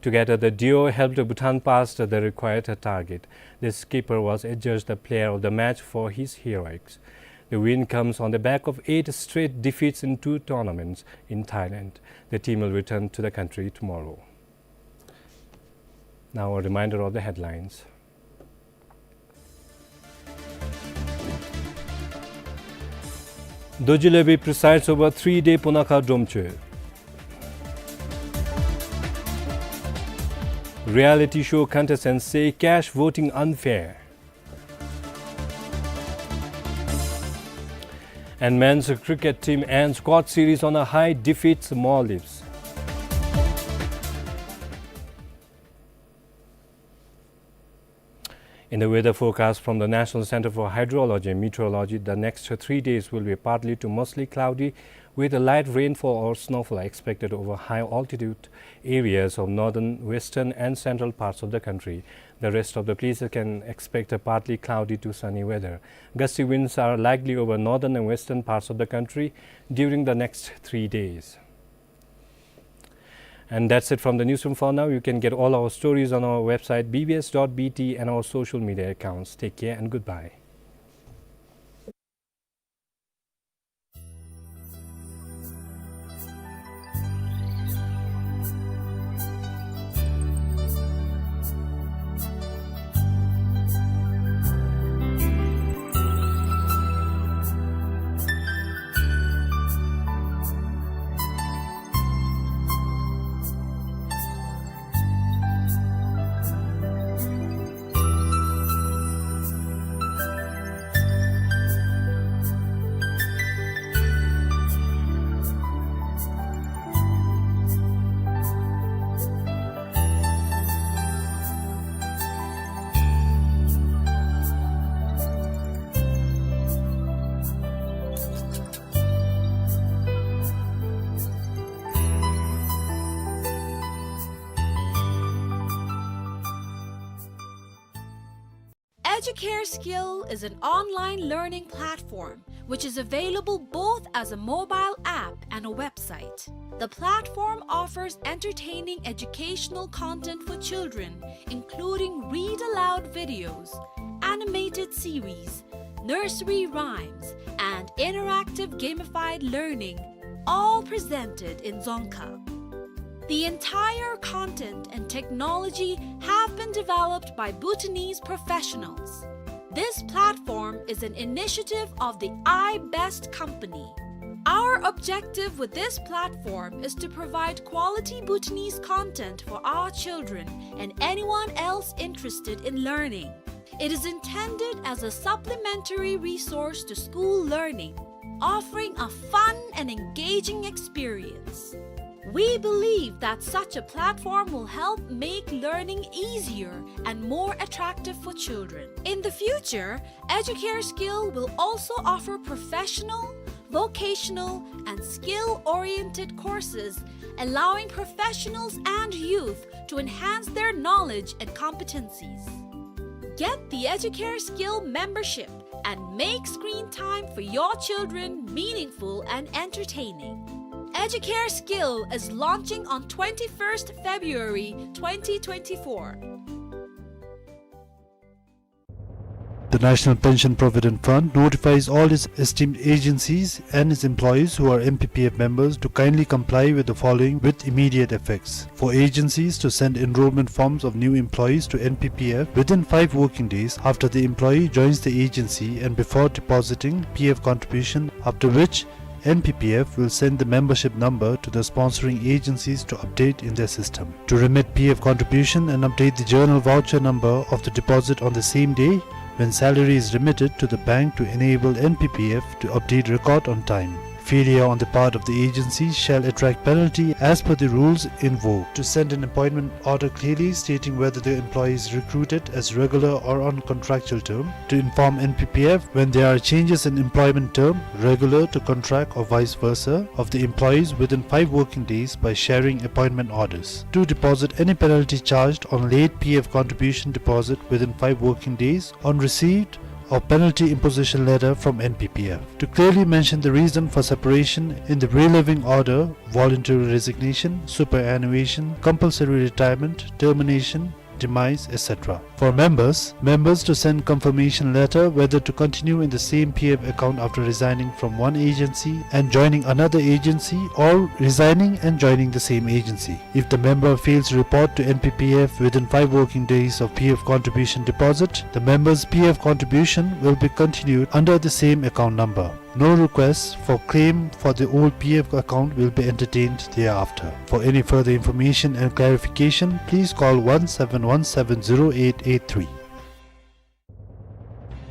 Together, the duo helped Bhutan pass the required target. The skipper was adjudged the player of the match for his heroics. The win comes on the back of eight straight defeats in two tournaments in Thailand. The team will return to the country tomorrow. Now a reminder of the headlines. Dorji Lebi presides over three-day Punakha Dromchö. Reality show contestants say cash voting unfair. And men's cricket team ends quad series on a high, defeats Maldives. In the weather forecast from the National Center for Hydrology and Meteorology, the next three days will be partly to mostly cloudy, with a light rainfall or snowfall expected over high altitude areas of northern, western and central parts of the country. The rest of the places can expect a partly cloudy to sunny weather. Gusty winds are likely over northern and western parts of the country during the next three days. And that's it from the newsroom for now. You can get all our stories on our website B B S dot B T and our social media accounts. Take care and goodbye. Educare Skill is an online learning platform which is available both as a mobile app and a website. The platform offers entertaining educational content for children, including read aloud videos, animated series, nursery rhymes, and interactive gamified learning, all presented in Dzongkha. The entire content and technology have been developed by Bhutanese professionals. This platform is an initiative of the iBest company. Our objective with this platform is to provide quality Bhutanese content for our children and anyone else interested in learning. It is intended as a supplementary resource to school learning, offering a fun and engaging experience. We believe that such a platform will help make learning easier and more attractive for children. In the future, Educare Skill will also offer professional, vocational, and skill-oriented courses, allowing professionals and youth to enhance their knowledge and competencies. Get the Educare Skill membership and make screen time for your children meaningful and entertaining. Educare Skill is launching on twenty-first February twenty twenty-four. The National Pension Provident Fund notifies all its esteemed agencies and its employees who are N P P F members to kindly comply with the following with immediate effects. For agencies to send enrollment forms of new employees to N P P F within five working days after the employee joins the agency and before depositing P F contribution, after which N P P F will send the membership number to the sponsoring agencies to update in their system. To remit P F contribution and update the journal voucher number of the deposit on the same day when salary is remitted to the bank to enable N P P F to update record on time. Failure on the part of the agency shall attract penalty as per the rules in vogue. To send an appointment order clearly stating whether the employee is recruited as regular or on contractual term. To inform N P P F when there are changes in employment term, regular to contract or vice versa, of the employees within five working days by sharing appointment orders. To deposit any penalty charged on late P F contribution deposit within five working days on receipt of penalty imposition letter from N P P F. To clearly mention the reason for separation in the relieving order, voluntary resignation, superannuation, compulsory retirement, termination, demise, et cetera. For members, members to send confirmation letter whether to continue in the same P F account after resigning from one agency and joining another agency or resigning and joining the same agency. If the member fails to report to N P P F within five working days of P F contribution deposit, the member's P F contribution will be continued under the same account number. No requests for claim for the old P F account will be entertained thereafter. For any further information and clarification, please call one seven one seven zero eight eight three.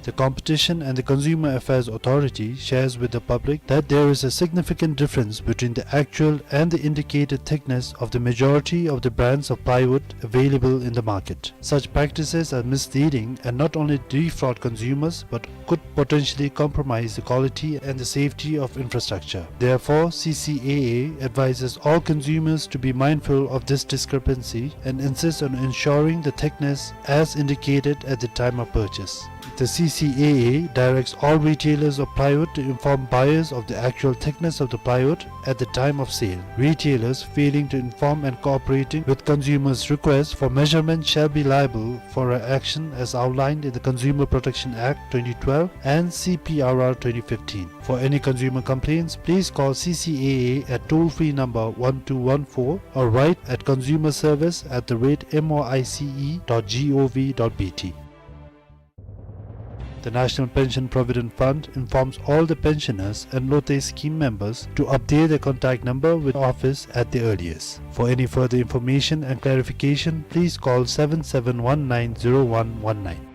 The Competition and the Consumer Affairs Authority shares with the public that there is a significant difference between the actual and the indicated thickness of the majority of the brands of plywood available in the market. Such practices are misleading and not only defraud consumers but could potentially compromise the quality and the safety of infrastructure. Therefore, C C A A advises all consumers to be mindful of this discrepancy and insists on ensuring the thickness as indicated at the time of purchase. The C C A A directs all retailers of plywood to inform buyers of the actual thickness of the plywood at the time of sale. Retailers failing to inform and cooperating with consumers' requests for measurement shall be liable for an action as outlined in the Consumer Protection Act twenty twelve and C P R R twenty fifteen. For any consumer complaints, please call C C A A at toll-free number one two one four or write at consumer service at the rate M O I C E dot G O V dot B T. The National Pension Provident Fund informs all the pensioners and Lote scheme members to update their contact number with office at the earliest. For any further information and clarification, please call seven seven one nine zero one one nine.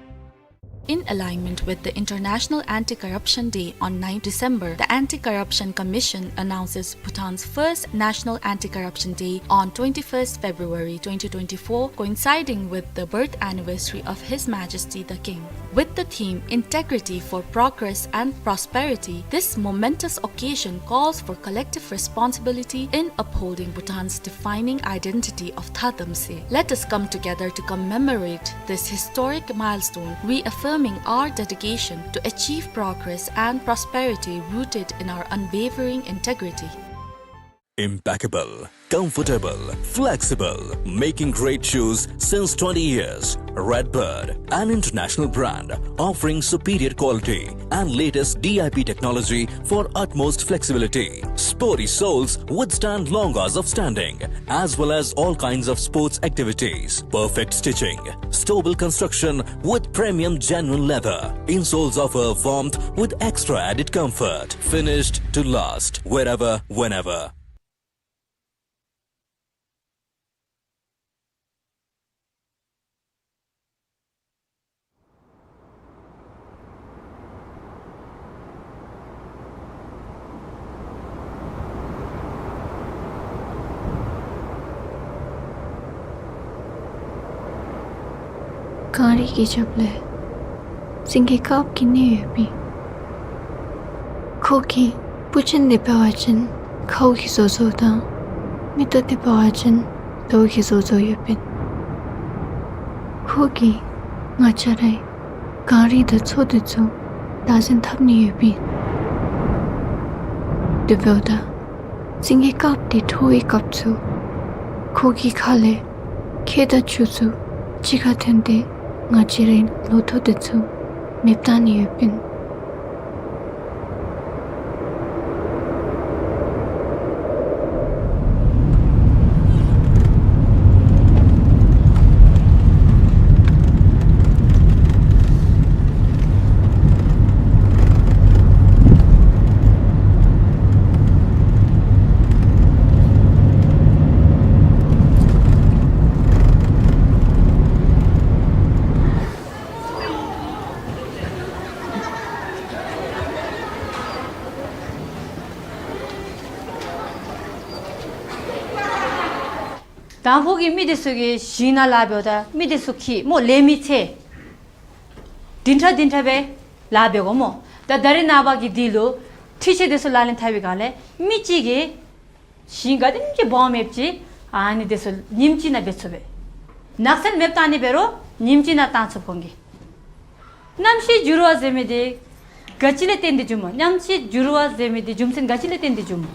In alignment with the International Anti-Corruption Day on ninth December, the Anti-Corruption Commission announces Bhutan's first National Anti-Corruption Day on twenty-first February twenty twenty-four, coinciding with the birth anniversary of His Majesty the King. With the theme Integrity for Progress and Prosperity, this momentous occasion calls for collective responsibility in upholding Bhutan's defining identity of Thadamse. Let us come together to commemorate this historic milestone, reaffirming our dedication to achieve progress and prosperity rooted in our unwavering integrity. Impeccable, comfortable, flexible, making great shoes since twenty years. Redbird, an international brand, offering superior quality and latest D I P technology for utmost flexibility. Sporty soles withstand long hours of standing, as well as all kinds of sports activities. Perfect stitching, stable construction with premium genuine leather. Insoles offer warmth with extra added comfort. Finished to last, wherever, whenever. གངས་རི་གི་རྒྱབ་ལས་སེང་གེ་དཀརཔོ་གི་གནས་ཡོདཔ་ཨིན། ཁོ་གིས་སྤུ་ཅན་འདི་འབད་བ་ཅིན་ཁཝ་གིས་བཟོ་བཟོཝ་དང་མིག་ཏོ་འདི་འབད་བ་ཅིན་རྡོ་གིས་བཟོ་བཟོཝ་ཡོདཔ་ཨིན། ཁོ་གིས་ང་བཅས་རའི་གངས་རི་དང་མཚོ་འདི་ཚུ་བདག་འཛིན་འཐབ་ནི་ཡོདཔ་ཨིན། དེ་འབདཝ་ད་སེང་གེ་དཀརཔོ་འདི་འཕྲོ་བའི་སྐབས་སུ་ཁོ་གི་ཁ་ལས་ཁྱེགས་དང་ཆུ་ཚུ་གཅིག་ཁར་ཐོན་ཏེ་ང་བཅས་རའི་ལོ་ཐོག་འདི་ཚུ་མེདཔ་བཏང་ནི་ཡོདཔ་ཨིན། དང་ཕུ་གི་མི་དེ་ཚུ་གིས་ཞིང་ནང་ལཱ་འབདཝ་ད་མི་དེ་ཚུ་གིས་མོ་ལས་མི་ཚེ་འདི་འདྲ་འདི་འདྲ་སྦེ་ལཱ་འབད་དགོ་སྨོ། ད་ད་རེས་ནངས་པ་གི་འདི་ལུ་འཕྲུལ་ཆས་དེ་ཚུ་ལག་ལེན་འཐབ་པའི་སྒང་ལས་མི་གཅིག་གིས་ཞིང་ག་དེམ་ཅིག་སྦོམ་ཡོདཔ་ཅིག་ཨ་ནི་དེ་ཚུ་ཉིནམ་གཅིག་ནང་འབད་ཚུགས་པས། ནགས་ཚལ་མེདཔ་བཏང་ནི་འབད་རུང་ཉིནམ་གཅིག་ནང་བཏང་ཚུགས་ཁོང་གིས། གནམ་གཤིས་འགྱུར་བ་ཟེར་མི་འདི་ག་ཅི་ལས་བརྟེན་ཏེ་འགྱུརཝ་སྨོ། གནམ་གཤིས་འགྱུར་བ་ཟེར་མི་འདི་རྒྱུ་མཚན་ག་ཅི་ལས་བརྟེན་ཏེ་འགྱུརཝ་སྨོ།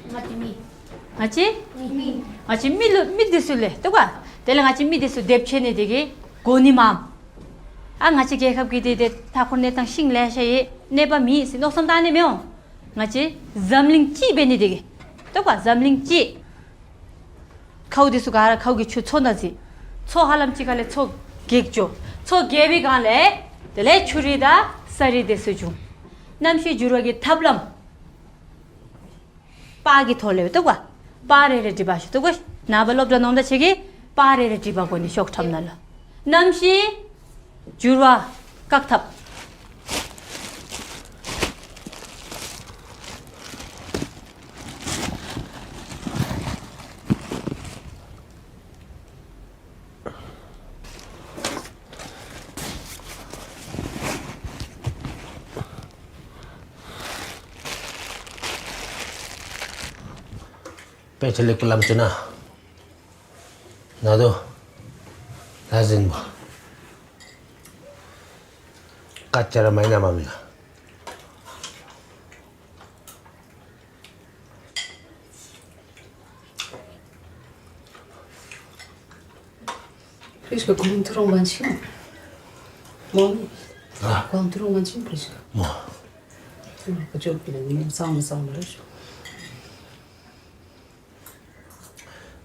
ང་བཅས་མི། ང་བཅས་མི་ལུ་མི་དེ་ཚུ་ལས་ལྟོས་ག། དེ་ལས་ང་བཅས་མི་དེ་ཚུ་དེ་འབད་ནི་དེ་གིས་གོ་ནི་མས། ཨ་ང་བཅས་རྒྱལ་ཁབ་ཀྱི་འདི་ཏེ་མཐའ་འཁོར་གནས་སྟངས་ཤིང་ལེ་ཤ་ཡོད། གནོད་པ་མེད་ཟེར་མནོ་བསམ་བཏང་ནི་མི་འོང་། ང་བཅས་འཛམ་གླིང་གཅིག་འབད་ནི་དེ་གིས་ལྟོས་ག། འཛམ་གླིང་གཅིག། ཁཝ་དེ་ཚུ་ག་ར་ཁཝ་གི་ཆུ་མཚོ་ནང་འཛུལ། མཚོ་ཧ་ལམ་གཅིག་ཁ་ལས་མཚོ་རྒྱས་འགྱོ། མཚོ་རྒྱས་པའི་སྒང་ལས་དེ་ལས་ཆུ་རུད་དང་ས་རུད་དེ་ཚུ་བྱུང་། གནམ་གཤིས་འགྱུར་བ་གི་ཐབས་ལམ་པར་གྱི་ཐོག་ལས་ལྟོས་ག། པར་རེ་རེ་འབྲི་བར་ཤོག་ལྟོས་ག། ནངས་པ་སློབ་གྲྭ་ནང་ད་ཁྱེད་ཀྱིས་པར་རེ་རེ་འབྲི་བར་དགོ་ནི། ཤོག་ཁྲམ་ནང་ལུ། གནམ་གཤིས་འགྱུར་བ་བཀག་ཐབས། དཔེ་ཆ་ལེགས་པོ་བླམ་ཅིག་ན། ན་དོ། ད་ཟིན་པ། ཀ་ཅ་ར་མ་ཡིན་ན་མ་མི་ལ། Пришка, гонтурун ванчин. Мон. А? Гонтурун ванчин, пришка. Мо. Пришка, чё, блин, не сам, не сам, хорошо.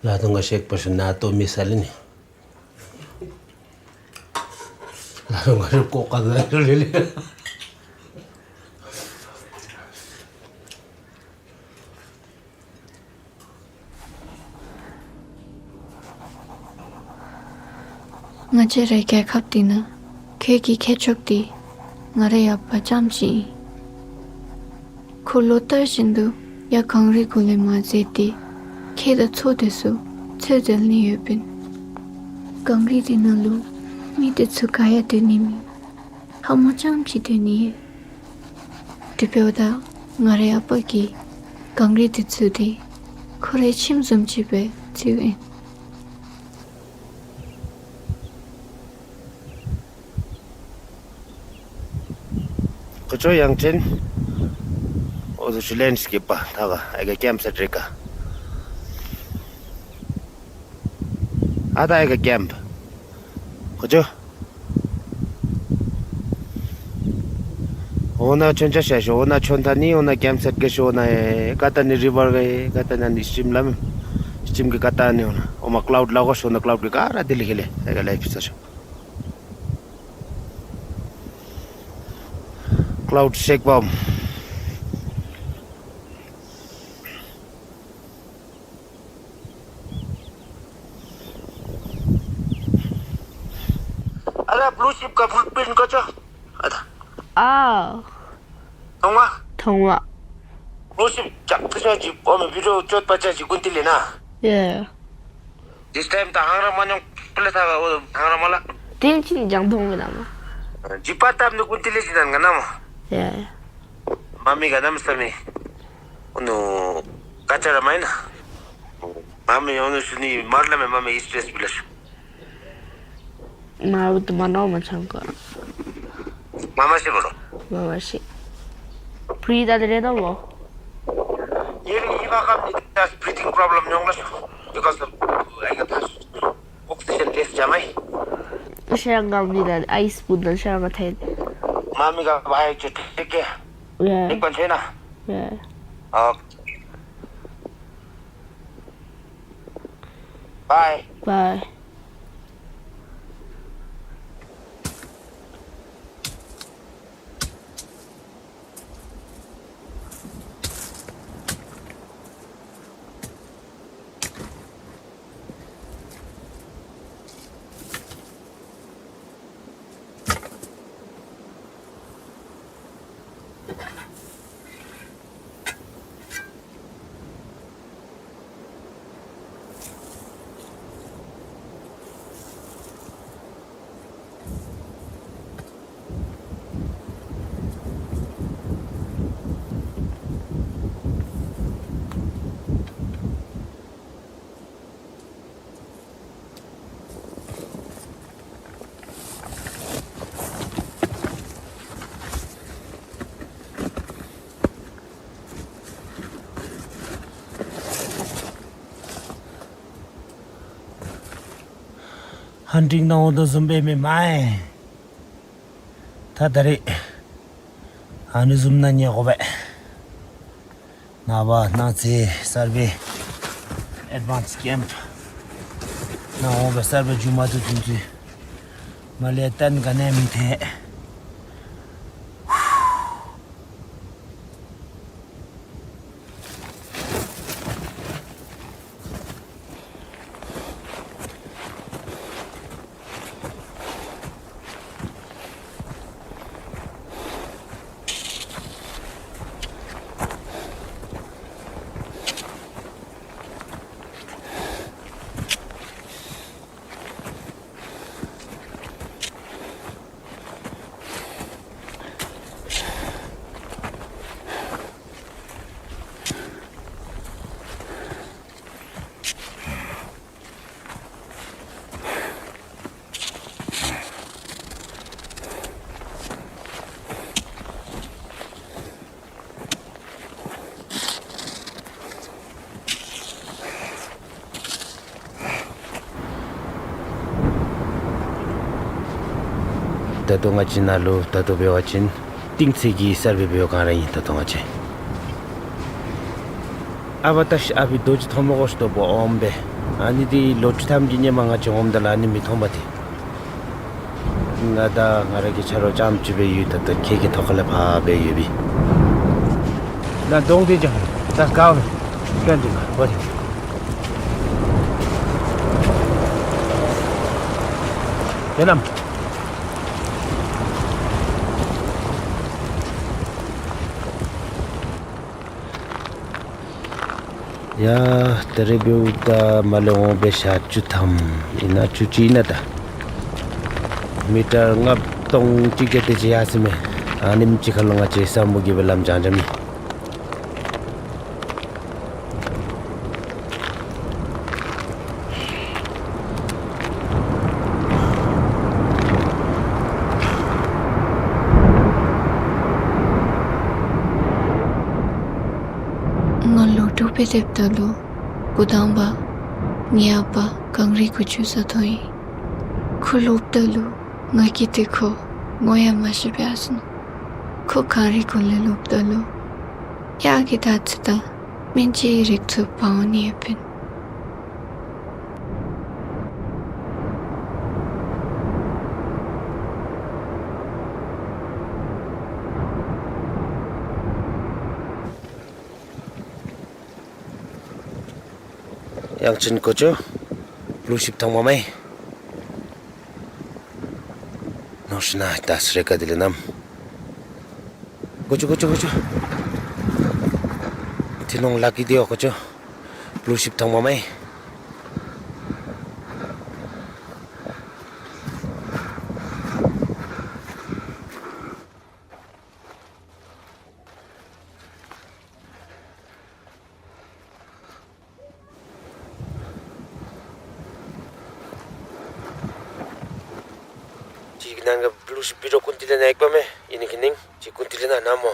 ལ་དུང་ག་ཤེག་པ་ཤུ་ན་ཏོ་མི་ས་ལི་ནི། ལ་དུང་ག་ཤུ་ཀོ་ཀ་ཟ་ལི་ལི། ང་བཅས་རའི་རྒྱལ་ཁབ་འདི་ནང་ཁྱེད་ཀྱི་མཁས་མཆོག་འདི་ང་རའི་ཡབ་པ་རྐྱངམ་ཅིག་ཨིན། ཁོ་ལོ་ལྟར་བཞིན་དུ་ཡར་གངས་རི་གུ་ལས་མར་འཛེགས་ཏེ་ཁྱེགས་དང་མཚོ་དེ་ཚུ་འཚོལ་འཚོལ་ནི་ཡོདཔ་ཨིན། གངས་རི་འདི་ནང་ལུ་མི་དེ་ཚུ་ག་ཡང་སྡོད་ནི་མེད། ལྷ་མོ་རྐྱངམ་ཅིག་སྡོད་ནི་ཡོད། དེ་འབདཝ་ད་ང་རའི་ཨ་པ་གིས་གངས་རི་འདི་བཙུགས་ཏེ་ཁོ་རའི་ཁྱིམ་བཟུམ་ཅིག་སྦེ་བརྩིཝ་ཨིན། ཁོ་ཚུ་ཡང་ཅིན་འོ་ཚུ་ཞུ་ལེན་སྐྱིད་པ་ཐག་ག་ཨེ་ག་ཀེམཔ་སེཊ་རེ་ག། ཨ་ད་ཨེ་ག་ཀེམཔ། ཁོ་ཚུ་འོ་ན་ཆོན་ཆ་ཤ་ཤོ་འོ་ན་ཆོན་ཐ་ནི་འོ་ན་ཀེམཔ་སེཊ་གེ་ཤོ་འོ་ན་ཨེ་ཀ་ཏ་ནི་རི་ཝར་གེ་ཀ་ཏ་ནི་ཨ་ནི་སི་ཊིམ་ལ་མི་སི་ཊིམ་གེ་ཀ་ཏ་ནི་འོ་ན་འོ་མ་ཀླའུཌ་ལ་གོ་ཤོ་ན་ཀླའུཌ་གེ་ག་ར་དི་ལི་ཁེ་ལེ་ཨེ་ག་ལའིཕ་ས་ཤོ། ཀླའུཌ་ཤེཀ་བམ། ཨ་ར་བླུ་ཤིཔ་ག་ཕུཊ་པིན་ཀོ་ཅོ། ཨ་ད། ཨ། མཐོང་བ། མཐོང་བ། བླུ་ཤིཔ་ཅག་ཏུ་ཤོ་ཅིག་འོ་མི་བི་ཌིའོ་ཅོད་པ་ཅ་ཅིག་ཀུན་ཏི་ལེ་ན། ཡེ། ཌིས་ཊའིམ་ད་ཧང་ར་མ་ཉོང་པ་ལས་ཐ་ག་འོ་ཧང་ར་མ་ལ། ཏིལ་ཅིན་ལྗང་མཐོང་མི་ན་མ། ཇི་པ་ཏབ་ནི་ཀུན་ཏི་ལེ་ཅིག་ནན་ག་ན་མ། ཡེ། མ་མི་ག་ནམ་ས་མི། འོ་ནུ་ཀ་ཅ་ར་མ་ཨིན་ན། མ་མི་འོ་ནུ་ཤུ་ནི་མར་ལ་མེ་མ་མི་ཨིས་ཊེས་བི་ལ་ཤུ། མ་བུ་ཏུ་མ་ནོ་མ་ཆང་ཀ། མ་མ་ཤི་བ་རོ། མ་མ་ཤི། པི་རི་ཐི་ཨ་དེ་རེ་དོ་མོ། ཡེ་རི་ཡི་བ་ཀམ་ནི་ཏ་བི་རི་ཐིང་པོརོབ་ལེམ་ཉོང་ལ་ཤོ། because of ཨེ་ག་ཐ་ཨོག་སི་ཇེན་ལེས་ཅ་མ་ཨིན། ཤ་ང་མི་ལ་ཨའི་སི་བུ་ན་ཤ་ང་ཐེན། མ་མི་ག་བ་ཧེ་ཅོ་ཐེ་གེ། ཡ། ནིག་པན་ཆེ་ན། ཡ། ཨོ་ཁེ། བའི། བའི། ཧན་ཊིང་ནང་འོང་དོ་བཟུམ་སྦེ་མི་མ་ཨིན། ད་ད་རེས་ཨ་ནི་བཟུམ་ནང་ཉལ་དགོ་པས། ནངས་པ་གནངས་ཚེ་གསར་པའི་ཨེཌ་ཝཱནསི་ཀེམཔ་ནང་འོང་སྦེ་གསར་པའི་མཇུག་མ་བསྡུ་ཚུན་ཚོད་མ་ལས་གཏན་ག་ནི་མི་ཐེག། ད་ལྟོ་ང་བཅས་ནཱ་ལུ་ད་ལྟོ་འབད་བ་ཅིན་གཏིང་ཚད་ཀྱི་གསར་པའི་འབད་བ་ག་ར་ཨིན། ད་ལྟོ་ང་བཅས་ཨ་བ་ད་ཤ་ཨ་བི་རྡོ་རྗེ་ཐོགས་མེད་གོ་ཤ་དོ་བོ་ཨོམ་སྦེ་ཨ་ནི་འདི་ལོ་བཅུ་ཐམ་གྱི་ཧེ་མ་ང་བཅས་འོངམ་ད་ལུ་ཨ་ནི་མི་མཐོངམ་ཏེ། ང་དང་ང་ར་གི་ཆ་རོགས་རྐྱངམ་ཅིག་སྦེ་ཡོད། ད་ལྟོ་ཁྱེད་ཀྱི་ཐོག་ཁ་ལས་ཕར་སྦེ་ཡོད་པས། ན་གདོང་འདི་ཅིག་ད་དཀརཝ་མས། སྐྱོན་འདི་མ་འོ་དེ། དེ་ནམ། ཡ་ད་རེས་འབདཝ་ད་མ་ལས་འོང་སྦེ་ཞག་བཅུ་ཐམ་ཨིན་ན་བཅུ་གཅིག་ཨིན་ན་ད། མི་ཊར་ལྔ་ སྟོང་གཅིག་བརྒྱ་དེ་ཅིག་ཡར་སོ་མས། ཨ་ནེམ་ཅིག་ཁ་ལུ་ང་བཅས་ས་སྨུག་གི་སྦེ་ལམ་བྱང་བྱང་མི། ང་ལོ་དྲུག་པའི་དེབ་ད་ལུ་འགོ་དང་པ་ངེའི་ཨ་པ་གངས་རི་གུ་ཅུ་ས་ཐོན་ཡི། ཁོ་ལོགཔ་ད་ལུ་ང་གིས་ཏེ་ཁོ་ངོ་ཡང་མ་ཤེས་པར་ཡར་སོ་ནུག། ཁོ་གངས་རི་གུ་ལས་ལོགཔ་ད་ལུ་ཡར་གྱི་དར་ཚི་དང་སྨན་དཔྱད་རིགས་ཚུ་འབག་འོང་ནི་ཡོདཔ་ཨིན། དབྱངས་ཅན་དཀོན་མཆོག་ལུ་ཤིབ་ཐང་མ་མེ། ནོར་ཤི་ན་ད་སུ་རེ་ག་དེ་ལས་ནམ། དཀོན་མཆོག་དཀོན་མཆོག་དཀོན་མཆོག། ཐི་ནོང་ལག་གི་དེ་ཡོ་དཀོན་མཆོག་ལུ་ཤིབ་ཐང་མ་མེ། ཅིག་ནང་གི་ལུ་ཤིབ་བི་རོ་ཀུན་ཏི་ལེ་ན་ཡེག་པ་མེ། ཨིན་ནི་གི་ནིང་ཅིག་ཀུན་ཏི་ལེ་ན་ན་མོ།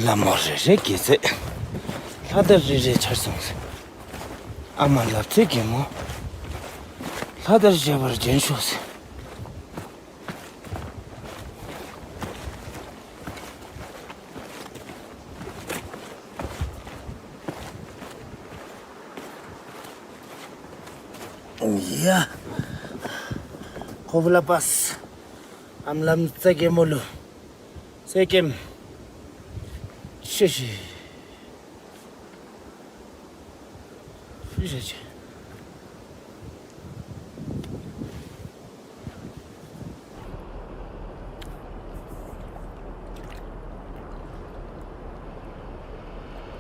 ལ་མོ་རེ་རེ་གི་ཚེ། ལྷ་དར་རེ་རེ་འཕྱར་སོང་ཟེར། ཨ་མ་ལབ་ཙེ་གེ་མོ། ལྷ་དར་བཞེས་པར་བྱོན་ཤོག་ཟེར། ཡ། ཁོ་བོ་ལ་པས། ཨམ་ལམ་ཙེ་གེ་མོ་ལུ། ཙེ་གེམ། ཤེ་ཤེ། ཤེ་ཤེ།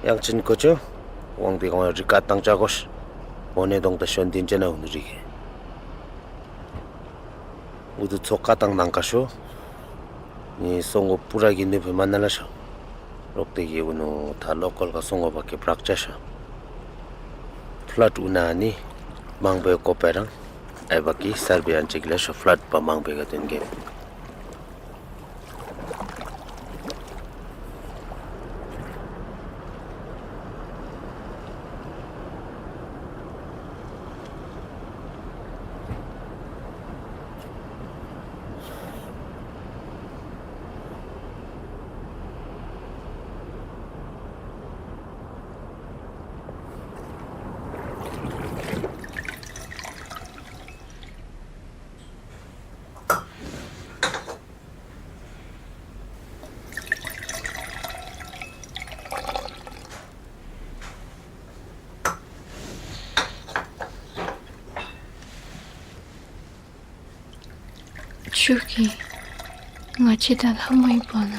དབྱངས་ཅན་དཀོན་མཆོག། དབང་འདུས་ཁོང་རི་ཁར་བཏང་བཅའ་དགོ་ཤིག། འོ་ནི་གདོང་དང་ཤོན་ཏིན་ཅན་ན་འོང་ནི་རིག་གེ། འུ་དུ་ཚོགས་ཁ་བཏང་གནང་ག་ཤོག། ནི་སོང་གོ་པུ་ར་གི་ནུས་པ་མ་ན་ལ་ཤོག། རོག་ཏེ་གི་འུ་ནུ་ད་ལོ་ཀལ་ཁ་སོང་གོ་བ་གི་པྲག་ཅ་ཤོག། ཕ་ལཊ་འུ་ན་ནི་མང་པོའི་ཀོ་པེ་རང་ཨའི་བ་གི་སར་བི་ཡན་ཅིག་ལས་ཤོག། ཕ་ལཊ་པ་མང་པོའི་ག་དོན་གེ། ཁྱོད་ཀྱིས་ང་བཅས་དང་ལྷ་མོ་ཡི་བར་ན་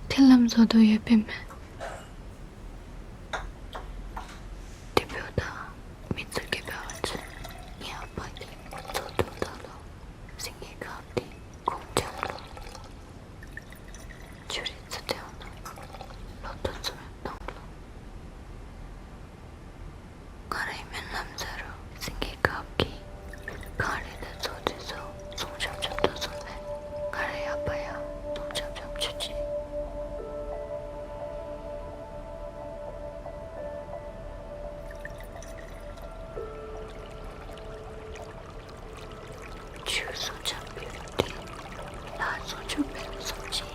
མཐུན་ལམ་བཟོ་དོ་ཡོདཔ་མས། དེ་འབདཝ་ད་མི་ཚུ་གིས་འབད་བ་ཅིན་ངེའི་ཨ་པ་གིས་མཚོ་འགྲམ་ད་ལུ་སེང་གེ་དཀརཔོ་དེ་སྐུ་འཁྱམས་ལོ། ཆུ་རུད་ཚུ་དེ་འོ་ན་ལོ་ཐོག་ཚུ་མེདཔ་བཏང་ལོ། ང་རའི་སྨོན་ལམ་ཟེར་རུང་སེང་གེ་དཀརཔོ་གིས་གངས་རི་དང་མཚོ་རུད་ཚུ་སྲུང་འཇམ་འཇམ་བཏང་སོང་ལས་ང་རའི་ཨ་པ་ཡང་སྲུང་འཇམ་འཇམ་བྱོན་ཅི། ཆུ་སྲུང་འཇམ་འབད་བའི་དེ་ལྷ་སྲུང་འཇམ་འབད་བའི་སྲུང་ཅི།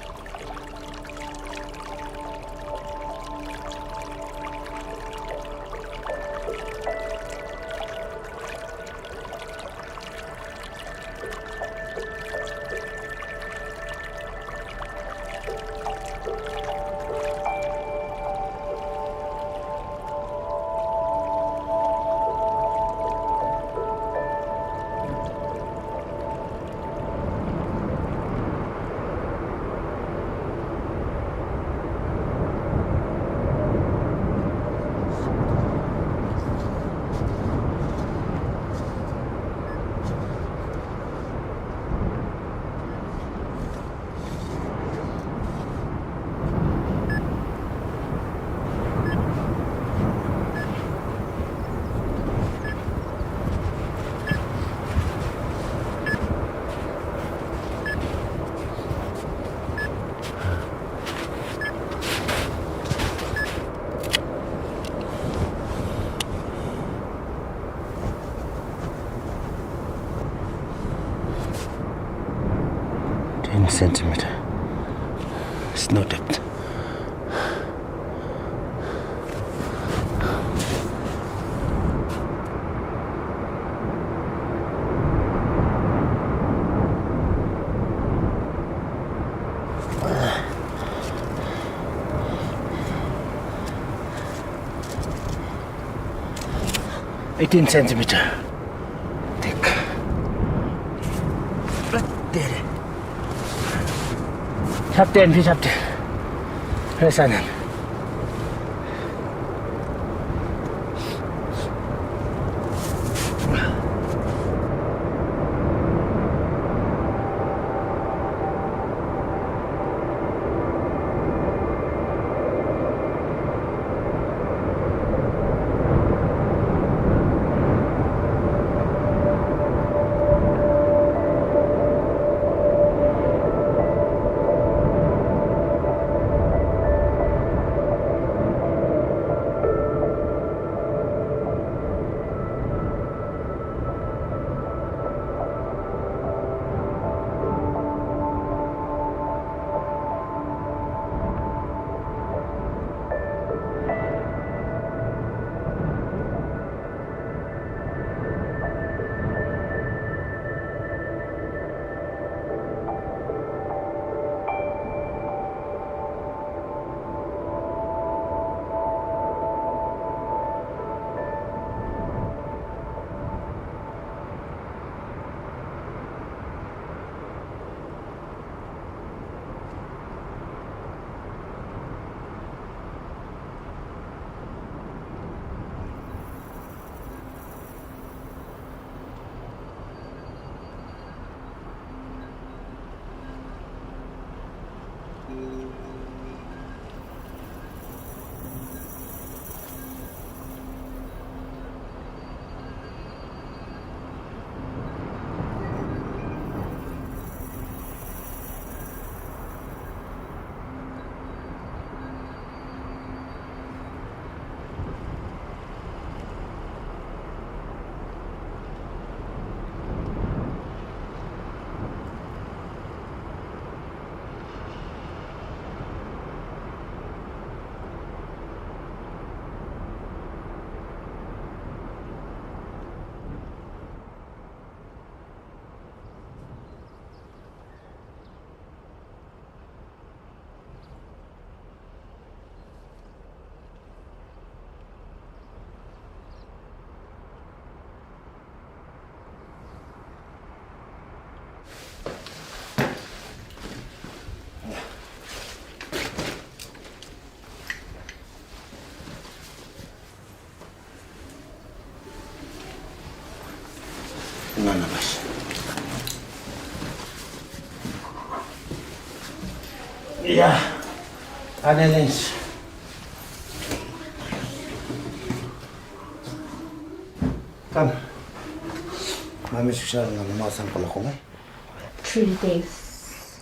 centimeter. Snow depth. Eighteen centimeter thick. Right there. Chapter and chapter. Yes, I know. ང་ན་བ་ཤ། ཡ། ཨ་ནི་ལེན་ཤ། ཀམ། མ་མི་ཤུ་ཤ་ང་ལ་མ་སང་པ་ལ་ཁོ་ངེ། Three days.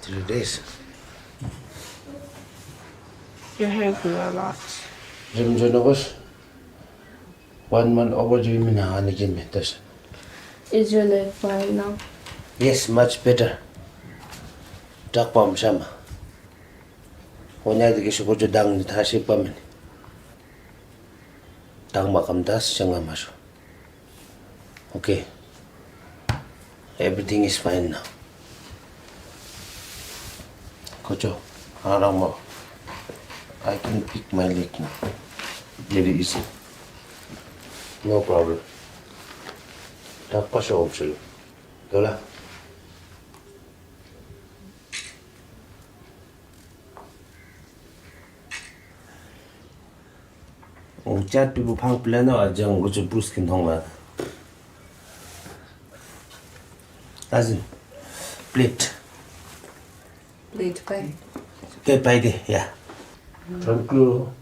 Three days. Your hair grew a lot. རིམ་བྱོན་ནོ་གོ་ཤ། One month over ཅིག་མེན་ན་ཨ་ནི་གི་མེན་ཏེ་ཤ། Is your leg fine now? Yes, much better. དྲག་པ་མ་ཤམ་མ། ཁོ་ཉ་དེ་གི་ཤུ་གོ་ཅོ་དང་ནི་ཐ་ཤི་པ་མེན། དང་མ་ཀམ་ད་སི་ཅང་ང་མ་ཤོ། Okay. Everything is fine now. ཁོ་ཅོ། ཨ་རང་མོ། I can pick my leg now. Very easy. No problem. དྲག་པ་ཤོ་འོང་ཤོ་ལོ། དོ་ལ། འོ་ཅ་ཏི་བུ་ཕང་པི་ལ་ན་ཨ་ཅང་འུ་ཅུ་བུ་སི་ཀིན་ཐོང་ལ། ཨ་ཟིན། པི་ལེཊ། པི་ལེཊ་པའི། ཏེ་པའི་ཏེ་ཡ། ཐེང་ཀིའུ།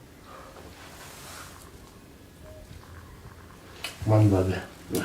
མང་པ་ལེ། ཡ།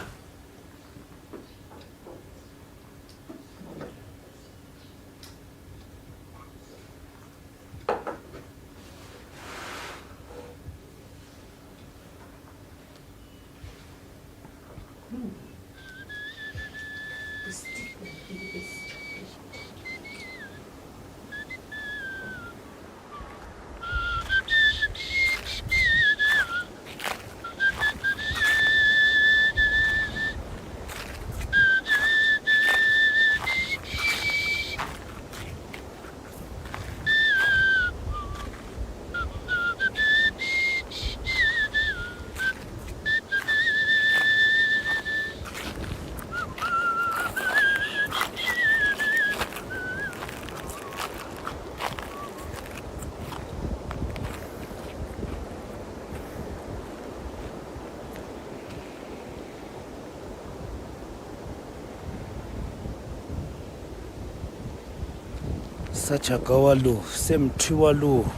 ས་ཆ་དགའ་བ་ལུ་སེམས་འཁྲུལ་བ་ལུ།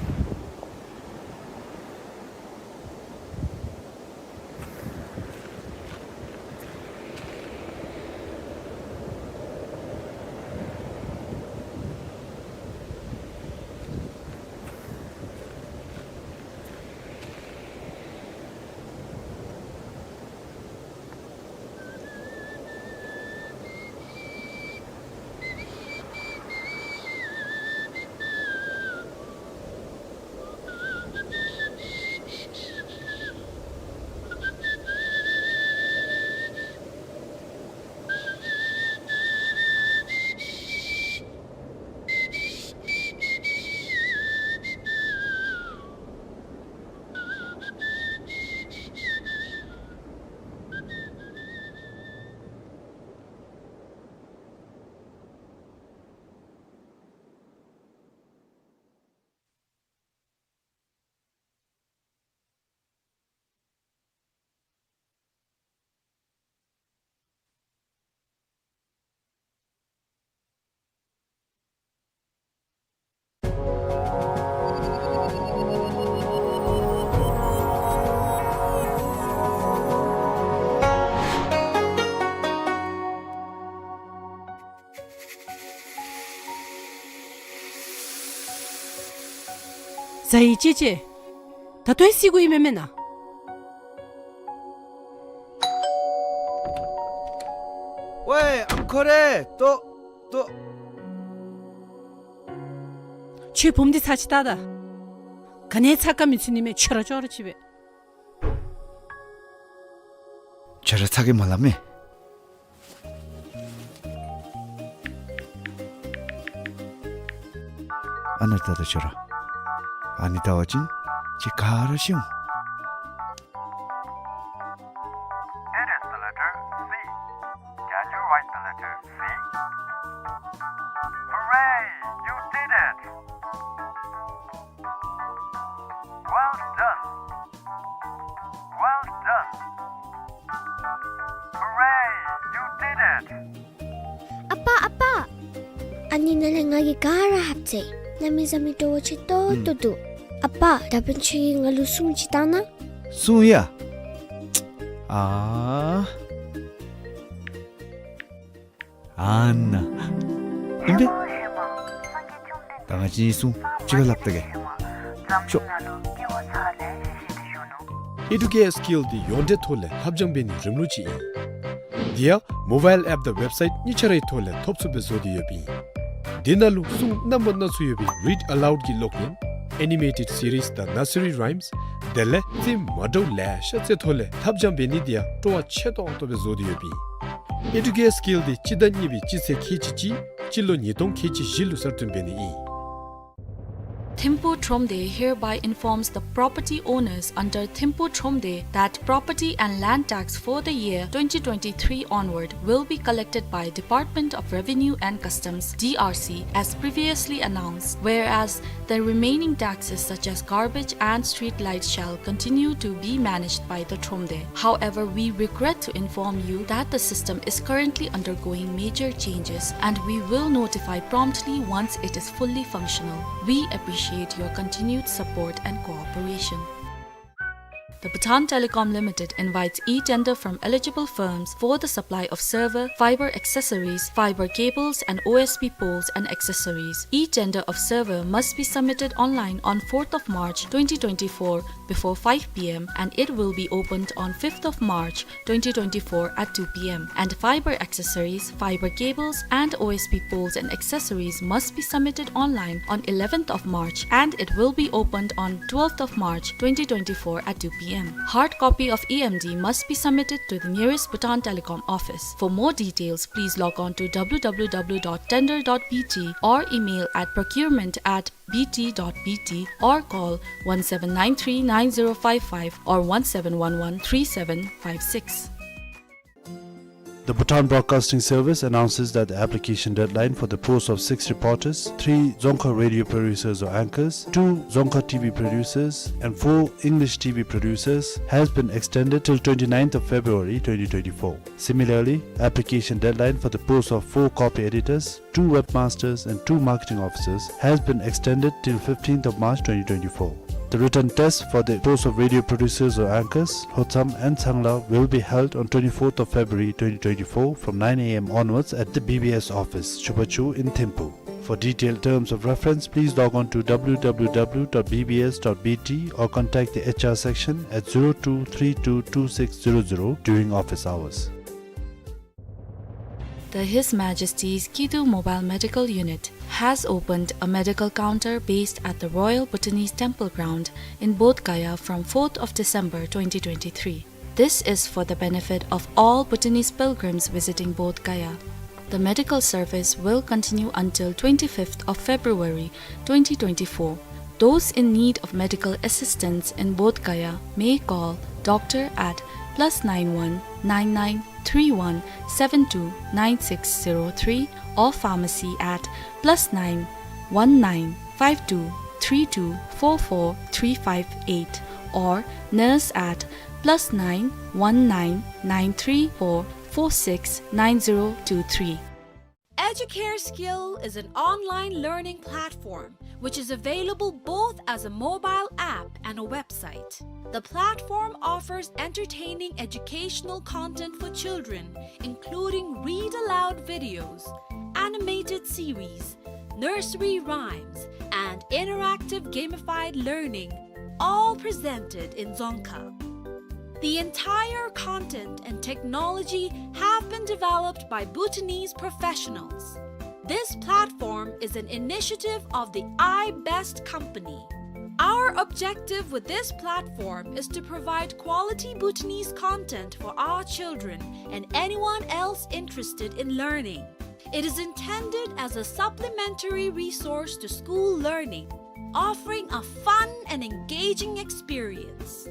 ཟ་ཡི་ཅེ་ཅེ། ད་ལྟོ་ཡང་བསད་དགོ་ཡི་མེན་མེན་ན། ཝེ་ཨམ་ཁོ་རེ། ལྟོ་ལྟོ། ཁྱོད་བུམོ་འདི་ཚར་ཅིག་བལྟ་ད། ག་ནི་ཚ་ག་མི་ཚུད་ནི་མས། ཁྱོད་ར་ཅོག་ར་ཅིག་སྦེ། ཁྱོད་ར་ཚ་གེ་མ་ལ་མས། ཨ་ནཱ་བལྟ་ད་ཁྱོད་ར། ཨ་ནི་བལྟ་བ་ཅིན་ཁྱོད་ག་ར་ཤེས་འོང་། It is the letter C. Can you write the letter C? Hooray! You did it! Well done! Well done! Hooray! You did it! ཨ་པ་ཨ་པ། ཨ་ནི་ནང་ལས་ང་གིས་ག་ར་ལྷབ་ཅི། གནམ་མེད་ས་མེད་སྤྲོ་བོ་ཆེ་ཏོག་ཏོ་འདུག། ཨ་པ་ད་འབདན་ཁྱོད་ཀྱིས་ང་ལུ་སྲུང་ཅིག་བཏང་གནང་། སྲུང་ཡ། ཨ་ཨ་ནཱ་ཨིན་པས། ད་ང་བཅས་གཉིས་སྲུང་གཅིག་ཁར་ལྷབ་བལྟ་གེ། ཤོག། Educare Skill འདི་ཡོངས་འབྲེལ་ཐོག་ལས་ལྷབ་སྦྱང་འབད་ནིའི་རིམ་ལུགས་ཅིག་ཨིན། དེ་ཡང་མོ་བཱའིལ་ཨེཔ་དང་ཝེབ་སའིཊ་གཉིས་ཆ་རའི་ཐོག་ལས་ཐོབ་ཚུགསཔ་སྦེ་བཟོ་སྟེ་ཡོདཔ་ཨིན། དེ་ནང་ལུ་སྲུང་རྣམ་པ་སྣ་ཚོགས་ཡོད་པའི་Read Aloud གི་གློག་བརྙན། Animated Series དང་Nursery Rhymes། དེ་ལས་རྩེདམོ་མ་འདྲཝ་ལེ་ཤ་རྩེ་ཐོག་ལས་ལྷབ་སྦྱང་འབད་ནི་དེ་ཡང་སྤྲོ་བ་ཆེ་ཏོག་ཏོ་སྦེ་བཟོ་སྟེ་ཡོདཔ་ཨིན། Educare Skill འདི་སྤྱི་ཟླ་གཉིས་པའི་སྤྱི་ཚེས་ཁལ་གཅིག་གཅིག་སྤྱི་ལོ་ཉིས་སྟོང་ཁལ་གཅིག་བཞི་ལུ་གསར་བཏོན་འབད་ནི་ཨིན། Thimphu Thromde hereby informs the property owners under Thimphu Thromde that property and land tax for the year twenty twenty-three onward will be collected by Department of Revenue and Customs, D R C, as previously announced, whereas the remaining taxes such as garbage and street lights shall continue to be managed by the Thromde. However, we regret to inform you that the system is currently undergoing major changes and we will notify promptly once it is fully functional. We appreciate your continued support and cooperation. The Bhutan Telecom Limited invites e-tender from eligible firms for the supply of server, fiber accessories, fiber cables, and O S P poles and accessories. E-tender of server must be submitted online on fourth of March twenty twenty-four before five P M and it will be opened on fifth of March twenty twenty-four at two P M. And fiber accessories, fiber cables, and O S P poles and accessories must be submitted online on eleventh of March and it will be opened on twelfth of March twenty twenty-four at two P M. Hard copy of E M D must be submitted to the nearest Bhutan Telecom office. For more details, please log on to W W W dot tender dot B T or email at procurement at B T dot B T or call one seven nine three nine zero five five or one seven one one three seven five six. The Bhutan Broadcasting Service announces that the application deadline for the post of six reporters, three Dzongkha radio producers or anchors, two Dzongkha T V producers, and four English T V producers has been extended till twenty-ninth of February twenty twenty-four. Similarly, application deadline for the post of four copy editors, two webmasters, and two marketing officers has been extended till fifteenth of March twenty twenty-four. The written test for the post of radio producers or anchors, Hotsam and Tsangla, will be held on twenty-fourth of February twenty twenty-four from nine A M onwards at the B B S office, Chubachu in Thimphu. For detailed terms of reference, please log on to W W W dot B B S dot B T or contact the H R section at zero two three two two six zero zero during office hours. The His Majesty's Kidu Mobile Medical Unit has opened a medical counter based at the Royal Bhutanese Temple Ground in Bodh Gaya from fourth of December twenty twenty-three. This is for the benefit of all Bhutanese pilgrims visiting Bodh Gaya. The medical service will continue until twenty-fifth of February twenty twenty-four. Those in need of medical assistance in Bodh Gaya may call doctor at plus nine one nine nine three one seven two nine six zero three or pharmacy at plus nine one nine five two three two four four three five eight or nurse at plus nine one nine nine three four four six nine zero two three. Educare Skill is an online learning platform which is available both as a mobile app and a website. The platform offers entertaining educational content for children, including read aloud videos, animated series, nursery rhymes, and interactive gamified learning, all presented in Dzongkha. The entire content and technology have been developed by Bhutanese professionals. This platform is an initiative of the iBest company. Our objective with this platform is to provide quality Bhutanese content for our children and anyone else interested in learning. It is intended as a supplementary resource to school learning, offering a fun and engaging experience.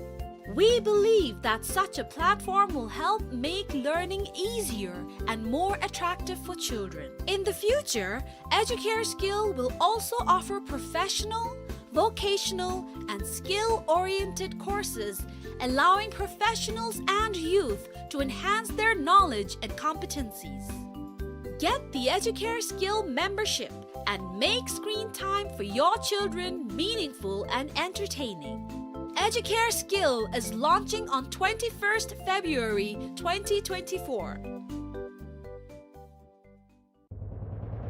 We believe that such a platform will help make learning easier and more attractive for children. In the future, Educare Skill will also offer professional, vocational, and skill-oriented courses, allowing professionals and youth to enhance their knowledge and competencies. Get the Educare Skill membership and make screen time for your children meaningful and entertaining. Educare Skill is launching on twenty-first February twenty twenty-four.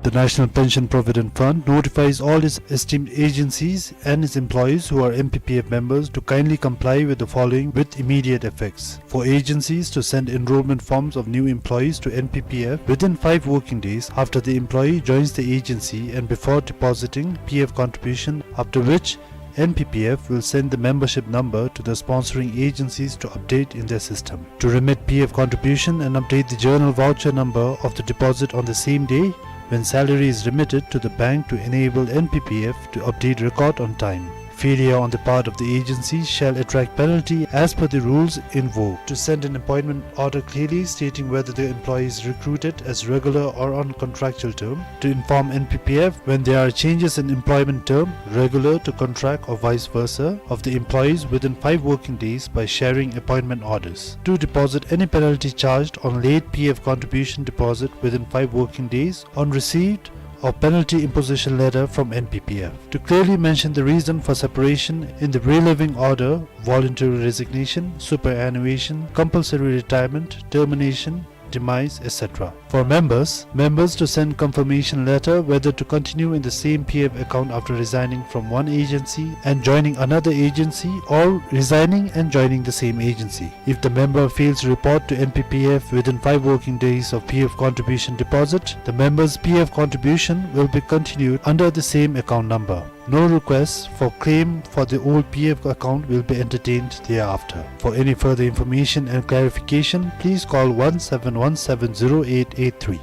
The National Pension Provident Fund notifies all its esteemed agencies and its employees who are N P P F members to kindly comply with the following with immediate effects. For agencies to send enrollment forms of new employees to N P P F within five working days after the employee joins the agency and before depositing P F contribution, after which N P P F will send the membership number to the sponsoring agencies to update in their system. To remit P F contribution and update the journal voucher number of the deposit on the same day when salary is remitted to the bank to enable N P P F to update record on time. Failure on the part of the agency shall attract penalty as per the rules in vogue. To send an appointment order clearly stating whether the employee is recruited as regular or on contractual term. To inform N P P F when there are changes in employment term, regular to contract or vice versa, of the employees within five working days by sharing appointment orders. To deposit any penalty charged on late P F contribution deposit within five working days on receipt of penalty imposition letter from N P P F. To clearly mention the reason for separation in the relieving order, voluntary resignation, superannuation, compulsory retirement, termination, demise, et cetera. For members, members to send confirmation letter whether to continue in the same P F account after resigning from one agency and joining another agency or resigning and joining the same agency. If the member fails to report to N P P F within five working days of P F contribution deposit, the member's P F contribution will be continued under the same account number. No requests for claim for the old P F account will be entertained thereafter. For any further information and clarification, please call one seven one seven zero eight eight three.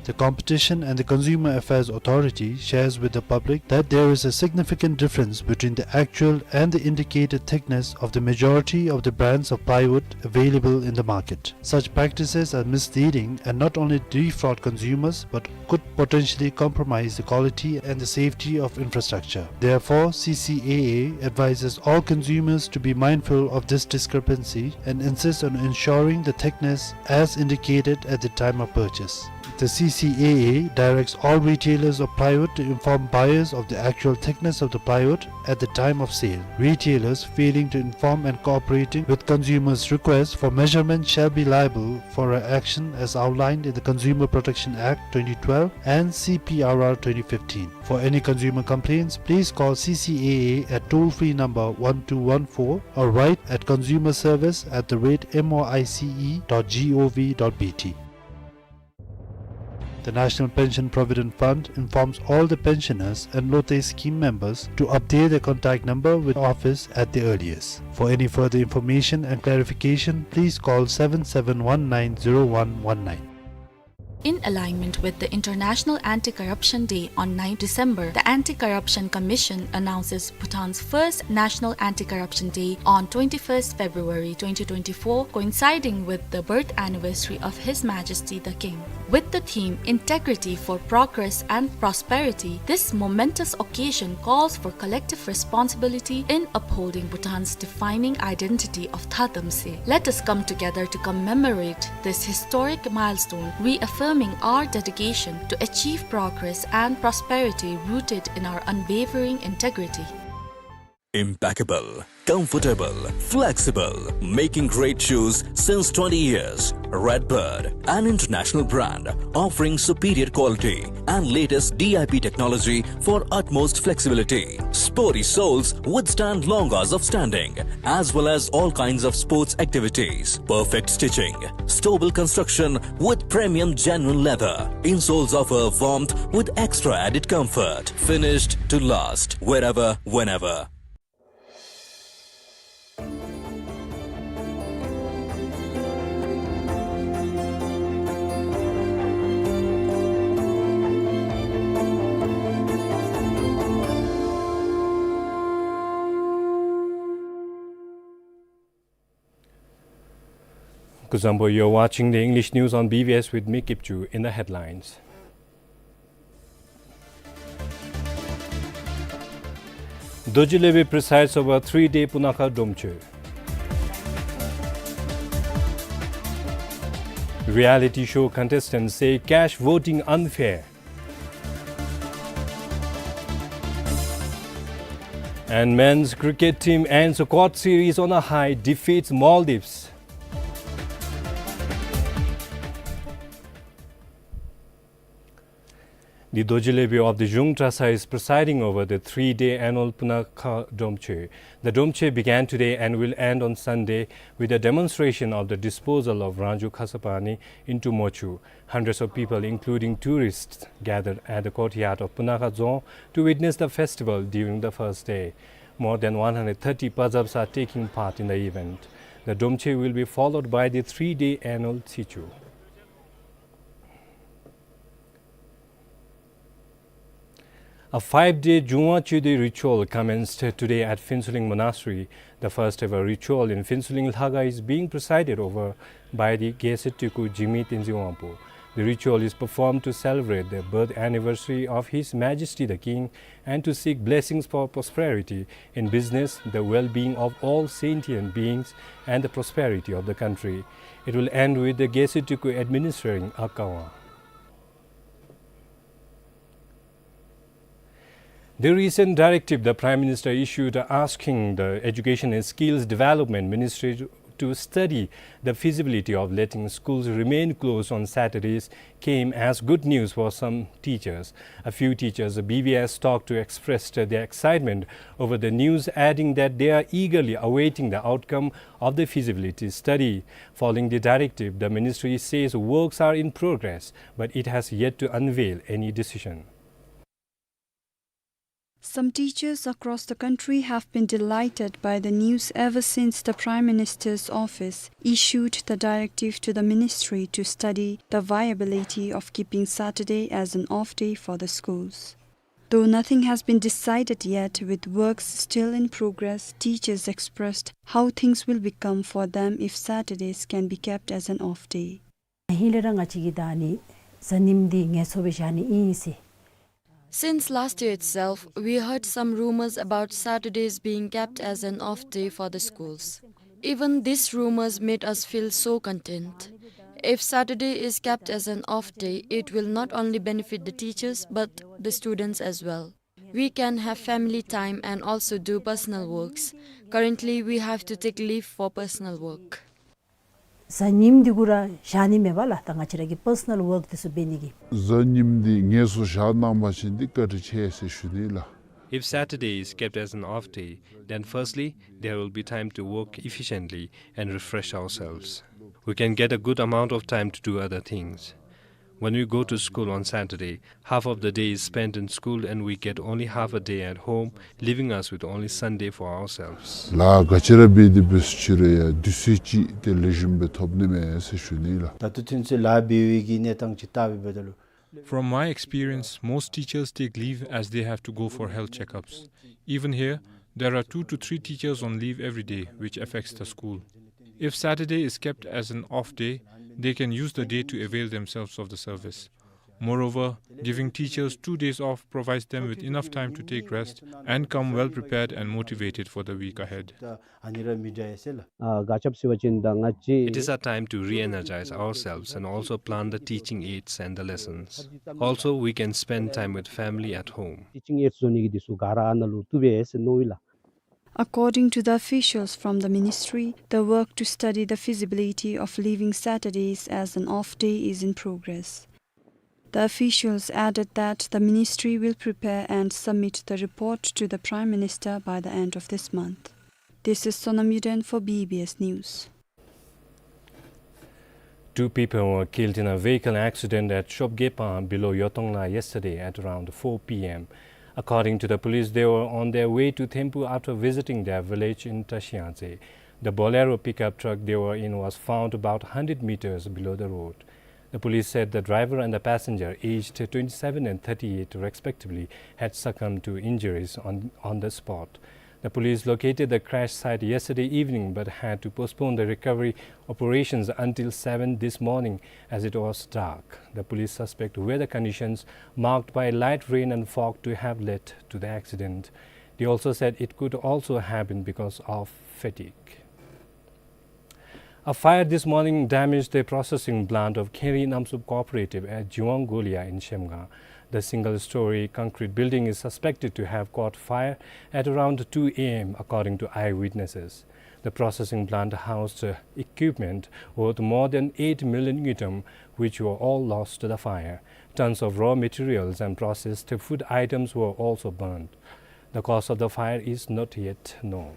The Competition and the Consumer Affairs Authority shares with the public that there is a significant difference between the actual and the indicated thickness of the majority of the brands of plywood available in the market. Such practices are misleading and not only defraud consumers but could potentially compromise the quality and the safety of infrastructure. Therefore, C C A A advises all consumers to be mindful of this discrepancy and insists on ensuring the thickness as indicated at the time of purchase. The C C A A directs all retailers of plywood to inform buyers of the actual thickness of the plywood at the time of sale. Retailers failing to inform and cooperating with consumers' requests for measurement shall be liable for an action as outlined in the Consumer Protection Act twenty twelve and C P R R twenty fifteen. For any consumer complaints, please call C C A A at toll-free number one two one four or write at consumer service at the rate M O I C E dot G O V dot B T. The National Pension Provident Fund informs all the pensioners and Lote scheme members to update their contact number with office at the earliest. For any further information and clarification, please call seven seven one nine zero one one nine. In alignment with the International Anti-Corruption Day on ninth December, the Anti-Corruption Commission announces Bhutan's first National Anti-Corruption Day on twenty-first February twenty twenty-four, coinciding with the birth anniversary of His Majesty the King. With the theme Integrity for Progress and Prosperity, this momentous occasion calls for collective responsibility in upholding Bhutan's defining identity of Thadamse. Let us come together to commemorate this historic milestone, reaffirming our dedication to achieve progress and prosperity rooted in our unwavering integrity. Impeccable, comfortable, flexible, making great shoes since twenty years. Redbird, an international brand offering superior quality and latest D I P technology for utmost flexibility. Sporty soles withstand long hours of standing, as well as all kinds of sports activities. Perfect stitching, stable construction with premium genuine leather. Insoles offer warmth with extra added comfort. Finished to last, wherever, whenever. Kuzuzangpo, you're watching the English news on B B S with me, Kipchu. In the headlines, Dorji Lebi presides over three-day Punakha Dromche. Reality show contestants say cash voting unfair. And men's cricket team ends a quad series on a high, defeats Maldives. The Dorji Lebi of the Zhung Trasa is presiding over the three-day annual Punakha Dromche. The Dromche began today and will end on Sunday with a demonstration of the disposal of Rangju Khasapani into Mochu. Hundreds of people, including tourists, gathered at the courtyard of Punakha Dzong to witness the festival during the first day. More than one hundred thirty pazabs are taking part in the event. The Dromche will be followed by the three-day annual Tsichu. A five-day Jungwa Chudi ritual commenced today at Phintsholing Monastery. The first ever ritual in Phintsholing Lhaga is being presided over by the Geshe Teku Jigme Tenzin Wangpo. The ritual is performed to celebrate the birth anniversary of His Majesty the King and to seek blessings for prosperity in business, the well-being of all sentient beings, and the prosperity of the country. It will end with the Geshe Teku administering a Kawa. The recent directive the Prime Minister issued asking the Education and Skills Development Ministry to study the feasibility of letting schools remain closed on Saturdays came as good news for some teachers. A few teachers B B S talked to expressed their excitement over the news, adding that they are eagerly awaiting the outcome of the feasibility study. Following the directive, the ministry says works are in progress, but it has yet to unveil any decision. Some teachers across the country have been delighted by the news ever since the Prime Minister's office issued the directive to the ministry to study the viability of keeping Saturday as an off day for the schools. Though nothing has been decided yet, with works still in progress, teachers expressed how things will become for them if Saturdays can be kept as an off day. ཧིང་ལས་ར་ང་བཅས་ཀྱིས་ད་ཨ་ནི་གཟའ་ཉིམ་འདི་ངལ་གསོ་སྦེ་བཞག་ནི་ཨིན་ཟེར། Since last year itself, we heard some rumors about Saturdays being kept as an off day for the schools. Even these rumors made us feel so content. If Saturday is kept as an off day, it will not only benefit the teachers but the students as well. We can have family time and also do personal works. Currently, we have to take leave for personal work. གཟའ་ཉིམ་འདི་གུ་ར་བཞག་ནི་མེད་པ་ལགས། ད་ང་བཅས་ར་གི་པར་སོ་ནལ་ཝརཀ་འདི་ཚུ་འབད་ནི་གི། གཟའ་ཉིམ་འདི་ངལ་གསོ་བཞག་གནང་པ་ཅིན་འདི་བཀའ་དྲིན་ཆེ་ཟེར་ཞུ་ནི་ལགས། If Saturday is kept as an off day, then firstly, there will be time to work efficiently and refresh ourselves. We can get a good amount of time to do other things. When we go to school on Saturday, half of the day is spent in school and we get only half a day at home, leaving us with only Sunday for ourselves. ལགས་ག་ཅི་ར་འབད་དེ་འབད་སོ་ཅི་རུང་ཡང་དུས་ཚོད་ཅིག་དེ་ལེགས་ཤོམ་སྦེ་ཐོབ་ནི་མས་ཟེར་ཞུ་ནི་ལགས། ད་ལྟོ་ཚུན་ཚོད་ལཱ་འབད་བའི་གི་གནས་སྟངས་ཅིག་བལྟ་བའི་འབདཝ་ད་ལུ། From my experience, most teachers take leave as they have to go for health checkups. Even here, there are two to three teachers on leave every day, which affects the school. If Saturday is kept as an off day, they can use the day to avail themselves of the service. Moreover, giving teachers two days off provides them with enough time to take rest and come well prepared and motivated for the week ahead. ཨ་ནི་ར་མི་འདྲ་ཡ་ཟེར་ལགས། ཨ་ག་ཅི་སྦེ་ཟེར་བ་ཅིན་ད་ང་བཅས། It is a time to re-energize ourselves and also plan the teaching aids and the lessons. Also, we can spend time with family at home. ཊི་ཅིང་ཨེཌ་བཟོ་ནི་གི་འདི་ཚུ་ག་ར་ཨ་ནཱ་ལུ་བཏུབ་པས་ཟེར་མནོ་ཡི་ལགས། According to the officials from the ministry, the work to study the feasibility of leaving Saturdays as an off day is in progress. The officials added that the ministry will prepare and submit the report to the Prime Minister by the end of this month. This is Sonam Yuden for B B S News. Two people were killed in a vehicle accident at Shopgepa below Yotongla yesterday at around four P M. According to the police, they were on their way to Thempu after visiting their village in Tashiatse. The Bolero pickup truck they were in was found about hundred meters below the road. The police said the driver and the passenger, aged twenty-seven and thirty-eight respectively, had succumbed to injuries on, on the spot. The police located the crash site yesterday evening but had to postpone the recovery operations until seven this morning as it was dark. The police suspect weather conditions marked by light rain and fog to have led to the accident. They also said it could also have been because of fatigue. A fire this morning damaged the processing plant of Kheri Namsop Cooperative at Jiwang Golia in Shemga. The single-story concrete building is suspected to have caught fire at around two A M, according to eyewitnesses. The processing plant housed, uh, equipment worth more than eight million ngultrum, which were all lost to the fire. Tons of raw materials and processed food items were also burned. The cause of the fire is not yet known.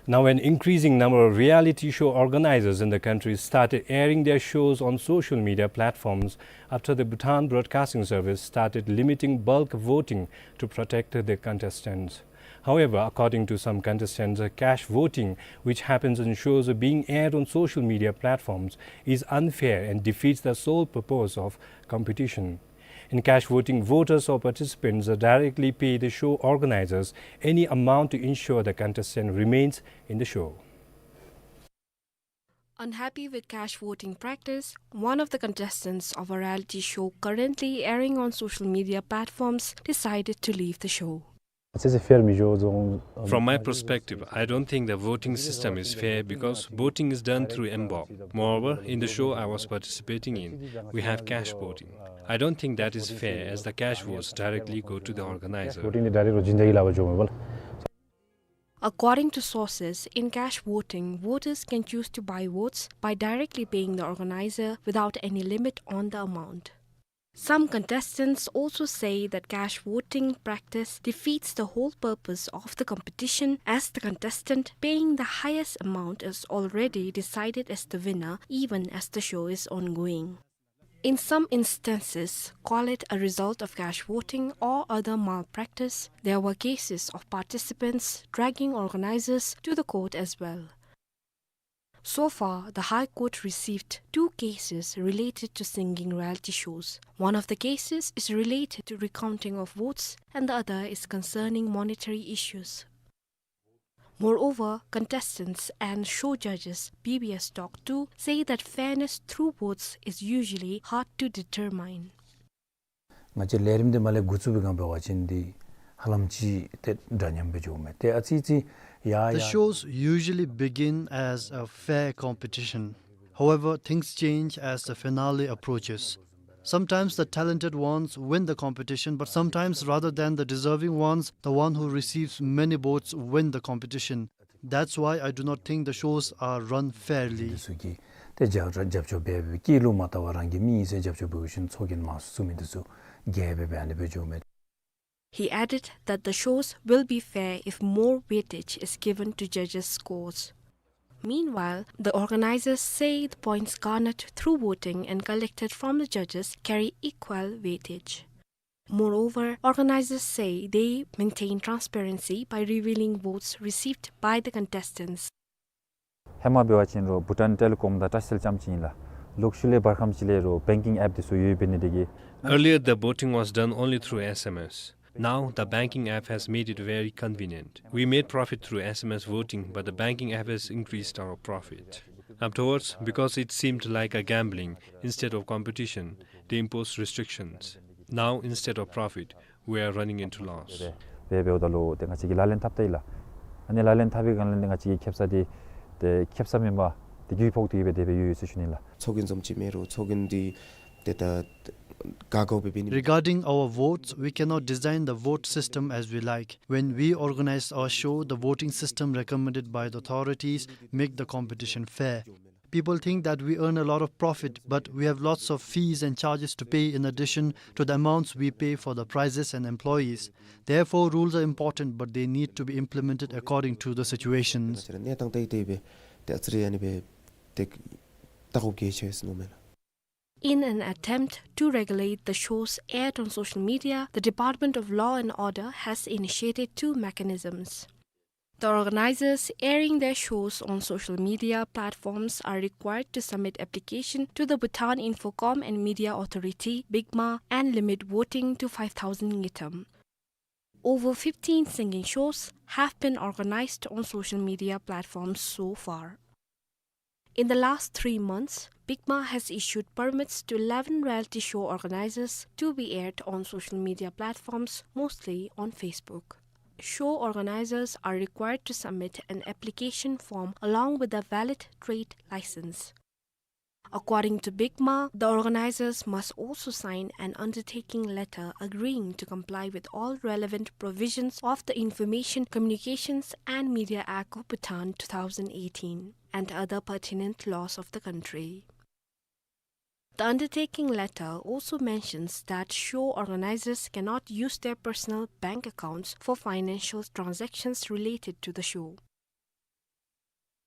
Now, an increasing number of reality show organizers in the country started airing their shows on social media platforms after the Bhutan Broadcasting Service started limiting bulk voting to protect the contestants. However, according to some contestants, cash voting, which happens on shows being aired on social media platforms, is unfair and defeats the sole purpose of competition. In cash voting, voters or participants directly pay the show organizers any amount to ensure the contestant remains in the show. Unhappy with cash voting practice, one of the contestants of a reality show currently airing on social media platforms decided to leave the show. From my perspective, I don't think the voting system is fair because voting is done through M BOC. Moreover, in the show I was participating in, we have cash voting. I don't think that is fair as the cash votes directly go to the organizer. According to sources, in cash voting, voters can choose to buy votes by directly paying the organizer without any limit on the amount. Some contestants also say that cash voting practice defeats the whole purpose of the competition, as the contestant paying the highest amount is already decided as the winner, even as the show is ongoing. In some instances, call it a result of cash voting or other malpractice, there were cases of participants dragging organizers to the court as well. So far, the High Court received two cases related to singing reality shows. One of the cases is related to recounting of votes, and the other is concerning monetary issues. Moreover, contestants and show judges B B S Talk two say that fairness through votes is usually hard to determine. ང་བཅས་ལས་རིམ་འདི་མར་ལས་འགོ་བཙུགས་པའི་སྒང་འབད་བ་ཅིན་འདི་ཧ་ལམ་ཅིག་ཏེ་འདྲ་མཉམ་སྦེ་འགྱོཝ་མས། ཏེ་ཨ་ཙི་ཅིག་ཡར་The ཡར shows usually begin as a fair competition. However, things change as the finale approaches. Sometimes the talented ones win the competition, but sometimes, rather than the deserving ones, the one who receives many votes win the competition. That's why I do not think the shows are run fairly. འདི་ཚུ་གིས་ཏེ་རྒྱབ་རྒྱབ་སྐྱོར་འབད་འབད་སྐྱེས་ལོ་མ་བལྟ་བར་རང་གི་མི་ཨིན་ཟེར་རྒྱབ་སྐྱོར་འབད་བ་ཅིན་ཚོགས་རྒྱན་མང་སུ་བཙུགས་མི་འདི་ཚུ་རྒྱལ་སྦེ་སྦེ་ཨ་ནི་སྦེ་འགྱོཝ་མས། He added that the shows will be fair if more weightage is given to judges' scores. Meanwhile, the organizers say the points garnered through voting and collected from the judges carry equal weightage. Moreover, organizers say they maintain transparency by revealing votes received by the contestants. ཧེ་མ་འབད་བ་ཅིན་རོགས་བྷུ་ཊཱན་ཊེ་ལི་ཀོམ་དང་བཀྲ་ཤིས་ལྕམ་ཅིག་ཨིན་ལགས། ལོག་ཤུལ་ལས་བར་ཁམས་ཅིག་ལས་རོགས་བེང་ཀིང་ཨེཔ་འདི་ཚུ་ཡོདཔ་འབད་ནི་དེ་གིས། Earlier, the voting was done only through S M S. Now, the banking app has made it very convenient. We made profit through S M S voting, but the banking app has increased our profit. Afterwards, because it seemed like a gambling instead of competition, they imposed restrictions. Now, instead of profit, we are running into loss. འབད་འབདཝ་ད་ལུ་ཏེ་ང་བཅས་ཀྱིས་ལག་ལེན་འཐབ་ད་ཡི་ལགས། ཨ་ནི་ལག་ལེན་འཐབ་པའི་སྒང་ལས་ཏེ་ང་བཅས་ཀྱི་ཁེབ་ས་འདི་ཏེ་ཁེབ་ས་མེན་པར་ཏེ་རྒུད་ཕོག་སྟེ་སྦེ་དེ་སྦེ་ཡོད་ཡོད་ཟེར་ཞུ་ནི་ལགས། ཚོགས་རྒྱན་བཟུམ་ཅིག་མེན་རུང་ཚོགས་རྒྱན་འདི་ཏེ་ད་ག་དགོཔ་འབད་ནི། Regarding our votes, we cannot design the vote system as we like. When we organize our show, the voting system recommended by the authorities make the competition fair. People think that we earn a lot of profit, but we have lots of fees and charges to pay in addition to the amounts we pay for the prizes and employees. Therefore, rules are important, but they need to be implemented according to the situations. གནས་སྟངས་དེ་དེ་སྦེ་ཏེ་ཨ་ཙི་རེ་ཨ་ནི་སྦེ་ཏེ་བལྟ་དགོཔ་གལ་ཆེ་ཟེར་མནོཝ་མས་ལགས། In an attempt to regulate the shows aired on social media, the Department of Law and Order has initiated two mechanisms. The organizers airing their shows on social media platforms are required to submit application to the Bhutan Infocom and Media Authority, BICMA, and limit voting to five thousand ngultrum. Over fifteen singing shows have been organized on social media platforms so far. In the last three months, BICMA has issued permits to eleven reality show organizers to be aired on social media platforms, mostly on Facebook. Show organizers are required to submit an application form along with a valid trade license. According to BICMA, the organizers must also sign an undertaking letter agreeing to comply with all relevant provisions of the Information, Communications and Media Act of Bhutan two thousand eighteen and other pertinent laws of the country. The undertaking letter also mentions that show organizers cannot use their personal bank accounts for financial transactions related to the show.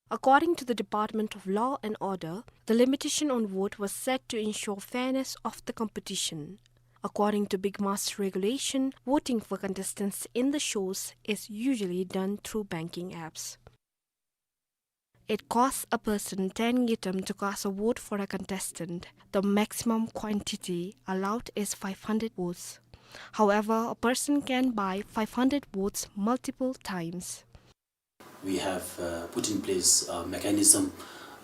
According to the Department of Law and Order, the limitation on vote was set to ensure fairness of the competition. According to BICMA's regulation, voting for contestants in the shows is usually done through banking apps. It costs a person ten ngultrum to cast a vote for a contestant. The maximum quantity allowed is five hundred votes. However, a person can buy five hundred votes multiple times. We have, uh, put in place a mechanism,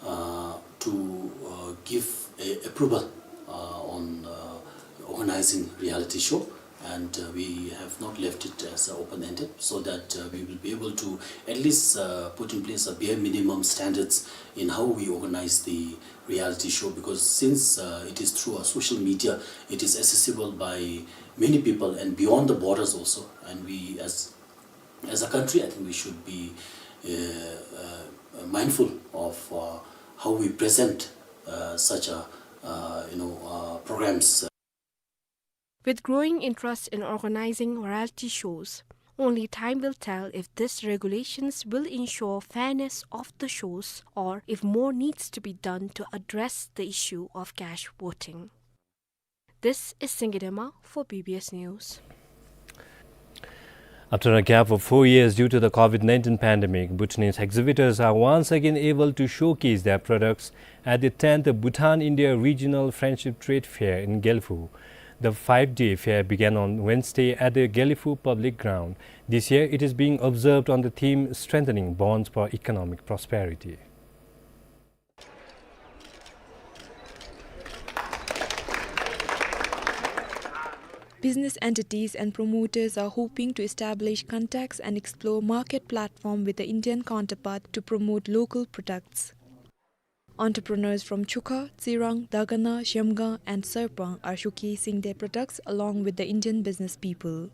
uh, to, uh, give a approval, uh, on, uh, organizing reality show, and, uh, we have not left it as, uh, open-ended, so that, uh, we will be able to at least, uh, put in place a bare minimum standards in how we organize the reality show, because since, uh, it is through our social media, it is accessible by many people and beyond the borders also, and we as as a country, I think we should be, uh, uh, mindful of, uh, how we present, uh, such a, uh, you know, uh, programs. With growing interest in organizing reality shows, only time will tell if these regulations will ensure fairness of the shows or if more needs to be done to address the issue of cash voting. This is Singye Dema for B B S News. After a gap of four years due to the COVID nineteen pandemic, Bhutanese exhibitors are once again able to showcase their products at the tenth Bhutan-India Regional Friendship Trade Fair in Gelephu. The five-day fair began on Wednesday at the Gelephu Public Ground. This year, it is being observed on the theme Strengthening Bonds for Economic Prosperity. Business entities and promoters are hoping to establish contacts and explore market platform with the Indian counterpart to promote local products. Entrepreneurs from Chukha, Tsirang, Dagana, Zhemgang and Sarpang are showcasing their products along with the Indian business people.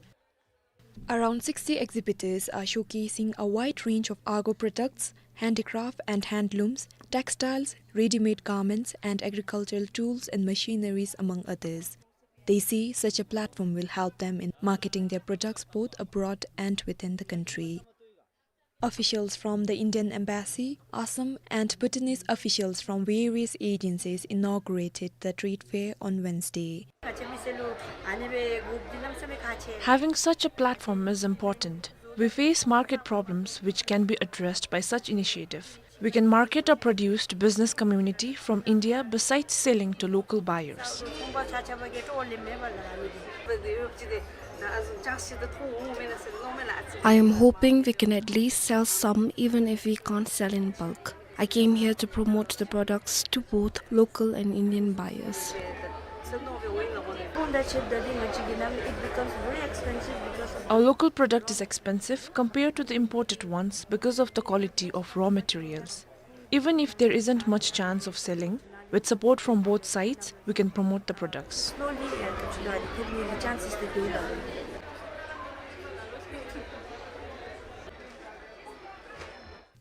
Around sixty exhibitors are showcasing a wide range of agro products, handicraft and handlooms, textiles, ready-made garments, and agricultural tools and machineries, among others. They say such a platform will help them in marketing their products both abroad and within the country. Officials from the Indian Embassy, Assam, and Bhutanese officials from various agencies inaugurated the trade fair on Wednesday. Having such a platform is important. We face market problems which can be addressed by such initiative. We can market our produce to business community from India besides selling to local buyers. I am hoping we can at least sell some, even if we can't sell in bulk. I came here to promote the products to both local and Indian buyers. Our local product is expensive compared to the imported ones because of the quality of raw materials. Even if there isn't much chance of selling, with support from both sides, we can promote the products.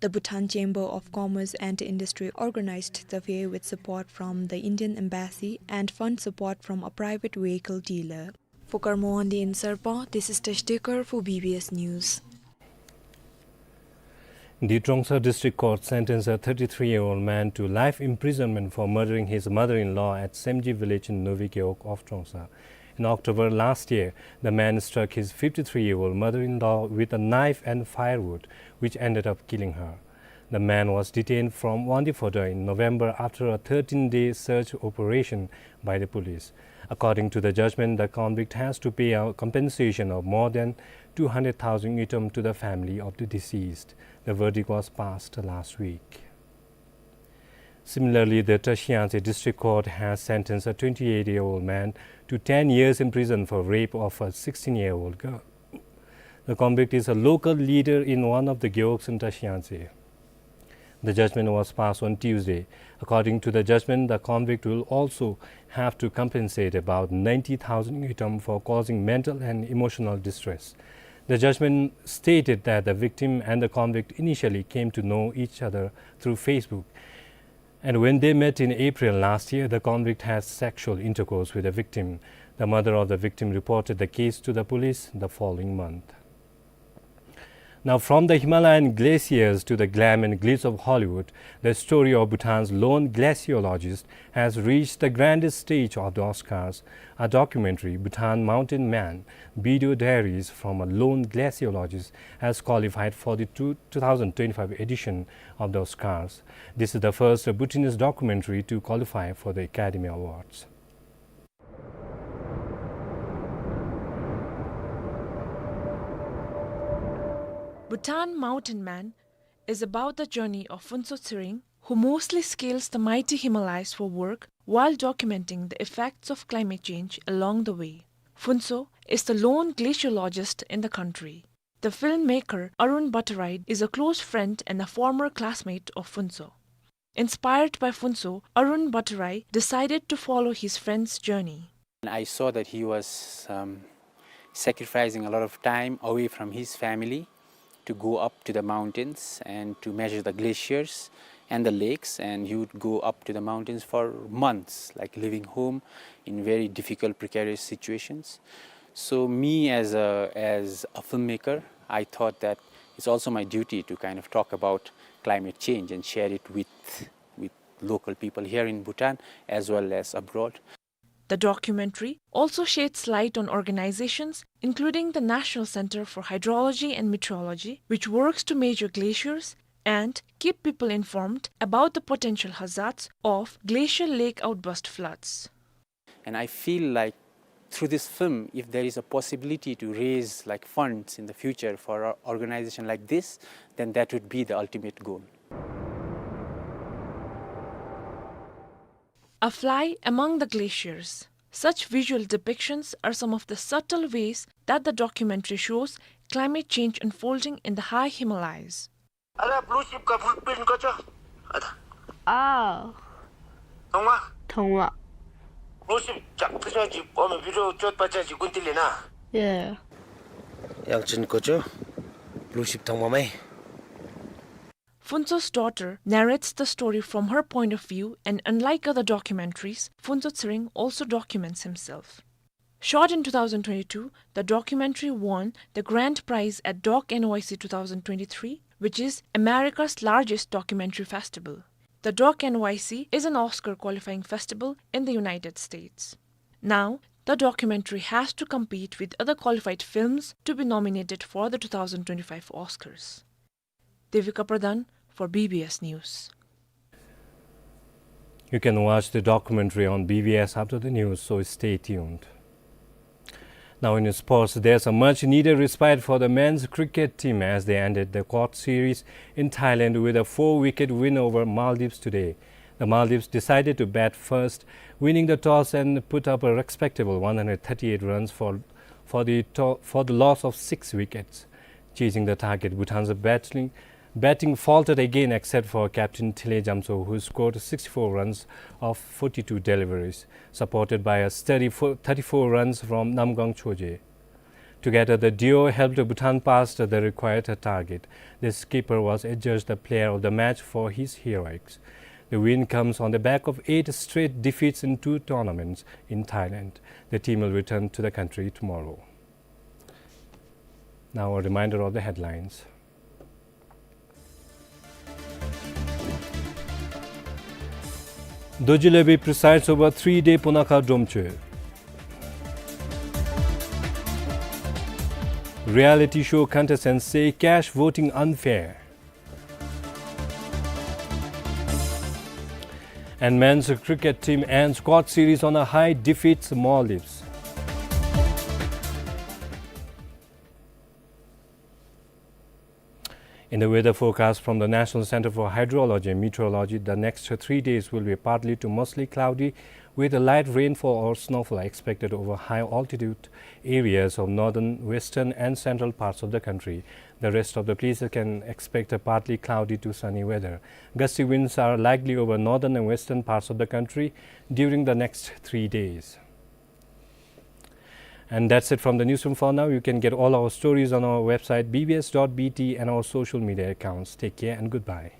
The Bhutan Chamber of Commerce and Industry organized the fair with support from the Indian Embassy and fund support from a private vehicle dealer. For Karma Wangdi in Sarpang, this is Tash Dekar for B B S News. The Trongsa District Court sentenced a thirty-three-year-old man to life imprisonment for murdering his mother-in-law at Semji village in Novi Gewog of Trongsa. In October last year, the man struck his fifty-three-year-old mother-in-law with a knife and firewood, which ended up killing her. The man was detained from Wangdue Phodrang in November after a thirteen-day search operation by the police. According to the judgment, the convict has to pay a compensation of more than two hundred thousand ngultrum to the family of the deceased. The verdict was passed last week. Similarly, the Tashi Yangtse District Court has sentenced a twenty-eight-year-old man to ten years in prison for rape of a sixteen-year-old girl. The convict is a local leader in one of the gewogs in Tashi Yangtse. The judgment was passed on Tuesday. According to the judgment, the convict will also have to compensate about ninety thousand ngultrum for causing mental and emotional distress. The judgment stated that the victim and the convict initially came to know each other through Facebook, and when they met in April last year, the convict had sexual intercourse with the victim. The mother of the victim reported the case to the police the following month. Now, from the Himalayan glaciers to the glam and glitz of Hollywood, the story of Bhutan's lone glaciologist has reached the grandest stage of the Oscars. A documentary, Bhutan Mountain Man, Video Diaries from a Lone Glaciologist, has qualified for the two, two thousand twenty-five edition of the Oscars. This is the first Bhutanese documentary to qualify for the Academy Awards. Bhutan Mountain Man is about the journey of Phuntsho Tshering, who mostly scales the mighty Himalayas for work while documenting the effects of climate change along the way. Phuntsho is the lone glaciologist in the country. The filmmaker Arun Bhattarai is a close friend and a former classmate of Phuntsho. Inspired by Phuntsho, Arun Bhattarai decided to follow his friend's journey. I saw that he was, um, sacrificing a lot of time away from his family to go up to the mountains and to measure the glaciers and the lakes, and he would go up to the mountains for months, like, leaving home in very difficult, precarious situations. So me, as a, as a filmmaker, I thought that it's also my duty to kind of talk about climate change and share it with, with local people here in Bhutan as well as abroad. The documentary also sheds light on organizations including the National Center for Hydrology and Meteorology, which works to measure glaciers and keep people informed about the potential hazards of glacial lake outburst floods. And I feel like through this film, if there is a possibility to raise, like, funds in the future for an organization like this, then that would be the ultimate goal. A fly among the glaciers. Such visual depictions are some of the subtle ways that the documentary shows climate change unfolding in the high Himalayas. अरे, blue ship का footprint को चो। अदा। आ। थोंगवा। थोंगवा। Blue ship चक तो चो जी, ओ में video चोट पचा जी गुंती लेना। Yeah। यां चिन को चो, blue ship थोंगवा में। Phuntsho's daughter narrates the story from her point of view, and unlike other documentaries, Phuntso Tshering also documents himself. Shot in two thousand twenty-two, the documentary won the grand prize at Doc N Y C two thousand twenty-three, which is America's largest documentary festival. The Doc N Y C is an Oscar qualifying festival in the United States. Now, the documentary has to compete with other qualified films to be nominated for the two thousand twenty-five Oscars. Devika Pradhan for B B S News. You can watch the documentary on B B S after the news, so stay tuned. Now in sports, there's a much needed respite for the men's cricket team as they ended the quad series in Thailand with a four-wicket win over Maldives today. The Maldives decided to bat first, winning the toss and put up a respectable one hundred thirty-eight runs for, for the to-, for the loss of six wickets. Chasing the target, Bhutan's batting, batting faltered again except for captain Thile Jamtso, who scored sixty-four runs off forty-two deliveries, supported by a steady fo-, thirty-four runs from Namgang Choje. Together, the duo helped Bhutan pass the required target. The skipper was adjudged the player of the match for his heroics. The win comes on the back of eight straight defeats in two tournaments in Thailand. The team will return to the country tomorrow. Now a reminder of the headlines. Dorji Lebi presides over three-day Punakha Dromchö. Reality show contestants say cash voting unfair. And men's cricket team ends quad series on a high, defeats Maldives. In the weather forecast from the National Center for Hydrology and Meteorology, the next three days will be partly to mostly cloudy with a light rainfall or snowfall expected over high altitude areas of northern, western and central parts of the country. The rest of the places can expect a partly cloudy to sunny weather. Gusty winds are likely over northern and western parts of the country during the next three days. And that's it from the newsroom for now. You can get all our stories on our website B B S dot B T and our social media accounts. Take care and goodbye.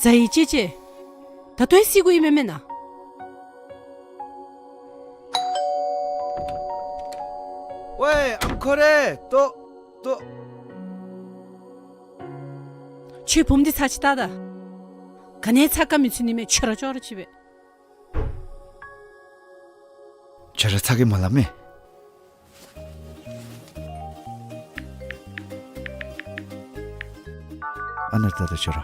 ཟ་ཡི་ཅི་ཅི། ད་ལྟོ་ཡི་སི་གུ་ཡི་མེ་མེ་ན། ཝེ་ཨམ་ཁོ་རེ་ཏོ་ཏོ། ཁྱོད་བུམ་འདི་ཚ་ཅི་ཏ་ད། ག་ནས་ཚ་ཀ་མི་ཚུ་ནི་མེ་ཆོ་ར་ཅོ་ར་ཅི་བེ། ཁྱོད་ར་ཚ་གི་མ་སླབ་མས། ཨ་ནཱ་ད་ལྟོ་ཁྱོད་ར།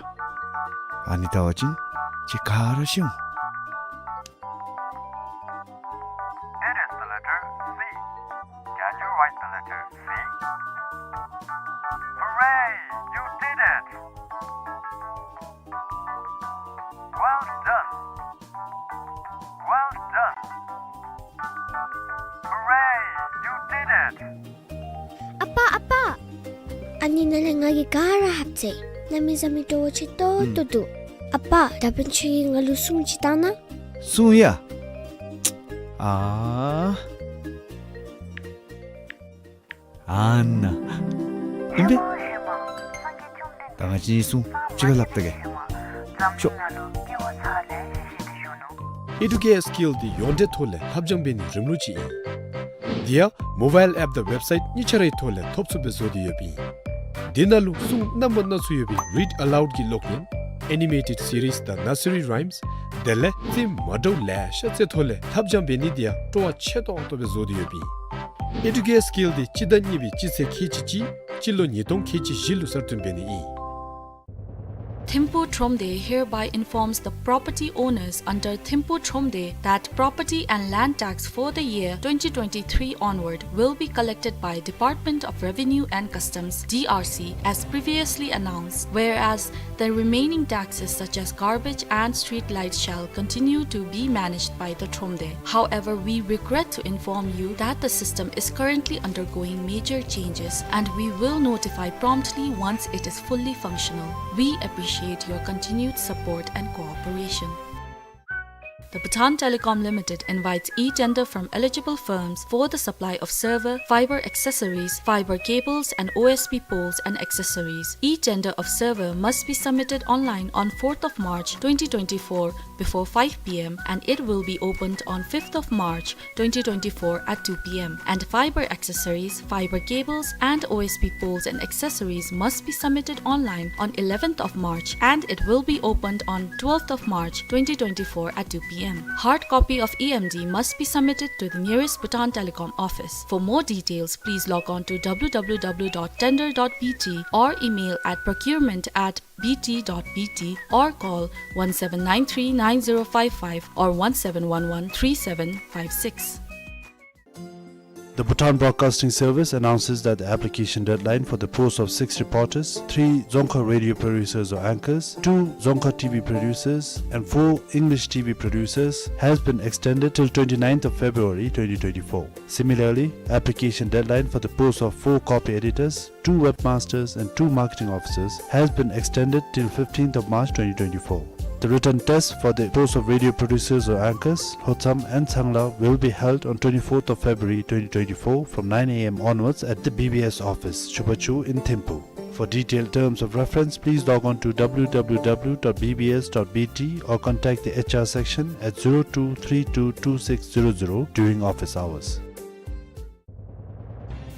ཨ་ནི་བལྟ་བ་ཅིན་ཁྱོད་ག་ར་ཤེས་འོང་། It is the letter C. Can you write the letter C? Hooray! You did it! Well done! Well done! Hooray! You did it! ཨ་པ་ཨ་པ། ཨ་ནི་ནང་ལས་ང་གིས་ག་ར་ཧབ་ཅི། གནམ་མེད་ས་མེད་སྤྲོ་བོ་ཆེ་ཏོག་ཏོ་འདུག། ཨ་པ་ད་འབདན་ཁྱོད་ཀྱིས་ང་ལུ་སྲུང་ཅིག་བཏང་ན། སྲུང་ཡ། ཨ། ཨ་ནཱ། ཨིན་པས། ད་ང་བཅས་གཉིས་སྲུང་གཅིག་ཁར་སླབ་ད་གེ། ཤོག། Educare Skill འདི་ཡོངས་འབྲེལ་ཐོག་ལས་ལྷབ་སྦྱང་འབད་ནིའི་རིམ་ལུགས་ཅིག་ཨིན། དེ་ཡང་mobile app དང་website གཉིས་ཆ་རའི་ཐོག་ལས་ཐོབ་ཚུགསཔ་སྦེ་བཟོ་སྟེ་ཡོདཔ་ཨིན། དེ་ནང་ལུ་སྲུང་རྣམ་པ་སྣ་ཚོགས་ཡོད་པའི་read aloud གི་གློག་བརྙན། Animated series དང་nursery rhymes། དེ་ལས་རྩེདམོ་འདྲཝ་ལེ་ཤ་རྩེ་ཐོག་ལས་ལྷབ་སྦྱང་འབད་ནི་དེ་ཡང་སྤྲོ་བ་ཆེ་ཏོག་ཏོ་སྦེ་བཟོ་སྟེ་ཡོདཔ་ཨིན། Educare Skill འདི་སྤྱི་ཟླ་གཉིས་པའི་སྤྱི་ཚེས་ཁལ་གཅིག་གཅིག་སྤྱི་ལོ་ཉིས་སྟོང་ཁལ་གཅིག་བཞི་ལུ་གསར་བཏོན་འབད་ནི་ཨིན། Thimphu Thromde hereby informs the property owners under Thimphu Thromde that property and land tax for the year twenty twenty-three onward will be collected by Department of Revenue and Customs, D R C, as previously announced, whereas the remaining taxes such as garbage and street lights shall continue to be managed by the Thromde. However, we regret to inform you that the system is currently undergoing major changes and we will notify promptly once it is fully functional. We appreciate your continued support and cooperation. The Bhutan Telecom Limited invites e-tender from eligible firms for the supply of server, fiber accessories, fiber cables, and O S P poles and accessories. E-tender of server must be submitted online on fourth of March twenty twenty-four before five P M and it will be opened on fifth of March twenty twenty-four at two P M. And fiber accessories, fiber cables, and O S P poles and accessories must be submitted online on eleventh of March and it will be opened on twelfth of March twenty twenty-four at two P M. Hard copy of E M D must be submitted to the nearest Bhutan Telecom office. For more details, please log on to W W W dot tender dot B T or email at procurement at B T dot B T or call one seven nine three nine zero five five or one seven one one three seven five six. The Bhutan Broadcasting Service announces that the application deadline for the post of six reporters, three Dzongkha radio producers or anchors, two Dzongkha T V producers, and four English T V producers has been extended till twenty-ninth of February twenty twenty-four. Similarly, application deadline for the post of four copy editors, two webmasters, and two marketing officers has been extended till fifteenth of March twenty twenty-four. The written test for the post of radio producers or anchors, Lhotsam and Tsangla, will be held on twenty-fourth of February twenty twenty-four from nine A M onwards at the B B S office, Chubachu in Thimphu. For detailed terms of reference, please log on to W W W dot B B S dot B T or contact the H R section at zero two three two two six zero zero during office hours.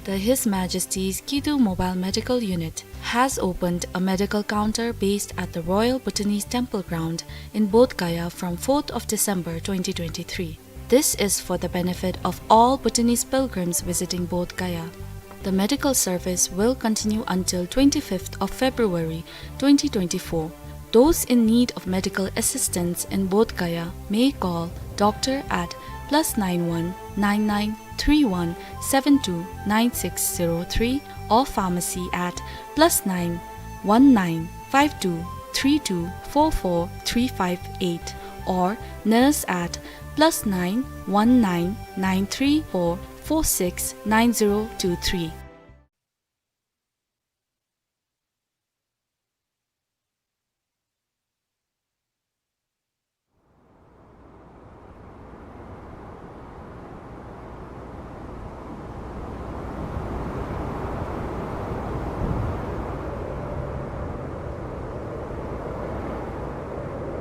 The His Majesty's Kidu Mobile Medical Unit has opened a medical counter based at the Royal Bhutanese Temple Ground in Bodh Gaya from fourth of December twenty twenty-three. This is for the benefit of all Bhutanese pilgrims visiting Bodh Gaya. The medical service will continue until twenty-fifth of February twenty twenty-four. Those in need of medical assistance in Bodh Gaya may call doctor at plus nine one nine nine three one seven two nine six zero three or pharmacy at plus nine one nine five two three two four four three five eight or nurse at plus nine one nine nine three four four six nine zero two three.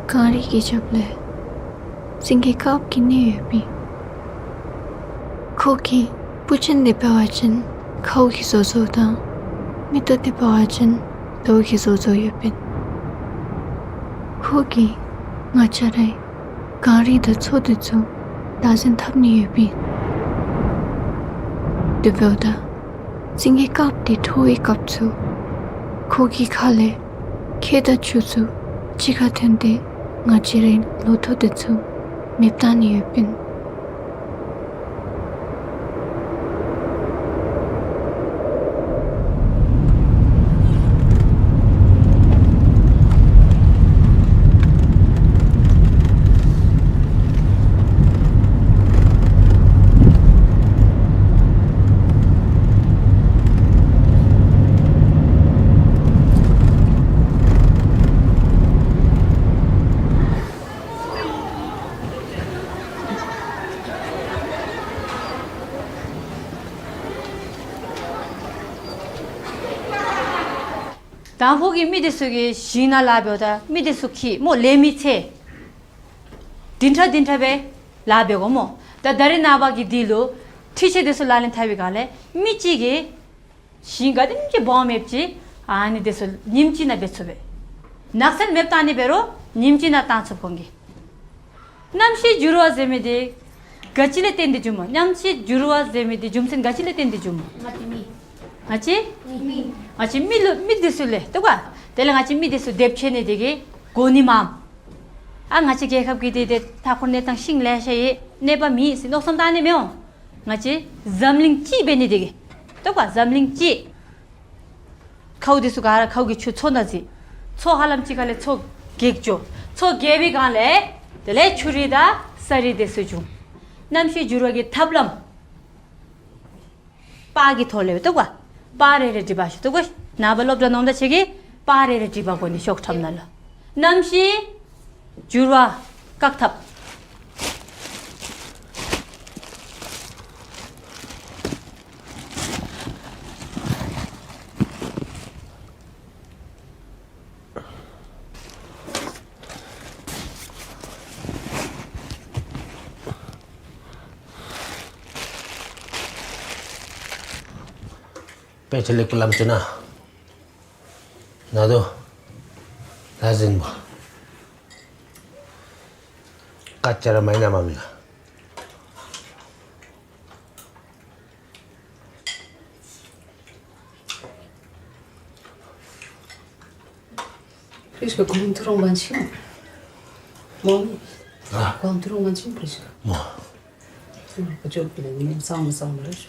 གངས་རི་གི་རྒྱབ་ལས་སེང་གེ་དཀརཔོ་གི་གནས་ཡོདཔ་ཨིན། ཁོ་གིས་སྤུ་ཅན་འདི་འབད་བ་ཅིན་ཁཝ་གིས་བཟོ་བཟོཝ་དང་མིག་ཏོ་འདི་འབད་བ་ཅིན་རྡོ་གིས་བཟོ་བཟོཝ་ཡོདཔ་ཨིན། ཁོ་གིས་ང་བཅས་རའི་གངས་རི་དང་མཚོ་འདི་ཚུ་བདག་འཛིན་འཐབ་ནི་ཡོདཔ་ཨིན། དེ་འབདཝ་ད་རྩིང་གི་རྐངམ་འདི་འཐོར་བའི་སྐབས་སུ་ཁོ་གི་ཁ་ལས་ཁྱེགས་དང་ཆུ་ཚུ་གཅིག་ཁར་ཐོན་ཏེ་ང་བཅས་རའི་ལོ་ཐོག་དེ་ཚུ་མེདཔ་བཏང་ནི་ཡོདཔ་ཨིན། དང་ཕུ་གི་མི་དེ་ཚུ་གིས་ཞིང་ནང་ལཱ་འབདཝ་ད་མི་དེ་ཚུ་གིས་སྨོ་ལས་མི་ཚེ་བདུན་ཕྲག་བདུན་ཕྲག་སྦེ་ལཱ་འབད་དགོ་སྨོ། ད་ད་རེས་ནངས་པ་གི་དུས་ལུ་འཕྲུལ་ཆས་དེ་ཚུ་ལག་ལེན་འཐབ་པའི་སྒང་ལས་མི་གཅིག་གིས་ཞིང་ག་དེམ་ཅིག་སྦོམ་ཡོདཔ་ཅིག་ཨ་ནི་དེ་ཚུ་ཉིནམ་གཅིག་ནང་འབད་ཚུགས་པས། ནགས་ཚལ་མེདཔ་བཏང་ནི་འབད་རུང་ཉིནམ་གཅིག་ནང་བཏང་ཚུགས་ཁོང་གིས། རྣམ་ཤེས་འགྱུར་བ་ཟེར་མི་དེ་ག་ཅི་ལས་བརྟེན་ཏེ་འགྱུར་སྨོ། རྣམ་ཤེས་འགྱུར་བ་ཟེར་མི་དེ་རྒྱུ་མཚན་ག་ཅི་ལས་བརྟེན་ཏེ་འགྱུར་སྨོ། ང་བཅས་མི། ང་བཅས་མི། ང་བཅས་མི་ལུ་མི་དེ་ཚུ་ལས་བལྟ་ག། དེ་ལས་ང་བཅས་མི་དེ་ཚུ་དེབ་ཆེ་ནི་དེ་གིས་གོ་ནི་མས། ཨ་ང་བཅས་རྒྱལ་ཁབ་ཀྱི་དེ་དེ་མཐའ་འཁོར་གནས་སྟངས་ཤིང་ལེ་ཤ་ཡོད་གནོད་པ་མེད་ཟེར་མནོ་བསམ་བཏང་ནི་མི་འོང་། ང་བཅས་འཛམ་གླིང་གཅིག་འབད་ནི་དེ་གིས་བལྟ་ག། འཛམ་གླིང་གཅིག། ཁཝ་དེ་ཚུ་ག་ར་ཁཝ་གི་ཆུ་མཚོ་ནང་འཛུལ། མཚོ་ཧ་ལམ་གཅིག་ཁ་ལས་མཚོ་རྒྱས་འགྱོ། མཚོ་རྒྱས་པའི་སྒང་ལས་དེ་ལས་ཆུ་རུད་དང་ས་རུད་དེ་ཚུ་བྱུང་། རྣམ་ཤེས་འགྱུར་བ་གི་ཐབས་ལམ་པར་གྱི་ཐོག་ལས་བལྟ་ག། པར་རེ་རེ་འབྲི་བར་ཤོག་བལྟ་ག། ནངས་པ་སློབ་གྲྭ་ནང་ད་ཁྱེད་ཀྱིས་པར་རེ་རེ་འབྲི་བར་དགོ་ནི། ཤོག་ཁྲམ་ནང་ལུ་རྣམ་ཤེས་འགྱུར་བ་བཀག་ཐབས། དཔེ་ཆ་ལེགས་པར་བླམ་བཅུག་ན། ན་དོ། ལ་ཟིན་པོ། ཀ་ཅ་ར་མ་ཨིན་ན་མ་མི་ལ། Please, go to wrong one, sim. Mom. Ah. Go to wrong one, sim, please. Mo. Sim, go to the name, sound, sound, right?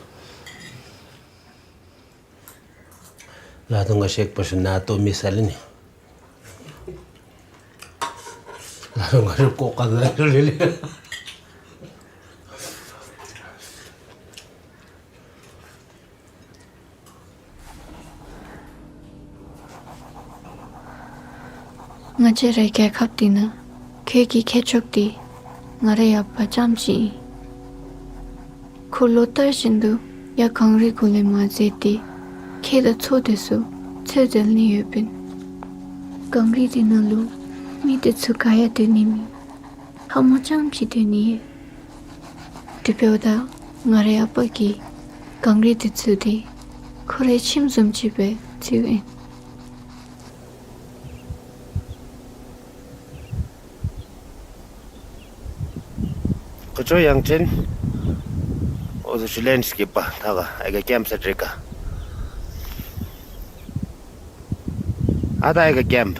ལ་དོ་ང་ཤེག་པ་ཤུ་ན་ཏོ་མི་ས་ལི་ནི། ལ་དོ་ང་ཤེག་ཀོ་ཀ་ཟ་ལི་ལི། ང་བཅས་རའི་རྒྱལ་ཁབ་འདི་ནང་ཁྱེད་ཀྱི་ཁྱད་ཆོས་འདི་ང་རའི་ཨ་པ་རྐྱངམ་ཅིག་ཨིན། ཁོ་ལོ་ལྟར་བཞིན་དུ་ཡར་གངས་རི་གུ་ལས་མར་འཛེགས་ཏེ་ཁྱེགས་དང་མཚོ་དེ་ཚུ་འཚོལ་འཛོལ་ནི་ཡོདཔ་ཨིན། གངས་རི་འདི་ནང་ལུ་མི་དེ་ཚུ་ག་ཡང་སྡོད་ནི་མེད། ལྷ་མོ་རྐྱངམ་ཅིག་སྡོད་ནི་ཡོད། དེ་འབདཝ་ད་ང་རའི་ཨ་པ་གིས་གངས་རི་དེ་ཚུ་དེ་ཁོ་རའི་ཁྱིམ་བཟུམ་ཅིག་སྦེ་བརྩིཝ་ཨིན། ཁོ་ཚུ་ཡང་ཅིན་འོ་ཚུ་ལེན་སི་ཀེཔ་པ་ཐ་ག་ཨའི་ག་ཀེམཔ་སའིཊ་རེ་ག། ཨ་ད་ཨའི་ག་ཀེམཔ།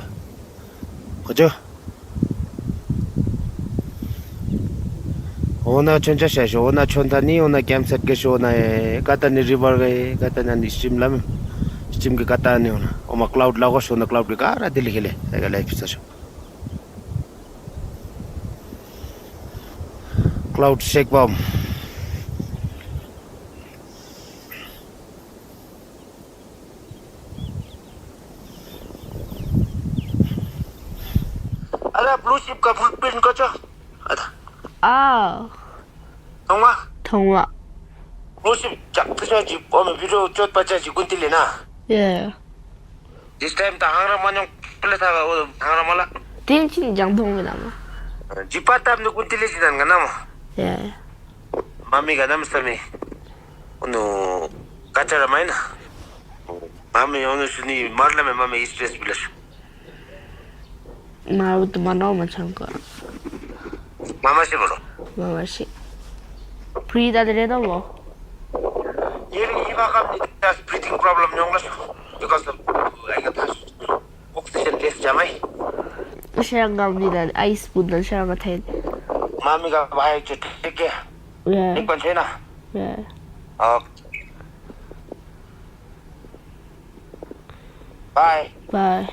ཁོ་ཚུ། འོ་ན་ཆོན་ཆ་ཤ་ཤོ་འོ་ན་ཆོན་ཐ་ནི་འོ་ན་ཀེམཔ་སའིཊ་ག་ཤོ་འོ་ན་ཨེ་ཀ་ཏ་ནི་རི་བར་ག་ཨེ་ཀ་ཏ་ན་ནི་སི་ཀིམ་ལམ་སི་ཀིམ་གི་ཀ་ཏ་ནི་འོ་ན་འོ་མ་ཀ་ལའུཌ་ལ་གོ་ཤོ་འོ་ན་ཀ་ལའུཌ་གི་ག་ར་དི་ལི་ཁེ་ལེ་ཨའི་ག་ལའིཕ་ས་ཤོ། ཀ་ལའུཌ་ཤེག་བམ། ཨ་ར་བླུ་ཤིབ་ཀ་ཕུཊ་པིན་ཀ་ཅོ། ཨ་ད། ཨ། མཐོང་བ། མཐོང་བ། བླུ་ཤིབ་ཅག་ཏི་ཤོ་ཅིག་འོ་མི་བི་ཌིའོ་ཅོད་པ་ཅག་ཅིག་ཀུན་ཏི་ལེ་ན། ཡ། This time ད་ཧང་ར་མ་ཉོང་པི་ལེ་ཐ་ག་འོ་ཧང་ར་མ་ལ། དེ་ཅིན་ཅང་མཐོང་མི་ལ་མ། ཇི་པ་ཏམ་ནི་ཀུན་ཏི་ལེ་ཅིག་ནན་ག་ན་མ། ཡ། མ་མི་ག་ནམ་ས་མི། འོ་ནུ་ཀ་ཅ་ར་མ་ཨིན་ན། མ་མི་འོ་ནུ་ཤུ་ནི་མར་ལ་མེ་མ་མི་ཨིས་ཊེས་བི་ལ་ཤུ། མ་འུ་ཏུ་མ་ནོ་མ་ཆང་ཀ། མ་མ་ཤི་བ་རོ། མ་མ་ཤི། ཕྲི་ད་དེ་རེ་དོ་བོ། ཡེ་རི་ བཀབ་ནི་ད་breathing problem འོང་ལགས། Because of, I got oxygen test བྱ་མས། ཤ་ངམ་ནི་ལགས་ཨའི་སི་སྤུན་དང་ཤ་ང་ཐེན། མ་མི་ག་བའི་ཅེ་ཐེ་གེ། Yeah. ནིག་པན་ཆེ་ན། Yeah. Okay. Bye. Bye.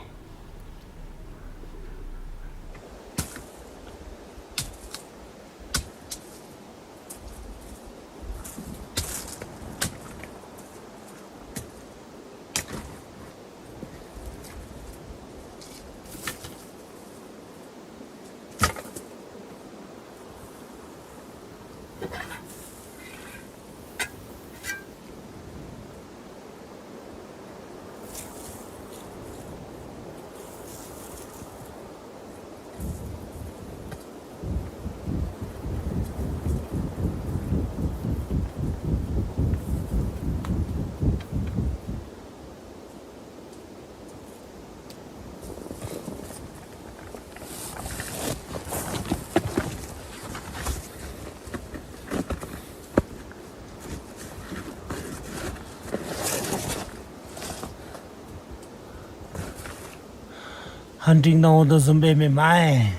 ཧན་ཊིང་ནང་འོང་དོ་བཟུམ་སྦེ་མེན་མས།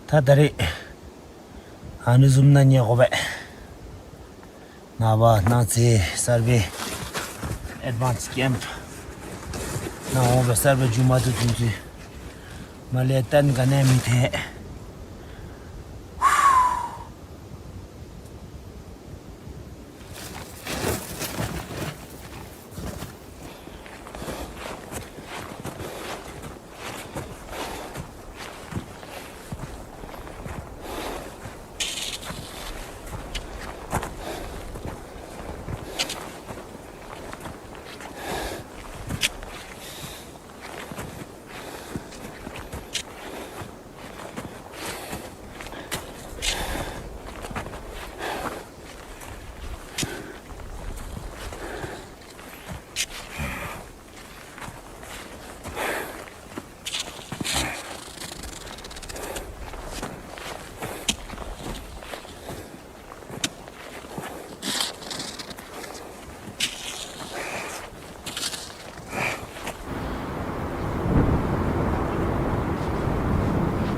ད་ད་རེས་ཨ་ནི་བཟུམ་ནང་ཉལ་དགོ་པས། ནངས་པ་གནངས་ཚེ་གསར་པའི་ཨེཌ་ཝཱནསི་ཀེམཔ་ནང་འོང་སྦེ་གསར་པའི་མཇུག་མ་བསྡུ་བསྡུ་དུས་མ་ལས་གཏན་ག་ནི་མི་ཐེག།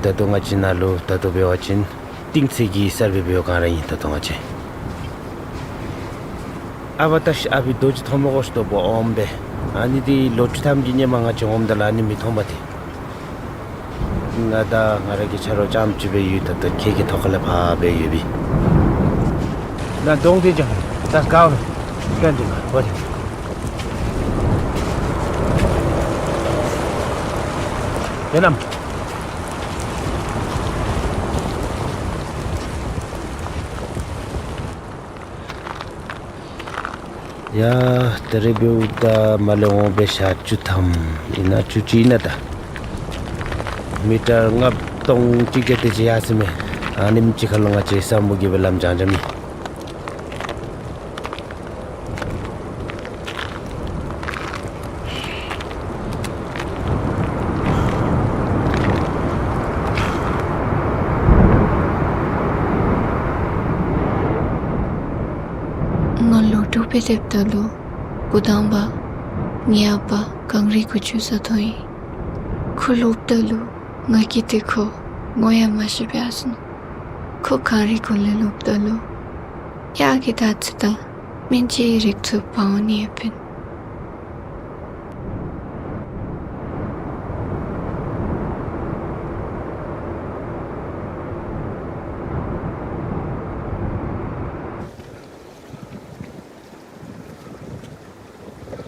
ད་ལྟོ་ང་བཅས་ནཱ་ལུ་ད་ལྟོ་འབད་བ་ཅིན་གཏིང་ཚད་ཀྱི་གསར་པའི་འབད་བ་གང་ར་ཨིན། ད་ལྟོ་ང་བཅས་ཨ་བ་ད་ཤ་ཨ་བི་རྡོ་རྗེ་ཐོག་མ་གོ་ཤ་དོ་བོ་ཨོམ་སྦེ། ཨ་ནི་འདི་ལོ་བཅུ་ཐམ་གྱི་ཧེ་མ་ང་བཅས་འོངམ་ད་ལུ་ཨ་ནི་མི་མཐོང་པ་ཏེ། ང་དང་ང་ར་གི་ཆ་རོགས་རྐྱངམ་ཅིག་སྦེ་ཡོད། ད་ལྟོ་ཁྱེད་ཀྱི་ཐོག་ཁ་ལས་ཕར་སྦེ་ཡོད་པས། ན་གདོང་འདི་ཅིག་ད་དཀར་བ་ཅིག་ག་འདི་ལ་བ་ཅིག་དེ་ནམ། ཡ་ད་རེས་འབདཝ་ད་མ་ལས་འོང་སྦེ་ཞག་བཅུ་ཐམ་ཨིན་ན་བཅུ་གཅིག་ཨིན་ན་ད། མི་ཊར་ལྔ་སྟོང་གཅིག་བརྒྱ་དེ་ཅིག་ཡར་སོ་མས། ཨ་ནེམ་ཅིག་ཁ་ལུ་ང་བཅས་ས་སྨུག་གིས་སྦེ་ལམ་བྱང་བྱངམ་ཨིན། ང་ལོ་དྲུག་སྦེ་སྡོདཔ་ད་ལུ་འགོ་དང་པ་ངེའི་ཨ་པ་གངས་རི་གུ་ཆུ་ཟ་ཐོན་ཡི། ཁོ་ལོགཔ་ད་ལུ་ང་གིས་ཏེ་ཁོ་ངོ་ཡང་མ་ཤེས་པར་ཡར་སོ་ནུག། ཁོ་གངས་རི་གུ་ལས་ལོགཔ་ད་ལུ་གཡག་གི་དར་ཚི་དང་སྨན་ཆུའི་རིགས་ཚུ་འབག་འོང་ནི་ཡོདཔ་ཨིན།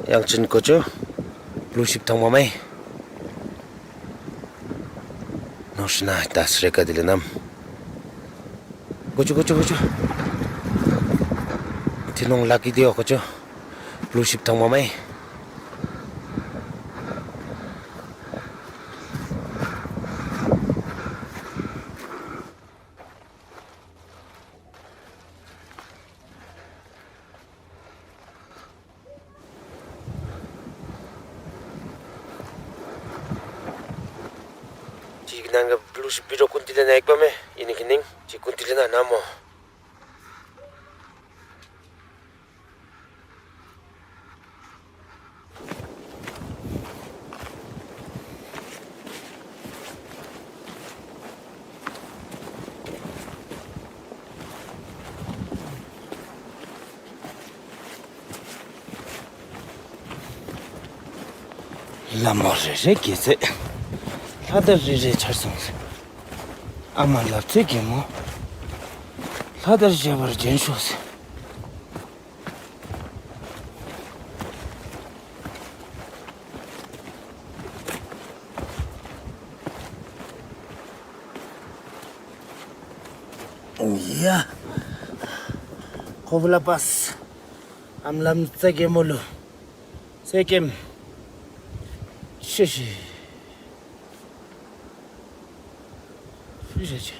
ཡང་ཅིན་ཀོ་ཅོ། ཀུ་ལུ་ཤིཔ་ཐང་མ་མས། ནོར་ཤི་ན་ད་སི་རེ་ཀ་དི་ལེ་ནམ། ཀོ་ཅོ་ཀོ་ཅོ་ཀོ་ཅོ། ཐི་ནོང་ལ་ཀི་དེ་ཡོ་ཀོ་ཅོ། ཀུ་ལུ་ཤིཔ་ཐང་མ་མས། ཅིག་ནང་གི་ཀུ་ལུ་ཤིཔ་བི་ཌི་ཡོ་ཀུན་ཏི་ལེ་ན་ཡེག་པ་མས། ཨིན་ནི་གི་ནིང་ཅིག་ཀུན་ཏི་ལེ་ན་ན་མོ། ལྷ་མོ་རེ་རེ་དགྱེས་ཚེ། ལྷ་དར་རེ་རེ་འཕྱར་སོང་ཟེར། ཨ་མ་ལབ་ཚེ་གད་མོ། ལྷ་དར་བཞེས་པར་བྱོན་ཤོག་ཟེར། ཡ། ཁོ་བོ་ལ་པས། ཨམ་ལམ་རྩ་གད་མོ་ལུ། སེ་ཀེམ། ཤེ་ཤེ། ཤེ་ཤེ།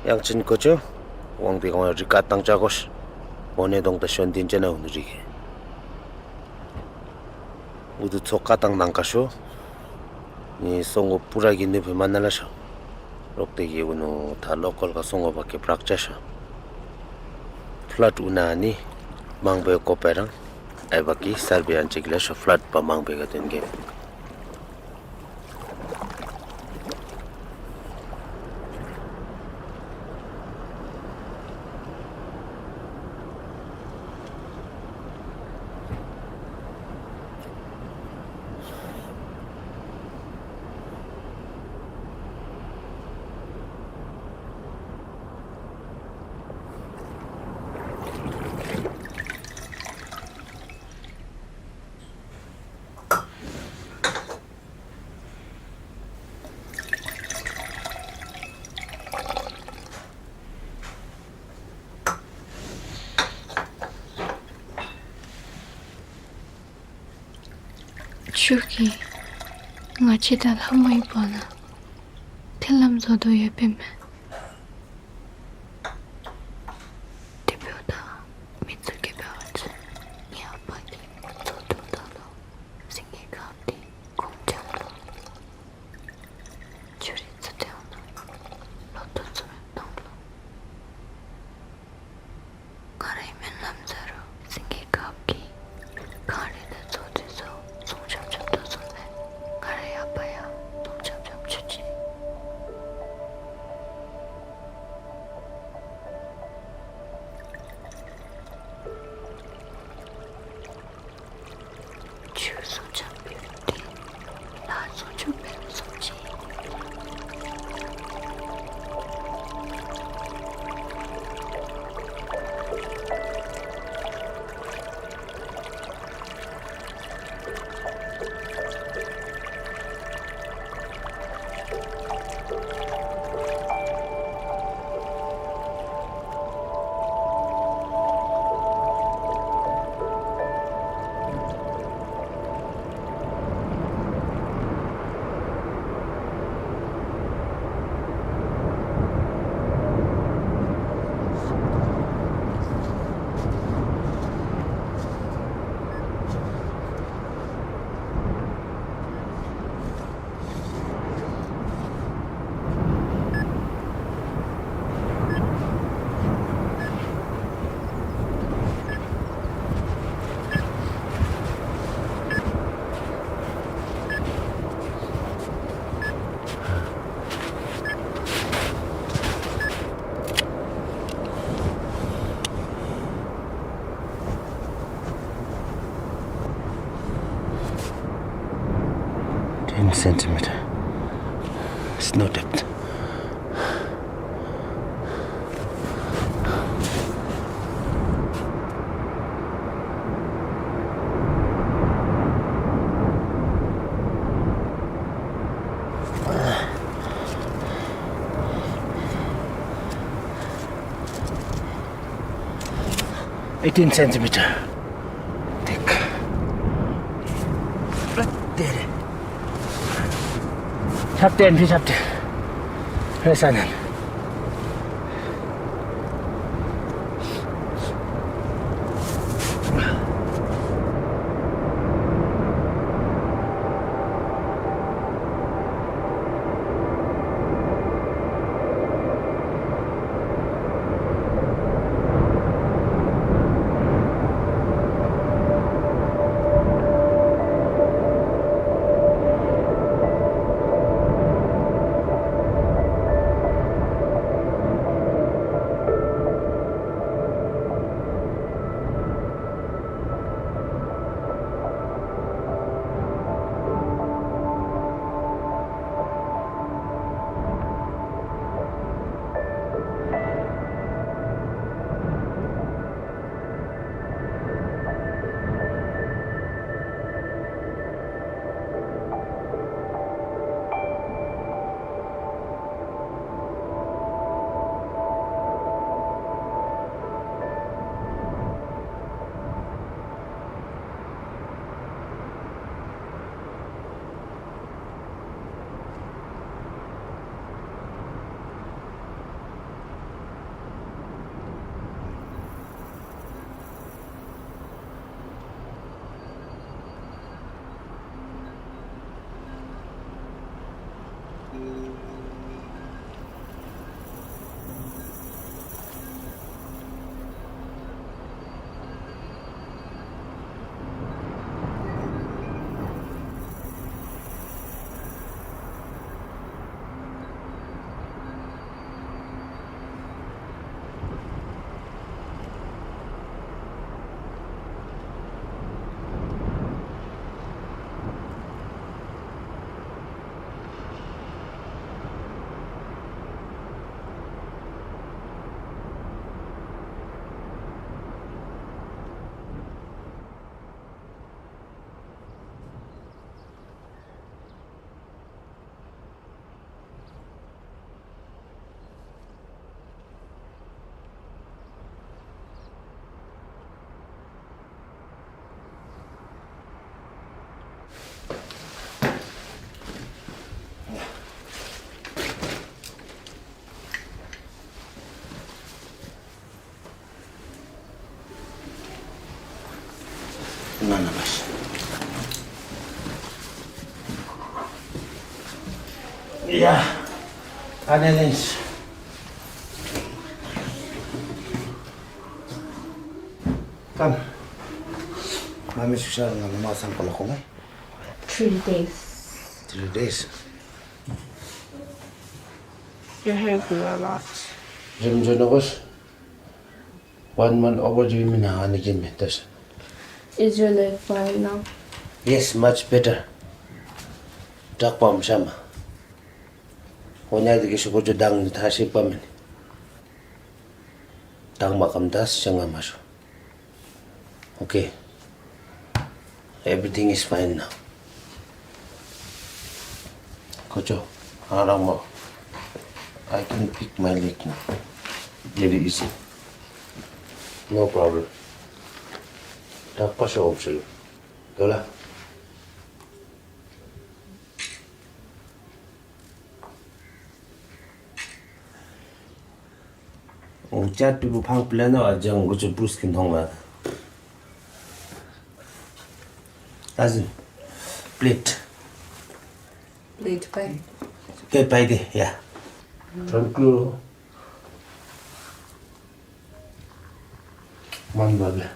ཡང་ཅིན་ཀོ་ཅོ། ཝང་ཏེ་གོང་རི་ཀ་ཏང་ཅ་གོ་ཤ། འོ་ནེ་དོང་ད་ཤོན་ཏིན་ཅན་ཨ་འུ་ནུ་རི་གེ། འུ་དུ་ཚོ་ཀ་ཏང་ནང་ཀ་ཤོ། ནི་སོང་གོ་པུ་ར་གི་ནི་བུ་མ་ན་ལ་ཤོ། རོག་ཏེ་གི་འུ་ནུ་ད་ལོ་ཀལ་ག་སོང་གོ་བ་གི་པྲག་ཅ་ཤོ། ཕླད་འུ་ན་ནི་མང་པོའི་གོ་པེ་རང་། ཨའི་བ་གི་སར་བི་ཡན་ཅིག་ལེ་ཤོ་ཕླད་པ་མང་པོའི་ག་དོན་གེ། ཁྱོད་ཀྱིས་ང་བཅས་དང་ལྷ་མོ་ཡི་བར་ན་ཐེ་ལམ་བཟོ་དོ་ཡོདཔ་མས། དེ་འབདཝ་ད་མི་ཚུ་གིས་འབད་བ་ཅིན་ངེའི་ཨ་པ་གིས་བཟོ་བཅུགཔ་ད་ལུ་སེང་གེ་དཀརཔོ་འདི་གོམས་འཇོམས་ལུ་ཆུ་རིས་ཚུ་དེ་འོང་ན་ལོ་ཐོག་ཚུ་མེདཔ་བཏང་ལོ། ང་རའི་སྨོན་ལམ་ཟེར་རུང་སེང་གེ་དཀརཔོ་གིས་གངས་རི་དང་མཚོ་རྫིང་ཚུ་བཟུང་འཇམ་འཇམ་བཏང་སོང་ལས་ང་རའི་ཨ་པ་ཡང་བཟུང་འཇམ་འཇམ་བྱུང་ཅི། ཆུ་བཟུང་འཇམ་འབད་བའི་དེ་ལྷ་བཟུང་འཇམ་འབད་བཟུམ་ཅིག། Ten centimeter snow depth. Eighteen centimeter thick. Right there. Chapter and chapter. Press on. ན་ན་པ་ཤ། ཡ། ཨ་ནི་ལེན་ཤ། ཀམ། མ་མི་ཤུ་ཤ་ང་མ་སང་པ་ལ་ཁོང་ངེ། Three days. Three days. Your hair grew a lot. རིམ་བྱོན་ནོ་གོ་ཤ། One month over བྱོན་མི་ན་ཨ་ནི་གི་མི་ཏེ་ཤ། Is your leg fine now? Yes, much better. དྲག་པམ་ཤ་མ། ཁོ་ཉ་དེ་གི་ཤུ་གོ་ཅོ་དང་ནི་ཐ་ཤི་པ་མེན། དང་མ་ཀམ་དས་ཤ་ང་མ་ཤོ། Okay. Everything is fine now. ཁོ་ཅོ་ཨ་རང་མ། I can pick my leg now. Very easy. No problem. དྲག་པ་ཤོ་འོབ་ཤོ་ཡོད། དོ་ལ། འོ་ཅ་ཏི་བུ་ཕང་པི་ལ་ན་བ་ཇང་གུ་ཅུ་པུས་ཀིན་ཐོང་ལ། ཨ་ཟིན། པི་ལེཊ། པི་ལེཊ་པའི། པེ་པའི་དེ་ཡ། ཐེང་ཀིའུ། མན་པ་བེ།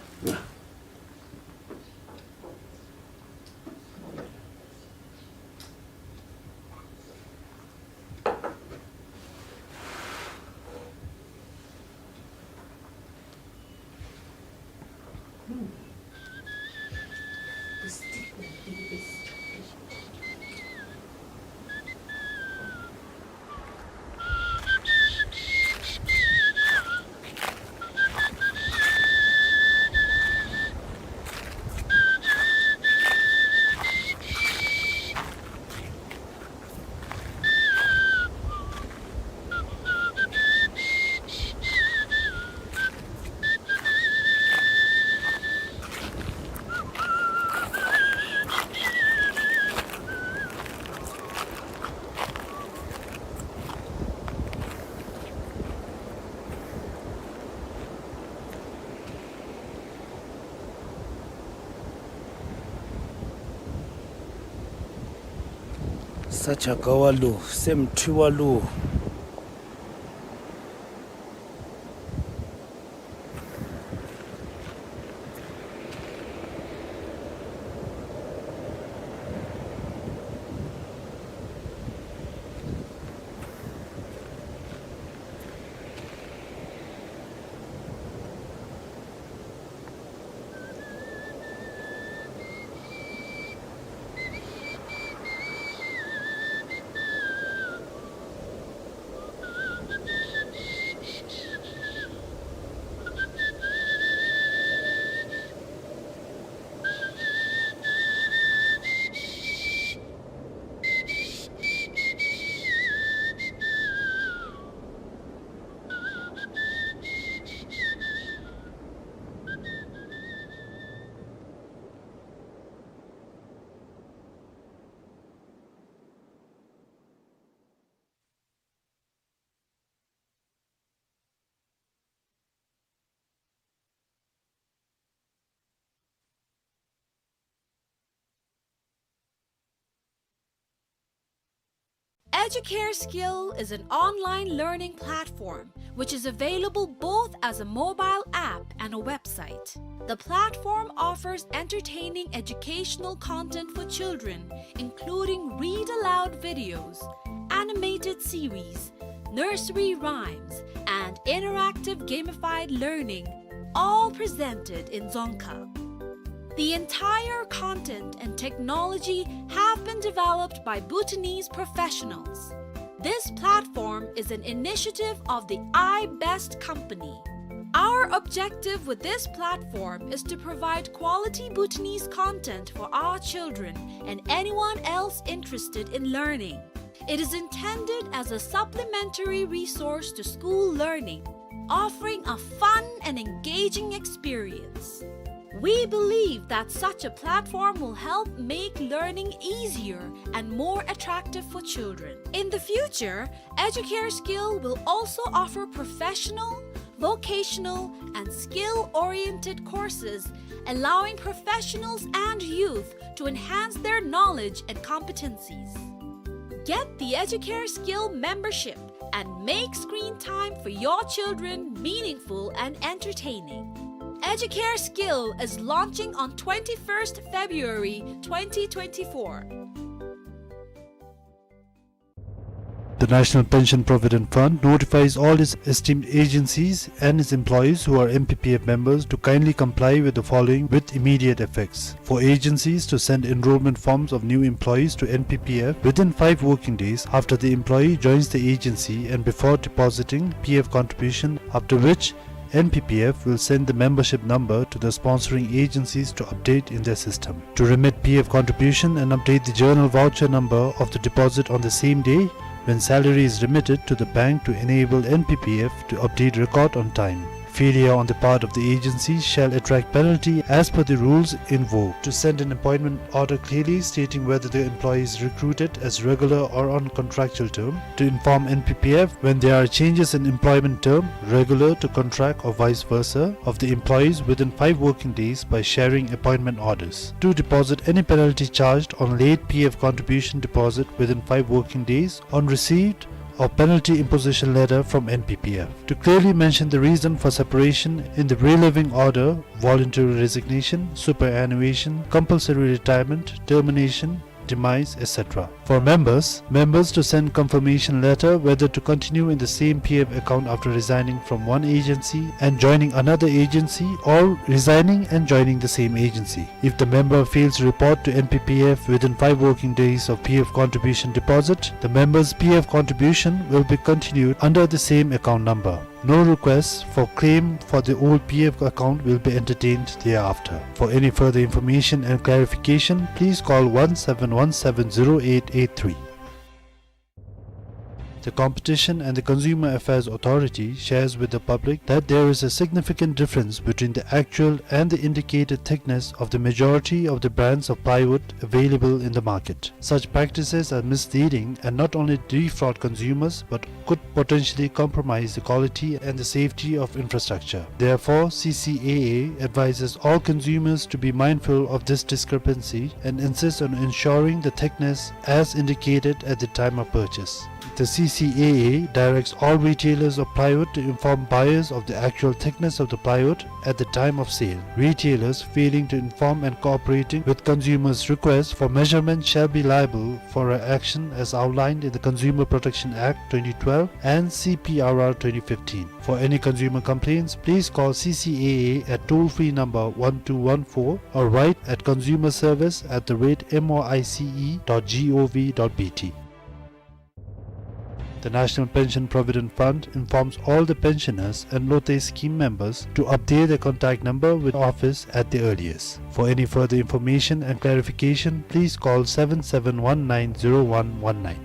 ས་ཆ་དགའ་བ་ལུ་སེམས་འཁྲུལ་བ་ལུ། Educare Skill is an online learning platform which is available both as a mobile app and a website. The platform offers entertaining educational content for children, including read aloud videos, animated series, nursery rhymes, and interactive gamified learning, all presented in Dzongkha. The entire content and technology have been developed by Bhutanese professionals. This platform is an initiative of the iBest company. Our objective with this platform is to provide quality Bhutanese content for our children and anyone else interested in learning. It is intended as a supplementary resource to school learning, offering a fun and engaging experience. We believe that such a platform will help make learning easier and more attractive for children. In the future, Educare Skill will also offer professional, vocational, and skill-oriented courses, allowing professionals and youth to enhance their knowledge and competencies. Get the Educare Skill membership and make screen time for your children meaningful and entertaining. Educare Skill is launching on twenty-first February twenty twenty-four. The National Pension Provident Fund notifies all its esteemed agencies and its employees who are N P P F members to kindly comply with the following with immediate effects. For agencies to send enrollment forms of new employees to N P P F within five working days after the employee joins the agency and before depositing P F contribution, after which N P P F will send the membership number to the sponsoring agencies to update in their system. To remit P F contribution and update the journal voucher number of the deposit on the same day when salary is remitted to the bank to enable N P P F to update record on time. Failure on the part of the agency shall attract penalty as per the rules in vogue. To send an appointment order clearly stating whether the employee is recruited as regular or on contractual term. To inform N P P F when there are changes in employment term, regular to contract or vice versa, of the employees within five working days by sharing appointment orders. To deposit any penalty charged on late P F contribution deposit within five working days on receipt of penalty imposition letter from N P P F. To clearly mention the reason for separation in the relieving order, voluntary resignation, superannuation, compulsory retirement, termination, demise, et cetera. For members, members to send confirmation letter whether to continue in the same P F account after resigning from one agency and joining another agency or resigning and joining the same agency. If the member fails to report to N P P F within five working days of P F contribution deposit, the member's P F contribution will be continued under the same account number. No requests for claim for the old P F account will be entertained thereafter. For any further information and clarification, please call one seven one seven zero eight eight three. The Competition and the Consumer Affairs Authority shares with the public that there is a significant difference between the actual and the indicated thickness of the majority of the brands of plywood available in the market. Such practices are misleading and not only defraud consumers but could potentially compromise the quality and the safety of infrastructure. Therefore, C C A A advises all consumers to be mindful of this discrepancy and insists on ensuring the thickness as indicated at the time of purchase. The C C A A directs all retailers of plywood to inform buyers of the actual thickness of the plywood at the time of sale. Retailers failing to inform and cooperating with consumers' requests for measurement shall be liable for an action as outlined in the Consumer Protection Act twenty twelve and C P R R twenty fifteen. For any consumer complaints, please call C C A A at toll-free number one two one four or write at consumer service at the rate M O I C E dot G O V dot B T. The National Pension Provident Fund informs all the pensioners and Lote scheme members to update their contact number with office at the earliest. For any further information and clarification, please call seven seven one nine zero one one nine.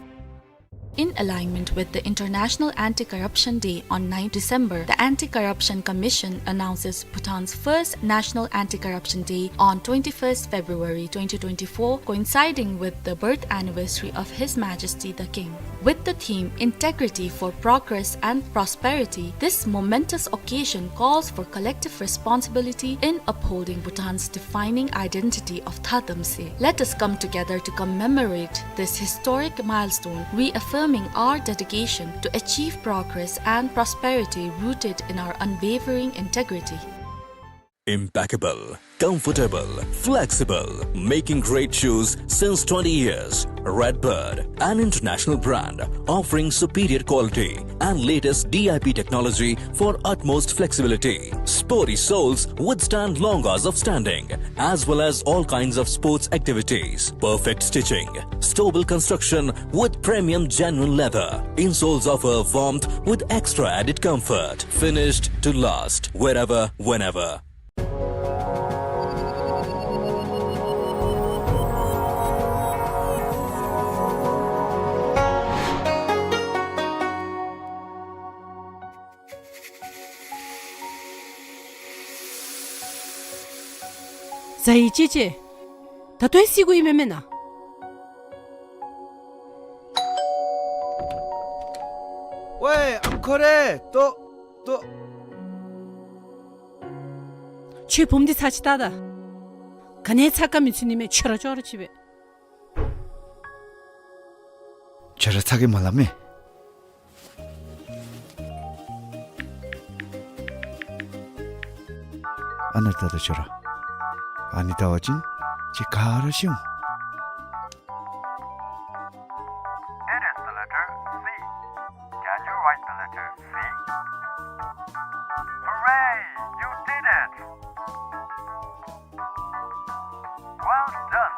In alignment with the International Anti-Corruption Day on ninth December, the Anti-Corruption Commission announces Bhutan's first National Anti-Corruption Day on twenty-first February twenty twenty-four, coinciding with the birth anniversary of His Majesty the King. With the theme Integrity for Progress and Prosperity, this momentous occasion calls for collective responsibility in upholding Bhutan's defining identity of Thatamse. Let us come together to commemorate this historic milestone, reaffirm reaffirming our dedication to achieve progress and prosperity rooted in our unwavering integrity. Impeccable, comfortable, flexible, making great shoes since twenty years. Redbird, an international brand offering superior quality and latest D I P technology for utmost flexibility. Sporty soles withstand long hours of standing, as well as all kinds of sports activities. Perfect stitching, stable construction with premium genuine leather. Insoles offer warmth with extra added comfort. Finished to last, wherever, whenever. ཟ་ཡི་ཅི་ཅི། ད་ལྟོ་ཡི་སི་གུ་ཡི་མེ་མེ་ན། ཝེ་ཨམ་ཁོ་རེ། ཏོ་ཏོ། ཁྱོད་བུམ་འདི་ཚ་ཅི་ཏ་ད། ག་ནས་ཚ་ཀ་མི་ཚུ་ནི་མེ་ཁྱོད་ར་ཅོག་ར་ཅི་བེ། ཁྱོད་ར་ཚ་གི་མ་ལ་མེ། ཨ་ནཱ་ལྟ་ད་ཁྱོད་ར། ཨ་ནི་ལྟ་བ་ཅིན་ཁྱོད་ག་ར་ཤེས་འོང་། It is the letter C. Can you write the letter C? Hooray! You did it! Well done!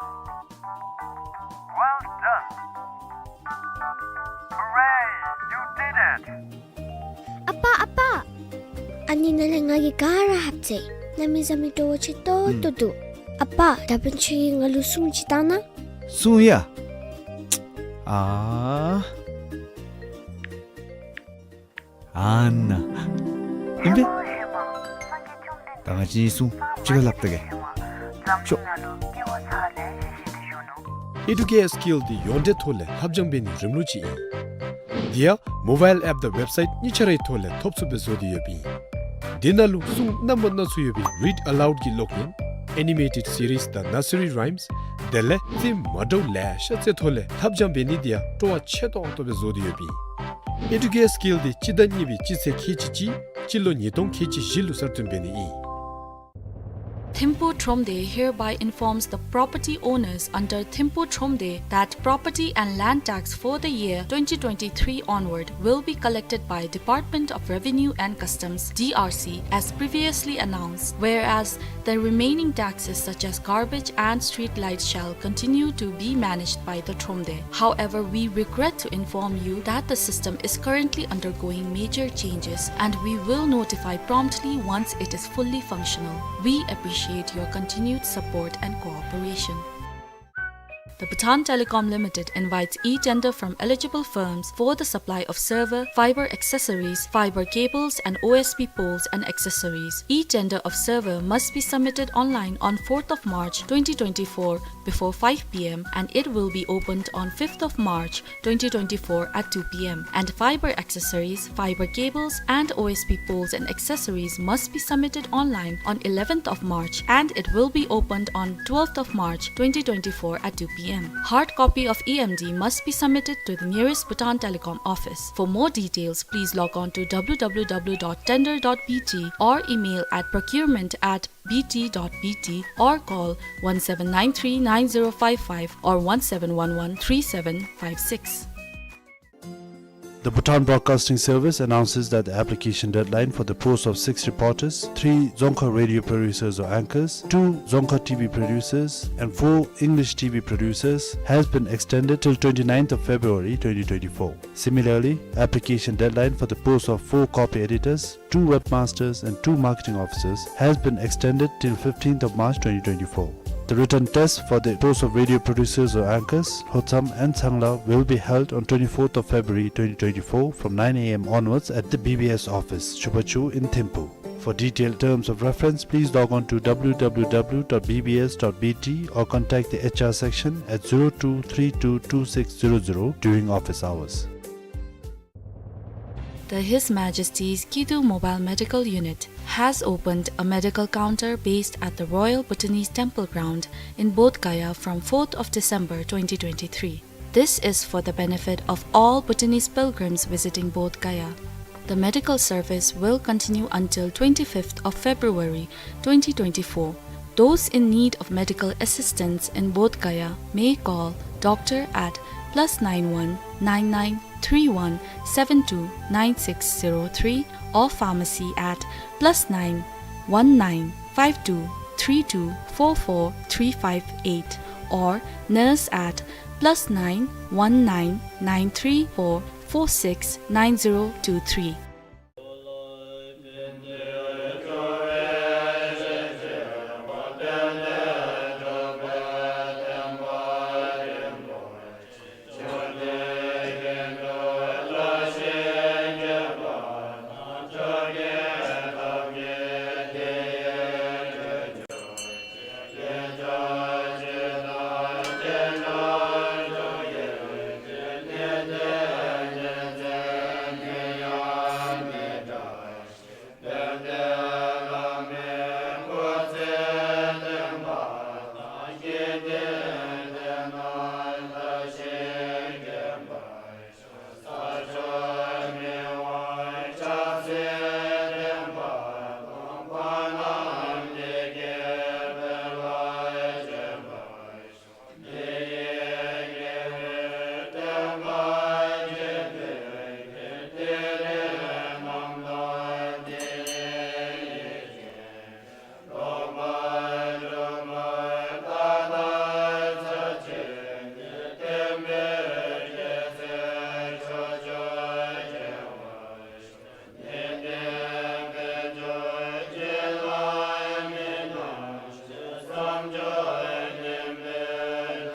Well done! Hooray! You did it! ཨ་པ་ཨ་པ། ཨ་ནི་ནང་ལས་ང་གིས་ག་ར་ཧབ་ཅི། གནམ་མེད་ས་མེད་སྤྲོ་བོ་ཆེ་ཏོག་ཏོ་འདུག། ཨ་པ་ད་བན་ཆོས་ཀྱིས་ང་ལུ་སྲུང་ཅིག་བཏང་ན། སྲུང་ཡ། ཨ། ཨ་ནཱ། ཨིན་པས། ད་ང་བཅས་གཉིས་སྲུང་གཅིག་ཁར་ལྷབ་ད་གེ། ཤོག། Educare Skill འདི་ཡོངས་འབྲེལ་ཐོག་ལས་ལྷབ་སྦྱང་འབད་ནིའི་རིམ་ལུགས་ཅིག་ཨིན། དེ་ཡང་མོ་བཱའིལ་ཨེཔ་དང་ཝེབ་སའིཊ་གཉིས་ཆ་རའི་ཐོག་ལས་ཐོབ་ཚུགསཔ་སྦེ་བཟོ་སྟེ་ཡོདཔ་ཨིན། དེ་ནང་ལུ་སྲུང་རྣམ་པ་སྣ་ཚོགས་ཡོད་པའི་Read Aloud གི་ཀློག་ཡོན། Animated Series དང་Nursery Rhymes དེ་ལས་རྩེདམོ་འདྲཝ་ལེ་ཤ་རྩེ་ཐོག་ལས་ལྷབ་སྦྱང་འབད་ནི་དེ་ཡང་སྤྲོ་བ་ཆེ་ཏོག་ཏོ་སྦེ་བཟོ་སྟེ་ཡོདཔ་ཨིན། Educare Skill འདི་སྤྱི་ཟླ་གཉིས་པའི་སྤྱི་ཚེས་ཁལ་གཅིག་གཅིག་སྤྱི་ལོ་ཉིས་སྟོང་ཁལ་གཅིག་བཞི་ལུ་གསར་བཏོན་འབད་ནི་ཨིན། Thimphu Thromde hereby informs the property owners under Thimphu Thromde that property and land tax for the year twenty twenty-three onward will be collected by Department of Revenue and Customs, D R C, as previously announced, whereas the remaining taxes such as garbage and street lights shall continue to be managed by the Thromde. However, we regret to inform you that the system is currently undergoing major changes and we will notify promptly once it is fully functional. We appreciate your continued support and cooperation. The Bhutan Telecom Limited invites e-tender from eligible firms for the supply of server, fiber accessories, fiber cables, and O S P poles and accessories. E-tender of server must be submitted online on fourth of March twenty twenty-four before five P M and it will be opened on fifth of March twenty twenty-four at two P M, and fiber accessories, fiber cables, and O S P poles and accessories must be submitted online on eleventh of March, and it will be opened on twelfth of March twenty twenty-four at two P M. Hard copy of E M D must be submitted to the nearest Bhutan Telecom office. For more details, please log on to W W W dot tender dot B T or email at procurement at B T dot B T or call one seven nine three nine zero five five or one seven one one three seven five six. The Bhutan Broadcasting Service announces that the application deadline for the post of six reporters, three Dzongkha radio producers or anchors, two Dzongkha T V producers, and four English T V producers has been extended till twenty-ninth of February twenty twenty-four. Similarly, application deadline for the post of four copy editors, two webmasters and two marketing officers has been extended till fifteenth of March twenty twenty-four. The written test for the post of radio producers or anchors, Hotsam and Tsangla, will be held on twenty-fourth of February twenty twenty-four from nine A M onwards at the B B S office, Chubachu in Thimphu. For detailed terms of reference, please log on to W W W dot B B S dot B T or contact the H R section at zero two three two two six zero zero during office hours. The His Majesty's Kidu Mobile Medical Unit has opened a medical counter based at the Royal Bhutanese Temple Ground in Bodh Gaya from fourth of December twenty twenty-three. This is for the benefit of all Bhutanese pilgrims visiting Bodh Gaya. The medical service will continue until twenty-fifth of February twenty twenty-four. Those in need of medical assistance in Bodh Gaya may call doctor at plus nine one nine nine three one seven two nine six zero three or pharmacy at plus nine one nine five two three two four four three five eight or nurse at plus nine one nine nine three four four six nine zero two three.